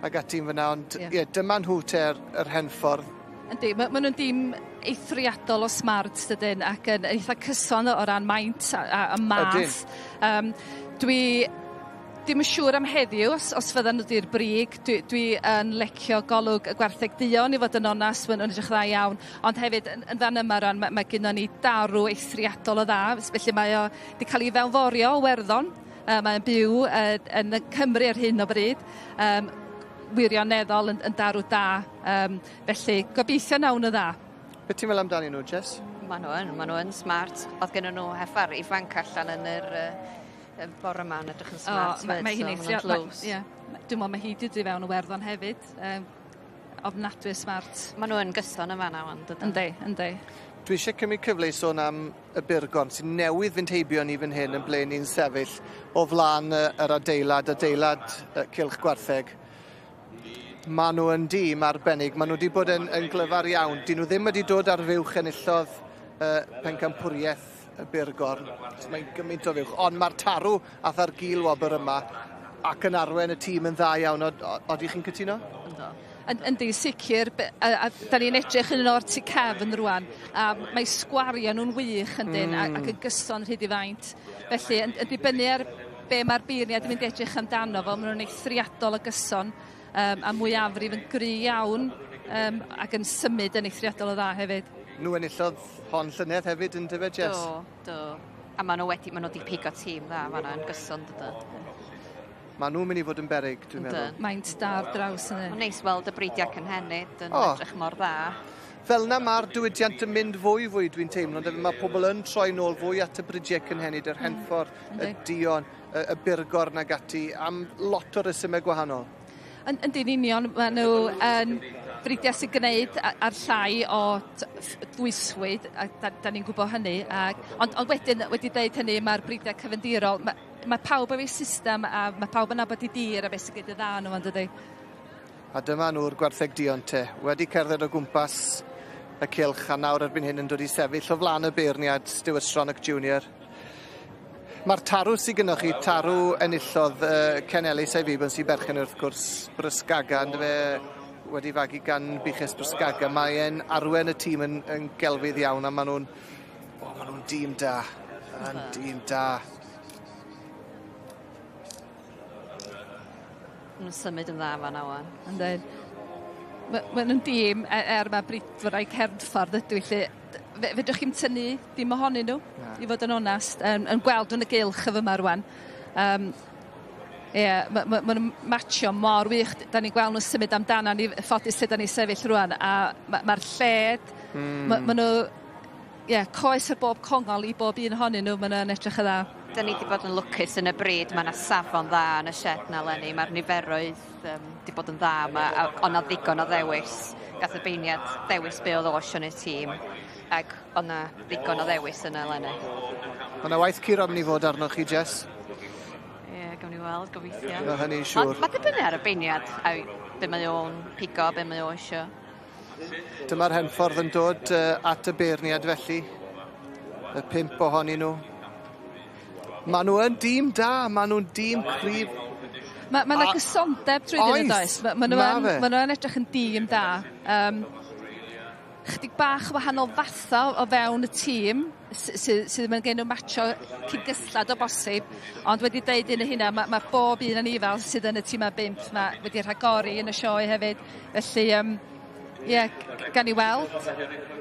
ag ati'n fyna, ond yeah, dyma nhw te yr Henffordd. Yndi, ma' nhw'n dîm eithriadol o smart, dydyn, ac yn eitha cyson o ran maint a math. Dwi ddim yn siŵr am heddiw, os fyddan nhw di'r brig. Dwi yn lecio golwg y gwartheg duon, i fod yn onast, maen nhw'n edrych dda iawn. Ond hefyd, yn fan yma rwan, mae gynnon ni darw eithriadol o dda, felly mae o wedi cael ei fewnforio o Werddon. Mae'n byw yn Cymru ar hyn o bryd. Wirioneddol yn darw da. Felly, gobeithio nawn y dda. Be ti'n meddwl amdanyn nhw, Jess? Maen nhw yn smart. Oedd gennyn nhw heffar ifanc allan yn yr bore yma yn edrych yn smart. Mae hi'n eithriadol. Dwi'n meddwl mae hi wedi dod i fewn o Werddon hefyd. Ofnadwy smart. Maen nhw yn gyson yma nawr. Yndi, yndi. Dwi eisiau cymryd cyfle i sôn am y Burgorn sy'n newydd fynd heibio ni fan hyn yn ble ni'n sefyll o flaen yr adeilad Cylch Gwartheg. Maen nhw yn dîm arbennig, maen nhw wedi bod yn glyfar iawn. Dyn nhw ddim wedi dod ar fuwch enillodd pencampwriaeth y Burgorn. Mae'n gymaint o fuwch, ond mae'r tarw ath ar gil wobr yma ac yn arwen y tîm yn dda iawn. Odych chi'n cytuno? Ynddo. Yndi, sicr. A da ni'n edrych yn o'r tu cefn rwan. A mae sgwario nhw'n wych yndyn, ac yn gyson rhyd i faint. Felly, yn dibynnu ar be mae'r beirniad yn mynd i edrych amdano fo, maen nhw'n eithriadol o gyson. A mwyafrif yn gry iawn ac yn symud yn eithriadol o dda hefyd. Nhw enillodd hon llynedd hefyd yn dyfe, Jess? Do, do. A maen nhw wedi pigo tîm dda fan'na yn gyson, dydyn. Maen nhw'n mynd i fod yn beryg, dwi'n meddwl. Maint da ar draws yna. Mae'n neis weld y bridiau cynhenid yn edrych mor dda. Fel na mae'r diwydiant yn mynd fwy, dwi'n teimlo. Mae pobl yn troi nôl fwy at y bridiau cynhenid, yr Henffordd, y Duon, y Burgorn ag ati, am lot o resymau gwahanol. Yndyn union, maen nhw yn bridiau sy'n gwneud ar llai o dwyswyd, a da ni'n gwybod hynny. Ond wedyn, wedi dweud hynny, mae'r bridiau cyfendirol, mae pawb efo'i system a mae pawb yn nabod i dir a beth sy'n gwneud y dda nhw, yn dydy. A dyma nhw'r gwartheg duon te, wedi cerdded o gwmpas y cylch a nawr erbyn hyn yn dod i sefyll o flaen y beirniad Stuart Stronach Jr. Mae'r tarw sydd gynnwch chi, tarw enillodd Ken Ellis a'i Fibon sy'n berchen wrth gwrs Brysgaga, ynddo fe wedi fagu gan Buches Brysgaga. Mae e'n arwen y tîm yn gelfydd iawn a maen nhw'n dîm da. Yn dîm da. Maen nhw'n symud yn dda fan awan. Yndyn. Maen nhw'n dîm, mae bridwraig Henffordd ydw i lle. Fedrwch chi'm tynnu dim ohonyn nhw, i fod yn onast, yn gweld yn y gylch y fyma rwan. Maen nhw'n matcho mor wych. Da ni'n gweld nhw'n symud amdano ni, ffodus lle da ni'n sefyll rwan, a mae'r lled, maen nhw, coes ar bob congol i bob un ohonyn nhw, maen nhw'n edrych yn dda. Da ni wedi bod yn lwcus yn y bryd, mae yna safon dda yn y shed na leni, mae'r niferoedd wedi bod yn dda, ond na ddigon o ddewis. Gath y beirniad ddewis be oedd o isio yn y tîm, ac oedd na ddigon o ddewis yna leni. Mae yna waith curo mynd i fod arnoch chi, Jess? Ie, gawn ni weld, gobeithio. Mae hynny'n siŵr. Mae dibynnu ar y beirniad, a be mae o'n pigo, be mae o isio. Dyma'r Henffordd yn dod at y beirniad felly. Y 5 ohonyn nhw. Maen nhw yn dîm da, maen nhw'n dîm cryf. Mae yna gysondeb trwy ddyn nhw, does? Maen nhw yn edrych yn dîm da. Chydig bach o wahanol fatha o fewn y tîm sydd yn gen nhw matcho cyn-gyslad o bosib, ond wedi deud un o hynna, mae bob un anifal sydd yn y tîm a 5 ma wedi rhagori yn y sioe hefyd. Felly, ie, gan i weld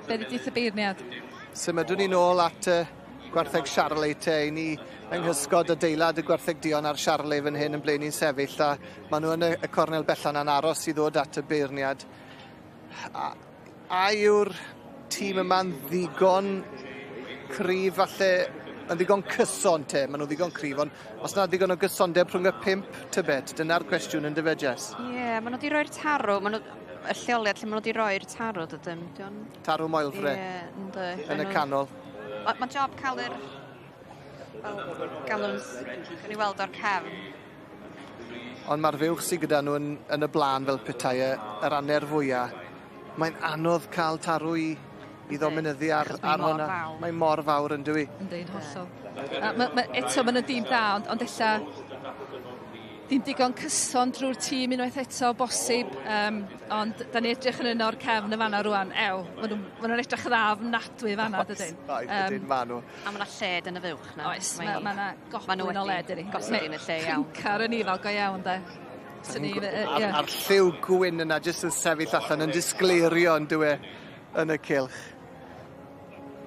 be ddeudith y beirniad. Symudwn ni nôl at gwartheg Charolais te, i ni yng nghysgod adeilad y gwartheg duon ar Charolais fan hyn yn ble ni'n sefyll, a maen nhw yn y cornel bellan a'n aros i ddod at y beirniad. A yw'r tîm yma'n ddigon cryf, falle, yn ddigon cyson te, maen nhw'n ddigon cryf, ond os na ddigon o gysondeb rhwng y 5 tybed, dyna'r cwestiwn yn dyfe, Jess? Ie, maen nhw wedi rhoi'r tarw, maen nhw, y lleoliad lle maen nhw wedi rhoi'r tarw, dydyn. Tarw Moelfre. Ie, ynddo. Yn y canol. Mae job cael yr galwns, gawn ni weld o'r cefn. Ond mae'r fuwch sydd gyda nhw yn y blaen fel petai yr anner fwyaf. Mae'n anodd cael tarw i ddominyddu ar hwnna. Mae mor fawr yn dywi. Yndi, hollol. Eto, maen nhw'n dîm da, ond ella dim digon cyson drwy'r tîm unwaith eto, bosib. Ond da ni edrych yn yno o'r cefn y fanna rwan. Ew, maen nhw'n edrych dda ofnadwy fanna, dydyn. Ydyn, maen nhw. A mae yna lled yn y fuwch na. Oes, mae yna goblyn o led ydi. Gosod yn y lle iawn. Cyncar yn ifal go iawn, de. A'r lliw gwyn yna jyst yn sefyll allan yn disgleirio yn dywe yn y cylch.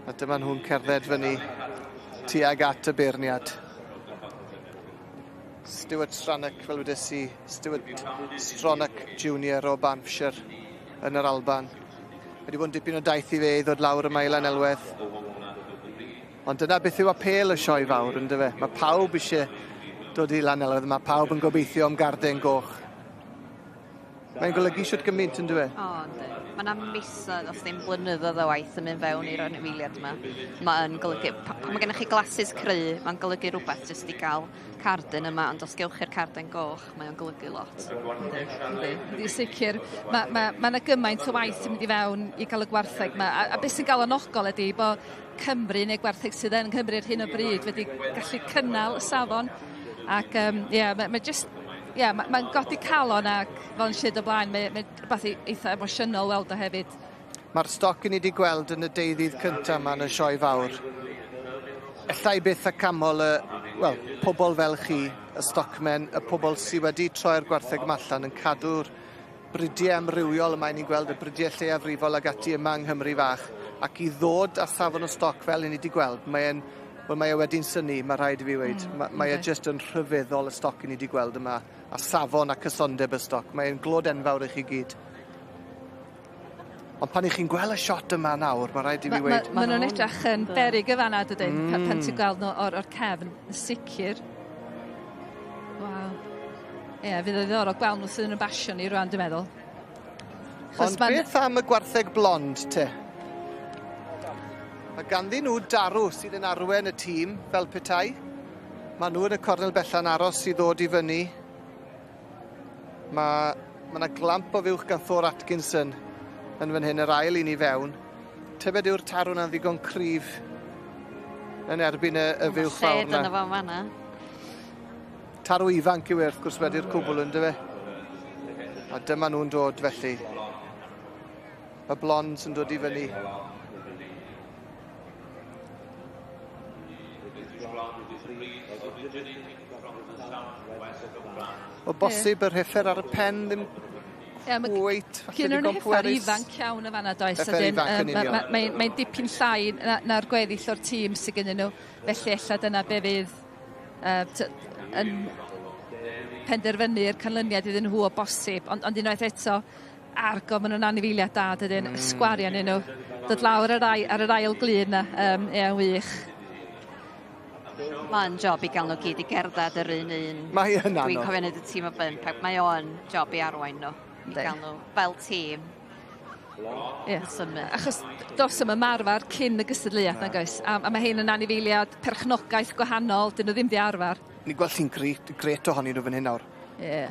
A dyma nhw'n cerdded fyny tuag at y beirniad. Stuart Stronach, fel wedes i, Stuart Stronach Jr o Banffshire yn yr Alban. Wedi bod yn dipyn o daith i fe i ddod lawr yma i Lanelwedd. Ond dyna beth yw apêl y sioe fawr, ynddo fe? Mae pawb eisiau dod i Lanelwedd, mae pawb yn gobeithio am garden goch. Mae'n golygu shwt gymaint, ynddo fe? O, yndi. Mae yna misoedd, os ddim blynyddoedd o waith yn mynd fewn i'r anifeiliaid yma. Mae'n golygu, pan mae gennych chi glasses cry, mae'n golygu rhywbeth jyst i gael cardyn yma, ond os gewch chi'r carden goch, mae'n golygu lot. Yndi, yndi. Yndi, sicr. Mae yna gymaint o waith yn mynd i fewn i gael y gwartheg yma. A beth sy'n galonogol ydy bod Cymru neu gwartheg sydd yn Cymru ar hyn o bryd wedi gallu cynnal y safon. Ac ie, mae jyst, ie, mae'n godi calon ac fel yn siarad o blaen, mae'n rhywbeth eitha emosiynol weld o hefyd. Mae'r stoc i ni wedi gweld yn y deuddydd cyntaf yma yn y sioe fawr. Ella i byth a camol y, wel, pobl fel chi, y stocmen, y pobl sydd wedi troi'r gwartheg yma allan yn cadw'r bridiau amrywiol yma ni'n gweld, y bridiau lleiafrifol ag ati yma yng Nghymru fach, ac i ddod â safon o stoc fel i ni wedi gweld, mae'n, wel, mae e wedi'n synnu, mae rhaid i fi weud. Mae e jyst yn rhyfeddol y stoc i ni wedi gweld yma, a safon a cysondeb y stoc. Mae'n glod enfawr i chi gyd. Ond pan i chi'n gweld y shot yma nawr, mae rhaid i fi weud... Maen nhw'n edrych yn beryg y fanna, dydyn, pan ti'n gweld nhw o'r cefn, yn sicr. Waw. Ie, fydd o ddiddorol gweld nhw sydd yn y basio ni rwan, dwi'n meddwl. Ond beth am y gwartheg blond, te? Mae ganddyn nhw darw sydd yn arwen y tîm fel petai. Mae nhw yn y cornel bella'n aros i ddod i fyny. Mae yna glamp o fuwch gan Thor Atkinson yn fan hyn, yr ail un i fewn. Tybed yw'r tarw na'n ddigon cryf yn erbyn y fuwch fawr na. Lled yna fan fanna. Tarw ifanc yw e, wrth gwrs, wedi'r cwbl, ynddo fe. A dyma nhw'n dod felly. Y blonds yn dod i fyny. O bosib yr heffer ar y pen ddim cweit, falle digon pwerus. Ifanc iawn y fanna, does? Heffer ifanc yn union. Mae'n dipyn llai na'r gweddill o'r tîm sydd gennyn nhw, felly ella dyna be fydd yn penderfynu'r canlyniad iddyn nhw o bosib, ond unwaith eto, argo, maen nhw'n anifeiliaid da, dydyn, sgwario arnyn nhw. Dod lawr ar yr ail glun na, ie, wych. Mae'n job i gael nhw gyd i gerdded yr un un. Mae yn anodd. Dwi'n cofio wneud y tîm o 5, ac mae o'n job i arwain nhw. I gael nhw fel tîm. Ie. Achos dos am ymarfer cyn y gystadleuaeth, nag oes? A mae hyn yn anifeiliaid perchnogaeth gwahanol, dyn nhw ddim di arfer. Ni'n gweld llun gret ohonyn nhw fan hyn nawr.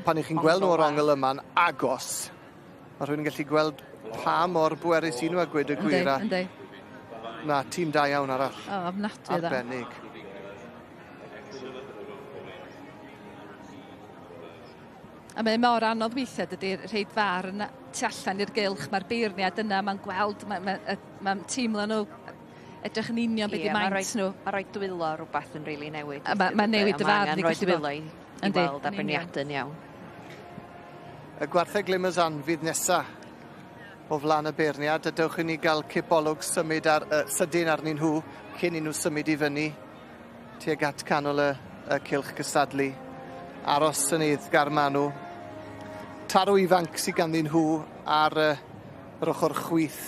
Pan ych chi'n gweld nhw o'r ongl yma'n agos, mae rhywun yn gallu gweld pa mor bwerus i nhw a gweud y gwir. Yndi. Na, tîm da iawn arall. O, ofnadwy dda. Arbennig. A mae mor anodd weithiau, dydy, rhaid farn tu allan i'r gylch, mae'r beirniad yna, mae'n gweld, mae'n teimlo nhw, edrych yn union beth i maint nhw. Mae rhoi dwylo rhywbeth yn rili newid. Mae'n newid y farn. Mae'n rhoi dwylo i weld a beirniadu'n iawn. Y gwartheg Limousin fydd nesa o flaen y beirniad, a dewch i ni gael cipolwg symud ar, sydyn arnyn nhw cyn i nhw symud i fyny tuag at canol y cylch cystadlu. Aros yn eiddgar ma nhw. Tarw ifanc sydd ganddyn nhw ar yr ochr chwith.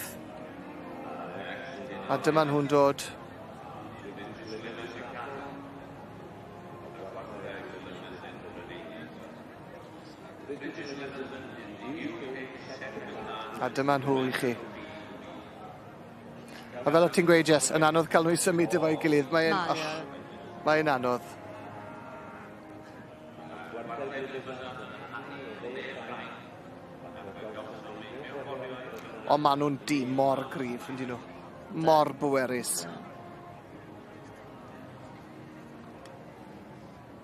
A dyma nhw'n dod. A dyma nhw i chi. A fel o ti'n gweud, Jess, yn anodd cael nhw i symud efo'i gilydd. Mae'n anodd. Ond maen nhw'n dîm mor gryf, yndyn nhw? Mor bwerus.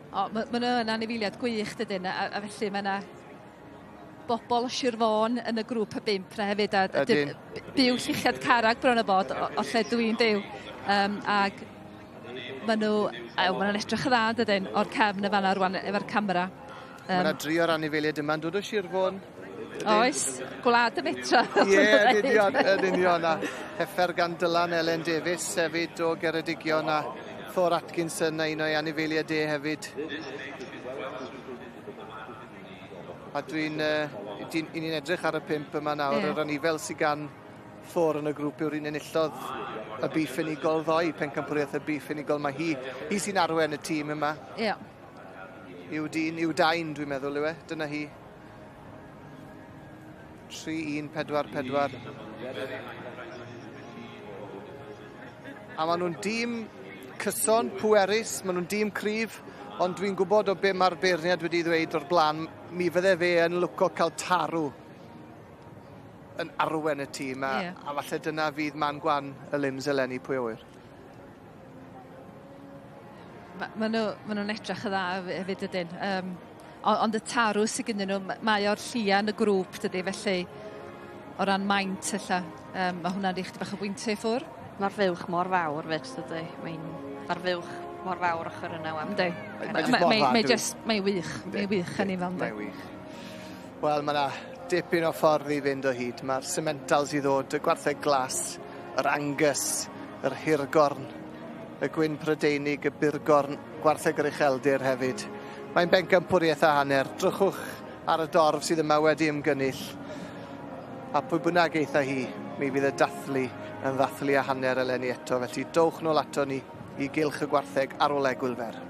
O, ma' ma' nhw yn anifeiliad gwych dydyn, a, a felly mae yna bobl o Sir Fôn yn y grŵp y bump 'na hefyd a Ydyn. byw lluchiad carrag bron a bod o, o lle dwi'n byw. Um, ag ma' nhw, a ma' nhw'n edrych yn dda dydyn, o'r cefn y fan'na rwan efo'r camera. Mae yna dri o'r anifeiliaid yma'n dod o Sir Fôn. Oes, gwlad y metra. Ie, yn union, yn union. A heffer gan Dylan Elen Davies hefyd o Geredigion a Thor Atkinson a un o'i anifeiliaid e hefyd. A dwi'n, uh, dwi, ni'n edrych ar y pump yma nawr, yeah. yr anifel sydd gan Thor yn y grŵp yw'r un enillodd y biff unigol ddoe, pencampwriaeth y biff unigol. Mae hi, hi sy'n arwen y tîm yma. Ie. Yeah. Yw dyn, yw dain dwi'n meddwl yw e, dyna hi. 3, 1, 4, 4. A maen nhw'n dîm cyson, pwerus, maen nhw'n dîm cryf, ond dwi'n gwybod o be mae'r beirniad wedi ddweud o'r blaen, mi fydde fe yn lwco cael tarw yn arwen y tîm, a, yeah. a falle dyna fydd man gwan y limbs eleni, pwy a ŵyr. Mae ma nhw, ma nhw'n edrych yn dda hefyd ydyn. Um, ond y tarw sydd gynnyn nhw, mae o'r llia yn y grŵp dydy, felly o ran maint ella, um, mae hwnna'n rhoi chdi bach o bwyntio i ffwr. Mae'r fuwch mor fawr fyd, dydy. Mae'n... Mae'r fuwch mor fawr ochr yna wan. Yndi. Mae just, mae'n wych. Mae'n wych yn ei fel. Mae'n wych. Wel, mae yna dipyn o ffordd i fynd o hyd. Mae'r Simmentals i ddod, y gwartheg glas, yr Angus, yr Hirgorn, y Gwyn Prydeinig, y Burgorn, gwartheg yr Ucheldir hefyd. Mae'n bencampwriaeth a hanner. Drychwch ar y dorf sydd yma wedi ymgynnull. A pwy bynnag eitha hi, mi fydd y dathlu yn ddathlu a hanner eleni eto. Felly dowch nôl ato ni i gylch y gwartheg ar ôl egwyl fer.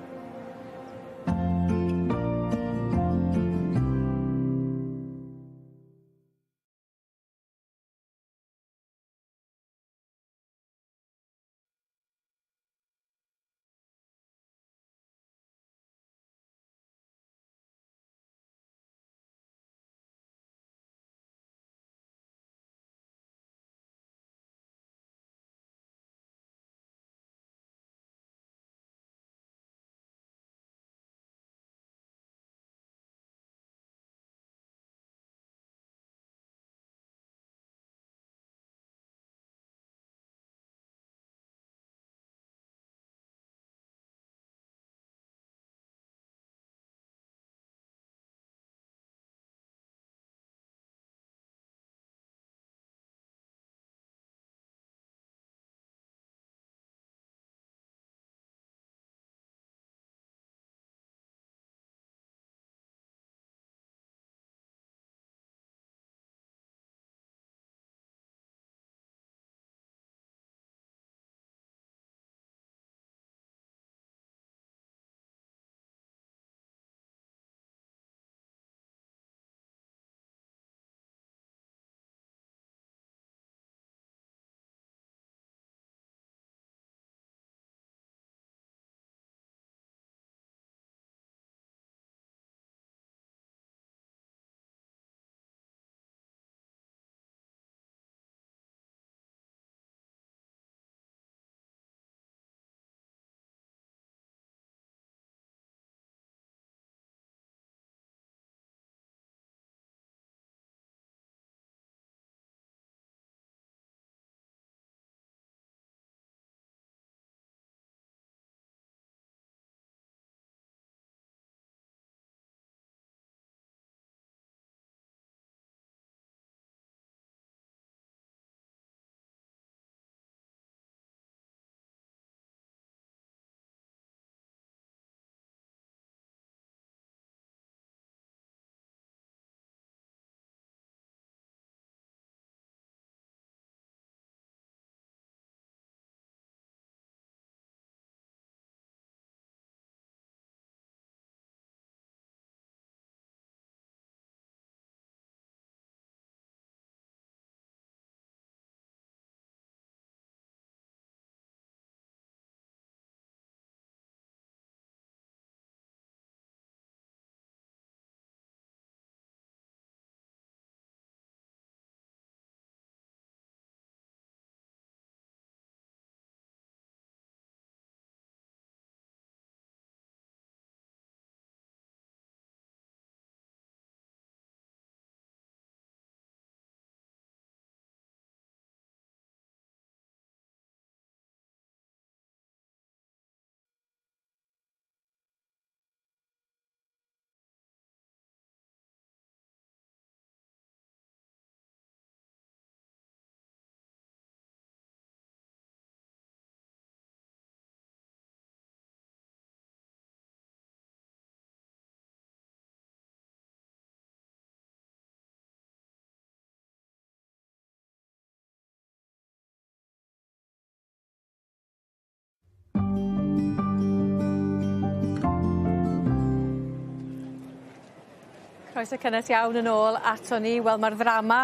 Croeso cynnes iawn yn ôl ato ni. Wel ma'r ddrama,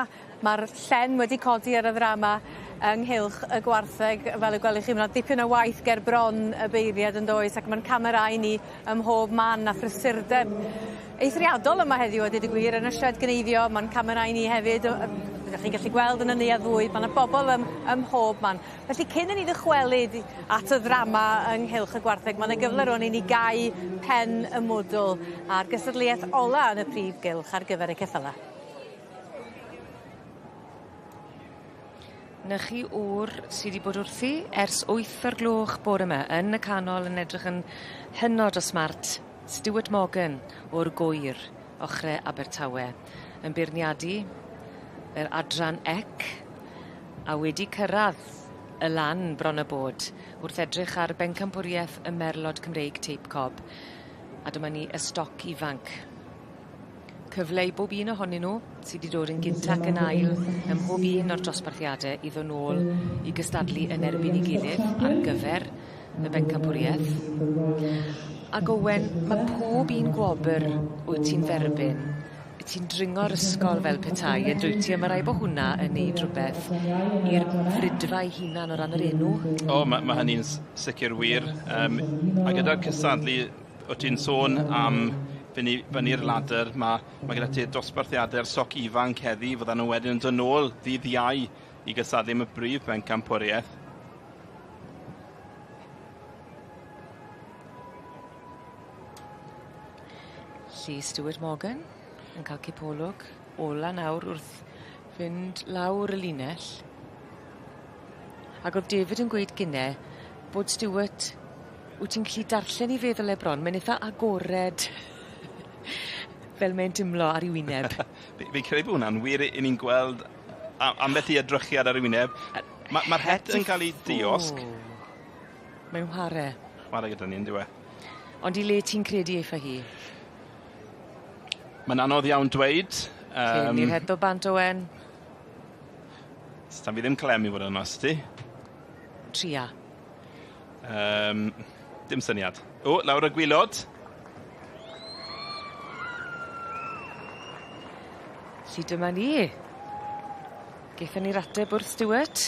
ma'r llen wedi codi ar y ddrama ynghylch y gwartheg fel y gwelwch chi ma' 'na dipyn o waith ger bron y beirniad yndoes ac ma'n camerâu ni ym mhob man a phrysurdeb eithriadol yma heddiw a deud y gwir yn y sied gneifio ma'n camerâu ni hefyd yy ydych chi'n gallu gweld yn y neuadd fwyd ma' 'na bobol ym ym mhob man. Felly cyn i ni ddychwelyd at y ddrama ynghylch y gwartheg ma' 'na gyfle rŵan i ni gau pen y mwdwl a'r gystadleuaeth ola yn y prif gylch ar gyfer y ceffyla. 'Na chi ŵr sy 'di bod wrthi ers wyth o'r gloch bore 'ma yn y canol yn edrych yn hynod o smart. Stuart Morgan o'r Gŵyr, ochre Abertawe, yn beirniadu yr adran ec a wedi cyrradd y lan bron a bod wrth edrych ar bencampwrieth y Merlod Cymreig Teip Cob. A dyma ni y stoc ifanc. Cyfle i bob un ohonyn nhw sy 'di dod yn gynta ac yn ail ym mhob un o'r dosbarthiade i ddod nôl i gystadlu yn erbyn 'i gilydd ar gyfer y bencampwrieth. Ag Owen, ma' pob un gwobyr wyt ti'n dderbyn, wyt ti'n dringo'r ysgol fel petai yn dwyt ti a ma' raid bo' hwnna yn neud rhwbeth i'r frydfa 'i hunan o ran yr enw. O ma' ma' hynny'n s- sicir wir yym a gyda'r cystadlu o' ti'n sôn am fyny fyny'r ladyr ma' ma' gyda ti dosbarthiade'r stoc ifanc heddi fyddan nhw wedyn yn dod nôl ddydd Iau i gystadlu am y brif bencampwriaeth. Lly Stuart Morgan yn ca'l cipolwg ola nawr wrth fynd lawr y linell. Ag o'dd David yn gweud gynne bod Stuart wyt ti'n gallu darllen 'i feddwl e bron mae'n itha agored fel mae'n timlo ar 'i wyneb. Fi fi'n credu bo' wnna'n wir 'yn ni'n gweld a- ambell i edrychiad ar ei wyneb. Ma' ma'r het yn ca'l 'i diosg. Mae'n whare. Chware gyda ni on'd yw e? Ond i le ti'n credu eiff â hi? Ma'n anodd iawn dweud. Cyn i'r het ddod bant Owen. Sdan fi ddim clem i fod yn onast 'da ti. Tria. Yym dim syniad. O, lawr y gwilod. Felly dyma ni. Gethon ni'r ateb wrth Stuart.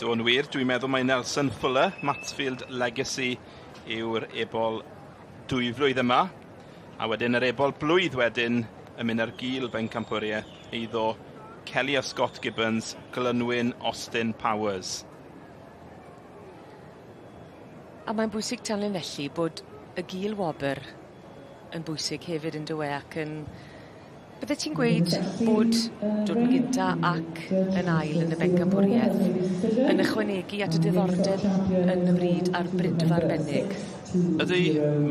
Do'n wir, dwi'n meddwl mai Nelson Fuller, Mansfield Legacy yw'r ebol dwyflwydd yma. A wedyn yr ebol blwydd wedyn yn mynd ar gil bencampwriaeth eiddo Kelly a Scott Gibbons, Glynwyn Austin Powers. A mae'n bwysig tanlinellu bod y gil wobr yn bwysig hefyd on'd yw e ac yn Byddet ti'n gweud bod dod yn gynta ac yn ail yn y bencampwriaeth yn ychwanegu at y diddordeb yn y bryd a'r brydfa arbennig? Ydy,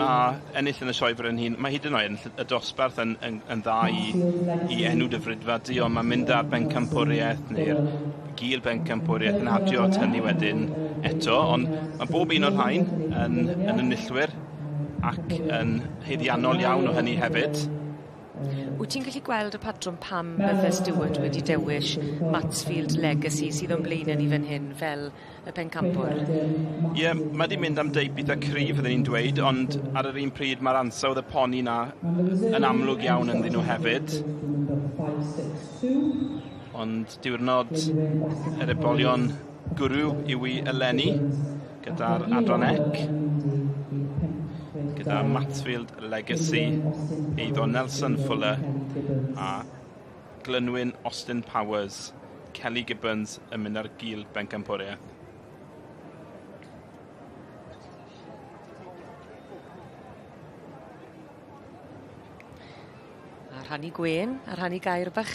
ma' ennill yn y Sioe Frenhin, ma' hyd yn oed ennill y dosbarth yn yn yn dda i i enw dy frydfa di, ond ma' mynd â'r bencampwriaeth neu'r gil bencampwriaeth yn adio at hynny wedyn eto, ond ma' bob un o'r rhain yn yn enillwyr ac yn haeddiannol iawn o hynny hefyd. Wyt ti'n gallu gweld y patrwm pam bydde Stuart wedi dewis Mansfield Legacy sydd o'n blaenau ni fan hyn fel y pencampwr? Ie, yeah, mae di mynd am deip eitha cryf fydden ni'n dweud, ond ar yr un pryd mae'r ansawdd y poni na yn amlwg iawn ynddyn nhw hefyd. Ond diwrnod yr ebolion gwrw yw i eleni gyda'r adran ec gyda Mansfield Legacy eiddo Nelson Fuller a Glynwyn Austin Powers Kelly Gibbons yn mynd ar gil bencampwriaeth. A rhannu gwên, a rhannu gair bach.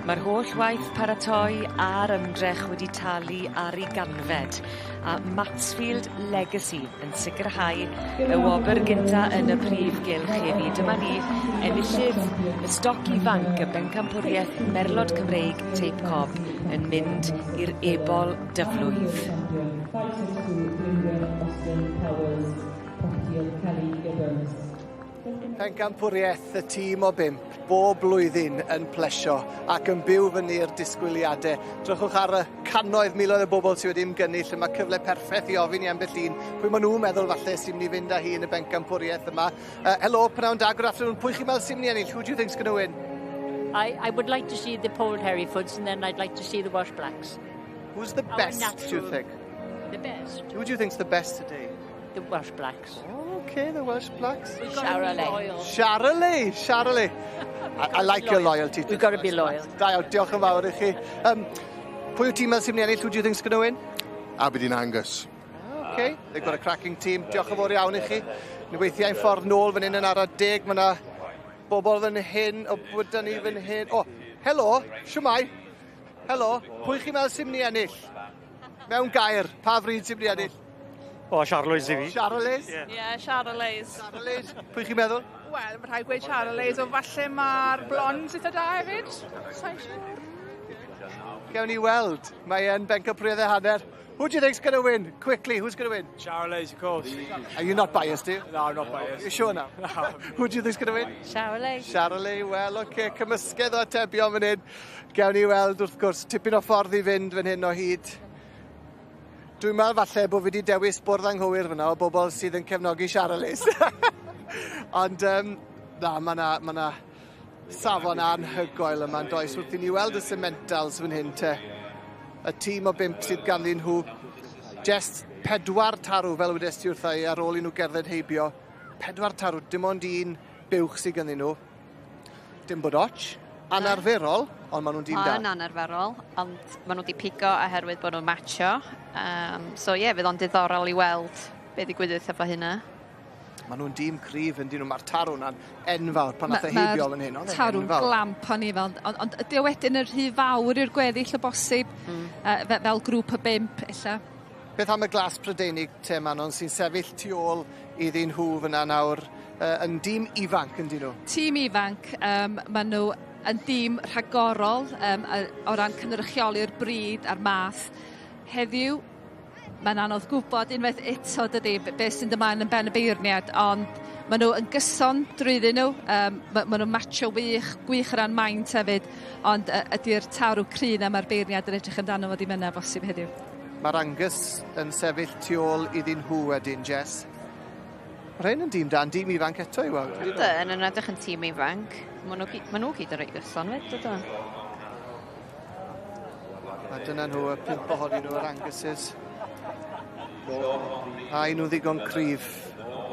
Mae'r holl waith paratoi a'r ymdrech wedi talu ar ei ganfed a Mansfield Legacy yn sicrhau y wobr gynta yn y prif gylch heddi. Dyma ni enillydd y stoc ifanc y bencampwriaeth Merlod Cymreig Teip Cob yn mynd i'r ebol dyflwydd. Pencampwriaeth y tîm o bump, bob blwyddyn yn plesio ac yn byw fyny'r disgwyliadau. Drychwch ar y cannoedd, miloedd o bobl sydd wedi ymgynnull. Yma cyfle perffaith i ofyn i ambell un pwy maen nhw'n meddwl falle sy'n mynd i fynd â hi yn y bencampwriaeth yma. Helo, pnawn da, good afternoon. Pwy chi'n meddwl sy'n mynd i ennill? Who do you think's going to win? I would like to see the Polled Herefords and then I'd like to see the Welsh Blacks. Who's the Our best, do you natural- think? The best. Who do you think's the best today? The Welsh Blacks. Okay, the Welsh Blacks. We've got to be loyal. Charolais, Charolais. I like your loyalty. We've got to be loyal. Da iawn, diolch yn fawr i chi. Pwy yw tîm sy'n mynd i ennill? Who do you think's going to win? Aberdeen Angus. Okay, they've got a cracking team. Diolch yn fawr iawn i chi. Ni weithiau'n ffordd nôl fan hyn yn ara deg. Mae yna bobl fan hyn, o bwyda ni fan hyn. O, helo, siwmai. Helo, pwy chi'n meddwl sy'n mynd i ennill? Mewn gair, pa fryd sy'n mynd i ennill? O, Charolais i fi. Charolais? Ie, Charolais. Charolais. Pwy chi'n meddwl? Wel, mae rhaid gweud Charolais, ond falle mae'r blondes eitha da hefyd. Sa'n siŵr. Gewn ni weld. Mae e'n bencampwriaeth hanner. Who do you think's going to win? Quickly, who's going to win? Charolais, of course. Are you not biased, are you? No, I'm not biased. You sure now? No. Who do you think's going to win? Charolais. Charolais, wel, oce, okay. Cymysgedd o atebion fan hyn. Gewn ni weld, wrth gwrs, tipyn o ffordd i fynd fan hyn o hyd. Dwi'n meddwl falle bod fi wedi dewis bwrdd anghywir fyna o bobl sydd yn cefnogi Charolais. Ond, na, mae na, ma na safon anhygoel yma yn does. Wrth i ni weld y Simmentals fan hyn te. Y tîm o bump sydd ganddyn nhw. Just pedwar tarw, fel wedes ti wrtha i, ar ôl i nhw gerdded heibio. Pedwar tarw, dim ond un buwch sydd ganddyn nhw. Dim bod och. Anarferol, ond maen nhw'n dîm da. Mae'n anarferol, ond maen nhw wedi pigo oherwydd bod nhw'n matcho. So ie, yeah, fydd o'n diddorol i weld be ddigwyddith efo hynna. Maen nhw'n dîm cryf yn dyn nhw. Mae'r tarw na'n enfawr pan nath e heibio fan hyn. Oedd e'n tarw'n enfawr. glamp o'n i fel, ond ydy o wedyn yn rhy fawr i'r gweddill o bosib, fel grŵp o bump, ella. Beth am y glas Prydeinig te, Manon, sy'n sefyll tu ôl iddyn nhw fyna nawr, yn dîm ifanc yn dyn nhw? Tîm ifanc, maen nhw yn dîm rhagorol o ran cynrychioli'r bryd a'r math. Heddiw, mae'n anodd gwybod unwaith eto dydy beth sy'n ymlaen yn ben y beirniad, ond maen nhw yn gyson drwyddyn nhw, ma nhw'n matcho wych, gwych o ran maint hefyd, ond ydy'r tarw cry 'na mae'r beirniad yn edrych amdano fo ddim yna bosib heddiw. Mae'r Angus yn sefyll tu ôl iddyn nhw wedyn, Jess. Mae rhain yn dîm da, yn dîm ifanc eto i weld. Ydyn, yn edrych yn tîm ifanc. Maen nhw gyd yn reit gyson fyd, ydyn. A dyna nhw, y pump ohonyn nhw, yr Anguses. A un nhw ddigon cryf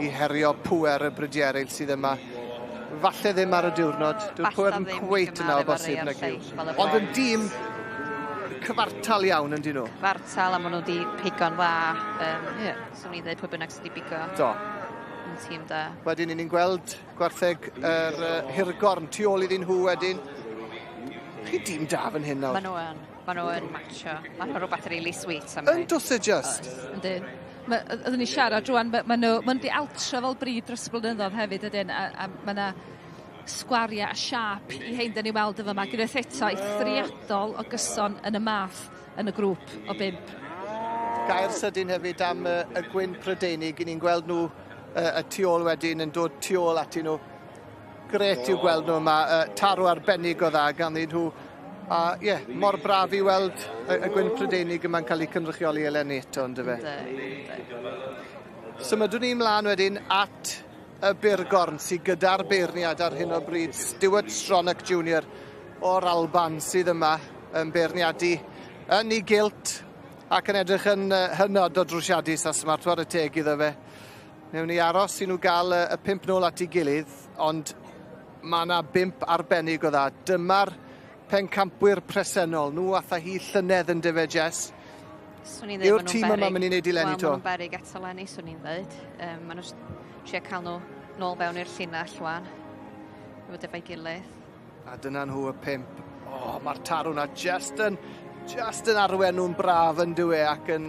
i herio pŵer y bridiau eraill sydd yma. Falle ddim ar y diwrnod. Dyw'r pŵer yn cweit yna o bosib nag yw. Ond yn dîm cyfartal iawn yn dyn nhw. Cyfartal, a maen nhw wedi pigo'n dda. Yeah. Swn i'n dweud pwy bynnag sydd wedi pigo. Do. Yn tîm da. Wedyn, ni'n gweld gwartheg yr hirgorn tu ôl iddyn nhw wedyn. Chi dîm da fan hyn nawr. Maen nhw yn matcho. Maen nhw rhywbeth really sweet am Yn does e just? Yndyn. Oedden ni siarad rwan, ma nhw wedi altro fel bryd dros y blynyddoedd hefyd ydyn, a mae yna sgwariau a siâp i hein dyn ni weld efo yma. Unwaith eto eithriadol o gyson yn y math yn y grŵp o bump. Gair sydyn hefyd am y gwyn Prydeinig. I ni'n gweld nhw y tu ôl wedyn yn dod tu ôl atyn nhw. Gret i'w gweld nhw yma. Tarw arbennig o dda ganddyn nhw. A ie, yeah, mor braf i weld y gwyn Prydeinig yma'n cael eu cynrychioli eleni eto, on'd yfe? Symudwn ni ymlaen wedyn at y Burgorn sydd gyda'r beirniad ar hyn o bryd, Stuart Stronach Jr. o'r Alban sydd yma yn beirniadu yn ei gilt ac yn edrych yn hynod o drwsiadus a smart, whare teg iddo fe. Newn ni aros i nhw gael y pump nôl at ei gilydd, ond mae yna bump arbennig o dda. Dyma'r pencampwyr presennol. Nhw atha hi llynedd yn dyfe, Jess. Swn i'n dweud Yw'r tîm yma mynd i wneud i leni to? Wel, maen nhw'n beryg eto leni, swn i'n dweud. Maen nhw'n trio cael nhw nôl fewn i'r llinell wan. Efo defaid gilydd. A dyna nhw y pump. O, oh, mae'r tarw na just yn arwen nhw'n braf yn dywe ac yn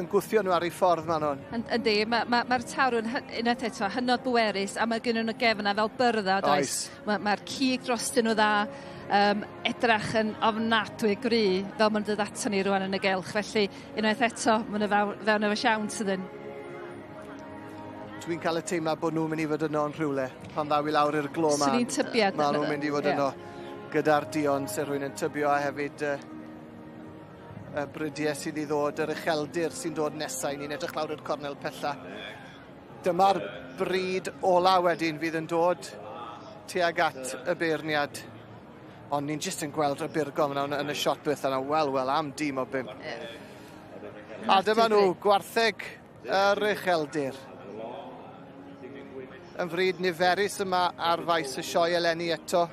gwthio nhw ar ei ffordd maen nhw'n. Yndi, mae'r tarw'n unwaith eto hynod bwerus a mae gen nhw gefna fel byrdda, does? Mae'r cig drostyn nhw dda, edrach yn ofnadwy gry fel maen nhw'n dod ato ni rwan yn y gylch. Felly, unwaith eto, maen nhw fewn efo siawns ydyn. Dwi'n cael y teimlad bod nhw'n mynd i fod yno yn rhywle pan ddaw i lawr i'r glo 'ma. Swn i'n tybied. Ma' nhw'n mynd i fod yno gyda'r duon se rhywun yn tybio a hefyd y brydiau sydd i ddod, yr ucheldir sy'n dod nesau. Ni'n edrych lawr i'r cornel pella. Dyma'r bryd ola wedyn fydd yn dod tuag at y beirniad. Ond ni'n jyst yn gweld y burgol yna yn y shot dwytha yna. Wel, wel, am dîm o bump. A dyma nhw, gwartheg yr ucheldir. Yn fryd niferus yma ar faes y sioe eleni eto.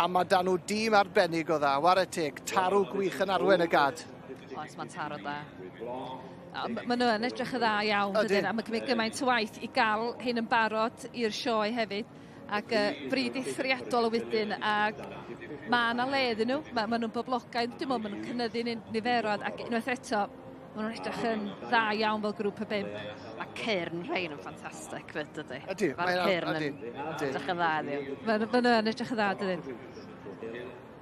A mae 'da nhw dîm arbennig o dda, ware teg, tarw gwych yn arwen y gad. Oes, mae'n taro da. Maen nhw yn edrych yn dda iawn, dydyn, a mae'n cymryd gymaint o waith i gael hyn yn barod i'r sioe hefyd. Ac bryd eithriadol o wedyn, ac mae yna le iddyn nhw, ma' nhw'n boblogaidd, dwi'n meddwl maen nhw'n cynyddu niferoedd, ac unwaith eto, maen nhw'n edrych yn dda iawn fel grŵp o bump. Mae cyrn rhain yn ffantastig fyd, dydy. Ydy, Mae'r cyrn yn edrych yn dda, ydy. Maen nhw yn edrych yn dda, dydyn.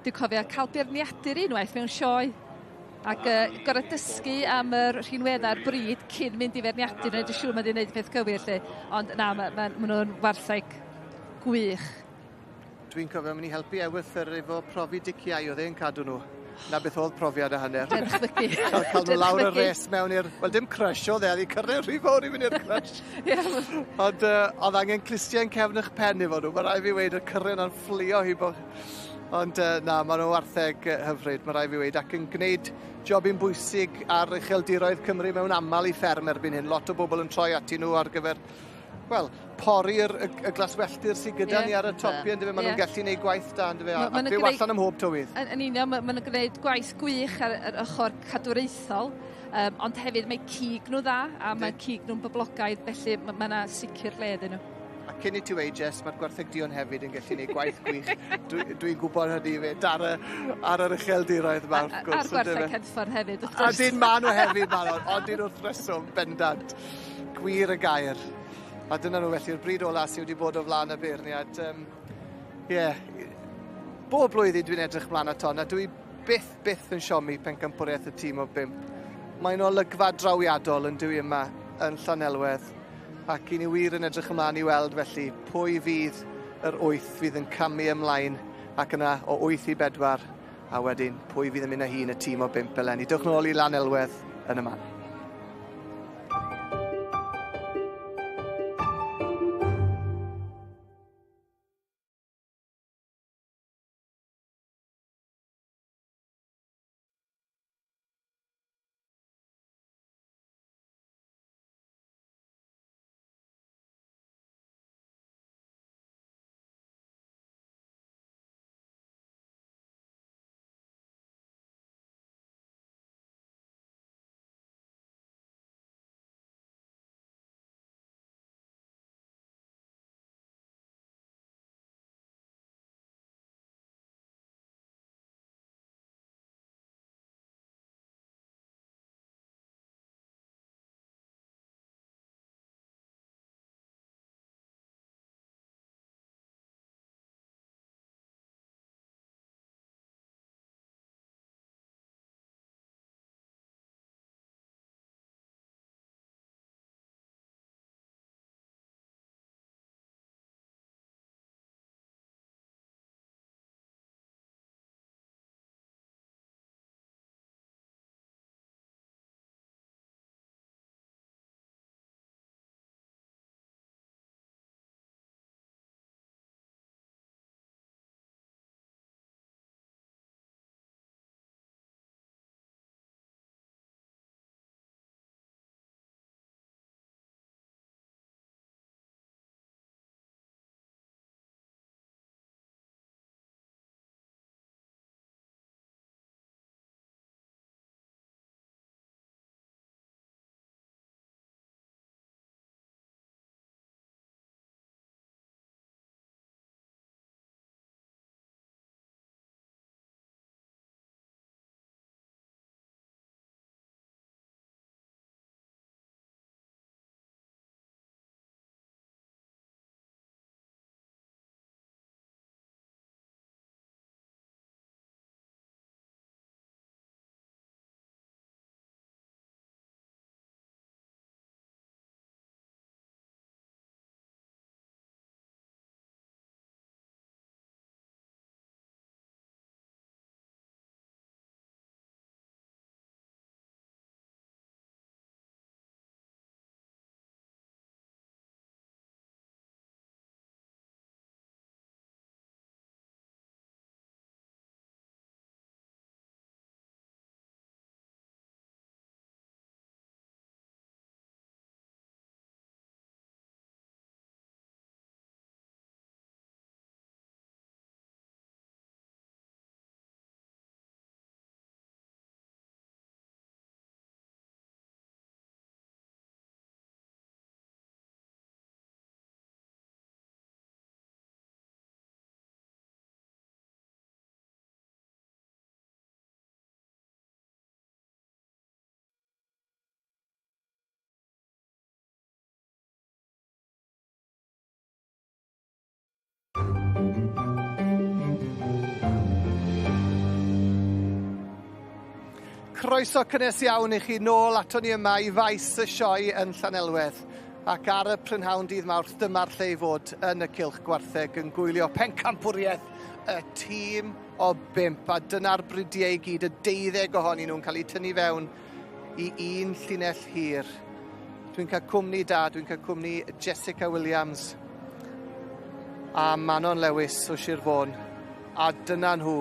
Dwi'n cofio cael beirniadu'r unwaith mewn sioe, ac gorau dysgu am yr rhinweddau'r bryd cyn mynd i feirniadu, wneud yn siŵr mae wedi gwneud y peth cywir, 'lly. Ond na, ma nhw'n wartheg gwych. Dwi'n cofio mynd i helpu ewythr efo profi diciau, oedd e'n cadw nhw. Na beth oedd profiad a hanner. Dychmygu. Cael nhw lawr y res mewn i'r... Wel, dim crush oedd e, oedd hi cyrraedd rhy fawr i fynd i'r crush. Ond oedd angen clustiau yn cefn eich pen efo nhw. Mae rhaid fi weud, y cyrraedd yna'n fflio hi bo... Ond na, maen nhw wartheg hyfryd, mae rhaid fi weud, ac yn gwneud jobyn bwysig ar ucheldiroedd Cymru mewn aml i fferm erbyn hyn. Lot o bobl yn troi ati nhw ar gyfer, wel, pori'r y glaswelltir sydd gyda ni ar y topiau, yndyfe? Maen nhw'n gallu gwneud gwaith da, yndyfe? A byw allan ym mhob tywydd. Yn union, maen nhw'n gwneud gwaith gwych ar yr ochr cadwraethol, ond hefyd mae cig nhw dda, a mae cig nhw'n boblogaidd, felly mae yna sicr lle iddyn nhw. A cyn i ti weud, Jess, mae'r gwartheg duon hefyd yn gallu gwneud gwaith gwych. Dwi'n gwybod hynny fyd, ar yr ucheldiroedd yma, wrth gwrs. A'r gwartheg Henffordd hefyd, wrth gwrs. A dyn maen nhw hefyd, maen nhw, ond dyn wrth reswm, bendant. Gwir y gair. A dyna nhw felly'r bryd ola sydd wedi bod o flaen y beirniad. Bob blwyddyn dwi'n edrych mlaen at hon, a dwi byth yn siomi pencampwriaeth y tîm o bump. Mae'n olygfa drawiadol yn dyw yma yn Llanelwedd. Ac i ni wir yn edrych ymlaen i weld felly pwy fydd yr 8 fydd yn camu ymlaen ac yna o 8 i 4 a wedyn pwy fydd yn mynd â hi yn y tîm o 5 eleni. Dewch nôl i Lanelwedd yn y man. Croeso cynnes iawn i chi nôl ato ni yma i faes y sioe yn Llanelwedd. Ac ar y prynhawn dydd Mawrth dyma'r lle i fod yn y Cylch Gwartheg yn gwylio pencampwriaeth y tîm o bump. A dyna'r bridiau i gyd, y deuddeg ohonyn nhw'n cael eu tynnu fewn i un llinell hir. Dwi'n cael cwmni da, dwi'n cael cwmni Jessica Williams a Manon Lewis o Sir Fôn. A dyna nhw,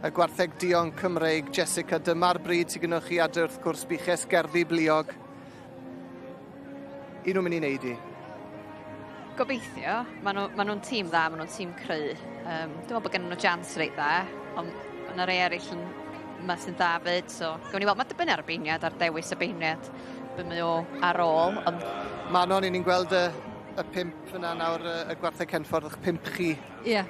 y gwartheg duon Cymreig. Jessica, dyma'r bryd sydd gennych chi adre wrth gwrs, buches gerddi bliog. Un nhw'n mynd i wneud i? Gobeithio. Maen nhw'n ma nhw tîm dda, maen nhw'n tîm cry. Um, dwi'n meddwl bod gen nhw jans reit dda, ond mae yna rei eraill yn yma sy'n dda fyd, so gawn ni weld. Mae'n dibynnu ar y beirniad, ar dewis y beirniad, be mae o ar ôl. Ond... Manon, i ni'n gweld y, y pump fyna nawr, y, y gwartheg Henffordd, eich pump chi. Ie. Yeah.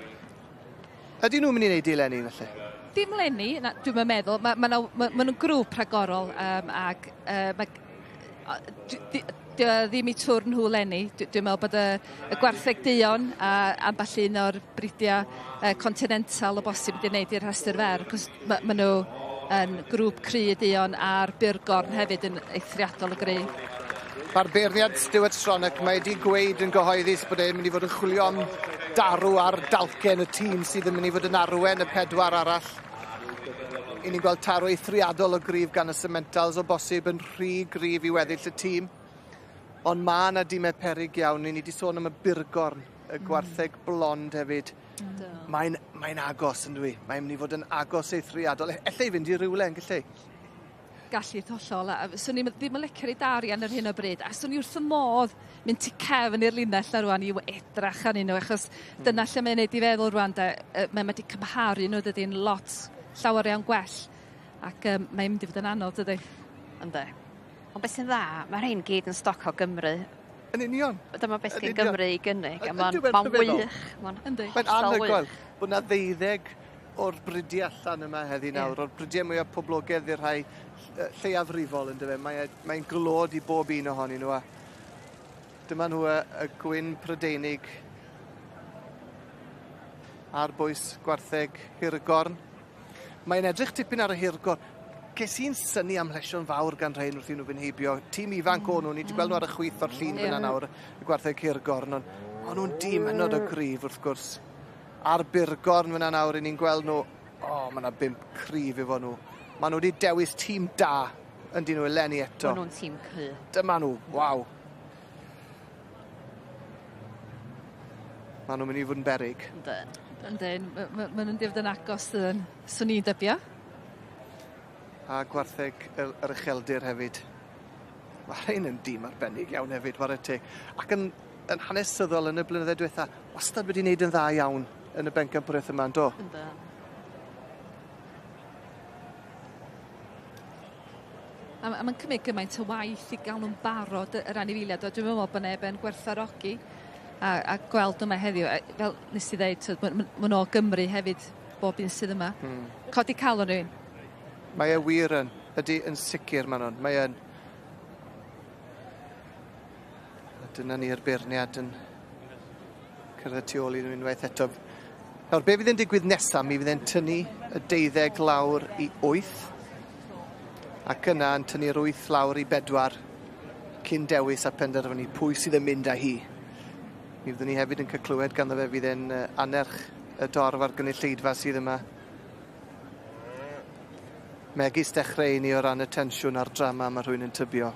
Ydy nhw'n mynd i wneud i eleni, felly? Dim leni, na, dwi'm yn meddwl. Ma' ma' 'na ma' ma' nhw'n grŵp rhagorol yym ag yy ma' 'di o ddim 'u twr nhw leni. Dwi dwi'n meddwl bod y y gwartheg duon a ambell un o'r bridia' yy continental o bosib 'di neud i'r rhestr fer 'c'os ma' ma' nhw yn grŵp cry y duon a'r burgorn hefyd yn eithriadol o gry. Mae'r beirniad Stuart Stronach, mae wedi gweud yn gyhoeddus bod e'n mynd i fod yn chwilio am darw ar dalcen y tîm sydd yn mynd i fod yn arwen y pedwar arall. I ni'n gweld tarw eithriadol o gryf gan y Simmentals o bosib yn rhy gryf i weddill y tîm. Ond mae yna dimau peryg iawn. Ni wedi sôn am y burgorn, y gwartheg blond hefyd. Mae'n mae agos yn dwi. Mae'n mynd i fod yn agos eithriadol. E, ella i fynd i rywle yn gallu. Gallu hollol a swn i'm ddim yn licio roi arian ar hyn o bryd a swn i wrth fy modd mynd tu cefn i'r linell 'na rŵan i w- edrach arnyn nhw achos dyna lle mae'n neud i feddwl rŵan 'de yy mae ma' 'di cymharu nhw dydi yn lot llawer iawn gwell ac yym mae'n mynd i fod yn anodd dydi? Yndi. Ond beth sy'n dda, mae rhein gyd yn stoc o Gymru. Yn union. Dyma beth sy'n Gymru i gynnig a ma'n ma wych. Mae'n Mae'n anhygoel bod 'na ddeuddeg o'r bridiau allan yma heddi nawr, o'r bridiau mwyaf poblogaidd i'r rhai lleiafrifol yndyfe. Mae e, mae'n glod i bob un ohonyn nhw a dyma nhw y, y gwyn Prydeinig ar bwys gwartheg hirgorn. Mae'n edrych tipyn ar y hirgorn. Ces i'n synnu am lesio'n fawr gan rhain wrth i nhw fynd heibio. Tîm ifanc o'n nhw, ni wedi gweld nhw ar y chwith o'r llun fyna nawr, y gwartheg hirgorn, ond o'n nhw'n dîm hynod o gryf wrth gwrs. A'r burgorn fyna nawr, 'yn ni'n gweld nhw, o, ma' 'na bump cryf efo nhw. Ma' nhw wedi dewis tîm da yndyn nhw eleni eto. Ma' nhw'n tîm cry. Dyma nhw, waw. Ma' nhw'n mynd i fod yn beryg. Yndyn. Yndyn, ma' ma' ma' nhw'n mynd i fod yn agos dydyn, swn i'n dybio. A gwartheg yr, yr ucheldir hefyd. Mae rhain yn dîm arbennig iawn hefyd, whare teg. Ac yn, yn hanesyddol yn y blynyddoedd diwetha, wastad wedi wneud yn dda iawn yn y bencampwriaeth yma, yndo? Ynddo. A, a mae'n cymryd gymaint o waith i gael nhw'n barod yr anifeiliaid, a dwi'n meddwl bod neb yn gwerthfawrogi a, a gweld yma heddiw. Fel nes i ddeud, maen ma, ma nhw o Gymru hefyd, bob un sydd yma. Codi calon rhywun. Mae e wir yn. Ydy, yn sicr, Manon. Mae yn. A dyna ni'r beirniad yn cyrraedd tu ôl i nhw unwaith eto. Nawr, be fydd yn digwydd nesaf, mi fydd e'n tynnu y deuddeg lawr i wyth, ac yna yn tynnu'r wyth lawr i bedwar cyn dewis a penderfynu pwy sydd yn mynd â hi. Mi fyddwn ni hefyd yn cael clywed ganddo fe fydd e'n annerch y dorf a'r gynulleidfa sydd yma. Megis dechrau i ni o ran y tensiwn a'r drama mae rhywun yn tybio.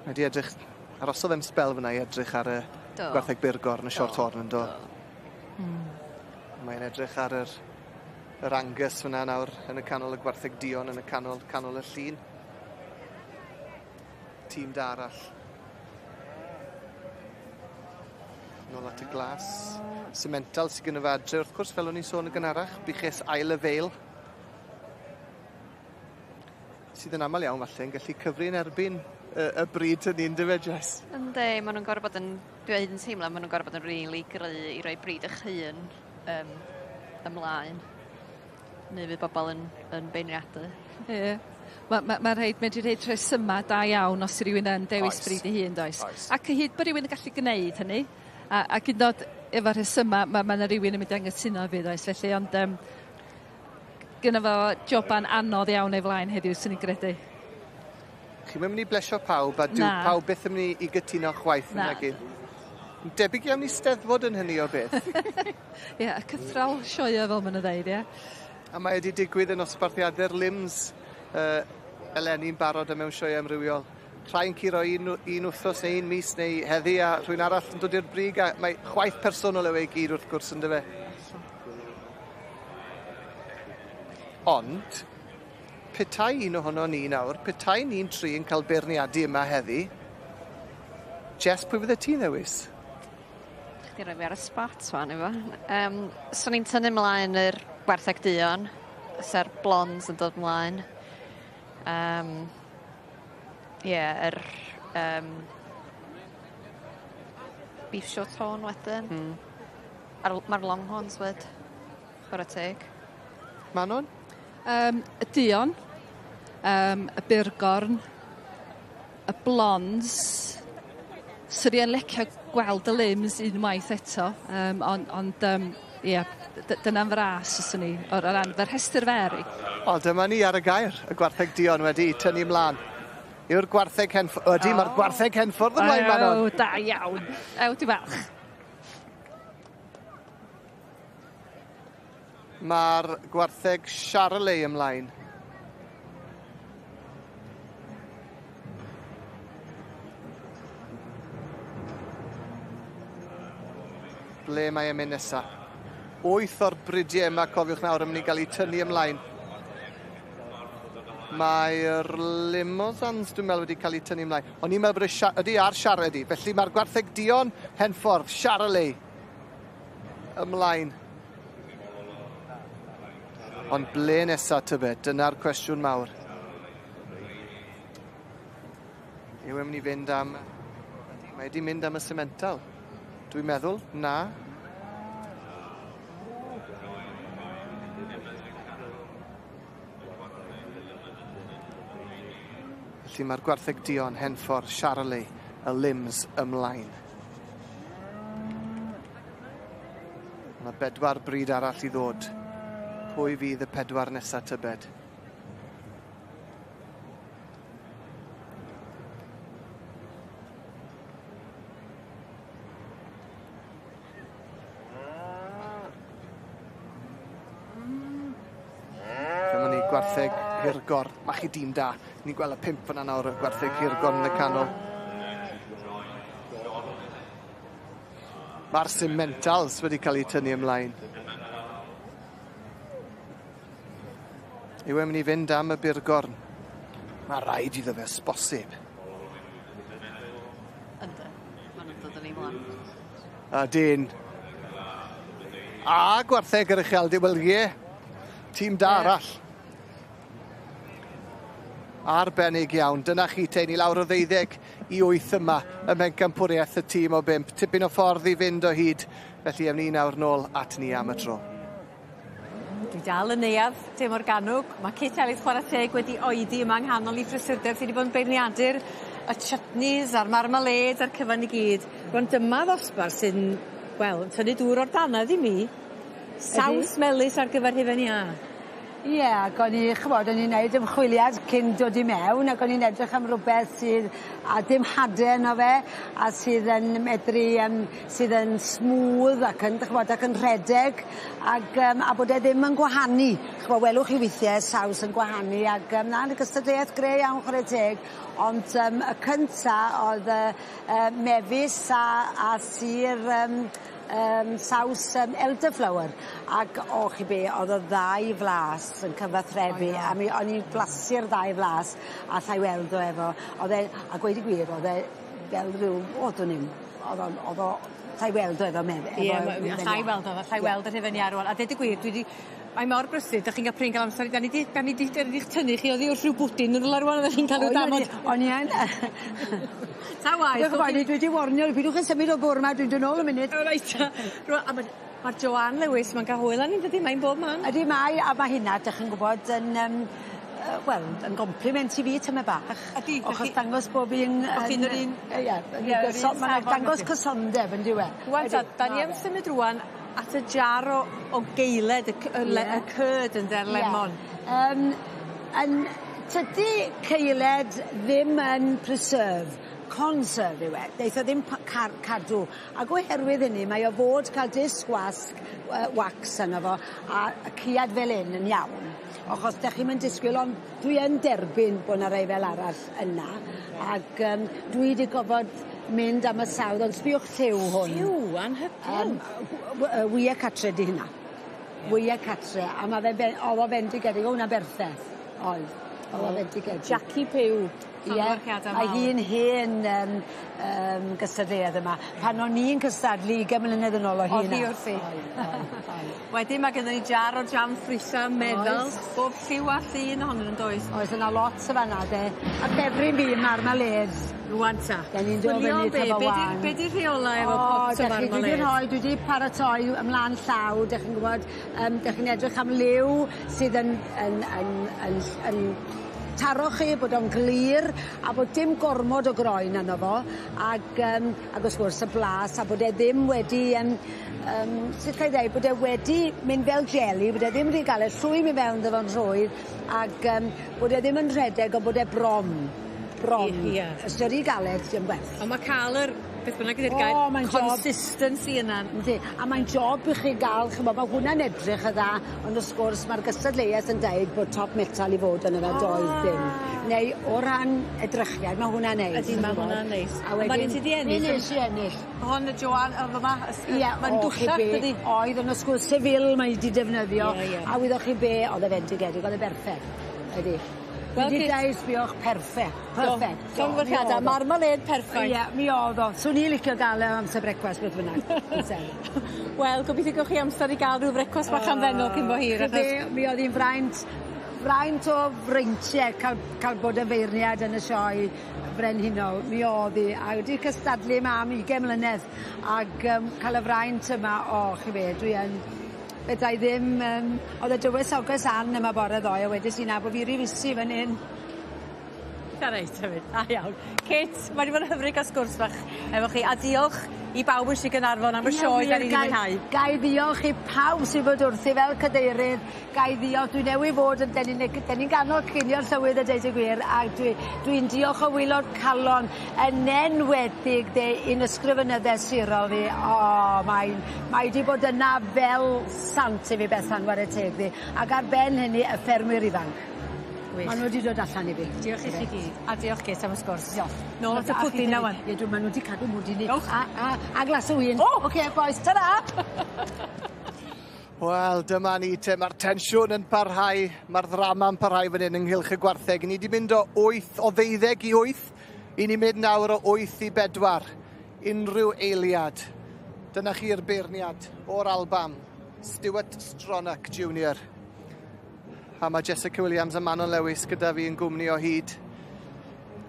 Mae 'di edrych... Arosodd e'm sbel fyna i edrych ar y... Do. Gwartheg burgorn y short horn yndo? Do. Mae'n edrych ar yr yr Angus fyna nawr yn y canol y gwartheg duon yn y canol canol y llun. Tîm da arall. Nôl at y glas. Simmental sy gynno fe adre wrth gwrs fel o'n i'n sôn yn gynharach. Buches Isle of Vale. Sydd yn amal iawn falle yn gallu cyfri yn erbyn y y bryd hynny on'd yfe Jess? Yndi ma' nw'n gor'o' bod yn dwi o hyd yn teimlo ma' nw'n gor'o' bod yn rili gry i roi bryd 'ych hun yym ymlaen. Neu fydd bobol yn yn beirniadu. Ie. Ma' ma' ma' rhaid medru rheid rhesyma da iawn os yw rywun yn dewis Oes. bryd 'i hun does? Oes. Ac o hyd bo' rywun yn gallu gneud hynny A ac hyd yn o'd efo rhesyma ma' ma' 'na rywun yn mynd i angytuno efo fi does felly ond yym gynno fo joban anodd iawn o'i flaen heddiw swn i'n gredu. Chi'm yn mynd i blesio pawb a dyw pawb byth yn mynd i gytuno chwaith nag 'yn. Debyg iawn i Steddfod yn hynny o beth. Ie, y cythral sioea fel ma' nhw'n ddeud, ie? A mae wedi digwydd yn nosbarthiade'r Lims yy eleni'n barod a mewn sioeau amrywiol. Rhai yn curo un un wthnos neu un mis neu heddi a rhywun arall yn dod i'r brig a mae chwaith personol yw e i gyd wrth gwrs yndyfe? Ond petai un ohonon ni nawr, petai ni'n tri yn cael beirniadu yma heddi, Jess, pwy fydde ti'n ddewis? Chdi roi fi ar y spot wan efo. Yym swn i'n tynnu mlaen yr gwartheg duon, sa'r blonds yn dod mlaen. Yym ie yr yym beef short horn wedyn. Hmm. A'r l- ma'r longhorns 'fyd. Chware teg. Manon? Yym y duon, yym y burgorn, y blonds. Swn i yn licio gweld y limbs unwaith eto yym on' ond yym ie dyna'n fras fyswn i o o ran fy rhestyr fer i. Wel dyma ni ar y gair, y gwartheg duon wedi tynnu mlan. Yw'r gwartheg Henff- ydi ma'r gwartheg Henffordd ymlaen Manon. O da iawn. Ew dwi falch. Mae'r gwartheg Charolais ymlaen. Ble mae e'n mynd nesa? Wyth o'r bridiau yma, cofiwch nawr, yn mynd i gael eu tynnu ymlaen. Mae'r limosans, dwi'n meddwl, wedi cael eu tynnu ymlaen. O'n i'n meddwl bod y ydy, a'r Charolais. Felly mae'r gwartheg duon, Henffordd, Charolais. Ymlaen. Ond ble nesa tybed? Dyna'r cwestiwn mawr. Yw e'n mynd i fynd am... Mae wedi mynd am y Simmental. Dwi'n meddwl, na. Felly mae'r gwartheg duon, Henffordd, Charolais, y Lims ymlaen. Mae bedwar bryd arall i ddod. Pwy fydd y pedwar nesa tybed? Dyma ni gwartheg hirgor. Mae chi dîm da. Ni'n gweld y pump fyna nawr, y gwartheg hirgor yn y canol. Mae'r Simmentals wedi cael eu tynnu ymlaen. Yw e'n mynd i fynd am y burgorn? Mae rhaid iddo fe, os bosib. Yndyn, ma' nw'n dod â ni mlan. Ydyn. A gwartheg yr ucheldir, wel ie, tîm da arall. Arbennig iawn. Dyna chi te, ni lawr o ddeuddeg i wyth yma ym mhencampwriaeth y tîm o bump. Tipyn o ffordd i fynd o hyd, felly ewn ni nawr nôl at ni am y tro. Dwi dal yn neuadd De Morgannwg. Ma' Kate Ellis chwara teg wedi oedi yma yng nghanol 'i phrysurdeb sy 'di bod yn beirniadu'r y chutneys a'r marmalades a'r cyfan i gyd. Rŵan dyma ddosbarth sy'n, wel, yn tynnu dŵr o'r dannedd i mi. Saws melys ar gyfer hufen iâ. Ie ag o'n i ch'mod o'n i'n neud ymchwiliad cyn dod i mewn ag o'n i'n edrych am rwbeth sydd a dim hade yno fe a sydd yn medru yym sydd yn smooth ac yn dych'mod ac yn rhedeg ag yym a bod e ddim yn gwahanu. Ch'mo' welwch chi withie saws yn gwahanu ag yym na yn y gystadleuaeth gre iawn chware teg ond yym y cynta o'dd yy yy mefus a a sur yym yym saws yym elderflower ag o chi be' o'dd y ddau flas yn cyfathrebu a mi o'n i'n blasu'r ddau flas a 'llai weld o efo o'dd e a gweud y gwir o'dd e fel ryw o dwn i'm o'dd o'n o'dd o 'llai weld o efo mef- efo... Ie ma' allai weld o allai weld yr hufen iâ rŵan a deud y gwir dwi 'di mae mor brysur 'dych chi'n ga'l prin ga'l amser i 'dan ni 'di 'dan ni 'di 'dan ni 'di'ch tynnu chi oddi wrth rhyw bwdin yn rwla rŵan oddech chi'n ca'l ryw dafod. O'n i yn. Ta waeth. Dwch dwi 'di warnio pidwch â symud o bwr 'ma dwi'n dod nôl yn munud. O reit ta. Rŵan a ma' ma'r Joanne Lewis ma'n ca'l hwyl arni dydi? Mae'n bob man. Ydi mae a ma' hynna 'dych chi'n gwbod yn yym wel, yn compliment i fi tymed bach. Ydi. Achos dangos bo' fi'n... Bo' chi'n yr un... Ie, ma'n dangos cysondeb on'd yw e? Rŵan ta, 'dan ni am symud rŵan at y jar o geuled y y curd ynde'r lemon. Yn tydi ceuled ddim yn preserve, conserve yw e. Neith o ddim cadw. Ac oherwydd hynny mae o fod ca'l disg wasg wax arno fo a ciad fel 'yn yn iawn. Achos 'dach chi'm yn disgwyl ond dwi yn derbyn bo' 'na rei fel arall yna ag dwi 'di gofod mynd am y sawdd ond sbïwch lliw hwn. Lliw anhygoel. Wye catre 'di hynna. Wye catre a ma' fe o'dd o fendigedig o' wnna'n berffeth. Oedd. O'dd o fendigedig. Jackie Pugh. Ie. A hi'n hen gystadleuedd yma. Pan o'n i'n cystadlu 20 mlynedd yn ôl o' hi O'dd hi wrthi. Wedyn ma' gynnon ni jar o jam ffrwytha meddal, bob lliw a llun ohonyn nw yndoes? Oes yna lot y fan 'na de. A ffefryn fi marmalade. Rŵan ta. 'Dan ni'n dod fyny be? Be' 'di'r rheola efo pot o marmalade? Dwi 'di rhoi, dwi 'di paratoi ymlan llaw, 'dych chi'n gwbod, 'dych chi'n edrych am liw sydd yn taro chi bod o'n glir a bod dim gormod o groen arno fo ag ag wrth gwrs y blas a bod e ddim wedi sut gai ddeu bod e wedi mynd fel jeli bod e ddim wedi ga'l e llwy myn' fewn iddo fo'n rhwydd ag bod e ddim yn rhedeg ond bod e bron. Ie. Os 'di o ry galed dim gwerth. On' ma' ca'l yr beth bynnag ydi'r gair consistency yna. Yndi a mae'n job i chi ga'l ch'mo' ma' hwnna'n edrych yn dda ond wrth gwrs ma'r gystadleuaeth yn deud bod top metal i fod yno fe doedd dim. Neu o ran edrychiad ma' hwnna'n neis. Ydi ma' hwnna'n neis. A wedyn... Ma'n un ti 'di ennill. Mi nes i ennill. Hon y Joan o fyma. Ie Ma'n dwllach dydi? Oedd ond wrth gwrs Seville mae 'di defnyddio. A wyddoch chi be' o'dd e fendigedig o'dd e berffeth. Ydi. Wel Wedi deud sbiwch perffeth, perffeth. Llongyfarchiada, marmalade perffaith. Ie, mi o'dd o. Swn i licio ga'l e am amser brecwast beth bynnag. Wel, gobeithio gewch chi amser i ga'l ryw frecwast bach hamddenol cyn bo hir achos... Mi o'dd 'i'n fraint o freintie ca'l bod yn feirniad yn y sioe frenhinol. Mi o'dd 'i a wedi cystadlu 'ma am 20 mlynedd ag ca'l y fraint yma, o chi be, dwi yn Fedrai ddim, o'dd y dywysoges Ann yma bore ddoe a wedes i na bo' fi ry fusi fan 'yn. Da reit hefyd, da iawn. Kate, mae wedi bod yn hyfryd cael sgwrs fach efo chi, a diolch i bawb yn Sir Gaernarfon am y sioe da ni wedi mwynhau. Ga i ddiolch i pawb sydd bod wrthi fel cadeirydd, ga i ddiolch, dwi newydd fod yn dyn ni'n ganol cinio'r llywydd a deud y gwir, a dwi'n diolch o waelod calon yn enwedig de i'n ysgrifenydde sirol fi, o, mae wedi bod yna fel sant i fi Bethan, ware teg ddi, ac ar ben hynny y ffermwyr ifanc. Ma' nhw wedi dod allan i fi. Diolch i chi gyd. A diolch Kate am y sgwrs. Diolch. Nôl at y pwdin na wan. Ie, ma' nhw wedi cadw mwdyn ni. A glas o win. O! Oce, boys, ta-ra! Wel, dyma ni te, mae'r tensiwn yn parhau, mae'r ddrama'n parhau fan hyn ynghylch y gwartheg. Ni wedi mynd o 8, o 12 i 8, i ni mynd nawr o 8 i 4. Unrhyw eiliad. Dyna chi'r beirniad o'r Alban, Stuart Stronach Jr. A mae Jessica Williams a Manon Lewis gyda fi yn gwmni o hyd.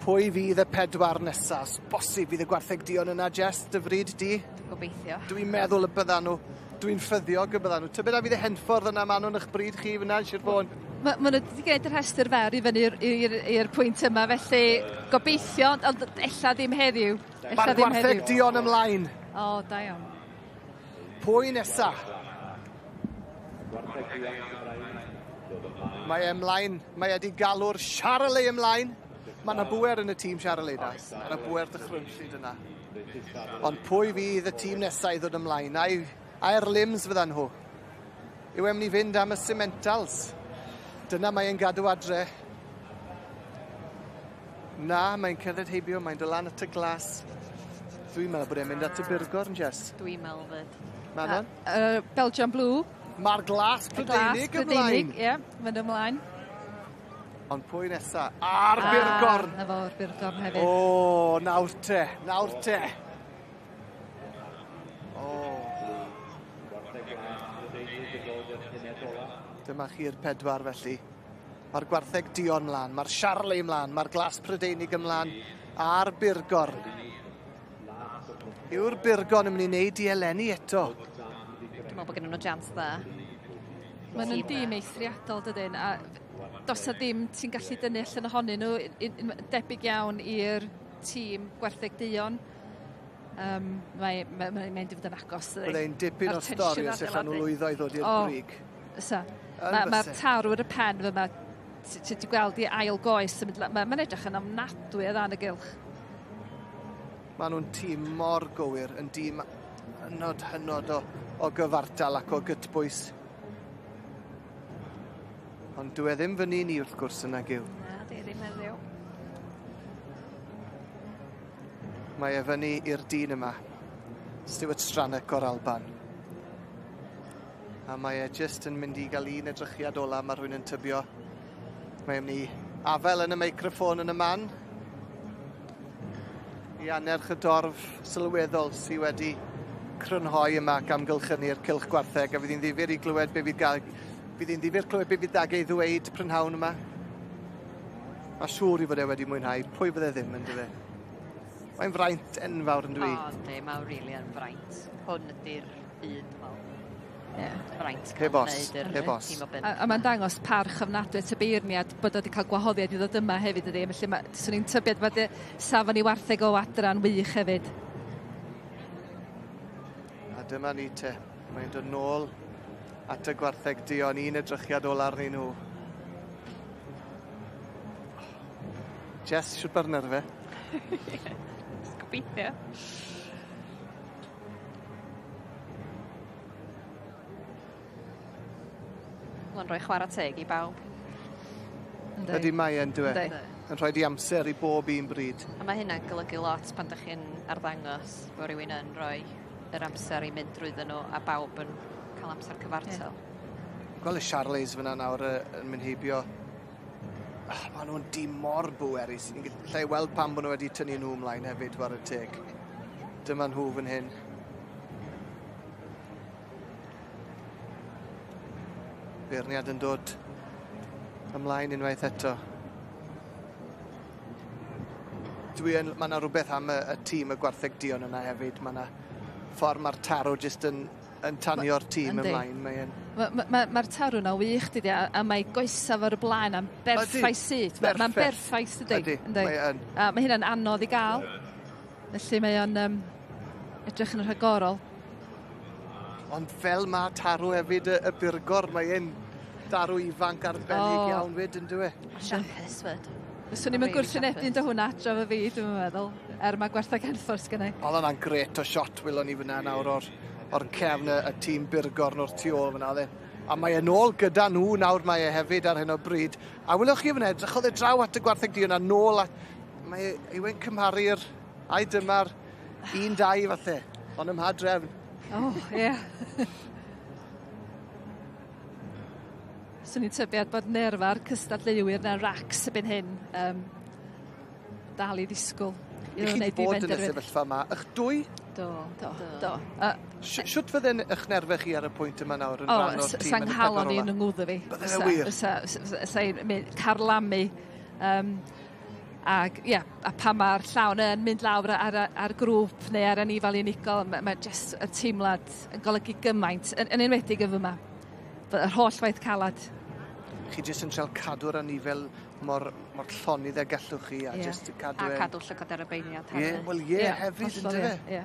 Pwy fydd y pedwar nesaf? Bosib fydd y gwartheg duon yna, Jess, dy fryd di? Gobeithio. Dwi'n meddwl y byddan nhw. Dwi'n ffyddiog y byddan nhw. Tybed a fydd y henffordd yna, Manon, eich bryd chi fyna yn Sir Fôn? Ma' nhw wedi gwneud y rhestr fer i fyny i'r pwynt yma, felly gobeithio, ond ella ddim heddiw. Mae'r gwartheg duon ymlaen. O, da iawn. Pwy nesa? Mae e ymlaen, mae e wedi galw'r Charolais ymlaen. Mae yna bwer yn y tîm Charolais na. Mae yna bwer dychrynllyd yna. Ond pwy fydd y tîm nesaf i ddod ymlaen? Ai'r Lims fyddan nhw? Yw e'n mynd i fynd am y Simmentals? Dyna mae e'n gadw adre. Na, mae'n cerdded heibio, mae'n dod lan at y glas. Dwi'n meddwl bod e'n mynd at y Burgorn, Jess. Dwi'n meddwl fyd. Manon? Belgian Blue. Mae'r glas Prydeinig ymlaen. Ie, mynd ymlaen. Ond pwy nesa? A'r Burgorn! Na fo'r Burgorn hefyd. O, nawr te, nawr te. O. Dyma chi'r pedwar felly. Mae'r gwartheg duon mlaen, mae'r Charolais ymlaen, mae'r glas Prydeinig ymlaen, a'r Burgorn. Yw'r Burgorn yn mynd i wneud i eleni eto? Dwi'n meddwl bod gen nhw jans dda. Maen nhw'n dîm eithriadol dydyn, a Does 'na ddim ti'n gallu dynnu allan ohonyn nhw, debyg iawn i'r tîm gwartheg duon. Mae'n mae, mynd i fod yn agos. Bydd e'n dipyn o stori os allan nhw lwyddo i ddod i'r brig. Fysa. Mae'r tarw ar y pen fyma, ti wedi gweld i ail goes yn mynd, mae'n edrych yn ofnadwy o dda yn y gylch. Maen nhw'n tîm mor gywir, yn dîm hynod, hynod o gyfartal ac o gytbwys. Ond dyw e ddim fyny ni wrth gwrs yn nag yw. Na, di ddim heddiw. Mae e fyny i'r dyn yma, Stuart Stranack o'r Alban. A mae e jyst yn mynd i gael un edrychiad ola, mae rhywun yn tybio. Mae e'n mynd i afael yn y meicroffon yn y man. I annerch y dorf sylweddol sydd wedi crynhoi yma ac amgylchynu'r cylch gwartheg, a fydd hi'n ddifyr i glywed be fydd gael. Bydd hi'n ddifyr clywed be fydd Dag ei ddweud prynhawn yma. Mae siŵr i fod e wedi mwynhau, pwy fydde ddim yn dyfe? Mae'n fraint enfawr yn dwi? O, yndi, mae'n rili yn fraint. Hwn ydy'r un, dwi'n meddwl. Yeah. Fraint Heb cael os, gwneud yr heb os. tîm o bump. A mae'n dangos parch ofnadwy at y beirniad bod o wedi cael gwahoddiad i ddod yma hefyd ydy. Felly swn i'n tybied bod y safon i wartheg o adra'n wych hefyd. A dyma ni te. Mae'n dod nôl at y gwartheg duon, un edrychiad ola arnyn nhw. Jess, shwt ma'r nerfe? Gobeithio. Mae'n rhoi chwarae teg i bawb. Ydy mae e'n dyw e? Yndi. Yn rhoi di amser i bob un bryd. A mae hynna'n golygu lot pan dych chi'n arddangos bod rhywun yn rhoi yr amser i mynd drwyddyn nhw a bawb yn cael amser cyfartal. Yeah. Gweld y Charolais fyna nawr yn mynd heibio. Oh, maen nhw'n dîm mor bwerus. Ni'n gallu weld pam bod nhw wedi tynnu nhw ymlaen hefyd, whare teg. Dyma nhw fan hyn. Beirniad yn dod ymlaen unwaith eto. Mae yna rhywbeth am y tîm y gwartheg duon yna hefyd. Mae yna ffordd mae'r tarw jyst yn tanio'r tîm ymlaen. Mae'r tarw yna wych, dydi, a mae goesaf ar y blaen am berffaith syth. Mae'n berffaith, dydi? Ydy, mae yn. A mae hynna'n anodd i gael. Felly mae o'n edrych yn rhagorol. Ond fel mae tarw hefyd y burgor, mae e'n darw ifanc arbennig iawn fyd, yn dyw e? Siapus fyd. Swn i'm yn gwrthwynebu yn hwnna adra fo fi, dwi'n meddwl. Er mae gwartheg Henffordd sgynna i. Oedd hwnna'n gret o shot welon ni fyna nawr o'r cefn y tîm burgorn o'r tu ôl fyna. A mae e'n ôl gyda nhw nawr mae e hefyd ar hyn o bryd. A welwch chi fyna, edrychodd e draw at y gwartheg duon a nôl at... Mae e yn cymharu'r... Ai dyma'r 1-2 falle, ond ym mha drefn. O, ie. Swn i'n tybiad bod nerfa'r cystadleuwyr na'n racs erbyn hyn dal i ddisgwyl. I chi wedi bod yn y sefyllfa yma, ych dwy? Do. Shwt fydde'n eich nerfau chi ar y pwynt yma nawr yn rhan o'r tîm yn y pedwar Sa'n nghalon i'n yngwddo fi. Bydde fe wir? Sa'n carlamu. Ac, ie, a pan mae'r llawn yn mynd lawr ar grŵp neu ar anifal unigol, mae jyst y teimlad yn golygu gymaint, yn enwedig y fyma. Yr holl waith calad. Chi jyst yn trial cadw'r anifel mor llonydd a gallwch chi, a jyst cadw A cadw llygad ar y beirniad hefyd. Ie, wel ie, hefyd, yn dyfe? Ie.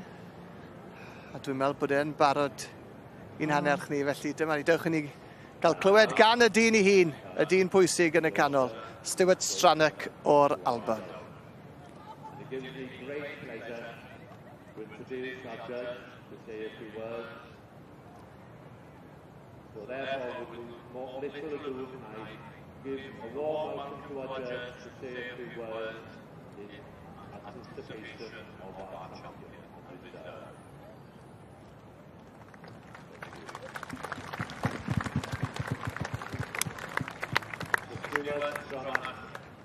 A dwi'n meddwl bod e'n barod i'n hannerch ni, felly dyma ni. Dewch i ni gael clywed gan y dyn ei hun, y dyn pwysig yn y canol, Stuart Stranack o'r Alban. It gives me great pleasure to introduce our judge to say a few words. So therefore, with more little ado tonight, give a warm welcome to our judge to say a few words in anticipation of our champion. Stuart Stranack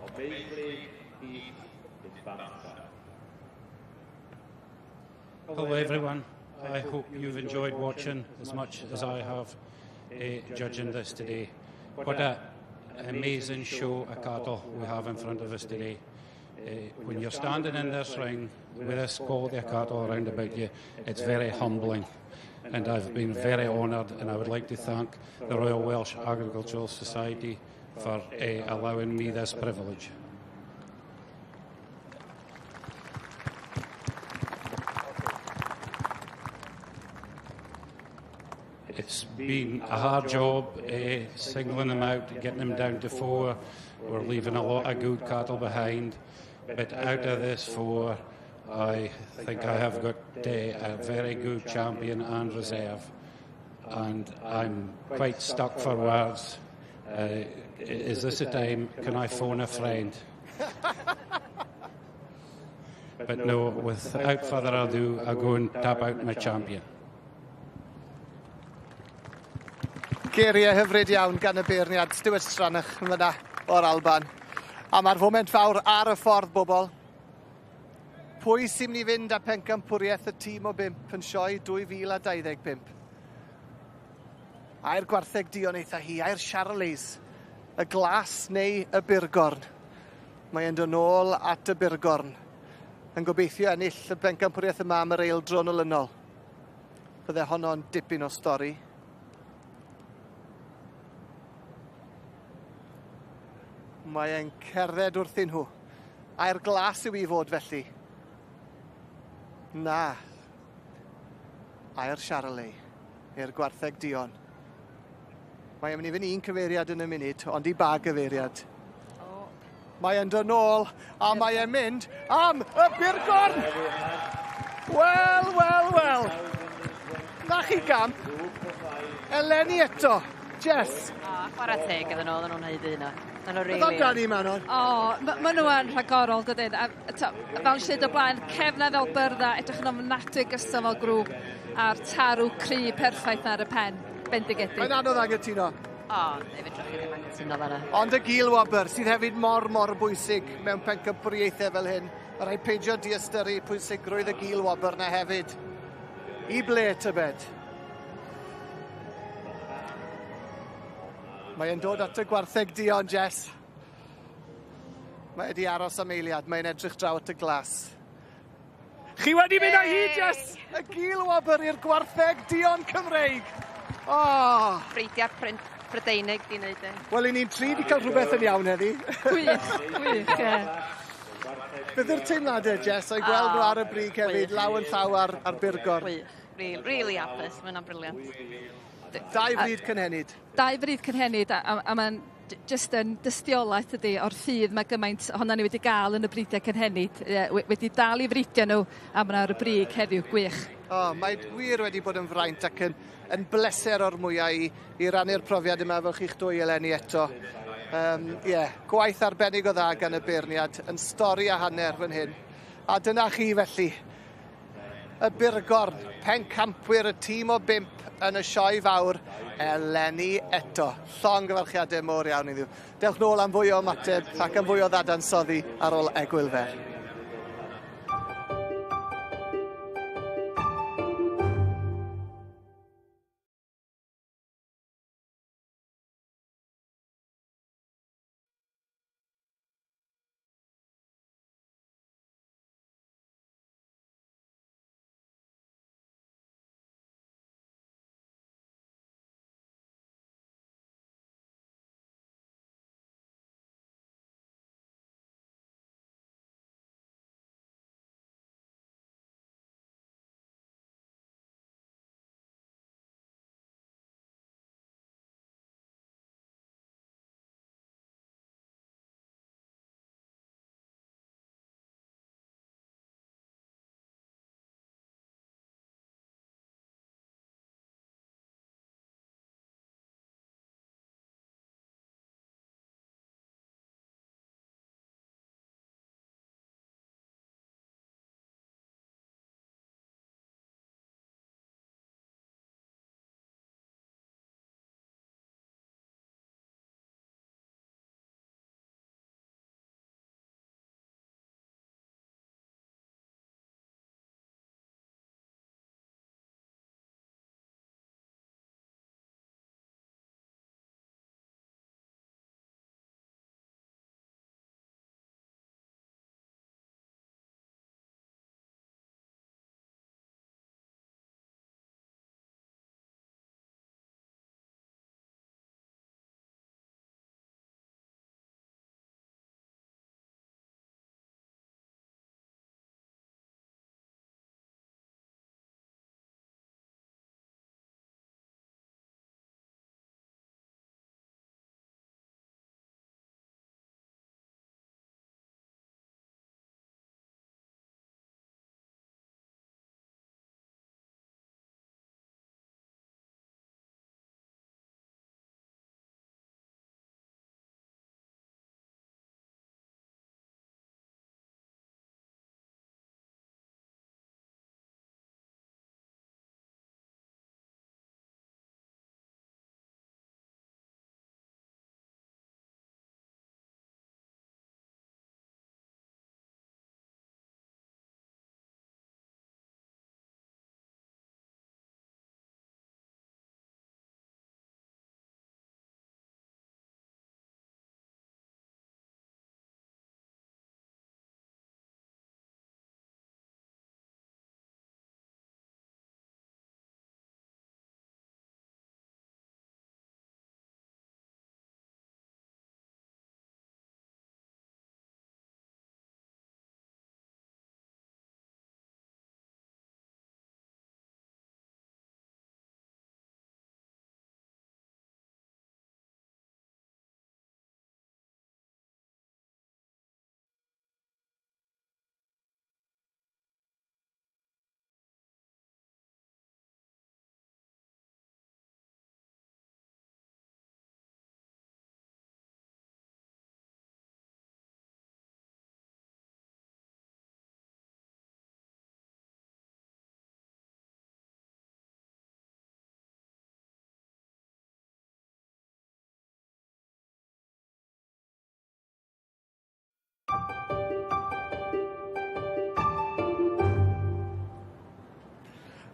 of Madeley Heath in Banstead. Hello everyone. I hope you've enjoyed watching as much as I have judging this today. What an amazing show of cattle we have in front of us today. When you're standing in this ring with this quality of cattle around about you, it's very humbling. And I've been very honoured, and I would like to thank the Royal Welsh Agricultural Society for allowing me this privilege. It's been a hard job singling them out, getting them down to 4. We're leaving a lot of good cattle behind. But out of this 4, I think I have got a very good champion and reserve. And I'm quite stuck for words. Is this a time? Can I phone a friend? But no, without further ado, I'll go and tap out my champion. Geiriau hyfryd iawn gan y beirniad Stuart Stranach yn fyna o'r Alban. A mae'r foment fawr ar y ffordd, bobl. Pwy sy'n mynd i fynd â pencampwriaeth y tîm o 5 yn sioe 2025? Ai'r gwartheg duon eitha hi, ai'r Charolais, y glas neu y burgorn. Mae e'n dod nôl at y burgorn, yn gobeithio ennill y bencampwriaeth yma am yr eildro'n olynol. Bydde honno'n dipyn o stori. Mae e'n cerdded wrthyn nhw. Ai'r glas yw i fod felly? Na. Ai'r Charolais, neu'r gwartheg duon. Mae e'n mynd i fynd un cyfeiriad yn y munud, ond i ba gyfeiriad? Mae e'n dod nôl, a mae e'n mynd am y burgorn! Wel, wel, wel. Na chi gamp. Eleni eto. Jess. O, chwarae teg iddyn nhw, oedden nhw'n haeddu hynna. Maen nhw Beth really... amdani, Manon? O, ma' nhw yn rhagorol, dydyn. A eto, fel nes i ddeud o blaen, cefna fel byrdda, edrych yn ofnadwy gyson fel grŵp, a'r tarw cry perffaith 'na ar y pen. Bendigedig. Mae'n anodd anghytuno. O, neu fedrwch chi ddim anghytuno fan'na. Ond y gilwobr, sydd hefyd mor, mor bwysig mewn pencampwriaethau fel hyn. Mae rhaid peidio diystyru pwysigrwydd y gilwobr na hefyd. I ble, tybed? Mae e'n dod at y gwartheg duon, Jess. Mae wedi aros am eiliad, mae'n edrych draw at y glas. Chi wedi mynd â hi, Jess! Y gilwobr i'r gwartheg duon Cymreig! Oh. Breidiau Prydeinig di wneud e. Wel, i ni'n tri di cael rhywbeth yn iawn heddi. Gwych, gwych, ie. Beth yw'r teimladau, Jess, o'i gweld nhw ar y brig hefyd, law yn llaw ar burgorn? Gwych, really, really hapus, mae hwnna'n brilliant. Dau fryd cynhenid. Dau fryd cynhenid, a mae'n jyst yn dystiolaeth ydy o'r ffydd mae gymaint ohonan ni wedi gael yn y bridiau cynhenid. Wedi dal i fridio nhw, a ma' nhw ar y brig heddiw, gwych. O, mae wir wedi bod yn fraint ac yn bleser o'r mwyaf i rannu'r profiad yma efo chi'ch dwy eleni eto. Gwaith arbennig o dda gan y beirniad, yn stori a hanner fan hyn. A dyna chi felly, y burgorn, pencampwyr y tîm o 5 yn y sioe fawr eleni eto. Llongyfarchiadau mowr iawn iddiw. Dewch nôl am fwy o ymateb ac am fwy o ddadansoddi ar ôl egwyl fer.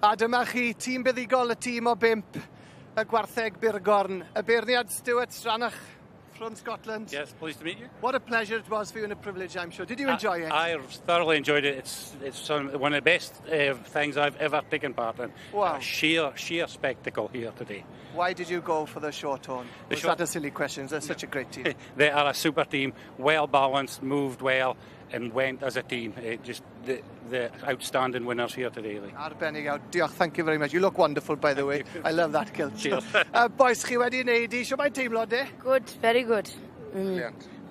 A dyma chi, tîm buddugol y tîm o bump, y gwartheg Byrgorn, y beirniad Stuart Stranach from Scotland. Yes, pleased to meet you. What a pleasure it was for you and a privilege, I'm sure. Did you enjoy it? I thoroughly enjoyed it. It's one of the best things I've ever taken part in. Wow. A sheer spectacle here today. Why did you go for the Shorthorn? The Was that a silly question? They're such a great team. They are a super team, well balanced, moved well, and went as a team. Just the outstanding winners here today. Lee. Arbennig iawn. Diolch, thank you very much. You look wonderful, by the way. I love that kilt. Cheers. Boys, chi wedi wneud i, shwt mae'n teimlo, de? Good, very good.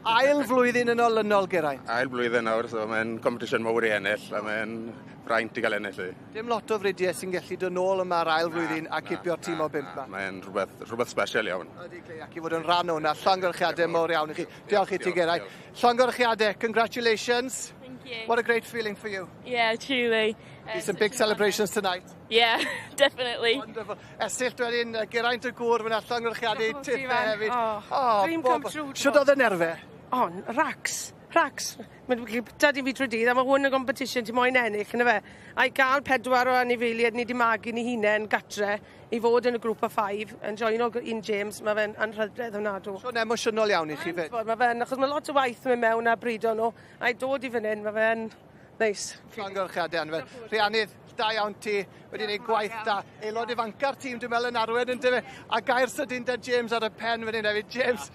Ail flwyddyn yn olynol, Geraint. Ail blwyddyn nawr, so mae'n competition mawr i ennill, a mae'n fraint i gael ennill i. Dim lot o fridiau sy'n gallu dod nôl yma ar ail flwyddyn a cipio'r tîm o bump ma. Mae'n rhywbeth special iawn. Ac i fod yn rhan o hwnna, llongyfarchiadau mawr iawn i chi. Diolch i ti, Geraint. Llongyfarchiadau, congratulations. Thank you. What a great feeling for you. Yeah, truly. Be some big celebrations tonight. Yeah, definitely. Wonderful. Esyllt wedyn, Geraint y gŵr fyna, llongyfarchiadau Diolch, tithe Ifan. hefyd. Oh, dream come true. Shwt oedd y nerfau? O, racs, racs. Mae'n byta di fi trwy dydd, a mae hwn yn competition ti moyn ennill, yna fe. A i gael pedwar o anifeiliaid ni di magu ni hunain gatre, i fod yn y grŵp o five, yn joino un James, mae fe'n anrhydedd ofnadw. So'n emosiynol iawn i chi fyd. Mae fe'n, achos mae lot o waith yn mynd mewn a brido nhw, a i dod i fan hyn, mae fe'n neis. Llongyfarchiadau anferth. Rhiannydd, da iawn ti, wedi gwneud gwaith da. Aelod ifanca'r tîm, dwi'n meddwl, yn arwen yn dyfe. A gair sydyn da James ar y pen fan hyn hefyd. James,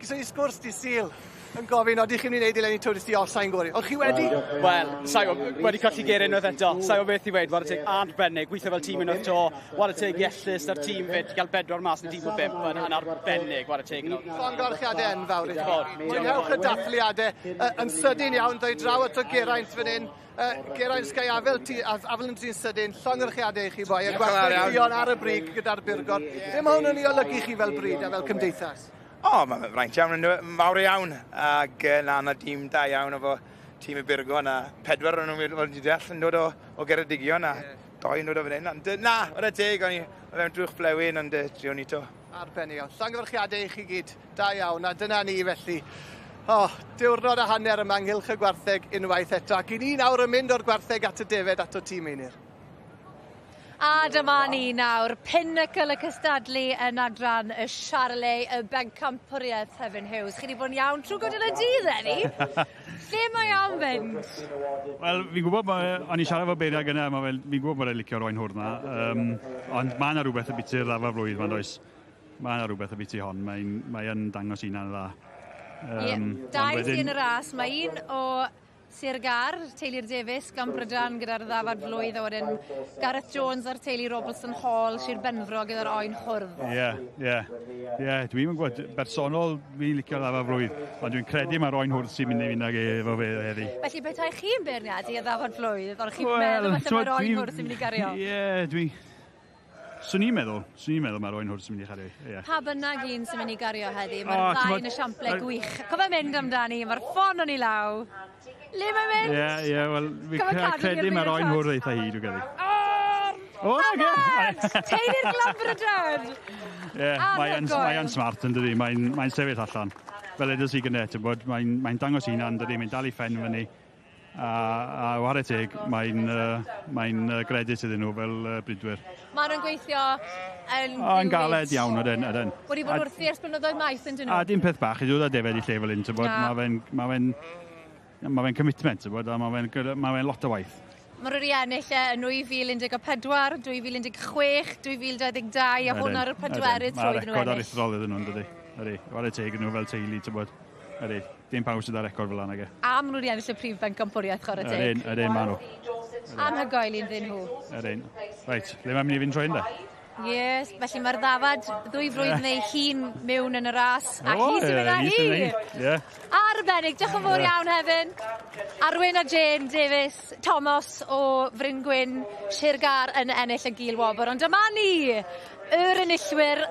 gyda ni sgwrs dydd Sul yn gofyn, oedych chi'n mynd i wneud eleni twrist i os sa'n gwori. O'ch chi wedi? Wel, sa'i wedi colli geiriau unwaith eto. Sa'i o beth i weud, whare teg arbennig, gweithio fel tîm unwaith to, whare teg i Ellis a'r tîm fyd, gael bedwar mas yn tîm o bump yn arbennig, whare teg. Llongyfarchiadau enfawr i chi. Mwynhewch y dathliadau yn sydyn iawn, doi draw at o Geraint fan hyn. Geraint Sky afel, ti, afel yn ti'n sydyn, llongyfarchiadau i chi boi, a Diolch yn fawr gwartheg iawn. duon ar y brig gyda'r Byrgorn. Be mae hwn yn ei olygu chi fel brid a fel cymdeithas? O, mae'n fraint iawn, yn mawr iawn. Ac na dîm da iawn efo tîm y Byrgorn a pedwar o'n nhw'n wedi deall yn dod o Geredigion a doi yn dod o fan hyn. Ond na, whare teg, o'n i o fewn drwch blewyn, ond driwn ni to. Arbennig iawn. Llongyfarchiadau i chi gyd. Da iawn, a dyna ni felly. O, oh, diwrnod a hanner yma ynghylch y gwartheg unwaith eto. Ac i ni nawr yn mynd o'r gwartheg at y defed at y tîm Einir. A dyma ni nawr, pinnacle y cystadlu yn adran y Charolais, y bencampwriaeth Hefin Hughes. Chi wedi bod yn iawn trwy gydol y dydd, Eni? Lle mae am fynd? Wel, fi'n gwybod, o'n i'n siarad efo beirniad gyda, mae fel, fi'n gwybod bod e'n licio'r oen hwrdd na, ond mae yna rhywbeth y biti'r ddafad flwydd, ma'n does. Mae yna rhywbeth y biti hon, mae dangos hunan dda. Ie, dau sy'n yn y ras. Mae un o Sir Gar, teulu'r Davies, gan Brydan gyda'r ddafad flwydd, a wedyn Gareth Jones a'r teulu Robertson Hall, Sir Benfro gyda'r oen hwrdd. Ie. Dwi'n yn gwybod, bersonol, fi'n licio'r ddafad flwydd, ond dwi'n credu mae'r oen hwrdd sy'n mynd i fynd ag efo fe heddi. Felly petai chi'n beirniadu y ddafad flwydd, ond chi'n Wel, meddwl falle t'mod, mae'r oen hwrdd sy'n mynd i gario? Ie, swn i'n meddwl mae'r oen hwrdd sy'n mynd i chario. Ie. Pa bynnag un sy'n mynd i gario heddi, O, mae'r ddau t'mod, yn esiample gwych. Cofio mynd amdani, mae'r ffon o'n i law. Le mae'n mynd? Ie, wel, fi Cofio cadw credu i'r mae'r oen beirniad. hwrdd eitha hi, dwi'n credu. O, na ge! Teulu'r Glanbrydan! Ie, mae'n Anhygoel. mae smart yn dydi, mae'n sefyll allan. Fel edes i gynnau, ti'n bod, mae'n dangos hunan, dydi, mae'n dal i ffen fyny. A whare teg, mae'n gredit iddyn nhw fel bridwyr. Maen nhw'n gweithio yn O, yn galed iawn, ydyn, ydyn. Wedi bod wrthi ers blynyddoedd maith yn dyn nhw. A dim peth bach i ddod â defed i lle fel un, ti'n bod, Na. mae fe'n commitment, ti'n bod, a mae fe'n lot o waith. Mae nhw wedi ennill e yn 2014, 2016, 2022, a hwn ar y pedwerydd tro Mae iddyn nhw record ennill. aruthrol iddyn nhw'n dydi. Ydy, whare teg iddyn nhw fel teulu, ti'n bod. Ydy, dim pawb sydd â record fel yna, nage. A maen nhw wedi ennill y prif bencampwriaeth, chwarae teg. Ydyn, ydyn, maen nhw. Anhygoel iddyn nhw. Ydyn. Reit, le mae'n mynd i fynd trwy hyn de? Yes, felly mae'r ddafad ddwy flwyddyn neu hun mewn yn y ras, a O, hi sy'n mynd â hi hi. sy'n mynd. Ie. Arbennig, diolch yn fawr iawn Hefin. Arwyn a Jane Davies, Thomas o Fryn Gwyn, Sir Gar yn ennill y gil wobr. Ond dyma ni, yr enillwyr,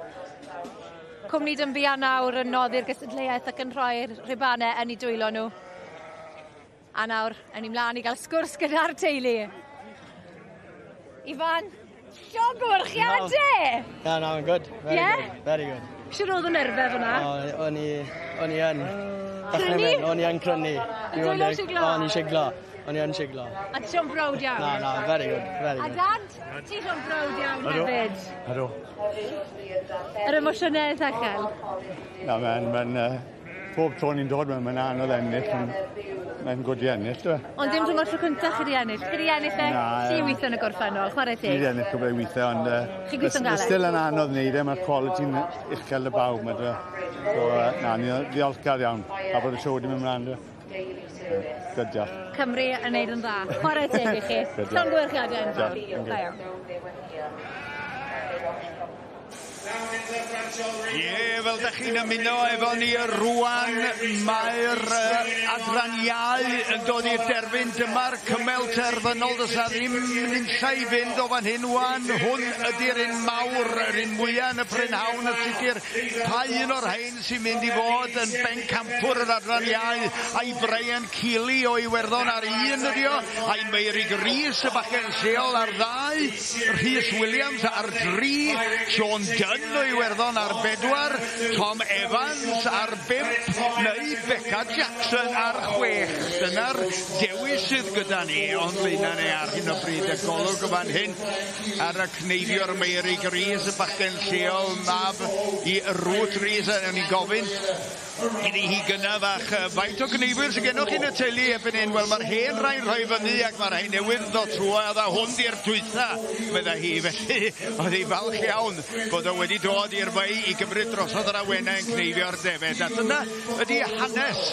cwmni Dynbia nawr yn noddi'r gystadleuaeth ac yn rhoi'r rhubanau yn eu dwylo nhw. A nawr, yn ni mlaen i gael sgwrs gyda'r teulu. Ifan, llongyfarchiadau! No, I'm good. Very Yeah? good. Very good. Siwr oedd y nerfau fyna? O, o'n i yn. Crynu? O'n i yn crynu. Dwylo siglo? O'n i siglo. O'n i yn siglo. A ti sio'n browd iawn? Na, na, very good, very A good. dad, ti sio'n browd iawn Ydw. hefyd. Ydw. Yr emosiynau eitha uchel. Na, mae'n, mae'n, pob tro ni'n dod, mae'n anodd ennill, ond mae'n gwd i ennill, dwi. Ond dim rhwng o'r tro cyntaf chi 'di ennill. Chi 'di ennill e Na, tri ie. weithio yn y gorffennol, chwarae Ni teg. wedi ennill cwbl o weithiau, ond Chi'n gweithio'n galed? still yn anodd wneud e, mae'r quality'n uchel y bawb, mae dwi. So, na, ni'n ddiolchgar iawn, a bod y siow wedi mynd mlaen, dwi. Good, diolch. Cymru yn neud yn dda. Chwarae teg i chi. Good, diolch. Llongyfarchiadau enfawr. Diolch, thank you. Da iawn. Ie, fel da chi'n ymuno efo ni rwan, mae'r adran iau yn dod i'r derfyn. Dyma'r cymel terfynol, does na ddim nunlla i fynd o fan hyn wan. Hwn ydy'r un mawr, yr un mwyaf yn y prynhawn yn sicr. Pa un o'r rhain sy'n mynd i fod yn bencampwr yr adran iau? A'i Brian Keeley o Iwerddon ar un ydi o, a'i Meirig Rees y bachgen lleol ar ddau, Rhys Williams ar dri, Sean Dunn o Iwerddon ar bedwar, Tom Evans ar bump, neu Becca Jackson ar chwech. Dyna'r dewis sydd gyda ni, ond blaenau ni ar hyn o bryd y golwg y fan hyn ar y cneifiwr Meirig Rees, y bachgen lleol, mab i Ruth Rees, a o'n i'n gofyn iddi hi gynna fach, faint o gneifwyr sydd gennych chi yn y teulu erbyn hyn? Wel, mae'r hen rai'n rhoi fyny ac mae'r rhai newydd ddod trwodd, a hwn di'r dwytha, medda hi. Felly, oedd hi falch iawn bod o wedi dod i'r fei i gymryd drosodd yr awenau yn cneifio'r defed. A dyna ydy hanes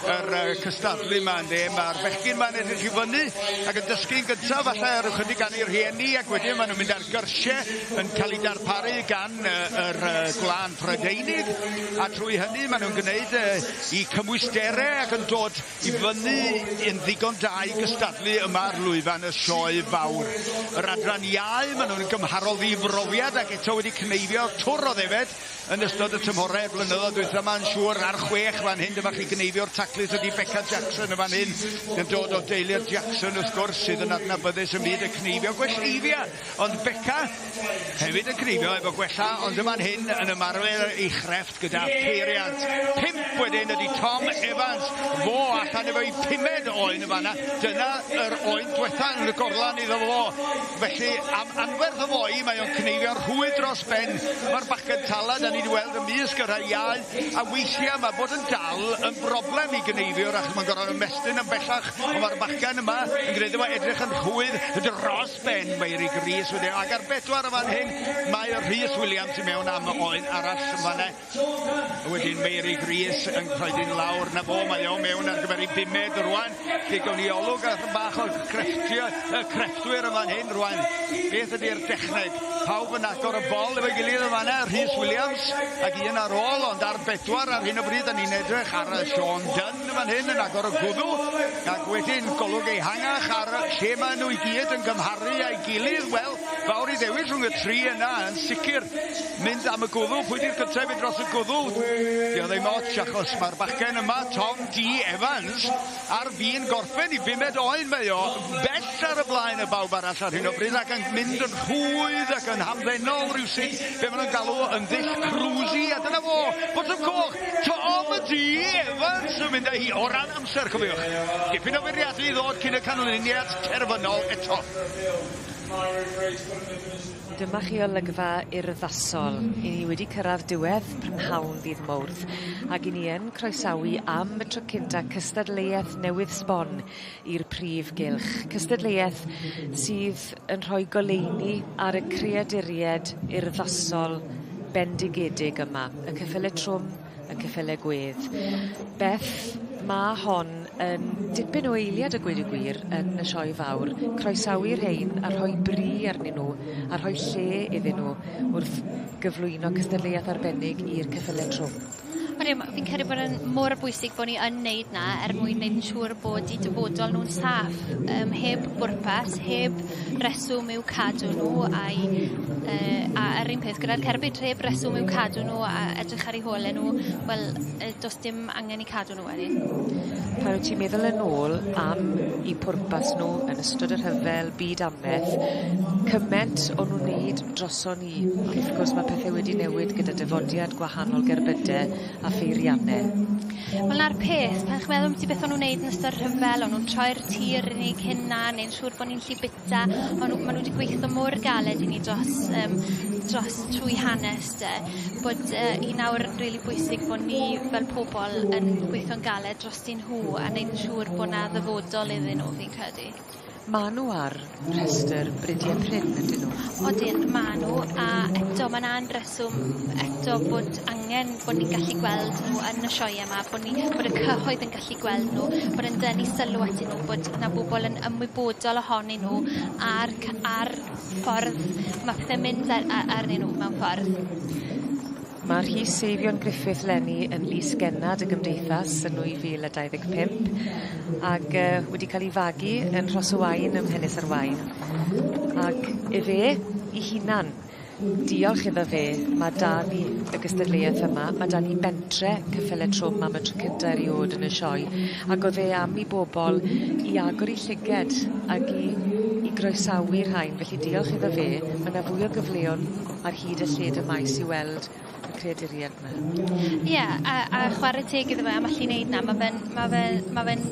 yr cystadlu yma, ynde. Mae'r bechgyn ma'n edrych i fyny ac yn dysgu'n gyntaf falle ar ychydig gan eu rhieni, ac wedyn maen nhw'n mynd ar gyrsiau yn cael eu darparu gan yr gwlân Prydeinig, a trwy hynny maen nhw'n gwneud i cymwysterau ac yn dod i fyny yn ddigon da i gystadlu yma ar lwyfan y sioe fawr. Yr adran iau, maen nhw'n gymharol ddifrofiad ac eto wedi cneifio twr o ddefed yn ystod y tymhorau blynyddoedd dwytha yma'n siŵr. Ar chwech fan hyn, dyma chi gneifio'r taclus ydy Becca Jackson y fan hyn, yn dod o deulu'r Jackson wrth gwrs, sydd yn adnabyddus ym myd y cneifio gwelleifia. Ond Becca hefyd yn cneifio efo gwella, ond yma'n hyn yn ymarfer ei chrefft gyda peiriant. 5 wedyn ydy Tom Evans, fo allan efo'i pumed oen y fanna. Dyna yr oen diwetha yn y gorlan iddo fo. Felly am anferth o foi, mae o'n cneifio'r rhwyd dros ben. Mae'r bachgen tala, da ni wedi weld ymysg y rhai iau, a weithiau mae bod yn dal yn broblem i gneifiwr, achos mae'n gorfod ymestyn yn bellach, ond mae'r bachgen yma yn gwneud yma edrych yn rhwydd dros ben Meirig Rees wedyn. Ac ar bedwar y fan hyn, mae Rhys Williams i mewn am oen arall yn fanna. Wedyn Meirig Rees yn croedi'n lawr, na fo, mae o mewn ar gyfer ei bumed rwan. Lle gawn ni olwg ar bach o'r crefftwyr y fan hyn rwan. Beth ydy'r dechneg? Pawb yn agor y bol efo'i gilydd yn fanna, Rhys Williams ac un ar ôl, ond ar bedwar ar hyn o bryd, da ni'n edrych ar Sean Dunn yn fan hyn yn agor y gwddw, ac wedyn golwg ehangach ar lle maen nhw i gyd yn gymharu a'i gilydd. Wel, fawr i ddewis rhwng y tri yna, yn sicr mynd am y gwddw. Pwy di'r gyntaf i fynd dros y gwddw? Di o ddim ots, achos mae'r bachgen yma, Tom D. Evans, ar fin gorffen i bumed oen. Mae o bell ar y blaen y bawb arall ar hyn o bryd, ac yn mynd yn rhwydd ac yn hamddenol rhywsut, be maen nhw'n galw yn ddull cruisy, a dyna fo, botwm coch, Tom D. Evans yn mynd â hi o ran amser, cofiwch. Dipyn o fwriadu i ddod cyn y canlyniad terfynol eto. Dyma chi olygfa urddasol. I ni wedi cyrraedd diwedd prynhawn ddydd Mawrth, ac i ni yn croesawu am y tro cynta cystadleuaeth newydd sbon i'r prif gylch. Cystadleuaeth sydd yn rhoi goleuni ar y creaduried urddasol bendigedig yma, y ceffyle trwm, y ceffyle gwedd. Beth, ma' hon yn dipyn o eiliad a gweud y gwir yn y sioe fawr, croesawu'r rhain a rhoi bri arnyn nhw a rhoi lle iddyn nhw wrth gyflwyno cystadleuaeth arbennig i'r ceffyle trwm. Odi, fi'n credu bod yn mor bwysig bod ni yn neud na er mwyn neud yn siŵr bod eu dyfodol nhw'n saff, heb bwrpas, heb reswm i'w cadw nhw, a yr un peth gyda'r cerbyd, heb reswm i'w cadw nhw a edrych ar eu holau nhw, wel, does dim angen i cadw nhw wedyn. Pan wyt ti'n meddwl yn ôl am eu pwrpas nhw yn ystod y rhyfel, byd ameth, Cyment o'n nhw'n neud droson ni. Ond wrth gwrs mae pethau wedi newid gyda dyfodiad gwahanol gerbydau a pheiriannau. Wel 'na'r peth, pan chi'n meddwl ambyti beth o'n nhw'n neud yn ystod rhyfel, o'n nhw'n troi'r tir i ni cyn 'na, neu'n siŵr bo' ni'n 'llu bita, o'n nhw ma' nhw 'di gweitho mor galed i ni dros yym dros trwy hanes 'de bod yy hi nawr yn rili bwysig bo' ni fel pobol yn gweithio'n galed drostyn nhw a neud yn siŵr bo' 'na ddyfodol iddyn nhw fi'n credu. Ma' nhw ar rhestr bridiau prin ydyn nhw? Odyn ma' nhw a eto ma' 'na'n reswm eto bod angen bod ni'n gallu gweld nhw yn y sioee 'ma bod ni bod y cyhoedd yn gallu gweld nhw bod yn denu sylw atyn nhw bod 'na bobol yn ymwybodol ohonyn nhw a'r cy- a'r ffordd ma' pethe'n mynd ar- a- arnyn nhw mewn ffordd. Mae Rhys Eifion Griffith 'leni yn Lys Gennad y Gymdeithas yn 2025 ag yy wedi ca'l 'i fagu yn Rhos y Waun ym Mhenis ar Waun ag efe 'i hunan diolch iddo fe ma' 'da ni y gystadleuaeth yma ma' 'da ni bentre ceffyle trwm am y tro cynta eriôd yn y sioe ag o'dd e am i bobol i agor 'u llyged ag i i groesawu rhain felly diolch iddo fe ma' 'na fwy o gyfleon ar hyd a lled y maes i weld y creaduried 'ma. Ie a a chware teg iddo fe am allu neud 'na ma' fe'n ma' fe ma' fe'n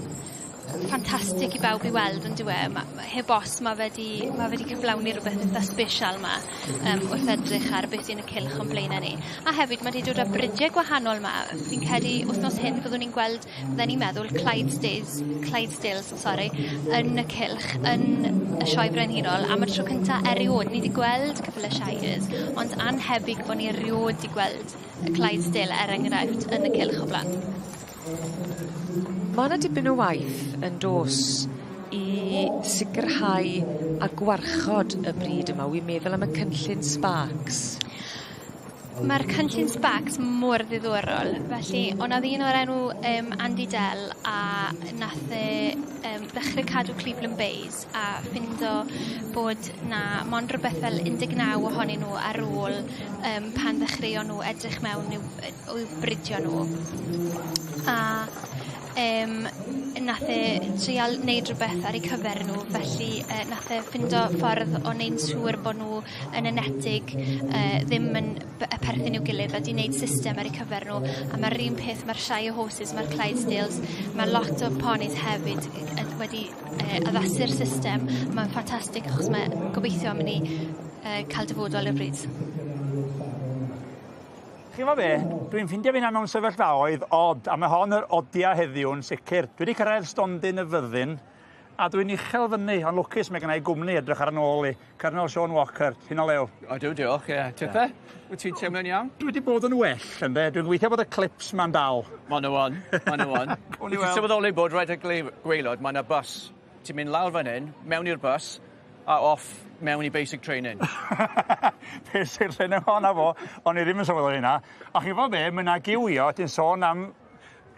ffantastig i bawb i weld on'd yw e? Ma' ma' heb os ma' fe 'di ma' fe 'di cyflawni rwbeth itha sbesial 'ma yym wrth edrych ar beth sy yn y cylch o'n blaene ni. A hefyd ma' 'di dod â bridie gwahanol 'ma. Fi'n credu wthnos hyn fyddwn ni'n gweld bydden ni'n meddwl Clydesdales Clydesdales sori yn y cylch yn y Sioe Frenhinol am y tro cynta eriôd. Ni 'di gweld ceffyle Shires ond annhebyg bo' ni eriôd 'di gweld y Clydesdale er enghraifft yn y cylch o bla'n. Ma' 'na dipyn o waith yn do's i sicirhau a gwarchod y brîd yma wi'n meddwl am y cynllun Sparks. Ma'r cynllun Sparks mor ddiddorol felly o' 'na ddyn o'r enw yym Andy Dell a nath e yym ddechre cadw Cleveland Bays a ffindo bod 'na mond rwbeth fel 19 ohonyn nhw ar ôl yym pan ddechreuon nhw edrych mewn i'w yy o'u bridio nhw. A yym nath e trial neud rwbeth ar eu cyfer nhw felly yy nath e ffindo ffordd o neud siŵr bo' nhw yn enetig yy ddim yn by- yy perthyn i'w gilydd a 'di neud system ar eu cyfer nhw a ma'r un peth ma'r Shire Horses ma'r Clydesdales ma' lot o ponis hefyd yy wedi yy addasu'r system. Ma'n ffantastig achos mae gobeithio myn' i yy ca'l dyfodol i'r brîd. Chi'n gwbo be'? Dwi'n ffindio fi hunan mewn sefyllfaoedd od, a ma' hon yr odia heddiw'n sicir. Dwi 'di cyrraedd stondin y fyddin, a dwi'n uchel fyny, ond lwcus mae gennai gwmni edrych ar 'yn ôl i. Colonel Sean Walker, hyn o lew. Ydw, diolch, ie. Tithe? Wyt ti'n teimlo'n iawn? Dwi 'di bod yn well, ynde? Dwi'n gobeithio bod y clips 'ma'n dal. Ma' nhw yn, ma' nhw yn. Gawn ni Wyt ti'n weld. sylweddoli bod reit ar gwaelod, ma' 'na bws. Ti'n mynd lawr fan hyn, mewn i'r bws, a off mewn i basic training. Be' sy'n lle o 'na fo, o'n i ddim yn sylweddoli hynna. A chi'n gwbo be' ma' 'na giwio, ti'n sôn am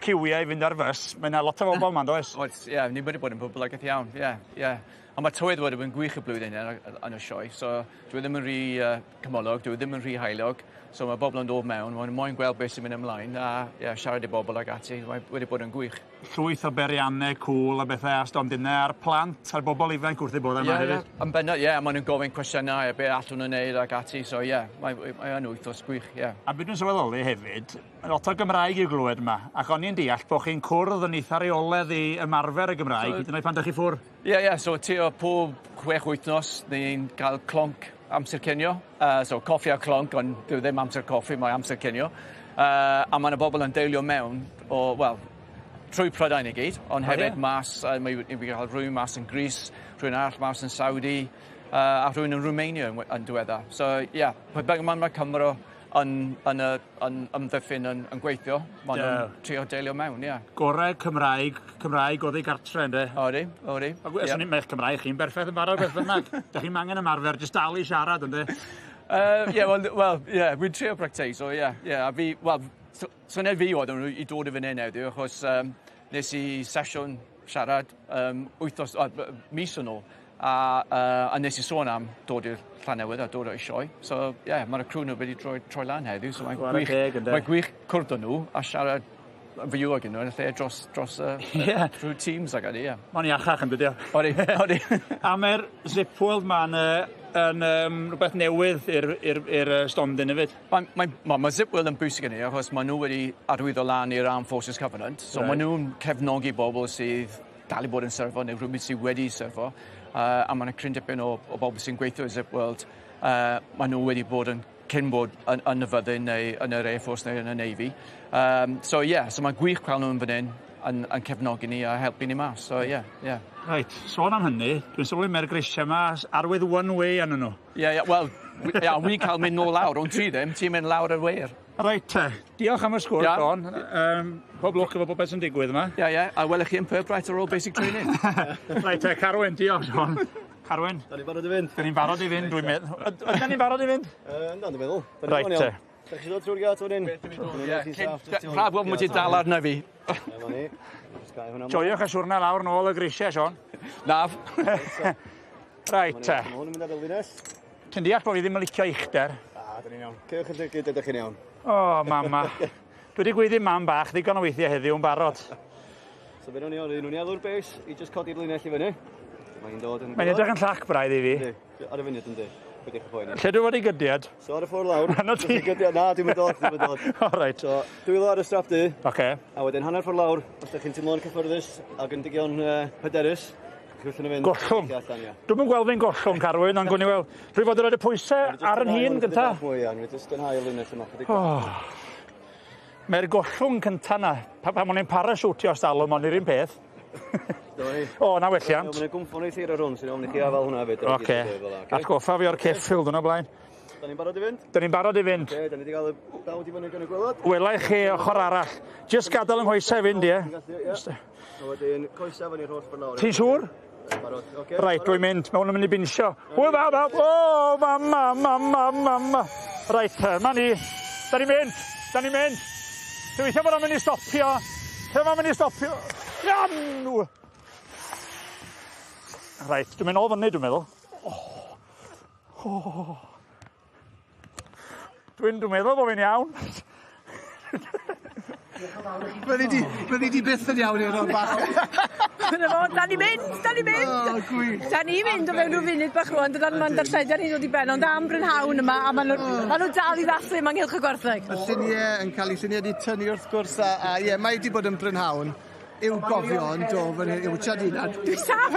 ciwiau i fynd ar fys, mae 'na lot o bobl 'ma yndoes? Oes, ie, ni wedi bod yn boblogaidd iawn, ie, ie. A ma' tywydd wedi bod yn gwych y blwyddyn hyn yn y sioe, so dwi ddim yn rhy uh, cymylog, dwi ddim yn rhy haelog, so mae bobl yn dod mewn, maen nhw moyn gweld beth sy'n mynd ymlaen a yeah, siarad i bobl ag ati, mae wedi bod yn gwych. Llwyth o berianne cŵl a bethe a stondinne a'r plant a'r bobl ifanc wrth eu bodde 'ma hefyd. Ie, yn bendant, ie, maen nhw'n gofyn cwestiynau a be allwn nhw wneud ac ati, so ie, mae, mae yn wythnos gwych, ie. A be dwi'n sylweddoli hefyd, mae lot o Gymraeg i'w glywed yma, ac o'n i'n deall bod chi'n cwrdd yn eitha reoledd i ymarfer y Gymraeg, so, hyd yn oed pan 'dych chi ffwr'. Ie, ie, so tua pob 6 wythnos ni'n cael clonc amser cinio. So coffi a clonc, ond dyw e ddim amser coffi, mae amser cinio. A mae yna bobl yn deilio mewn o, wel, trwy Prydain i gyd, ond hefyd oh, yeah. mas, mae wedi cael rhywun mas yn Greece, rhywun arall mas yn Saudi, a rhywun yn Romania yn, yn diweddar. So, ie, yeah, mae ma Cymro yn, yn, y, yn ymddiffyn yn, yn gweithio. Maen nhw'n yeah. trio deilio mewn, ie. Yeah. Gorau Cymraeg, Cymraeg oddi gartre, ynddo? Odi, odi. Yeah. Swn i'n eich Cymraeg chi'n berffaith yn barod beth bynnag. Dych chi'n angen ymarfer, jyst dal i siarad, ynddo? Ie, wel, well, ie, yeah, wy'n trio practeiso, ie. Yeah, yeah, a fi, wel, syniad fi oedd i dod i fan hyn heddiw, achos um, nes i sesiwn siarad um, wythnos, uh, mis yn ôl, a, uh, a nes i sôn am dod i'r Llannewydd a dod o'i sioe. So, ie, yeah, mae'r crew nhw wedi troi, troi lan heddiw, so mae'n gwych, teg, mae gwych cwrdd â nhw a siarad fyw ag nhw yn y lle dros, dros yeah. trwy Teams ag ati, ie. Mae'n iachach yn dydio. Odi, odi. a mae'r Zip World ma'n uh, yn rhywbeth newydd i'r stondin hefyd. Mae Zip World yn bwysig i ni achos maen nhw wedi arwyddo lan i'r Armed Forces Covenant. So maen nhw'n cefnogi bobl sydd dal i bod yn syrfo neu rhywbeth sydd wedi syrfo. A mae'n cryn dipyn o bobl sy'n gweithio i Zip World. Maen nhw wedi bod yn cyn bod yn y fyddin neu yn yr Air Force neu yn y Navy. So ie, yeah, so mae'n gwych cael nhw'n fan hyn yn cefnogi ni a helpu ni mas. So ie, yeah, ie. Yeah. Reit, sôn am hynny, dwi'n sylwi mae'r grisiau yma arwydd one way arnyn nhw. Ie, ie, wel, ia, wi'n cael mynd nôl lawr, ond ti ddim, ti'n mynd lawr y weir. Reit te, diolch am y sgwrs, Don. Pob lwc efo popeth sy'n digwydd yma. Ie, ie, a welech chi yn Pirbright ar ôl basic training. Reit te, Carwyn, diolch, Don. Carwyn. Da ni'n barod i fynd? Da ni'n barod i fynd, dwi'n meddwl. Ydyn ni'n barod i fynd? Ynddo, dwi'n meddwl. Reit te. Da chi dod trwy'r gât fan hyn? Braf gweld mod i dal arna fi. Joiwch y siwrna lawr nôl y grisiau, Sean. Naf. Reit te. Mae hwn yn mynd ar y linell. Ti'n deall bod fi ddim yn licio uchder? A, da ni'n iawn. Cewch yn llygyd, ydych chi'n iawn. O, mama. Dwi wedi gweiddi mam bach ddigon o weithiau heddiw yn barod. So fe wnawn ni, ni alw'r base i just codi'r linell i fyny. Mae'n dod yn... Mae'n edrych yn llac braidd i fi. Ar y funud yndi. Lle dwi fod i gydiad? So ar y ffordd lawr. Arno ti? Gydiad, na, dwi'n mynd dod, dwi'n mynd dod. O, reit. So, dwylo ar y strap du. Oce. A wedyn hanner ffordd lawr, os ydych chi'n teimlo'n cyffyrddus ac yn digon hyderus, chi'n gallu fynd. Gollwng. Dwi'm yn gweld fi'n gollwng, Carwyn, ond gwn i weld. Dwi fod yn rhoi y pwysau ar yn hun gynta. Mwy, ia, ni jyst dynhau y linell yma. Mae'r gollwng cynta na, pan o'n i'n parasiwtio stalwm, ond i'r un peth. O, na welliant. Mae'n gwmffon i ar hwn, sy'n ofyn i chi afal hwnna hefyd. Oce. Atgoffa fi o'r ceffyl dwrnod blaen. Da ni'n barod i fynd? Da ni'n barod i fynd. Oce, da ni wedi cael y dawd i fyny gan y gwelod. Wela i chi ochr arall. Jyst gadael yng nghoesau fynd, ie. A wedyn, coesau fyny'r holl ffordd lawr. Ti'n siŵr? Barod, oce. Reit, dwi'n mynd. Mae hwn yn mynd i binsio. O, ma, o, mama, mama, mama. Reit, ma ni. Da ni'n mynd. Da ni'n mynd. Dwi'n weithio bod o'n mynd i stopio. Lle mae'n mynd i stopio? Iawn! Reit, dwi'n mynd nôl fyny, dwi'n meddwl. Oh. Dwi'n meddwl bod fi'n iawn. Fyddi di byth yn iawn i'r o'r bach. Dyna fo, da ni'n mynd, da ni'n mynd. O, gwych. Da ni'n mynd o fewn rhyw funud bach rwan, dyna'n ma'n darllediad ni'n dod i ben, ond am brynhawn yma, a maen nhw dal i ddathlu yma ynghylch y gwartheg. Y lluniau yn cael eu lluniau wedi tynnu wrth gwrs, a ie, mae wedi bod yn brynhawn i'w gofio yn do fan hyn, i'w Chadina. Dwi'n saff!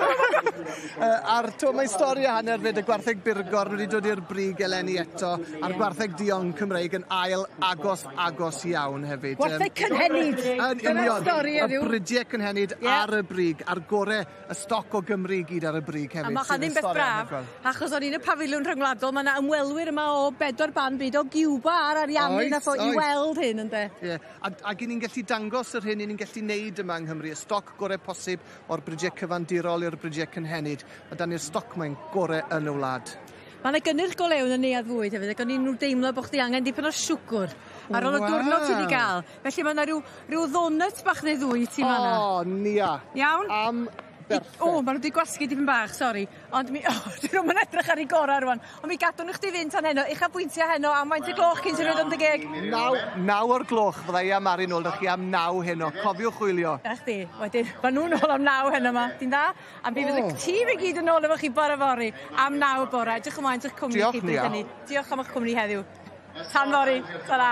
A'r to, mae stori a hanner fyd, y gwartheg Burgor wedi dod i'r brig eleni eto, a'r gwartheg duon Cymreig yn ail agos, agos iawn hefyd. Gwartheg cynhenid! Yn union, y bridiau cynhenid ar y brig, a'r gore, y stoc o Gymru i gyd ar y brig hefyd. A mae ddim beth braf, achos o'n i'n y pafiliwn rhyngwladol, mae yna ymwelwyr yma o bedwar ban byd o Giwba a'r Ariannin nath o i weld hyn, ynde. Ie, ac i ni'n gallu dangos yr hyn i ni'n gallu neud yma yng Nghymru, y stoc gore posib o'r bridiau cyfandirol i'r bridiau cynhenid. Mae dan ni'r stoc mae'n gore yn y wlad. Mae yna gynnyrch go lew yn y neuadd fwyd hefyd, ac o'n i'n deimlo bod chdi angen dipyn o siwgr ar ôl y diwrnod ti wedi gael. Felly mae yna rhyw ddonut bach neu ddwy ti fan'na. O, Nia. Iawn? Am berffeth. O, maen nhw wedi gwasgu dipyn bach, sori. Ond mi... O, dyn nhw'm yn edrych ar ei gorau rwan. Ond mi gadwn nhw chdi fynd tan heno. Uchafbwyntiau heno am faint y gloch cyn ti'n rhoi yn dy geg? 9 o'r gloch fydda i a Mari nôl, dych chi am 9 heno. Cofiwch chwilio. Na chdi. Wedyn, ma' nhw'n ôl am 9 heno yma. Ti'n dda? A mi fydd y tîm i gyd yn ôl efo chi bore fory am 9 y bore. Edrych ymlaen at eich cwmni chi bryd hynny. Diolch am eich cwmni heddiw. Tan fory. Ta-ra.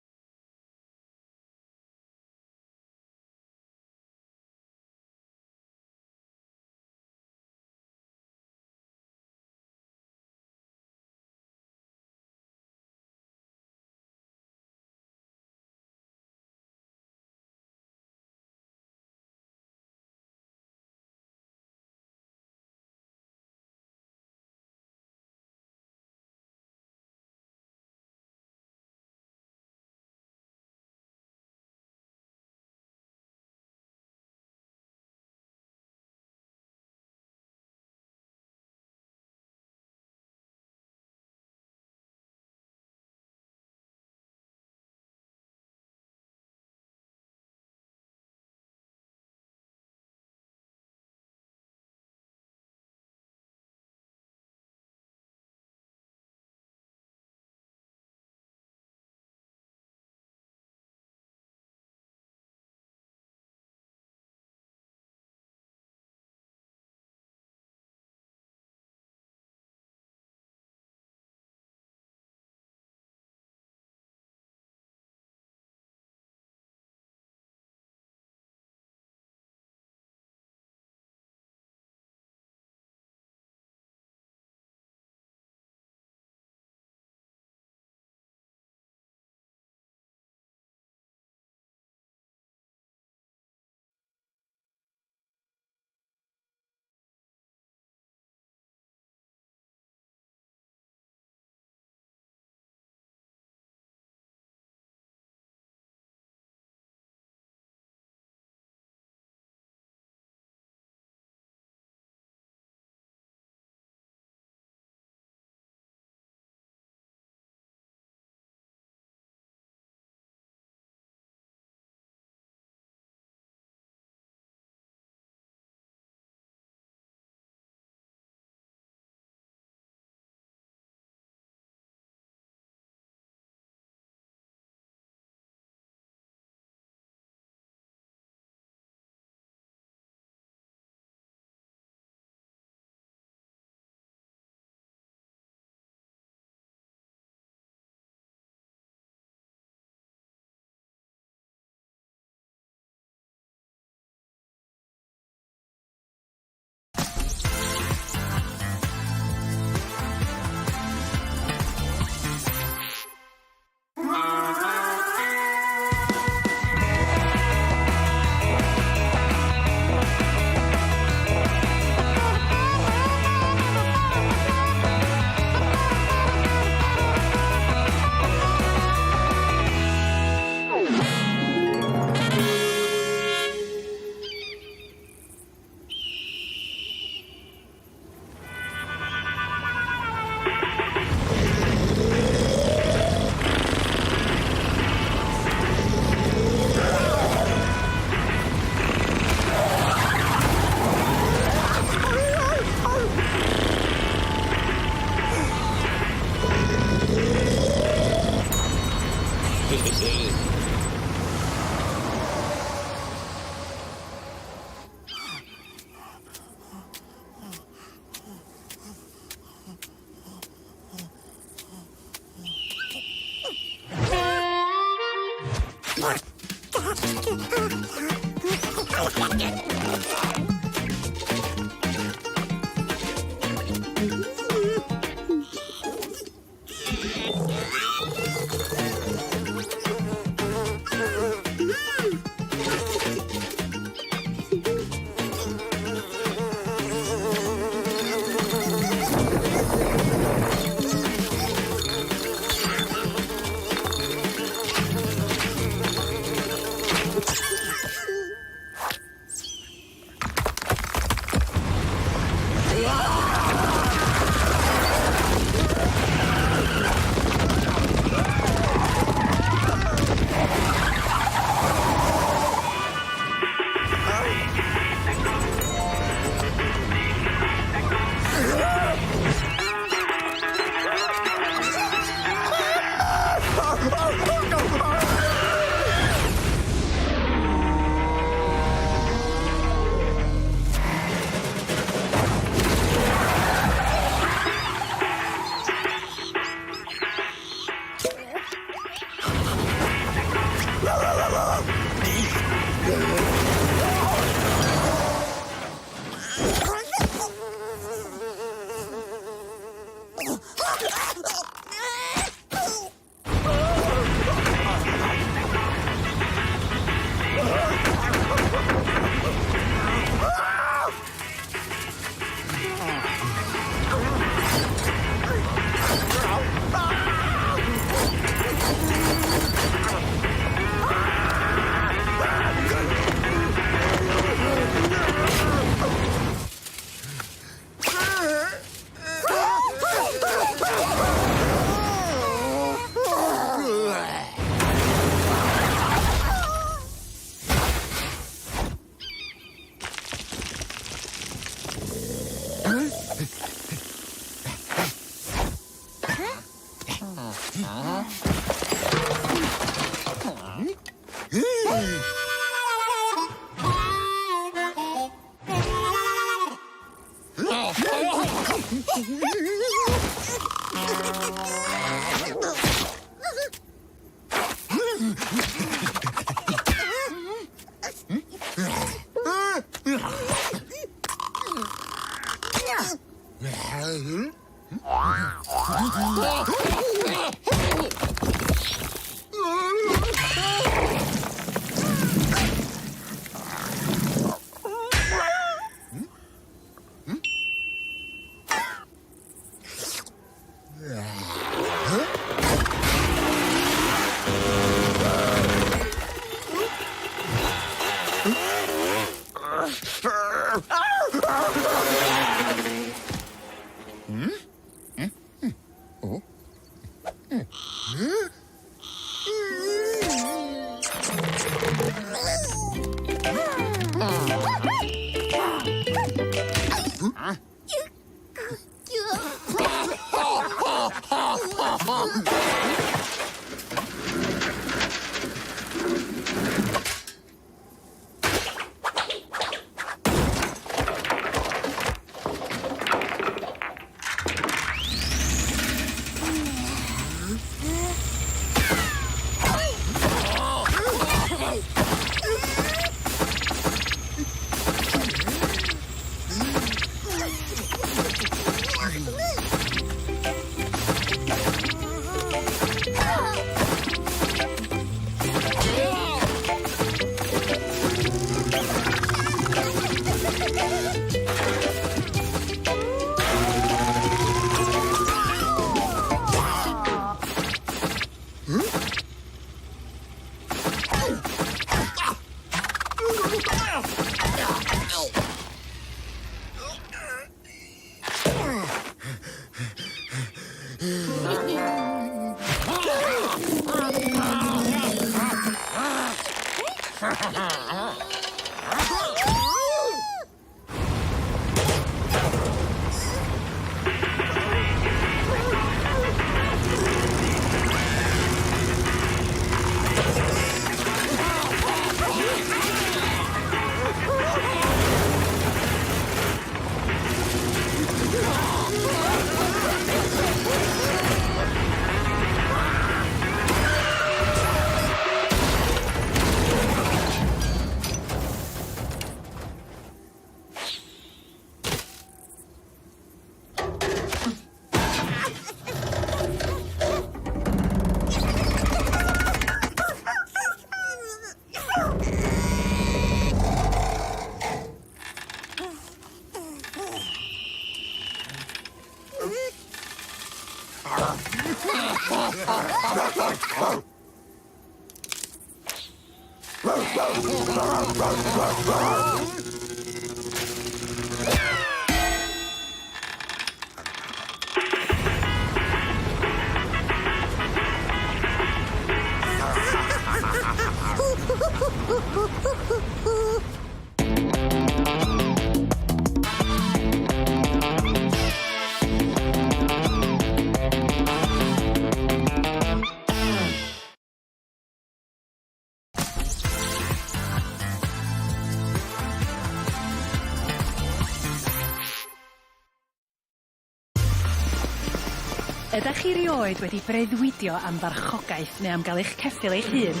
Ydach chi rioed wedi breuddwydio am farchogaeth neu am gael eich ceffyl eich hun?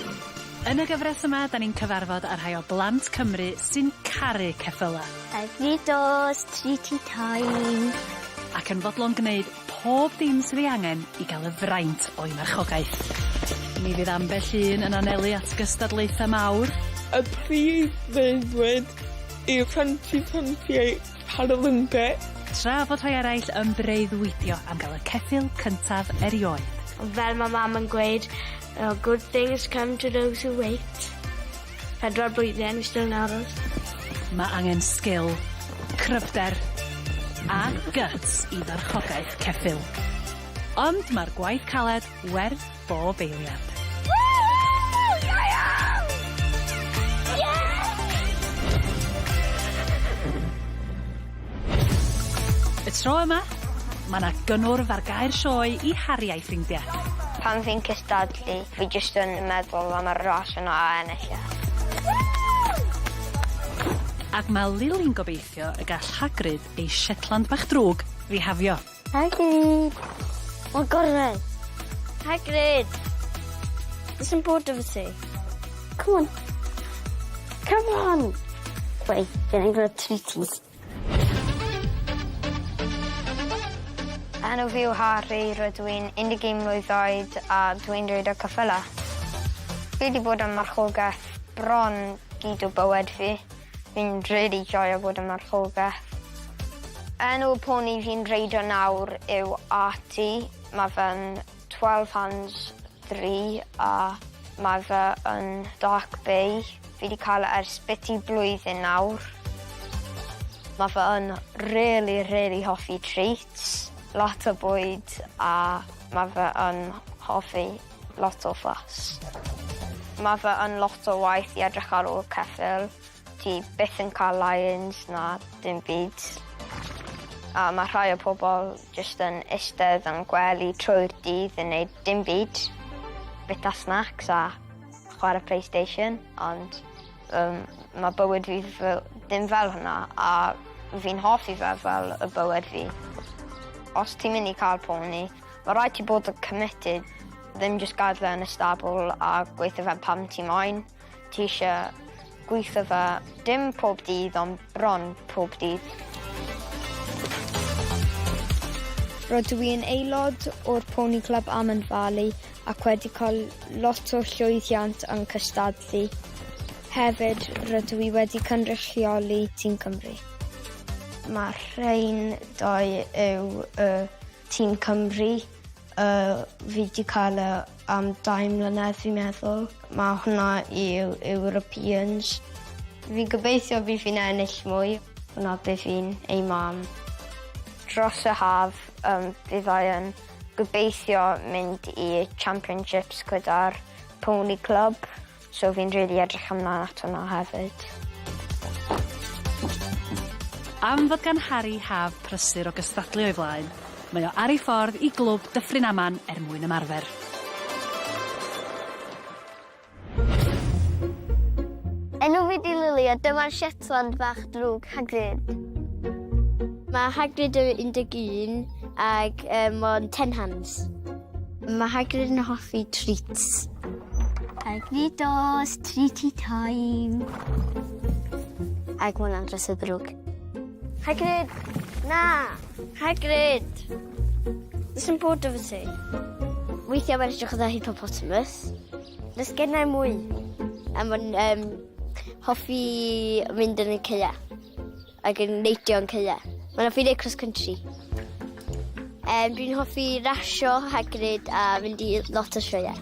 Yn y gyfres yma, 'dan ni'n cyfarfod â rhai o blant Cymru sy'n caru ceffyla. Every treaty time. Ac yn fodlon gneud pob dim sydd ei angen i gael y fraint o'i marchogaeth. Mi fydd ambell un yn anelu at gystadlaethau mawr. Y prif freuddwyd yw 2028 Paralympic. Tra fod rhai eraill yn breuddwydio am gael y ceffyl cyntaf erioed. Fel mae mam yn gweud, good things come to those who wait. Pedwar blwyddyn, fi still yn aros. Mae angen sgil, cryfder a guts i farchogaeth ceffyl. Ond mae'r gwaith caled werth bob eiliad. Y tro yma, mae 'na gynnwrf ar gair sioe i Harri a'i ffrindia. Pan fi'n cystadlu, fi jyst yn meddwl am y ras yna a ennill e. Ac ma' Lily'n gobeithio y gall Hagrid ei Shetland bach drwg fihafio. Hagrid! Mae'n gorau! Hagrid! Beth sy'n bod efo ti? Come on. Come on! Wait, fi'n gwneud treaties. Enw fi yw Harri, rydw i'n 11 mlwydd oed a dwi'n reido ceffyla. Fi 'di bod yn marchogaeth bron gyd o bywed fi. Fi'n rili joio bod yn marchogaeth. Enw y poni fi'n reido nawr yw Artie. Ma' fe'n 12 hands 3 a ma' fe yn dark bay. Fi 'di ca'l e ers byti blwyddyn nawr. Ma' fe yn rili rili hoffi treats, lot o bwyd a ma' fe yn hoffi lot o fuss. Ma' fe yn lot o waith i edrych ar ôl ceffyl. Ti byth yn ca'l lie-ins na dim byd. A ma' rhai o pobol jyst yn istedd yn gwely trwy'r dydd yn neud dim byd. Bita snacks a chware PlayStation ond yym ma' bywyd fi fel dim fel hwnna a fi'n hoffi fe fel y bywed fi. Os ti'n mynd i ca'l poni ma' raid ti bod yn committed ddim jyst gadl e yn y stabl a gweutho fe pam ti moyn. Ti isie gwitho fe dim pob dydd ond bron pob dydd. Rydw i'n aelod o'r Pony Club Amman Valley ac wedi cael lot o llwyddiant yn cystadlu. Hefyd rydw i wedi cynrychioli tîm Cymru. Mae'r rhain doi yw y tîm Cymru. Fi 'di cael e am dau mlynedd fi'n meddwl. Ma' hwnna yw Europeans. Fi'n gobeithio bydd fi'n ennill mwy. Hwnna be' fi'n aimo am. Dros y haf yym byddai yn gobeithio mynd i championships gyda'r Pony Club so fi'n rili edrych ymlan at hwnna hefyd. Am fod gan Harri haf prysur o gystadlu o'i flaen, mae o ar ei ffordd i glwb Dyffryn Aman er mwyn ymarfer. Enw fi 'di Lily a dyma'r Shetland bach drwg Hagrid. Mae Hagrid yn 11 ag yym ma'n ten hands. Mae Hagrid yn hoffi treats. Hagridos, treaty time. Ag ma' wnna'n dros y ddrwg. Hagrid! Na! Hagrid! Be' sy'n bod efo ti? Weithia' mae'n edrych fatha hippopotamus. Does gennai mwy. A ma'n yym hoffi mynd yn y caea. Ac yn neidio yn caea. Mae'n hoffi neud cross country. Dwi'n hoffi rasio Hagrid a fynd i lot o sioeau.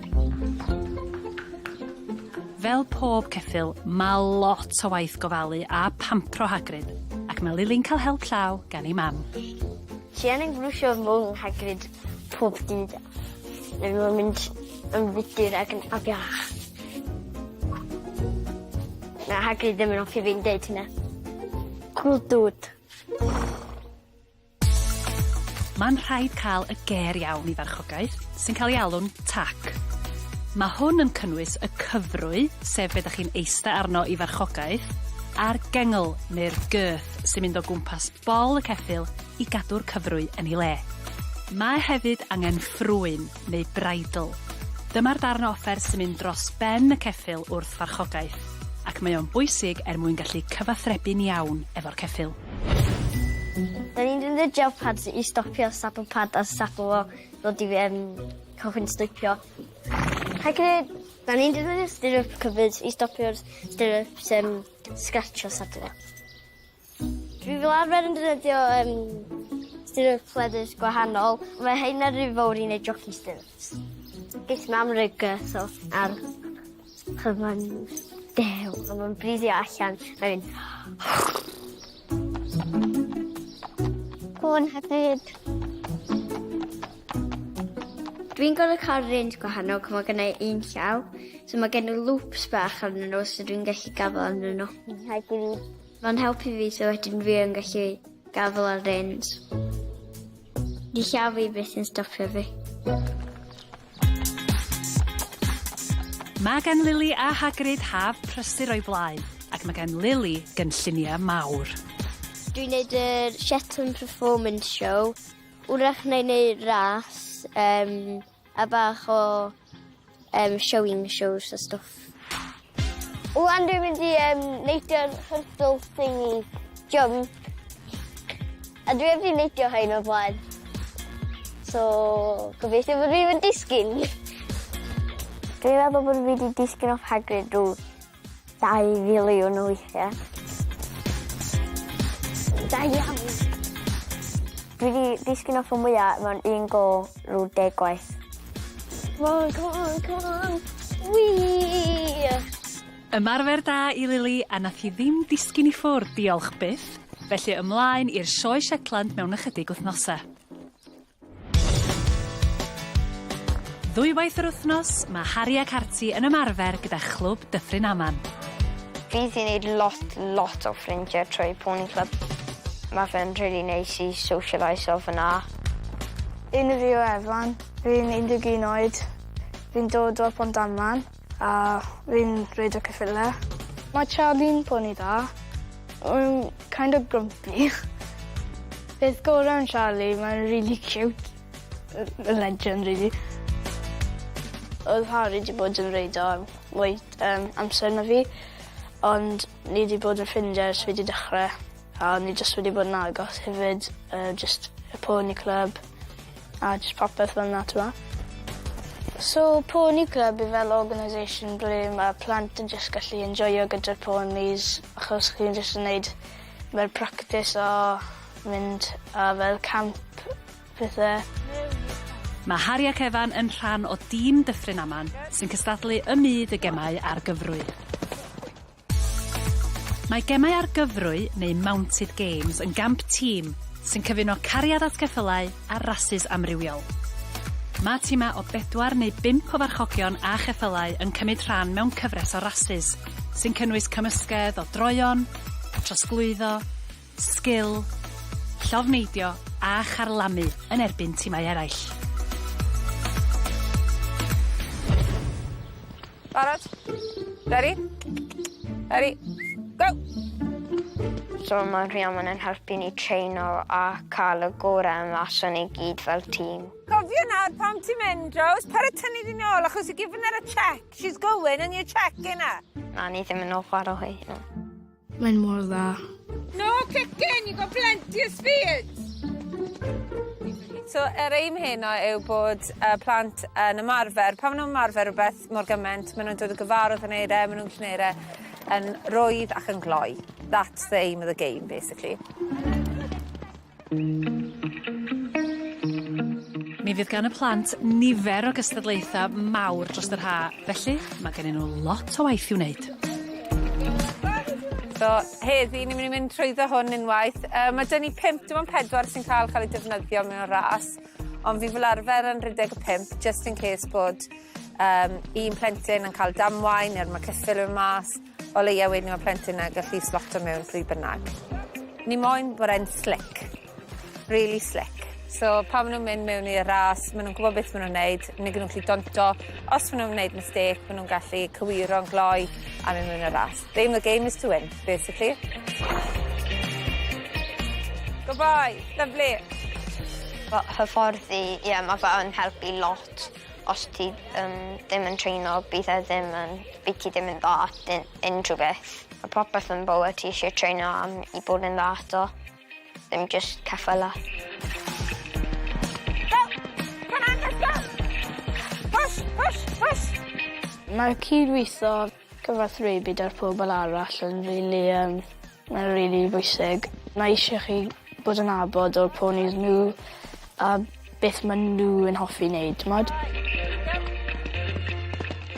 Fel pob ceffyl, mae lot o waith gofalu a pampro Hagrid, ac mae Lily'n cael help llaw gan ei mam. Ti angen brwsio mwng Hagrid pob dydd. Neu mae'n mynd yn fudur ac yn afiach. Na, Hagrid ddim yn hoffi fi'n deud hynna. Cool dude. Mae'n rhaid cael y ger iawn i farchogaeth, sy'n cael ei alw'n tac. Mae hwn yn cynnwys y cyfrwy, sef be' 'dach chi'n eista arno i farchogaeth, a'r gengl, neu'r girth, sy'n mynd o gwmpas bol y ceffyl i gadw'r cyfrwy yn ei le. Mae hefyd angen ffrwyn, neu bridle. Dyma'r darn o offer sy'n mynd dros ben y ceffyl wrth farchogaeth, ac mae o'n bwysig er mwyn gallu cyfathrebu'n iawn efo'r ceffyl. Da ni'n defnyddio gel pads i stopio saddle pad a saddle fo ddod i yym cychwyn slipio. Hagrid, da ni'n defnyddio stirrup covers i stopio'r stirrups yym sgratsio saddle fo. Dwi fel arfer yn defnyddio yym stirrup leathers gwahanol. Mae heina rhy fowr i neud jockey stirrups. Geith mam roi girth o ar chos ma'n dew a ma'n brithio allan a mynd Cŵn hefyd. Dwi'n gor'o' ca'l range gwahanol 'c'os ma' gynnai un llaw so ma' gen i loops bach arnyn n'w so dwi'n gallu gafel arnyn n'w. Rhaid i fi Mae'n helpu fi so wedyn fi yn gallu gafel ar reins. 'Di llaw fi byth yn stopio fi. Mae gan Lily a Hagrid haf prysur o'i flaen, ac mae gan Lily gynlluniau mawr. Dwi'n neud yr Shetland Performance Show. Wrach 'nai neud ras yym a bach o yym showing shows a stwff. Ŵan dwi'n mynd i yym neidio'r hurdle thingy jump. A dwi 'eb 'di neidio rhein o'r blaen. So gobeithio bo' fi 'im yn disgyn. Dwi'n meddwl bod fi 'di disgyn off Hagrid rw 2 filiwn o weithia. Da iawn! Dwi 'di disgyn off y mwya mewn un go rw deg gwaith. Come on, come on, come on. Whee! Ymarfer da i Lily a nath hi ddim disgyn i ffwrdd, diolch byth. Felly ymlaen i'r Sioe Shetland mewn ychydig wythnosau. Ddwywaith yr wythnos, mae Harri ac Arti yn ymarfer gyda Chlwb Dyffryn Aman. Fi 'di neud lot, lot o ffrindiau trwy Pony Club. Ma' fe'n rili neis i socialiso fyna. Enw fi yw Efan, fi'n 11 oed, fi'n dod o Pontarman a fi'n reido ceffyle. Mae Charlie'n poni dda. Mae'n kind of grumpy. Peth gore am Charlie mae'n rili ciwt. Y legend rili. O'dd Harry 'di bod yn reido am mwy yym amser na fi ond ni 'di bod yn ffrindie ers fi 'di dechre a ni jyst wedi bod yn agos hefyd jyst y pony club a jyst popeth fel 'na t'mo'? So pony club yw fel organisation ble ma' plant yn jyst gallu enjoio gyda'r ponis achos chi'n jyst yn neud fel practis o mynd a fel camp pethe. Mae Harri ac Efan yn rhan o dîm Dyffryn Aman sy'n cystadlu ym myd y gemau ar gyfrwy. Mae gemau ar gyfrwy, neu mounted games, yn gamp tîm sy'n cyfuno cariad at geffylau a rasys amrywiol. Mae timau o bedwar neu bump o farchogion a cheffylau yn cymryd rhan mewn cyfres o rasys, sy'n cynnwys cymysgedd o droeon, trosglwyddo, sgil, llofneidio a charlamu yn erbyn timau eraill. Barod? Ready? Ready? Go! So ma' Rhiannon yn helpu ni treino a ca'l y gore mas o ni gyd fel tîm. Cofio nawr pam ti'n mynd, Rose, paid â tynnu di nôl achos you're giving her a check. She's going and you're checking her. Na ni ddim yn ofar o hi. Mae'n mor dda. No kicking, you've got plenty of speed. So yr aim heno yw bod plant yn ymarfer, pan ma' nw'n ymarfer rwbeth mor gyment, ma' nw'n dod yn gyfarwydd â neud e, ma' nw'n gallu neud e yn rwydd ac yn gloi. That's the aim of the game basically. Mi fydd gan y plant nifer o gystadlaethau mawr dros yr ha, felly mae gennyn nhw lot o waith i'w wneud. So heddi ni'n mynd i mynd trwyddo hwn unwaith. Yy ma' 'dyn ni pump dim ond pedwar sy'n ca'l ca'l eu defnyddio mewn ras ond fi fel arfer yn rhedeg y pump just in case bod yym un plentyn yn ca'l damwain ne'r ma' ceffyl yn mas. O leia wedyn ma' plentyn 'na gallu sloto mewn pryd bynnag. Ni moyn bod e'n slick. Rili slick. So pan ma' nw'n mynd mewn i'r ras ma' nw'n gwbo beth ma' nw'n neud nag 'yn nw'n gallu donto os ma' nw'n neud mistêc ma' nw'n gallu cywiro'n gloi a myn' mewn i'r ras. The aim of the game is to win basically. Good boy. Lyfli. Wel hyfforddi ie ma' fe yn helpu lot. Os ti yym ddim yn trino bydd e ddim yn bydd ti ddim yn dda at unrhyw beth. Ma' popeth yn bywyd ti isie trino am i bod yn dda ato. Ddim jyst ceffyla. Go! Come on let's go! Push push push! Mae cydwitho cyfathrebu 'da'r pobol arall yn rili yym mae'n rili bwysig. Mae isie chi bod yn nabod o'r ponis n'w a beth ma' n'w yn hoffi neud t'mod?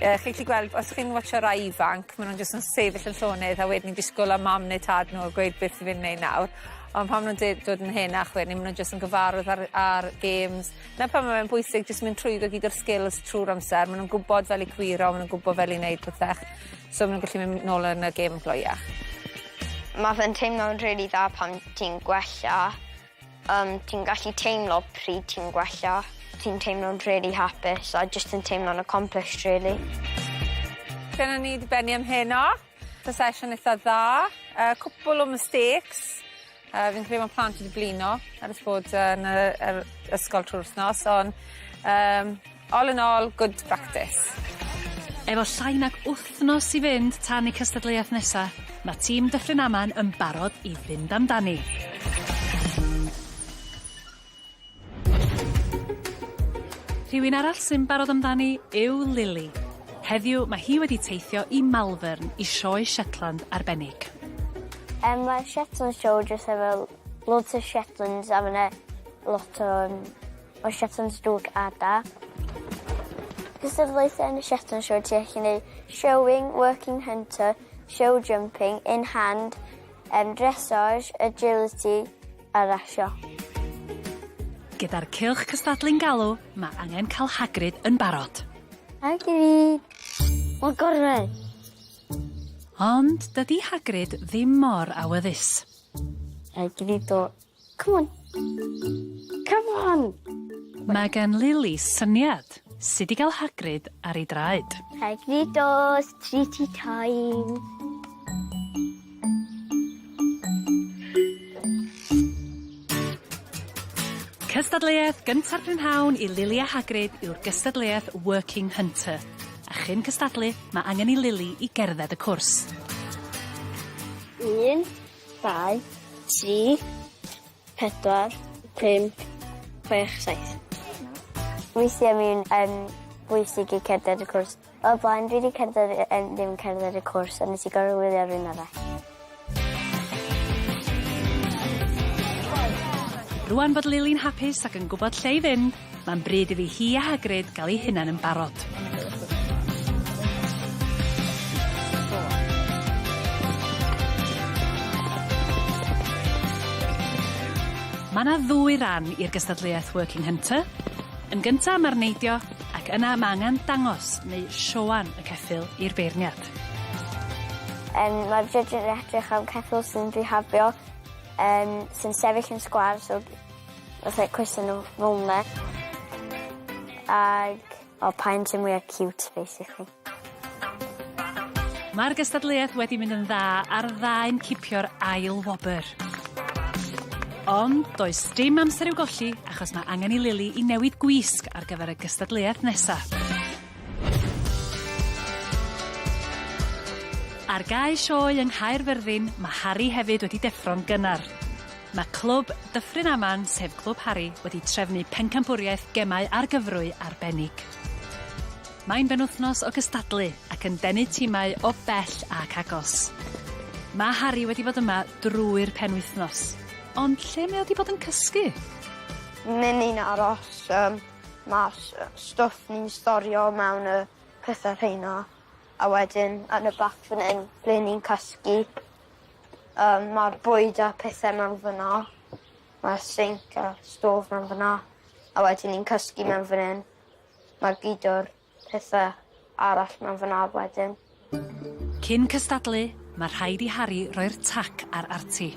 Yy chi gallu gweld os chi'n watsio rai ifanc ma' nw'n jyst yn sefyll yn llonydd a wedyn disgwl am mam neu tad n'w a gweud beth i fynd neud nawr. Ond pan ma' nw'n de- dod yn henach wedyn ma' n'w jyst yn gyfarwydd â'r â'r games. 'Na pam ma' fe'n bwysig jyst mynd trwyddo gyd o'r skills trw'r amser ma' nw'n gwbod fel i cywiro ma' nw'n gwbo fel i neud pethe. So ma' nw'n gallu mynd nôl yn y gêm gloiach. Ma' fe'n teimlo'n rili dda pan ti'n gwella. Yym ti'n gallu teimlo pryd ti'n gwella. Ti'n teimlo'n rili hapus a jyst yn teimlo'n accomplished rili. Dyna ni 'di benni am heno. Fy sesiwn itha dda. Yy cwpwl o mistakes. Yy fi'n credu ma' plant wedi blino ers bod yn y yr ysgol trw'r wthnos on' yym all in all good practice. Efo llai nag wthnos i fynd tan y cystadleuaeth nesa, ma' tîm Dyffryn Aman yn barod i fynd amdani. Rhywun arall sy'n barod amdani yw Lily. Heddiw mae hi wedi teithio i Malvern i sioe Shetland arbennig. Yym mae Shetland Show jyst efo loads o Shetlands a ma' 'na lot o yym o Shetlands drwg a da. Cystadlaethe yn y Shetland Show ti allu neud showing, working hunter, show jumping, in hand, yym dressage, agility a rasio. Gyda'r cylch cystadlu'n galw, mae angen cael Hagrid yn barod. Hagrid! Mae'n gorfod! Ond dydi Hagrid ddim mor awyddus. Hagrid o... Come on! Come on! Mae gan Lily syniad sut i gael Hagrid ar ei draed. Hagridos, treaty time! Cystadleuaeth gynta'r prynhawn i Lily a Hagrid yw'r gystadleuaeth Working Hunter. A chyn cystadlu, mae angen i Lily i gerdded y cwrs. Un, dau, tri, pedwar, pump, chwech, saith. Weithiau mae'n yym bwysig i cerdded y cwrs. O'r blaen dwi 'di cerdded yy yym ddim cerdded y cwrs a nes i gor'o' wylio rywun arall. Rŵan bod Lily'n hapus ac yn gwbod lle i fynd, mae'n bryd iddi hi a Hagrid gael eu hunain yn barod. Mae 'na ddwy ran i'r gystadleuaeth Working Hunter. Yn gynta ma'r neidio Ac yna mae angen dangos, neu sioan, y ceffyl i'r beirniad. Yym ma'r judge yn edrych am ceffyl sy'n bihafio yym sy'n sefyll yn sgwâr so fatha coese nhw fel 'na. Ag o pa un sy mwya ciwt basically. Mae'r gystadleuaeth wedi mynd yn dda a'r ddau'n cipio'r ail wobr. Ond does dim amser i'w golli achos mae angen i Lily i newid gwisg ar gyfer y gystadleuaeth nesa. Ar gae sioe yng Nghaerfyrddin, mae Harry hefyd wedi deffro'n gynnar. Mae clwb Dyffryn Aman, sef clwb Harry, wedi trefnu pencampwriaeth gemau ar gyfrwy arbennig. Mae'n benwythnos o gystadlu ac yn denu timau o bell ac agos. Mae Harry wedi bod yma drwy'r penwythnos, ond lle mae o 'di bod yn cysgu? Mynd i'n aros yym Mae stwff ni'n storio mewn y pethe rheina a wedyn yn y bac fan 'yn ble ni'n cysgu. Yym ma'r bwyd a pethe mewn fyn 'na. Ma'r sinc a stôf mewn fyn 'na. A wedyn ni'n cysgu mewn fyn 'yn. Ma'r gyd o'r pethe arall mewn fyn 'na wedyn. Cyn cystadlu, ma' rhaid i Harri roi'r tac ar Arti.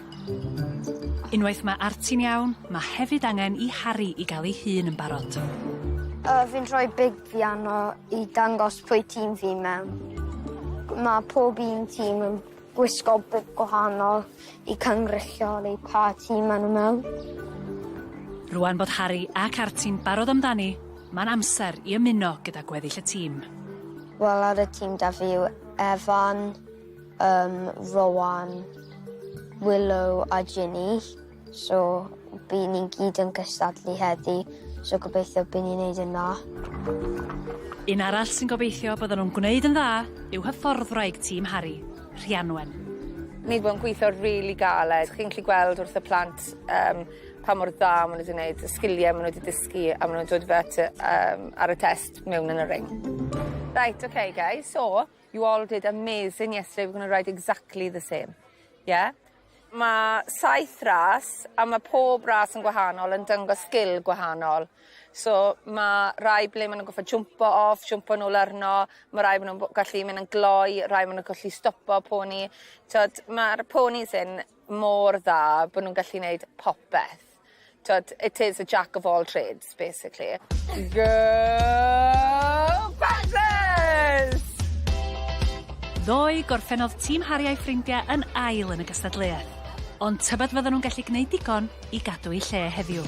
Unwaith ma' Arti'n iawn, ma' hefyd angen i Harri i ga'l ei hun yn barod. Yy fi'n rhoi big fi arno i dangos pwy tîm fi mewn. Ma' pob un tîm yn gwisgo bib gwahanol i cynrychioli pa tîm ma' nw mewn. Rŵan bod Harri ac Arti'n barod amdani, Mae'n amser i ymuno gyda gweddill y tîm. Wel ar y tîm 'da fi yw Efan, yym Rowan, Willow a Ginny so by' ni'n gyd yn cystadlu heddi so gobeithio by' ni'n neud yn dda. Un arall sy'n gobeithio bydden nhw'n gwneud yn dda yw hyfforddwraig tîm Harri, Rhianwen. Ni 'di bod yn gwitho rili galed. Chi'n gallu gweld wrth y plant yym pa mor dda ma' n'w 'di neud, y sgilie ma' n'w 'di dysgu a ma' nw'n dod fe at y yym ar y test mewn yn y ring. Right okay guys so you all did amazing yesterday we're gonna ride exactly the same. Yeah? Ma' saith ras a ma' pob ras yn gwahanol yn dangos sgil gwahanol. So ma' rai ble ma' nw'n goffod jwmpo off jwmpo nôl arno ma' rai ma' nw'n bo- gallu myn' yn gloi rai ma' nw'n gallu stopo poni. T'od ma'r ponis 'yn mor dda bo' nw'n gallu neud popeth. T'od it is a jack of all trades basically. Go Panthers! Ddoe, gorffennodd tîm Harri a'i ffrindiau yn ail yn y gystadleuaeth. Ond tybed fydden nhw'n gallu gwneud digon i gadw eu lle heddiw?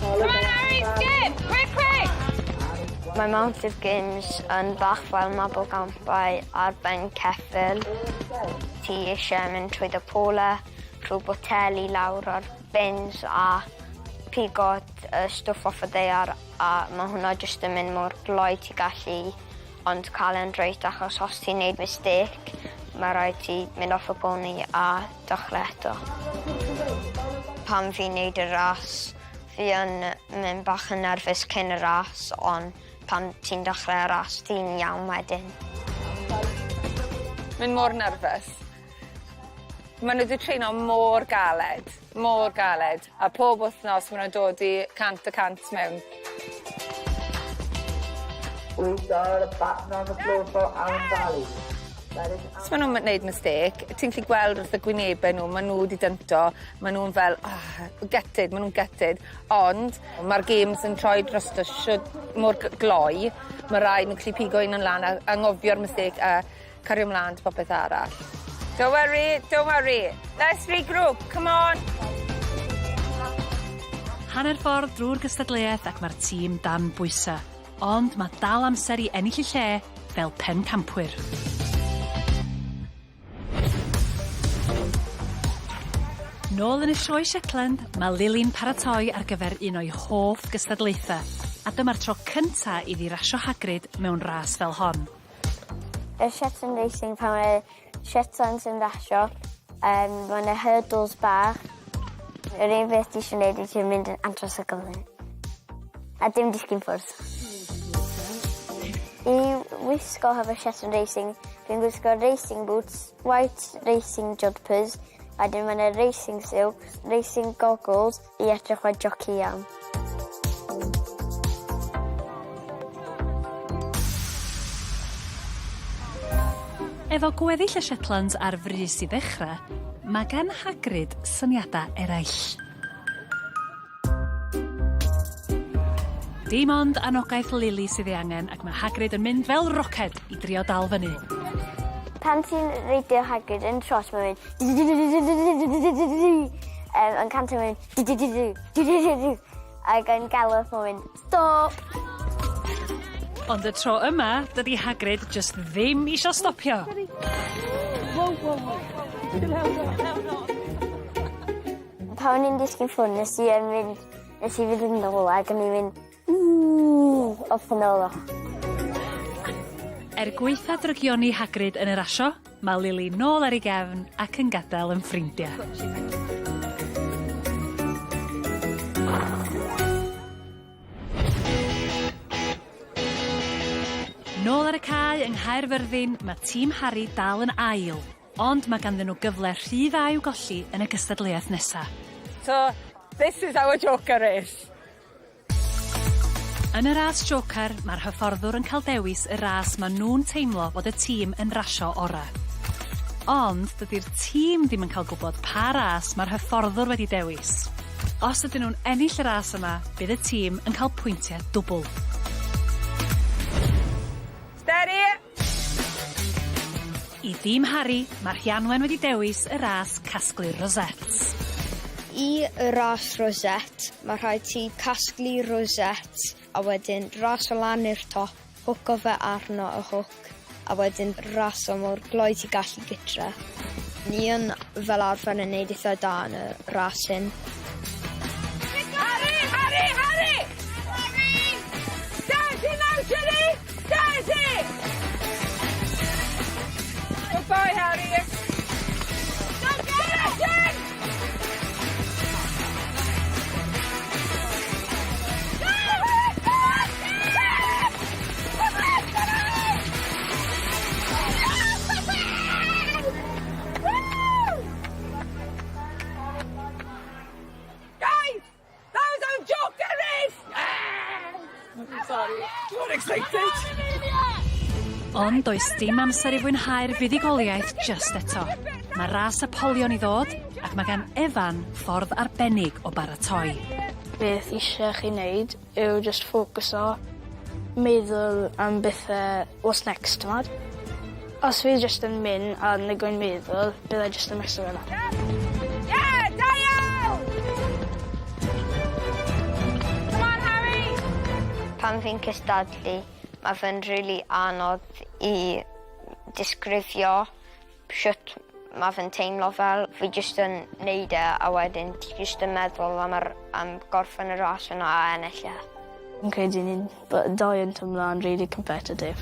Come on Harry, skip! Quick, quick! Mae Mounted Games yn bach fel mabolgampau ar ben ceffyl. Ti isie mynd trwyddo pole, trw boteli lawr ar bins a pigo y stwff off y ddaear a ma' hwnna jyst yn mynd mor gloi ti gallu ond ca'l e'n reit achos os ti'n neud mistêc ma' raid ti mynd off y poni a dechre eto. Pan fi'n neud y ras fi yn mynd bach yn nerfus cyn y ras on' pan ti'n dechre y ras ti'n iawn wedyn. Mynd mor nervous. Ma' n'w 'di trino mor galed, mor galed, a pob wthnos ma' nw'n dod i 100% mewn. We've got a baton on the floor for Allen Valley. Os ma' nw'n my- neud mistêc ti'n gallu gweld wrth y gwynebe n'w ma' n'w 'di dynto ma' nw'n fel oh gutted ma' nw'n gutted ond ma'r games yn troi drosto shwd mor g- gloi ma' rai' n'w gallu pigo un yn lan a anghofio'r mistêc a cario mlan 'da popeth arall. Don't worry, don't worry. Let's regroup, come on. Hanner ffordd drwy'r gystadleuaeth ac mae'r tîm dan bwysa. Ond mae dal amser i ennill y lle fel pencampwyr. Nôl yn y sioe Shetland, mae Lily'n paratoi ar gyfer un o'i hoff gystadlaethau, a dyma'r tro cynta iddi rasio Hagrid mewn ras fel hon. Y Shetland Racing pan mae Shetlands yn rasio, yym ma' 'na hurdles bach. Yr un peth ti isio neud yw trio mynd yn andros o gyflym. A dim disgyn ffwrdd. I wisgo hefo Shetland Racing dwi'n gwisgo racing boots, white racing jumpers, a 'dyn ma' 'na racing silks, racing goggles i edrych fel joci iawn. Efo gweddill y Shetlands ar frys i ddechrau, mae gan Hagrid syniadau eraill. Dim ond anogaeth Lily sydd ei angen ac mae Hagrid yn mynd fel roced i drio dal fyny. Pan ti'n reidio Hagrid yn trot mae'n mynd yym yn canter mae'n mynd ag yn galop mae'n mynd stop! Ond y tro yma, dydi Hagrid jyst ddim isio stopio. Wow wow wow. Pan o'n i'n disgyn ffwr' nes i yym mynd nes i fynd yn ôl ag o'n i'n mynd ww off yn ôl o. Er gwaetha drygioni Hagrid yn y rasio, mae Lily nôl ar ei gefn ac yn gadael yn ffrindia. Nôl ar y cae yng Nghaerfyrddin, mae tîm Harri dal yn ail, ond mae ganddyn nhw gyfle rhy dda i'w golli yn y gystadleuaeth nesa. So, this is our joker race. Yn y ras joker, mae'r hyfforddwr yn cael dewis y ras maen nhw'n teimlo bod y tîm yn rasio orau. Ond dydy'r tîm ddim yn cael gwybod pa ras mae'r hyfforddwr wedi dewis. Os ydyn nhw'n ennill y ras yma, bydd y tîm yn cael pwyntiau dwbl. Steady! I dîm Harri, mae Rhianwen wedi dewis y ras casglu rosettes. I y ras rosette, mae rhaid ti casglu rosette a wedyn raso lan i'r top, hwco fe arno y hook, a wedyn raso mor gloi ti gallu gytre. Ni yn fel arfer yn neud itha da yn y ras hyn. Harri! Harri! Harri! Dirty now, Jimmy! Dirty! Good boy, Harry. Go get it, Jim! Go! Go! Jim! Come on, Jimmy! Woo! Guys, that was our joker race! Ah! Sorry, I'm excited. Ond does dim amser i fwynhau'r fuddugoliaeth just eto. Mae ras y polion i ddod, ac mae gan Efan ffordd arbennig o baratoi. Beth eisiau chi wneud yw just ffocyso, meddwl am bethau what's next, t'mod? Os fi just yn mynd a nag wy'n meddwl, byddai just yn meso fe lan. Yeah, da iawn! Come on, Harry! Pan fi'n cystadlu, mae fe'n rili anodd i disgrifio shwt mae fe'n teimlo fel. Fi jyst yn neud e a wedyn ti jyst yn meddwl am, yr, am gorffen y ras yna a ennill e. Fi'n credu ni'n dau yn teimlo'n really competitive.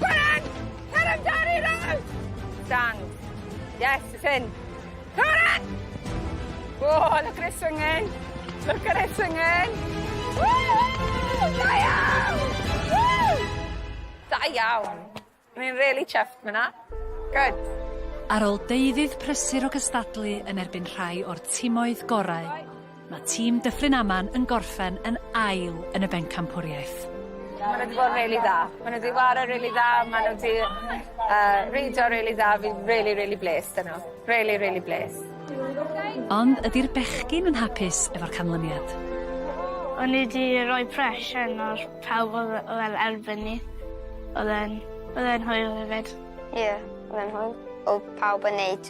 Come on! Cer amdani round! Stand. Yes, it's in. Come on! Oh, look at it swinging. Look at it swinging. Woo! Da iawn! Woo! Da iawn. Ni'n really chuffed fyna. Good. Ar ôl deuddydd prysur o gystadlu yn erbyn rhai o'r timoedd gorau, mae tîm Dyffryn Aman yn gorffen yn ail yn y bencampwriaeth. Maen nhw wedi bod yn really dda. Maen nhw wedi whare really dda, maen nhw wedi reidio really dda. Fi'n really, really blessed yn nhw. Really, really blessed. Ond ydy'r bechgyn yn hapus efo'r canlyniad? O'n i wedi rhoi pressure ar pawb oedd fel erbyn ni. Oedd e'n hwyl hefyd. Ie, yeah, oedd e'n hwyl. Oedd pawb yn neud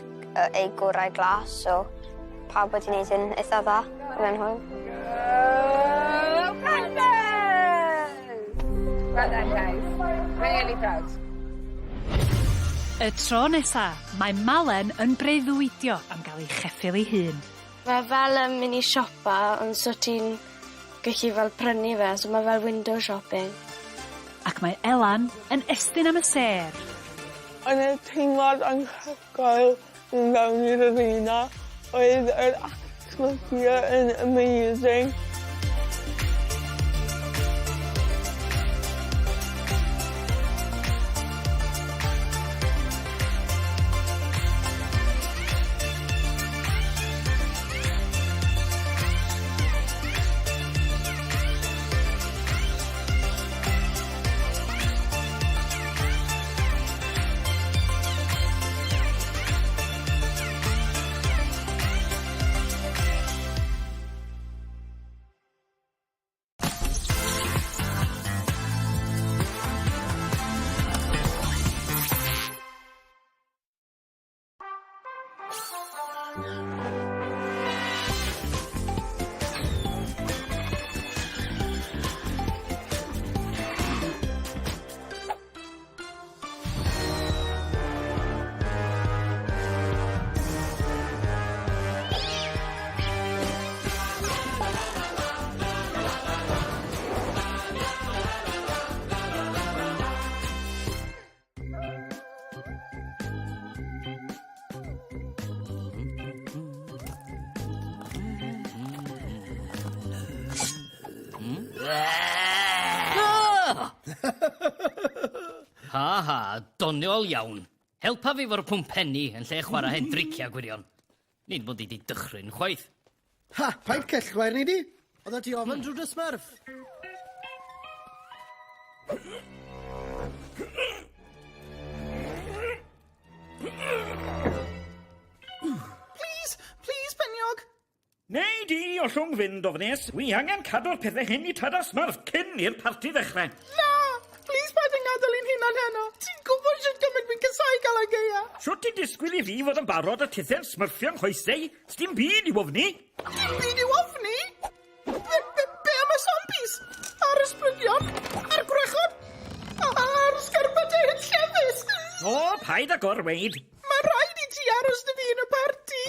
eu gorau glas, so pawb wedi neud yn eitha dda. Oedd e'n hwyl. Go Panthers! Well done, guys. Really proud. Y tro nesa, mae Malen yn breuddwydio am gael ei cheffyl ei hun. Mae fel yn mynd i siopa, ond so ti'n gallu fel prynu fe, so mae fel window shopping. Ac mae Elan yn estyn am y sêr. Oedd y teimlad anhygoel yn mewn i'r arena. Oedd yr atmosphere yn amazing. Ha ha, doniol iawn. Helpa fi fo'r pwmpenni yn lle chwarae hen driciau gwirion. Nid mod i 'di dychryn chwaith. Ha! Paid cellwair nei di! Oeddet ti ofn drwy dy smurf? Plîs, plîs, Peniog! Nei di ollwng fynd, ofnus. Wi angen cadw'r pethau hyn i Tada Smurf cyn i'r parti ddechrau. Na! Plîs paid yn gadael i'n hunan heno. Ti'n gwybod shwt gymaint fi'n casau Calan Gaea. Shwt ti'n disgwyl i fi fod yn barod a tithe'n smurfio'n nghoesau? Sdim byd i'w ofni. Dim byd i'w ofni? Be, be, be am y zombies? A'r ysbrydion? A'r gwrachod? A'r sgerbydau hunllefus? O, paid â gorweud. Mae rhaid i ti aros 'da fi yn y parti.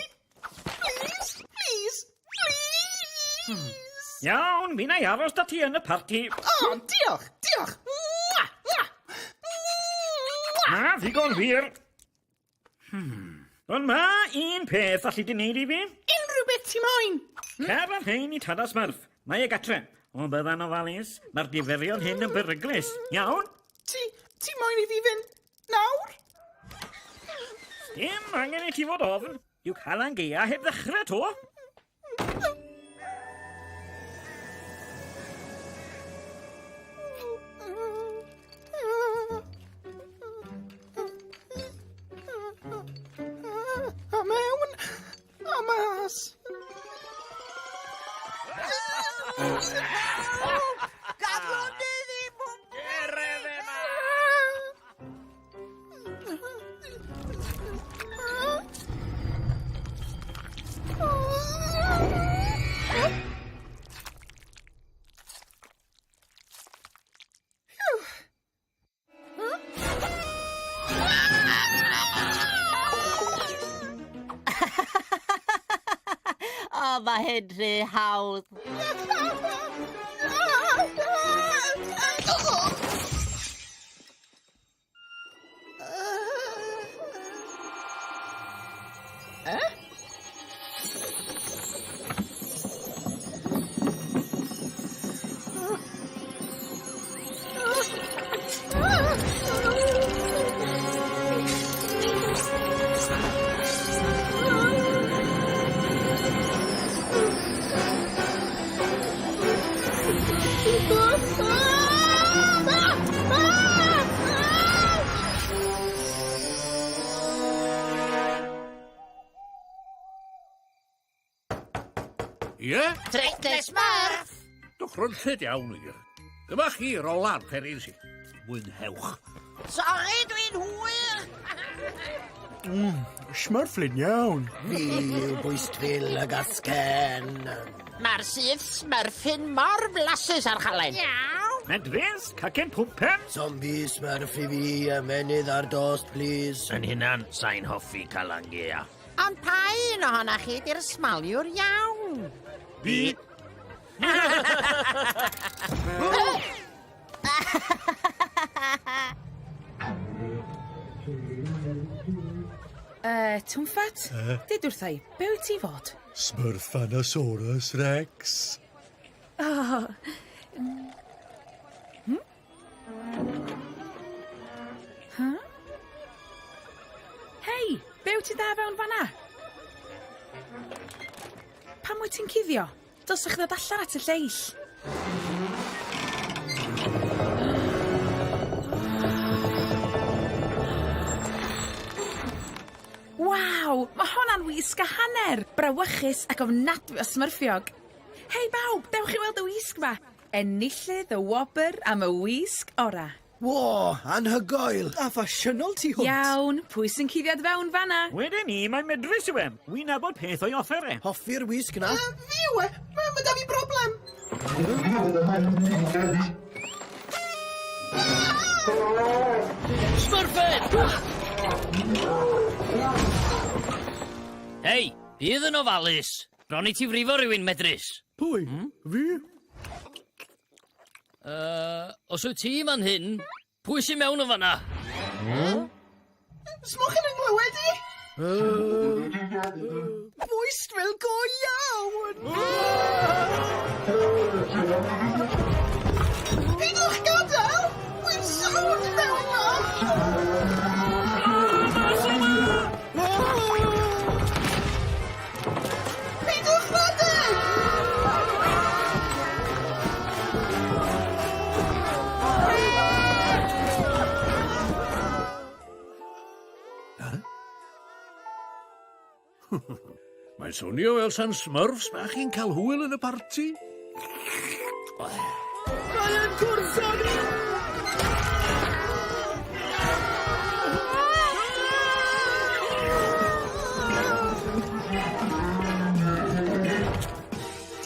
Plîs, plîs, plîs! Hmm. Iawn, mi wna i aros 'da ti yn y parti. O, diolch, diolch! Mwah, mwah, mwah! Na, ddigon wir. Ond ma' un peth alli di neud i fi. Unrhyw beth ti moyn! Cer â'r rhein i Tada Smurf. Mae e gatre. Ond bydda'n ofalus. Mae'r diferion hyn yn beryglus. Iawn? Ti, ti moyn i fi fynd nawr? Dim angen i ti fod ofn. Dyw Calan Gaea heb ddechrau 'to. A mewn, a mas. Gadwch ni ddim O, mae hyn rhy hawdd. Eh? Ie? Treiglo Smurf! Dychrynllyd iawn wir. Dyma chi rolar perins i. Mwynhewch. Sori, dwi'n hwyr! Smurflyd iawn. Fi yw bwystfil y gasgen. Mae'r syth Smurf hyn mor flasus ar chalen. Iawn. Medfys, cacen pwmpen. Zombi Smurf i fi, ymennydd ar dost, plîs. Yn hunan, sa'n hoffi Calan Gaea. Ond pa un ohonoch chi di'r smaliwr iawn? Fi. Uh, Twmffat, Eh? dyd wrtha i, be wyt ti fod? Smurfanosaurus Rex. Oh. Hmm? Huh? Hei, be wyt ti'n dda fewn fanna? Pam wyt ti'n cuddio? Dylsech chi ddod allan at y lleill. Waw, mae honna'n wisg a hanner! Brawychus ac ofnadwy o smyrffiog. Hei bawb, dewch i weld y wisg 'ma. Enillydd y wobr am y wisg ora. Wo, anhygoel! A ffasiynol tu hwnt. Iawn, pwy sy'n cuddiad fewn fanna? Wedyn ni, mae medrus yw e. Wi'n nabod peth o'i offer e. Hoffi'r wisg 'na? Fi yw e! Ma' ma' 'da fi broblem! Smurfed! Hei, bydd yn ofalus. Bron i ti frifo rhywun medrus. Pwy? Fi? Uh, os wyt ti fan hyn, pwy sy'n mewn yn fanna? Hmm? Smwch yn nghlywed i? Bwystfil go iawn! Pidwch gadael! Wy'n sownd mewn ma! Mae'n swnio fel sa'n Smurfs bach i'n cael hwyl yn y parti. Mae e'n cwrso ni!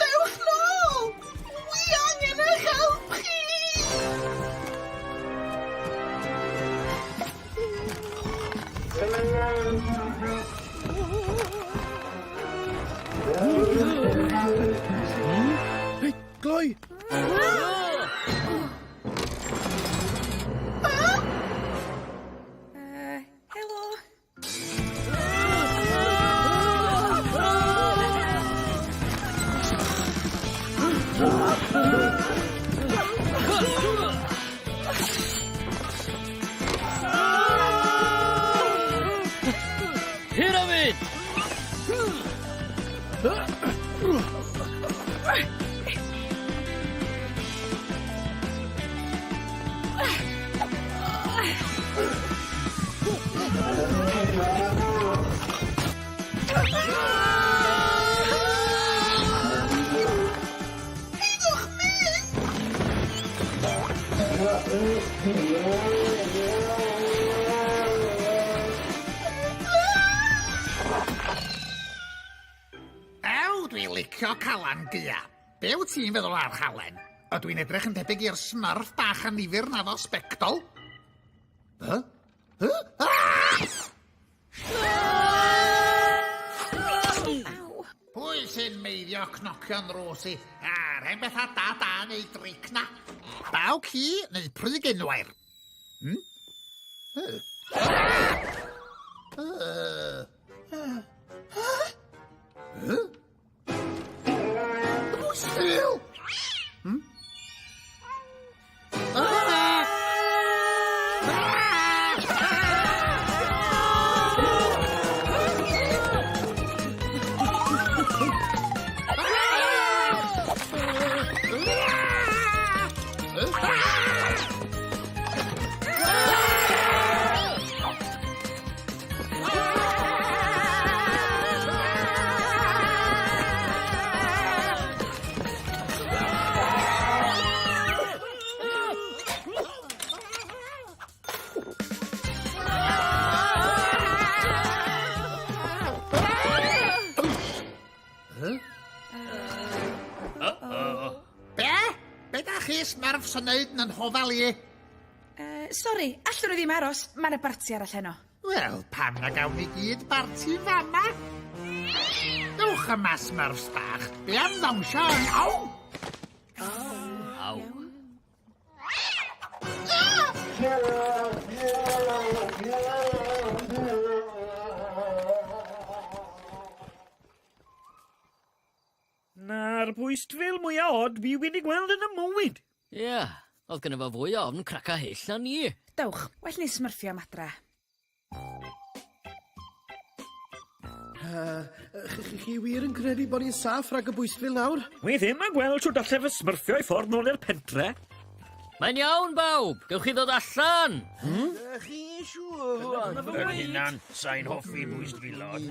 Dewch nôl! Wi angen eich help chi! Hei, gloi! Helo. Pyramid! Peidiwch mynd! Ew, dwi'n licio Calan Gaea. Be wyt ti'n feddwl ar halen? Ydw i'n edrych yn debyg i'r Smurf bach annifyr 'na 'fo sbectol? Huh? Huh? Ah! Pwy sy'n meiddio cnocio'n nrws i? A'r hen bethau da da neu dric na. Baw ci neu pry genwair? Hmm? Uh. Ah! Uh. Uh. Huh? Bwystfil! Hmm? Ah! Be? Be da chi smurfs yn neud yn 'y nhofal i? Uh, sori, allwn ni ddim aros. Mae 'na barti arall heno. Wel, pam na gawn ni gyd barti fama? Dewch yma, Smurfs bach. Be am ddawnsio yn... Aw! Aw. Na'r bwystfil mwya od fi wedi gweld yn y mywyd. Ie, yeah, oedd gynno fo fwy o ofn craca hyll na ni. Dewch, well ni smurffio am adra. Chi, chi, chi wir yn credu bod ni'n saff rhag y bwystfil nawr? Wi ddim yn gweld shwt alle fy smurffio i ffordd nôl i'r pentre. Mae'n iawn, bawb! Gewch chi ddod allan! Hmm? Chi'n siŵr? Yn hunan, sa'n hoffi bwystfilod.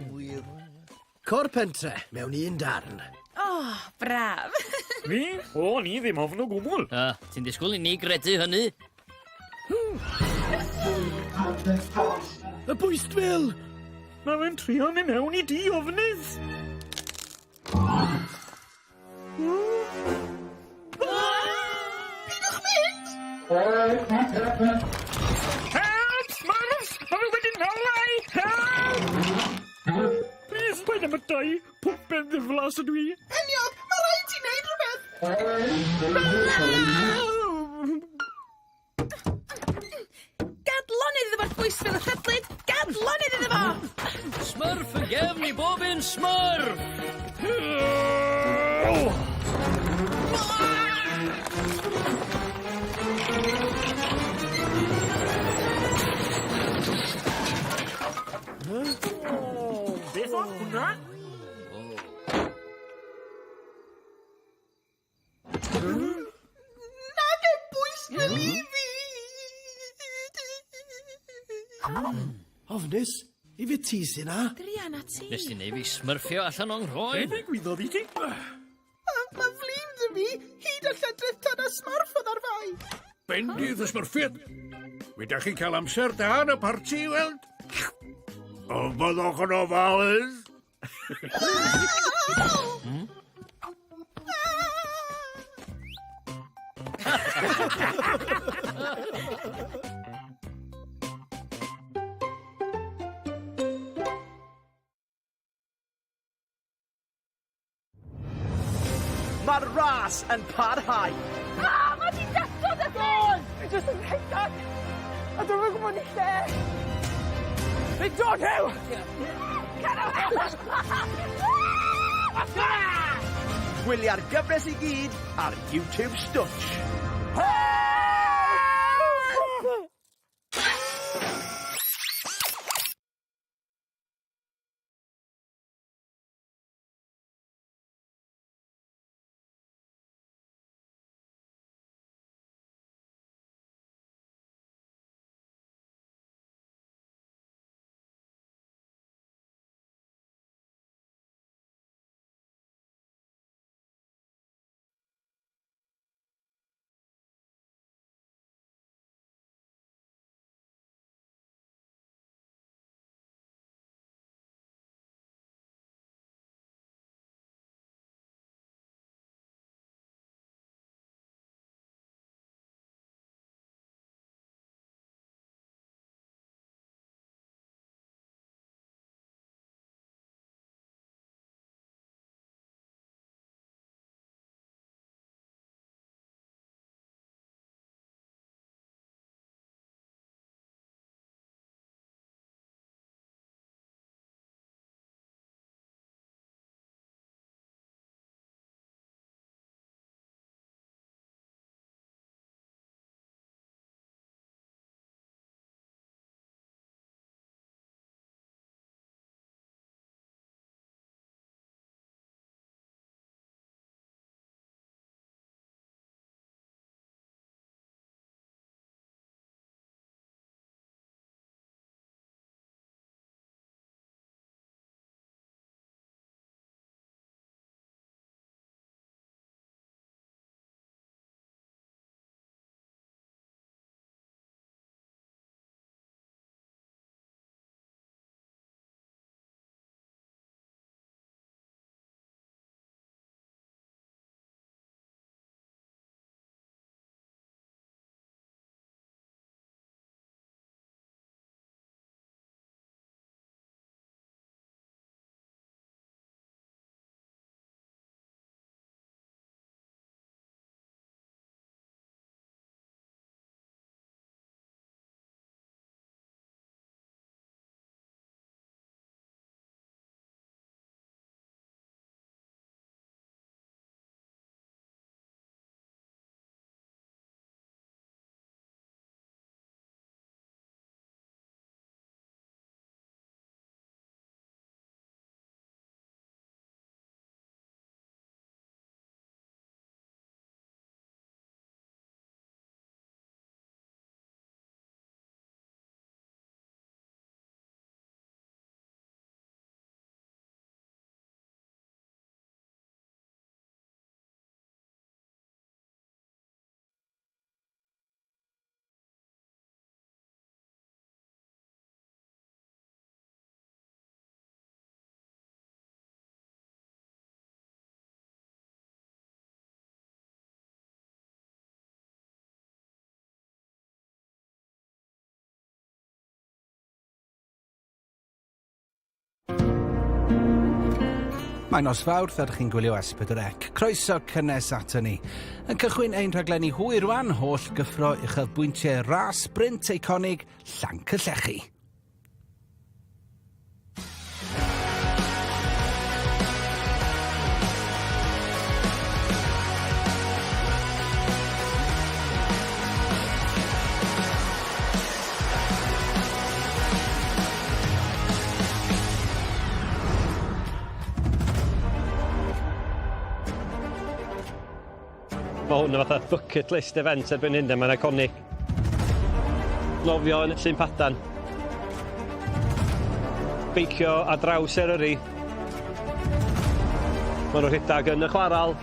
Cor pentre, mewn un darn. Oh, braf. Mi? O, ni ddim ofn o gwbl. Uh, ti'n disgwyl i ni gredu hynny? Y bwystfil! Mae fe'n trio mynd mewn i di ofnus. Pidwch mynd! Help! Smurfs! Mae fe wedi nôl i! Help! Please, paid am y dau. Pwmpen ddiflas ydw i. Peniog, mae rhaid ti wneud rhywbeth! Gad lonydd iddo fo'r bwystfil y rhydlyd! Gad lonydd iddo fo! Smurf yn gefn i bob un smurf! Beth oedd hwnna? Nage bwystfil i fi! Ofnus. Ife ti sy 'na? Druan â ti. Nes ti neu' fi smurffio allan o'n nghroen. Be ddigwyddodd i ti? Mae flin 'da fi, hyd y lledrith tan y smurf oedd ar fai. Bendydd y smurffiad. Mi da chi'n cael amser da yn y parti i weld. Ond byddwch yn ofalus. Mae'r ras yn parhau. Ah, mae di datod y ffôn! Fi jyst yn rhedeg! A dwi'm yn gwybod i lle! Fi'n dod Huw! Gwylia'r gyfres i gyd ar YouTube Stwtsh. Mae'n nos Fawrth a 'dych chi'n gwylio S4C. Croeso cynnes ato ni. Yn cychwyn ein rhaglenni hwy rwan, holl gyffro uchafbwyntiau ras sbrint eiconig Llanc y Llechi. Ma' hwn yn fatha bucket list event erbyn hyn de, mae'n iconic. Nofio yn Llyn Padan. beicio ar draws Eryri. Maen nhw'n rhedeg yn y chwaral.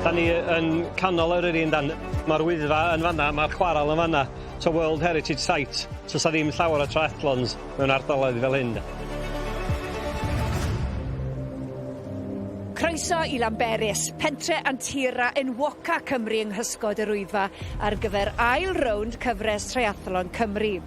Da ni yn canol Eryri yndan. Mae'r Wyddfa yn fanna, mae'r chwaral yn fanna. It's a World Heritage Site, so sa ddim llawer o triathlons mewn ardaloedd fel hyn. Croeso i Lanberis, pentre Antira enwoca Cymru yng nghysgod yr Wyddfa ar gyfer ail rownd cyfres Triathlon Cymru.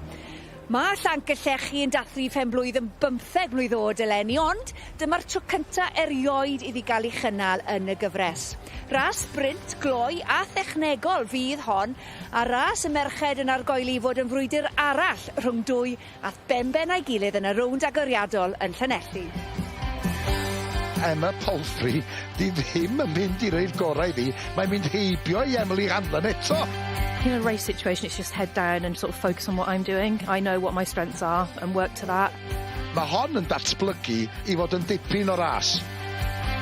Mae Llanc y Llechi yn dathlu phen-blwydd yn bymtheg mlwydd o'd eleni ond dyma'r tro cynta' erioed iddi gael ei chynnal yn y gyfres. Ras sbrint, gloi a thechnegol fydd hon a ras y merched yn argoeli i fod yn frwydr arall rhwng dwy Ath benben a'i gilydd yn y rownd agoriadol yn Llanelli. Emma Palfrey 'di ddim yn mynd i roi'r gorau iddi, mae'n mynd heibio i Emily Hanlon eto. In a race situation it's just head down and sort of focus on what I'm doing. I know what my strengths are and work to that. Mae hon yn datblygu i fod yn dipyn o ras.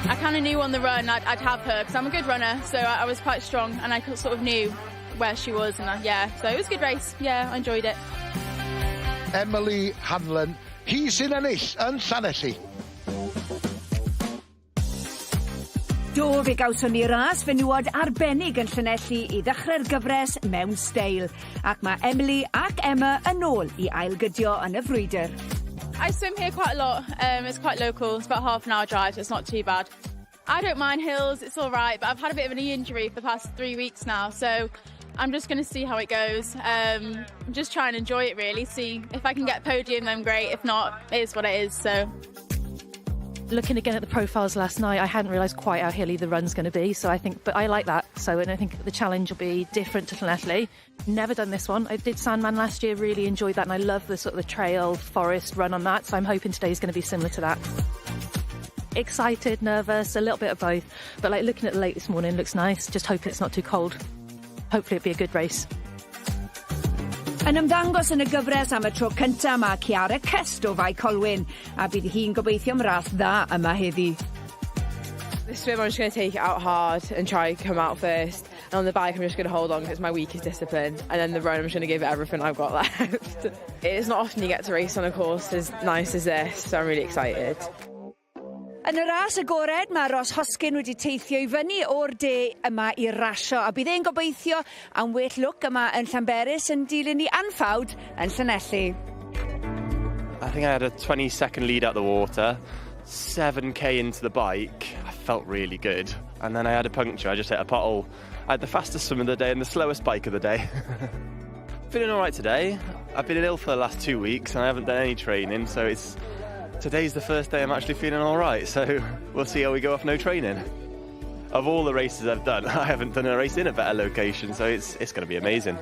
I kind of knew on the run I'd, I'd have her because I'm a good runner, so I, I was quite strong and I sort of knew where she was and I, yeah, so it was a good race. Yeah, I enjoyed it. Emily Hanlon, hi sy'n ennill yn Llanelli. Do, fe gawson ni ras fenywod arbennig yn Llanelli i ddechrau'r gyfres mewn steil, ac mae Emily ac Emma yn ôl i ailgydio yn y frwydr. I swim here quite a lot. Um, it's quite local. It's about half an hour drive, so it's not too bad. I don't mind hills, it's all right, but I've had a bit of a knee injury for the past three weeks now, so I'm just going to see how it goes. Um, just try and enjoy it really, see if I can get podium, then great. If not, it is what it is, so. Looking again at the profiles last night, I hadn't realised quite how hilly the run's going to be, so I think, but I like that. So, and I think the challenge will be different to Llanelli. Never done this one. I did Sandman last year, really enjoyed that, and I love the sort of the trail forest run on that, so I'm hoping today's going to be similar to that. Excited, nervous, a little bit of both, but like looking at the lake this morning looks nice, just hoping it's not too cold. Hopefully it'll be a good race. Yn ymddangos yn y gyfres am y tro cynta mae Ciara Cust o Fae Colwyn, a bydd hi'n gobeithio am ras dda yma heddi. The swim I'm just going to take it out hard and try and come out first. And on the bike I'm just going to hold on because it's my weakest discipline. And then the run I'm just going to give it everything I've got left. it's not often you get to race on a course as nice as this, so I'm really excited. Yn y ras agored mae Ross Hoskin wedi teithio i fyny o'r de yma i rasio a bydd e'n gobeithio am well lwc yma yn Llanberis yn dilyn i anffawd yn Llanelli. I think I had a 20 second lead out the water. 7k into the bike, I felt really good. And then I had a puncture, I just hit a pothole. I had the fastest swim of the day and the slowest bike of the day. Feeling all right today. I've been ill for the last two weeks and I haven't done any training, so it's today's the first day I'm actually feeling all right, so we'll see how we go off no training. Of all the races I've done, I haven't done a race in a better location, so it's, it's going to be amazing.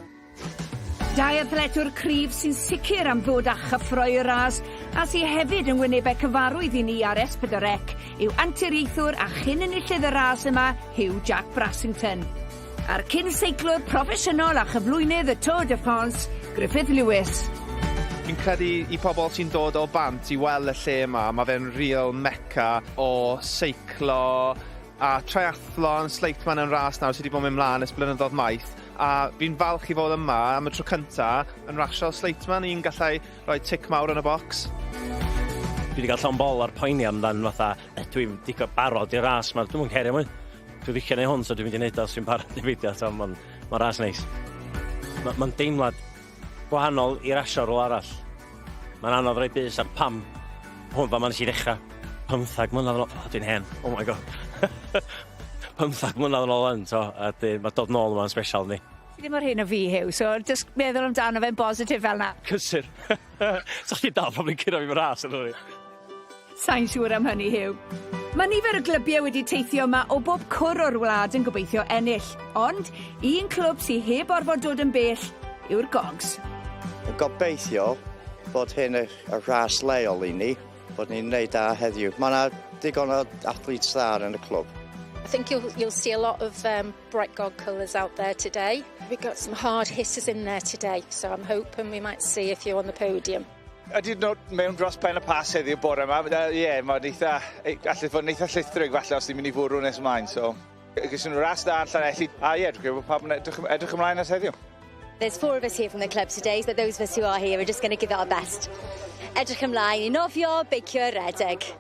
Dau athletwr cryf sy'n sicr am ddod â chyffro i'r ras, a sy hefyd yn wynebau cyfarwydd i ni ar S4C, yw anturiaethwr a chyn enillydd y ras yma, Hugh Jack Brassington. A'r cyn seiclwr proffesiynol a chyflwynydd y Tour de France, Griffith Lewis. Fi'n credu i pobl sy'n dod o bant i weld y lle yma, mae fe'n real mecca o seiclo a triathlon, Sleightman yn ras nawr sydd wedi bod yn mynd mlaen ers blynyddoedd maith a fi'n falch i fod yma am y tro cynta yn rasio Sleightman, un gallai rhoi tic mawr yn y bocs. Dwi wedi cael llond bol ar poeni amdan fatha ydw i'n digon barod i'r ras 'ma, dwi'm yn cario mwy. Dwi'n licio neud hwn so dwi'n mynd i neud o os dwi'n barod neu beidio t'mo' ma'n ma'n ras neis. Ma' ma'n deimlad gwahanol i rasio rwle arall. Mae'n anodd rhoi bys ar pam hwn fa' 'ma nes i ddechra. Pymthag mlynadd yn ôl, o dwi'n hen, oh my god. Pymthag mlynadd yn ôl 'wan t'o' a 'dyn ma' dod nôl yma'n sbesial yndi? Ti ddim mor hen â fi Huw, so jyst meddwl amdano fe'n bositif fel 'na. Cysur. Sa chdi dal probably curo fi mewn ras yn sori. Sai'n siŵr am hynny Huw. Mae nifer o glybiau wedi teithio yma o bob cwr o'r wlad yn gobeithio ennill, ond un clwb sy heb orfod dod yn bell yw'r Gogs. Gobeithio bod hyn y, y ras leol i ni, bod ni'n neud da heddiw. Mae yna digon o athletes dda yn y clwb. I think you'll, you'll see a lot of um, bright gog colours out there today. We've got some hard hitters in there today, so I'm hoping we might see a few on the podium. Ydy'r nod mewn dros pen y pas heddiw bore yma. Ie, yeah, mae'n eitha, allai fod yn eitha llithrig falle os ti'n mynd i fwrw nes ymlaen. So, Gysyn nhw ras da yn Llanelli. A ie, dwi'n credu bod pawb yn edrych, edrych ymlaen at heddiw. There's four of us here from the club today, but those of us who are here are just going to give it our best. Edrych ymlaen i nofio, beicio, redeg.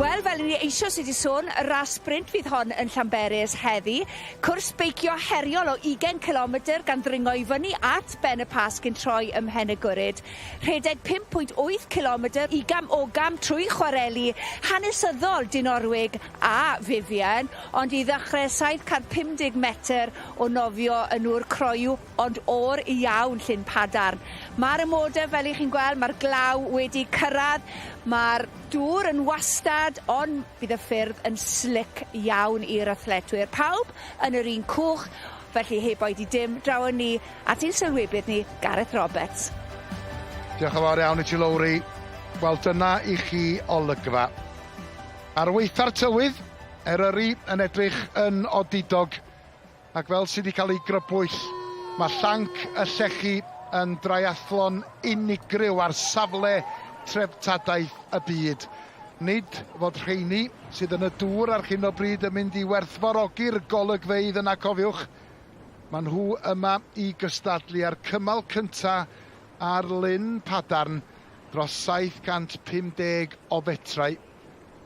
Wel, fel ni eisoes wedi sôn, y ras sprint fydd hon yn Llanberis heddi. Cwrs beicio heriol o 20 km gan ddringo i fyny at Ben y Pass cyn troi ym Mhen y Gwryd. Rhedeg 5.8 km igam ogam trwy chwareli hanesyddol Dinorwig a Vivian, ond i ddechrau 750 metr o nofio yn nŵr croyw ond oer iawn Llyn Padarn. Mae'r amodau, fel 'y chi'n gweld, mae'r glaw wedi cyrraedd, mae'r dŵr yn wastad, ond bydd y ffyrdd yn slic iawn i'r athletwyr. Pawb yn yr un cwch, felly heb oedi dim, draw â ni at ein sylwebydd ni, Gareth Roberts. Diolch yn fawr iawn i ti Lowri. Wel dyna i chi olygfa. Ar waetha'r tywydd, Eryri yn edrych yn odidog. Ac fel sydd wedi cael ei grybwyll, mae llanc y llechi yn dreiathlon unigryw ar safle treftadaeth y byd. Nid fod rheini sydd yn y dŵr ar hyn o bryd yn mynd i werthfawrogi'r golygfeydd yna, cofiwch. Maen nhw yma i gystadlu ar cymal cynta ar Lyn Padarn dros 750 o fetrau.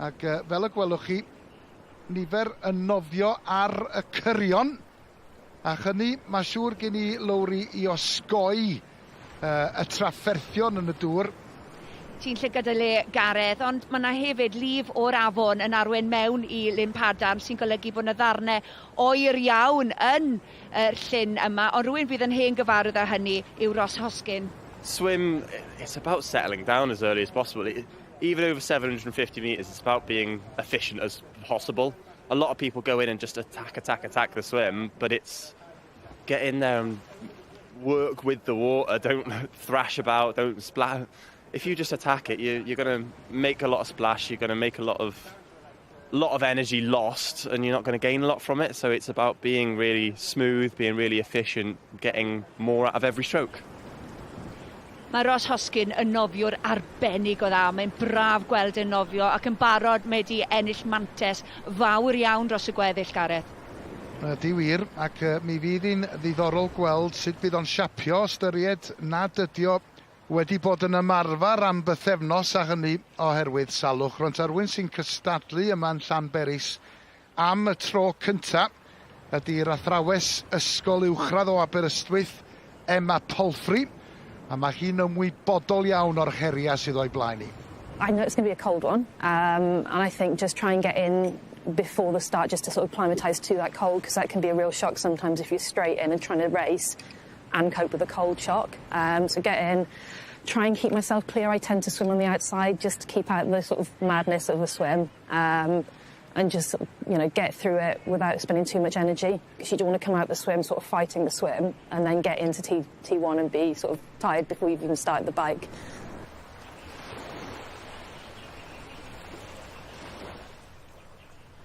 Ac fel y gwelwch chi, nifer yn nofio ar y cyrion, a hynny, mae siŵr gen i, Lowri, i osgoi y trafferthion yn y dŵr. Ti'n llygad dy le, Gareth, ond mae 'na hefyd lif o'r afon yn arwain mewn i Lyn Padarn, sy'n golygu bod 'na ddarnau oer iawn yn yr llyn yma, ond rhywun fydd yn hen gyfarwydd â hynny yw Ross Hoskin. Swim, it's about settling down as early as possible. Even over 750 metres, it's about being efficient as possible. A lot of people go in and just attack, attack, attack the swim, but it's get in there and work with the water. Don't thrash about, don't splash. If you just attack it, you, you're going to make a lot of splash, you're going to make a lot of energy lost and you're not going to gain a lot from it. So it's about being really smooth, being really efficient, getting more out of every stroke. Mae Ross Hoskin yn nofiwr arbennig o dda. Mae'n braf gweld yn nofio ac yn barod mae wedi ennill mantes fawr iawn dros y gweddill, Gareth. Ydy wir, ac mi fydd hi'n ddiddorol gweld sut fydd o'n siapio, ystyried nad ydi o wedi bod yn ymarfer am bythefnos a hynny oherwydd salwch. Rwan ta rhywun sy'n cystadlu yma yn Llanberis am y tro cynta ydy'r athrawes ysgol uwchradd o Aberystwyth, Emma Palfrey, a mae hi'n ymwybodol iawn o'r heriau sydd o'i blaen hi. I know it's going to be a cold one, and I think just try and get in before the start just to sort of acclimatise to that cold, because that can be a real shock sometimes if you're straight in and trying to race and cope with the cold shock. So get in, try and keep myself clear. I tend to swim on the outside just to keep out the sort of madness of the swim. And just sort of, get through it without spending too much energy, because you don't want to come out the swim sort of fighting the swim and then get into T, T1 and be sort of tired before you've even started the bike.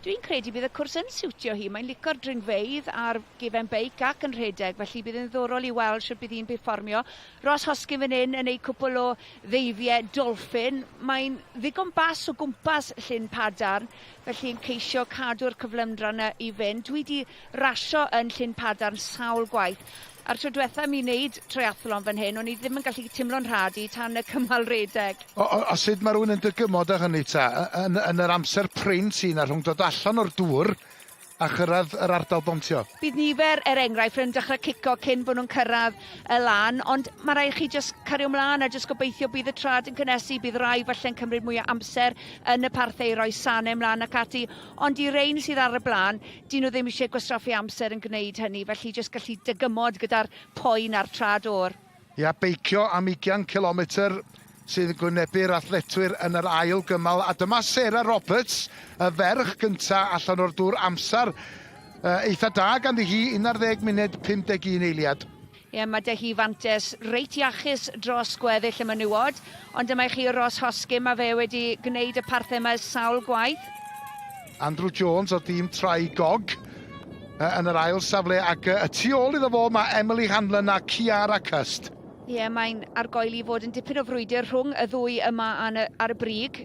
Dwi'n credu bydd y cwrs yn siwtio hi. Mae'n lico'r dringfeydd ar gefen beic ac yn rhedeg, felly bydd yn ddiddorol i weld sut bydd hi'n perfformio. Ross Hoskin fan hyn yn ei cwpl o ddeifiau dolphin. Mae'n ddigon bas o gwmpas Llyn Padarn, felly yn ceisio cadw'r cyflymdra yna i fynd. Dwi wedi rasio yn Llyn Padarn sawl gwaith. A'r tro diwetha mi wneud triathlon fan hyn, o'n i ddim yn gallu teimlo'n rhad i tan y cymal redeg. O, sut mae rhywun yn dygymod â hynny ta? Yn yr amser prin sy'n ar rhwng dod allan o'r dŵr a chyrraedd yr ardal bontio? Bydd nifer, er enghraifft, yn dechrau cico cyn bod nhw'n cyrraedd y lan, ond mae rhaid chi jyst cario ymlaen a jyst gobeithio bydd y trad yn cynnesu, bydd rai falle'n cymryd mwy o amser yn y parthau i roi sanau ymlaen ac ati, ond i rein sydd ar y blaen, dyn nhw ddim eisiau gwastraffu amser yn gwneud hynny, felly jyst gallu dygymod gyda'r poen a'r trad o'r. Ia, beicio am 20 cilometr sydd yn gwynebu'r athletwyr yn yr ail gymal. A dyma Sarah Roberts, y ferch gynta allan o'r dŵr, amser eitha da ganddi hi, 11 munud 51 eiliad. Ie, mae 'da hi fantes reit iachus dros gweddill y menywod, ond dyma i chi Ross Hoskin, mae fe wedi gwneud y parthau yma sawl gwaith. Andrew Jones o dîm Trai Gog yn yr ail safle ac y tu ôl iddo fo mae Emily Hanlon a Ciara Cust. Ie, mae'n argoeli i fod yn dipyn o frwydr rhwng y ddwy yma ar y brig.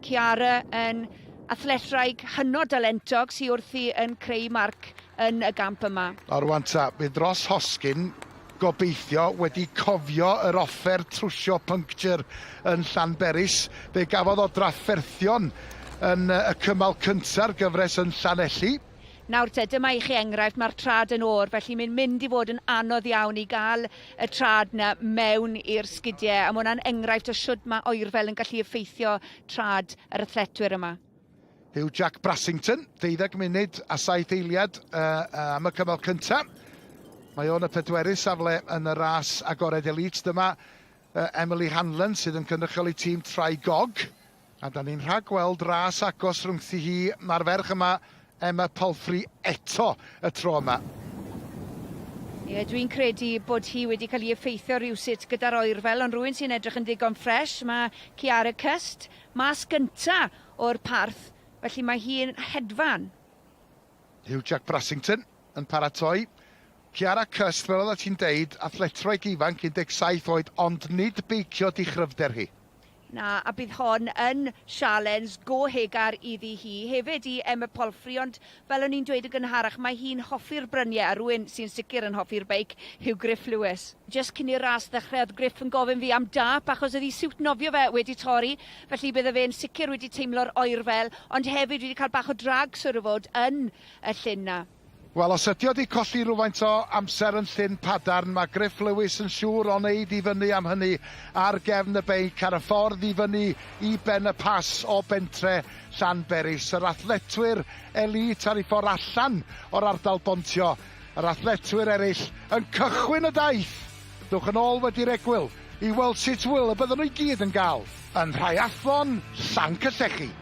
Ciara yn Athletwraig hynod dalentog sy wrthi yn creu marc yn y gamp yma. A rwan ta, bydd Ross Hoskin, gobeithio, wedi cofio yr offer trwsio puncture yn Llanberis. Fe gafodd o drafferthion yn y cymal cynta'r gyfres yn Llanelli. Nawr te, dyma i chi enghraifft, mae'r trad yn oer, felly mae'n mynd i fod yn anodd iawn i gael y trad 'na mewn i'r sgidiau, a mae hwnna'n enghraifft o shwd mae oerfel yn gallu effeithio trad yr athletwyr yma. Huw Jack Brassington, deuddeg munud a saith eiliad uh, am y cymal cyntaf. Mae o'n y pedwerydd safle yn y ras agored elite. Dyma uh, Emily Hanlon sydd yn cynrychioli tîm Trai Gog. A da ni'n rhagweld ras agos rhwngthi hi na'r ferch yma, Emma Palfrey, eto y tro yma. Ie, dwi'n credu bod hi wedi cael ei effeithio rhywsut gyda'r oerfel, ond rhywun sy'n edrych yn ddigon ffresh, mae Ciara Cust, mas gynta o'r parth, felly mae hi'n hedfan. Huw Jack Brassington yn paratoi. Ciara Cust, fel oeddet ti'n deud, athletwraig ifanc, 17 oed, ond nid beicio 'di chryfder hi. Na, a bydd hon yn sialens go hegar iddi hi, hefyd i Emma Palfrey, ond fel o'n i'n dweud yn gynharach, mae hi'n hoffi'r bryniau, a rhywun sy'n sicr yn hoffi'r beic yw Griff Lewis. Jyst cyn i'r ras ddechrau, oedd Griff yn gofyn fi am dâp, achos oedd ei siwt nofio fe wedi torri, felly bydde fe'n sicr wedi teimlo'r oerfel, ond hefyd wedi cael bach o drag, siŵr o fod, yn y llyn 'na. Wel, os ydi o 'di colli rhywfaint o amser yn Llyn Padarn, mae Griff Lewis yn siŵr o wneud i fyny am hynny ar gefn y beic ar y ffordd i fyny i Ben y Pass o bentre Llanberis. Yr athletwyr elît ar eu ffordd allan o'r ardal bontio, yr athletwyr eraill yn cychwyn y daith! Dowch yn ôl wedi'r egwyl i weld sut ŵyl y byddwn nhw i gyd yn gael yn Nhreiathlon Llanc y Llechi.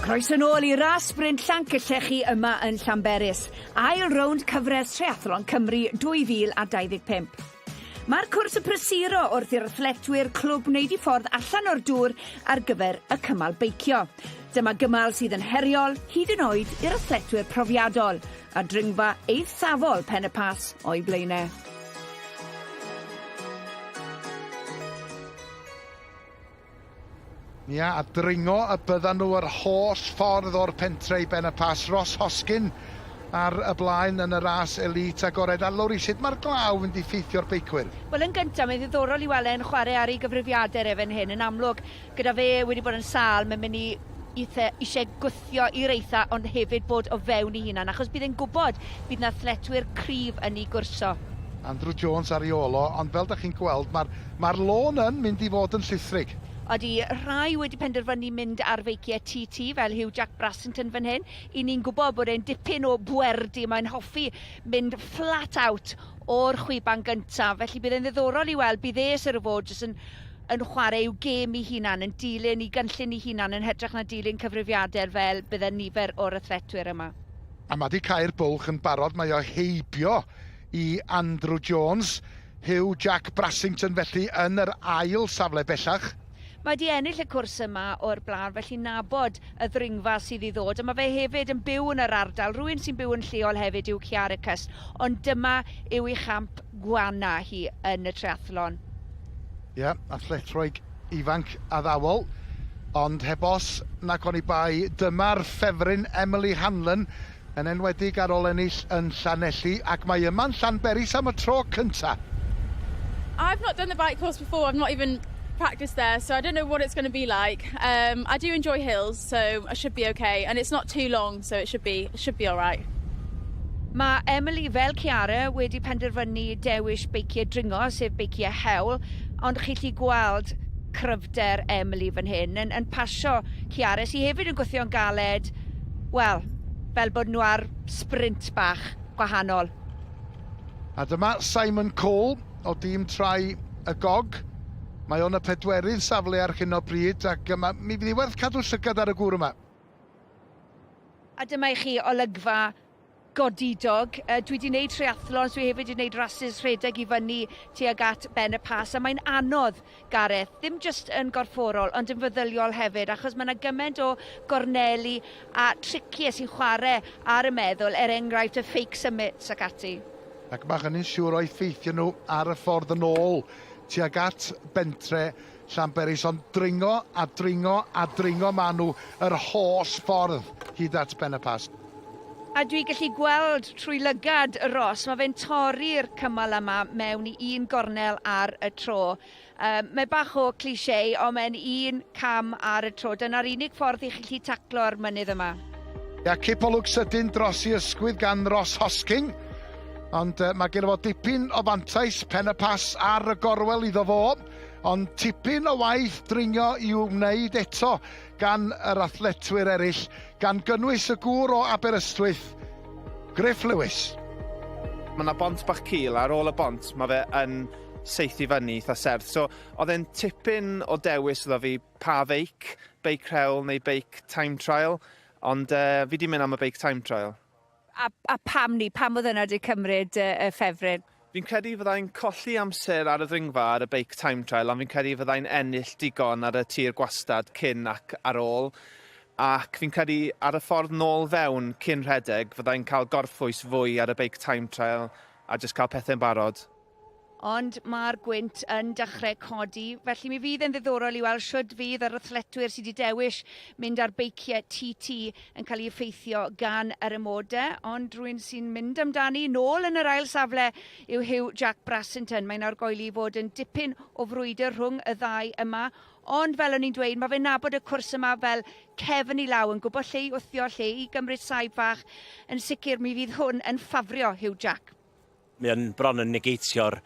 Croeso nôl i ras sbrint llanc y llechi yma yn Llanberis. Ail rownd cyfres Triathlon Cymru 2025. Mae'r cwrs yn prysuro wrth i'r athletwyr clwb wneud i ffordd allan o'r dŵr ar gyfer y cymal beicio. Dyma gymal sydd yn heriol, hyd yn oed i'r athletwyr profiadol, a dringfa eithafol Pen y Pass o'i blaenau. Ia, a dringo y byddan nhw yr holl ffordd o'r pentre i Ben y Pass. Ross Hoskin ar y blaen yn y ras elite agored. A Lowri, sut mae'r glaw yn mynd i ffeithio'r beicwyr? Wel, yn gyntaf, mae'n ddiddorol i weld e'n chwarae ar ei gyfrifiadur e fan hyn. Yn amlwg, gyda fe wedi bod yn sâl, mae'n mynd i eitha, eisiau gwthio i'r eitha, ond hefyd bod o fewn ei hunan, achos bydd e'n gwybod bydd 'na athletwyr cryf yn ei gwrso. Andrew Jones ar ei ôl o, ond fel 'da chi'n gweld, mae'r mae'r lôn yn mynd i fod yn llithrig. Odi, rhai wedi penderfynu mynd ar feiciau TT, fel Hugh Jack Brassington fan hyn. I ni'n gwybod bod e'n dipyn o bwerdy, mae'n hoffi mynd flat out o'r chwiban gyntaf, felly bydd e'n ddiddorol i weld, bydd e sir o fod jyst yn yn chwarae i'w gêm ei hunan, yn dilyn ei gynllun ei hunan yn hytrach na dilyn cyfrifiadur fel bydde nifer o'r athletwyr yma. A mae 'di cau'r bwlch yn barod, mae o heibio i Andrew Jones. Hugh Jack Brassington felly yn yr ail safle bellach. Mae 'di ennill y cwrs yma o'r blaen felly nabod y ddringfa sydd i ddod a mae fe hefyd yn byw yn yr ardal, rhywun sy'n byw yn lleol hefyd yw Ciara Cust ond dyma yw ei champ gwana hi yn y triathlon. Ie, athletwraig ifanc addawol, ond heb os nac oni bai dyma'r ffefryn Emily Hanlon yn enwedig ar ôl ennill yn Llanelli, ac mae yma'n Llanberis am y tro cynta'. I've not done the bike course before, I've not even practiced there, so I don't know what it's going to be like. Um, I do enjoy hills, so I should be okay, and it's not too long, so it should be, it should be all right. Mae Emily, fel Ciara, wedi penderfynu dewis beiciau dringo, sef beiciau hewl, ond chi 'llu gweld cryfder Emily fan hyn yn, yn pasio Ciara, sy hefyd yn gwthio'n galed, wel, fel bod nhw ar sprint bach gwahanol. A dyma Simon Cole o dîm Trai y Gog. Mae o'n y pedwerydd safle ar hyn o bryd ac ma, mi fydd hi werth cadw llygad ar y gŵr yma. A dyma i chi olygfa godidog. Yy dwi 'di neud triathlons, dwi hefyd 'di neud rasys rhedeg i fyny tuag at Ben y Pass a mae'n anodd, Gareth, ddim jyst yn gorfforol ond yn feddyliol hefyd achos ma' 'na gyment o gorneli a tricie sy'n chware ar y meddwl, er enghraifft y fake summits ac ati. Ac ma' hynny'n siŵr o effeithio nhw ar y ffordd yn ôl tuag at bentre Llanberis, ond dringo a dringo a dringo maen nhw yr holl ffordd hyd at Ben y Pass. A dwi gallu gweld trwy lygad Ross, mae fe'n torri'r cymal yma mewn i un gornel ar y tro. Um, mae bach o cliché, ond mae'n un cam ar y tro. Dyna'r unig ffordd i chi gallu taclo'r mynydd yma. Ia, cipolwg sydyn dros i ysgwydd gan Ross Hosking. Ond uh, mae gen fo dipyn o fantais pen y pas ar y gorwel iddo fo. Ond tipyn o waith dringo i'w wneud eto gan yr athletwyr eraill, gan gynnwys y gŵr o Aberystwyth, Griff Lewis. Mae 'na bont bach cul, a ar ôl y bont mae fe yn saethu fyny eitha serth. So oedd e'n tipyn o dewis iddo fi pa feic, beic rhewl neu beic time trial, ond uh, fi 'di mynd am y beic time trial. A, a pam 'ny? Pam oedd yna 'di cymryd y, y ffefryn? Fi'n credu fyddai'n colli amser ar y ddringfa ar y beic time trial, ond fi'n credu fyddai'n ennill digon ar y tir gwastad cyn ac ar ôl. Ac fi'n credu ar y ffordd nôl fewn cyn rhedeg, fyddai'n cael gorffwys fwy ar y beic time trial a jyst cael pethe'n barod. Ond mae'r gwynt yn dechrau codi, felly mi fydd e'n ddiddorol i weld shwd fydd yr athletwyr sydd wedi dewis mynd ar beiciau TT yn cael ei effeithio gan yr amodau. Ond rhywun sy'n mynd amdani nôl yn yr ail safle yw Hugh Jack Brassington. Mae'n argoeli i fod yn dipyn o frwydr rhwng y ddau yma. Ond fel o'n i'n dweud, mae fe'n nabod y cwrs yma fel cefn i law, yn gwybod lle i wthio, lle i gymryd saib fach. Yn sicr, mi fydd hwn yn ffafrio Hugh Jack. Mae o'n bron yn negeitio'r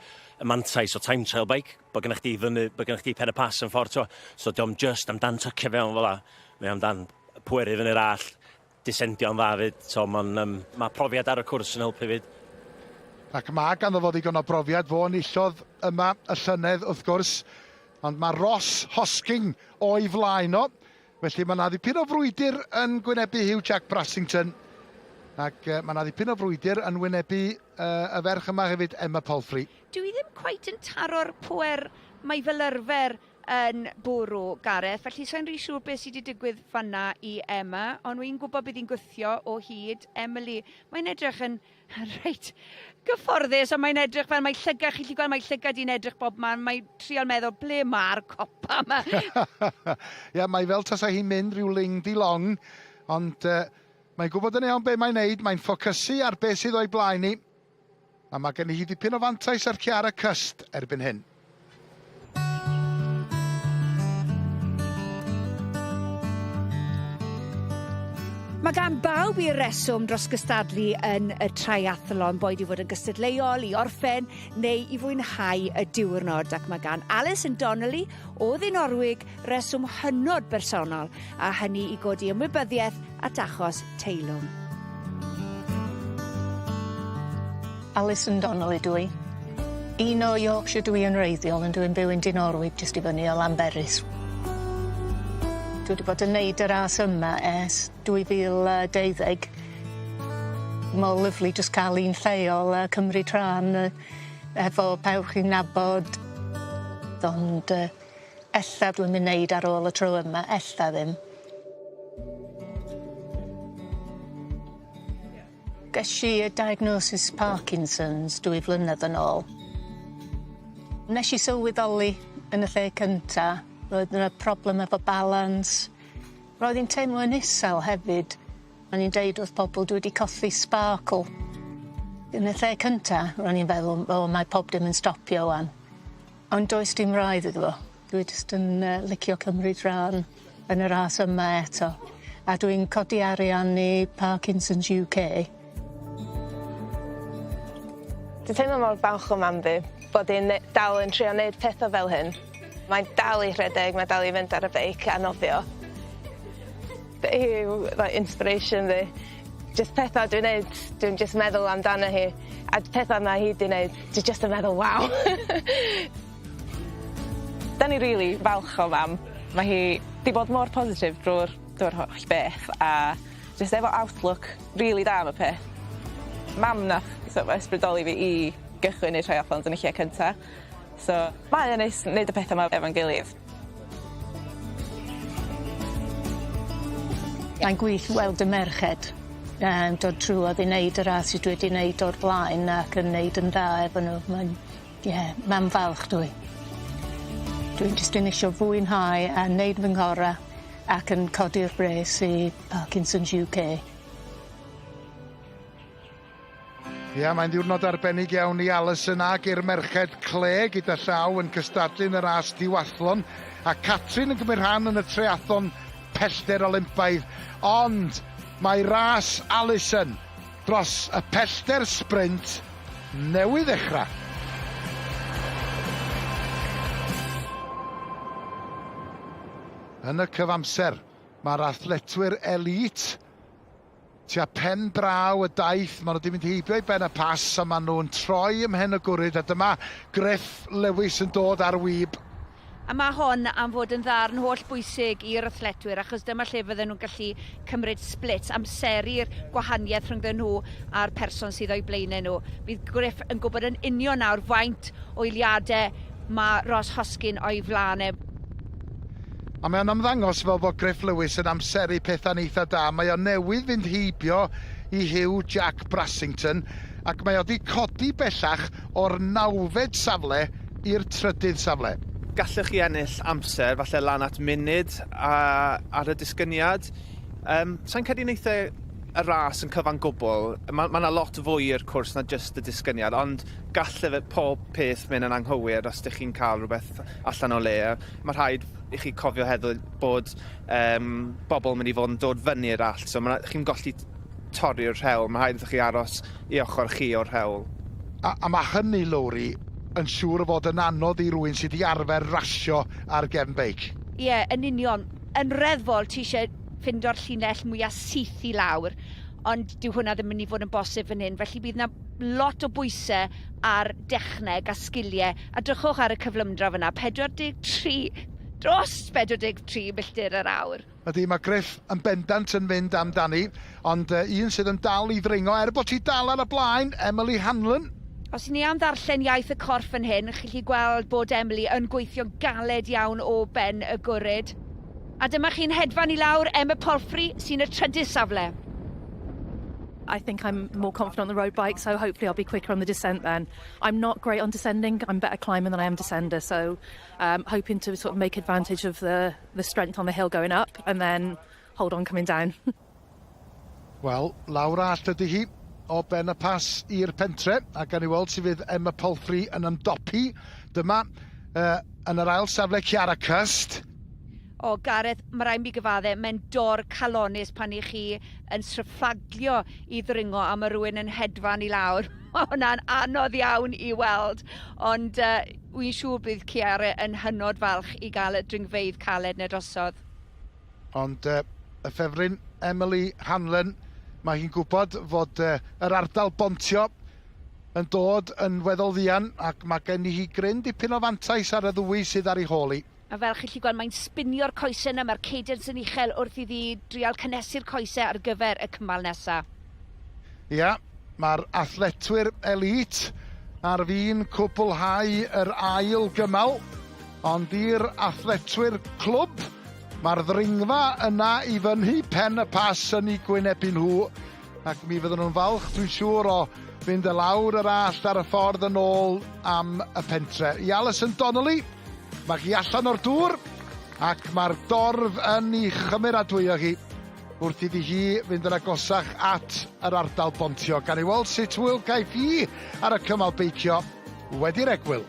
y mantais o time trial bike, bod gennych chdi fyny, bod gennych chdi pen y pass yn ffordd, t'mo'. So dio'm jyst amdan tycio fewn fel 'a, mae o amdan pweru fyny'r allt, descendio'n dda 'fyd, so ma'n yym ma' profiad ar y cwrs yn helpu 'fyd. Ac ma' ganddo fo ddigon o brofiad, fo enillodd yma y llynedd wrth gwrs. Ond mae Ross Hosking o'i flaen o. Felly mae 'na ddipyn o frwydr yn gwynebu Hugh Jack Brassington. Ac uh, mae 'na ddipyn o frwydr yn wynebu uh, y ferch yma hefyd, Emma Palfrey. Dwi ddim cweit yn taro'r pwer mae fel arfer yn bwrw, Gareth, felly sa'n rhy siŵr beth sydd wedi digwydd fanna i Emma, ond wy'n gwybod bydd hi'n gwthio o hyd. Emily, mae'n edrych yn reit gyfforddus, ond mae'n edrych fel mae llygad, chi'n gallu gweld mae llygad i'n edrych bob man, mae'n trial meddwl ble mae'r copa yma. Ia, mae fel tasa hi'n mynd rhyw ling di long, ond uh, mae'n gwybod yn iawn be mae'n neud, mae'n ffocysu ar beth sydd o'i blaen ni. A mae gen hi ddipyn o fantais ar Ciara Cust erbyn hyn. Mae gan bawb i reswm dros gystadlu yn y triathlon, boed i fod yn gystadleuol, i orffen neu i fwynhau y diwrnod. Ac mae gan Alison Donnelly o Ddinorwig reswm hynod bersonol, a hynny i godi ymwybyddiaeth at achos teilwng. Alison Donnelly dw i. Un o Yorkshire dw i yn wreiddiol ond dwi'n byw yn Dinorwig jyst i fyny o Lanberis. Dwi 'di bod yn neud y ras yma ers 2012. Mor lyfli jyst ca'l un lleol a cymryd rhan yy efo pawb chi'n nabod. Ond yy Ella dwi'm yn neud ar ôl y tro yma, ella ddim. Gesh i y diagnosis Parkinsons dwy flynedd yn ôl. Nesh i sylweddoli yn y lle cynta roedd 'na problem efo balance. Roedd 'i'n teimlo yn isel hefyd. O'n i'n deud wrth pobl dwi 'di colli sparkle. Yn y lle cynta ro'n i'n feddwl o mae pob dim yn stopio ŵan. Ond does dim raid iddo fo. Dwi jyst yn yy licio cymryd rhan yn y ras yma eto. A dwi'n codi arian i Parkinson's UK. Dwi teimlo mor falch o mam fi bod 'i'n ne- dal yn trio neud petha fel hyn. Mae'n dal i rhedeg, mae dal i fynd ar y beic a nofio. Hi yw like inspiration fi. Jyst petha dwi'n neud dwi'n jyst meddwl amdano hi a petha ma' hi 'di neud dwi jyst yn meddwl waw. 'Dan ni rili falch o mam. Ma' hi 'di bod mor positif drw'r drw'r holl beth a jyst efo outlook rili da am y peth. Mam nath sort of ysbrydoli fi i gychwyn neud triathlons yn y lle cynta. So mae o'n neis neud y petha 'ma efo'n gilydd. Mae'n gwych weld y merched yn dod trwodd i neud y ras i dwi 'di neud o'r blaen ac yn neud yn dda efo nhw mae'n ie mam falch dw i. Dwi'n jyst yn isio fwynhau a neud fy nghora' ac yn codi'r bres i Parkinson's UK. Ia, mae'n ddiwrnod arbennig iawn i Alison ac i'r merched Cle gyda llaw yn cystadlu yn y ras diwathlon a Catrin yn cymryd rhan yn y triathlon pellter Olympaidd. Ond mae ras Alison dros y pellter sbrint newydd ddechrau. Yn y cyfamser, mae'r athletwyr elite Tua pen draw y daith, maen nhw wedi mynd heibio i Ben y Pass a maen nhw'n troi ym Mhen y Gwrhyd a dyma Griff Lewis yn dod ar wib. A mae hon am fod yn ddarn holl bwysig i'r athletwyr achos dyma lle fydden nhw'n gallu cymryd splits, amseru'r gwahaniaeth rhyngddyn nhw a'r person sydd o'u blaenau nhw. Bydd Griff yn gwybod yn union nawr faint o eiliadau mae Ross Hoskin o'i flaen e. A mae o'n ymddangos fel bod Griff Lewis yn amseru pethau'n eitha da. Mae o newydd fynd heibio i Hugh Jack Brassington ac mae o 'di codi bellach o'r nawfed safle i'r trydydd safle. Gallech chi ennill amser, falle lan at munud a, ar y disgyniad. Um, Sa'n credu wneith e y ras yn cyfan gwbl. Mae ma 'na lot fwy i'r cwrs na jyst y disgyniad, ond galle fe pob peth mynd yn anghywir os ydych chi'n cael rhywbeth allan o le. Mae rhaid i chi cofio hefyd bod um, bobl yn mynd i fod yn dod fyny'r allt, so ma, chi'n golli torri'r rhewl, mae rhaid iddo chi aros i ochr chi o'r rhewl. A, a mae hynny, Lowri, yn siŵr o fod yn anodd i rywun sydd wedi arfer rasio ar gefn beic. Ie, yn union. Yn reddfol, ti eisiau ffindo'r llinell mwyaf syth i lawr. Ond dyw hwnna ddim yn mynd i fod yn bosib fan hyn, felly bydd 'na lot o bwyse ar dechneg a sgilie. A drychwch ar y cyflymdra fan'na, 43, dros 43 milltir yr awr. Ydy, mae Griff yn bendant yn mynd amdani, ond un sydd yn dal i ddringo, er bod hi dal ar y blaen, Emily Hanlon. Os 'y ni am ddarllen iaith y corff fan hyn, chi'n gallu gweld bod Emily yn gweithio'n galed iawn o ben y gwryd. A dyma chi'n hedfan i lawr Emma Palfrey sy'n y trydydd safle. I think I'm more confident on the road bike, so hopefully I'll be quicker on the descent then. I'm not great on descending, I'm better climber than I am descender, so um, hoping to sort of make advantage of the, the strength on the hill going up and then hold on coming down. Wel, lawr allt ydy hi o Ben y Pass i'r pentre, a gan i weld sydd fydd Emma Palfrey yn ymdopi. Dyma uh, yn yr ail safle Ciara Cust. O, Gareth, mae rhaid mi gyfadde, mae'n dor calonus pan i chi yn sryffaglio i ddringo a mae rhywun yn hedfan i lawr. Mae hwnna'n anodd iawn i weld, ond uh, wy'n siŵr bydd Ciara yn hynod falch i gael y dringfeydd caled 'na drosodd. Ond uh, y ffefryn Emily Hanlon, mae hi'n gwybod fod uh, yr ardal bontio yn dod yn weddol dduan ac mae gen i hi gryn dipyn o fantais ar y ddwy sydd ar ei hôl hi. A fel chi'n gallu gweld, mae'n spinio'r coesau yna, mae'r cadence yn uchel wrth iddi drial cynhesu'r coesau ar gyfer y cymal nesaf. Ia, mae'r athletwyr elite ar fin cwblhau yr ail gymal, ond i'r athletwyr clwb, Mae'r ddringfa yna i fyny Pen y Pass yn eu gwynebu nhw, ac mi fydden nhw'n falch, dwi'n siŵr, o fynd y lawr yr allt ar y ffordd yn ôl am y pentre. I Alison Donnelly, mae hi allan o'r dŵr, ac mae'r dorf yn ei chymeradwyo hi wrth iddi hi fynd yn agosach at yr ardal bontio. Gan i weld sut hwyl gaiff hi ar y cymal beicio wedi'r egwyl.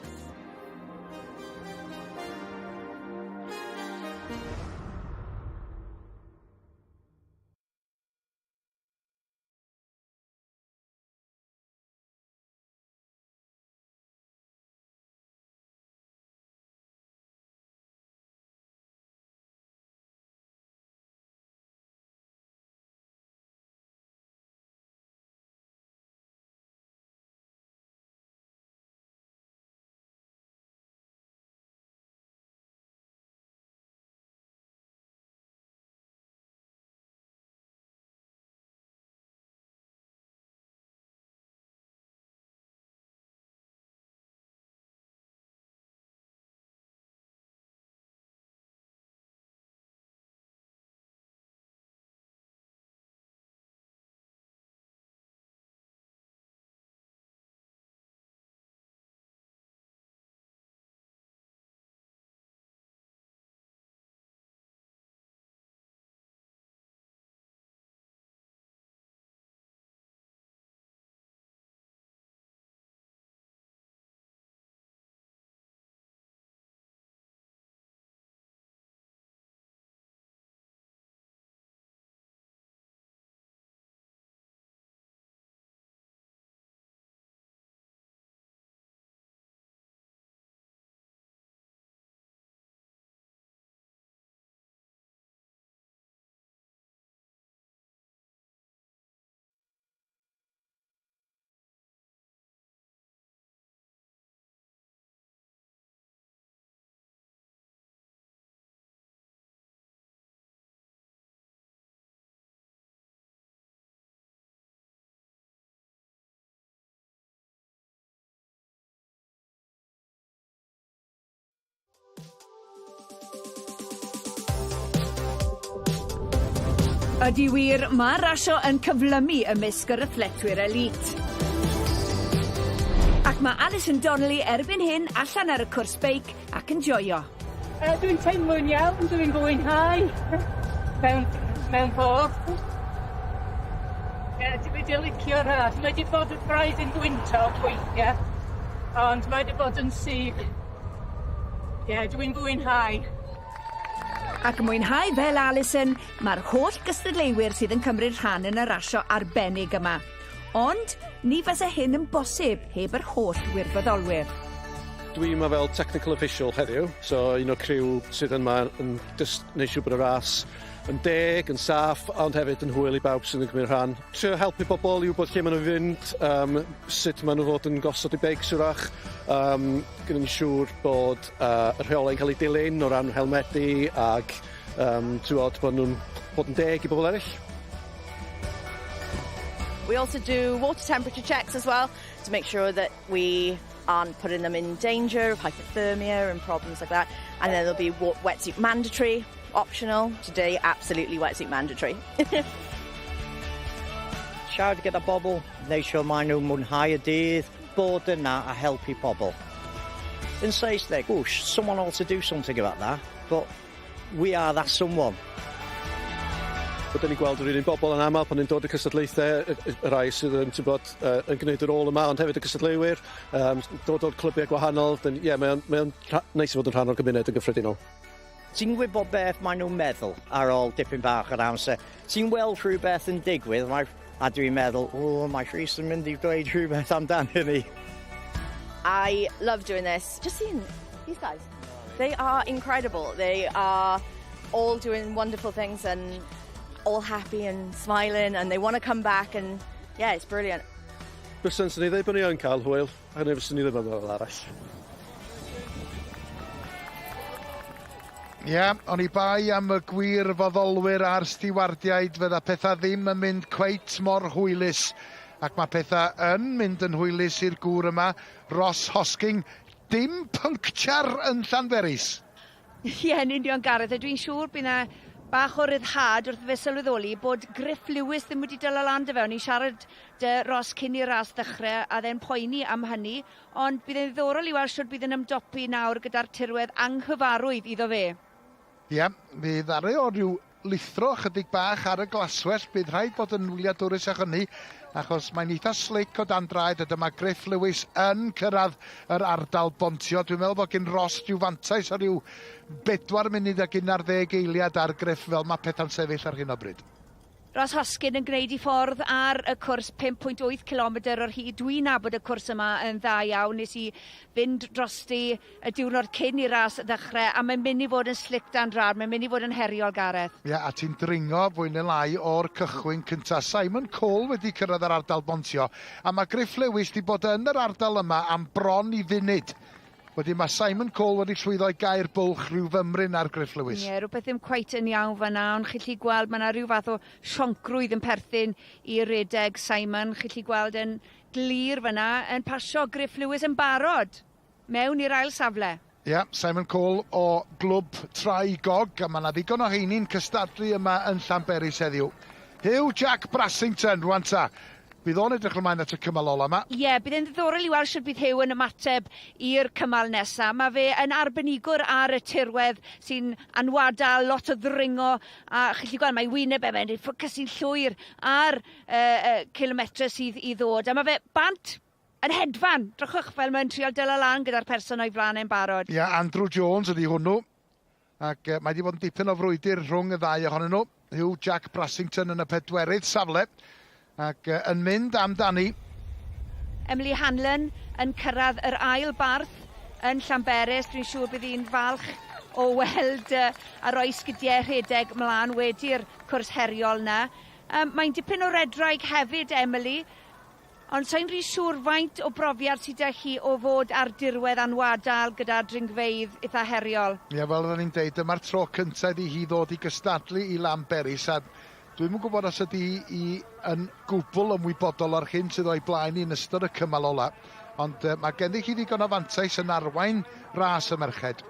Ydy wir, mae rasio yn cyflymu ymysg yr athletwyr elite. Ac mae Alison Donnelly erbyn hyn allan ar y cwrs beic ac yn joio. Uh, dwi'n teimlo'n iawn, dwi'n fwynhau mewn, mewn ffordd. Ie, dwi wedi licio'r ras. Mae wedi bod yn braidd yn gwyntog weithiau, ond mae wedi bod yn sych. Ie, dwi'n fwynhau. Ac yn mwynhau fel Alison, mae'r holl gystadleuwyr sydd yn cymryd rhan yn y rasio arbennig yma. Ond, ni fysa hyn yn bosib heb yr holl wirfoddolwyr. Dwi yma fel technical official heddiw, so un o'r criw sydd yma yn just neud siŵr bod y ras yn deg, yn saff, ond hefyd yn hwyl i bawb sydd yn cymryd rhan. Trio helpu bobl i wybod lle maen nhw'n fynd, um, sut maen nhw fod yn gosod eu beics wrach, um, gwneud yn siŵr bod uh, y rheolau'n cael eu dilyn o ran helmedi ac um, bod nhw'n bod yn deg i bobl eraill. We also do water temperature checks as well to make sure that we aren't putting them in danger of hypothermia and problems like that. And then there'll be wetsuit mandatory, optional. Today, absolutely wetsuit mandatory. Siarad gyda bobl, wneud siŵr maen nhw'n mwynhau y dydd, bod yna a helpu pobl. Yn Saesneg, oh, someone ought to do something about that, but we are that someone. Byddwn ni'n gweld yr un un bobl yn aml pan ni'n dod i cystadlaethau, y, y, y rai sydd yn, ti'n bod, uh, yn gwneud yr ôl yma, ond hefyd y cystadleuwyr, um, dod o'r clybiau gwahanol. Ie, yeah, mae'n mae neis i fod yn rhan o'r gymuned yn gyffredinol. Ti'n gwybod beth maen nhw'n meddwl ar ôl dipyn bach o'r amser. Ti'n weld rhywbeth yn digwydd, mae, a dwi'n meddwl, o, mae Rhys yn mynd i dweud rhywbeth amdano ni. I love doing this. Just seeing these guys. They are incredible. They are all doing wonderful things and all happy and smiling and they want to come back and yeah, it's brilliant. Bysen sy'n ni ddweud bod ni yn cael hwyl, a neu fyswn ni ddim yn fel arall. Ie, yeah, o'n i bai am y gwir foddolwyr a'r stiwardiaid fydda pethau ddim yn mynd cweit mor hwylus. Ac mae pethau yn mynd yn hwylus i'r gŵr yma, Ross Hosking. Dim puncture yn Llanberis. Ie, yeah, yn union Gareth, a dwi'n siŵr bydd yna bach o ryddhad wrth fe sylweddoli bod Griff Lewis ddim wedi dala lan 'da fe. O'n i'n siarad 'da Ross cyn i'r ras ddechrau a dde'n poeni am hynny, ond bydd e'n ddiddorol i weld shwt bydd yn ymdopi nawr gyda'r tirwedd anghyfarwydd iddo fe. Ie, yeah, mi ddaru o rhyw lithro chydig bach ar y glaswellt. Bydd rhaid bod yn wyliadwrus â hynny, achos mae'n eitha slick o dan draed, a dyma Griff Lewis yn cyrraedd yr ardal bontio. Dwi'n meddwl bod gen Ross rhyw fantais o ryw 4 munud ac 11 eiliad ar Griff fel mae pethau'n sefyll ar hyn o bryd. Ross Hoskin yn gwneud i ffordd ar y cwrs 5.8 km o'r hyd. Dwi'n nabod y cwrs yma yn dda iawn. Nes i fynd drosti y diwrnod cyn i ras ddechrau, a mae'n mynd i fod yn slick dan draed. Mae'n mynd i fod yn heriol, Gareth. Ie, yeah, a ti'n dringo fwy neu lai o'r cychwyn cyntaf. Simon Cole wedi cyrraedd yr ardal bontio, a mae Griff Lewis wedi bod yn yr ardal yma am bron i funud. Wedyn mae Simon Cole wedi llwyddo i gau'r bwlch rhyw fymryn ar Griff Lewis. Ie, yeah, rhywbeth ddim cweit yn iawn fan'na, ond chi'n gallu gweld mae yna rhyw fath o sioncrwydd yn perthyn i redeg Simon. Chi'n gallu gweld yn glir fan'na yn pasio Griff Lewis yn barod mewn i'r ail safle. Ie, yeah, Simon Cole o glwb Trai Gog, a mae yna ddigon o heini'n cystadlu yma yn Llanberis heddiw. Huw Jack Brassington, rwan ta. Bydd o'n edrych ymlaen at y cymal ola yma. Ie, yeah, bydd e'n ddiddorol i weld sut bydd Huw yn ymateb i'r cymal nesaf. Mae fe yn arbenigwr ar y tirwedd sy'n anwadal, lot o ddringo, a chi'n gallu gweld mae wyneb e, mae'n ffocysu'n llwyr ar uh, uh, kilometre sydd i ddod. A mae fe bant yn hedfan. Drychwch fel mae'n trial dala lan gyda'r person o'i flaen e'n barod. Ie, yeah, Andrew Jones ydy hwnnw. Ac uh, mae wedi bod yn dipyn o frwydr rhwng y ddau ohonyn nhw. Huw Jack Brassington yn y pedwerydd safle. Ac uh, yn mynd amdani. Emily Hanlon yn cyrraedd yr ail barth yn Llanberis. Dwi'n siŵr bydd hi'n falch o weld uh, a roi sgidiau rhedeg mlaen wedi'r cwrs heriol na. Um, mae'n dipyn o redwraig hefyd, Emily. Ond sa'n rhy siŵr faint o brofiad sydd 'da chi o fod ar dirwedd anwadal gyda dringfeydd eitha heriol. Ie, fel oedden ni'n deud, dyma'r tro cyntaf iddi hi ddod i gystadlu i Lanberis, a dwi'm yn gwybod os ydy hi yn gwbl ymwybodol o'r hyn sydd o'i blaen hi yn ystod y cymal ola, ond uh, mae genddi hi ddigon o fantais yn arwain ras y merched.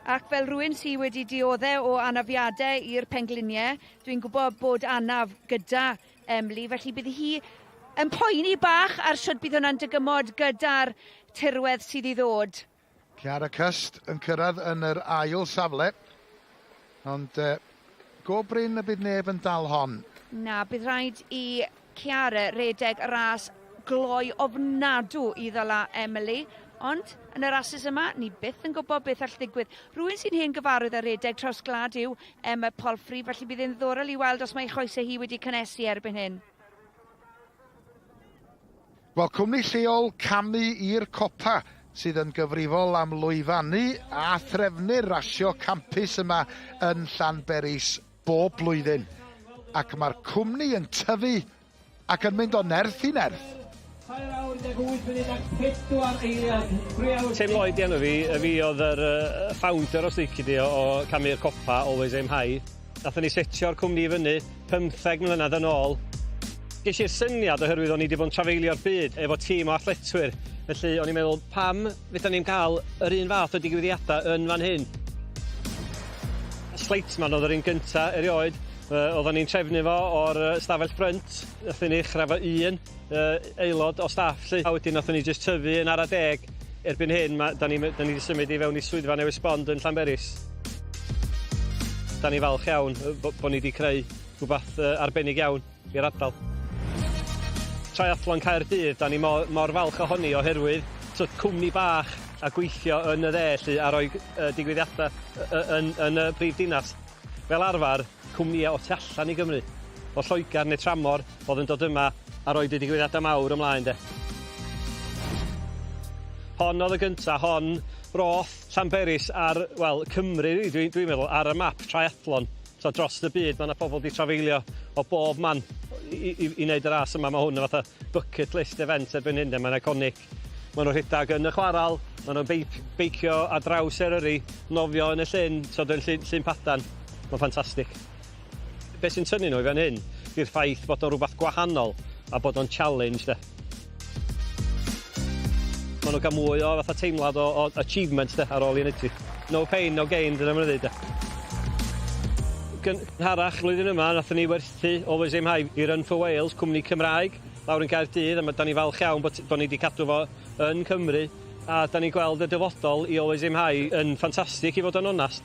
Ac fel rhywun sydd wedi dioddef o anafiadau i'r pengliniau, dwi'n gwybod bod anaf gyda Emily, felly bydd hi yn poeni bach ar shwt bydd hwnna'n dygymod gyda'r tirwedd sydd i ddod. Ciara Cust yn cyrraedd yn yr ail safle, ond uh, go brin y bydd neb yn dal hon. Na, bydd rhaid i Ciara redeg ras gloi ofnadw i ddala Emily, ond yn y rasys yma, ni byth yn gwybod beth all ddigwydd. Rhywun sy'n hen gyfarwydd ar redeg traws gwlad yw Emma Palfrey, felly bydd e'n ddiddorol i weld os mae ei choesau hi wedi cynnesu erbyn hyn. Wel, cwmni lleol Camu i'r Copa sydd yn gyfrifol am lwyfannu a threfnu'r rasio campus yma yn Llanberis. bob blwyddyn, ac mae'r cwmni yn tyfu ac yn mynd o nerth i nerth. Tair awr 18 munud ac 4 eiliad. Tim Lloyd 'di enw fi, y fi oedd yr yy founder os lici di o o Camu i'r Copa, Always Aim High. Nathon ni setio'r cwmni i fyny pymtheg mlynedd yn ôl. Ges i'r syniad oherwydd o'n i 'di bod yn trafeilio'r byd efo tîm o athletwyr, felly o'n i'n meddwl pam fedran ni'm cael yr un fath o digwyddiadau yn fan hyn. Slateman oedd yr un gynta erioed. Yy oeddan ni'n trefnu fo o'r yy stafell ffrynt. Nathon ni ddechra efo un yy aelod o staff 'lly a wedyn nathon ni jyst tyfu yn ara deg. Erbyn hyn ma' 'dan ni 'dan ni 'di symud i fewn i swyddfa newydd sbon yn Llanberis. 'Dan ni falch iawn yy bo' bo' ni 'di creu rhwbath yy arbennig iawn i'r ardal. Triathlon Caerdydd 'dan ni mor mor falch ohoni oherwydd t'od cwmni bach a gweithio yn y dde 'lly a roi yy digwyddiada yy yy yn yn y prif dinas. Fel arfer, cwmnïau o tu allan i Gymru, o Lloegr neu tramor, oedd yn dod yma a roed y digwyddiadau mawr ymlaen de. Hon oedd y gynta, hon roth Llanberis ar, wel, Cymru, dwi'n dwi meddwl, ar y map triathlon. So dros y byd, mae yna pobl wedi trafeilio o bob man i, i, i wneud y ras yma. Mae hwn yn fatha bucket list event erbyn hyn, de, mae'n iconic. Maen nhw'n rhedeg yn y chwaral, maen nhw'n beic, beicio ar draws Eryri, nofio yn y llyn, so yn llyn, llyn Padan. Mae'n ffantastig. Be sy'n tynnu nhw i fan hyn, di'r ffaith bod o'n rhywbeth gwahanol a bod o'n challenge de. Maen nhw'n cael mwy o fatha teimlad o, o achievement de ar ôl i wneud ti. No pain, no gain, dyna maen nhw'n dweud de. Gynharach flwyddyn yma, nathon ni werthu Always Aim High i Run for Wales, cwmni Cymraeg. Lawr yn Gaerdydd a ma' 'dan ni falch iawn bo' t- bo' ni 'di cadw fo yn Cymru a 'dan ni'n gweld y dyfodol i Always Aim High yn ffantastig i fod yn onast.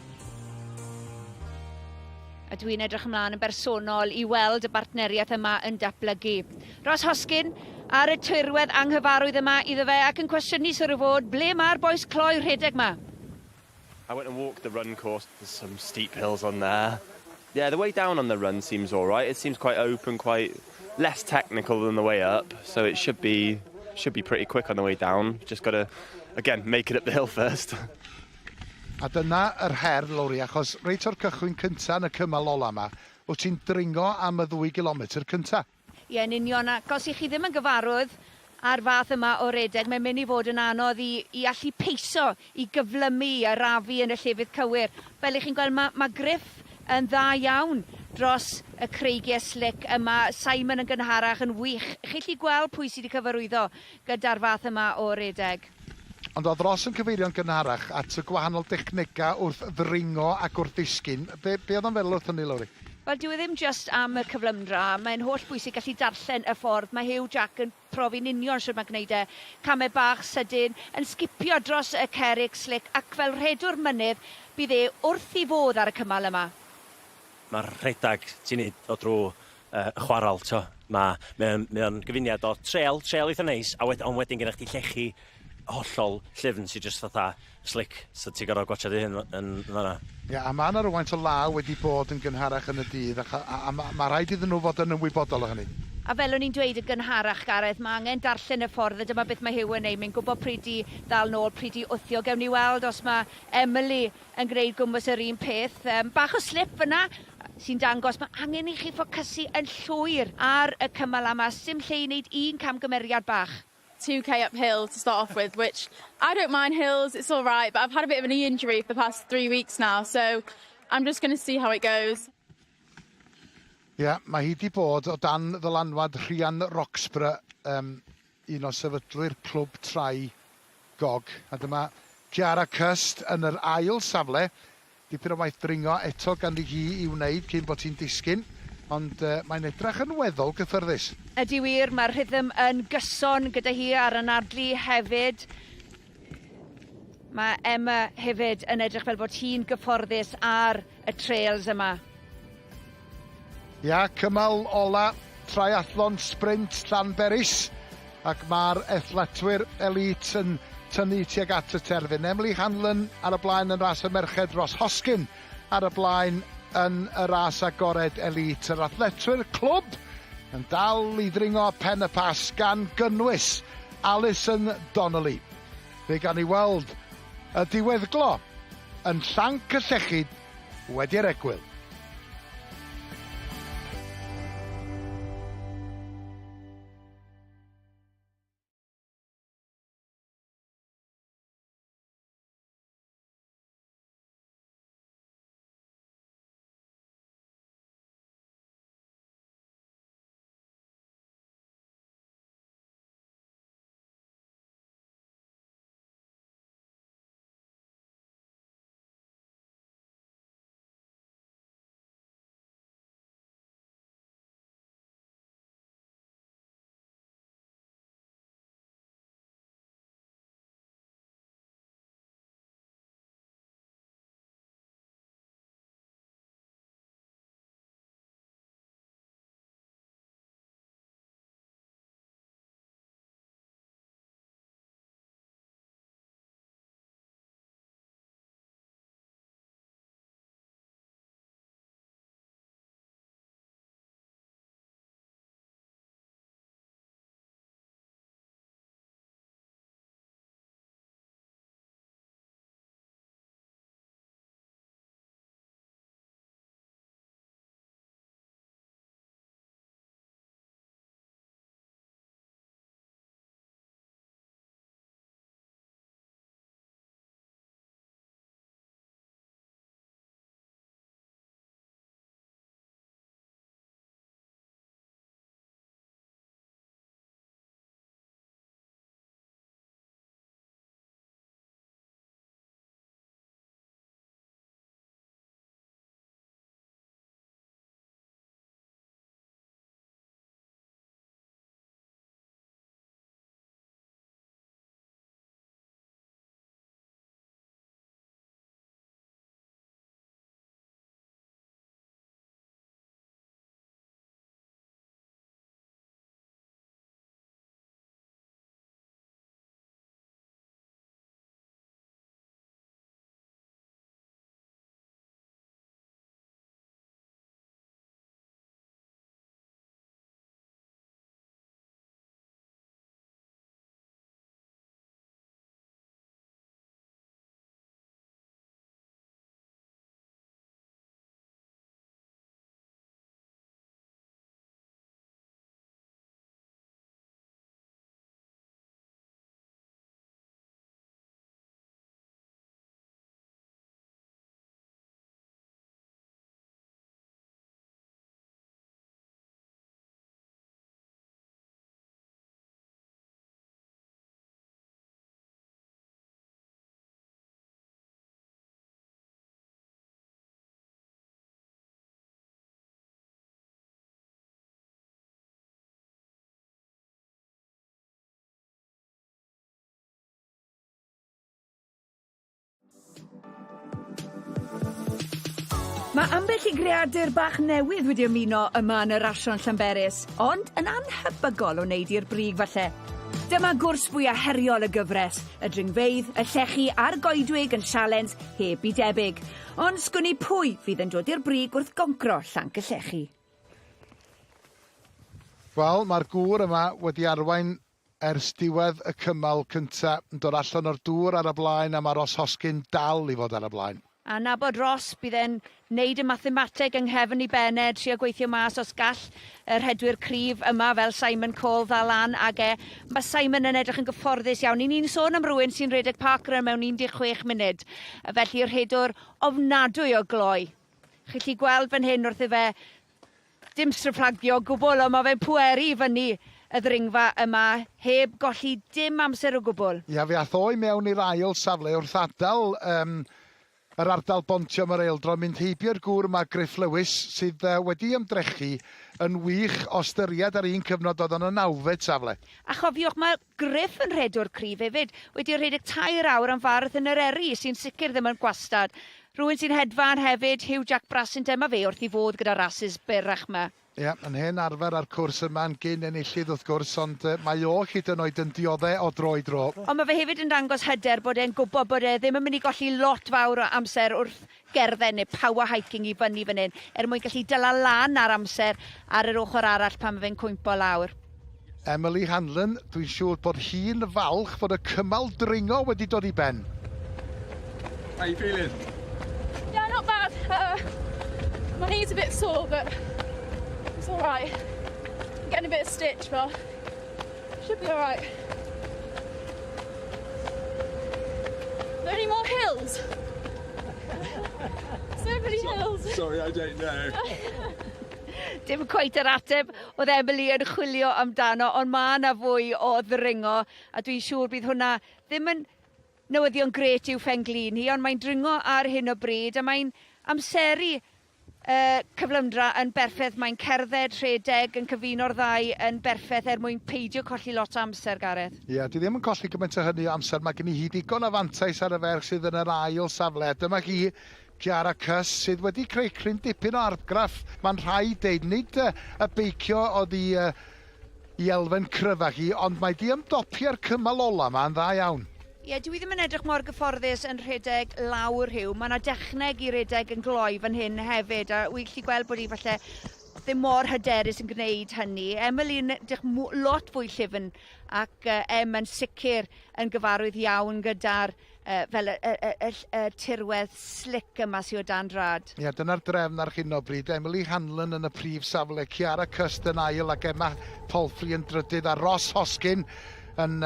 A dwi'n edrych ymlaen yn bersonol i weld y bartneriaeth yma yn datblygu. Ross Hoskin ar y tirwedd anghyfarwydd yma iddo fe ac yn cwestiynu siwr o fod ble mae'r bois cloi rhedeg 'ma? I went and walked the run course, there's some steep hills on there. Yeah, the way down on the run seems all right. It seems quite open, quite less technical than the way up, so it should be should be pretty quick on the way down. Just got to, again, make it up the hill first. A dyna yr her, Lowri, achos reit o'r cychwyn cynta yn y cymal ola 'ma, wyt ti'n dringo am y ddwy gilometr cynta. Ie, yn union, ac os 'ych chi ddim yn gyfarwydd â'r fath yma o redeg, mae'n mynd i fod yn anodd i i allu peiso, i gyflymu, i arafu yn y llefydd cywir. Fel 'ych chi'n gweld, ma' ma' Griff yn dda iawn dros y creigiau slic yma, Simon yn gynharach yn wych. Chi 'llu gweld pwy sy 'di cyfarwyddo gyda'r fath yma o redeg. Ond oedd Ross yn cyfeirio'n gynharach at y gwahanol dechnegau wrth ddringo ac wrth ddisgyn. Be, be oedd o'n feddwl wrth hynny, Lowri? Wel, dyw e ddim jyst am y cyflymdra, mae'n holl bwysig gallu darllen y ffordd. Mae Huw Jack yn profi'n union shwt mae'n gwneud e. Camau bach sydyn, yn sgipio dros y cerrig slic ac fel rhedwr mynydd, bydd e wrth ei fodd ar y cymal yma. Mae'r rhedeg ti'n neud o drwy y chwaral, t'o', ma' mae o'n mae o'n gyfuniad o trail, trail eitha neis, a wed- ond wedyn gennych chdi llechi hollol llyfn sy jyst fatha slick, so ti gor'o' gwatsiad dy hun yn fanna. Ie, a ma' 'na rywfaint o law wedi bod yn gynharach yn y dydd, ac a a ma' ma' rhaid iddyn nhw fod yn ymwybodol o hynny. A fel o'n i'n dweud yn gynharach, Gareth, ma' angen darllen y ffordd, a dyma beth mae Huw yn neud, mae'n gwybod pryd i ddal nôl, pryd i wthio. Gewn ni weld os ma' Emily yn gwneud gwmws yr un peth. Um, bach o slip fyna sy'n dangos mae angen i chi ffocysu yn llwyr ar y cymal yma. Sim lle i wneud un camgymeriad bach. 2k uphill to start off with, which I don't mind hills, it's all right, but I've had a bit of a knee injury for the past three weeks now, so I'm just going to see how it goes. Ie, yeah, mae hi wedi bod o dan ddylanwad Rhian Roxburgh, um, un o sefydlwyr Clwb Trai Gog. A dyma Ciara Cust yn yr ail safle. Dipyn o waith dringo eto ganddi hi i wneud cyn bod hi'n disgyn, ond mae'n edrach yn weddol gyffyrddus. Ydy wir, mae'r rhythm yn gyson gyda hi a'r anadlu hefyd. Mae Emma hefyd yn edrych fel bod hi'n gyfforddus ar y trails yma. Ia, cymal ola triathlon sprint Llanberis ac mae'r athletwyr elite yn tynnu tuag at y terfyn. Emily Hanlon ar y blaen yn ras y merched, Ross Hoskin ar y blaen yn y ras agored elite. Yr athletwyr clwb yn dal i ddringo pen y pas gan gynnwys Alison Donnelly. Fe gan i weld y diweddglo yn llanc y llechi wedi'r egwyl. Mae ambell i greadur bach newydd wedi ymuno yma yn y rasion Llanberis, ond yn anhebygol o wneud i'r brig falle. Dyma gwrs fwya heriol y gyfres, y dringfeydd, y llechi a'r goedwig yn sialens heb 'i debyg. Ond sgwn i pwy fydd yn dod i'r brig wrth goncro llanc y llechi. Wel, mae'r gŵr yma wedi arwain ers diwedd y cymal cynta', yn dod allan o'r dŵr ar y blaen a mae Ross Hoskin dal i fod ar y blaen. A nabod Ross, bydd e'n neud y mathemateg yng nghefn 'i ben e, trio gweithio mas os gall y rhedwyr cryf yma fel Simon Cole ddal lan ag e. Mae Simon yn edrych yn gyfforddus iawn. 'Yn ni'n sôn am rywun sy'n rhedeg parkrun mewn 16 munud, felly rhedwr ofnadwy o gloi. Chi 'llu gweld fan hyn wrth i fe dim stryfflagio o gwbl, ond mae fe'n pweru i fyny y ddringfa yma heb golli dim amser o gwbl. Ia, fe ath o i mewn i'r ail safle wrth adael um, yr ardal bontio am yr eildro, mynd heibio'r gŵr yma, Griff Lewis, sydd wedi ymdrechu yn wych o ystyried ar un cyfnod oedd o'n y nawfed safle. A chofiwch, mae Griff yn rhedwr cryf hefyd, wedi rhedeg 3 awr am farathon yn Eryri, sy'n sicr ddim yn gwastad. Rhywun sy'n hedfan hefyd, Huw Jack Brassington, mae fe wrth ei fodd gyda rasys byrrach 'ma. Ie, yn hen arfer â'r cwrs yma, yn gyn enillydd wrth gwrs, ond mae o hyd yn oed yn diodde' o dro i dro. Ond mae fe hefyd yn dangos hyder bod e'n gwybod bod e ddim yn mynd i golli lot fawr o amser wrth gerdded neu power hiking i fyny fan hyn, er mwyn gallu dyla lan ar amser ar yr ochr arall pan mae fe'n cwympo lawr. Emily Hanlon, dwi'n siŵr bod hi'n falch fod y cymal dringo wedi dod i ben. How you feeling? Yeah, not bad. My knee's a bit sore, but it's all right. I'm getting a bit of stitch, but should be all right. Are there any more hills? So many hills. Sorry, I don't know. Dim cweit yr ateb oedd Emily yn chwilio amdano, ond mae yna fwy o ddringo, a dwi'n siŵr bydd hwnna ddim yn newyddion grêt i'w phen-glin hi, ond mae'n dringo ar hyn o bryd, a mae'n amseru y cyflymdra yn berffaith. Mae'n cerdded, rhedeg, yn cyfuno'r ddau yn berffaith er mwyn peidio colli lot o amser, Gareth. Ie, yeah, dwi ddim yn colli gymaint o hynny o amser. Mae gen i hi digon o fantais ar y ferch sydd yn yr ail safle. Dyma hi, Ciara Cuss, sydd wedi creu cryn dipyn o argraff. Mae'n rhaid deud, nid y beicio oedd i, i elfen cryfach hi, ond mae di ymdopi â'r cymal ola yma yn dda iawn. Ie, yeah, dwi ddim yn edrych mor gyfforddus yn rhedeg lawr rhyw. Mae yna dechneg i redeg yn gloi fan hyn hefyd, a wy'n gallu gweld bod hi falle ddim mor hyderus yn gwneud hynny. Emily yn edrych lot fwy llyfn ac Em yn sicr yn gyfarwydd iawn gyda'r fel y, y, y, y, y tirwedd slick yma sydd o dan drad. Ie, dyna'r drefn ar hyn o bryd. Emily Hanlon yn y prif safle, Ciara Cust yn ail ac Emma Palfrey yn drydydd a Ross Hoskin yn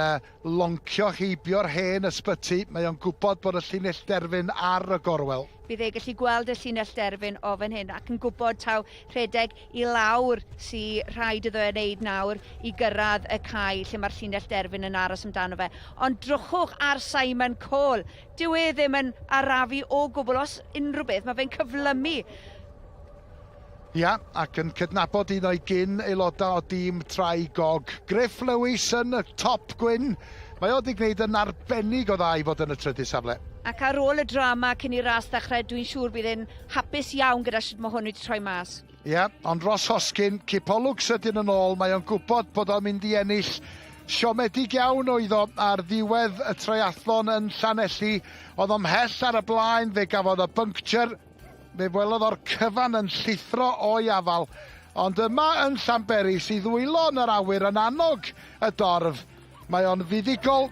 loncio heibio'r hen ysbyty. Mae o'n gwybod bod y llinell derfyn ar y gorwel. Bydd e gallu gweld y llinell derfyn o fan hyn ac yn gwybod taw rhedeg i lawr sy rhaid iddo e wneud nawr i gyrraedd y cae lle mae'r llinell derfyn yn aros amdano fe. Ond drychwch ar Simon Cole. Dyw e ddim yn arafu o gwbl. Os unrhyw beth, mae fe'n cyflymu. Ia, ac yn cydnabod un o'i gyn aelodau o dîm Trai Gog. Griff Lewis yn y top gwyn. Mae o wedi gwneud yn arbennig o dda i fod yn y trydydd safle. Ac ar ôl y drama cyn i'r ras ddechrau, dwi'n siŵr bydd e'n hapus iawn gyda sut mae hwn wedi troi mas. Ia, ond Ross Hoskin, cipolwg sydyn yn ôl, mae o'n gwybod bod o'n mynd i ennill. Siomedig iawn oedd o ar ddiwedd y triathlon yn Llanelli. Oedd o mhell ar y blaen, fe gafodd y puncture. Fe welodd o'r cyfan yn llithro o'i afal. Ond yma yn Llanberis, i ddwylo yn yr awyr yn annog y dorf. Mae o'n fuddugol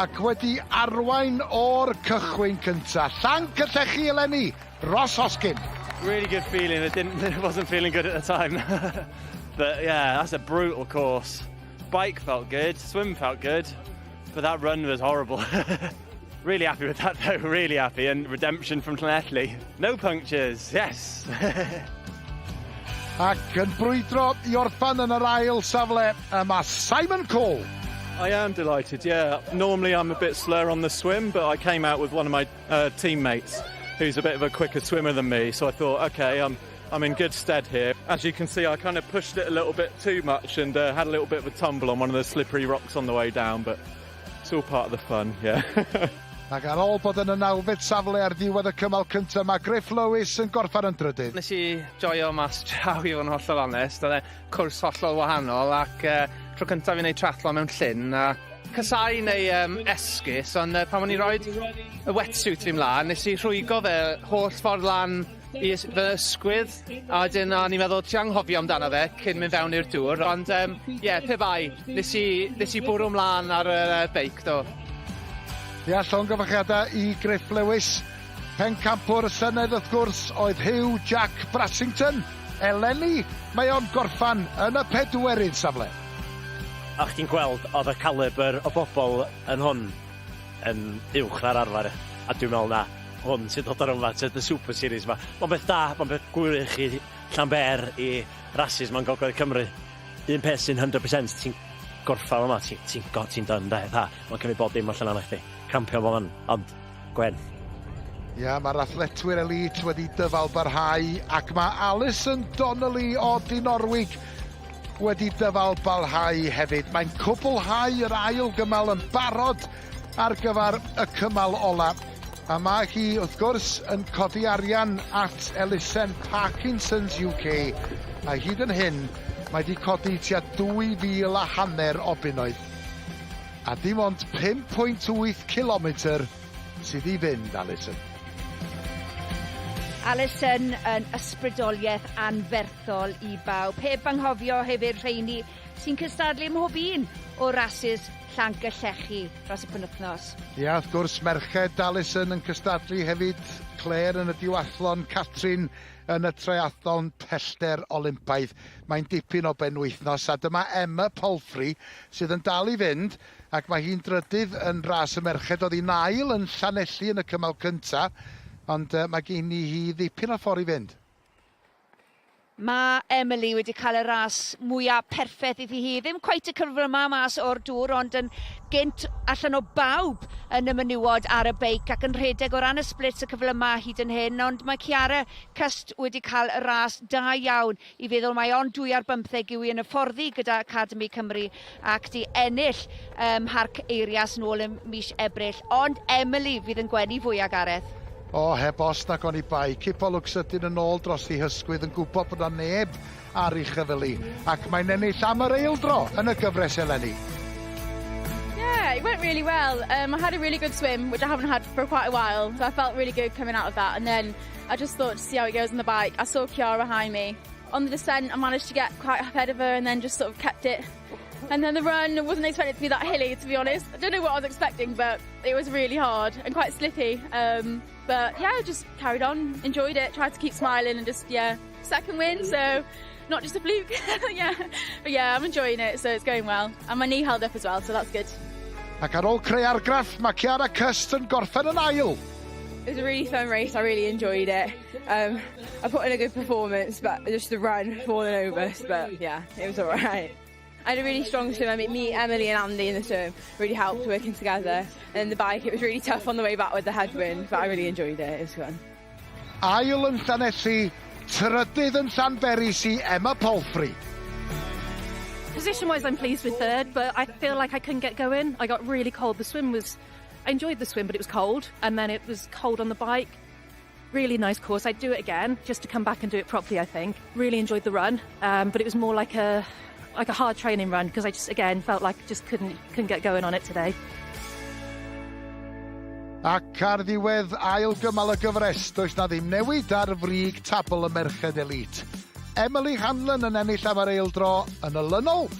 ac wedi arwain o'r cychwyn cyntaf. Llanc y llechi eleni, Ross Hoskin. Really good feeling. It didn't, it wasn't feeling good at the time. But yeah, that's a brutal course. Bike felt good, swim felt good, but that run was horrible. Really happy with that though, really happy. And redemption from Llanelli. No punctures, yes! Ac yn brwydro i orffan yn yr ail safle, yma Simon Cole. I am delighted, yeah. Normally I'm a bit slower on the swim, but I came out with one of my teammates who's a bit of a quicker swimmer than me, so I thought, okay, I'm in good stead here. As you can see, I kind of pushed it a little bit too much and had a little bit of a tumble on one of the slippery rocks on the way down, but it's all part of the fun, yeah. Ac ar ôl bod yn y nawfed safle ar ddiwedd y cymal cyntaf, mae Griff Lewis yn gorffen yn drydydd. Nes i joio mas draw i fod yn hollol onest. Oedd e cwrs hollol wahanol ac tro cyntaf i wneud triathlon mewn llyn a casau neu esgus ond pan o'n i roed y wetsuit fi mlaen nes i rhwygo fe holl ffordd lan i fy ysgwydd a wedyn o'n i'n meddwl ti anghofio amdano fe cyn mynd fewn i'r dŵr ond ie pe bai nes i nes i bwrw mlaen ar y beic do. Ia, llongyfarchiadau i Griff Lewis. Pencampwr y llynedd wrth gwrs oedd Huw Jack Brassington. Eleni mae o'n gorffan yn y pedwerydd safle. A chdi'n gweld oedd y caliber o bobl yn hwn yn uwch na'r arfer a dwi'n meddwl na hwn sy'n dod ar yma at y Super Series 'ma. Mae'n beth da, mae'n beth gwych i Llanbêr, i rasis 'ma'n Gogledd Cymru. Un peth sy'n 100% ti'n gorffan yma, ti'n ti ti done de, fatha, mae'n cymryd bob dim allan arna chdi. Crampio bob man, ond Gwen. Ia, mae'r athletwyr elite wedi dyfal barhau ac mae Alison Donnelly o Dinorwig wedi dyfal barhau hefyd. Mae'n cwblhau yr ail gymal yn barod ar gyfer y cymal ola. A mae hi, wrth gwrs, yn codi arian at elusen Parkinson's UK. A hyd yn hyn, mae wedi codi tua 2,500 o bunnoedd. A dim ond 5.8 kilometr sydd i fynd, Alison. Alison yn ysbrydoliaeth anferthol i bawb. Heb anghofio hefyd rheini sy'n cystadlu ym mhob un o rasys Llanc y Llechi dros y penwythnos. Ia, wrth gwrs, merched Alison yn cystadlu hefyd, Claire yn y duathlon, Catrin yn y triathlon pellter Olympaidd. Mae'n dipyn o benwythnos, a dyma Emma Palfrey sydd yn dal i fynd, ac mae hi'n drydydd yn ras y merched. Oedd hi'n ail yn Llanelli yn y cymal cynta, ond mae gen i hi ddipyn o ffordd i fynd. Mae Emily wedi cael y ras mwya' perffaith iddi hi. Ddim cweit y cyflyma mas o'r dŵr ond yn gynt allan o bawb yn y menywod ar y beic ac yn rhedeg o ran y splits y cyflyma hyd yn hyn ond mae Ciara Cust wedi cael y ras da iawn i feddwl mai ond dwy ar bymtheg yw hi yn hyfforddi gyda Academi Cymru ac di ennill ym Mharc Eirias nôl ym mis Ebrill. Ond Emily fydd yn gwenu fwya, Gareth. O, heb os nac oni bai. Cipolwg sydyn yn ôl dros ei hysgwydd yn gwybod bod 'na neb ar ei chyfyl hi, ac mae'n ennill am yr eildro yn y gyfres eleni. Yeah, it went really well. Um, I had a really good swim, which I haven't had for quite a while, so I felt really good coming out of that. And then I just thought to see how it goes on the bike. I saw Kiara behind me. On the descent, I managed to get quite ahead of her and then just sort of kept it. And then the run, I wasn't expecting it to be that hilly, to be honest. I don't know what I was expecting, but it was really hard and quite slippy. But yeah, just carried on, enjoyed it, tried to keep smiling and just, yeah, second win, so not just a fluke. Yeah. But yeah, I'm enjoying it, so it's going well. And my knee held up as well, so that's good. Ac ar ôl creu argraff, mae Ciara Cust yn gorffen yn ail. It was a really fun race. I really enjoyed it. I put in a good performance, but just the run falling over. But yeah, it was all right. I had a really strong swim. I mean, me, Emily and Andy in the swim really helped working together. And the bike, it was really tough on the way back with the headwind, but I really enjoyed it. It was fun. Ail yn Llanelli, trydydd yn Llanberis i Emma Palfrey. Position-wise, I'm pleased with third, but I feel like I couldn't get going. I got really cold. The swim was, I enjoyed the swim, but it was cold. And then it was cold on the bike. Really nice course. I'd do it again, just to come back and do it properly, I think. Really enjoyed the run, but it was more like a hard training run because I just, again, felt like I just couldn't get going on it today. Ac ar ddiwedd ail gymal y gyfres, does na ddim newid ar frig tabl y merched elite. Emily Hanlon yn ennill am yr eildro yn olynol,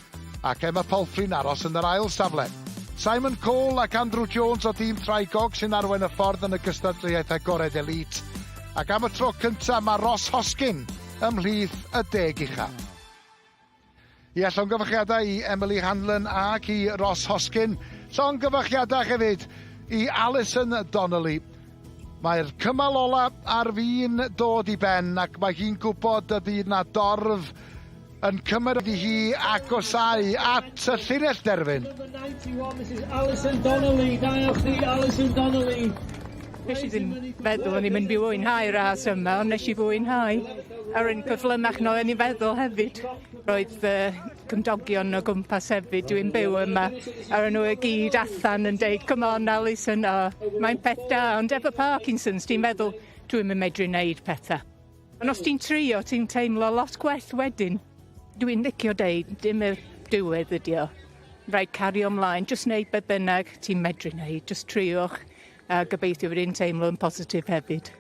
ac Emma Palfrey'n aros yn yr ail safle. Simon Cole ac Andrew Jones o dîm Traigog sy'n arwain y ffordd yn y gystadleuaeth agored elite. Ac am y tro cyntaf mae Ross Hoskin ymhlith y 10 ucha. Ie, llongyfarchiadau i Emily Hanlon ac i Ross Hoskin. Llongyfarchiadau hefyd i Alison Donnelly. Mae'r cymal ola ar fin dod i ben ac mae hi'n gwybod y bydd na dorf yn cymryd i hi agosau at y llinell derfyn. Number 91, Mrs Alison Donnelly. Da iawn chdi, Alison Donnelly. Nes i ddim feddwl o'n i'n mynd i fwynhau ras yma, ond nes i fwynhau. Ar un cyflymach na o'n i'n feddwl hefyd. Roedd cymdogion o gwmpas hefyd, dwi'n byw yma, a ro'n nhw i gyd allan yn deud, come on Alison, o, mae'n peth da, ond efo Parkinson's, ti'n meddwl, dwi'm yn medru wneud pethau. Ond os ti'n trio, ti'n teimlo lot gwell wedyn. Dwi'n licio deud, dim y diwedd ydi o. Rhaid cario ymlaen, jyst wneud be bynnag ti'n medru wneud, jyst triwch, a gobeithio fydd hi'n teimlo yn positif hefyd.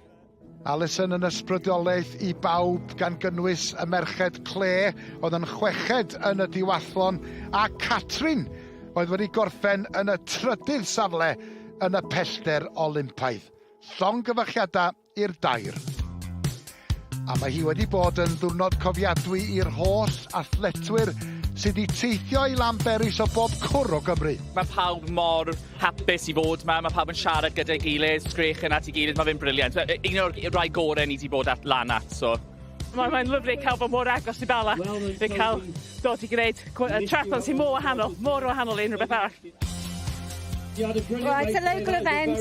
Alison yn ysbrydoliaeth i bawb gan gynnwys y merched Claire oedd yn chweched yn y diwathlon a Catrin oedd wedi gorffen yn y trydydd safle yn y pellter Olympaidd. Llongyfarchiadau i'r dair. A mae hi wedi bod yn ddiwrnod cofiadwy i'r holl athletwyr sydd wedi teithio i Lanberis o bob cwr o Gymru. Mae pawb mor hapus i fod yma, mae pawb yn siarad gyda'i gilydd, sgrechian at ei gilydd, mae fe'n brilliant. Un o'r rhai gorau ni wedi bod at lan at, so. Mae'n lyfli cael bod mor agos i Bala. Fi cael dod i gwneud triathlon sy'n mor wahanol, mor wahanol i unrhyw beth arall. Well, it's a local event.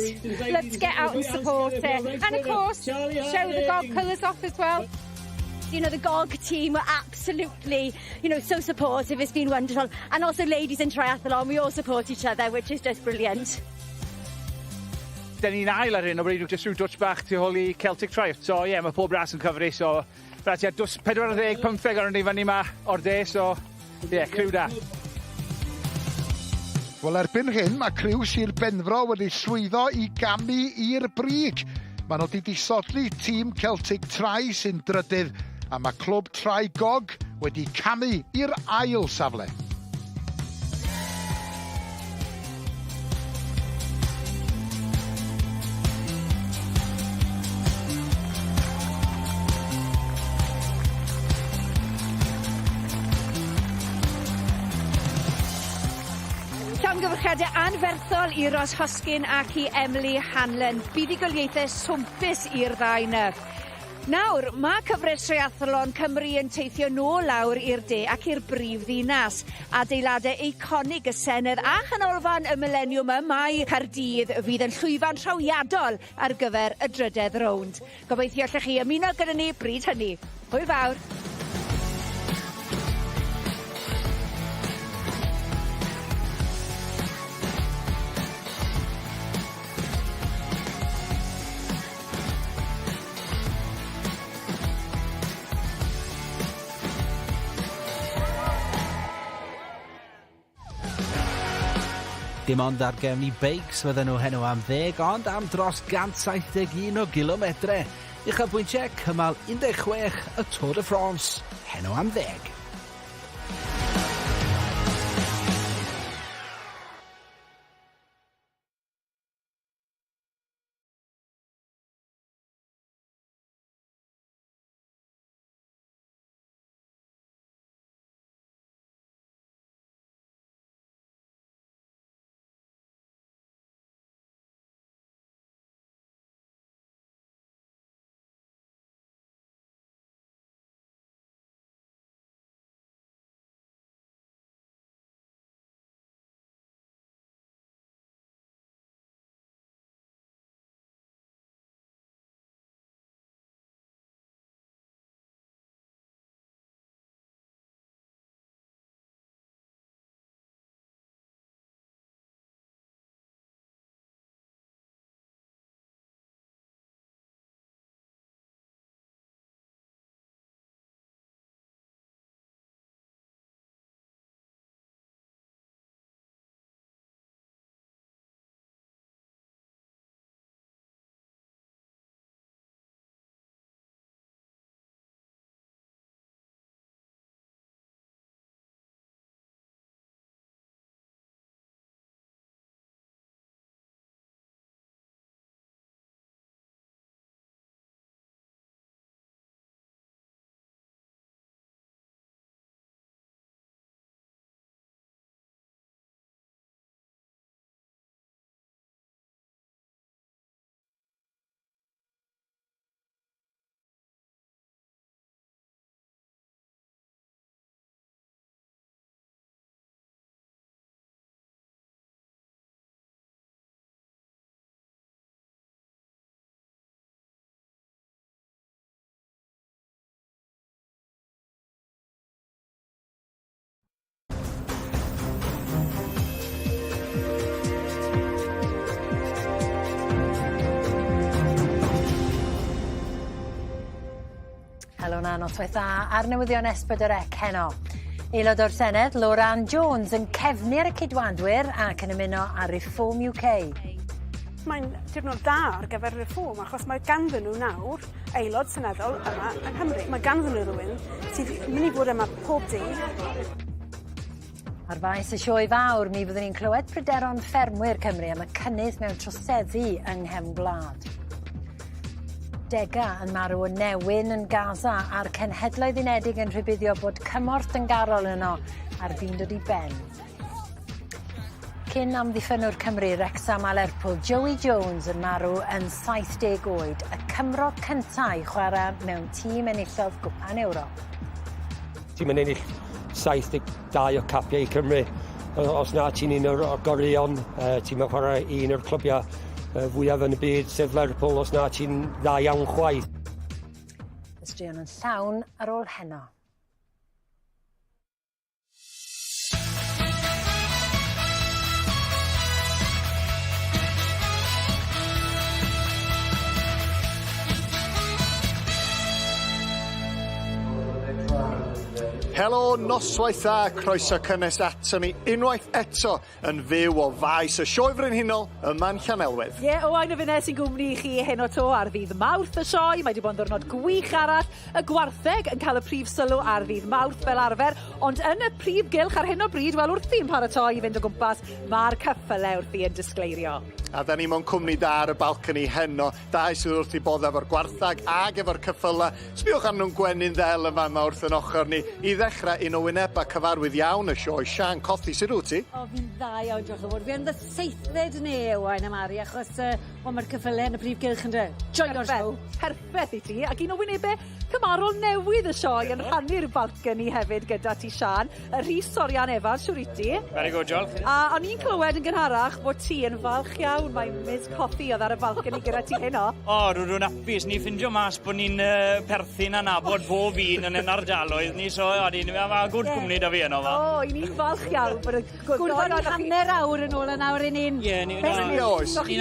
Love to get out and support it. And of course, show the GOG colours off as well. The GOG team were absolutely so supportive. It's been wonderful. And also ladies in triathlon, we all support each other, which is just brilliant. Dyn ni'n ail ar hyn o bryd, jyst rhyw dwtch bach tu ôl i Celtic Tri. So ie, yeah, mae pob ras yn cyfri, so ra tua 40, 15 o'r ni fyny ma o'r de, so ie, yeah, criw da. Wel, erbyn hyn, mae criw Sir Benfro wedi llwyddo i gamu i'r brig. Maen nhw wedi disodli tîm Celtic Tri sy'n drydydd, a mae clwb Tri Gog wedi camu i'r ail safle. Llongyfarchiadau anferthol i Ros Hoskin ac i Emily Hanlon. Buddugoliaethau swmpus i'r ddau 'na. Nawr, mae cyfres triathlon Cymru yn teithio nôl lawr i'r de ac i'r brif ddinas. Adeiladau eiconig y Senedd a Chanolfan y Mileniwm ym Mae Caerdydd fydd yn llwyfan trawiadol ar gyfer y drydedd rownd. Gobeithio allech chi ymuno gyda ni bryd hynny. Hwyl fawr! Dim ond ar gefn i beics fydden nhw heno am 10, ond am dros 171 o gilometre. Uchafbwyntiau cymal 16 y Tour de France, heno am 10. noswaith dda ar newyddion S4C heno. Aelod o'r Senedd, Laura Anne Jones, yn cefnu ar y Ceidwadwyr ac yn ymuno â Reform UK. Mae'n diwrnod da ar gyfer Reform achos mae ganddyn nhw nawr aelod seneddol yma yng Nghymru. Mae ganddyn nhw rywun sydd mynd i fod yma pob dydd. Ar faes y sioe fawr, mi fyddwn ni'n clywed pryderon ffermwyr Cymru am y cynnydd mewn troseddu yng nghefn gwlad. Dega yn marw o newyn yn Gaza a'r Cenhedloedd Unedig yn rhybuddio bod cymorth dyngarol yno ar fin dod i ben. Cyn amddiffynnwr Cymru Wrecsam a Lerpwl, Joey Jones yn marw yn 70 oed, y Cymro cynta i chwarae mewn tîm enillodd Gwpan Ewrop. Ti'n mynd ennill 72 o capiau i Cymru. Os na ti'n un o'r goreuon, ti'n mynd chwarae i un o'r clybiau fwyaf yn y byd, sef Lerpwl, os na ti'n dda iawn chwaith. Y straeon yn llawn ar ôl heno. Helo, noswaith dda, croeso cynnes ato ni unwaith eto yn fyw o faes y Sioe Frenhinol yma'n Llanelwedd. Ie, yeah, Owain o Finne sy'n gwmni i chi heno to ar ddydd Mawrth y sioe. Mae wedi bod yn ddiwrnod gwych arall. Y gwartheg yn cael y prif sylw ar ddydd Mawrth fel arfer, ond yn y prif gylch ar hyn o bryd, wel wrthi'n paratoi i fynd o gwmpas, mae'r ceffylau wrthi yn disgleirio. A da ni mewn cwmni da ar y balcony heno, dau sydd wrth i bodd efo'r gwarthag ag efo'r ceffylau. Sbiwch arnyn nhw'n gwenu'n ddel yn fama wrth yn ochr ni. I ddechrau, un o wynebau cyfarwydd iawn y sioe, Siân Cothi, sut wyt ti? O, fi'n dda iawn, diolch yn fawr. Fi yn fy seithfed ne, Owain a Mari, achos uh, wel, mae'r ceffylau yn y prif gylch yn dweud. Joio'r show. Perffaith i ti, ac un o wynebau cymarol newydd y sioe yn rhannu'r balcony hefyd gyda ti, Siân. Y Rhys Sorian Evans, siwr i ti? Very good, diolch. A o'n i'n clywed yn gynharach bod ti yn falch iawn mai Miss Cothi oedd ar y balcony gyda ti heno. O, rwy'n hapus. Ni ffindio mas bod ni'n uh, perthyn a nabod bob un yn ein ardaloedd ni, so o, ni, mae good cwmni da fi yno fa. O, i ni'n falch iawn bod y Gwrddon ni hanner awr yn ôl a nawr i ni'n... Ie, ni'n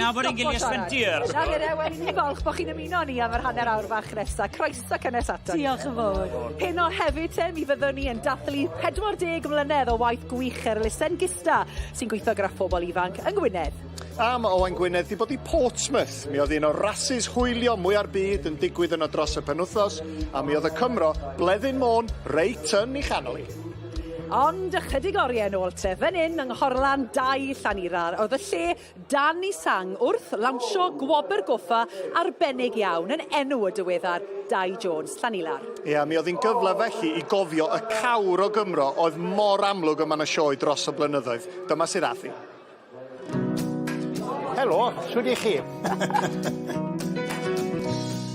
nabod ein gilydd ers 20 years. Na, ie, wel, ni'n falch bod chi'n ymuno ni am yr hanner awr fach nesa. Croeso cynnes ato ni. Diolch yn fawr. Heno hefyd te, mi fyddwn ni yn dathlu 40 mlynedd o waith gwych yr elusen Gista, sy'n gweithio gyda phobl ifanc yng Ngwynedd. A mae Owain Gwynedd 'di bod i Portsmouth. Mi oedd un o'r rasys hwylio mwya'r byd yn digwydd yno dros y penwythnos, a mi oedd y Cymro, Bleddyn Môn, reit yn ei chanol hi. Ond ychydig oriau yn ôl te, fan hyn yng Nghorlan 2 Llanilar, oedd y lle dan i sang wrth lawnsio gwobr goffa arbennig iawn yn enw y diweddar Dai Jones, Llanilar. Ia, mi oedd hi'n gyfle felly i gofio y cawr o Gymro oedd mor amlwg yma yn y sioe dros y blynyddoedd. Dyma sydd ath hi. Helo, shwd 'ych chi?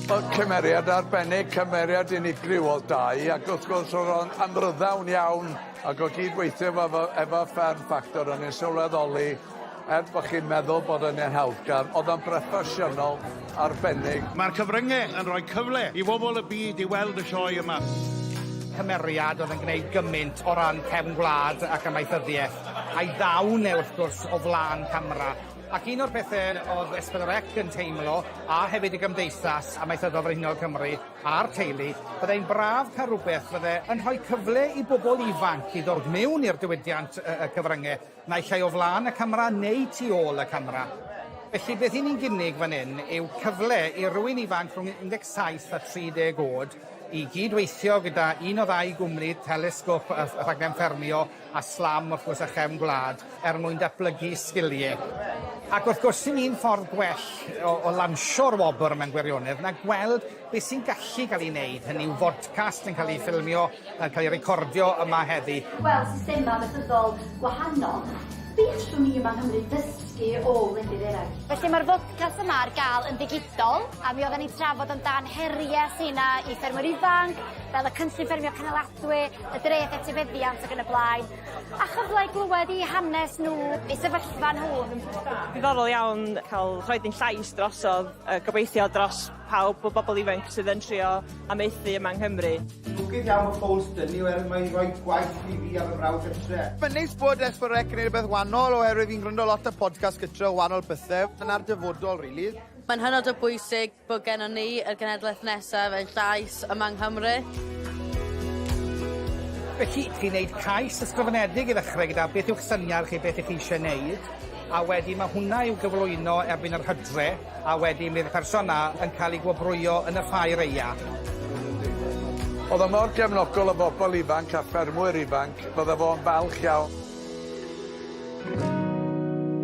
Wel, cymeriad arbennig, cymeriad unigryw o'dd Dai, ac wrth gwrs o'dd o'n amryddawn iawn, ac o gyd-weithio efo efo efo Fferm Ffactor o'n i'n sylweddoli, er bo' chi'n meddwl bod o'n un hawddgar, o'dd o'n broffesiynol arbennig. Mae'r cyfrynge yn rhoi cyfle i bobl y byd i weld y sioe yma. Cymeriad oedd yn gwneud gymaint o ran cefn gwlad ac amaethyddiaeth. A'i ddawn e wrth gwrs o flaen camera. Ac un o'r pethe o'dd S4C yn teimlo, a hefyd y Gymdeithas Amaethyddol Frenhinol Cymru a'r teulu, byddai'n braf cael rhywbeth fydde yn rhoi cyfle i bobl ifanc i ddod mewn i'r diwydiant y, y cyfrynge, naill ai o flaen y camera neu tu ôl y camera. Felly beth 'yn ni'n gynnig fan 'yn yw cyfle i rywun ifanc rhwng 17 a 30 o'd i gyd-weithio gyda un o ddau gwmni, Telesgop y rhaglen ffermio a slam wrth gwrs a chefn gwlad er mwyn datblygu sgilie. Ac wrth gwrs dim un ffordd gwell o, o lansio'r wobr mewn gwirionedd na gweld beth sy'n gallu cael ei wneud, hynny yw fodcast yn cael ei ffilmio, yn cael ei recordio yma heddi. Gweld systemau amaethyddol gwahanol, be allwn ni yma yng Nghymru ddysgu o wledydd eraill? Felly mae'r fodcast yma ar gael yn ddigidol a mi oedden ni'n trafod amdan heriau sy 'na i ffermwyr ifanc, fel y cynllun ffermio cynaladwy, y dreth etifeddiant ac yn y blaen, a chyfle i glywed 'u hanes nhw, eu sefyllfa nhw. Diddorol iawn cael rhoid ein llais drosodd yy gobeithio dros pawb o bobl ifanc sydd yn trio amaethu yma yng Nghymru. Lwcus iawn bod Fols 'da ni oherwydd mae'n rhoi gwaith i fi a fy mrawd gytre. Mae'n neis bod S4C yn neud rhywbeth wahanol oherwydd fi'n gwrando lot ar podcast gytre o wahanol bethe. Dyna'r dyfodol rili. Mae'n hynod o bwysig bod gennon ni y genedlaeth nesaf ein llais yma yng Nghymru. Felly, chi'n neud cais ysgrifenedig i ddechrau gyda beth yw'ch syniad chi, beth ych chi eisiau neud, a wedyn mae hwnna i'w gyflwyno erbyn yr hydre, a wedyn bydd y person 'na yn cael ei gwobrwyo yn y ffair aea. O'dd o mor gefnogol o bobol ifanc a ffermwyr ifanc, fydda fo'n falch iawn.